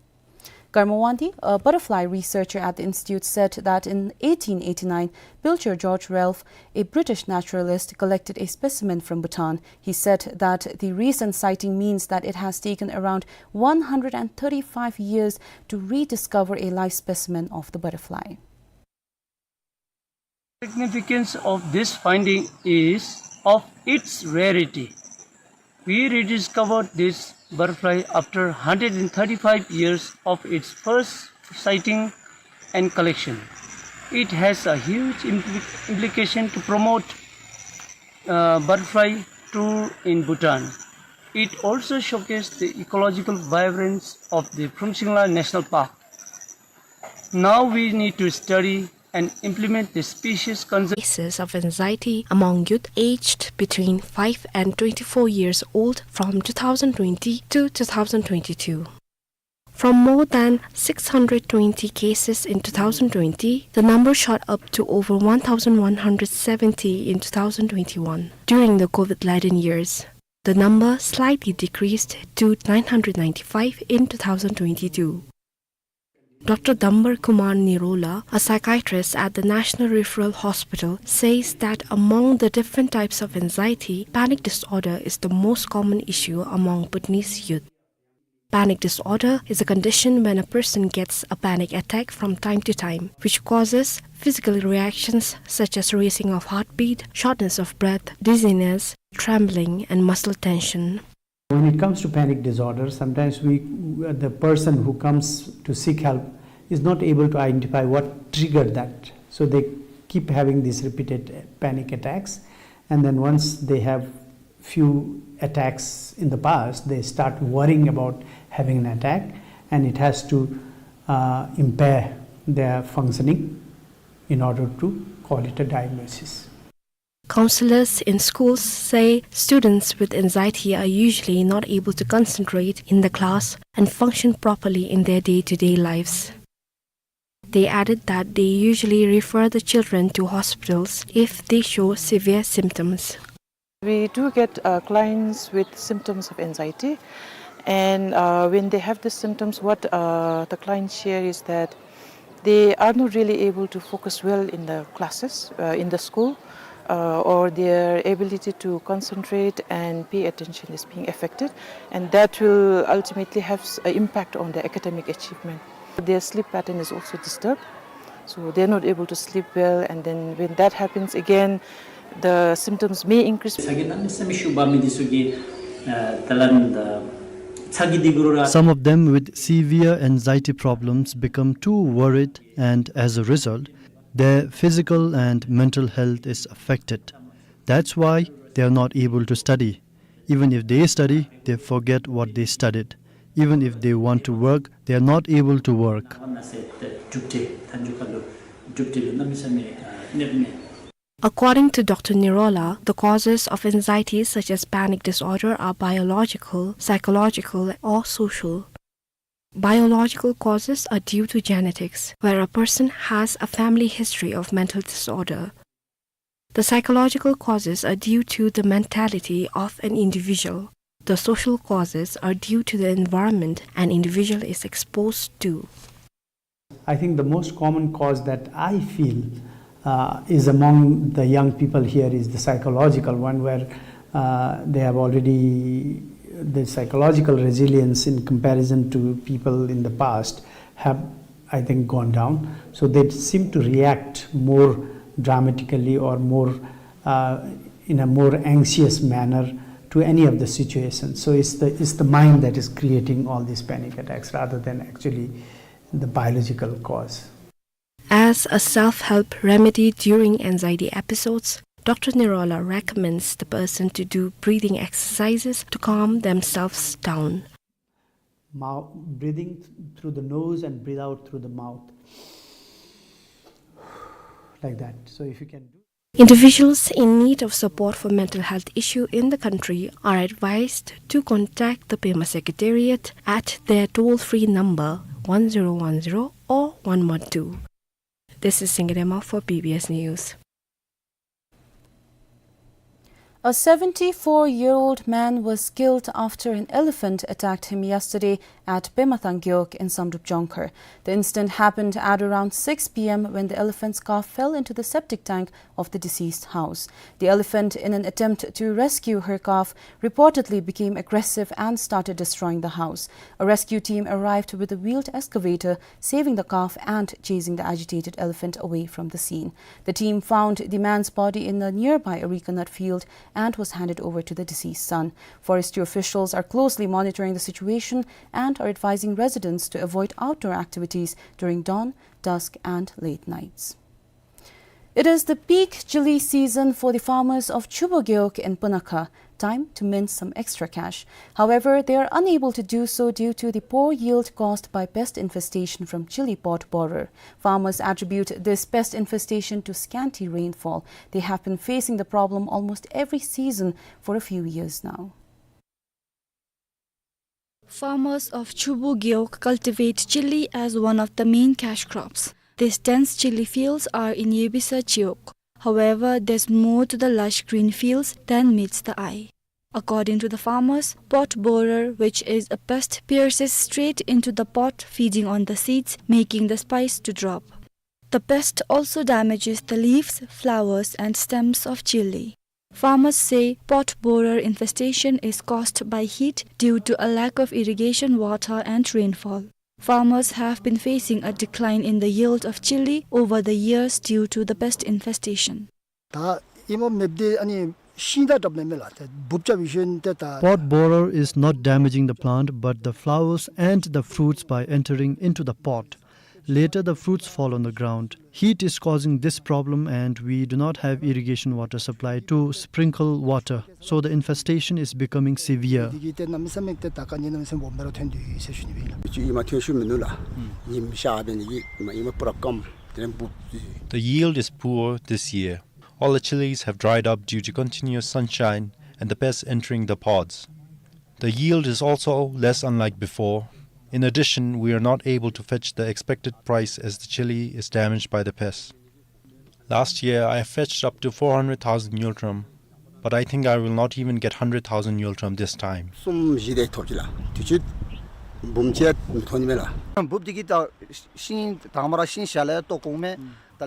Garmo Wangdi, a butterfly researcher at the institute, said that in eighteen eighty-nine, Pilcher George Ralph, a British naturalist, collected a specimen from Bhutan. He said that the recent sighting means that it has taken around one hundred and thirty-five years to rediscover a live specimen of the butterfly. Significance of this finding is of its rarity. We rediscovered this butterfly after hundred and thirty-five years of its first sighting and collection. It has a huge impli-, implication to promote, uh, butterfly tour in Bhutan. It also showcased the ecological vibrance of the Phromshingla National Park. Now we need to study and implement the species conservation. Cases of anxiety among youth aged between five and twenty-four years old from two thousand twenty to two thousand twenty-two. From more than six hundred twenty cases in two thousand twenty, the number shot up to over one thousand one hundred seventy in two thousand twenty-one during the COVID-laden years. The number slightly decreased to nine hundred ninety-five in two thousand twenty-two. Doctor Dambar Kumar Nirola, a psychiatrist at the National Referral Hospital, says that among the different types of anxiety, panic disorder is the most common issue among Bhutanese youth. Panic disorder is a condition when a person gets a panic attack from time to time, which causes physical reactions such as racing of heartbeat, shortness of breath, dizziness, trembling, and muscle tension. When it comes to panic disorder, sometimes we, the person who comes to seek help is not able to identify what triggered that. So they keep having these repeated panic attacks, and then once they have few attacks in the past, they start worrying about having an attack, and it has to, uh, impair their functioning in order to call it a diagnosis. Counselors in schools say students with anxiety are usually not able to concentrate in the class and function properly in their day-to-day lives. They added that they usually refer the children to hospitals if they show severe symptoms. We do get, uh, clients with symptoms of anxiety, and, uh, when they have these symptoms, what, uh, the clients share is that they are not really able to focus well in the classes, uh, in the school. uh, or their ability to concentrate and pay attention is being affected, and that will ultimately have s- an impact on their academic achievement. Their sleep pattern is also disturbed, so they're not able to sleep well, and then when that happens again, the symptoms may increase. ས་གི་གནམ་མེད་ས་མེད་ཤུགས་འབར་མི་འདི་ཚུ་གིས་ཨ་ད་ལན་ད་ཚ་གི་འདི་གུ་ར། Some of them with severe anxiety problems become too worried, and as a result, their physical and mental health is affected. That's why they are not able to study. Even if they study, they forget what they studied. Even if they want to work, they are not able to work. According to Doctor Nirola, the causes of anxiety such as panic disorder are biological, psychological, or social. Biological causes are due to genetics, where a person has a family history of mental disorder. The psychological causes are due to the mentality of an individual. The social causes are due to the environment an individual is exposed to. I think the most common cause that I feel uh, is among the young people here is the psychological one, where uh, they have already, the psychological resilience in comparison to people in the past have, I think, gone down. So they seem to react more dramatically or more uh, in a more anxious manner to any of the situations. So it's the, it's the mind that is creating all these panic attacks rather than actually the biological cause. As a self-help remedy during anxiety episodes, Doctor Nirola recommends the person to do breathing exercises to calm themselves down. Mouth, breathing th- through the nose and breathe out through the mouth. Like that. So if you can do Individuals in need of support for mental health issue in the country are advised to contact the Pema Secretariat at their toll-free number one zero one zero or one one two. This is Singirema for B B S News. A seventy-four-year-old man was killed after an elephant attacked him yesterday at Pema Thang Gewog in Samdrup Jongkhar. The incident happened at around six p m when the elephant's calf fell into the septic tank of the deceased house. The elephant, in an attempt to rescue her calf, reportedly became aggressive and started destroying the house. A rescue team arrived with a wheeled excavator, saving the calf and chasing the agitated elephant away from the scene. The team found the man's body in a nearby areca nut field and was handed over to the deceased son. Forestry officials are closely monitoring the situation and are advising residents to avoid outdoor activities during dawn, dusk, and late nights. It is the peak chilli season for the farmers of Chubu Gewog in Punakha. Time to mint some extra cash. However, they are unable to do so due to the poor yield caused by pest infestation from chilli pod borer. Farmers attribute this pest infestation to scanty rainfall. They have been facing the problem almost every season for a few years now. Farmers of Chubu Gewog cultivate chilli as one of the main cash crops. These dense chilli fields are in Yebisa Chiwog. However, there's more to the lush green fields than meets the eye. According to the farmers, pod borer, which is a pest, pierces straight into the pod, feeding on the seeds, making the spice to drop. The pest also damages the leaves, flowers, and stems of chilli. Farmers say pod borer infestation is caused by heat due to a lack of irrigation water and rainfall. Farmers have been facing a decline in the yield of chilli over the years due to the pest infestation. ད་ཨི་མོ་མེདཔ་འདི་ཨ་ནི་ཤིང་རྟ་འདྲཝ་མེན་མས་ལགས། ཏེ་འབུཔ་རྐྱབ་ཡོད་ཤུལ་ཏེ་ད། Pod borer is not damaging the plant, but the flowers and the fruits by entering into the pot. Later, the fruits fall on the ground. Heat is causing this problem, and we do not have irrigation water supply to sprinkle water, so the infestation is becoming severe. འདི་གིས་ཏེ་གནམ་མེད་ས་མེད་ཏེ་ད་ག་ནི་གནམ་མེད་ས་མེད་སྦོམ་སྦེ་ར་ཐོན་དོ་ཡོད་ཟེར་ཞུ་ནི་སྦེ་ཨིན་ལགས། ཅིག་ཨི་མ་ཐོན་ཤུལ་མིན་འདུག་ལགས། ཉིམ་ཤར་བའི་ནི་ཨི་མ་ཨི་མ་པུ་ར་སྐམ། དེ་ལས་འབུཔ། The yield is poor this year. All the chilies have dried up due to continuous sunshine and the pests entering the pods. The yield is also less unlike before. In addition, we are not able to fetch the expected price as the chili is damaged by the pests. Last year, I fetched up to four hundred thousand ngultrum, but I think I will not even get hundred thousand ngultrum this time. གསུམ་བཞི་དེ་ཐོབ་ཅི་ལགས། དུས་ཅི་འབུམ་གཅིག་མི་ཐོབ་ནི་མས་ལགས། འབུཔ་འདི་གིས་ད་ཤིང་དང་པ་ར་ཤིང་ཤ་ལས་བཏོག་དགོ་མས།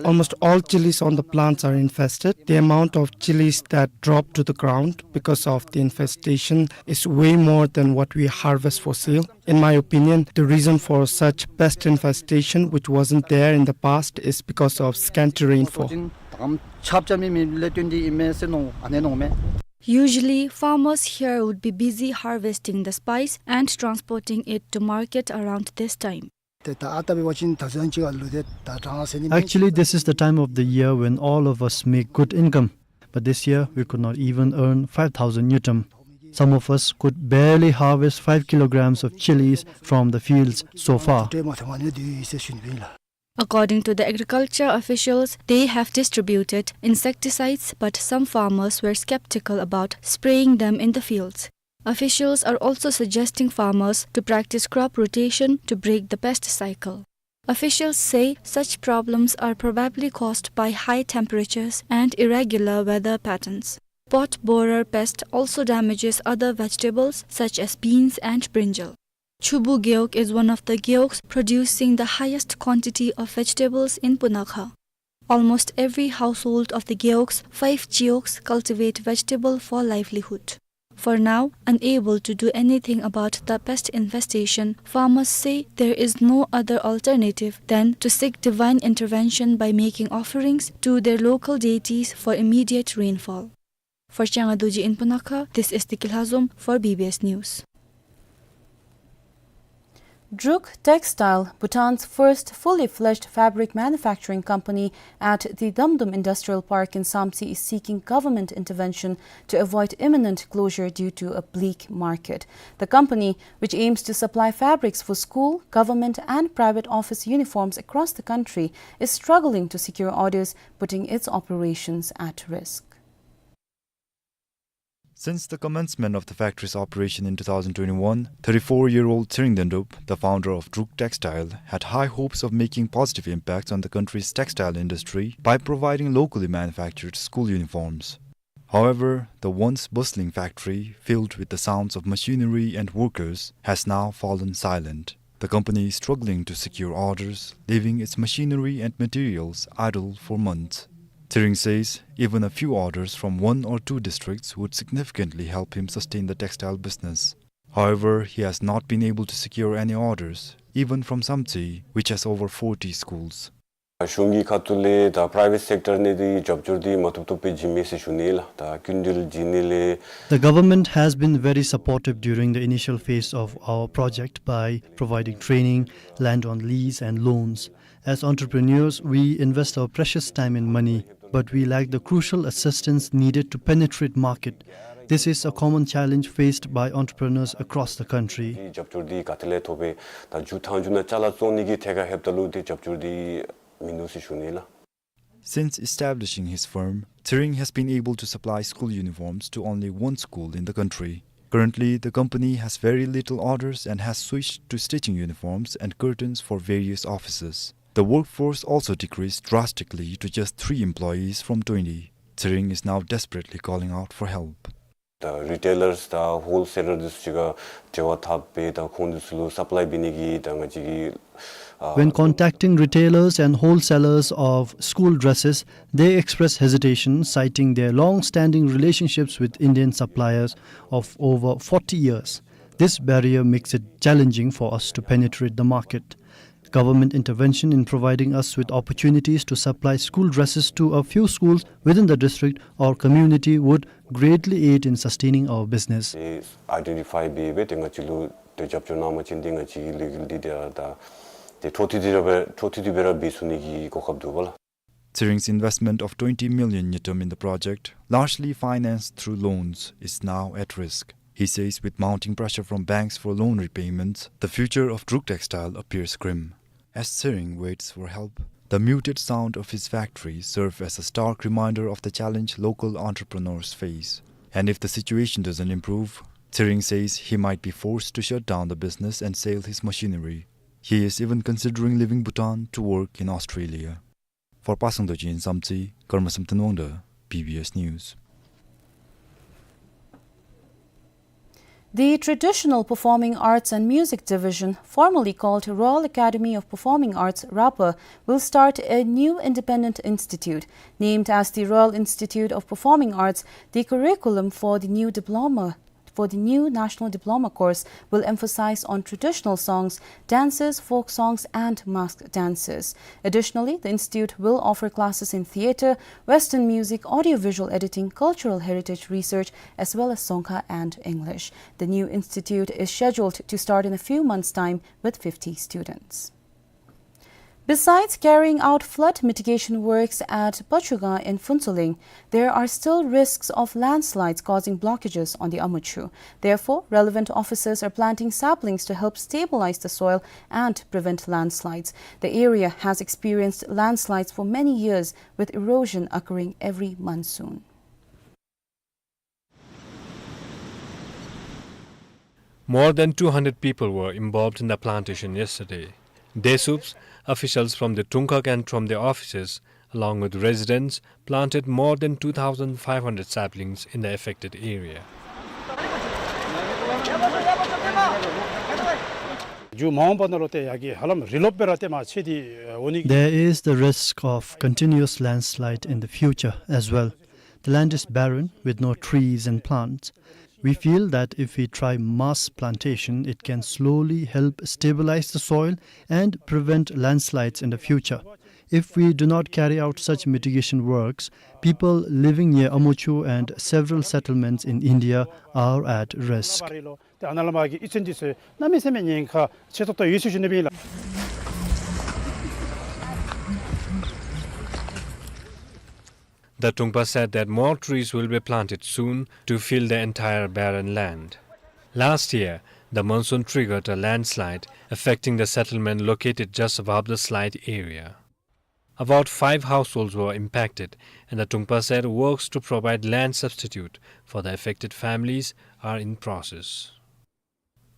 Almost all chilies on the plants are infested. The amount of chilies that drop to the ground because of the infestation is way more than what we harvest for sale. In my opinion, the reason for such pest infestation, which wasn't there in the past, is because of scanty rainfall. Usually, farmers here would be busy harvesting the spice and transporting it to market around this time. Actually, this is the time of the year when all of us make good income. But this year, we could not even earn five thousand ngultrum. Some of us could barely harvest five kilograms of chilies from the fields so far. According to the agriculture officials, they have distributed insecticides, but some farmers were skeptical about spraying them in the fields. Officials are also suggesting farmers to practice crop rotation to break the pest cycle. Officials say such problems are probably caused by high temperatures and irregular weather patterns. Pot borer pest also damages other vegetables such as beans and brinjal. Chubu Gewog is one of the gewogs producing the highest quantity of vegetables in Punakha. Almost every household of the gewogs, five gewogs, cultivate vegetable for livelihood. For now, unable to do anything about the pest infestation, farmers say there is no other alternative than to seek divine intervention by making offerings to their local deities for immediate rainfall. For Changa Dorji in Punakha, this is Tiki Lhazom for B B S News. Druk Textile, Bhutan's first fully fledged fabric manufacturing company at the Damdum Industrial Park in Samtse, is seeking government intervention to avoid imminent closure due to a bleak market. The company, which aims to supply fabrics for school, government and private office uniforms across the country, is struggling to secure orders, putting its operations at risk. Since the commencement of the factory's operation in two thousand twenty-one, thirty-four-year-old Tshering Dendup, the founder of Druk Textile, had high hopes of making positive impacts on the country's textile industry by providing locally manufactured school uniforms. However, the once bustling factory, filled with the sounds of machinery and workers, has now fallen silent. The company is struggling to secure orders, leaving its machinery and materials idle for months. Tshering says even a few orders from one or two districts would significantly help him sustain the textile business. However, he has not been able to secure any orders, even from Samtse, which has over forty schools. གཞུང་གི་ཁ་ཐུག་ལས་དང་private sector ནས་འདི་རྒྱབ་སྐྱོར་འདི་མ་ཐུབ་ཐུབ་སྦེ་བྱིན་མས་ཟེར་ཞུ་ནི་ལགས། ད་སྐྱིན་འགྲུལ་བྱིན་ནི་ལས། The government has been very supportive during the initial phase of our project by providing training, land on lease, and loans. As entrepreneurs, we invest our precious time and money, but we lack the crucial assistance needed to penetrate market. This is a common challenge faced by entrepreneurs across the country. འདི་རྒྱབ་སྐྱོར་འདི་ག་ཏེ་ལས་ཐོབ་པས། ད་མཇུག་མཐའ་མཇུག་ནང་ཅ་ལ་བཙོང་ནི་གི་ཐད་ཁར་ལྷོདཔ་ད་ལུ་འདི་རྒྱབ་སྐྱོར་འདི་མིན་ནུག་ཟེར་ཞུ་ནི་ལགས། Since establishing his firm, Tshering has been able to supply school uniforms to only one school in the country. Currently, the company has very little orders and has switched to stitching uniforms and curtains for various offices. The workforce also decreased drastically to just three employees from twenty. Tshering is now desperately calling out for help. ད་retailers དང་wholesaler འདི་ཚུ་གཅིག་ཁར་འབྲེལ་བ་འཐབ་སྦེ་ད་ཁོང་འདི་ཚུ་ལུ་supply འབད་ནི་གི་ད་ང་བཅས་ཀྱི་ཨ། When contacting retailers and wholesalers of school dresses, they express hesitation, citing their long-standing relationships with Indian suppliers of over forty years. This barrier makes it challenging for us to penetrate the market. Government intervention in providing us with opportunities to supply school dresses to a few schools within the district or community would greatly aid in sustaining our business. ཨེ་identify འབད་སྦེ་ཏེ་ང་བཅས་ལུ་ཏེ་རྒྱབ་སྐྱོར་གནང་པ་ཅིན་ཏེ་ང་བཅས་ཀྱི་ལས་འགུལ་འདི་ཏེ་ད་ཏེ་འཕྲོ་མཐུད་དེ་ར་འཕྲོ་མཐུད་དེ་སྦེ་ར་འབད་ཚུགས་ནི་གི་གོ་སྐབས་འདུག་པ་ལགས། Tshering's investment of twenty million ngultrum in the project, largely financed through loans, is now at risk. He says with mounting pressure from banks for loan repayments, the future of Druk Textile appears grim. As Tshering waits for help, the muted sound of his factory serve as a stark reminder of the challenge local entrepreneurs face. And if the situation doesn't improve, Tshering says he might be forced to shut down the business and sell his machinery. He is even considering leaving Bhutan to work in Australia. For Pasang Dorji in Samtse, Karmasam Thanwangda, B B S News. The Traditional Performing Arts and Music Division, formerly called Royal Academy of Performing Arts, RAPAR, will start a new independent institute. Named as the Royal Institute of Performing Arts, the curriculum for the new diploma for the new national diploma course will emphasize on traditional songs, dances, folk songs, and mask dances. Additionally, the institute will offer classes in theater, Western music, audiovisual editing, cultural heritage research, as well as Dzongkha and English. The new institute is scheduled to start in a few months' time with fifty students. Besides carrying out flood mitigation works at Pachuga in Phuentsholing, there are still risks of landslides causing blockages on the Amuchu. Therefore, relevant officers are planting saplings to help stabilize the soil and prevent landslides. The area has experienced landslides for many years, with erosion occurring every monsoon. More than two hundred people were involved in the plantation yesterday. Desuups, officials from the Tungkhag and Thromde offices, along with residents, planted more than two thousand five hundred saplings in the affected area. There is the risk of continuous landslide in the future as well. The land is barren, with no trees and plants. We feel that if we try mass plantation, it can slowly help stabilize the soil and prevent landslides in the future. If we do not carry out such mitigation works, people living near Amuchu and several settlements in India are at risk. The Tongpa said that more trees will be planted soon to fill the entire barren land. Last year, the monsoon triggered a landslide, affecting the settlement located just above the slide area. About five households were impacted, and the Tongpa said works to provide land substitute for the affected families are in process.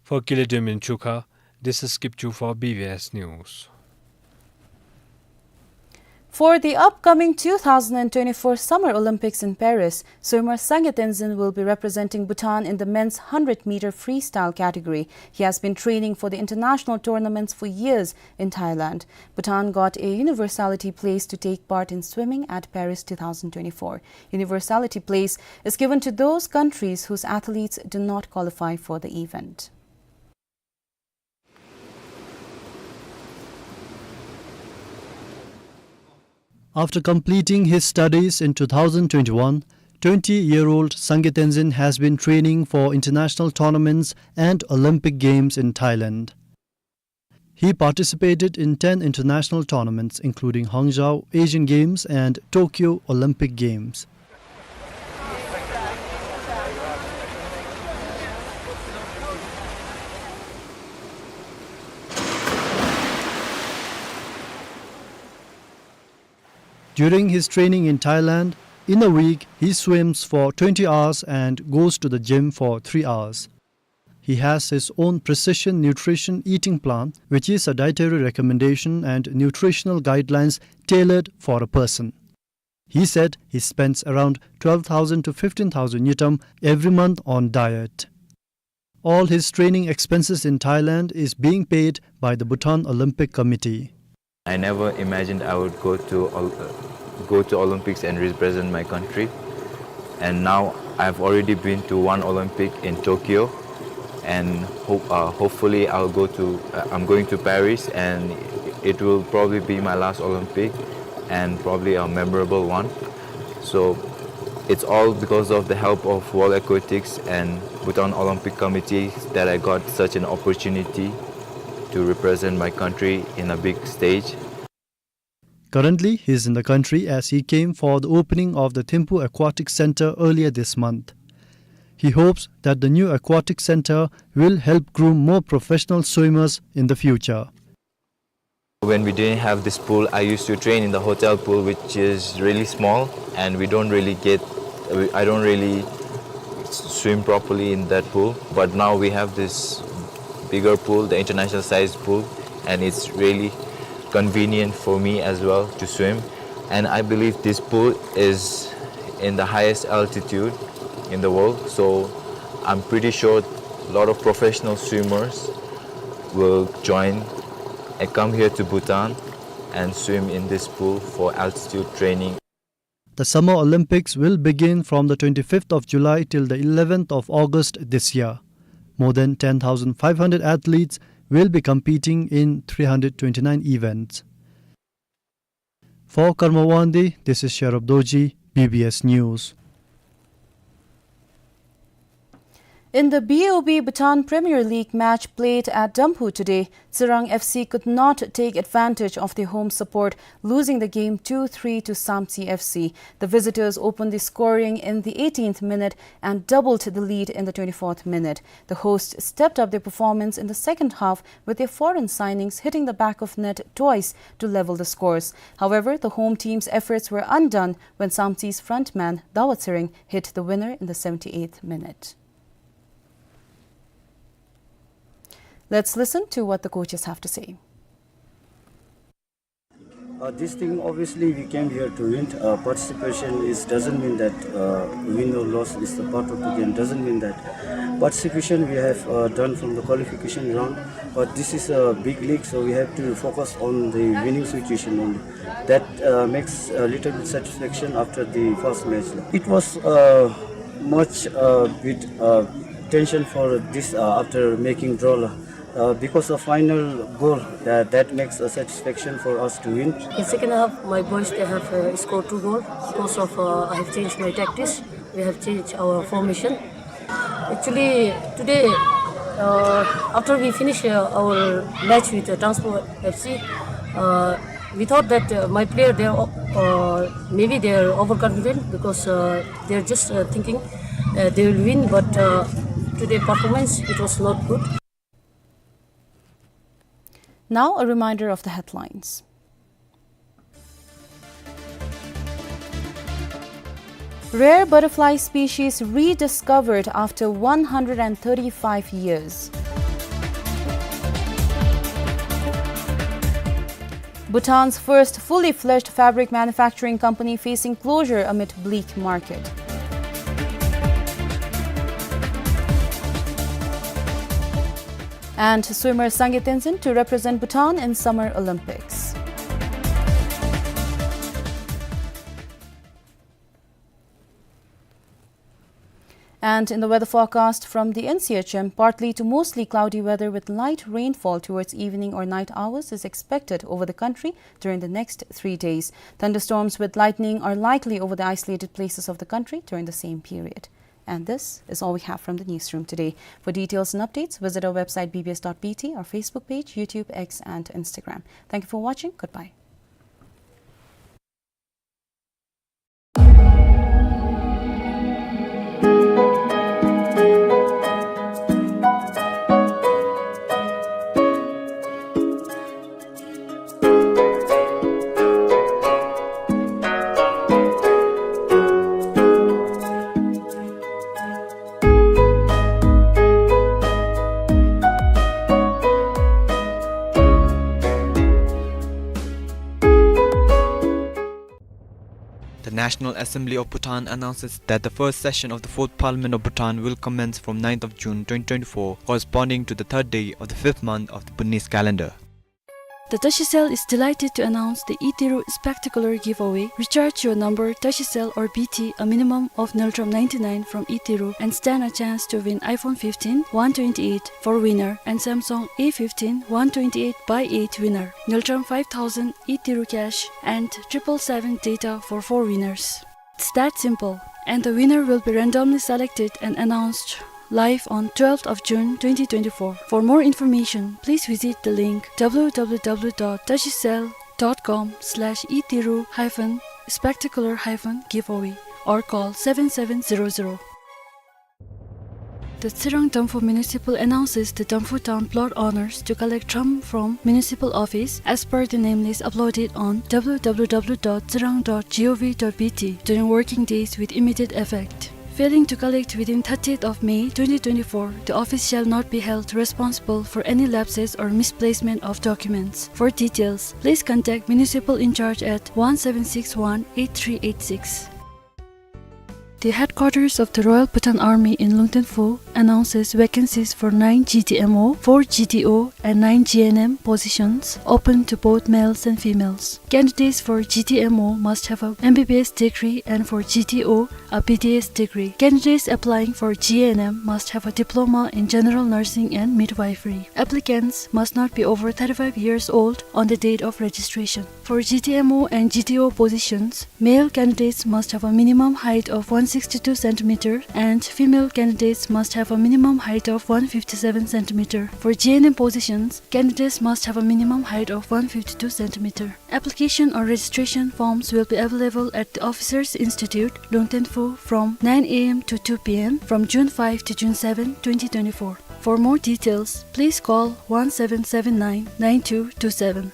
For Kile Dyomin Chukha, this is Kipchu for B B S News. For the upcoming two thousand twenty-four Summer Olympics in Paris, swimmer Sangay Tenzin will be representing Bhutan in the men's hundred meter freestyle category. He has been training for the international tournaments for years in Thailand. Bhutan got a universality place to take part in swimming at Paris two thousand twenty-four. Universality place is given to those countries whose athletes do not qualify for the event. After completing his studies in two thousand twenty-one, twenty-year-old Sangay Tenzin has been training for international tournaments and Olympic Games in Thailand. He participated in ten international tournaments, including Hangzhou Asian Games and Tokyo Olympic Games. During his training in Thailand, in a week, he swims for twenty hours and goes to the gym for three hours. He has his own precision nutrition eating plan, which is a dietary recommendation and nutritional guidelines tailored for a person. He said he spends around twelve thousand to fifteen thousand ngultrum every month on diet. All his training expenses in Thailand is being paid by the Bhutan Olympic Committee. I never imagined I would go to Ol-, uh, go to Olympics and represent my country. And now I've already been to one Olympic in Tokyo, and ho-, uh, hopefully I'll go to, uh, I'm going to Paris, and it will probably be my last Olympic and probably a memorable one. So it's all because of the help of World Aquatics and Bhutan Olympic Committee that I got such an opportunity to represent my country in a big stage. Currently, he is in the country as he came for the opening of the Thimphu Aquatic Center earlier this month. He hopes that the new aquatic center will help groom more professional swimmers in the future. When we didn't have this pool, I used to train in the hotel pool, which is really small, and we don't really get, we, I don't really s-, swim properly in that pool. But now we have this bigger pool, the international size pool, and it's really convenient for me as well to swim. And I believe this pool is in the highest altitude in the world, so I'm pretty sure A lot of professional swimmers will join and come here to Bhutan and swim in this pool for altitude training. The Summer Olympics will begin from the twenty-fifth of July till the eleventh of August this year. More than ten thousand five hundred athletes will be competing in three hundred twenty-nine events. For Karma Wangdi, this is Sherab Dorji, B B S News. In the B O B Bhutan Premier League match played at Damphu today, Tsirang F C could not take advantage of their home support, losing the game two three to Samtse F C. The visitors opened the scoring in the eighteenth minute and doubled the lead in the twenty-fourth minute. The hosts stepped up their performance in the second half, with their foreign signings hitting the back of net twice to level the scores. However, the home team's efforts were undone when Samtse's frontman, Dawa Tshering, hit the winner in the seventy-eighth minute. Let's listen to what the coaches have to say. Uh, this thing, obviously, we came here to win. Uh, participation is, doesn't mean that, uh, win or loss is the part of the game. Doesn't mean that. Participation we have, uh, done from the qualification round, but this is a big league, so we have to focus on the winning situation only. That, uh, makes a little bit satisfaction after the first match. It was, uh, much, uh, bit, uh, tension for this, uh, after making draw, uh, because of final goal, that, that makes a satisfaction for us to win. In second half, my boys, they have, uh, scored two goal. Because of, uh, I have changed my tactics. We have changed our formation. Actually, today, uh, after we finish, uh, our match with, uh, Damphu F C, uh, we thought that, uh, my player, they are, uh, maybe they are overconfident because, uh, they are just, uh, thinking, uh, they will win. But, uh, today performance, it was not good. Now, a reminder of the headlines. Rare butterfly species rediscovered after one hundred and thirty-five years. Bhutan's first fully fledged fabric manufacturing company facing closure amid bleak market. And swimmer Sangay Tenzin to represent Bhutan in Summer Olympics. And in the weather forecast from the N C H M, partly to mostly cloudy weather with light rainfall towards evening or night hours is expected over the country during the next three days. Thunderstorms with lightning are likely over the isolated places of the country during the same period. And this is all we have from the newsroom today. For details and updates, visit our website B B S dot B T, our Facebook page, YouTube, X, and Instagram. Thank you for watching. Goodbye. The National Assembly of Bhutan announces that the first session of the Fourth Parliament of Bhutan will commence from ninth of June twenty twenty-four, corresponding to the third day of the fifth month of the Bhutanese calendar. The Tashicell is delighted to announce the Iteru Spectacular Giveaway. Recharge your number Tashicell or B T a minimum of Ngultrum ninety-nine from Iteru and stand a chance to win iPhone fifteen one twenty-eight for winner and Samsung A fifteen one twenty-eight by eight winner. Ngultrum five thousand Iteru cash and triple seven data for four winners. It's that simple. And the winner will be randomly selected and announced live on twelfth of June twenty twenty-four. For more information, please visit the link W W W dot tashicell dot com slash iteru hyphen spectacular hyphen giveaway or call seven seven zero zero. The Tsirang Damphu Municipal announces the Damphu Town plot owners to collect thrombus from municipal office as per the name list uploaded on W W W dot tsirang dot gov dot B T during working days with immediate effect. Failing to collect within thirtieth of May twenty twenty-four, the office shall not be held responsible for any lapses or misplacement of documents. For details, please contact municipal in charge at one seven six one eight three eight six. The headquarters of the Royal Bhutan Army in Lungten Phu announces vacancies for nine G T M O, four G T O, and nine G N M positions open to both males and females. Candidates for G T M O must have a M B B S degree, and for G T O, a B D S degree. Candidates applying for G N M must have a diploma in general nursing and midwifery. Applicants must not be over thirty-five years old on the date of registration. For G T M O and G T O positions, male candidates must have a minimum height of one sixty-two centimeter and female candidates must have a minimum height of one fifty-seven centimeter. For G N M positions, candidates must have a minimum height of one fifty-two centimeter. Application or registration forms will be available at the Officers Institute, Lungten Phu, from nine A M to two P M from June five to June seven, twenty twenty-four. For more details, please call one seven seven nine nine two two seven.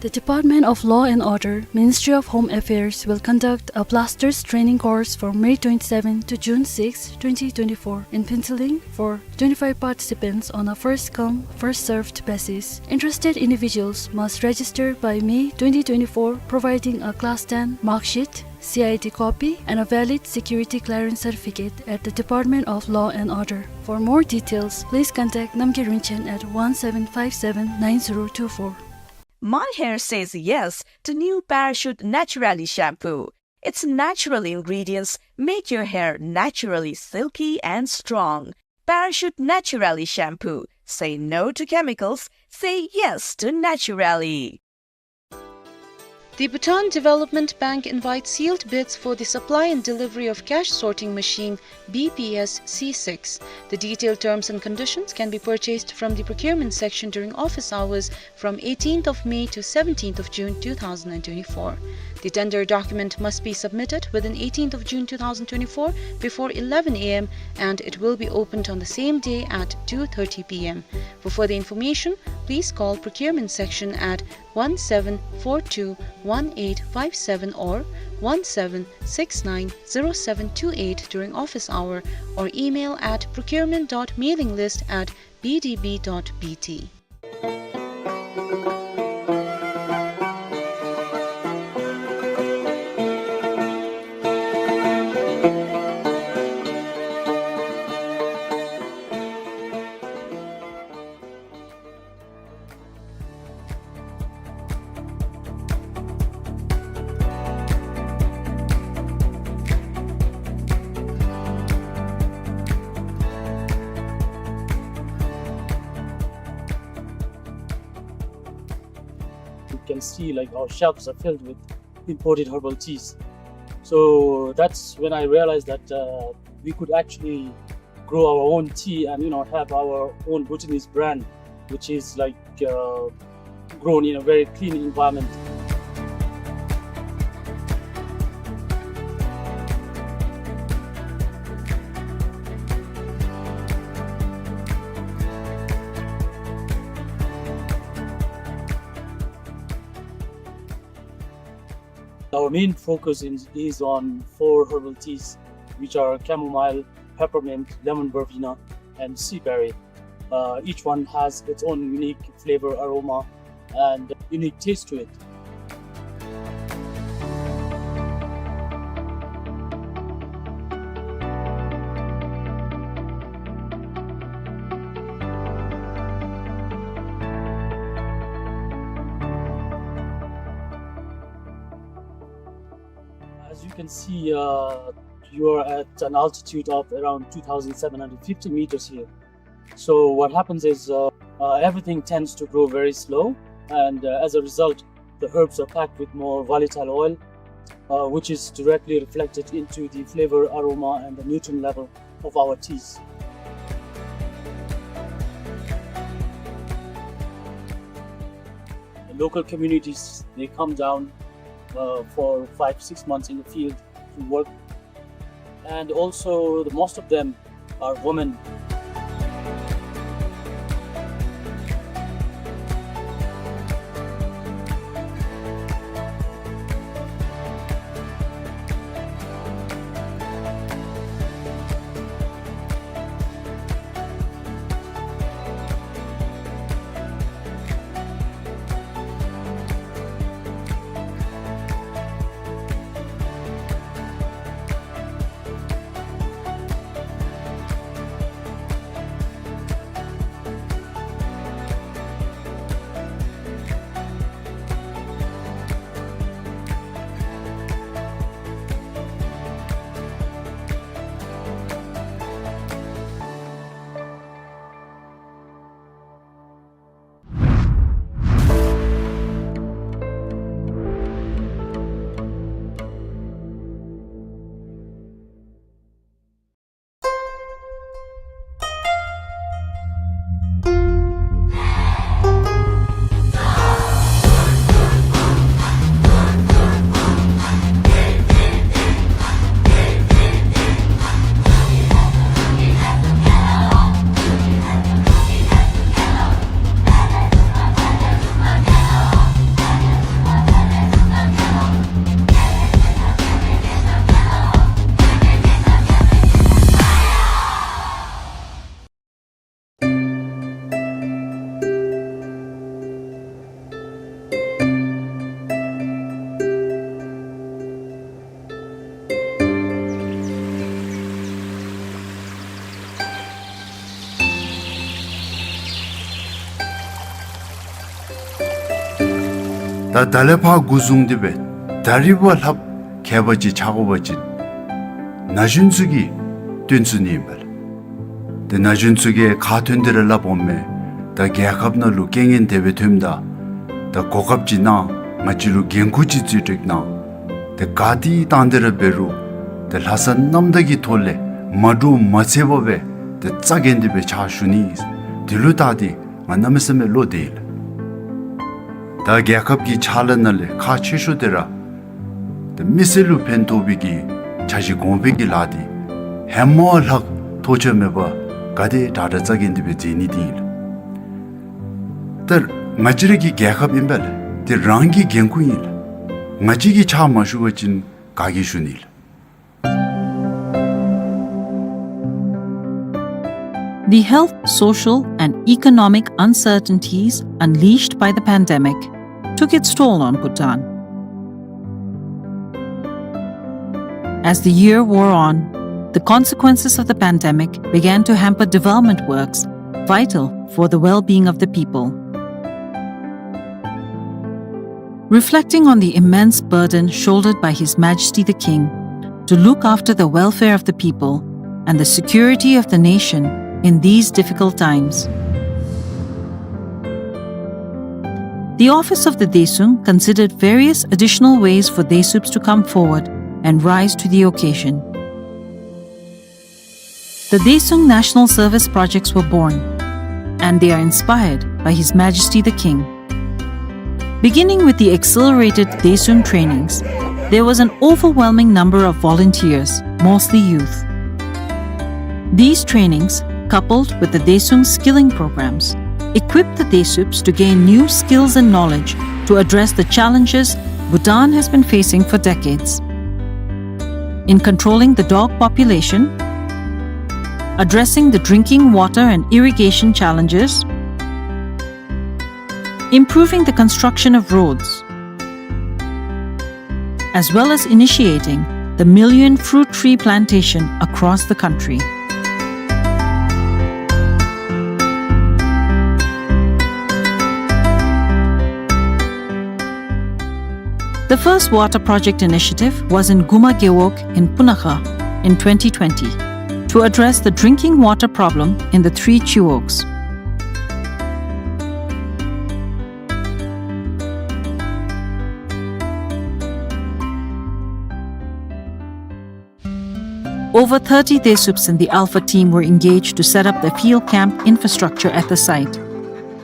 The Department of Law and Order, Ministry of Home Affairs, will conduct a blasters training course from May twenty-seven to June six, twenty twenty-four, in Phuentsholing for twenty-five participants on a first-come, first-served basis. Interested individuals must register by May twenty twenty-four, providing a class ten mark sheet, C I D copy, and a valid security clearance certificate at the Department of Law and Order. For more details, please contact Namgay Rinchen at one seven five seven nine zero two four. My hair says yes to new Parachute Naturally shampoo. Its natural ingredients make your hair naturally silky and strong. Parachute Naturally shampoo. Say no to chemicals. Say yes to naturally. The Bhutan Development Bank invites sealed bids for the supply and delivery of cash sorting machine B P S C six. The detailed terms and conditions can be purchased from the procurement section during office hours from eighteenth of May to seventeenth of June two thousand and twenty-four. The tender document must be submitted within eighteenth of June two thousand twenty-four before eleven A M and it will be opened on the same day at two thirty P M. For further information, please call procurement section at one seven four two one eight five seven or one seven six nine zero seven two eight during office hour or email at procurement dot mailing list at B D B dot B T. You can see, like, our shelves are filled with imported herbal teas. So that's when I realized that, uh, we could actually grow our own tea and, you know, have our own Bhutanese brand, which is, like, uh, grown in a very clean environment. Our main focus in, is on four herbal teas, which are chamomile, peppermint, lemon verbena, and sea berry. Uh, each one has its own unique flavor, aroma, and unique taste to it. As you can see, uh, you are at an altitude of around two thousand seven hundred fifty meters here. So what happens is, uh, uh, everything tends to grow very slow, and, uh, as a result, the herbs are packed with more volatile oil, uh, which is directly reflected into the flavor, aroma, and the nutrient level of our teas. The local communities, they come down, uh, for five, six months in the field to work. And also, the most of them are women. ད་ད་ལས་ཕར་འགོ་བཟུང་སྟེ་སྦེ་ད་རིས་བ་ལྷགཔ་མཁས་པ་ཅིག་ཆགས་དགོ་པ་ཅིན་ན་གཞོན་ཚུ་གིས་སྟོན་ཚུགས་ནི་ཨིན་པས་ལགས། ཏེ་ན་གཞོན་ཚུ་གིས་ཁ་ཐོན་ཏེ་ར་སླབ་འོང་མས། ད་རྒྱལ་ཁབ་ནང་ལུ་རྐྱེན་ངན་དེ་སྦེ་ཐོནམ་ད་ད་གོ་སྐབས་ཅིག་གནང་། ང་བཅས་ལུ་འགན་ཁུར་ཅིག་བརྩི་སྤྲོད་གནང་། ཏེ་ག་ཏེ་བཏང་སྟེ་ར་འབད་རུང་ཏེ་ལྷག་བསམ་རྣམ་དག་གི་ཐོག་ལས་མ་འདྲོག་མ་འཚེར་བར་སྦེ་ཏེ་རྩ་འགེངས་ཏེ་སྦེ་ཕྱག་ཞུ་ནི། དེ་ལུ་བལྟ་སྟེ་ང་གནམ་མེད་ས་མེད་བློ་བདེ་ཡི་ལགས། ད་རྒྱལ་ཁབ་ཀྱི་ཕྱག་ལཱ་ནང་ལས་ཁག་ཆེ་ཤོས་དེ་ར་ཏེ་མི་སེར་ལུ་ཕན་ཐོགས་པའི་གི་འཆར་གཞི་གོང་འཕེལ་གྱི་ལཱ་འདི་ཧེ་མ་ལྷག་ཐོགས་ཆགས་མེད་པར་ག་དེ་དྲག་དྲག་རྩ་འགེངས་ཏེ་སྦེ་མཛད་ནི་འདི་ཨིན་ལགས། ད་ང་བཅས་ར་གི་རྒྱལ་ཁབ་ཨིན་པས་ལགས། ཏེ་རང་གི་འགན་ཁུར་ཨིན་ལགས། ང་བཅས་ཀྱིས་ཕྱག་མ་ཞུ་བ་ཅིན་ག་གིས་ཞུ་ནི་ལགས། The health, social, and economic uncertainties unleashed by the pandemic took its toll on Bhutan. As the year wore on, the consequences of the pandemic began to hamper development works vital for the well-being of the people. Reflecting on the immense burden shouldered by His Majesty the King to look after the welfare of the people and the security of the nation in these difficult times, the office of the Daesung considered various additional ways for Daesups to come forward and rise to the occasion. The Daesung National Service projects were born, and they are inspired by His Majesty the King. Beginning with the accelerated Daesung trainings, there was an overwhelming number of volunteers, mostly youth. These trainings, coupled with the Daesung skilling programs, equipped the Daesups to gain new skills and knowledge to address the challenges Bhutan has been facing for decades. In controlling the dog population, addressing the drinking water and irrigation challenges, improving the construction of roads, as well as initiating the million fruit tree plantation across the country. The first water project initiative was in Guma Gewog in Punakha in twenty twenty to address the drinking water problem in the three Chiwogs. Over thirty Daesups in the Alpha team were engaged to set up the field camp infrastructure at the site.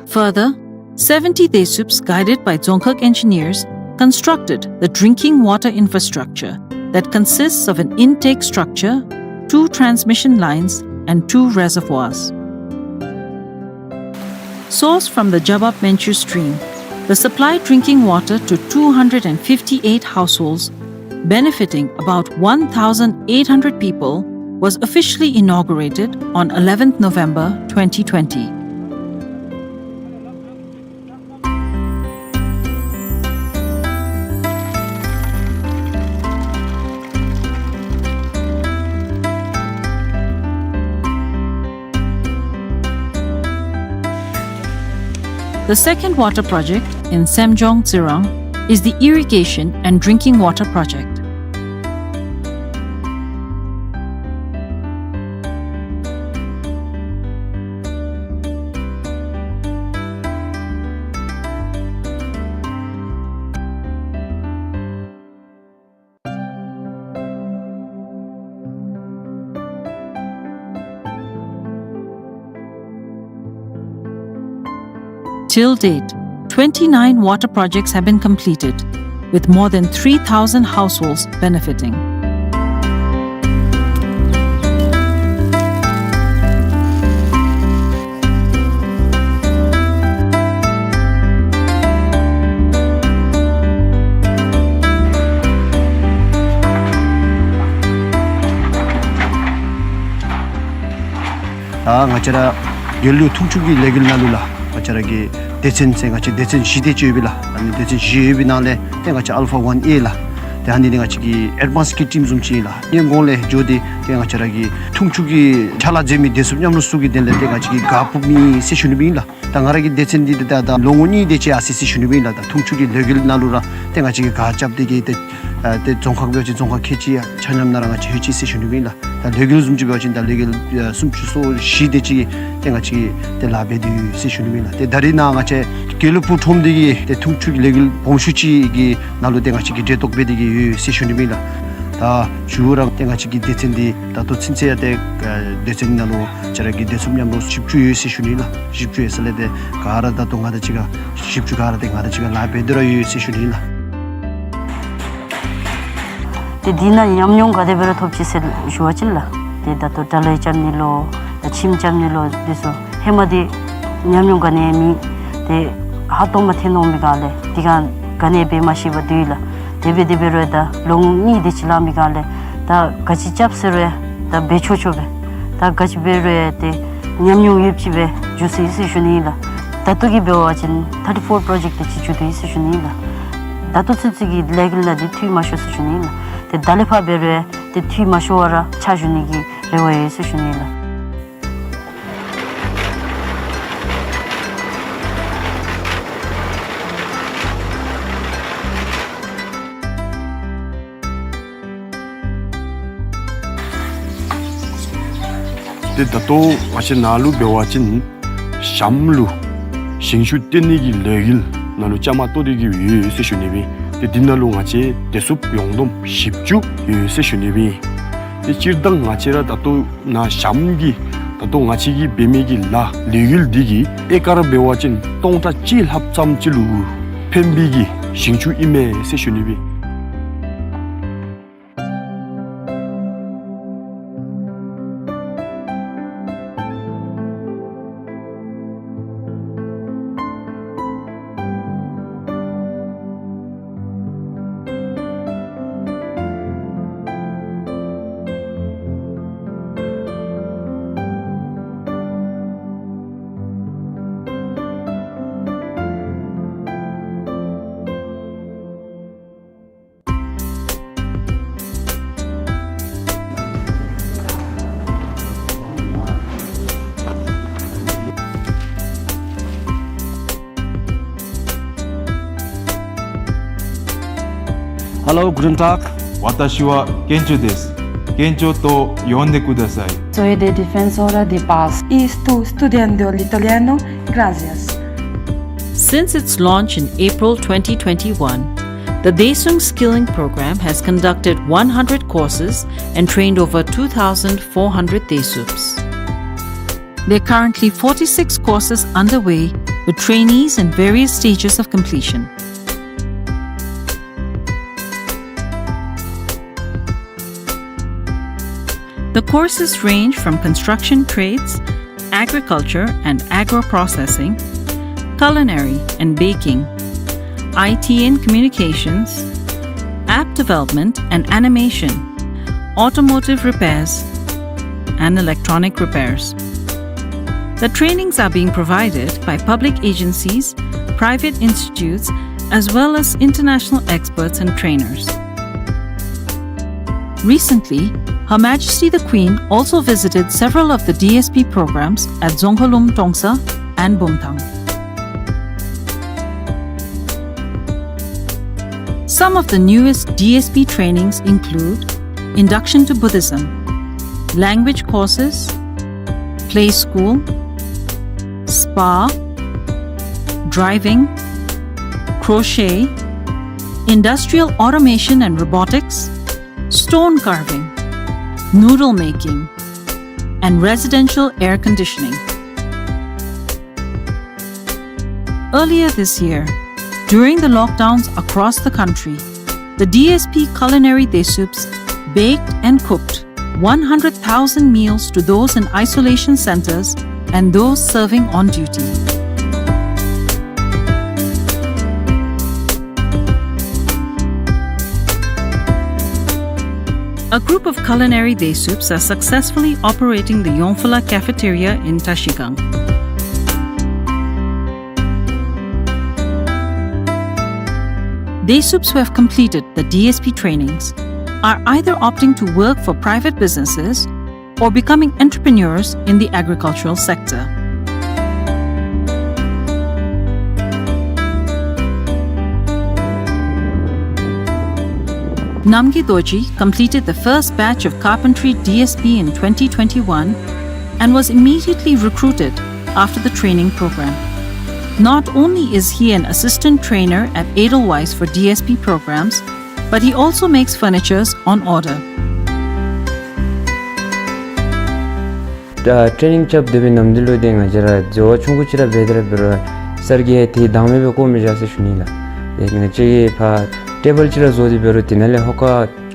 Further, seventy Daesups, guided by Dzongkhag engineers, constructed the drinking water infrastructure that consists of an intake structure, two transmission lines, and two reservoirs. Sourced from the Jabab Menchu stream, the supply drinking water to two hundred and fifty-eight households, benefiting about one thousand eight hundred people, was officially inaugurated on eleventh November twenty twenty. The second water project in Semjong Tsirang is the irrigation and drinking water project. Till date, twenty-nine water projects have been completed, with more than three thousand households benefiting. ད་ང་བཅས་ར་རྒྱལ་གླུ་ཐུགས་སྤྱོད་ཀྱི་ལས་འགུལ་ནང་ལུ་ལགས། ང་བཅས་ར་གི་སྡེ་ཚན་ཟེར་ང་བཅས་སྡེ་ཚན་བཞི་དེ་ཅིག་ཡོད་པས་ལགས། ཨ་ནི་སྡེ་ཚན་བཞི་ཡོད་པའི་ནང་ལས་ཏེ་ང་བཅས་ཨལ་ཕ་ཝན་ཨེ་ལགས། ཏེ་ཨ་ནི་འདི་ང་བཅས་ཀྱི་ཨེཌ་ཝཱནསི་ཀིཊ་ཊིམ་བཟུམ་ཅིག་ཨིན་ལགས། ཨ་ནི་གོང་ལས་འགྱོ་སྟེ་ཏེ་ང་བཅས་ར་གི་འཐུང་ཆུ་གི་ཕྱག་ལཱ་མཛད་མི་བདེ་སྲུངཔ་མཉམ་རོགས་ཚུ་གི་དོན་ལས་ཏེ་ང་བཅས་ཀྱིས་གཱ་ཕུབ་མི་ཟེར་ཞུ་ནི་ཨིན་ལགས། ད་ང་ར་གི་སྡེ་ཚན་འདི་ཏེ་ད་ད་ལོ་ངོ་གཉིས་དེ་ཅིག་ཨ་ཙི་ཅིག་ཞུ་ནི་ཨིན་ལགས། ད་འཐུང་ཆུ་གི་ལས་འགུལ་ནང་ལུ་ར་ཏེ་ང་བཅས་ཀྱིས་གཱ་རྐྱབ་སྟེ་གི་ཏེ་ཨ་ཏེ་རྫོང་ཁག་འབད་བ་ཅིན་རྫོང་ཁག་ཁལ་གཅིག་ཡང་ཆ་མཉམ་ནང་ར་ང་བཅས་ལྷོད་ཅི་ཟེར་ཞུ་ནི་ཨིན་ལགས། ད་ལས་འགུལ་བཟུམ་ཅིག་འབད་བ་ཅིན་ད་ལས་འགུལ་ཨ་སུམ་ཅུ་སོ་བཞི་དེ་ཅིག་ཏེ་ང་བཅས་ཀྱིས་ཏེ་ལཱ་འབད་དེ་ཡོད་ཟེར་ཞུ་ནི་ཨིན་ལགས། ཏེ་ད་རེས་ནཱ་ང་བཅས་དགེ་ལུགས་པུའུ་ཁྲོམ་འདི་གི་ཏེ་འཐུང་ཆུ་གི་ལས་འགུལ་སྦོམ་ཤོས་ཅིག་གི་ནང་ལུ་ཏེ་ང་བཅས་ཀྱིས་གྲལ་གཏོགས་འབད་དེ་གི་ཡོད་ཟེར་ཞུ་ནི་ཨིན་ལགས། ད་མཇུག་ར་ཏེ་ང་བཅས་ཀྱི་སྡེ་ཚན་འདི་ད་ལྟོ་ཚུན་ཚོད་ཡང་ཏེ་ཨ་སྡེ་ཚན་ནང་ལུ་ང་བཅས་ར་གི་བདེ་སྲུངཔ་མཉམ་རོགས་བཞི་བཅུ་ཡོད་ཟེར་ཞུ་ནི་ཨིན་ལགས། བཞི་བཅུ་ཡོད་ས་ལས་ཏེ་ག་ར་ད་ལྟོ་ང་དང་གཅིག་ཁར་བཞི་བཅུ་ག་ར་ཏེ་ང་དང་གཅིག་ཁར་ལཱ་འབད་དེ་ར་ཡོད་ཟེར་ཞུ་ནི་ཨིན་ལགས། ཏེ་འདི་ནང་ཉམས་མྱོང་ག་དེ་སྦེ་ར་ཐོབ་ཅི་ཟེར་ཞུ་བ་ཅིན་ལགས། ཏེ་ད་ལྟོ་དྲ་ལམ་རྐྱབ་ནི་ལོ་ད་ཁྱིམ་རྐྱབ་ནི་ལོ་འདི་ཚུ་ཧེ་མ་འདི་ཉམས་མྱོང་ག་ནི་ཡང་མེད། ཏེ་ཧ་ཏོ་མ་ཐོན་འོང་མི་ག་ལས་འདི་ག་ག་ནི་ཡང་འབད་མ་ཤེས་པར་སྡོད་ཡི་ལགས། དེ་འབད་དེ་འབད་རུང་ད་ལོ་ངོ་གཉིས་དེ་ཅིག་ལང་མི་ག་ལས་ད་ག་ཅི་རྐྱབ་ཟེར་རུང་ད་འབད་ཆོག་ཆོག་སྦེ་ད་ག་ཅི་འབད་རུང་ཏེ་ཉམས་མྱོང་ཡོདཔ་ཅིག་སྦེ་འགྱོ་སོ་ཡི་ཟེར་ཞུ་ནི་ཨིན་ལགས། ད་ལྟོ་གི་འབད་བ་ཅིན་ཐར་ཊི་ཕོར་པྲོ་ཇེཀཊ་དེ་ཅིག་འགྱོ་དོ་ཡི་ཟེར་ཞུ་ནི་ཨིན་ལགས། ད་ལྟོ་ཚུན་ཚོད་ཀྱི་ལས་འགུལ་ནང་འདི་འཐུས་མ་ཤོར་ཟེར་ཞུ་ནི་ཨིན་ལགས། ཏེ་ད་ལས་ཕར་འབད་རུང་ཏེ་འཐུས་མ་ཤོར་བར་ར་ཕྱག་ཞུ་ནི་གི་རེ་བ་ཡོད་ཟེར་ཞུ་ནི་ཨིན་ལགས། ཏེ་ད་ལྟོ་ང་བཅས་ནཱ་ལུ་འབད་བ་ཅིན་གཤམ་ལུ་ཞིང་ཆུ་བཏོན་ནི་གི་ལས་འགུལ་ནང་ལུ་བཅའ་མར་གཏོགས་ཏེ་གི་ཡོད་ཟེར་ཞུ་ནི་ཨིན། ཏེ་འདི་ནང་ལུ་ང་བཅས་བདེ་སྲུངཔ་ཡོངས་བསྡོམས་བཞི་བཅུ་ཡོད་ཟེར་ཞུ་ནི་ཨིན། ཏེ་སྤྱིར་བཏང་ང་བཅས་ར་ད་ལྟོ་ནཱ་གཤམ་གྱི་ད་ལྟོ་ང་བཅས་ཀྱིས་འབད་མི་གི་ལཱ་ལས་འགུལ་འདི་གིས་ཨེ་ཀར་འབད་བ་ཅིན་སྟོང་ཕྲག་གཅིག་ལྷགཔ་ཙམ་ཅིག་ལུ་ཕན་པའི་གི་ཞིང་ཆུ་ཨིན་མས་ཟེར་ཞུ་ནི་ཨིན། Hello, guten Tag. 私はケンチョです。ケンチョと呼んでください。Soy de Defensora de Paz. Y estoy estudiando el italiano. Gracias. Since its launch in April twenty twenty-one, the Daesung Skilling Program has conducted one hundred courses and trained over two thousand four hundred Daesups. There are currently forty-six courses underway, with trainees in various stages of completion. The courses range from construction trades, agriculture and agro-processing, culinary and baking, I T and communications, app development and animation, automotive repairs, and electronic repairs. The trainings are being provided by public agencies, private institutes, as well as international experts and trainers. Recently, Her Majesty the Queen also visited several of the D S P programs at Dzongkhalum Tongsa and Bumthang. Some of the newest D S P trainings include Induction to Buddhism, language courses, play school, spa, driving, crochet, industrial automation and robotics, stone carving, noodle making, and residential air conditioning. Earlier this year, during the lockdowns across the country, the D S P Culinary Daesups baked and cooked one hundred thousand meals to those in isolation centers and those serving on duty. A group of culinary Daesups are successfully operating the Yongphola cafeteria in Tashigang. Desups who have completed the D S P trainings are either opting to work for private businesses or becoming entrepreneurs in the agricultural sector. Namgay Dorji completed the first batch of carpentry D S P in twenty twenty-one and was immediately recruited after the training program. Not only is he an assistant trainer at Edelweiss for D S P programs, but he also makes furnitures on order. ད་ཊེ་རེ་ནིང་རྐྱབ་སྡོད་པའི་ནམ་དུས་ལུ་ཏེ་ང་བཅས་ར་བཟོ་བ་ཆུང་ཀུ་ཅིག་ར་འབད་དེ་ར་འབད་རུང་སར་གྱིས་ཏེ་བདག་མེད་སྦེ་བཀོ་མི་བཞག་ཟེར་ཞུ་ནི་ལགས། ཏེ་ང་བཅས་ཀྱིས་ཕར་ཊེ་བཱལ་ཅིག་ར་བཟོ་སྟེ་འབད་རུང་དེ་ནང་ལས་ཧོ་ཀ་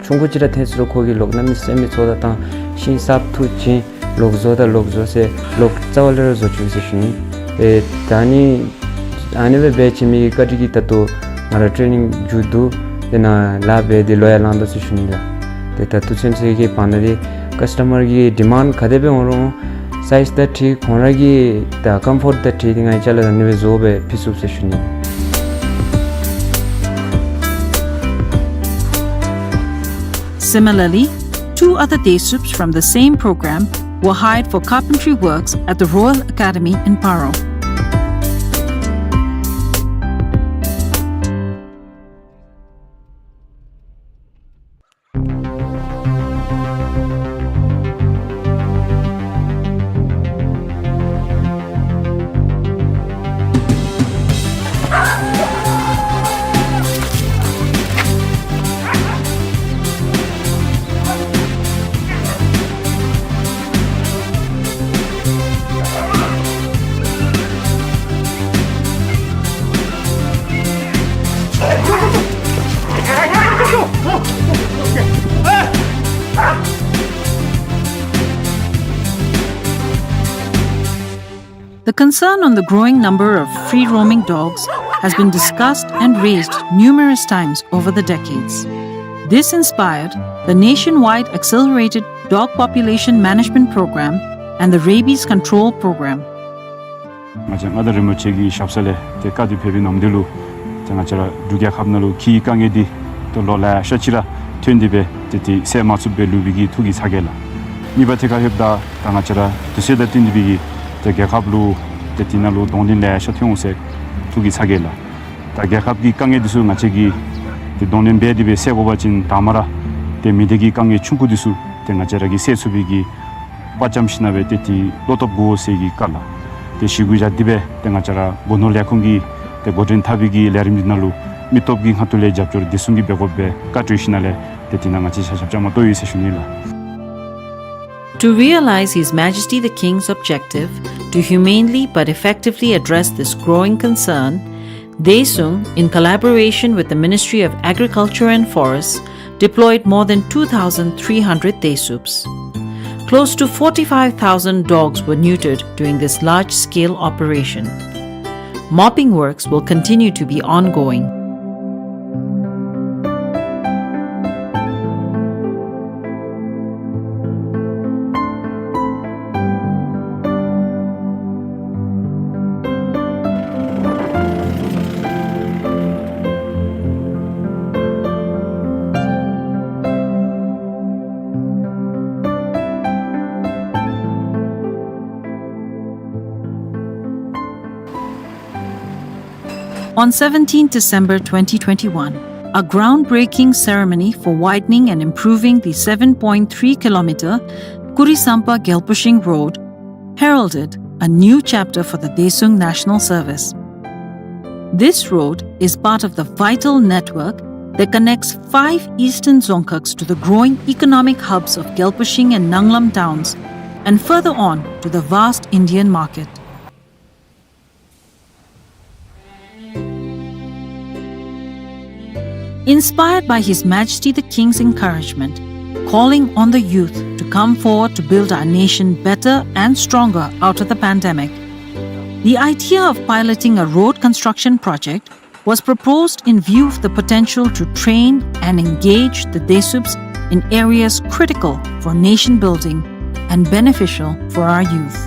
ཆུང་ཀུ་ཅིག་ར་འཐོན་ས་རུང་ཁོ་གིས་ལོག་གནམ་མེད་ས་མེད་ཚོགས་ད་བཏང་ཤིང་གསརཔ་འཐུ་བྱིན་ལོག་བཟོ་ད་ལོག་བཟོ་ཟེར་ལོག་རྩ་བ་ལས་ར་བཟོ་བཅུག་ཟེར་ཞུ་ནི། ཏེ་ད་ནི་ཨ་ནི་སྦེ་འབད་བྱིན་མི་གི་བཀའ་དྲིན་གྱིས་ད་ལྟོ་ང་ར་ཊེ་རེ་ནིང་མཇུག་བསྡུ་ཏེ་ནཱ་ལཱ་འབད་དེ་ལོ་ཡང་ལང་དོ་ཟེར་ཞུ་ནི་ལགས། ཏེ་ད་ལྟོ་ཚུན་ཚོད་ཀྱི་བར་ན་འདི་ཀཱསི་ཊ་མར་གྱི་ཌི་མཱནཌ་ག་དེ་སྦེ་འོང་རུང་སའིཛ་དང་འཁྲིལ་ཁོང་ར་གི་ད་ཀམ་ཕོརཊ་དང་འཁྲིལ་ཏེ་ང་བཅས་ལུ་ཨ་ནི་སྦེ་བཟོ་སྦེ་ཕུལ་ཚུགས་ཟེར་ཞུ་ནི། Similarly, two other Desups from the same program were hired for carpentry works at the Royal Academy in Paro. The concern on the growing number of free-roaming dogs has been discussed and raised numerous times over the decades. This inspired the nationwide Accelerated Dog Population Management Program and the Rabies Control Program. ང་བཅས་མངའ་བདག་རིན་པོ་ཆེ་གི་ཞབས་ས་ལས་ཏེ་བཀའ་དྲིན་ཕེབས་པའི་ནམ་དུས་ལུ་ཏེ་ང་བཅས་ར་འབྲུག་རྒྱལ་ཁབ་ནང་ལུ་ཁྱི་གི་དཀའ་ངལ་འདི་ཏེ་ལོ་ལེ་ཤ་ཅིག་ར་ཐོན་ཏེ་སྦེ་ཏེ་ཏེ་སེལ་མ་ཚུགསཔ་སྦེ་ལུས་པའི་གི་ཐུགས་ཀྱི་ཚ་གྱང་ལགས། གཉིས་པ་ཐད་ཁར་ལྷོདཔ་ད་ད་ང་བཅས་ར་དུས་ཚོད་དང་བསྟུན་ཏེ་སྦེ་གི་ཏེ་རྒྱལ་ཁབ་ལུ་ཏེ་དེ་ནང་ལུ་གདོང་ལེན་ལེ་ཤ་ཐོན་འོང་ཟེར་ཐུགས་ཀྱི་ཚ་གྱང་ལགས། ད་རྒྱལ་ཁབ་ཀྱི་དཀའ་ངལ་འདི་ཚུ་ང་བཅས་ཀྱིས་ཏེ་གདོང་ལེན་འབད་དེ་སྦེ་སེལ་དགོ་པ་ཅིན་དང་པ་ར་ཏེ་མི་སྡེ་གི་དཀའ་ངལ་ཆུང་ཀུ་འདི་ཚུ་ཏེ་ང་བཅས་ར་གིས་སེལ་ཚུགས་པའི་གི་དཔའ་བཅམ་ཞིན་ན་སྦེ་ཏེ་ཏེ་བློ་སྟོབས་དགོ་ཟེར་གྱི་བཀའ་ལགས། ཏེ་ཞུ་གུ་བཞག་སྟེ་སྦེ་ཏེ་ང་བཅས་ར་སྒོ་ནོར་ལས་ཁུངས་ཀྱིས་ཏེ་འགོ་འདྲེན་འཐབ་པའི་གི་ལས་རིམ་འདི་ནང་ལུ་མི་སྟོབས་ཀྱི་ཁ་ཐུག་ལས་རྒྱབ་སྐྱོར་བདེ་སྲུང་གིས་འབད་དགོཔ་སྦེ་བཀའ་གྲོས་ཞིན་ན་ལས་ཏེ་དེ་ནང་ང་བཅས་ཆ་ཁྱབ་བཅའ་མར་གཏོགས་ཡི་ཟེར་ཞུ་ནི་ལགས། To realize His Majesty the King's objective to humanely but effectively address this growing concern, Daesung, in collaboration with the Ministry of Agriculture and Forests, deployed more than two thousand three hundred Daesups. Close to forty-five thousand dogs were neutered during this large-scale operation. Mopping works will continue to be ongoing. On seventeenth December twenty twenty-one, a groundbreaking ceremony for widening and improving the seven point three kilometer Kurisampa Gyalpushing Road heralded a new chapter for the Daesung National Service. This road is part of the vital network that connects five eastern Dzongkhags to the growing economic hubs of Gyalpushing and Nanglam towns, and further on to the vast Indian market. Inspired by His Majesty the King's encouragement, calling on the youth to come forward to build our nation better and stronger out of the pandemic, the idea of piloting a road construction project was proposed in view of the potential to train and engage the Daesups in areas critical for nation building and beneficial for our youth.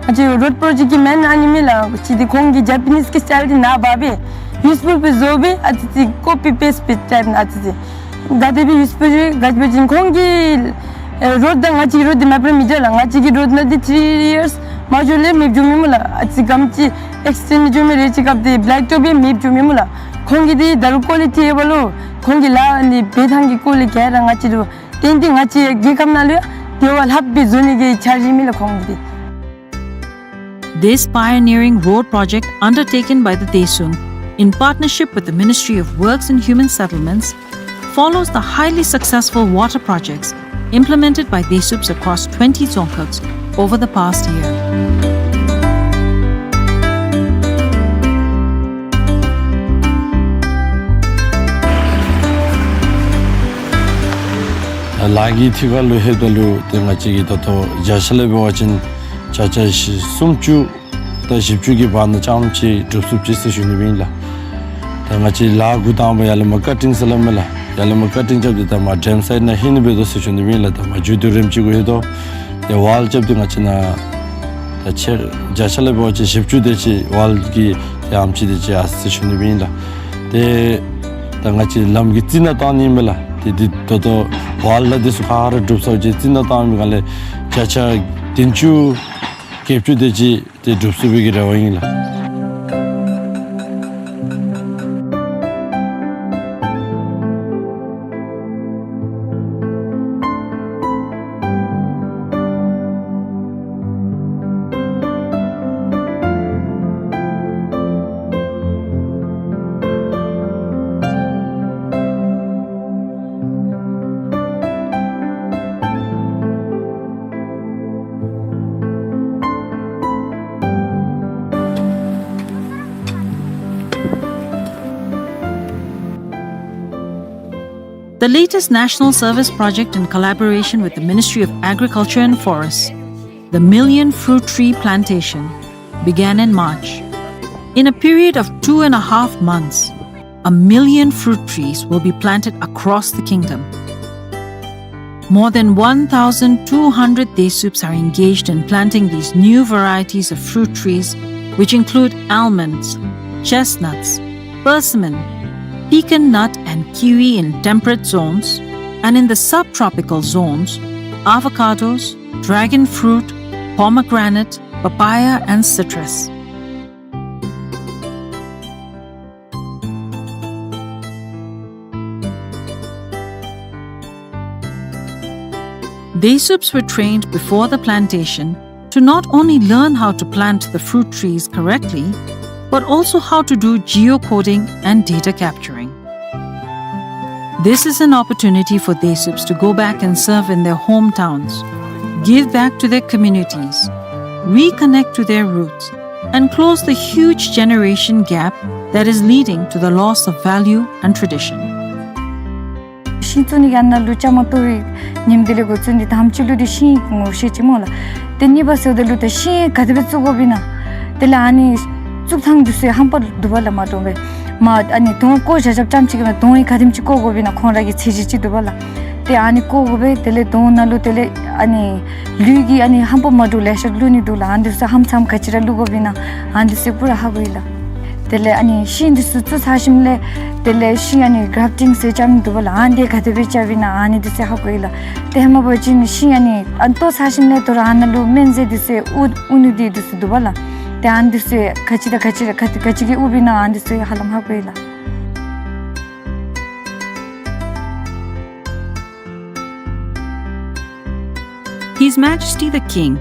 ང་བཅས་རོཌ་པྲོ་ཇེཀཊ་ཀྱི་མེན་ཨ་ནི་མས་ལགས། ཅིག་འདི་ཁོང་གི་ཇ་པ་ནིས་ཀྱི་སི་ཊའིལ་འདི་ནཱ་འབག་སྦེ་ཡུས་ཕུལ་སྦེ་བཟོ་སྦེ་ཨ་ཙི་ཙི་ཀོ་པི་པེསཊ་སྦེ་ཊའིཔ་ཨ་ཙི་ཙི་ག་དེ་སྦེ་ཡུས་ཕུལ་ཅི་ག་ཅི་སྦེ་ཅིན་ཁོང་གི་ཨེ་རོཌ་དང་ང་བཅས་ཀྱི་རོཌ་འདི་མ་པ་ར་མི་འདྲ་ལགས། ང་བཅས་ཀྱི་རོཌ་ནང་འདི་ཐི་རི་ཡརསི་མ་འགྱོ་ལས་མེདཔ་འགྱོ་མི་སྨོ་ལགས། ཨ་ཙི་གམ་ཅིག་ཨེག་སི་ཊེནཌ་འགྱོ་མི་རེ་ཅིག་སྐབས་འདི་བེ་ལེཀ་ཊོཔ་སྦེ་མེདཔ་འགྱོ་མི་སྨོ་ལགས། ཁོང་གི་འདི་ད་རུང་ཀོ་ལི་ཊི་ཨེ་བ་ལོ་ཁོང་གི་ལཱ་ཨ་ནི་འབད་ཐངས་ཀྱི་སྐོར་ལས་ག་ར་ང་བཅས་ར་ཏན་ཏན་ང་བཅས་རྒྱལ་ཁབ་ནང་ལུ་དེ་བ་ལྷགཔ་སྦེ་བཟོ་ནི་གི་འཆར་གཞི་མས་ལགས་ཁོང་གི་འདི། This pioneering road project undertaken by the Daesung in partnership with the Ministry of Works and Human Settlements follows the highly successful water projects implemented by Daesups across twenty dzongkhags over the past year. ལཱ་གི་ཐད་ཁར་ལུ་ལྷོདཔ་ད་ལུ་ཏེ་ང་བཅས་ཀྱིས་ད་ལྟོ་བརྒྱ་ཆ་ལས་འབད་བ་ཅིན་བརྒྱ་ཆ་བཞི་སུམ་ཅུ་དང་བཞི་བཅུ་གི་བར་ན་ཙམ་ཅིག་འགྲུབ་ཚུགས་ཅི་ཟེར་ཞུ་ནི་སྦེ་ཨིན་ལགས། ད་ང་བཅས་ལཱ་འགོ་དང་པ་ཡར་ལས་མར་ཀ་ཊིང་ཟེར་སླབ་མས་ལགས། ཡར་ལས་མར་ཀ་ཊིང་རྐྱབ་སྟེ་ད་མར་ཌེམ་སའིཌ་ནང་ལྷོད་ནི་འབད་དོ་ཟེར་ཞུ་ནི་སྦེ་ཨིན་ལགས། ད་མར་མཇུག་བསྡུ་རནམ་ཅིག་གུ་ལྷོད་དོ། ཏེ་ཝཱལ་རྐྱབ་སྟེ་ང་བཅས་ནཱ་ད་ཆེ་བརྒྱ་ཆ་ལས་འབད་བ་ཅིན་བཞི་བཅུ་དེ་ཅིག་ཝཱལ་གྱི་ཏེ་ཨམ་ཅིག་དེ་ཅིག་ཡར་སོ་ཡི་ཟེར་ཞུ་ནི་སྦེ་ཨིན་ལགས། ཏེ་ད་ང་བཅས་ལམ་གྱི་རྩི་ནག་བཏང་ནི་མས་ལགས། ཏེ་འདི་ད་ལྟོ་ཝཱལ་ལ་དེ་ཚུ་ག་ར་འགྲུབ་ཚར་ཅིག་རྩི་ནག་བཏང་མི་ག་ལས་བརྒྱ་ཆ་བདུན་ཅུ་བརྒྱད་ཅུ་དེ་ཅིག་ཏེ་འགྲུབ་ཚུགས་པའི་གི་རེ་བ་ཨིན་ལགས། The latest national service project in collaboration with the Ministry of Agriculture and Forests, the Million Fruit Tree Plantation, began in March. In a period of two and a half months, a million fruit trees will be planted across the kingdom. More than one thousand two hundred Daesups are engaged in planting these new varieties of fruit trees, which include almonds, chestnuts, persimmon, pecan nut and kiwi in temperate zones, and in the subtropical zones, avocados, dragon fruit, pomegranate, papaya, and citrus. Daesups were trained before the plantation to not only learn how to plant the fruit trees correctly, but also how to do geocoding and data capturing. This is an opportunity for Daesups to go back and serve in their hometowns, give back to their communities, reconnect to their roots, and close the huge generation gap that is leading to the loss of value and tradition. ཤིང་བཙུགས་ནི་གི་ཨ་ནཱ་ལུ་བཅའ་མར་གཏོགས་པའི་ཉིནམ་དེ་ལས་འགོ་བཙུགས་ནི་དང་པ་ཅིག་ལུ་འདི་ཤིང་ངོ་ཤེས་ཅི་སྨོ་ལགས། ཏེ་གཉིས་པ་ཟེརཝ་ད་ལུ་ད་ཤིང་ག་དེ་སྦེ་བཙུགས་དགོཔ་ཨིན་ན། དེ་ལས་ཨ་ནི་བཙུགས་ཐངས་འདི་ཚུ་ཧམ་པ་འདུག་པ་ལགས། མ་འདྲཝ་སྦེ་མ་ཨ་ནི་དོང་བརྐོ་བཞག་བཞགཔ་ཙམ་ཅིག་གིས་མ་དོང་ཡང་ག་དེམ་ཅིག་བརྐོ་དགོཔ་ཨིན་ན་ཁོང་ར་གི་ཚད་གཞི་ཅིག་འདུག་པ་ལགས། ཏེ་ཨ་ནི་བརྐོ་དགོ་པས། དེ་ལས་དོང་ནང་ལུ་དེ་ལས་ཨ་ནི་ལུད་ཀྱི་ཨ་ནི་ཧམ་པ་མ་འདྲཝ་ལེ་ཤ་བླུག་ནི་འདུག་ལགས། ཨ་ནི་འདི་ཚུ་ཧམ་ཚམ་ག་ཅི་ར་བླུག་དགོཔ་ཨིན་ན་ཨ་ནི་འདི་ཚུ་པུ་ར་ཧ་གོ་ཡི་ལགས། དེ་ལས་ཨ་ནི་ཤིང་འདི་ཚུ་བཙུགས་ཚར་ཞིནམ་ལས་དེ་ལས་ཤིང་ཨ་ནི་གརབ་ཊིང་ཟེར་རྐྱབ་ནི་འདུག་པ་ལགས། ཨ་ནི་འདི་ག་དེ་སྦེ་རྐྱབ་ཨིན་ན་ཨ་ནི་འདི་ཚུ་ཧ་གོ་ཡི་ལགས། དེ་ཧེ་མ་འབད་བ་ཅིན་ཤིང་ཨ་ནི་ཨ་ནི་བཏོག་ཚར་ཞིནམ་ལས་དོ་རུང་ཨ་ནཱ་ལུ་སྨན་རྫས་འདི་ཚུ་དབུར་དབུར་ནི་འདི་འདི་ཚུ་འདུག་པ་ལགས། ཏེ་ཨ་ནི་འདི་ཚུ་ག་ཅི་དང་ག་ཅི་ར་ག་ཅི་ག་ཅི་གིས་དབུར་བ་ཨིན་ན་ཨ་ནི་འདི་ཚུ་ཧ་ལམ་ཧ་གོ་ཡི་ལགས། His Majesty the King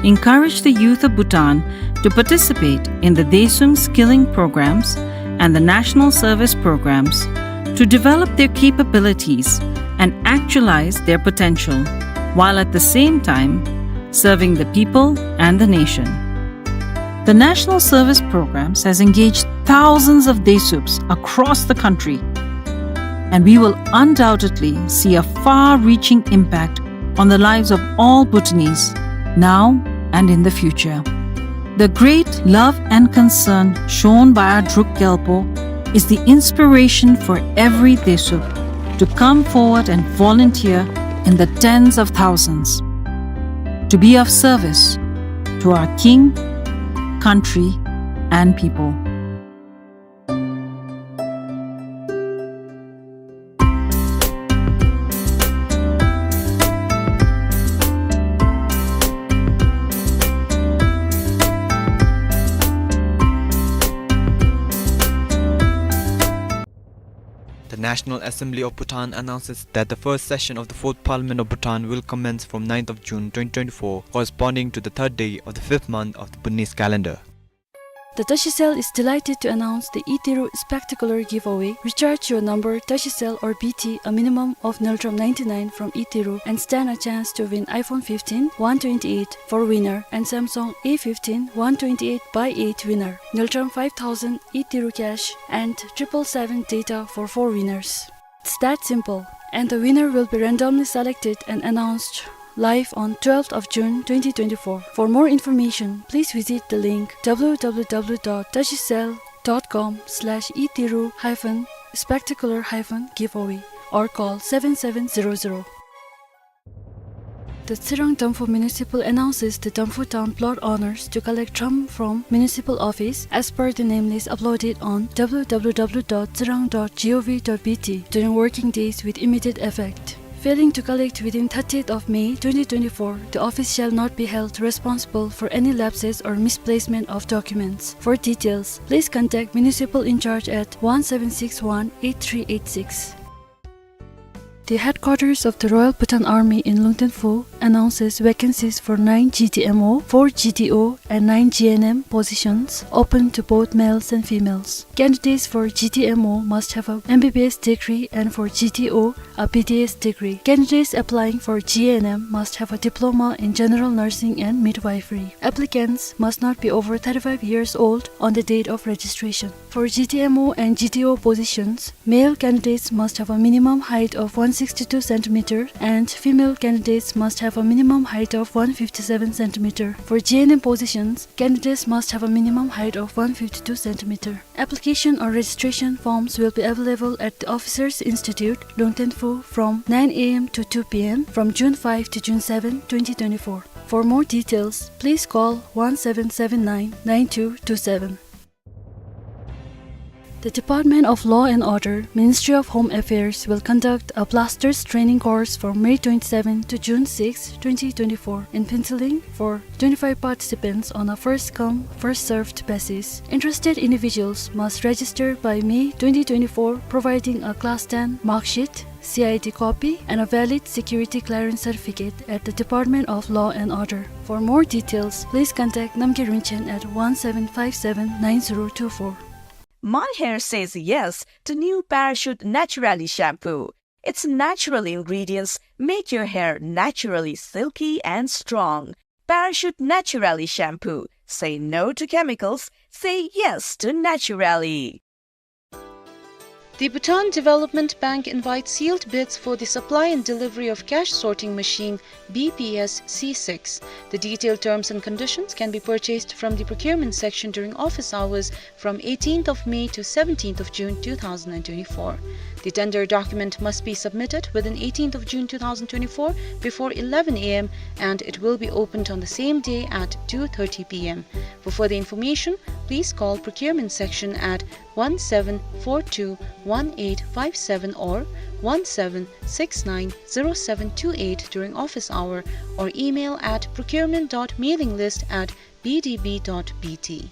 encouraged the youth of Bhutan to participate in the Daesung skilling programs and the national service programs to develop their capabilities and actualize their potential, while at the same time serving the people and the nation. The national service programs has engaged thousands of Daesups across the country, and we will undoubtedly see a far-reaching impact on the lives of all Bhutanese, now and in the future. The great love and concern shown by our Druk Gyalpo is the inspiration for every Daesup to come forward and volunteer in the tens of thousands, to be of service, to our king, country, and people. The National Assembly of Bhutan announces that the first session of the Fourth Parliament of Bhutan will commence from ninth of June twenty twenty-four, corresponding to the third day of the fifth month of the Bhutanese calendar. The Tashicel is delighted to announce the Iteru Spectacular Giveaway. Recharge your number Tashicel or B T a minimum of Ngultrum ninety-nine from Iteru and stand a chance to win iPhone fifteen one twenty-eight for winner and Samsung A fifteen one twenty-eight by eight winner, Ngultrum five thousand Iteru cash and triple seven data for four winners. It's that simple. And the winner will be randomly selected and announced live on twelfth of June twenty twenty-four. For more information, please visit the link w w w dot tashicel dot com slash iteru hyphen spectacular hyphen giveaway or call seven seven zero zero. The Tsirang Damphu Municipal announces the Damphu Town plot owners to collect thrum from municipal office as per the name list uploaded on w w w dot tsirang dot g o v dot b t during working days with immediate effect. Failing to collect within thirtieth of May twenty twenty-four, the office shall not be held responsible for any lapses or misplacement of documents. For details, please contact municipal in charge at one seven six one eight three eight six. The headquarters of the Royal Bhutan Army in Lungten Phu announces vacancies for nine G D M O, four G D O, and nine G N M positions open to both males and females. Candidates for G D M O must have a M B B S degree and for G D O a B D S degree. Candidates applying for G N M must have a diploma in general nursing and midwifery. Applicants must not be over thirty-five years old on the date of registration. For G D M O and G D O positions, male candidates must have a minimum height of one sixty-two centimeter and female candidates must have a minimum height of one fifty-seven centimeter. For G N M positions, candidates must have a minimum height of one fifty-two centimeter. Application or registration forms will be available at the Officers Institute, Lungten Phu, from nine A M to two P M from June five to June seven, twenty twenty-four. For more details, please call one seven seven nine nine two two seven. The Department of Law and Order, Ministry of Home Affairs, will conduct a blasters training course from May twenty-seven to June six, twenty twenty-four, in Phuentsholing for twenty-five participants on a first-come, first-served basis. Interested individuals must register by May twenty twenty-four, providing a class ten mark sheet, C I D copy, and a valid security clearance certificate at the Department of Law and Order. For more details, please contact Namgay Rinchen at one seven five seven nine zero two four. My hair says yes to new Parachute Naturally shampoo. Its natural ingredients make your hair naturally silky and strong. Parachute Naturally shampoo. Say no to chemicals. Say yes to naturally. The Bhutan Development Bank invites sealed bids for the supply and delivery of cash sorting machine B P S C six. The detailed terms and conditions can be purchased from the procurement section during office hours from eighteenth of May to seventeenth of June two thousand and twenty-four. The tender document must be submitted within eighteenth of June two thousand twenty-four before eleven A M and it will be opened on the same day at two thirty P M. For further information, please call procurement section at one seven four two one eight five seven or one seven six nine zero seven two eight during office hour or email at procurement dot mailing list at B D B dot B T.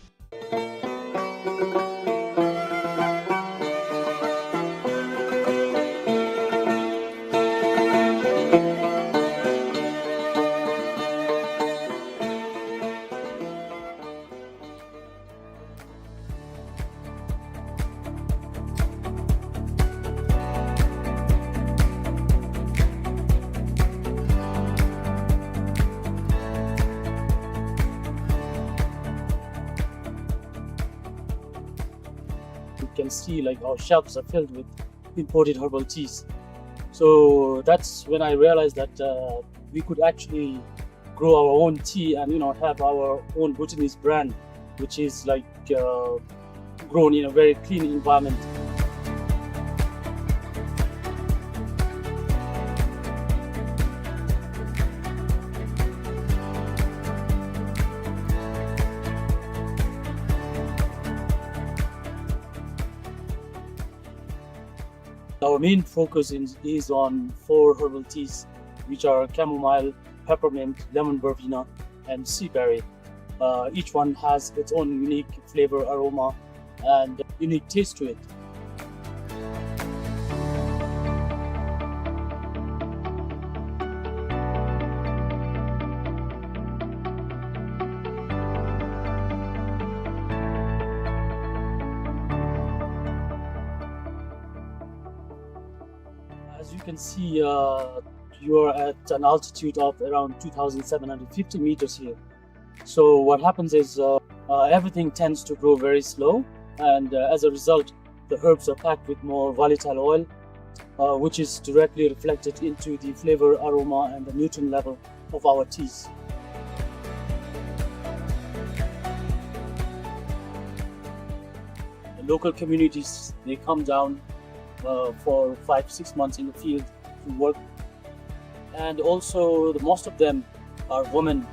You can see, like, our shelves are filled with imported herbal teas. So that's when I realized that, uh, we could actually grow our own tea and, you know, have our own Bhutanese brand, which is, like, uh, grown in a very clean environment. Our main focus in, is on four herbal teas, which are chamomile, peppermint, lemon verbena, and sea berry. Uh, each one has its own unique flavor, aroma, and unique taste to it. As you can see, uh, you are at an altitude of around two thousand seven hundred fifty meters here. So what happens is, uh, uh, everything tends to grow very slow, and, uh, as a result, the herbs are packed with more volatile oil, uh, which is directly reflected into the flavor, aroma, and the nutrient level of our teas. The local communities, they come down, uh, for five, six months in the field to work. And also, the most of them are women.